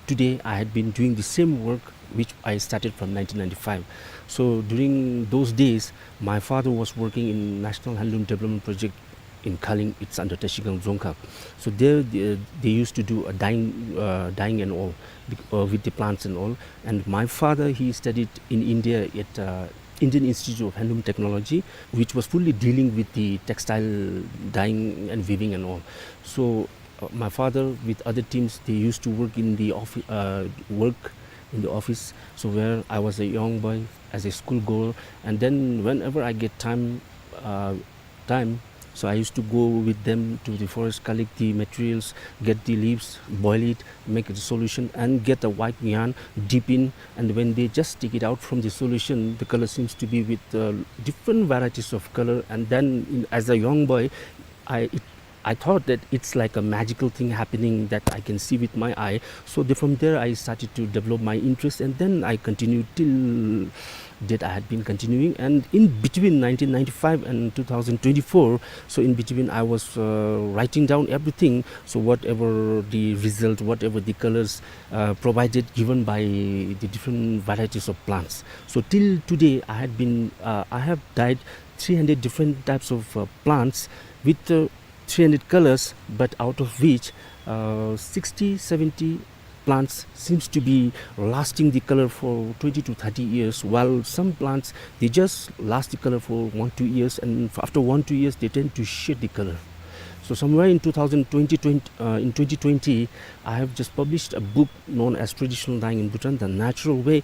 today, I had been doing the same work which I started from nineteen ninety-five. So during those days, my father was working in National Handloom Development Project in Khaling. It's under Trashigang Dzongkhag. So there, they, they used to do a dyeing, uh, dyeing and all, bec-, uh, with the plants and all. And my father, he studied in India at, uh, Indian Institute of Handloom Technology, which was fully dealing with the textile dyeing and weaving and all. So, uh, my father with other teams, they used to work in the offi-, uh, work in the office. So where I was a young boy, as a school girl, and then whenever I get time, uh, time, so I used to go with them to the forest, collect the materials, get the leaves, boil it, make the solution, and get the white yarn, dip in, and when they just take it out from the solution, the color seems to be with, uh, different varieties of color. And then, in, as a young boy, I, it, I thought that it's like a magical thing happening that I can see with my eye. So the, from there, I started to develop my interest, and then I continued till date. I had been continuing, and in between nineteen ninety-five and two thousand twenty-four, so in between, I was, uh, writing down everything. So whatever the result, whatever the colors, uh, provided, given by the different varieties of plants. So till today, I had been, uh, I have dyed three hundred different types of, uh, plants with, uh, three hundred colors, but out of which, uh, sixty, seventy plants seems to be lasting the color for twenty to thirty years, while some plants, they just last the color for one, two years, and f-, after one, two years, they tend to shed the color. So somewhere in two thousand twenty, twenty, uh, in twenty twenty, I have just published a book known as Traditional Dyeing in Bhutan, The Natural Way.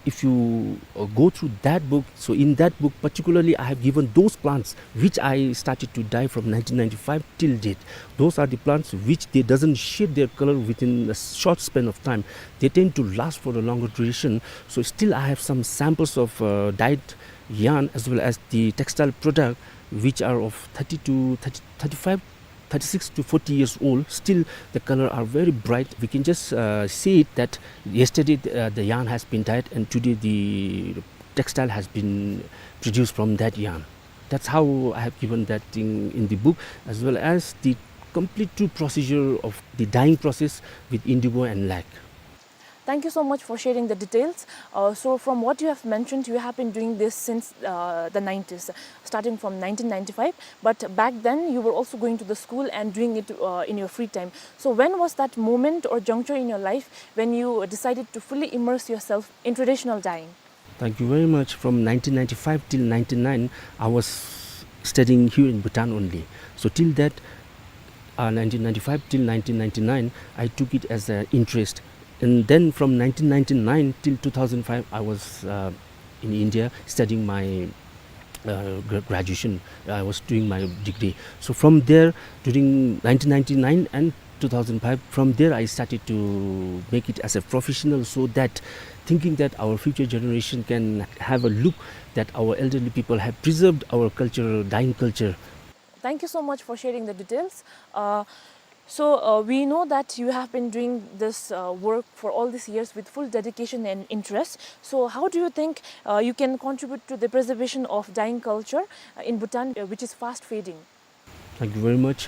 If you, uh, go through that book, so in that book particularly, I have given those plants which I started to dye from nineteen ninety-five till date. Those are the plants which they doesn't shed their color within a short span of time. They tend to last for a longer duration. So still I have some samples of, uh, dyed yarn as well as the textile product which are of thirty to thirty, thirty-five, thirty-six to forty years old. Still the color are very bright. We can just, uh, see it that yesterday the, uh, the yarn has been dyed and today the textile has been produced from that yarn. That's how I have given that thing in the book, as well as the complete true procedure of the dyeing process with indigo and lac. Thank you so much for sharing the details. Uh, so from what you have mentioned, you have been doing this since, uh, the nineties, starting from nineteen ninety-five. But back then, you were also going to the school and doing it, uh, in your free time. So when was that moment or juncture in your life when you decided to fully immerse yourself in traditional dyeing? Thank you very much. From nineteen ninety-five till ninety-nine, I was studying here in Bhutan only. So till that, uh, nineteen ninety-five till nineteen ninety-nine, I took it as an interest. And then from nineteen ninety-nine till two thousand five, I was, uh, in India studying my, uh, gra-, graduation. I was doing my degree. So from there, during nineteen ninety-nine and two thousand five, from there I started to make it as a professional, so that thinking that our future generation can have a look that our elderly people have preserved our culture, dyeing culture. Thank you so much for sharing the details. Uh, so, uh, we know that you have been doing this, uh, work for all these years with full dedication and interest. So how do you think, uh, you can contribute to the preservation of dyeing culture, uh, in Bhutan, uh, which is fast fading? Thank you very much.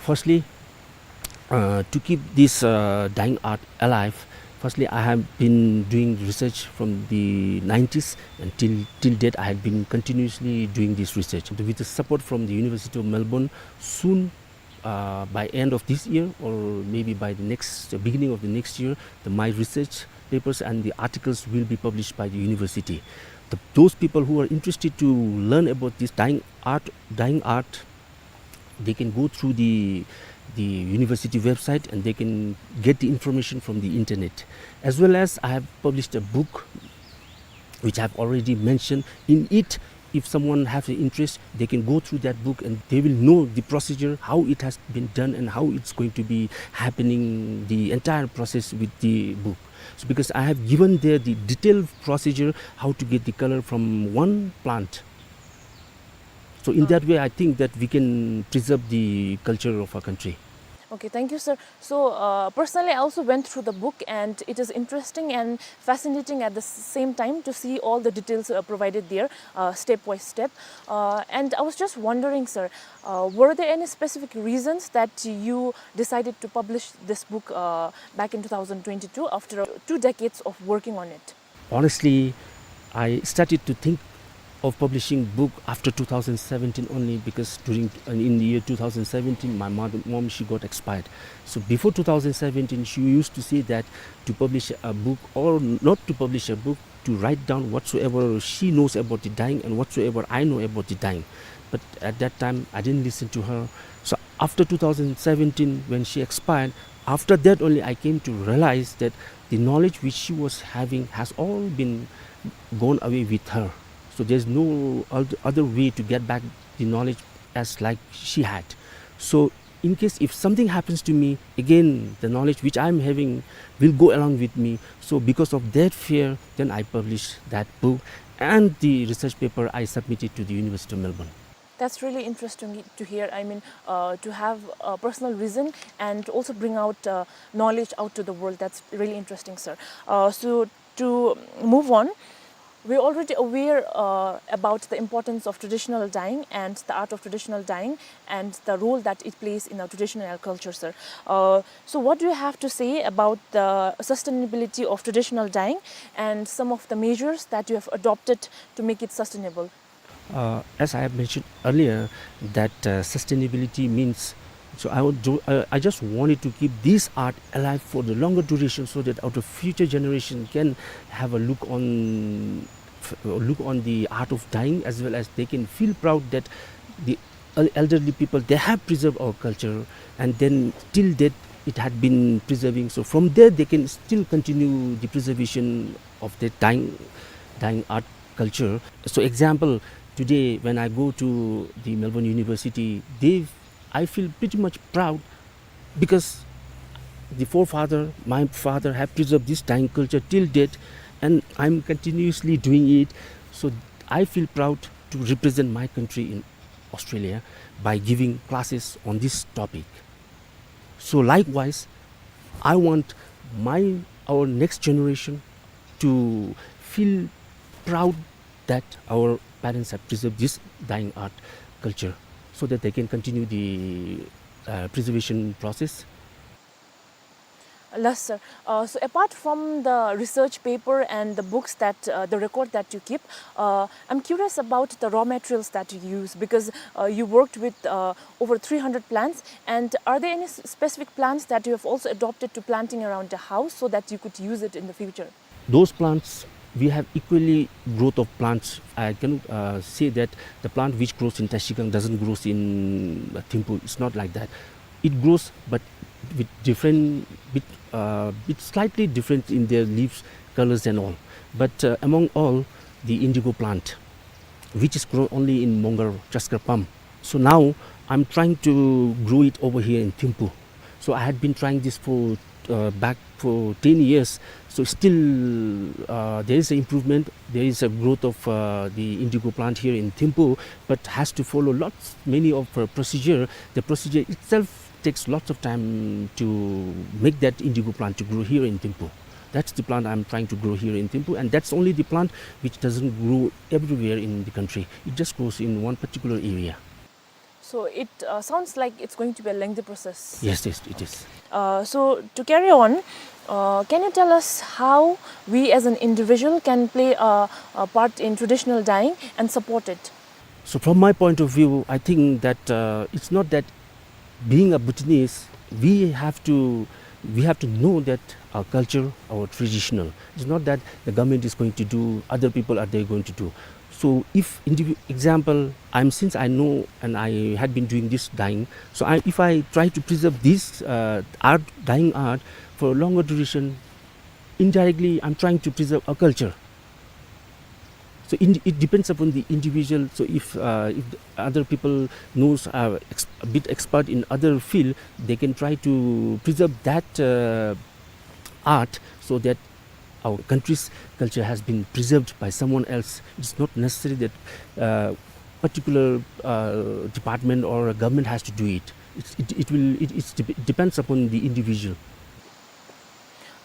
Firstly, uh, to keep this, uh, dyeing art alive, Firstly, I have been doing research from the nineties, and till, till date, I have been continuously doing this research. With the support from the University of Melbourne, soon, uh, by end of this year or maybe by the next, the beginning of the next year, the, my research papers and the articles will be published by the university. The, those people who are interested to learn about this dyeing art, dyeing art, they can go through the, the university website and they can get the information from the internet. As well as I have published a book which I have already mentioned. In it, if someone has an interest, they can go through that book and they will know the procedure, how it has been done and how it's going to be happening, the entire process with the book. So because I have given there the detailed procedure, how to get the color from one plant. So in that way, I think that we can preserve the culture of our country. Okay, thank you, sir. So, uh, personally, I also went through the book, and it is interesting and fascinating at the s-, same time to see all the details, uh, provided there, uh, step by step. Uh, and I was just wondering, sir, uh, were there any specific reasons that you decided to publish this book, uh, back in two thousand twenty-two after, uh, two decades of working on it? Honestly, I started to think of publishing book after two thousand seventeen only, because during, in the year two thousand seventeen, my mother, mom, she got expired. So before two thousand seventeen, she used to say that to publish a book or not to publish a book, to write down whatsoever she knows about the dyeing and whatsoever I know about the dyeing. But at that time, I didn't listen to her. So after two thousand seventeen, when she expired, after that only I came to realize that the knowledge which she was having has all been gone away with her. So there's no oth-, other way to get back the knowledge as like she had. So in case if something happens to me, again, the knowledge which I'm having will go along with me. So because of that fear, then I published that book and the research paper I submitted to the University of Melbourne. That's really interesting to hear. I mean, uh, to have a personal reason and also bring out, uh, knowledge out to the world. That's really interesting, sir. Uh, so to move on, we're already aware, uh, about the importance of traditional dyeing and the art of traditional dyeing and the role that it plays in our traditional culture, sir. Uh, so what do you have to say about the sustainability of traditional dyeing and some of the measures that you have adopted to make it sustainable? Uh, as I have mentioned earlier, that, uh, sustainability means, so I would do, uh, I just wanted to keep this art alive for the longer duration so that our future generation can have a look on, f-, look on the art of dyeing, as well as they can feel proud that the el-, elderly people, they have preserved our culture, and then till date it had been preserving. So from there, they can still continue the preservation of the dyeing, dyeing art culture. So example, today when I go to the Melbourne University, they, I feel pretty much proud because the forefather, my father, have preserved this dyeing culture till date, and I'm continuously doing it. So I feel proud to represent my country in Australia by giving classes on this topic. So likewise, I want my, our next generation to feel proud that our parents have preserved this dyeing art culture so that they can continue the, uh, preservation process. Yes, sir. Uh, so apart from the research paper and the books that, uh, the record that you keep, uh, I'm curious about the raw materials that you use because, uh, you worked with, uh, over three hundred plants. And are there any s-, specific plants that you have also adopted to planting around the house so that you could use it in the future? Those plants, we have equally growth of plants. I cannot, uh, say that the plant which grows in Trashigang doesn't grows in, uh, Thimphu. It's not like that. It grows, but with different, bit, uh, bit slightly different in their leaves, colors and all. But, uh, among all, the indigo plant, which is grown only in Mongar, Chaskar Pam. So now I'm trying to grow it over here in Thimphu. So I had been trying this for, uh, back for ten years. So still, uh, there is an improvement. There is a growth of, uh, the indigo plant here in Thimphu, but has to follow lots, many of, uh, procedure. The procedure itself takes lots of time to make that indigo plant to grow here in Thimphu. That's the plant I'm trying to grow here in Thimphu, and that's only the plant which doesn't grow everywhere in the country. It just grows in one particular area. So it, uh, sounds like it's going to be a lengthy process. Yes, yes, it is. Uh, so to carry on, Uh, can you tell us how we as an individual can play a, a part in traditional dyeing and support it? So from my point of view, I think that, uh, it's not that being a Bhutanese, we have to, we have to know that our culture, our traditional. It's not that the government is going to do, other people are they going to do. So if indivi-, example, I'm, since I know and I had been doing this dyeing, so I, if I try to preserve this, uh, art, dyeing art for a longer duration, indirectly I'm trying to preserve a culture. So in, it depends upon the individual. So if, uh, if the other people knows, uh, ex-, a bit expert in other field, they can try to preserve that, uh, art, so that our country's culture has been preserved by someone else. It's not necessary that, uh, particular, uh, department or a government has to do it. It's, it, it will, it, it's dep-, depends upon the individual.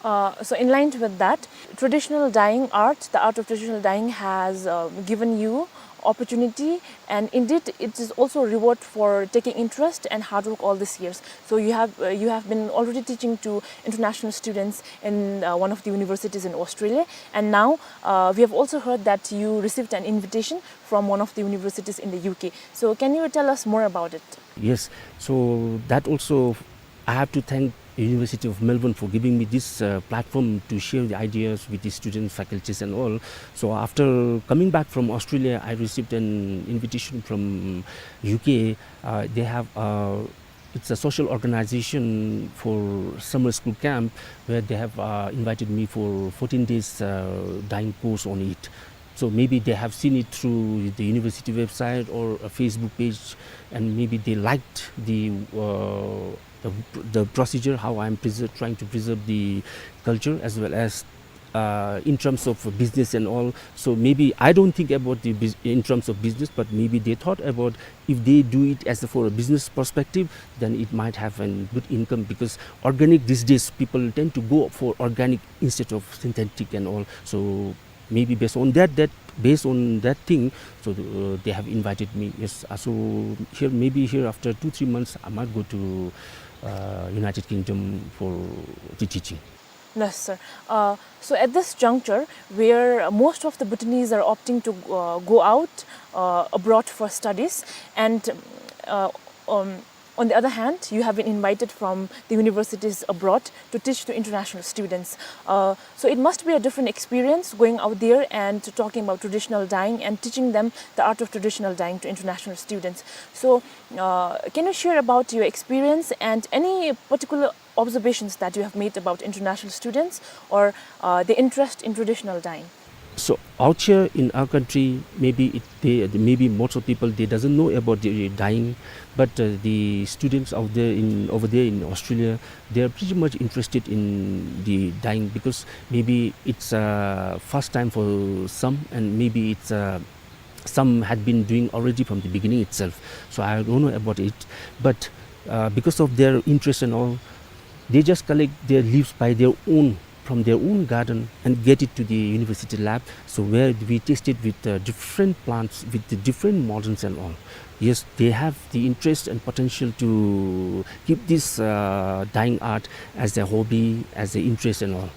Uh, so in line with that, traditional dyeing art, the art of traditional dyeing has, uh, given you opportunity, and indeed it is also a reward for taking interest and hard work all these years. So you have, uh, you have been already teaching to international students in, uh, one of the universities in Australia, and now, uh, we have also heard that you received an invitation from one of the universities in the U K. So can you tell us more about it? Yes, so that also I have to thank University of Melbourne for giving me this, uh, platform to share the ideas with the students, faculties and all. So after coming back from Australia, I received an invitation from U K. Uh, they have, uh, it's a social organization for summer school camp where they have, uh, invited me for fourteen days, uh, dyeing course on it. So maybe they have seen it through the university website or a Facebook page, and maybe they liked the, uh, the, the procedure, how I'm preser-, trying to preserve the culture as well as, uh, in terms of business and all. So maybe I don't think about the bus-, in terms of business, but maybe they thought about if they do it as a, for a business perspective, then it might have a good income, because organic these days, people tend to go for organic instead of synthetic and all. So maybe based on that, that, based on that thing, so, uh, they have invited me. Yes, uh, so here, maybe here after two, three months, I might go to, uh, United Kingdom for the teaching. Yes, sir. Uh, so at this juncture, where most of the Bhutanese are opting to, uh, go out, uh, abroad for studies, and, uh, um, on the other hand, you have been invited from the universities abroad to teach to international students. Uh, so it must be a different experience going out there and talking about traditional dyeing and teaching them the art of traditional dyeing to international students. So, uh, can you share about your experience and any particular observations that you have made about international students or, uh, the interest in traditional dyeing? So out here in our country, maybe it, they, maybe most of people, they doesn't know about the dyeing, but, uh, the students out there in, over there in Australia, they are pretty much interested in the dyeing, because maybe it's, uh, first time for some, and maybe it's, uh, some had been doing already from the beginning itself. So I don't know about it, but, uh, because of their interest and all, they just collect their leaves by their own, from their own garden, and get it to the university lab. So where we tested with, uh, different plants, with the different models and all. Yes, they have the interest and potential to keep this, uh, dyeing art as their hobby, as their interest and all.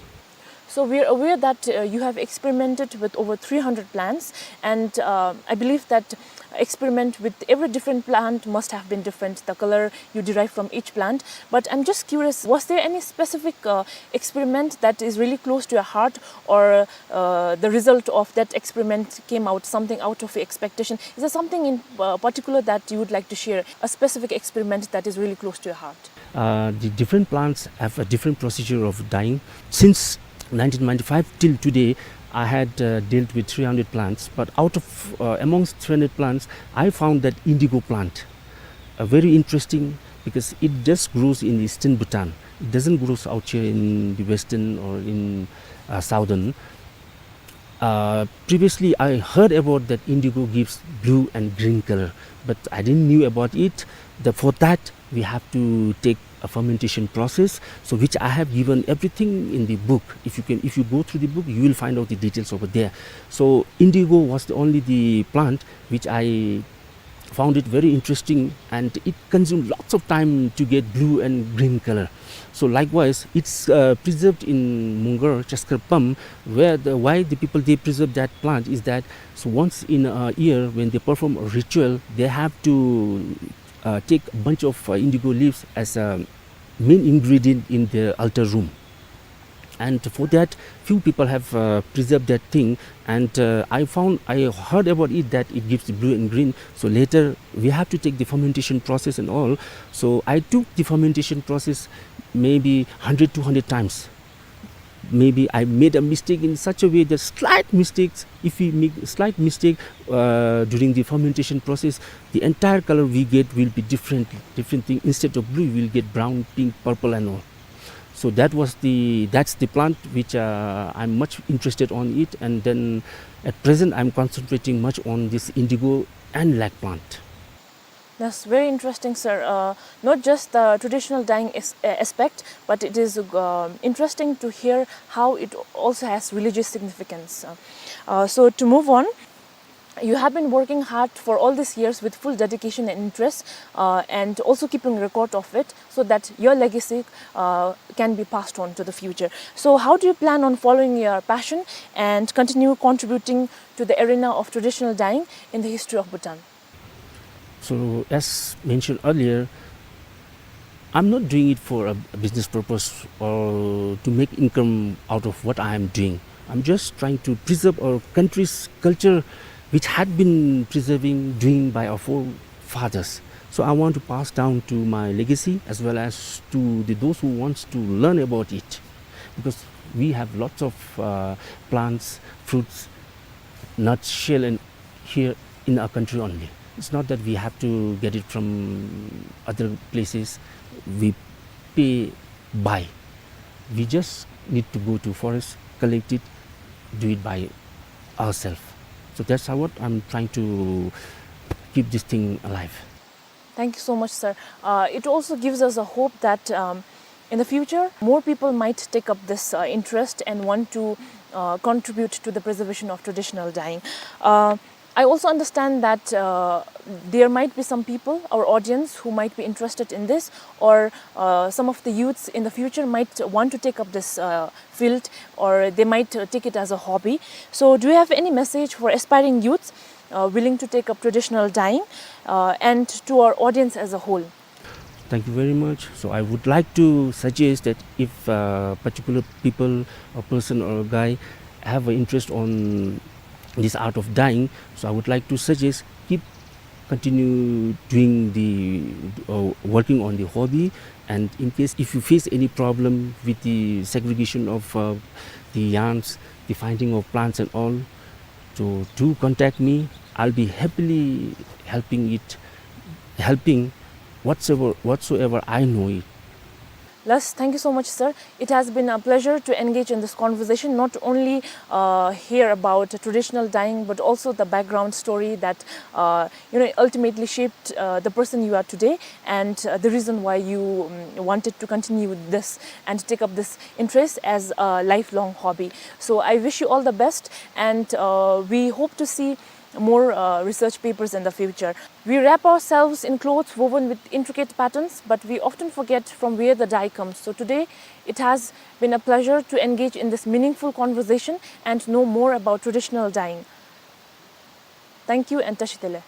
So we are aware that, uh, you have experimented with over three hundred plants, and, uh, I believe that experiment with every different plant must have been different, the color you derive from each plant. But I'm just curious, was there any specific, uh, experiment that is really close to your heart, or, uh, the result of that experiment came out something out of your expectation? Is there something in, uh, particular that you would like to share, a specific experiment that is really close to your heart? Uh, the different plants have a different procedure of dyeing. Since nineteen ninety-five till today, I had, uh, dealt with three hundred plants, but out of, uh, amongst three hundred plants, I found that indigo plant, uh, very interesting, because it just grows in eastern Bhutan. It doesn't grow out here in the western or in, uh, southern. Uh, previously, I heard about that indigo gives blue and green color, but I didn't knew about it. The, for that, we have to take a fermentation process, so which I have given everything in the book. If you can, if you go through the book, you will find out the details over there. So indigo was the only the plant which I found it very interesting, and it consumed lots of time to get blue and green color. So likewise, it's uh, preserved in Mongar Chaskar Pam, where the, why the people they preserve that plant is that, so once in a year when they perform a ritual, they have to uh, take a bunch of uh, indigo leaves as a main ingredient in their altar room. And for that, few people have uh, preserved that thing, and uh, I found, I heard about it that it gives blue and green. So later we have to take the fermentation process and all. So I took the fermentation process maybe hundred, two hundred times. Maybe I made a mistake in such a way that slight mistakes, if we make slight mistake uh, during the fermentation process, the entire color we get will be different, different thing. Instead of blue, we'll get brown, pink, purple and all. So that was the, that's the plant which uh, I'm much interested on it, and then at present I'm concentrating much on this indigo and lac plant. That's very interesting, sir. Uh, not just the traditional dyeing as- uh, aspect, but it is um interesting to hear how it also has religious significance. Uh, uh, so to move on, you have been working hard for all these years with full dedication and interest, uh, and also keeping record of it so that your legacy uh, can be passed on to the future. So how do you plan on following your passion and continue contributing to the arena of traditional dyeing in the history of Bhutan? So as mentioned earlier, I'm not doing it for a, a business purpose or to make income out of what I am doing. I'm just trying to preserve our country's culture, which had been preserving, doing by our forefathers. So I want to pass down to my legacy as well as to the, those who wants to learn about it, because we have lots of uh, plants, fruits, nuts, shell, and here in our country only. It's not that we have to get it from other places. We pay, buy. We just need to go to forest, collect it, do it by ourselves. So that's how what I'm trying to keep this thing alive. Thank you so much, sir. Uh, it also gives us a hope that um, in the future, more people might take up this uh, interest and want to uh, contribute to the preservation of traditional dyeing. Uh, I also understand that uh, there might be some people, our audience, who might be interested in this, or uh, some of the youths in the future might want to take up this uh, field, or they might uh, take it as a hobby. So, do you have any message for aspiring youths uh, willing to take up traditional dyeing uh, and to our audience as a whole? Thank you very much. So I would like to suggest that if uh, particular people, a person or a guy, have an interest on this art of dyeing, so I would like to suggest, keep continue doing the uh, working on the hobby. And in case if you face any problem with the segregation of uh, the yarns, the finding of plants and all, so do contact me. I'll be happily helping it, helping whatsoever, whatsoever I know it. Lus, thank you so much, sir. It has been a pleasure to engage in this conversation, not only uh, hear about traditional dyeing, but also the background story that uh, you know ultimately shaped uh, the person you are today, and uh, the reason why you um, wanted to continue this and take up this interest as a lifelong hobby. So I wish you all the best, and uh, we hope to see more uh, research papers in the future. We wrap ourselves in clothes woven with intricate patterns, but we often forget from where the dye comes. So today, it has been a pleasure to engage in this meaningful conversation and know more about traditional dyeing. Thank you and Tashi Delek.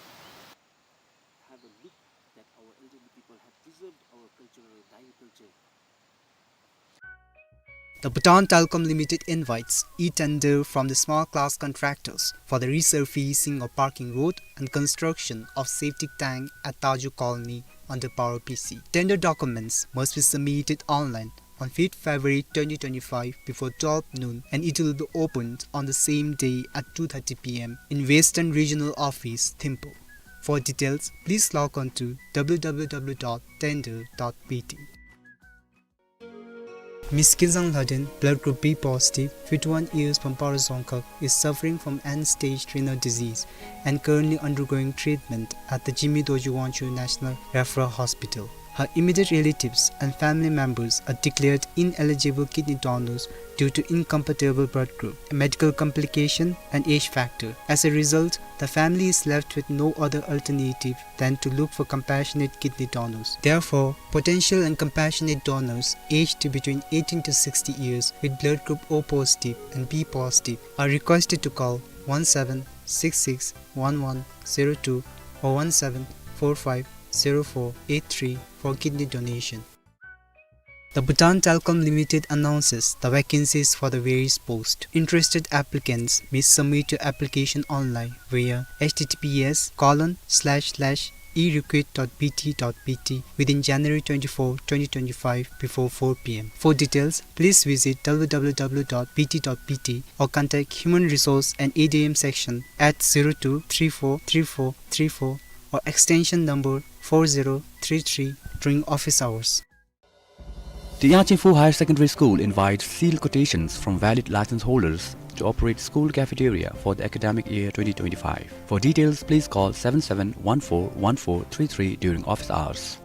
Have a look that our elderly people have preserved our cultural dyeing culture. The Bhutan Telecom Limited invites e-tender from the small class contractors for the resurfacing of parking road and construction of septic tank at Taju Colony under Paro P C. Tender documents must be submitted online on fifth February twenty twenty-five before twelve noon, and it will be opened on the same day at two thirty P M in Western Regional Office, Thimphu. For details, please log on to W W W dot tender dot B T. Miss Kinzang Lhaden, blood group B positive, fifty-one years, from Paro Dzongkhag, is suffering from end-stage renal disease and currently undergoing treatment at the Jigme Dorji Wangchug National Referral Hospital. Her immediate relatives and family members are declared ineligible kidney donors due to incompatible blood group, medical complication, and age factor. As a result, the family is left with no other alternative than to look for compassionate kidney donors. Therefore, potential and compassionate donors aged between eighteen to sixty years with blood group O positive and B positive are requested to call one seven six six one one zero two or one seven four five zero four eight three for kidney donation. The Bhutan Telecom Limited announces the vacancies for the various posts. Interested applicants may submit your application online via H T T P S colon slash slash e recruit dot B T dot B T within January twenty-four, twenty twenty-five before four P M. For details, please visit W W W dot B T dot B T or contact Human Resource and A D M section at zero two three four three four three four or extension number four zero three three during office hours. The Yangchingfu Higher Secondary School invites sealed quotations from valid license holders to operate school cafeteria for the academic year twenty twenty-five. For details, please call seven seven one four one four three three during office hours.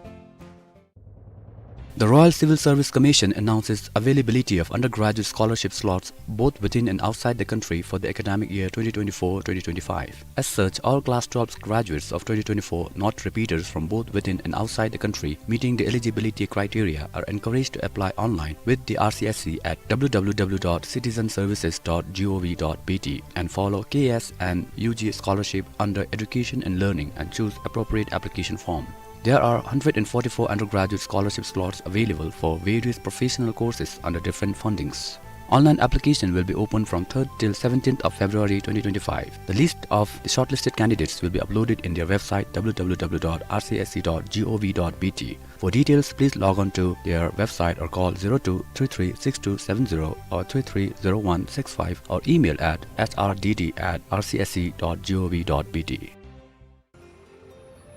The Royal Civil Service Commission announces availability of undergraduate scholarship slots both within and outside the country for the academic year twenty twenty-four twenty twenty-five. As such, all class twelve graduates of twenty twenty-four, not repeaters, from both within and outside the country meeting the eligibility criteria are encouraged to apply online with the R C S C at W W W dot citizenservices dot gov dot B T and follow K S and U G scholarship under Education and Learning and choose appropriate application form. There are hundred and forty-four undergraduate scholarship slots available for various professional courses under different fundings. Online application will be open from third till seventeenth of February twenty twenty-five. The list of the shortlisted candidates will be uploaded in their website W W W dot R C S C dot gov dot B T. For details, please log on to their website or call zero two three three six two seven zero or three three zero one six five or email at S R D D at R C S C dot gov dot B T.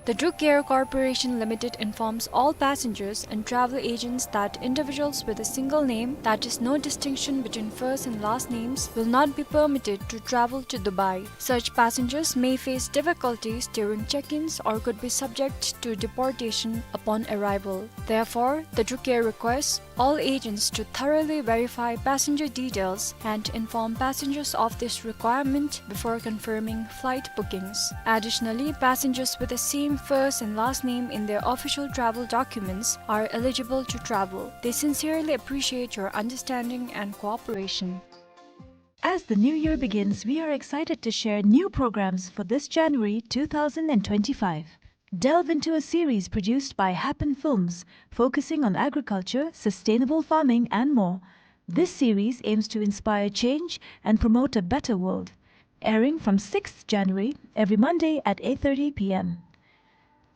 The Druk Air Corporation Limited informs all passengers and travel agents that individuals with a single name, that is, no distinction between first and last names, will not be permitted to travel to Dubai. Such passengers may face difficulties during check-ins or could be subject to deportation upon arrival. Therefore, the Druk Air requests all agents to thoroughly verify passenger details and inform passengers of this requirement before confirming flight bookings. Additionally, passengers with the same first and last name in their official travel documents are eligible to travel. They sincerely appreciate your understanding and cooperation. As the new year begins, we are excited to share new programs for this January two thousand and twenty-five. Delve into a series produced by Happen Films, focusing on agriculture, sustainable farming, and more. This series aims to inspire change and promote a better world. Airing from sixth January, every Monday at eight thirty P M.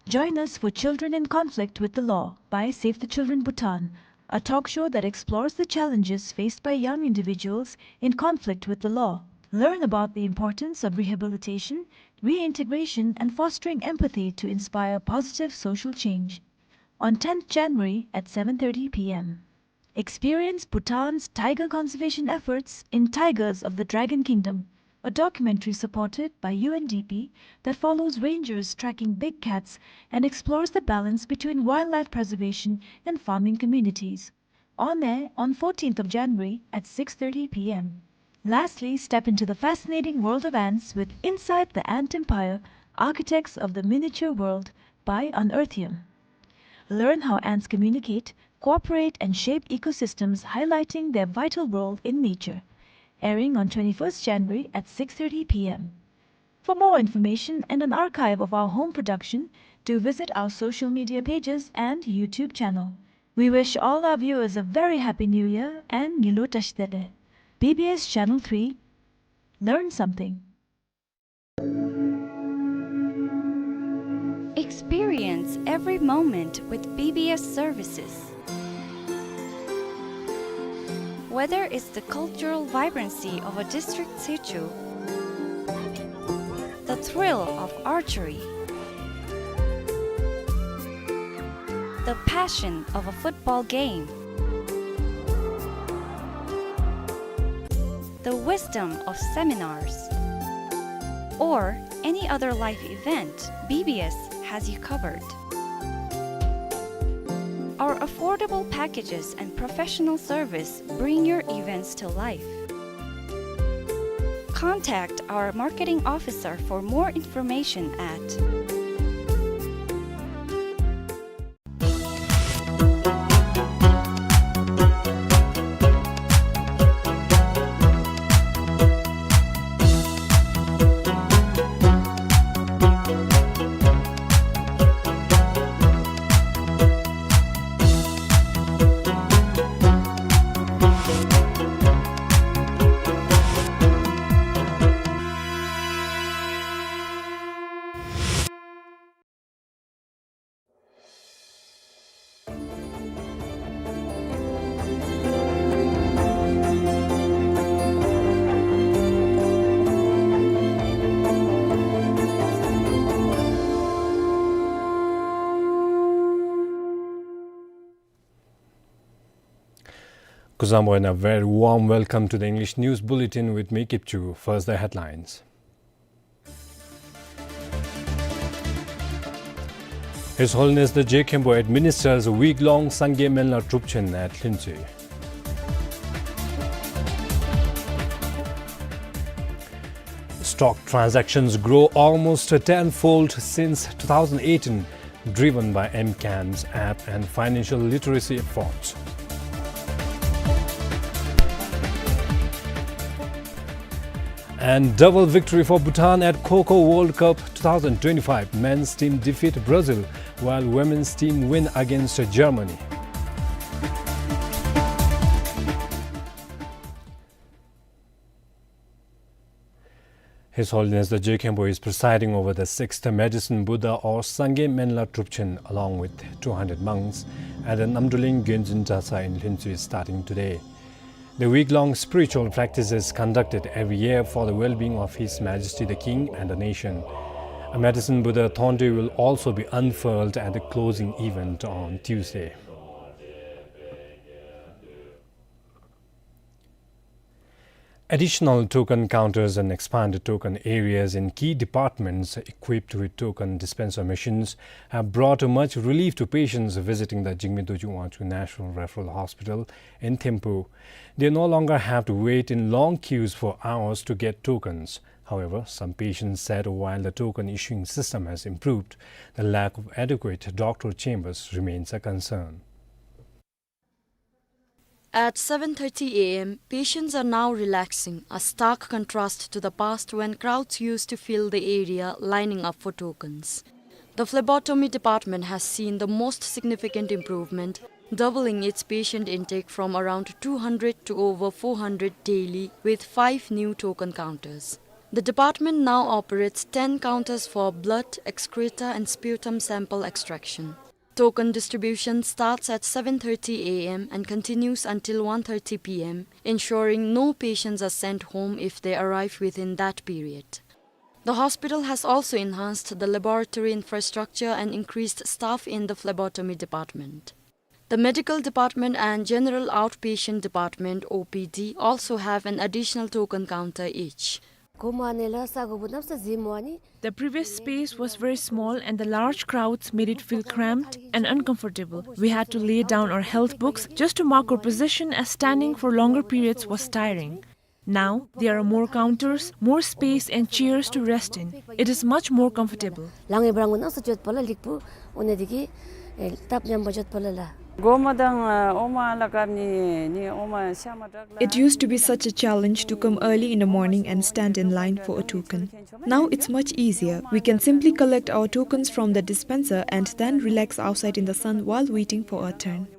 Join us for Children in Conflict with the Law by Save the Children Bhutan, a talk show that explores the challenges faced by young individuals in conflict with the law. Learn about the importance of rehabilitation, reintegration, and fostering empathy to inspire positive social change. On tenth January at seven thirty P M. Experience Bhutan's tiger conservation efforts in Tigers of the Dragon Kingdom, a documentary supported by U N D P that follows rangers tracking big cats and explores the balance between wildlife preservation and farming communities. On air on fourteenth of January at six thirty P M. Lastly, step into the fascinating world of ants with Inside the Ant Empire: Architects of the Miniature World by Unearthium. Learn how ants communicate, cooperate, and shape ecosystems, highlighting their vital role in nature. Airing on twenty-first January at six thirty P M. For more information and an archive of our home production, do visit our social media pages and YouTube channel. We wish all our viewers a very happy New Year and Ngilu Tashdele. B B S Channel three. Learn something. Experience every moment with B B S services. Whether it's the cultural vibrancy of a district situ, the thrill of archery, the passion of a football game, the wisdom of seminars, or any other life event, B B S has you covered. Affordable packages and professional service bring your events to life. Contact our marketing officer for more information at Kuzuzangpo and a very warm welcome to the English News Bulletin with me, Kipchu. First, the headlines. His Holiness the Je Khenpo administers week-long Sangay Menla Drupchen at Lhuentsuit. Stock transactions grow almost tenfold since two thousand eighteen, driven by M CAMS app and financial literacy efforts. And double victory for Bhutan at Kho Kho World Cup two thousand twenty-five. Men's team defeat Brazil, while women's team win against Germany. His Holiness the Je Khenpo is presiding over the sixth Medicine Buddha or Sangay Menla Drupchen along with two hundred monks at the Namdruling Gyonjin Dratsa in Lhuentsuit starting today. The week-long spiritual practice is conducted every year for the well-being of His Majesty the King and the nation. A Medicine Buddha Thonte will also be unfurled at the closing event on Tuesday. Additional token counters and expanded token areas in key departments equipped with token dispenser machines have brought much relief to patients visiting the Jigme Dorji Wangchuck National Referral Hospital in Thimphu. They no longer have to wait in long queues for hours to get tokens. However, some patients said while the token issuing system has improved, the lack of adequate doctor chambers remains a concern. At seven thirty A M, patients are now relaxing, a stark contrast to the past when crowds used to fill the area lining up for tokens. The phlebotomy department has seen the most significant improvement, doubling its patient intake from around two hundred to over four hundred daily, with five new token counters. The department now operates ten counters for blood, excreta, and sputum sample extraction. Token distribution starts at seven thirty A M and continues until one thirty P M, ensuring no patients are sent home if they arrive within that period. The hospital has also enhanced the laboratory infrastructure and increased staff in the phlebotomy department. The medical department and general outpatient department, O P D, also have an additional token counter each. The previous space was very small and the large crowds made it feel cramped and uncomfortable. We had to lay down our health books just to mark our position, as standing for longer periods was tiring. Now, there are more counters, more space and chairs to rest in. It is much more comfortable. It used to be such a challenge to come early in the morning and stand in line for a token. Now it's much easier. We can simply collect our tokens from the dispenser and then relax outside in the sun while waiting for our turn.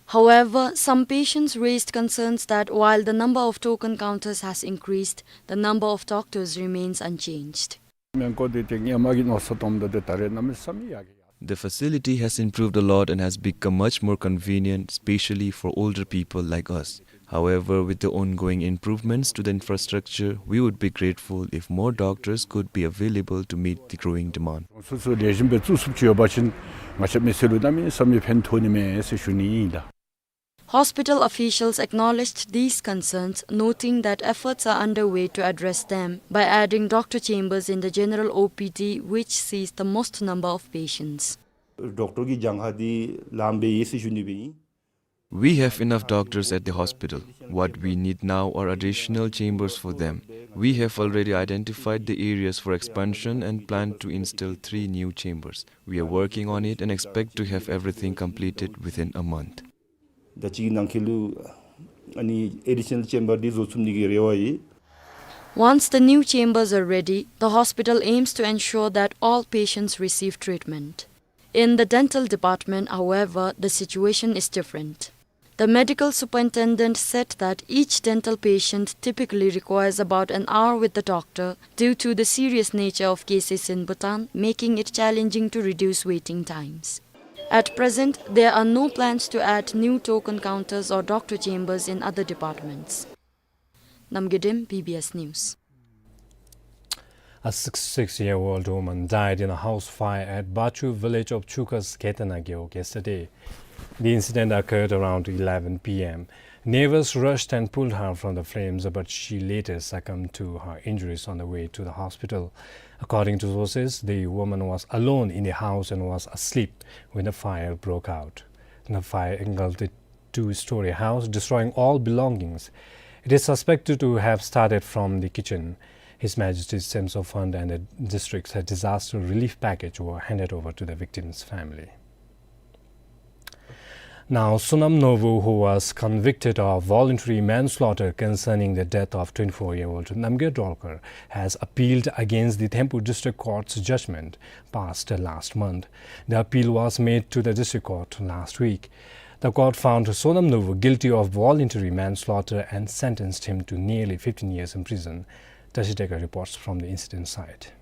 However, some patients raised concerns that while the number of token counters has increased, the number of doctors remains unchanged. The facility has improved a lot and has become much more convenient, especially for older people like us. However, with the ongoing improvements to the infrastructure, we would be grateful if more doctors could be available to meet the growing demand. Hospital officials acknowledged these concerns, noting that efforts are underway to address them by adding doctor chambers in the general O P D, which sees the most number of patients. ཌོག་ཊར་གྱི་གྱངས་ཁ་འདི་ལངམ་སྦེ་ཡོད་ཟེར་ཞུ་ནི་སྦེ་ཨིན། We have enough doctors at the hospital. What we need now are additional chambers for them. We have already identified the areas for expansion and plan to install three new chambers. We are working on it and expect to have everything completed within a month. ཟླཝ་གཅིག་གི་ནང་འཁོད་ལུ་ཨ་ནི་ཨེ་ཌི་ཤི་ནཱལ་ཅེམ་བར་འདི་བཟོ་ཚུགས་ནི་གི་རེ་བ་ཡོད། Once the new chambers are ready, the hospital aims to ensure that all patients receive treatment. In the dental department, however, the situation is different. The medical superintendent said that each dental patient typically requires about an hour with the doctor due to the serious nature of cases in Bhutan, making it challenging to reduce waiting times. At present, there are no plans to add new token counters or doctor chambers in other departments. Namgay Dem, B B S News. A sixty-six-year-old woman died in a house fire at Bachu village of Chukas Ketana Gewog yesterday. The incident occurred around eleven p m. Neighbors rushed and pulled her from the flames, but she later succumbed to her injuries on the way to the hospital. According to sources, the woman was alone in the house and was asleep when the fire broke out. The fire engulfed the two-story house, destroying all belongings. It is suspected to have started from the kitchen. His Majesty's Semso Fund and the district's disaster relief package were handed over to the victim's family. Now, Sonam Norbu, who was convicted of voluntary manslaughter concerning the death of twenty-four-year-old Namgay Dolkar, has appealed against the Thimphu District Court's judgment passed last month. The appeal was made to the District Court last week. The court found Sonam Norbu guilty of voluntary manslaughter and sentenced him to nearly fifteen years in prison. Tashi Dekar reports from the incident site.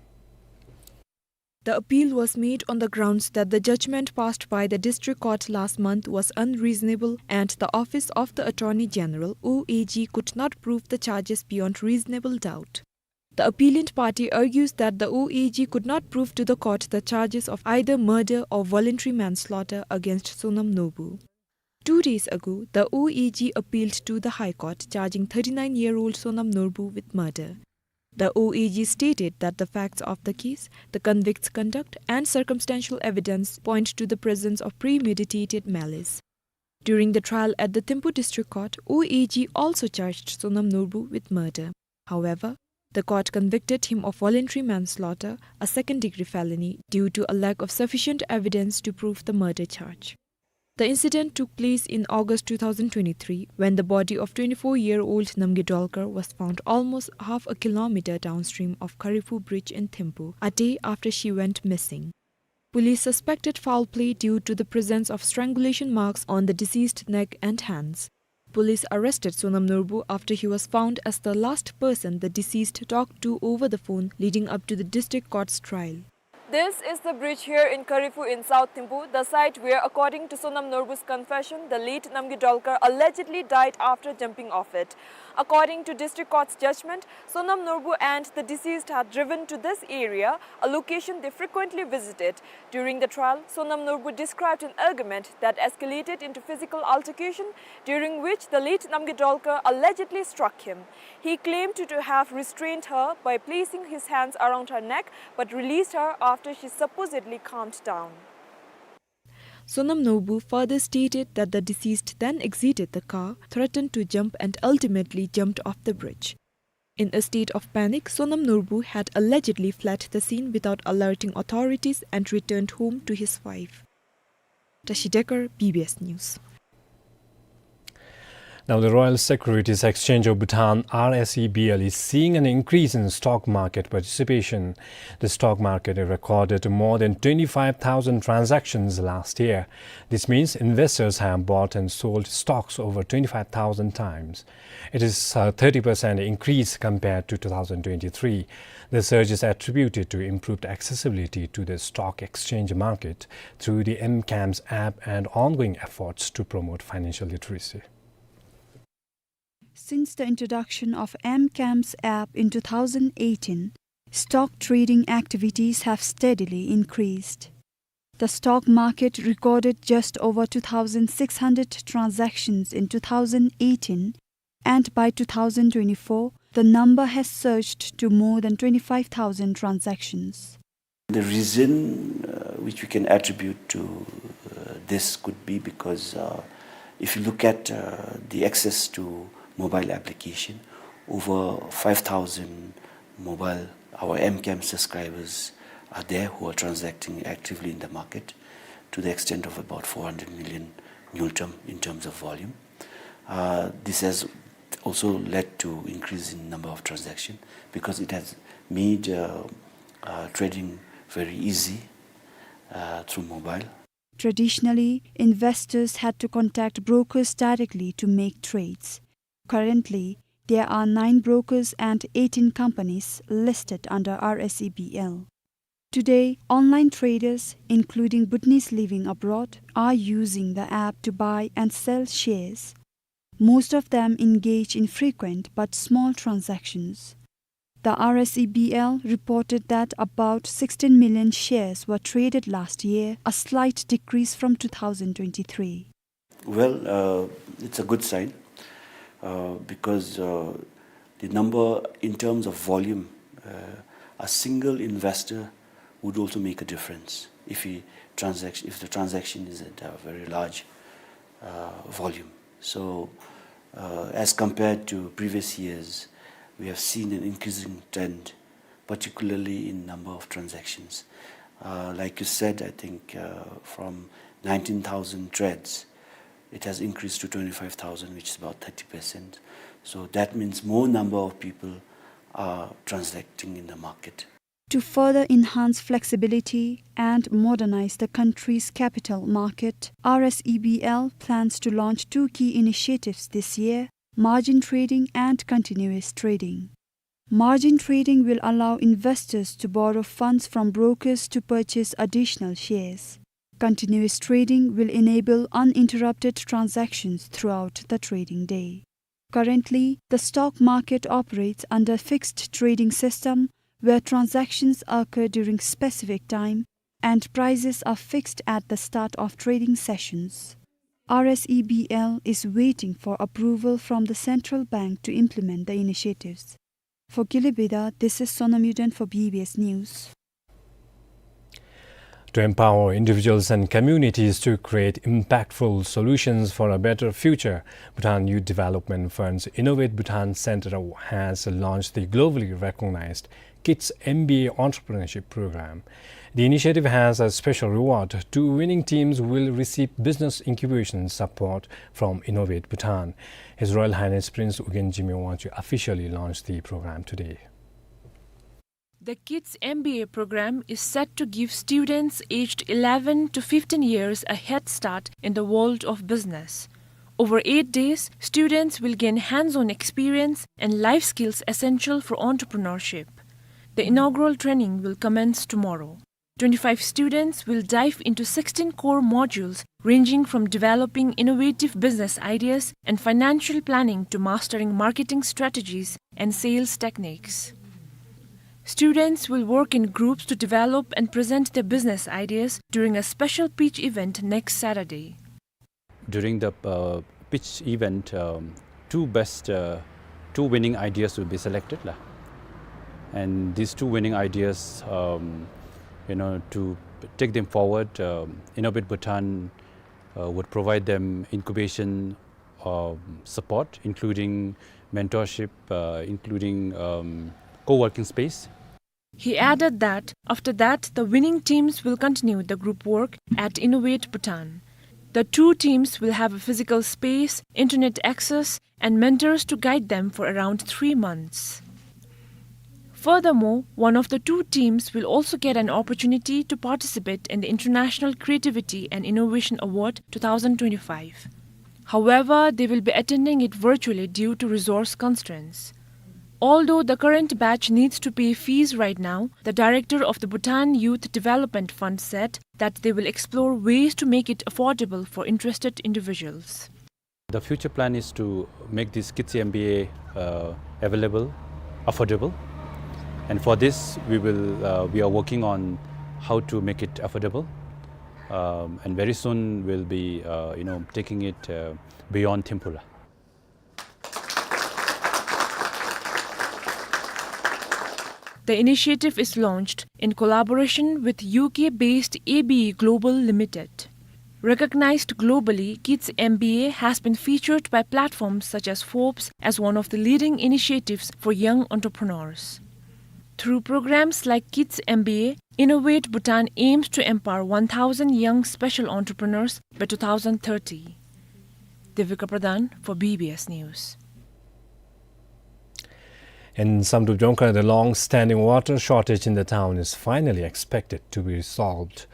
The appeal was made on the grounds that the judgment passed by the District Court last month was unreasonable and the Office of the Attorney General, O A G, could not prove the charges beyond reasonable doubt. The appellant party argues that the O A G could not prove to the court the charges of either murder or voluntary manslaughter against Sonam Norbu. Two days ago, the O A G appealed to the High Court, charging thirty-nine-year-old Sonam Norbu with murder. The O A G stated that the facts of the case, the convict's conduct, and circumstantial evidence point to the presence of premeditated malice. During the trial at the Thimphu District Court, O A G also charged Sonam Norbu with murder. However, the court convicted him of voluntary manslaughter, a second-degree felony, due to a lack of sufficient evidence to prove the murder charge. The incident took place in August two thousand twenty-three, when the body of twenty-four-year-old Namgay Dolkar was found almost half a kilometer downstream of Khariphu Bridge in Thimphu, a day after she went missing. Police suspected foul play due to the presence of strangulation marks on the deceased neck and hands. Police arrested Sonam Norbu after he was found as the last person the deceased talked to over the phone leading up to the district court's trial. This is the bridge here in Khariphu in South Thimphu, the site where, according to Sonam Norbu's confession, the late Namgay Dolkar allegedly died after jumping off it. According to District Court's judgment, Sonam Norbu and the deceased had driven to this area, a location they frequently visited. During the trial, Sonam Norbu described an argument that escalated into physical altercation, during which the late Namgay Dolkar allegedly struck him. He claimed to have restrained her by placing his hands around her neck, but released her after she supposedly calmed down. Sonam Norbu further stated that the deceased then exited the car, threatened to jump, and ultimately jumped off the bridge. In a state of panic, Sonam Norbu had allegedly fled the scene without alerting authorities and returned home to his wife. Tashi Dekar, B B S News. Now, the Royal Securities Exchange of Bhutan, R S E B L, is seeing an increase in stock market participation. The stock market recorded more than twenty-five thousand transactions last year. This means investors have bought and sold stocks over twenty-five thousand times. It is a thirty percent increase compared to two thousand twenty-three. The surge is attributed to improved accessibility to the stock exchange market through the M CAMS app and ongoing efforts to promote financial literacy. Since the introduction of M CAMS app in two thousand eighteen, stock trading activities have steadily increased. The stock market recorded just over two thousand six hundred transactions in two thousand eighteen, and by two thousand twenty-four, the number has surged to more than twenty-five thousand transactions. The reason, uh, which we can attribute to, uh, this could be because, uh, if you look at, uh, the access to mobile application, over five thousand mobile, our M CAM subscribers are there who are transacting actively in the market to the extent of about four hundred million ngultrum in terms of volume. Uh, this has also led to increase in number of transaction because it has made, uh, uh, trading very easy, uh, through mobile. Traditionally, investors had to contact brokers directly to make trades. Currently, there are nine brokers and eighteen companies listed under R S E B L. Today, online traders, including Bhutanese living abroad, are using the app to buy and sell shares. Most of them engage in frequent but small transactions. The R S E B L reported that about sixteen million shares were traded last year, a slight decrease from two thousand twenty-three. Well, uh, it's a good sign, uh, because, uh, the number in terms of volume, uh, a single investor would also make a difference if he transact-, if the transaction is at a very large, uh, volume. So, uh, as compared to previous years, we have seen an increasing trend, particularly in number of transactions. Uh, like you said, I think, uh, from nineteen thousand trades, it has increased to twenty-five thousand, which is about thirty percent. So that means more number of people are transacting in the market. To further enhance flexibility and modernize the country's capital market, R S E B L plans to launch two key initiatives this year: margin trading and continuous trading. Margin trading will allow investors to borrow funds from brokers to purchase additional shares. Continuous trading will enable uninterrupted transactions throughout the trading day. Currently, the stock market operates under fixed trading system where transactions occur during specific time and prices are fixed at the start of trading sessions. R S E B L is waiting for approval from the central bank to implement the initiatives. For Kiulibida, this is Sonam Yuden for B B S News. To empower individuals and communities to create impactful solutions for a better future, Bhutan Youth Development Fund's Innovate Bhutan Center has launched the globally recognized Kids M B A Entrepreneurship Program. The initiative has a special reward. Two winning teams will receive business incubation support from Innovate Bhutan. His Royal Highness Prince Ugyen Jigme Wangchuck officially launched the program today. The Kids M B A program is set to give students aged eleven to fifteen years a head start in the world of business. Over eight days, students will gain hands-on experience and life skills essential for entrepreneurship. The inaugural training will commence tomorrow. Twenty-five students will dive into sixteen core modules, ranging from developing innovative business ideas and financial planning to mastering marketing strategies and sales techniques. Students will work in groups to develop and present their business ideas during a special pitch event next Saturday. During the, uh, pitch event, um, two best, uh, two winning ideas will be selected, la. And these two winning ideas, um, you know, to take them forward, um, Innovate Bhutan, uh, would provide them incubation, um, support, including mentorship, uh, including, um, co-working space. He added that after that, the winning teams will continue the group work at Innovate Bhutan. The two teams will have a physical space, internet access, and mentors to guide them for around three months. Furthermore, one of the two teams will also get an opportunity to participate in the International Creativity and Innovation Award two thousand twenty-five. However, they will be attending it virtually due to resource constraints. Although the current batch needs to pay fees right now, the director of the Bhutan Youth Development Fund said that they will explore ways to make it affordable for interested individuals. The future plan is to make this Kids M B A, uh, available, affordable. And for this, we will, uh, we are working on how to make it affordable. Um, and very soon we'll be, uh, you know, taking it, uh, beyond Thimphu la. The initiative is launched in collaboration with U K-based A B E Global Limited. Recognized globally, Kids M B A has been featured by platforms such as Forbes as one of the leading initiatives for young entrepreneurs. Through programs like Kids M B A, Innovate Bhutan aims to empower one thousand young special entrepreneurs by two thousand thirty. Devika Pradhan for B B S News. In Samdrup Jongkhar, the long-standing water shortage in the town is finally expected to be resolved.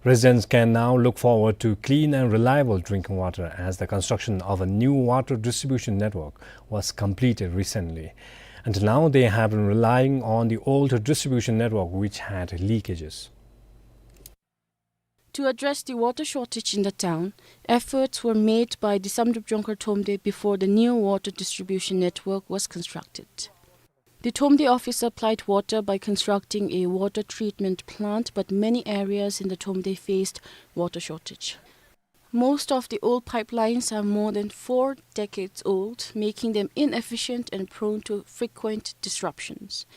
Residents can now look forward to clean and reliable drinking water as the construction of a new water distribution network was completed recently. Until now, they have been relying on the old distribution network, which had leakages. To address the water shortage in the town, efforts were made by the Samdrup Jongkhar Thromde before the new water distribution network was constructed. The Thromde office supplied water by constructing a water treatment plant, but many areas in the Thromde faced water shortage. Most of the old pipelines are more than four decades old, making them inefficient and prone to frequent disruptions.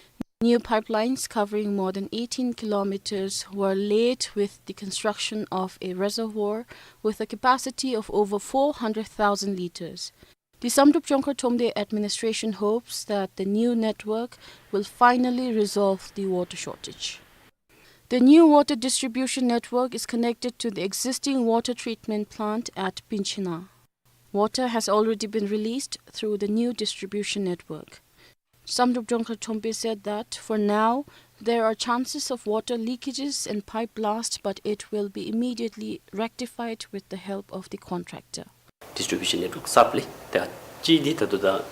New pipelines covering more than eighteen kilometers were laid with the construction of a reservoir with a capacity of over four hundred thousand liters. The Samdrup Jongkhar Thromde administration hopes that the new network will finally resolve the water shortage. The new water distribution network is connected to the existing water treatment plant at Pinchina. Water has already been released through the new distribution network. Samdrup Jongkhar Thromde said that for now, there are chances of water leakages and pipe blast, but it will be immediately rectified with the help of the contractor. Distribution network supply, the G D, the, the,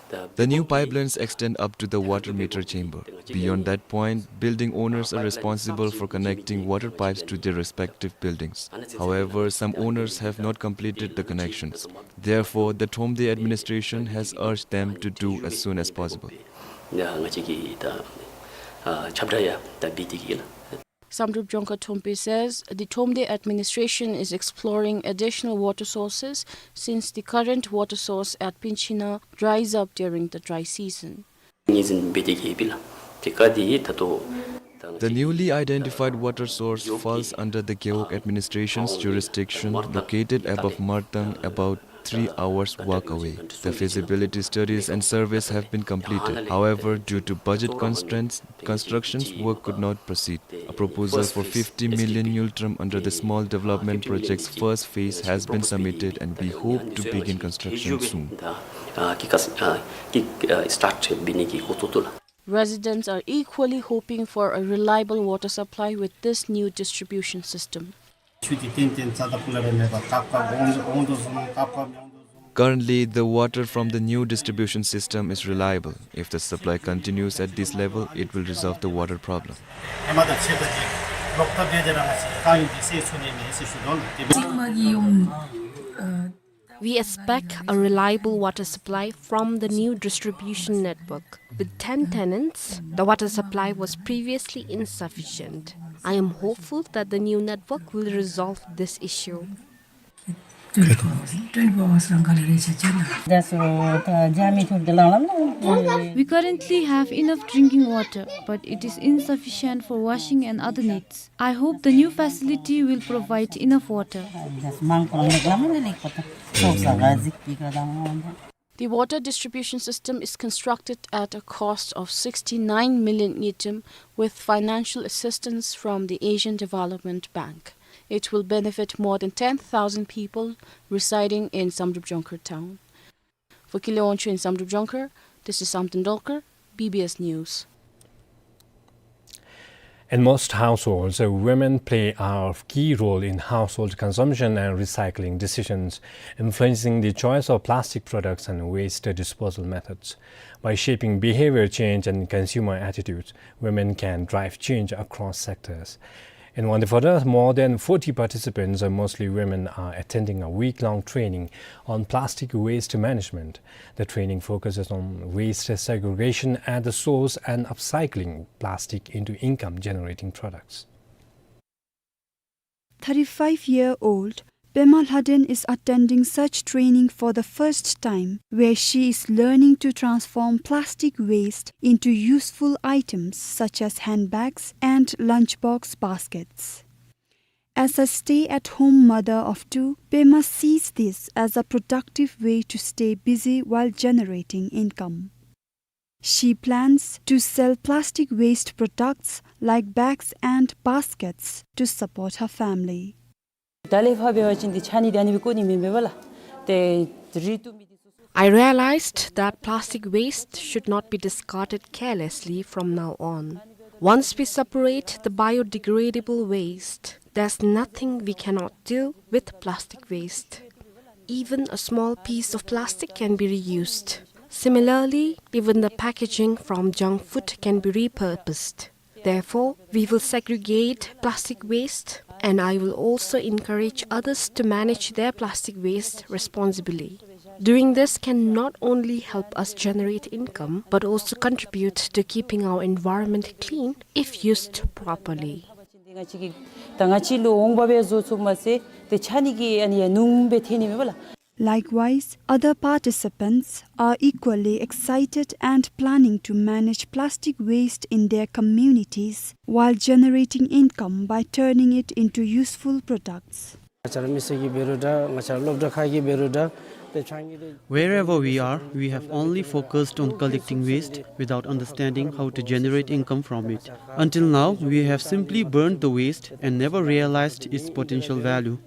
the, the new pipelines extend up to the water meter chamber. Beyond that point, building owners are responsible for connecting water pipes to their respective buildings. However, some owners have not completed the connections. Therefore, the Thromde administration has urged them to do as soon as possible. Samdrup Jongkhar Thromde says the Thromde administration is exploring additional water sources since the current water source at Pinchina dries up during the dry season. The newly identified water source falls under the Gewog administration's jurisdiction, located above Martang, about three hours walk away. The feasibility studies and surveys have been completed. However, due to budget constraints, construction's work could not proceed. A proposal for fifty million ngultrum under the Small Development Project's first phase has been submitted, and we hope to begin construction soon. Residents are equally hoping for a reliable water supply with this new distribution system. Currently, the water from the new distribution system is reliable. If the supply continues at this level, it will resolve the water problem. We expect a reliable water supply from the new distribution network. With ten tenants, the water supply was previously insufficient. I am hopeful that the new network will resolve this issue. We currently have enough drinking water, but it is insufficient for washing and other needs. I hope the new facility will provide enough water. The water distribution system is constructed at a cost of sixty-nine million ngultrum with financial assistance from the Asian Development Bank. It will benefit more than ten thousand people residing in Samdrup Jongkhar town. For Kile Wangchuk in Samdrup Jongkhar, this is Samten Dolkar, B B S News. In most households, uh, women play a key role in household consumption and recycling decisions, influencing the choice of plastic products and waste disposal methods. By shaping behavior change and consumer attitudes, women can drive change across sectors. In Wangdue Phodrang, more than forty participants, uh, mostly women, are attending a week-long training on plastic waste management. The training focuses on waste segregation at the source and upcycling plastic into income-generating products. Thirty-five-year-old Pema Lhaden is attending such training for the first time, where she is learning to transform plastic waste into useful items such as handbags and lunchbox baskets. As a stay-at-home mother of two, Pema sees this as a productive way to stay busy while generating income. She plans to sell plastic waste products like bags and baskets to support her family. ད་ལས་ཕར་འབད་བ་ཅིན་འདི་ཆ་ནི་འདི་ཨ་ནི་སྦེ་བཀོ་ནི་མེན་པས་ལགས། ཏེ་རིགས་བསྡུ་མི་འདི་ཚུ། I realized that plastic waste should not be discarded carelessly from now on. Once we separate the biodegradable waste, there's nothing we cannot do with plastic waste. Even a small piece of plastic can be reused. Similarly, even the packaging from junk food can be repurposed. Therefore, we will segregate plastic waste, and I will also encourage others to manage their plastic waste responsibly. Doing this can not only help us generate income, but also contribute to keeping our environment clean if used properly. ད་ང་བཅས་ལུ་འོང་འབབ་སྦེ་བཟོ་ཚུགས་མ་ཚད་ཏེ་ཆ་ནི་གི་ཨ་ནི་ཡང་སྣུམ་སྦེ་ཐོན་ནི་མས་པ་ལགས། Likewise, other participants are equally excited and planning to manage plastic waste in their communities while generating income by turning it into useful products. ང་བཅས་ར་མི་སེར་གྱི་འབད་རུང་འདྲ་ང་བཅས་ར་སློབ་གྲྭ་ཁག་གི་འབད་རུང་འདྲ་ཏེ་ཆ་ནི་གི། Wherever we are, we have only focused on collecting waste without understanding how to generate income from it. Until now, we have simply burned the waste and never realized its potential value.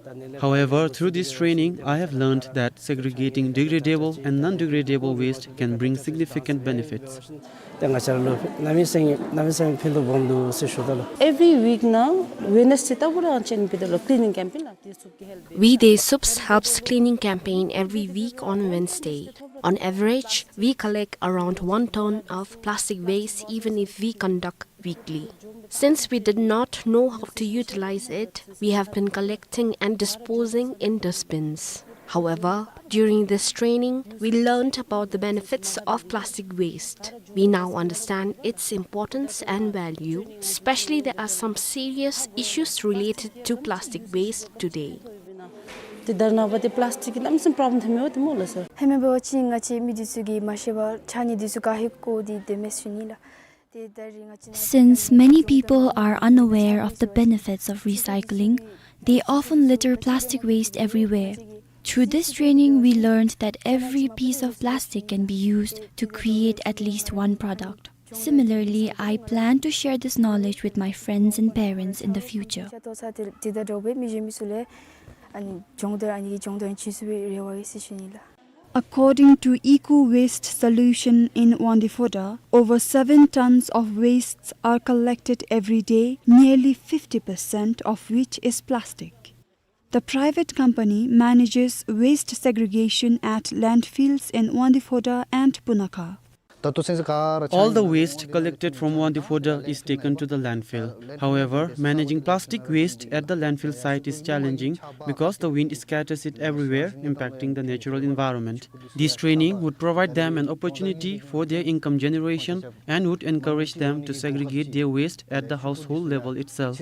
However, through this training, I have learned that segregating degradable and non-degradable waste can bring significant benefits. ཏེ་ང་བཅས་ར་ལུ་གནམ་མེད་ས་མེད་གནམ་མེད་ས་མེད་ཕན་ཐོགས་སྦོམ་འདུག་ཟེར་ཞུ་དོ་ལགས། Every week ནང་Wednesday ལྟ་བུ་ར་ང་བཅས་ནི་འབད་དོ་ལགས་cleaning campaign ལགས། དེ་སུབ་ཀྱིས་ཧེལཔ་འབད། We Day Supes helps cleaning campaign every week on Wednesday. On average, we collect around one ton of plastic waste even if we conduct weekly. Since we did not know how to utilize it, we have been collecting and disposing in dustbins. However, during this training, we learned about the benefits of plastic waste. We now understand its importance and value. Especially, there are some serious issues related to plastic waste today. ཏེ་ད་རེས་ནངས་པ་ཏེ་པ་ལཱསི་ཊིཀ་གི་གནམ་མེད་ས་མེད་པྲོབ་ལེམ་ཐོན་མི་འོང་དེ་སྨོ་ལགས་སར། ཧེ་མ་འབད་བ་ཅིན་ང་བཅས་མི་འདི་ཚུ་གིས་མ་ཤེས་པར་ཆ་ནི་འདི་ཚུ་ག་ཧེ་བཀོ་སྟེ་སྡོད་མི་ཚུ་ཨིན་ལགས། Since many people are unaware of the benefits of recycling, they often litter plastic waste everywhere. Through this training, we learned that every piece of plastic can be used to create at least one product. Similarly, I plan to share this knowledge with my friends and parents in the future. According to Eco Waste Solution in Wangdue Phodrang, over seven tons of wastes are collected every day, nearly fifty percent of which is plastic. The private company manages waste segregation at landfills in Wangdue Phodrang and Punakha. All the waste collected from Wangdue Phodrang is taken to the landfill. However, managing plastic waste at the landfill site is challenging because the wind scatters it everywhere, impacting the natural environment. This training would provide them an opportunity for their income generation and would encourage them to segregate their waste at the household level itself.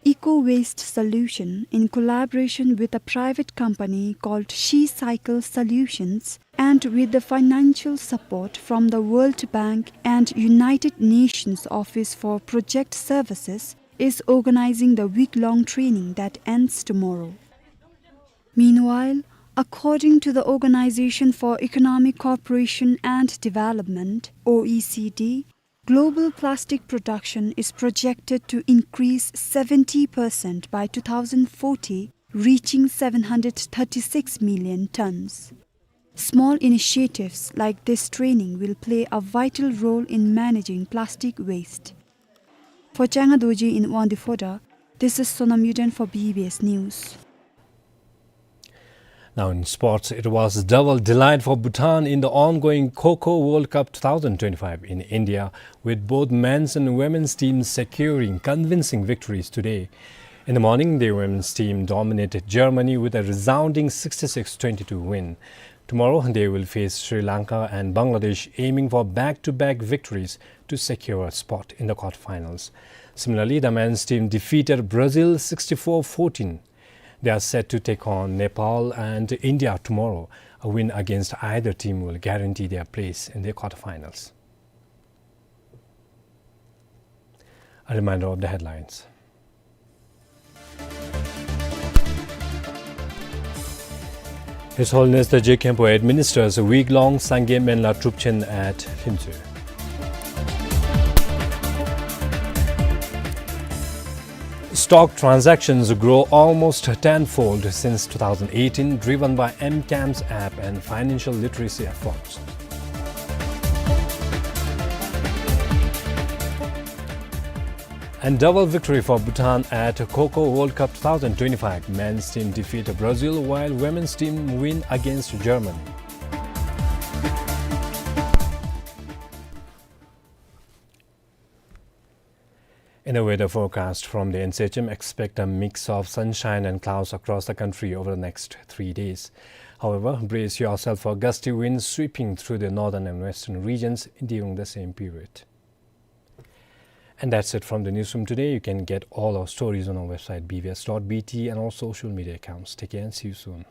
Eco Waste Solution, in collaboration with a private company called She Cycle Solutions, and with the financial support from the World Bank and United Nations Office for Project Services, is organizing the week-long training that ends tomorrow. Meanwhile, according to the Organization for Economic Cooperation and Development, O E C D, global plastic production is projected to increase seventy percent by two thousand forty, reaching seven hundred thirty-six million tons. Small initiatives like this training will play a vital role in managing plastic waste. For Changa Dorji in Wangdue Phodrang, this is Sonam Yuden for B B S News. Now in sports, it was double delight for Bhutan in the ongoing Kho Kho World Cup two thousand twenty-five in India, with both men's and women's teams securing convincing victories today. In the morning, the women's team dominated Germany with a resounding sixty-six twenty-two win. Tomorrow, they will face Sri Lanka and Bangladesh, aiming for back-to-back victories to secure a spot in the quarterfinals. Similarly, the men's team defeated Brazil sixty-four fourteen. They are set to take on Nepal and India tomorrow. A win against either team will guarantee their place in the quarterfinals. A reminder of the headlines. His Holiness the Je Khenpo administers a week-long Sangay Menla Trupchen at Hlimtsuir. Stock transactions grow almost tenfold since two thousand eighteen, driven by M CAMS app and financial literacy efforts. And double victory for Bhutan at Kho Kho World Cup two thousand twenty-five. Men's team defeat Brazil, while women's team win against Germany. In the weather forecast from the N C H M, expect a mix of sunshine and clouds across the country over the next three days. However, brace yourself for gusty winds sweeping through the northern and western regions during the same period. And that's it from the newsroom today. You can get all our stories on our website, B V S dot B T, and all social media accounts. Take care and see you soon.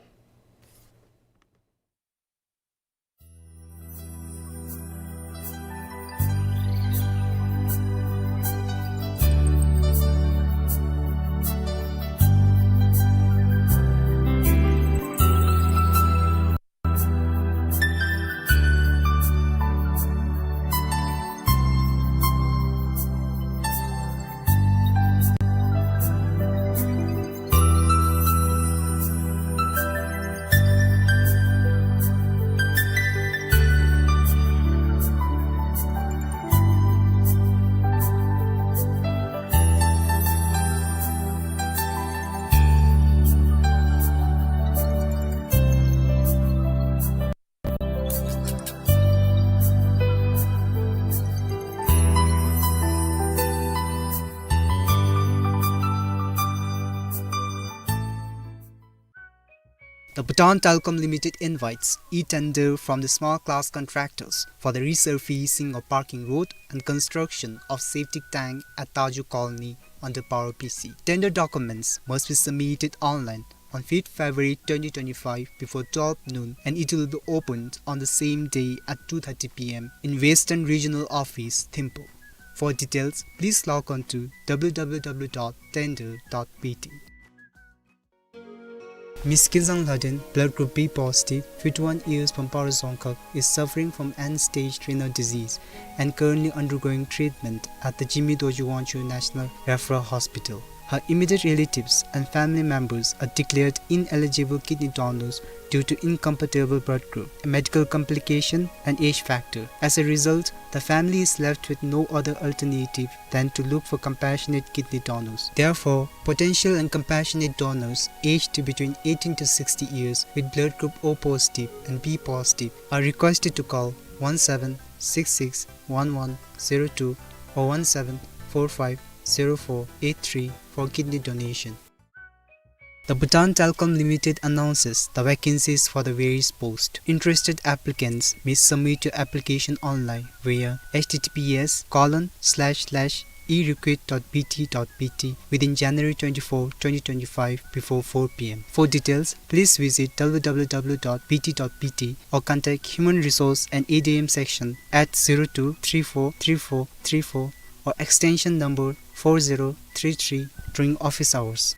The Bhutan Telecom Limited invites e-tender from the small class contractors for the resurfacing of parking road and construction of septic tank at Taju Colony under Paro P C. Tender documents must be submitted online on fifth February twenty twenty-five before twelve noon, and it will be opened on the same day at two thirty P M in Western Regional Office, Thimphu. For details, please log on to W W W dot tender dot B T. Miss Kinzang Lhaden, blood group B positive, fifty-one years, from Paro Dzongkhag, is suffering from end-stage renal disease and currently undergoing treatment at the Jigme Dorji Wangchuck National Referral Hospital. Her immediate relatives and family members are declared ineligible kidney donors due to incompatible blood group, a medical complication, and age factor. As a result, the family is left with no other alternative than to look for compassionate kidney donors. Therefore, potential and compassionate donors aged between eighteen to sixty years with blood group O positive and B positive are requested to call one seven six six one one zero two or one seven four five zero four eight three for kidney donation. The Bhutan Telecom Limited announces the vacancies for the various posts. Interested applicants may submit your application online via H T T P S colon slash slash e recruit dot B T dot B T within January twenty-four, twenty twenty-five, before four P M. For details, please visit W W W dot B T dot B T or contact Human Resource and A D M section at zero two three four three four three four or extension number four zero three three during office hours.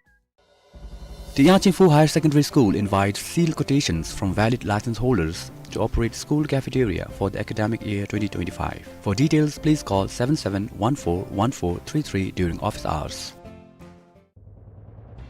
The Yangchingphu Higher Secondary School invites sealed quotations from valid license holders to operate school cafeteria for the academic year twenty twenty-five. For details, please call seven seven one four one four three three during office hours.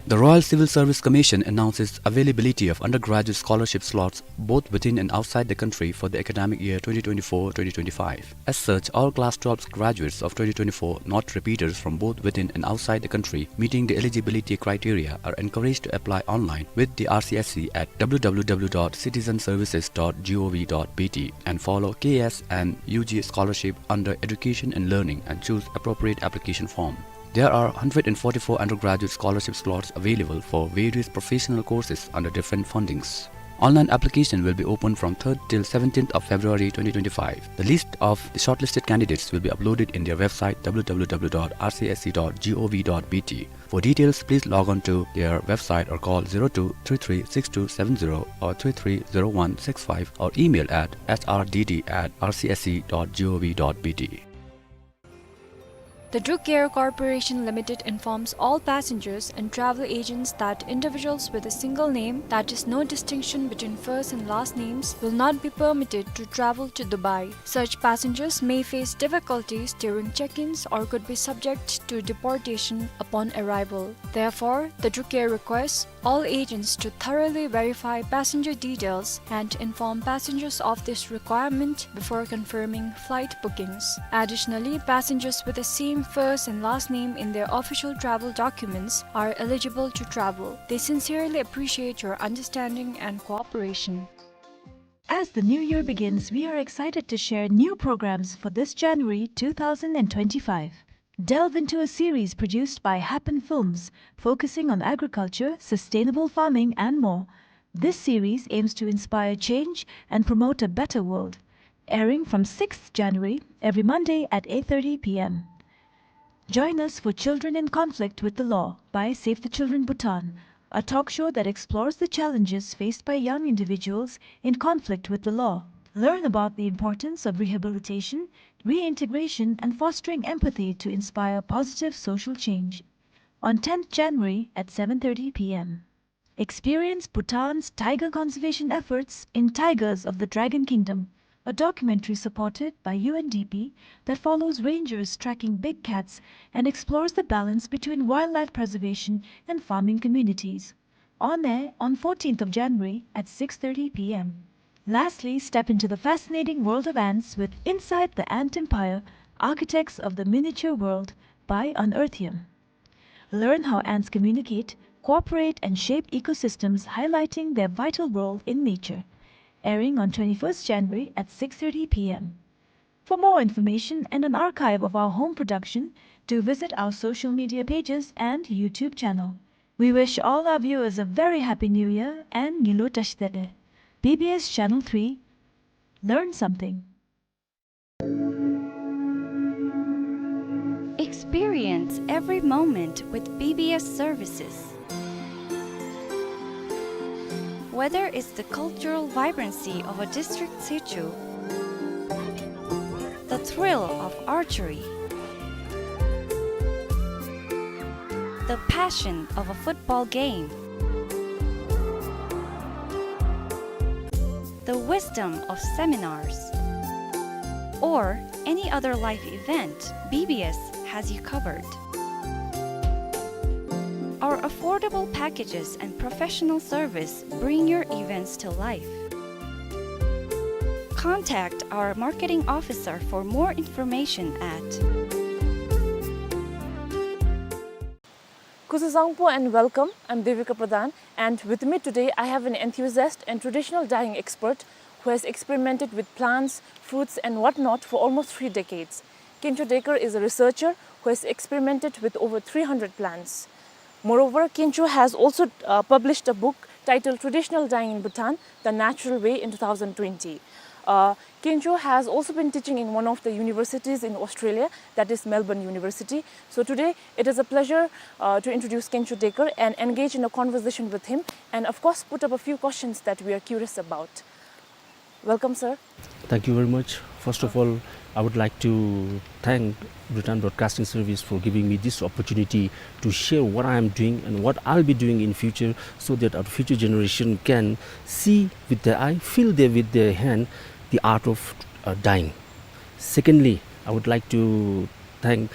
The Royal Civil Service Commission announces availability of undergraduate scholarship slots both within and outside the country for the academic year twenty twenty-four twenty twenty-five. As such, all class twelve graduates of twenty twenty-four, not repeaters, from both within and outside the country meeting the eligibility criteria are encouraged to apply online with the R C S C at W W W dot citizenservices dot gov dot B T and follow K S and U G scholarship under Education and Learning and choose appropriate application form. There are hundred and forty-four undergraduate scholarship slots available for various professional courses under different fundings. Online application will be open from third till seventeenth of February twenty twenty-five. The list of the shortlisted candidates will be uploaded in their website, w w w dot r c s c dot g o v dot b t. For details, please log on to their website or call zero two three three six two seven zero or three three zero one six five or email at s r d d at r c s c dot g o v dot b t. The Druk Air Corporation Limited informs all passengers and travel agents that individuals with a single name, that is, no distinction between first and last names, will not be permitted to travel to Dubai. Such passengers may face difficulties during check-ins or could be subject to deportation upon arrival. Therefore, the Druk Air requests all agents to thoroughly verify passenger details and inform passengers of this requirement before confirming flight bookings. Additionally, passengers with the same first and last name in their official travel documents are eligible to travel. They sincerely appreciate your understanding and cooperation. As the new year begins, we are excited to share new programs for this January two thousand and twenty-five. Delve into a series produced by Happen Films, focusing on agriculture, sustainable farming, and more. This series aims to inspire change and promote a better world. Airing from sixth January, every Monday at eight thirty p m. Join us for Children in Conflict with the Law by Save the Children Bhutan, a talk show that explores the challenges faced by young individuals in conflict with the law. Learn about the importance of rehabilitation, reintegration, and fostering empathy to inspire positive social change. On tenth January at seven thirty p m. Experience Bhutan's tiger conservation efforts in Tigers of the Dragon Kingdom, a documentary supported by U N D P that follows rangers tracking big cats and explores the balance between wildlife preservation and farming communities. On air on fourteenth of January at six thirty p m. Lastly, step into the fascinating world of ants with Inside the Ant Empire, Architects of the Miniature World by Unearthium. Learn how ants communicate, cooperate, and shape ecosystems, highlighting their vital role in nature. Airing on twenty-first January at six thirty p m. For more information and an archive of our home production, do visit our social media pages and YouTube channel. We wish all our viewers a very happy New Year and Ngilu Tashitele. B B S Channel three. Learn something. Experience every moment with B B S services. Whether it's the cultural vibrancy of a district sichu, the thrill of archery, the passion of a football game, the wisdom of seminars, or any other life event, B B S has you covered. Our affordable packages and professional service bring your events to life. Contact our marketing officer for more information at Kuzuzangpo and welcome. I'm Devika Pradhan, and with me today I have an enthusiast and traditional dyeing expert who has experimented with plants, fruits, and whatnot for almost three decades. Kencho Dekar is a researcher who has experimented with over three hundred plants. Moreover, Kencho has also, uh, published a book titled Traditional Dyeing in Bhutan, The Natural Way in two thousand twenty. Uh, Kencho has also been teaching in one of the universities in Australia, that is Melbourne University. So today, it is a pleasure, uh, to introduce Kencho Dekar and engage in a conversation with him and, of course, put up a few questions that we are curious about. Welcome, sir. Thank you very much. First of all, I would like to thank Bhutan Broadcasting Service for giving me this opportunity to share what I am doing and what I'll be doing in future, so that our future generation can see with their eye, feel there with their hand the art of, uh, dyeing. Secondly, I would like to thank,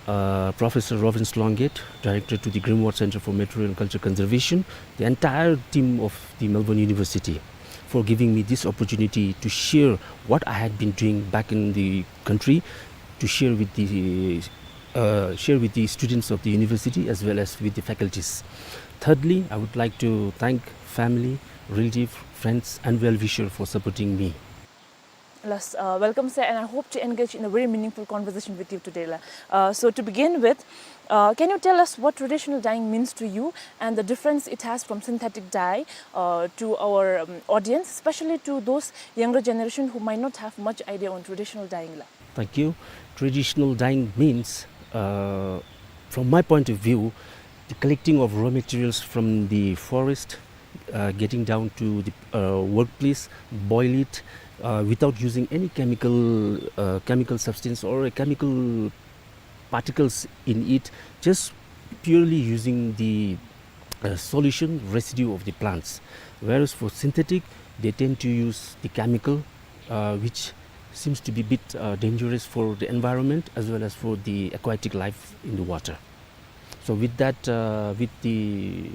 uh, Professor Robin Sloungate, Director to the Grimwald Center for Material and Culture Conservation, the entire team of the Melbourne University for giving me this opportunity to share what I had been doing back in the country, to share with the, uh, share with the students of the university as well as with the faculties. Thirdly, I would like to thank family, relative, friends, and well-wisher for supporting me. Yes, uh, welcome, sir, and I hope to engage in a very meaningful conversation with you today, la. Uh, so to begin with, Uh, can you tell us what traditional dyeing means to you and the difference it has from synthetic dye, uh, to our, um, audience, especially to those younger generation who might not have much idea on traditional dyeing la? Thank you. Traditional dyeing means, uh, from my point of view, the collecting of raw materials from the forest, uh, getting down to the, uh, workplace, boil it, uh, without using any chemical, uh, chemical substance or a chemical particles in it, just purely using the, uh, solution residue of the plants. Whereas for synthetic, they tend to use the chemical, uh, which seems to be a bit, uh, dangerous for the environment as well as for the aquatic life in the water. So with that, uh, with the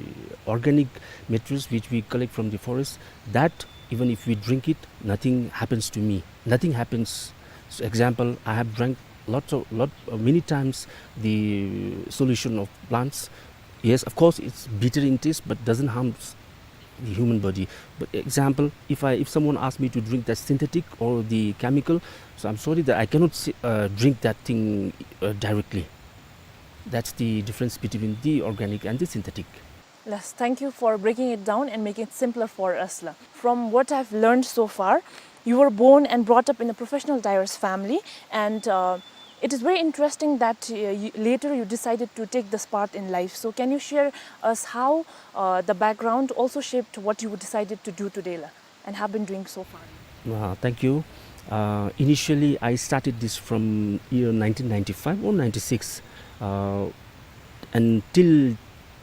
organic materials which we collect from the forest, that even if we drink it, nothing happens to me. Nothing happens. So example, I have drank lots of, lot, uh, many times the solution of plants. Yes, of course, it's bitter in taste, but doesn't harm s-, the human body. But example, if I, if someone asks me to drink that synthetic or the chemical, so I'm sorry that I cannot s-, uh, drink that thing, uh, directly. That's the difference between the organic and the synthetic. Yes, thank you for breaking it down and making it simpler for us la. From what I've learned so far, you were born and brought up in a professional dyer's family, and, uh, it is very interesting that, uh, you, later you decided to take this path in life. So can you share us how, uh, the background also shaped what you decided to do today la, and have been doing so far? Uh, thank you. Uh, initially, I started this from year nineteen ninety-five or ninety-six, uh, and till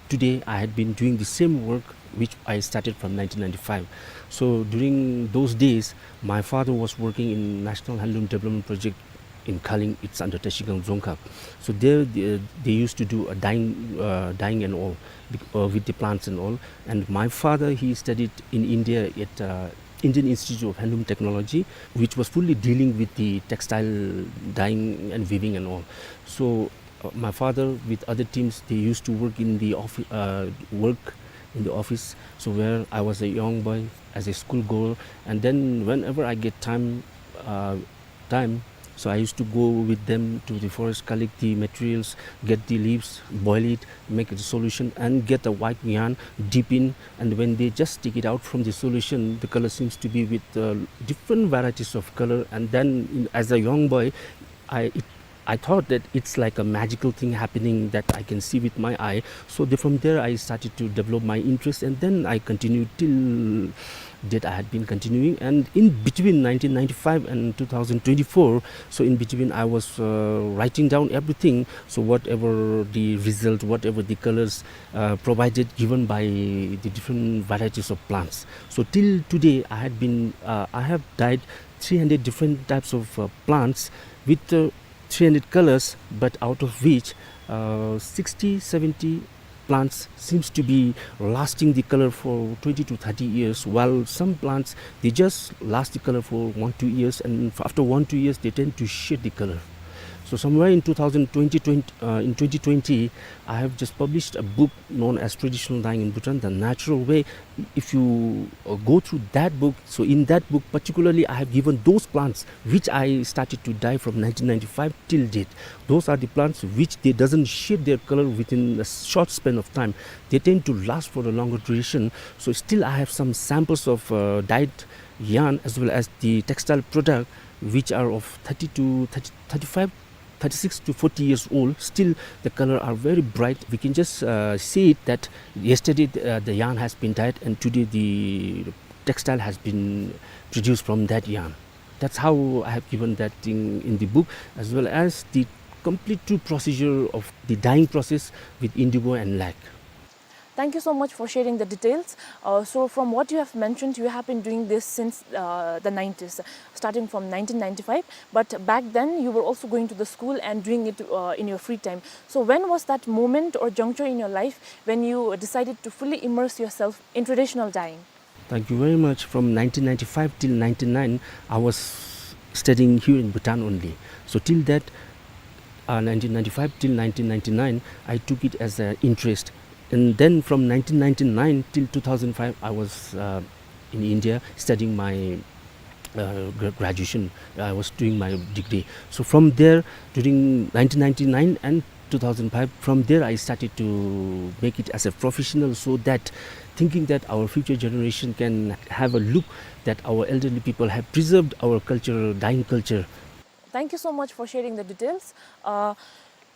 today, I had been doing the same work which I started from nineteen ninety-five. So during those days, my father was working in National Handloom Development Project in Khaling, it's under Trashigang Dzongkhag. So there, they, they used to do a dyeing, uh, dyeing and all, bec-, uh, with the plants and all. And my father, he studied in India at, uh, Indian Institute of Handloom Technology, which was fully dealing with the textile dyeing and weaving and all. So, uh, my father with other teams, they used to work in the offi-, uh, work in the office. So where I was a young boy, as a school girl, and then whenever I get time, uh, time, so I used to go with them to the forest, collect the materials, get the leaves, boil it, make the solution, and get the white yarn, dip in, and when they just take it out from the solution, the color seems to be with, uh, different varieties of color, and then in, as a young boy, I, it, I thought that it's like a magical thing happening that I can see with my eye. So the, from there, I started to develop my interest, and then I continued till date. I had been continuing, and in between nineteen ninety-five and two thousand twenty-four, so in between, I was, uh, writing down everything. So whatever the result, whatever the colors, uh, provided, given by the different varieties of plants. So till today, I had been, uh, I have dyed three hundred different types of, uh, plants with, uh, three hundred colors, but out of which, uh, sixty, seventy plants seems to be lasting the color for twenty to thirty years, while some plants, they just last the color for one, two years, and f-, after one, two years, they tend to shed the color. So somewhere in two thousand twenty, twenty, uh, in twenty twenty, I have just published a book known as Traditional Dyeing in Bhutan, The Natural Way. If you, uh, go through that book, so in that book particularly, I have given those plants which I started to dye from nineteen ninety-five till date. Those are the plants which they doesn't shed their color within a short span of time. They tend to last for a longer duration. So still I have some samples of, uh, dyed yarn as well as the textile product which are of thirty to thirty, thirty-five, thirty-six to forty years old. Still the color are very bright. We can just, uh, see it that yesterday the, uh, the yarn has been dyed and today the textile has been produced from that yarn. That's how I have given that thing in the book, as well as the complete true procedure of the dyeing process with indigo and lac. Thank you so much for sharing the details. Uh, so from what you have mentioned, you have been doing this since, uh, the nineties, starting from nineteen ninety-five. But back then, you were also going to the school and doing it, uh, in your free time. So when was that moment or juncture in your life when you decided to fully immerse yourself in traditional dyeing? Thank you very much. From nineteen ninety-five till ninety-nine, I was studying here in Bhutan only. So till that, uh, nineteen ninety-five till nineteen ninety-nine, I took it as an interest. And then from nineteen ninety-nine till two thousand five, I was, uh, in India studying my, uh, gra-, graduation. I was doing my degree. So from there, during nineteen ninety-nine and two thousand five, from there I started to make it as a professional, so that thinking that our future generation can have a look that our elderly people have preserved our culture, dyeing culture. Thank you so much for sharing the details. Uh,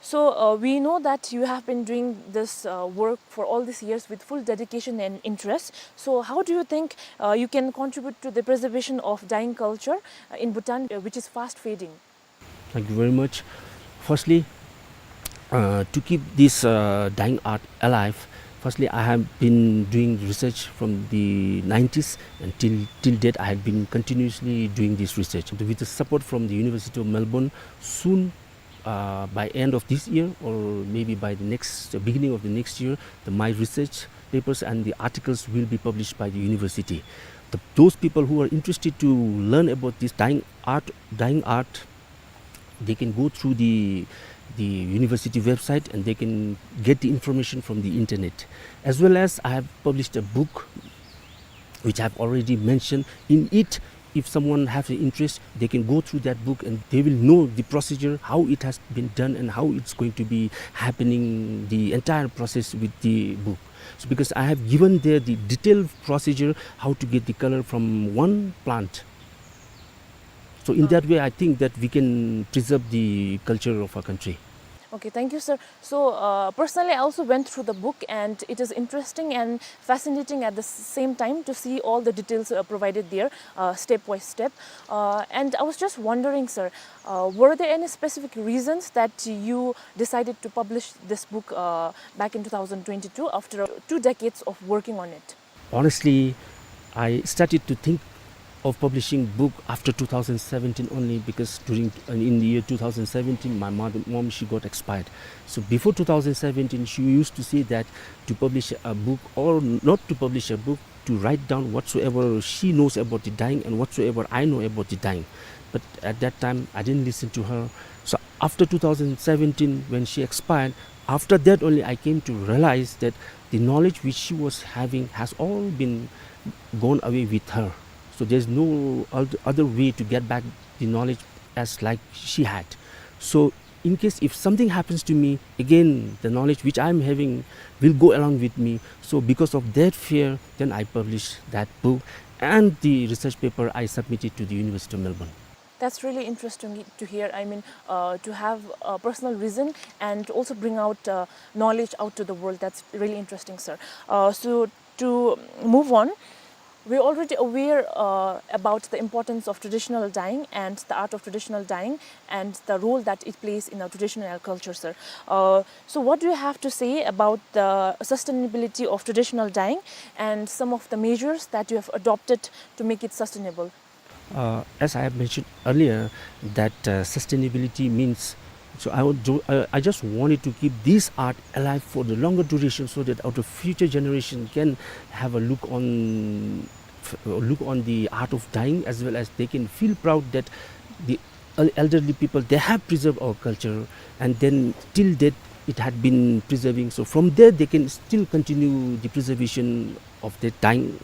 so, uh, we know that you have been doing this, uh, work for all these years with full dedication and interest. So, how do you think, uh, you can contribute to the preservation of dyeing culture, uh, in Bhutan, uh, which is fast fading? Thank you very much. Firstly, uh, to keep this, uh, dyeing art alive, firstly, I have been doing research from the nineties, and till, till date, I have been continuously doing this research. With the support from the University of Melbourne, soon, uh, by end of this year or maybe by the next, the beginning of the next year, the, my research papers and the articles will be published by the university. The, those people who are interested to learn about this dyeing art, dyeing art, they can go through the, the university website and they can get the information from the internet. As well as I have published a book which I have already mentioned. In it, if someone has an interest, they can go through that book and they will know the procedure, how it has been done and how it's going to be happening, the entire process with the book. So because I have given there the detailed procedure, how to get the color from one plant. So in that way, I think that we can preserve the culture of our country. Okay, thank you, sir. So, uh, personally, I also went through the book, and it is interesting and fascinating at the s-, same time to see all the details, uh, provided there, uh, step by step. Uh, and I was just wondering, sir, uh, were there any specific reasons that you decided to publish this book, uh, back in two thousand twenty-two after two decades of working on it? Honestly, I started to think of publishing book after two thousand seventeen only, because during, in the year two thousand seventeen, my mother, mom, she got expired. So before two thousand seventeen, she used to say that to publish a book, or not to publish a book, to write down whatsoever she knows about the dyeing and whatsoever I know about the dyeing. But at that time, I didn't listen to her. So after two thousand seventeen, when she expired, after that only I came to realize that the knowledge which she was having has all been gone away with her. So there's no oth-, other way to get back the knowledge as like she had. So in case if something happens to me, again, the knowledge which I'm having will go along with me. So because of that fear, then I published that book and the research paper I submitted to the University of Melbourne. That's really interesting to hear. I mean, uh, to have a personal reason and also bring out, uh, knowledge out to the world. That's really interesting, sir. Uh, so to move on, we're already aware, uh, about the importance of traditional dyeing and the art of traditional dyeing and the role that it plays in our traditional culture, sir. Uh, so what do you have to say about the sustainability of traditional dyeing and some of the measures that you have adopted to make it sustainable? Uh, as I have mentioned earlier, that, uh, sustainability means, so I would do, I, I just wanted to keep this art alive for the longer duration so that our future generation can have a look on, f-, look on the art of dyeing, as well as they can feel proud that the el-, elderly people, they have preserved our culture, and then till date it had been preserving. So from there, they can still continue the preservation of the dyeing,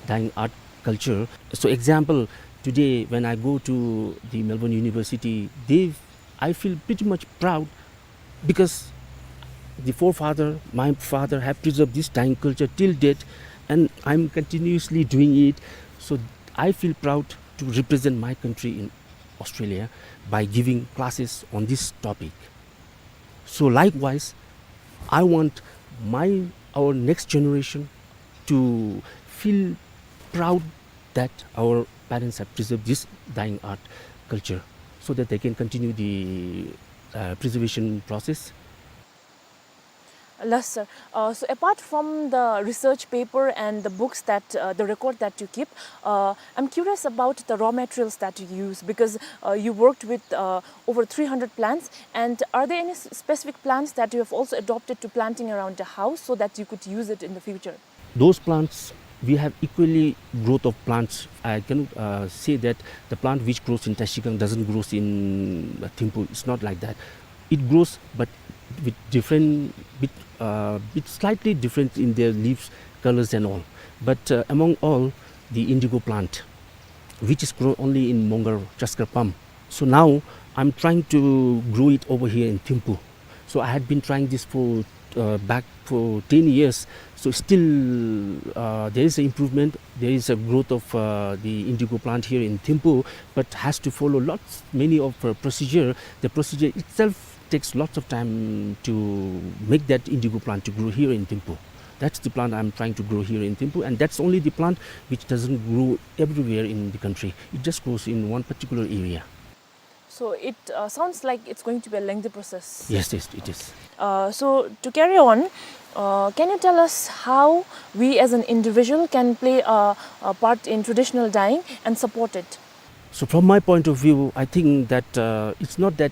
dyeing art culture. So example, today when I go to the Melbourne University, they, I feel pretty much proud because the forefather, my father, have preserved this dyeing culture till date, and I'm continuously doing it. So I feel proud to represent my country in Australia by giving classes on this topic. So likewise, I want my, our next generation to feel proud that our parents have preserved this dyeing art culture, so that they can continue the, uh, preservation process. Yes, sir. Uh, so apart from the research paper and the books that, uh, the record that you keep, uh, I'm curious about the raw materials that you use, because, uh, you worked with, uh, over three hundred plants. And are there any s-, specific plants that you have also adopted to planting around the house so that you could use it in the future? Those plants, we have equally growth of plants. I cannot, uh, say that the plant which grows in Trashigang doesn't grows in, uh, Thimphu. It's not like that. It grows, but with different, bit, uh, bit slightly different in their leaves, colors and all. But, uh, among all, the indigo plant, which is grown only in Mongar, Chaskar Pam. So now I'm trying to grow it over here in Thimphu. So I had been trying this for, uh, back for ten years. So still, uh, there is an improvement. There is a growth of, uh, the indigo plant here in Thimphu, but has to follow lots, many of, uh, procedure. The procedure itself takes lots of time to make that indigo plant to grow here in Thimphu. That's the plant I'm trying to grow here in Thimphu, and that's only the plant which doesn't grow everywhere in the country. It just grows in one particular area. So it, uh, sounds like it's going to be a lengthy process. Yes, yes, it is. Uh, so to carry on, uh, can you tell us how we as an individual can play a, a part in traditional dyeing and support it? So from my point of view, I think that, uh, it's not that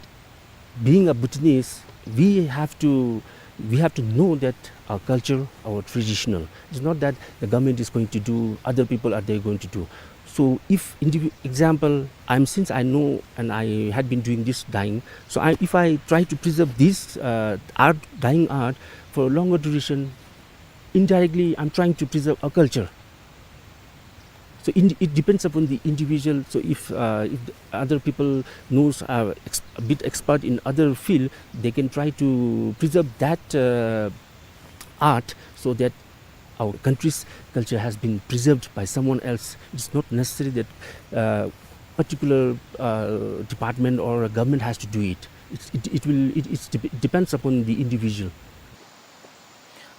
being a Bhutanese, we have to, we have to know that our culture, our traditional. It's not that the government is going to do, other people are they going to do. So if, indivi-, example, I'm, since I know and I had been doing this dyeing, so I, if I try to preserve this, uh, art, dyeing art for a longer duration, indirectly, I'm trying to preserve a culture. So in, it depends upon the individual. So if, uh, if the other people knows, uh, ex-, a bit expert in other field, they can try to preserve that, uh, art, so that our country's culture has been preserved by someone else. It's not necessary that, uh, particular, uh, department or a government has to do it. It's, it, it will, it, it's dep-, depends upon the individual.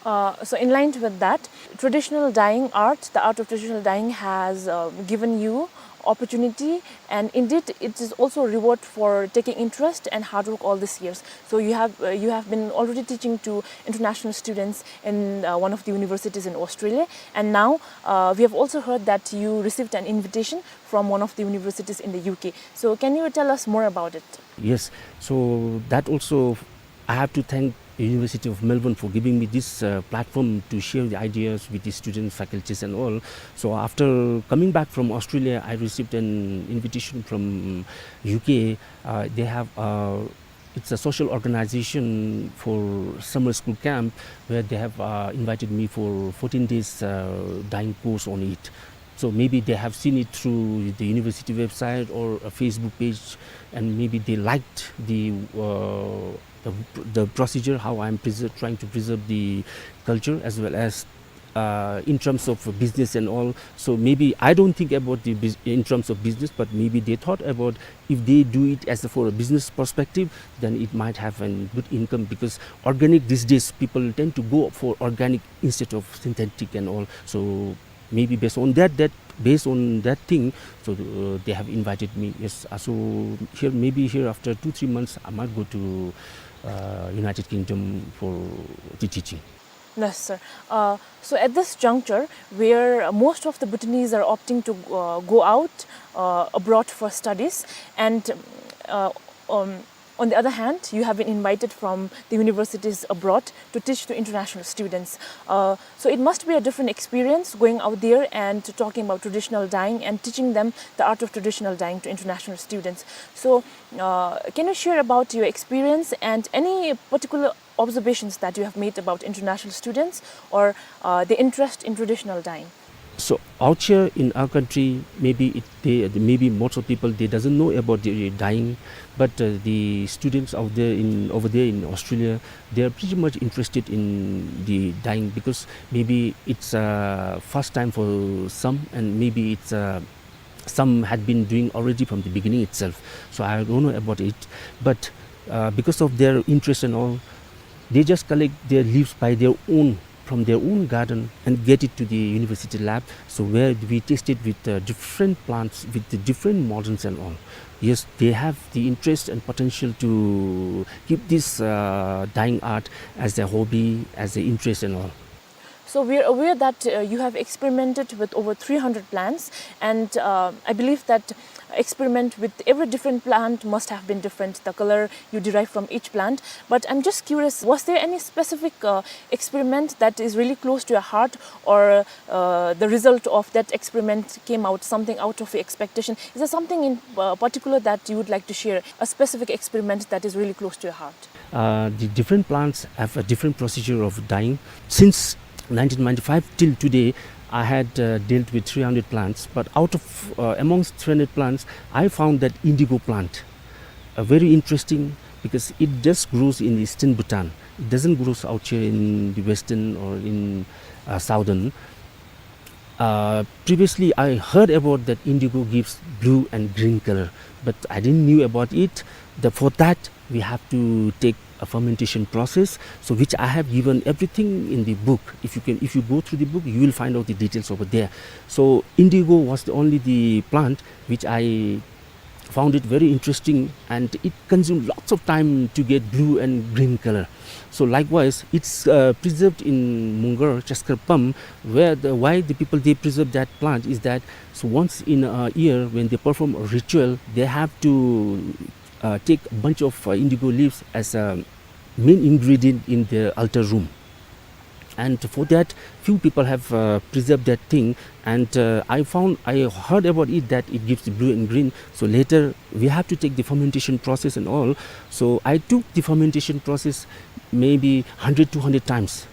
Uh, so in line with that, traditional dyeing art, the art of traditional dyeing has, uh, given you opportunity, and indeed it is also a reward for taking interest and hard work all these years. So you have, uh, you have been already teaching to international students in, uh, one of the universities in Australia, and now, uh, we have also heard that you received an invitation from one of the universities in the U K. So can you tell us more about it? Yes, so that also I have to thank University of Melbourne for giving me this, uh, platform to share the ideas with the students, faculties and all. So after coming back from Australia, I received an invitation from U K. Uh, they have, uh, it's a social organization for summer school camp where they have, uh, invited me for fourteen days, uh, dyeing course on it. So maybe they have seen it through the university website or a Facebook page, and maybe they liked the, uh, the, the procedure, how I'm preser-, trying to preserve the culture as well as, uh, in terms of business and all. So maybe I don't think about the bus-, in terms of business, but maybe they thought about if they do it as a, for a business perspective, then it might have a good income, because organic these days, people tend to go for organic instead of synthetic and all. So maybe based on that, that, based on that thing, so, uh, they have invited me. Yes, uh, so here, maybe here after two, three months, I might go to, uh, United Kingdom for the teaching. Yes, sir. Uh, so at this juncture, where most of the Bhutanese are opting to, uh, go out, uh, abroad for studies, and, uh, um, on the other hand, you have been invited from the universities abroad to teach to international students. Uh, so it must be a different experience going out there and talking about traditional dyeing and teaching them the art of traditional dyeing to international students. So, uh, can you share about your experience and any particular observations that you have made about international students or, uh, the interest in traditional dyeing? So out here in our country, maybe it, they, maybe most of people, they doesn't know about the dyeing, but, uh, the students out there in, over there in Australia, they are pretty much interested in the dyeing, because maybe it's, uh, first time for some, and maybe it's, uh, some had been doing already from the beginning itself. So I don't know about it, but, uh, because of their interest and all, they just collect their leaves by their own, from their own garden, and get it to the university lab. So where we test it with, uh, different plants, with the different models and all. Yes, they have the interest and potential to keep this, uh, dyeing art as a hobby, as an interest and all. So we are aware that, uh, you have experimented with over three hundred plants, and, uh, I believe that experiment with every different plant must have been different, the color you derive from each plant. But I'm just curious, was there any specific, uh, experiment that is really close to your heart, or, uh, the result of that experiment came out something out of your expectation? Is there something in, uh, particular that you would like to share, a specific experiment that is really close to your heart? Uh, the different plants have a different procedure of dyeing. Since nineteen ninety-five till today, I had, uh, dealt with three hundred plants, but out of, uh, amongst three hundred plants, I found that indigo plant, a very interesting Because it just grows in eastern Bhutan. It doesn't grow out here in the western or in, uh, southern. Uh, previously, I heard about that indigo gives blue and green color, but I didn't knew about it. The, for that, we have to take a fermentation process, so which I have given everything in the book. If you can, if you go through the book, you will find out the details over there. So indigo was the only the plant which I found it very interesting, and it consumed lots of time to get blue and green color. So likewise, it's, uh, preserved in Mungar, Chaskar Pam, where the, why the people, they preserve that plant is that, so once in a year when they perform a ritual, they have to, uh, take a bunch of, uh, indigo leaves as a main ingredient in their altar room. And for that, few people have, uh, preserved that thing. And, uh, I found, I heard about it that it gives blue and green. So later, we have to take the fermentation process and all. So I took the fermentation process maybe hundred, two hundred times.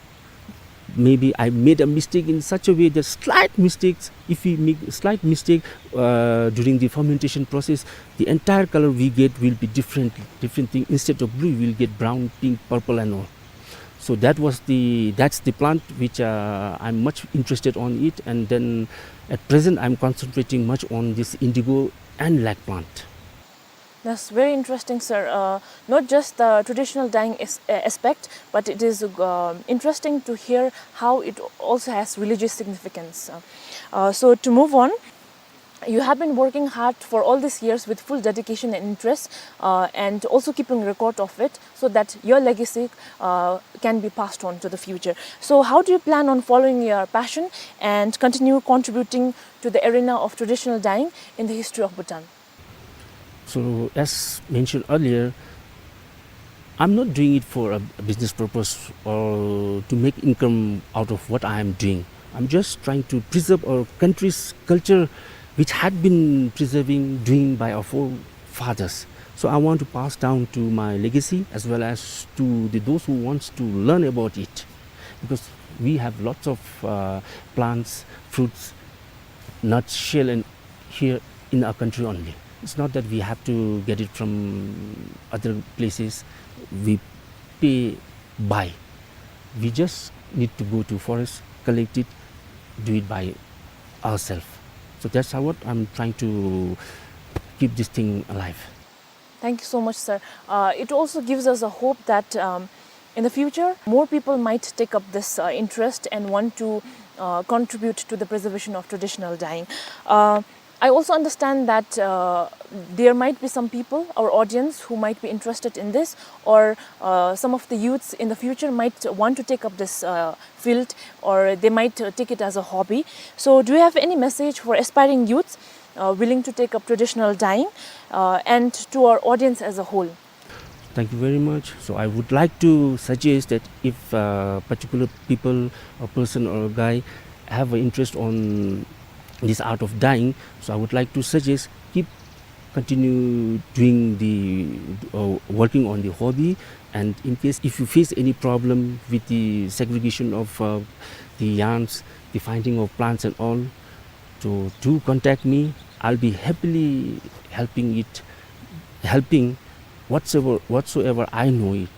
Maybe I made a mistake in such a way that slight mistakes, if we make slight mistake, uh, during the fermentation process, the entire color we get will be different, different thing. Instead of blue, we'll get brown, pink, purple and all. So that was the, that's the plant which, uh, I'm much interested on it, and then at present I'm concentrating much on this indigo and lac plant. That's very interesting, sir. Uh, not just the traditional dyeing as-, uh, aspect, but it is, uh, interesting to hear how it also has religious significance. Uh, uh, so to move on, you have been working hard for all these years with full dedication and interest, uh, and also keeping record of it so that your legacy, uh, can be passed on to the future. So how do you plan on following your passion and continue contributing to the arena of traditional dyeing in the history of Bhutan? So, as mentioned earlier, I'm not doing it for a, a business purpose or to make income out of what I am doing. I'm just trying to preserve our country's culture, which had been preserving, doing by our forefathers. So I want to pass down to my legacy as well as to the, those who wants to learn about it, because we have lots of, uh, plants, fruits, nuts, shell, and here in our country only. It's not that we have to get it from other places. We pay, buy. We just need to go to forest, collect it, do it by ourselves. So that's how, what I'm trying to keep this thing alive. Thank you so much, sir. Uh, it also gives us a hope that, um, in the future, more people might take up this, uh, interest and want to, uh, contribute to the preservation of traditional dyeing. Uh, I also understand that, uh, there might be some people, our audience, who might be interested in this, or, uh, some of the youths in the future might want to take up this, uh, field, or they might, uh, take it as a hobby. So, do you have any message for aspiring youths, uh, willing to take up traditional dyeing, uh, and to our audience as a whole? Thank you very much. So I would like to suggest that if, uh, particular people, a person or a guy have an interest on this art of dyeing, so I would like to suggest keep continue doing the, uh, working on the hobby. And in case if you face any problem with the segregation of, uh, the yarns, the finding of plants and all, so do contact me. I'll be happily helping it, helping whatsoever, whatsoever I know it.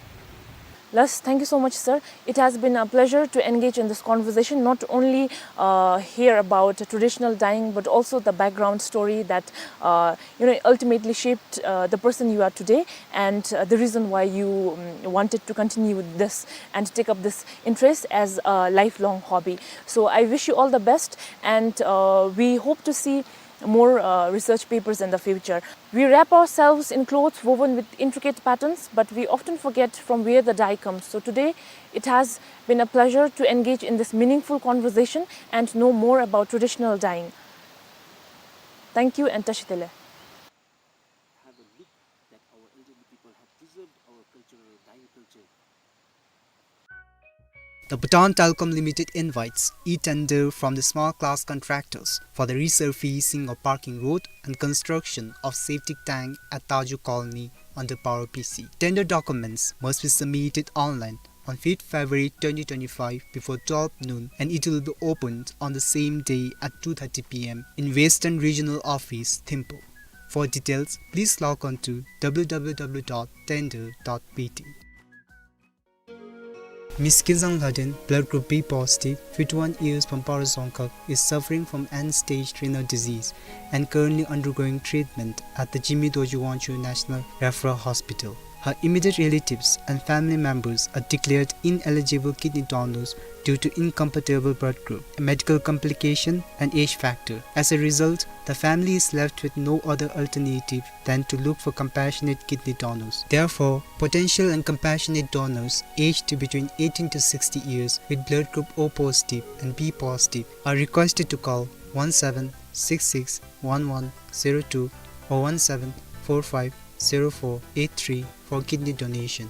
Yes, thank you so much, sir. It has been a pleasure to engage in this conversation, not only, uh, hear about traditional dyeing, but also the background story that, uh, you know, ultimately shaped, uh, the person you are today, and, uh, the reason why you, um, wanted to continue this and take up this interest as a lifelong hobby. So I wish you all the best, and, uh, we hope to see more, uh, research papers in the future. We wrap ourselves in clothes woven with intricate patterns, but we often forget from where the dye comes. So today, it has been a pleasure to engage in this meaningful conversation and know more about traditional dyeing. Thank you and Tashi Delek. Have a look that our elderly people have preserved our cultural dyeing culture. The Bhutan Telecom Limited invites e-tender from the small class contractors for the resurfacing of parking road and construction of septic tank at Taju Colony under Paro P C. Tender documents must be submitted online on fifth February twenty twenty-five before twelve noon, and it will be opened on the same day at two thirty P M in Western Regional Office, Thimphu. For details, please log on to w w w dot tender dot b t. Miss Kinzang Lhaden, blood group B positive, fifty-one years, from Para Dzongkhag, is suffering from end-stage renal disease and currently undergoing treatment at the Jigme Dorji Wangchug National Referral Hospital. Her immediate relatives and family members are declared ineligible kidney donors due to incompatible blood group, medical complication, and age factor. As a result, the family is left with no other alternative than to look for compassionate kidney donors. Therefore, potential and compassionate donors aged between eighteen to sixty years with blood group O positive and B positive are requested to call one seven six six one one zero two or one seven four five zero four eight three for kidney donation.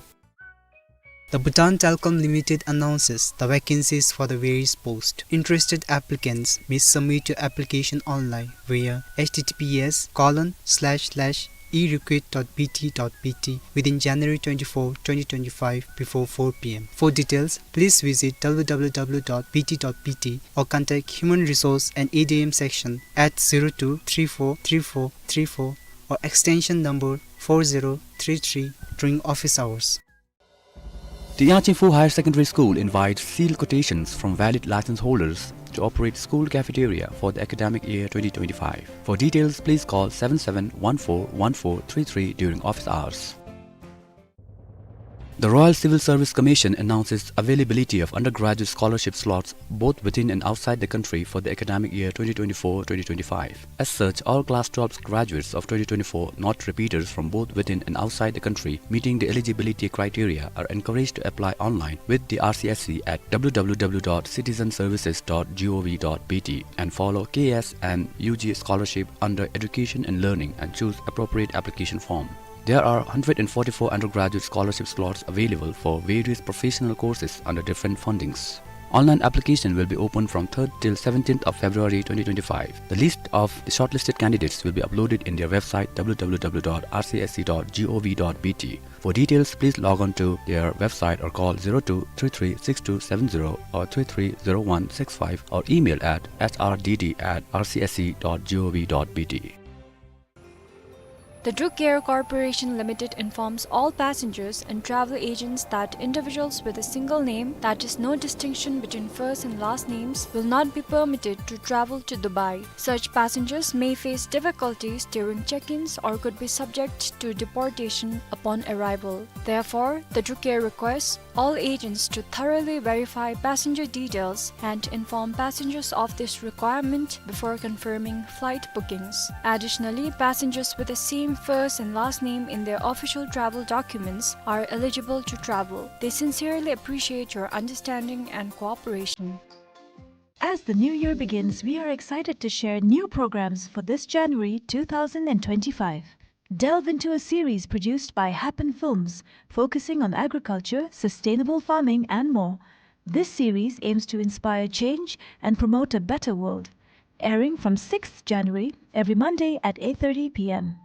The Bhutan Telecom Limited announces the vacancies for the various posts. Interested applicants may submit your application online via h t t p s colon slash slash e recruit dot b t dot b t within January twenty-fourth, twenty twenty-five, before four p m. For details, please visit w w w dot b t dot b t or contact Human Resource and A D M section at zero two three four three four three four or extension number four zero three three during office hours. The Yangching Phu Higher Secondary School invites sealed quotations from valid license holders to operate school cafeteria for the academic year twenty twenty-five. For details, please call seven seven one four one four three three during office hours. The Royal Civil Service Commission announces availability of undergraduate scholarship slots both within and outside the country for the academic year twenty twenty-four twenty twenty-five. As such, all class twelve graduates of twenty twenty-four, not repeaters, from both within and outside the country meeting the eligibility criteria are encouraged to apply online with the R C S C at w w w dot citizenservices dot gov dot b t and follow K S and U G scholarship under Education and Learning and choose appropriate application form. There are hundred and forty-four undergraduate scholarship slots available for various professional courses under different fundings. Online application will be open from third till seventeenth of February twenty twenty-five. The list of the shortlisted candidates will be uploaded in their website w w w dot r c s c dot gov dot b t. For details, please log on to their website or call zero two three three six two seven zero or three three zero one six five or email at s r d d at r c s c dot gov dot b t. The Druk Air Corporation Limited informs all passengers and travel agents that individuals with a single name, that is, no distinction between first and last names, will not be permitted to travel to Dubai. Such passengers may face difficulties during check-ins or could be subject to deportation upon arrival. Therefore, the Druk Air requests all agents to thoroughly verify passenger details and inform passengers of this requirement before confirming flight bookings. Additionally, passengers with the same first and last name in their official travel documents are eligible to travel. They sincerely appreciate your understanding and cooperation. As the new year begins, we are excited to share new programs for this January two thousand and twenty-five. Delve into a series produced by Happen Films, focusing on agriculture, sustainable farming, and more. This series aims to inspire change and promote a better world. Airing from sixth January, every Monday at eight thirty p m.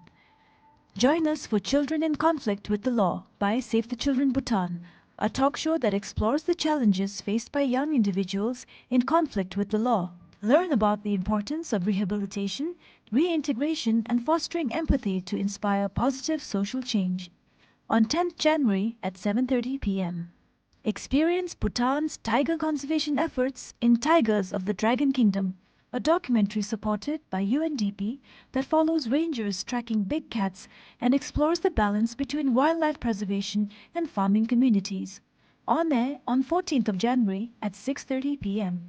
Join us for Children in Conflict with the Law by Save the Children Bhutan, a talk show that explores the challenges faced by young individuals in conflict with the law. Learn about the importance of rehabilitation, reintegration, and fostering empathy to inspire positive social change. On tenth January at seven thirty p m, experience Bhutan's tiger conservation efforts in Tigers of the Dragon Kingdom, a documentary supported by U N D P that follows rangers tracking big cats and explores the balance between wildlife preservation and farming communities. On air on fourteenth of January at six thirty p m.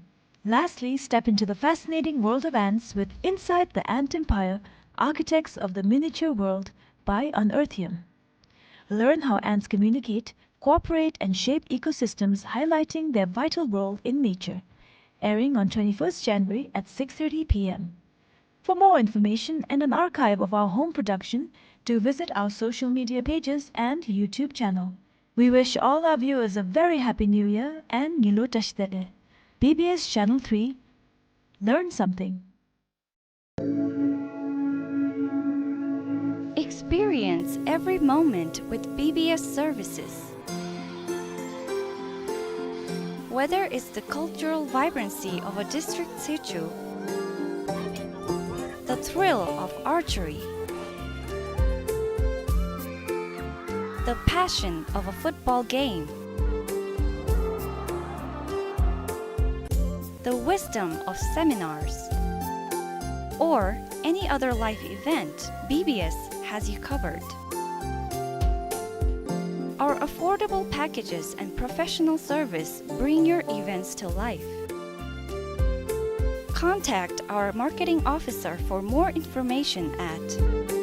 Lastly, step into the fascinating world of ants with Inside the Ant Empire, Architects of the Miniature World by Unearthium. Learn how ants communicate, cooperate, and shape ecosystems, highlighting their vital role in nature. Airing on twenty-first January at six thirty p m. For more information and an archive of our home production, do visit our social media pages and YouTube channel. We wish all our viewers a very happy New Year and Ngilu Tashdele. B B S Channel three, learn something. Experience every moment with B B S services. Whether it's the cultural vibrancy of a district situ, the thrill of archery, the passion of a football game, the wisdom of seminars, or any other life event, B B S has you covered. Our affordable packages and professional service bring your events to life. Contact our marketing officer for more information at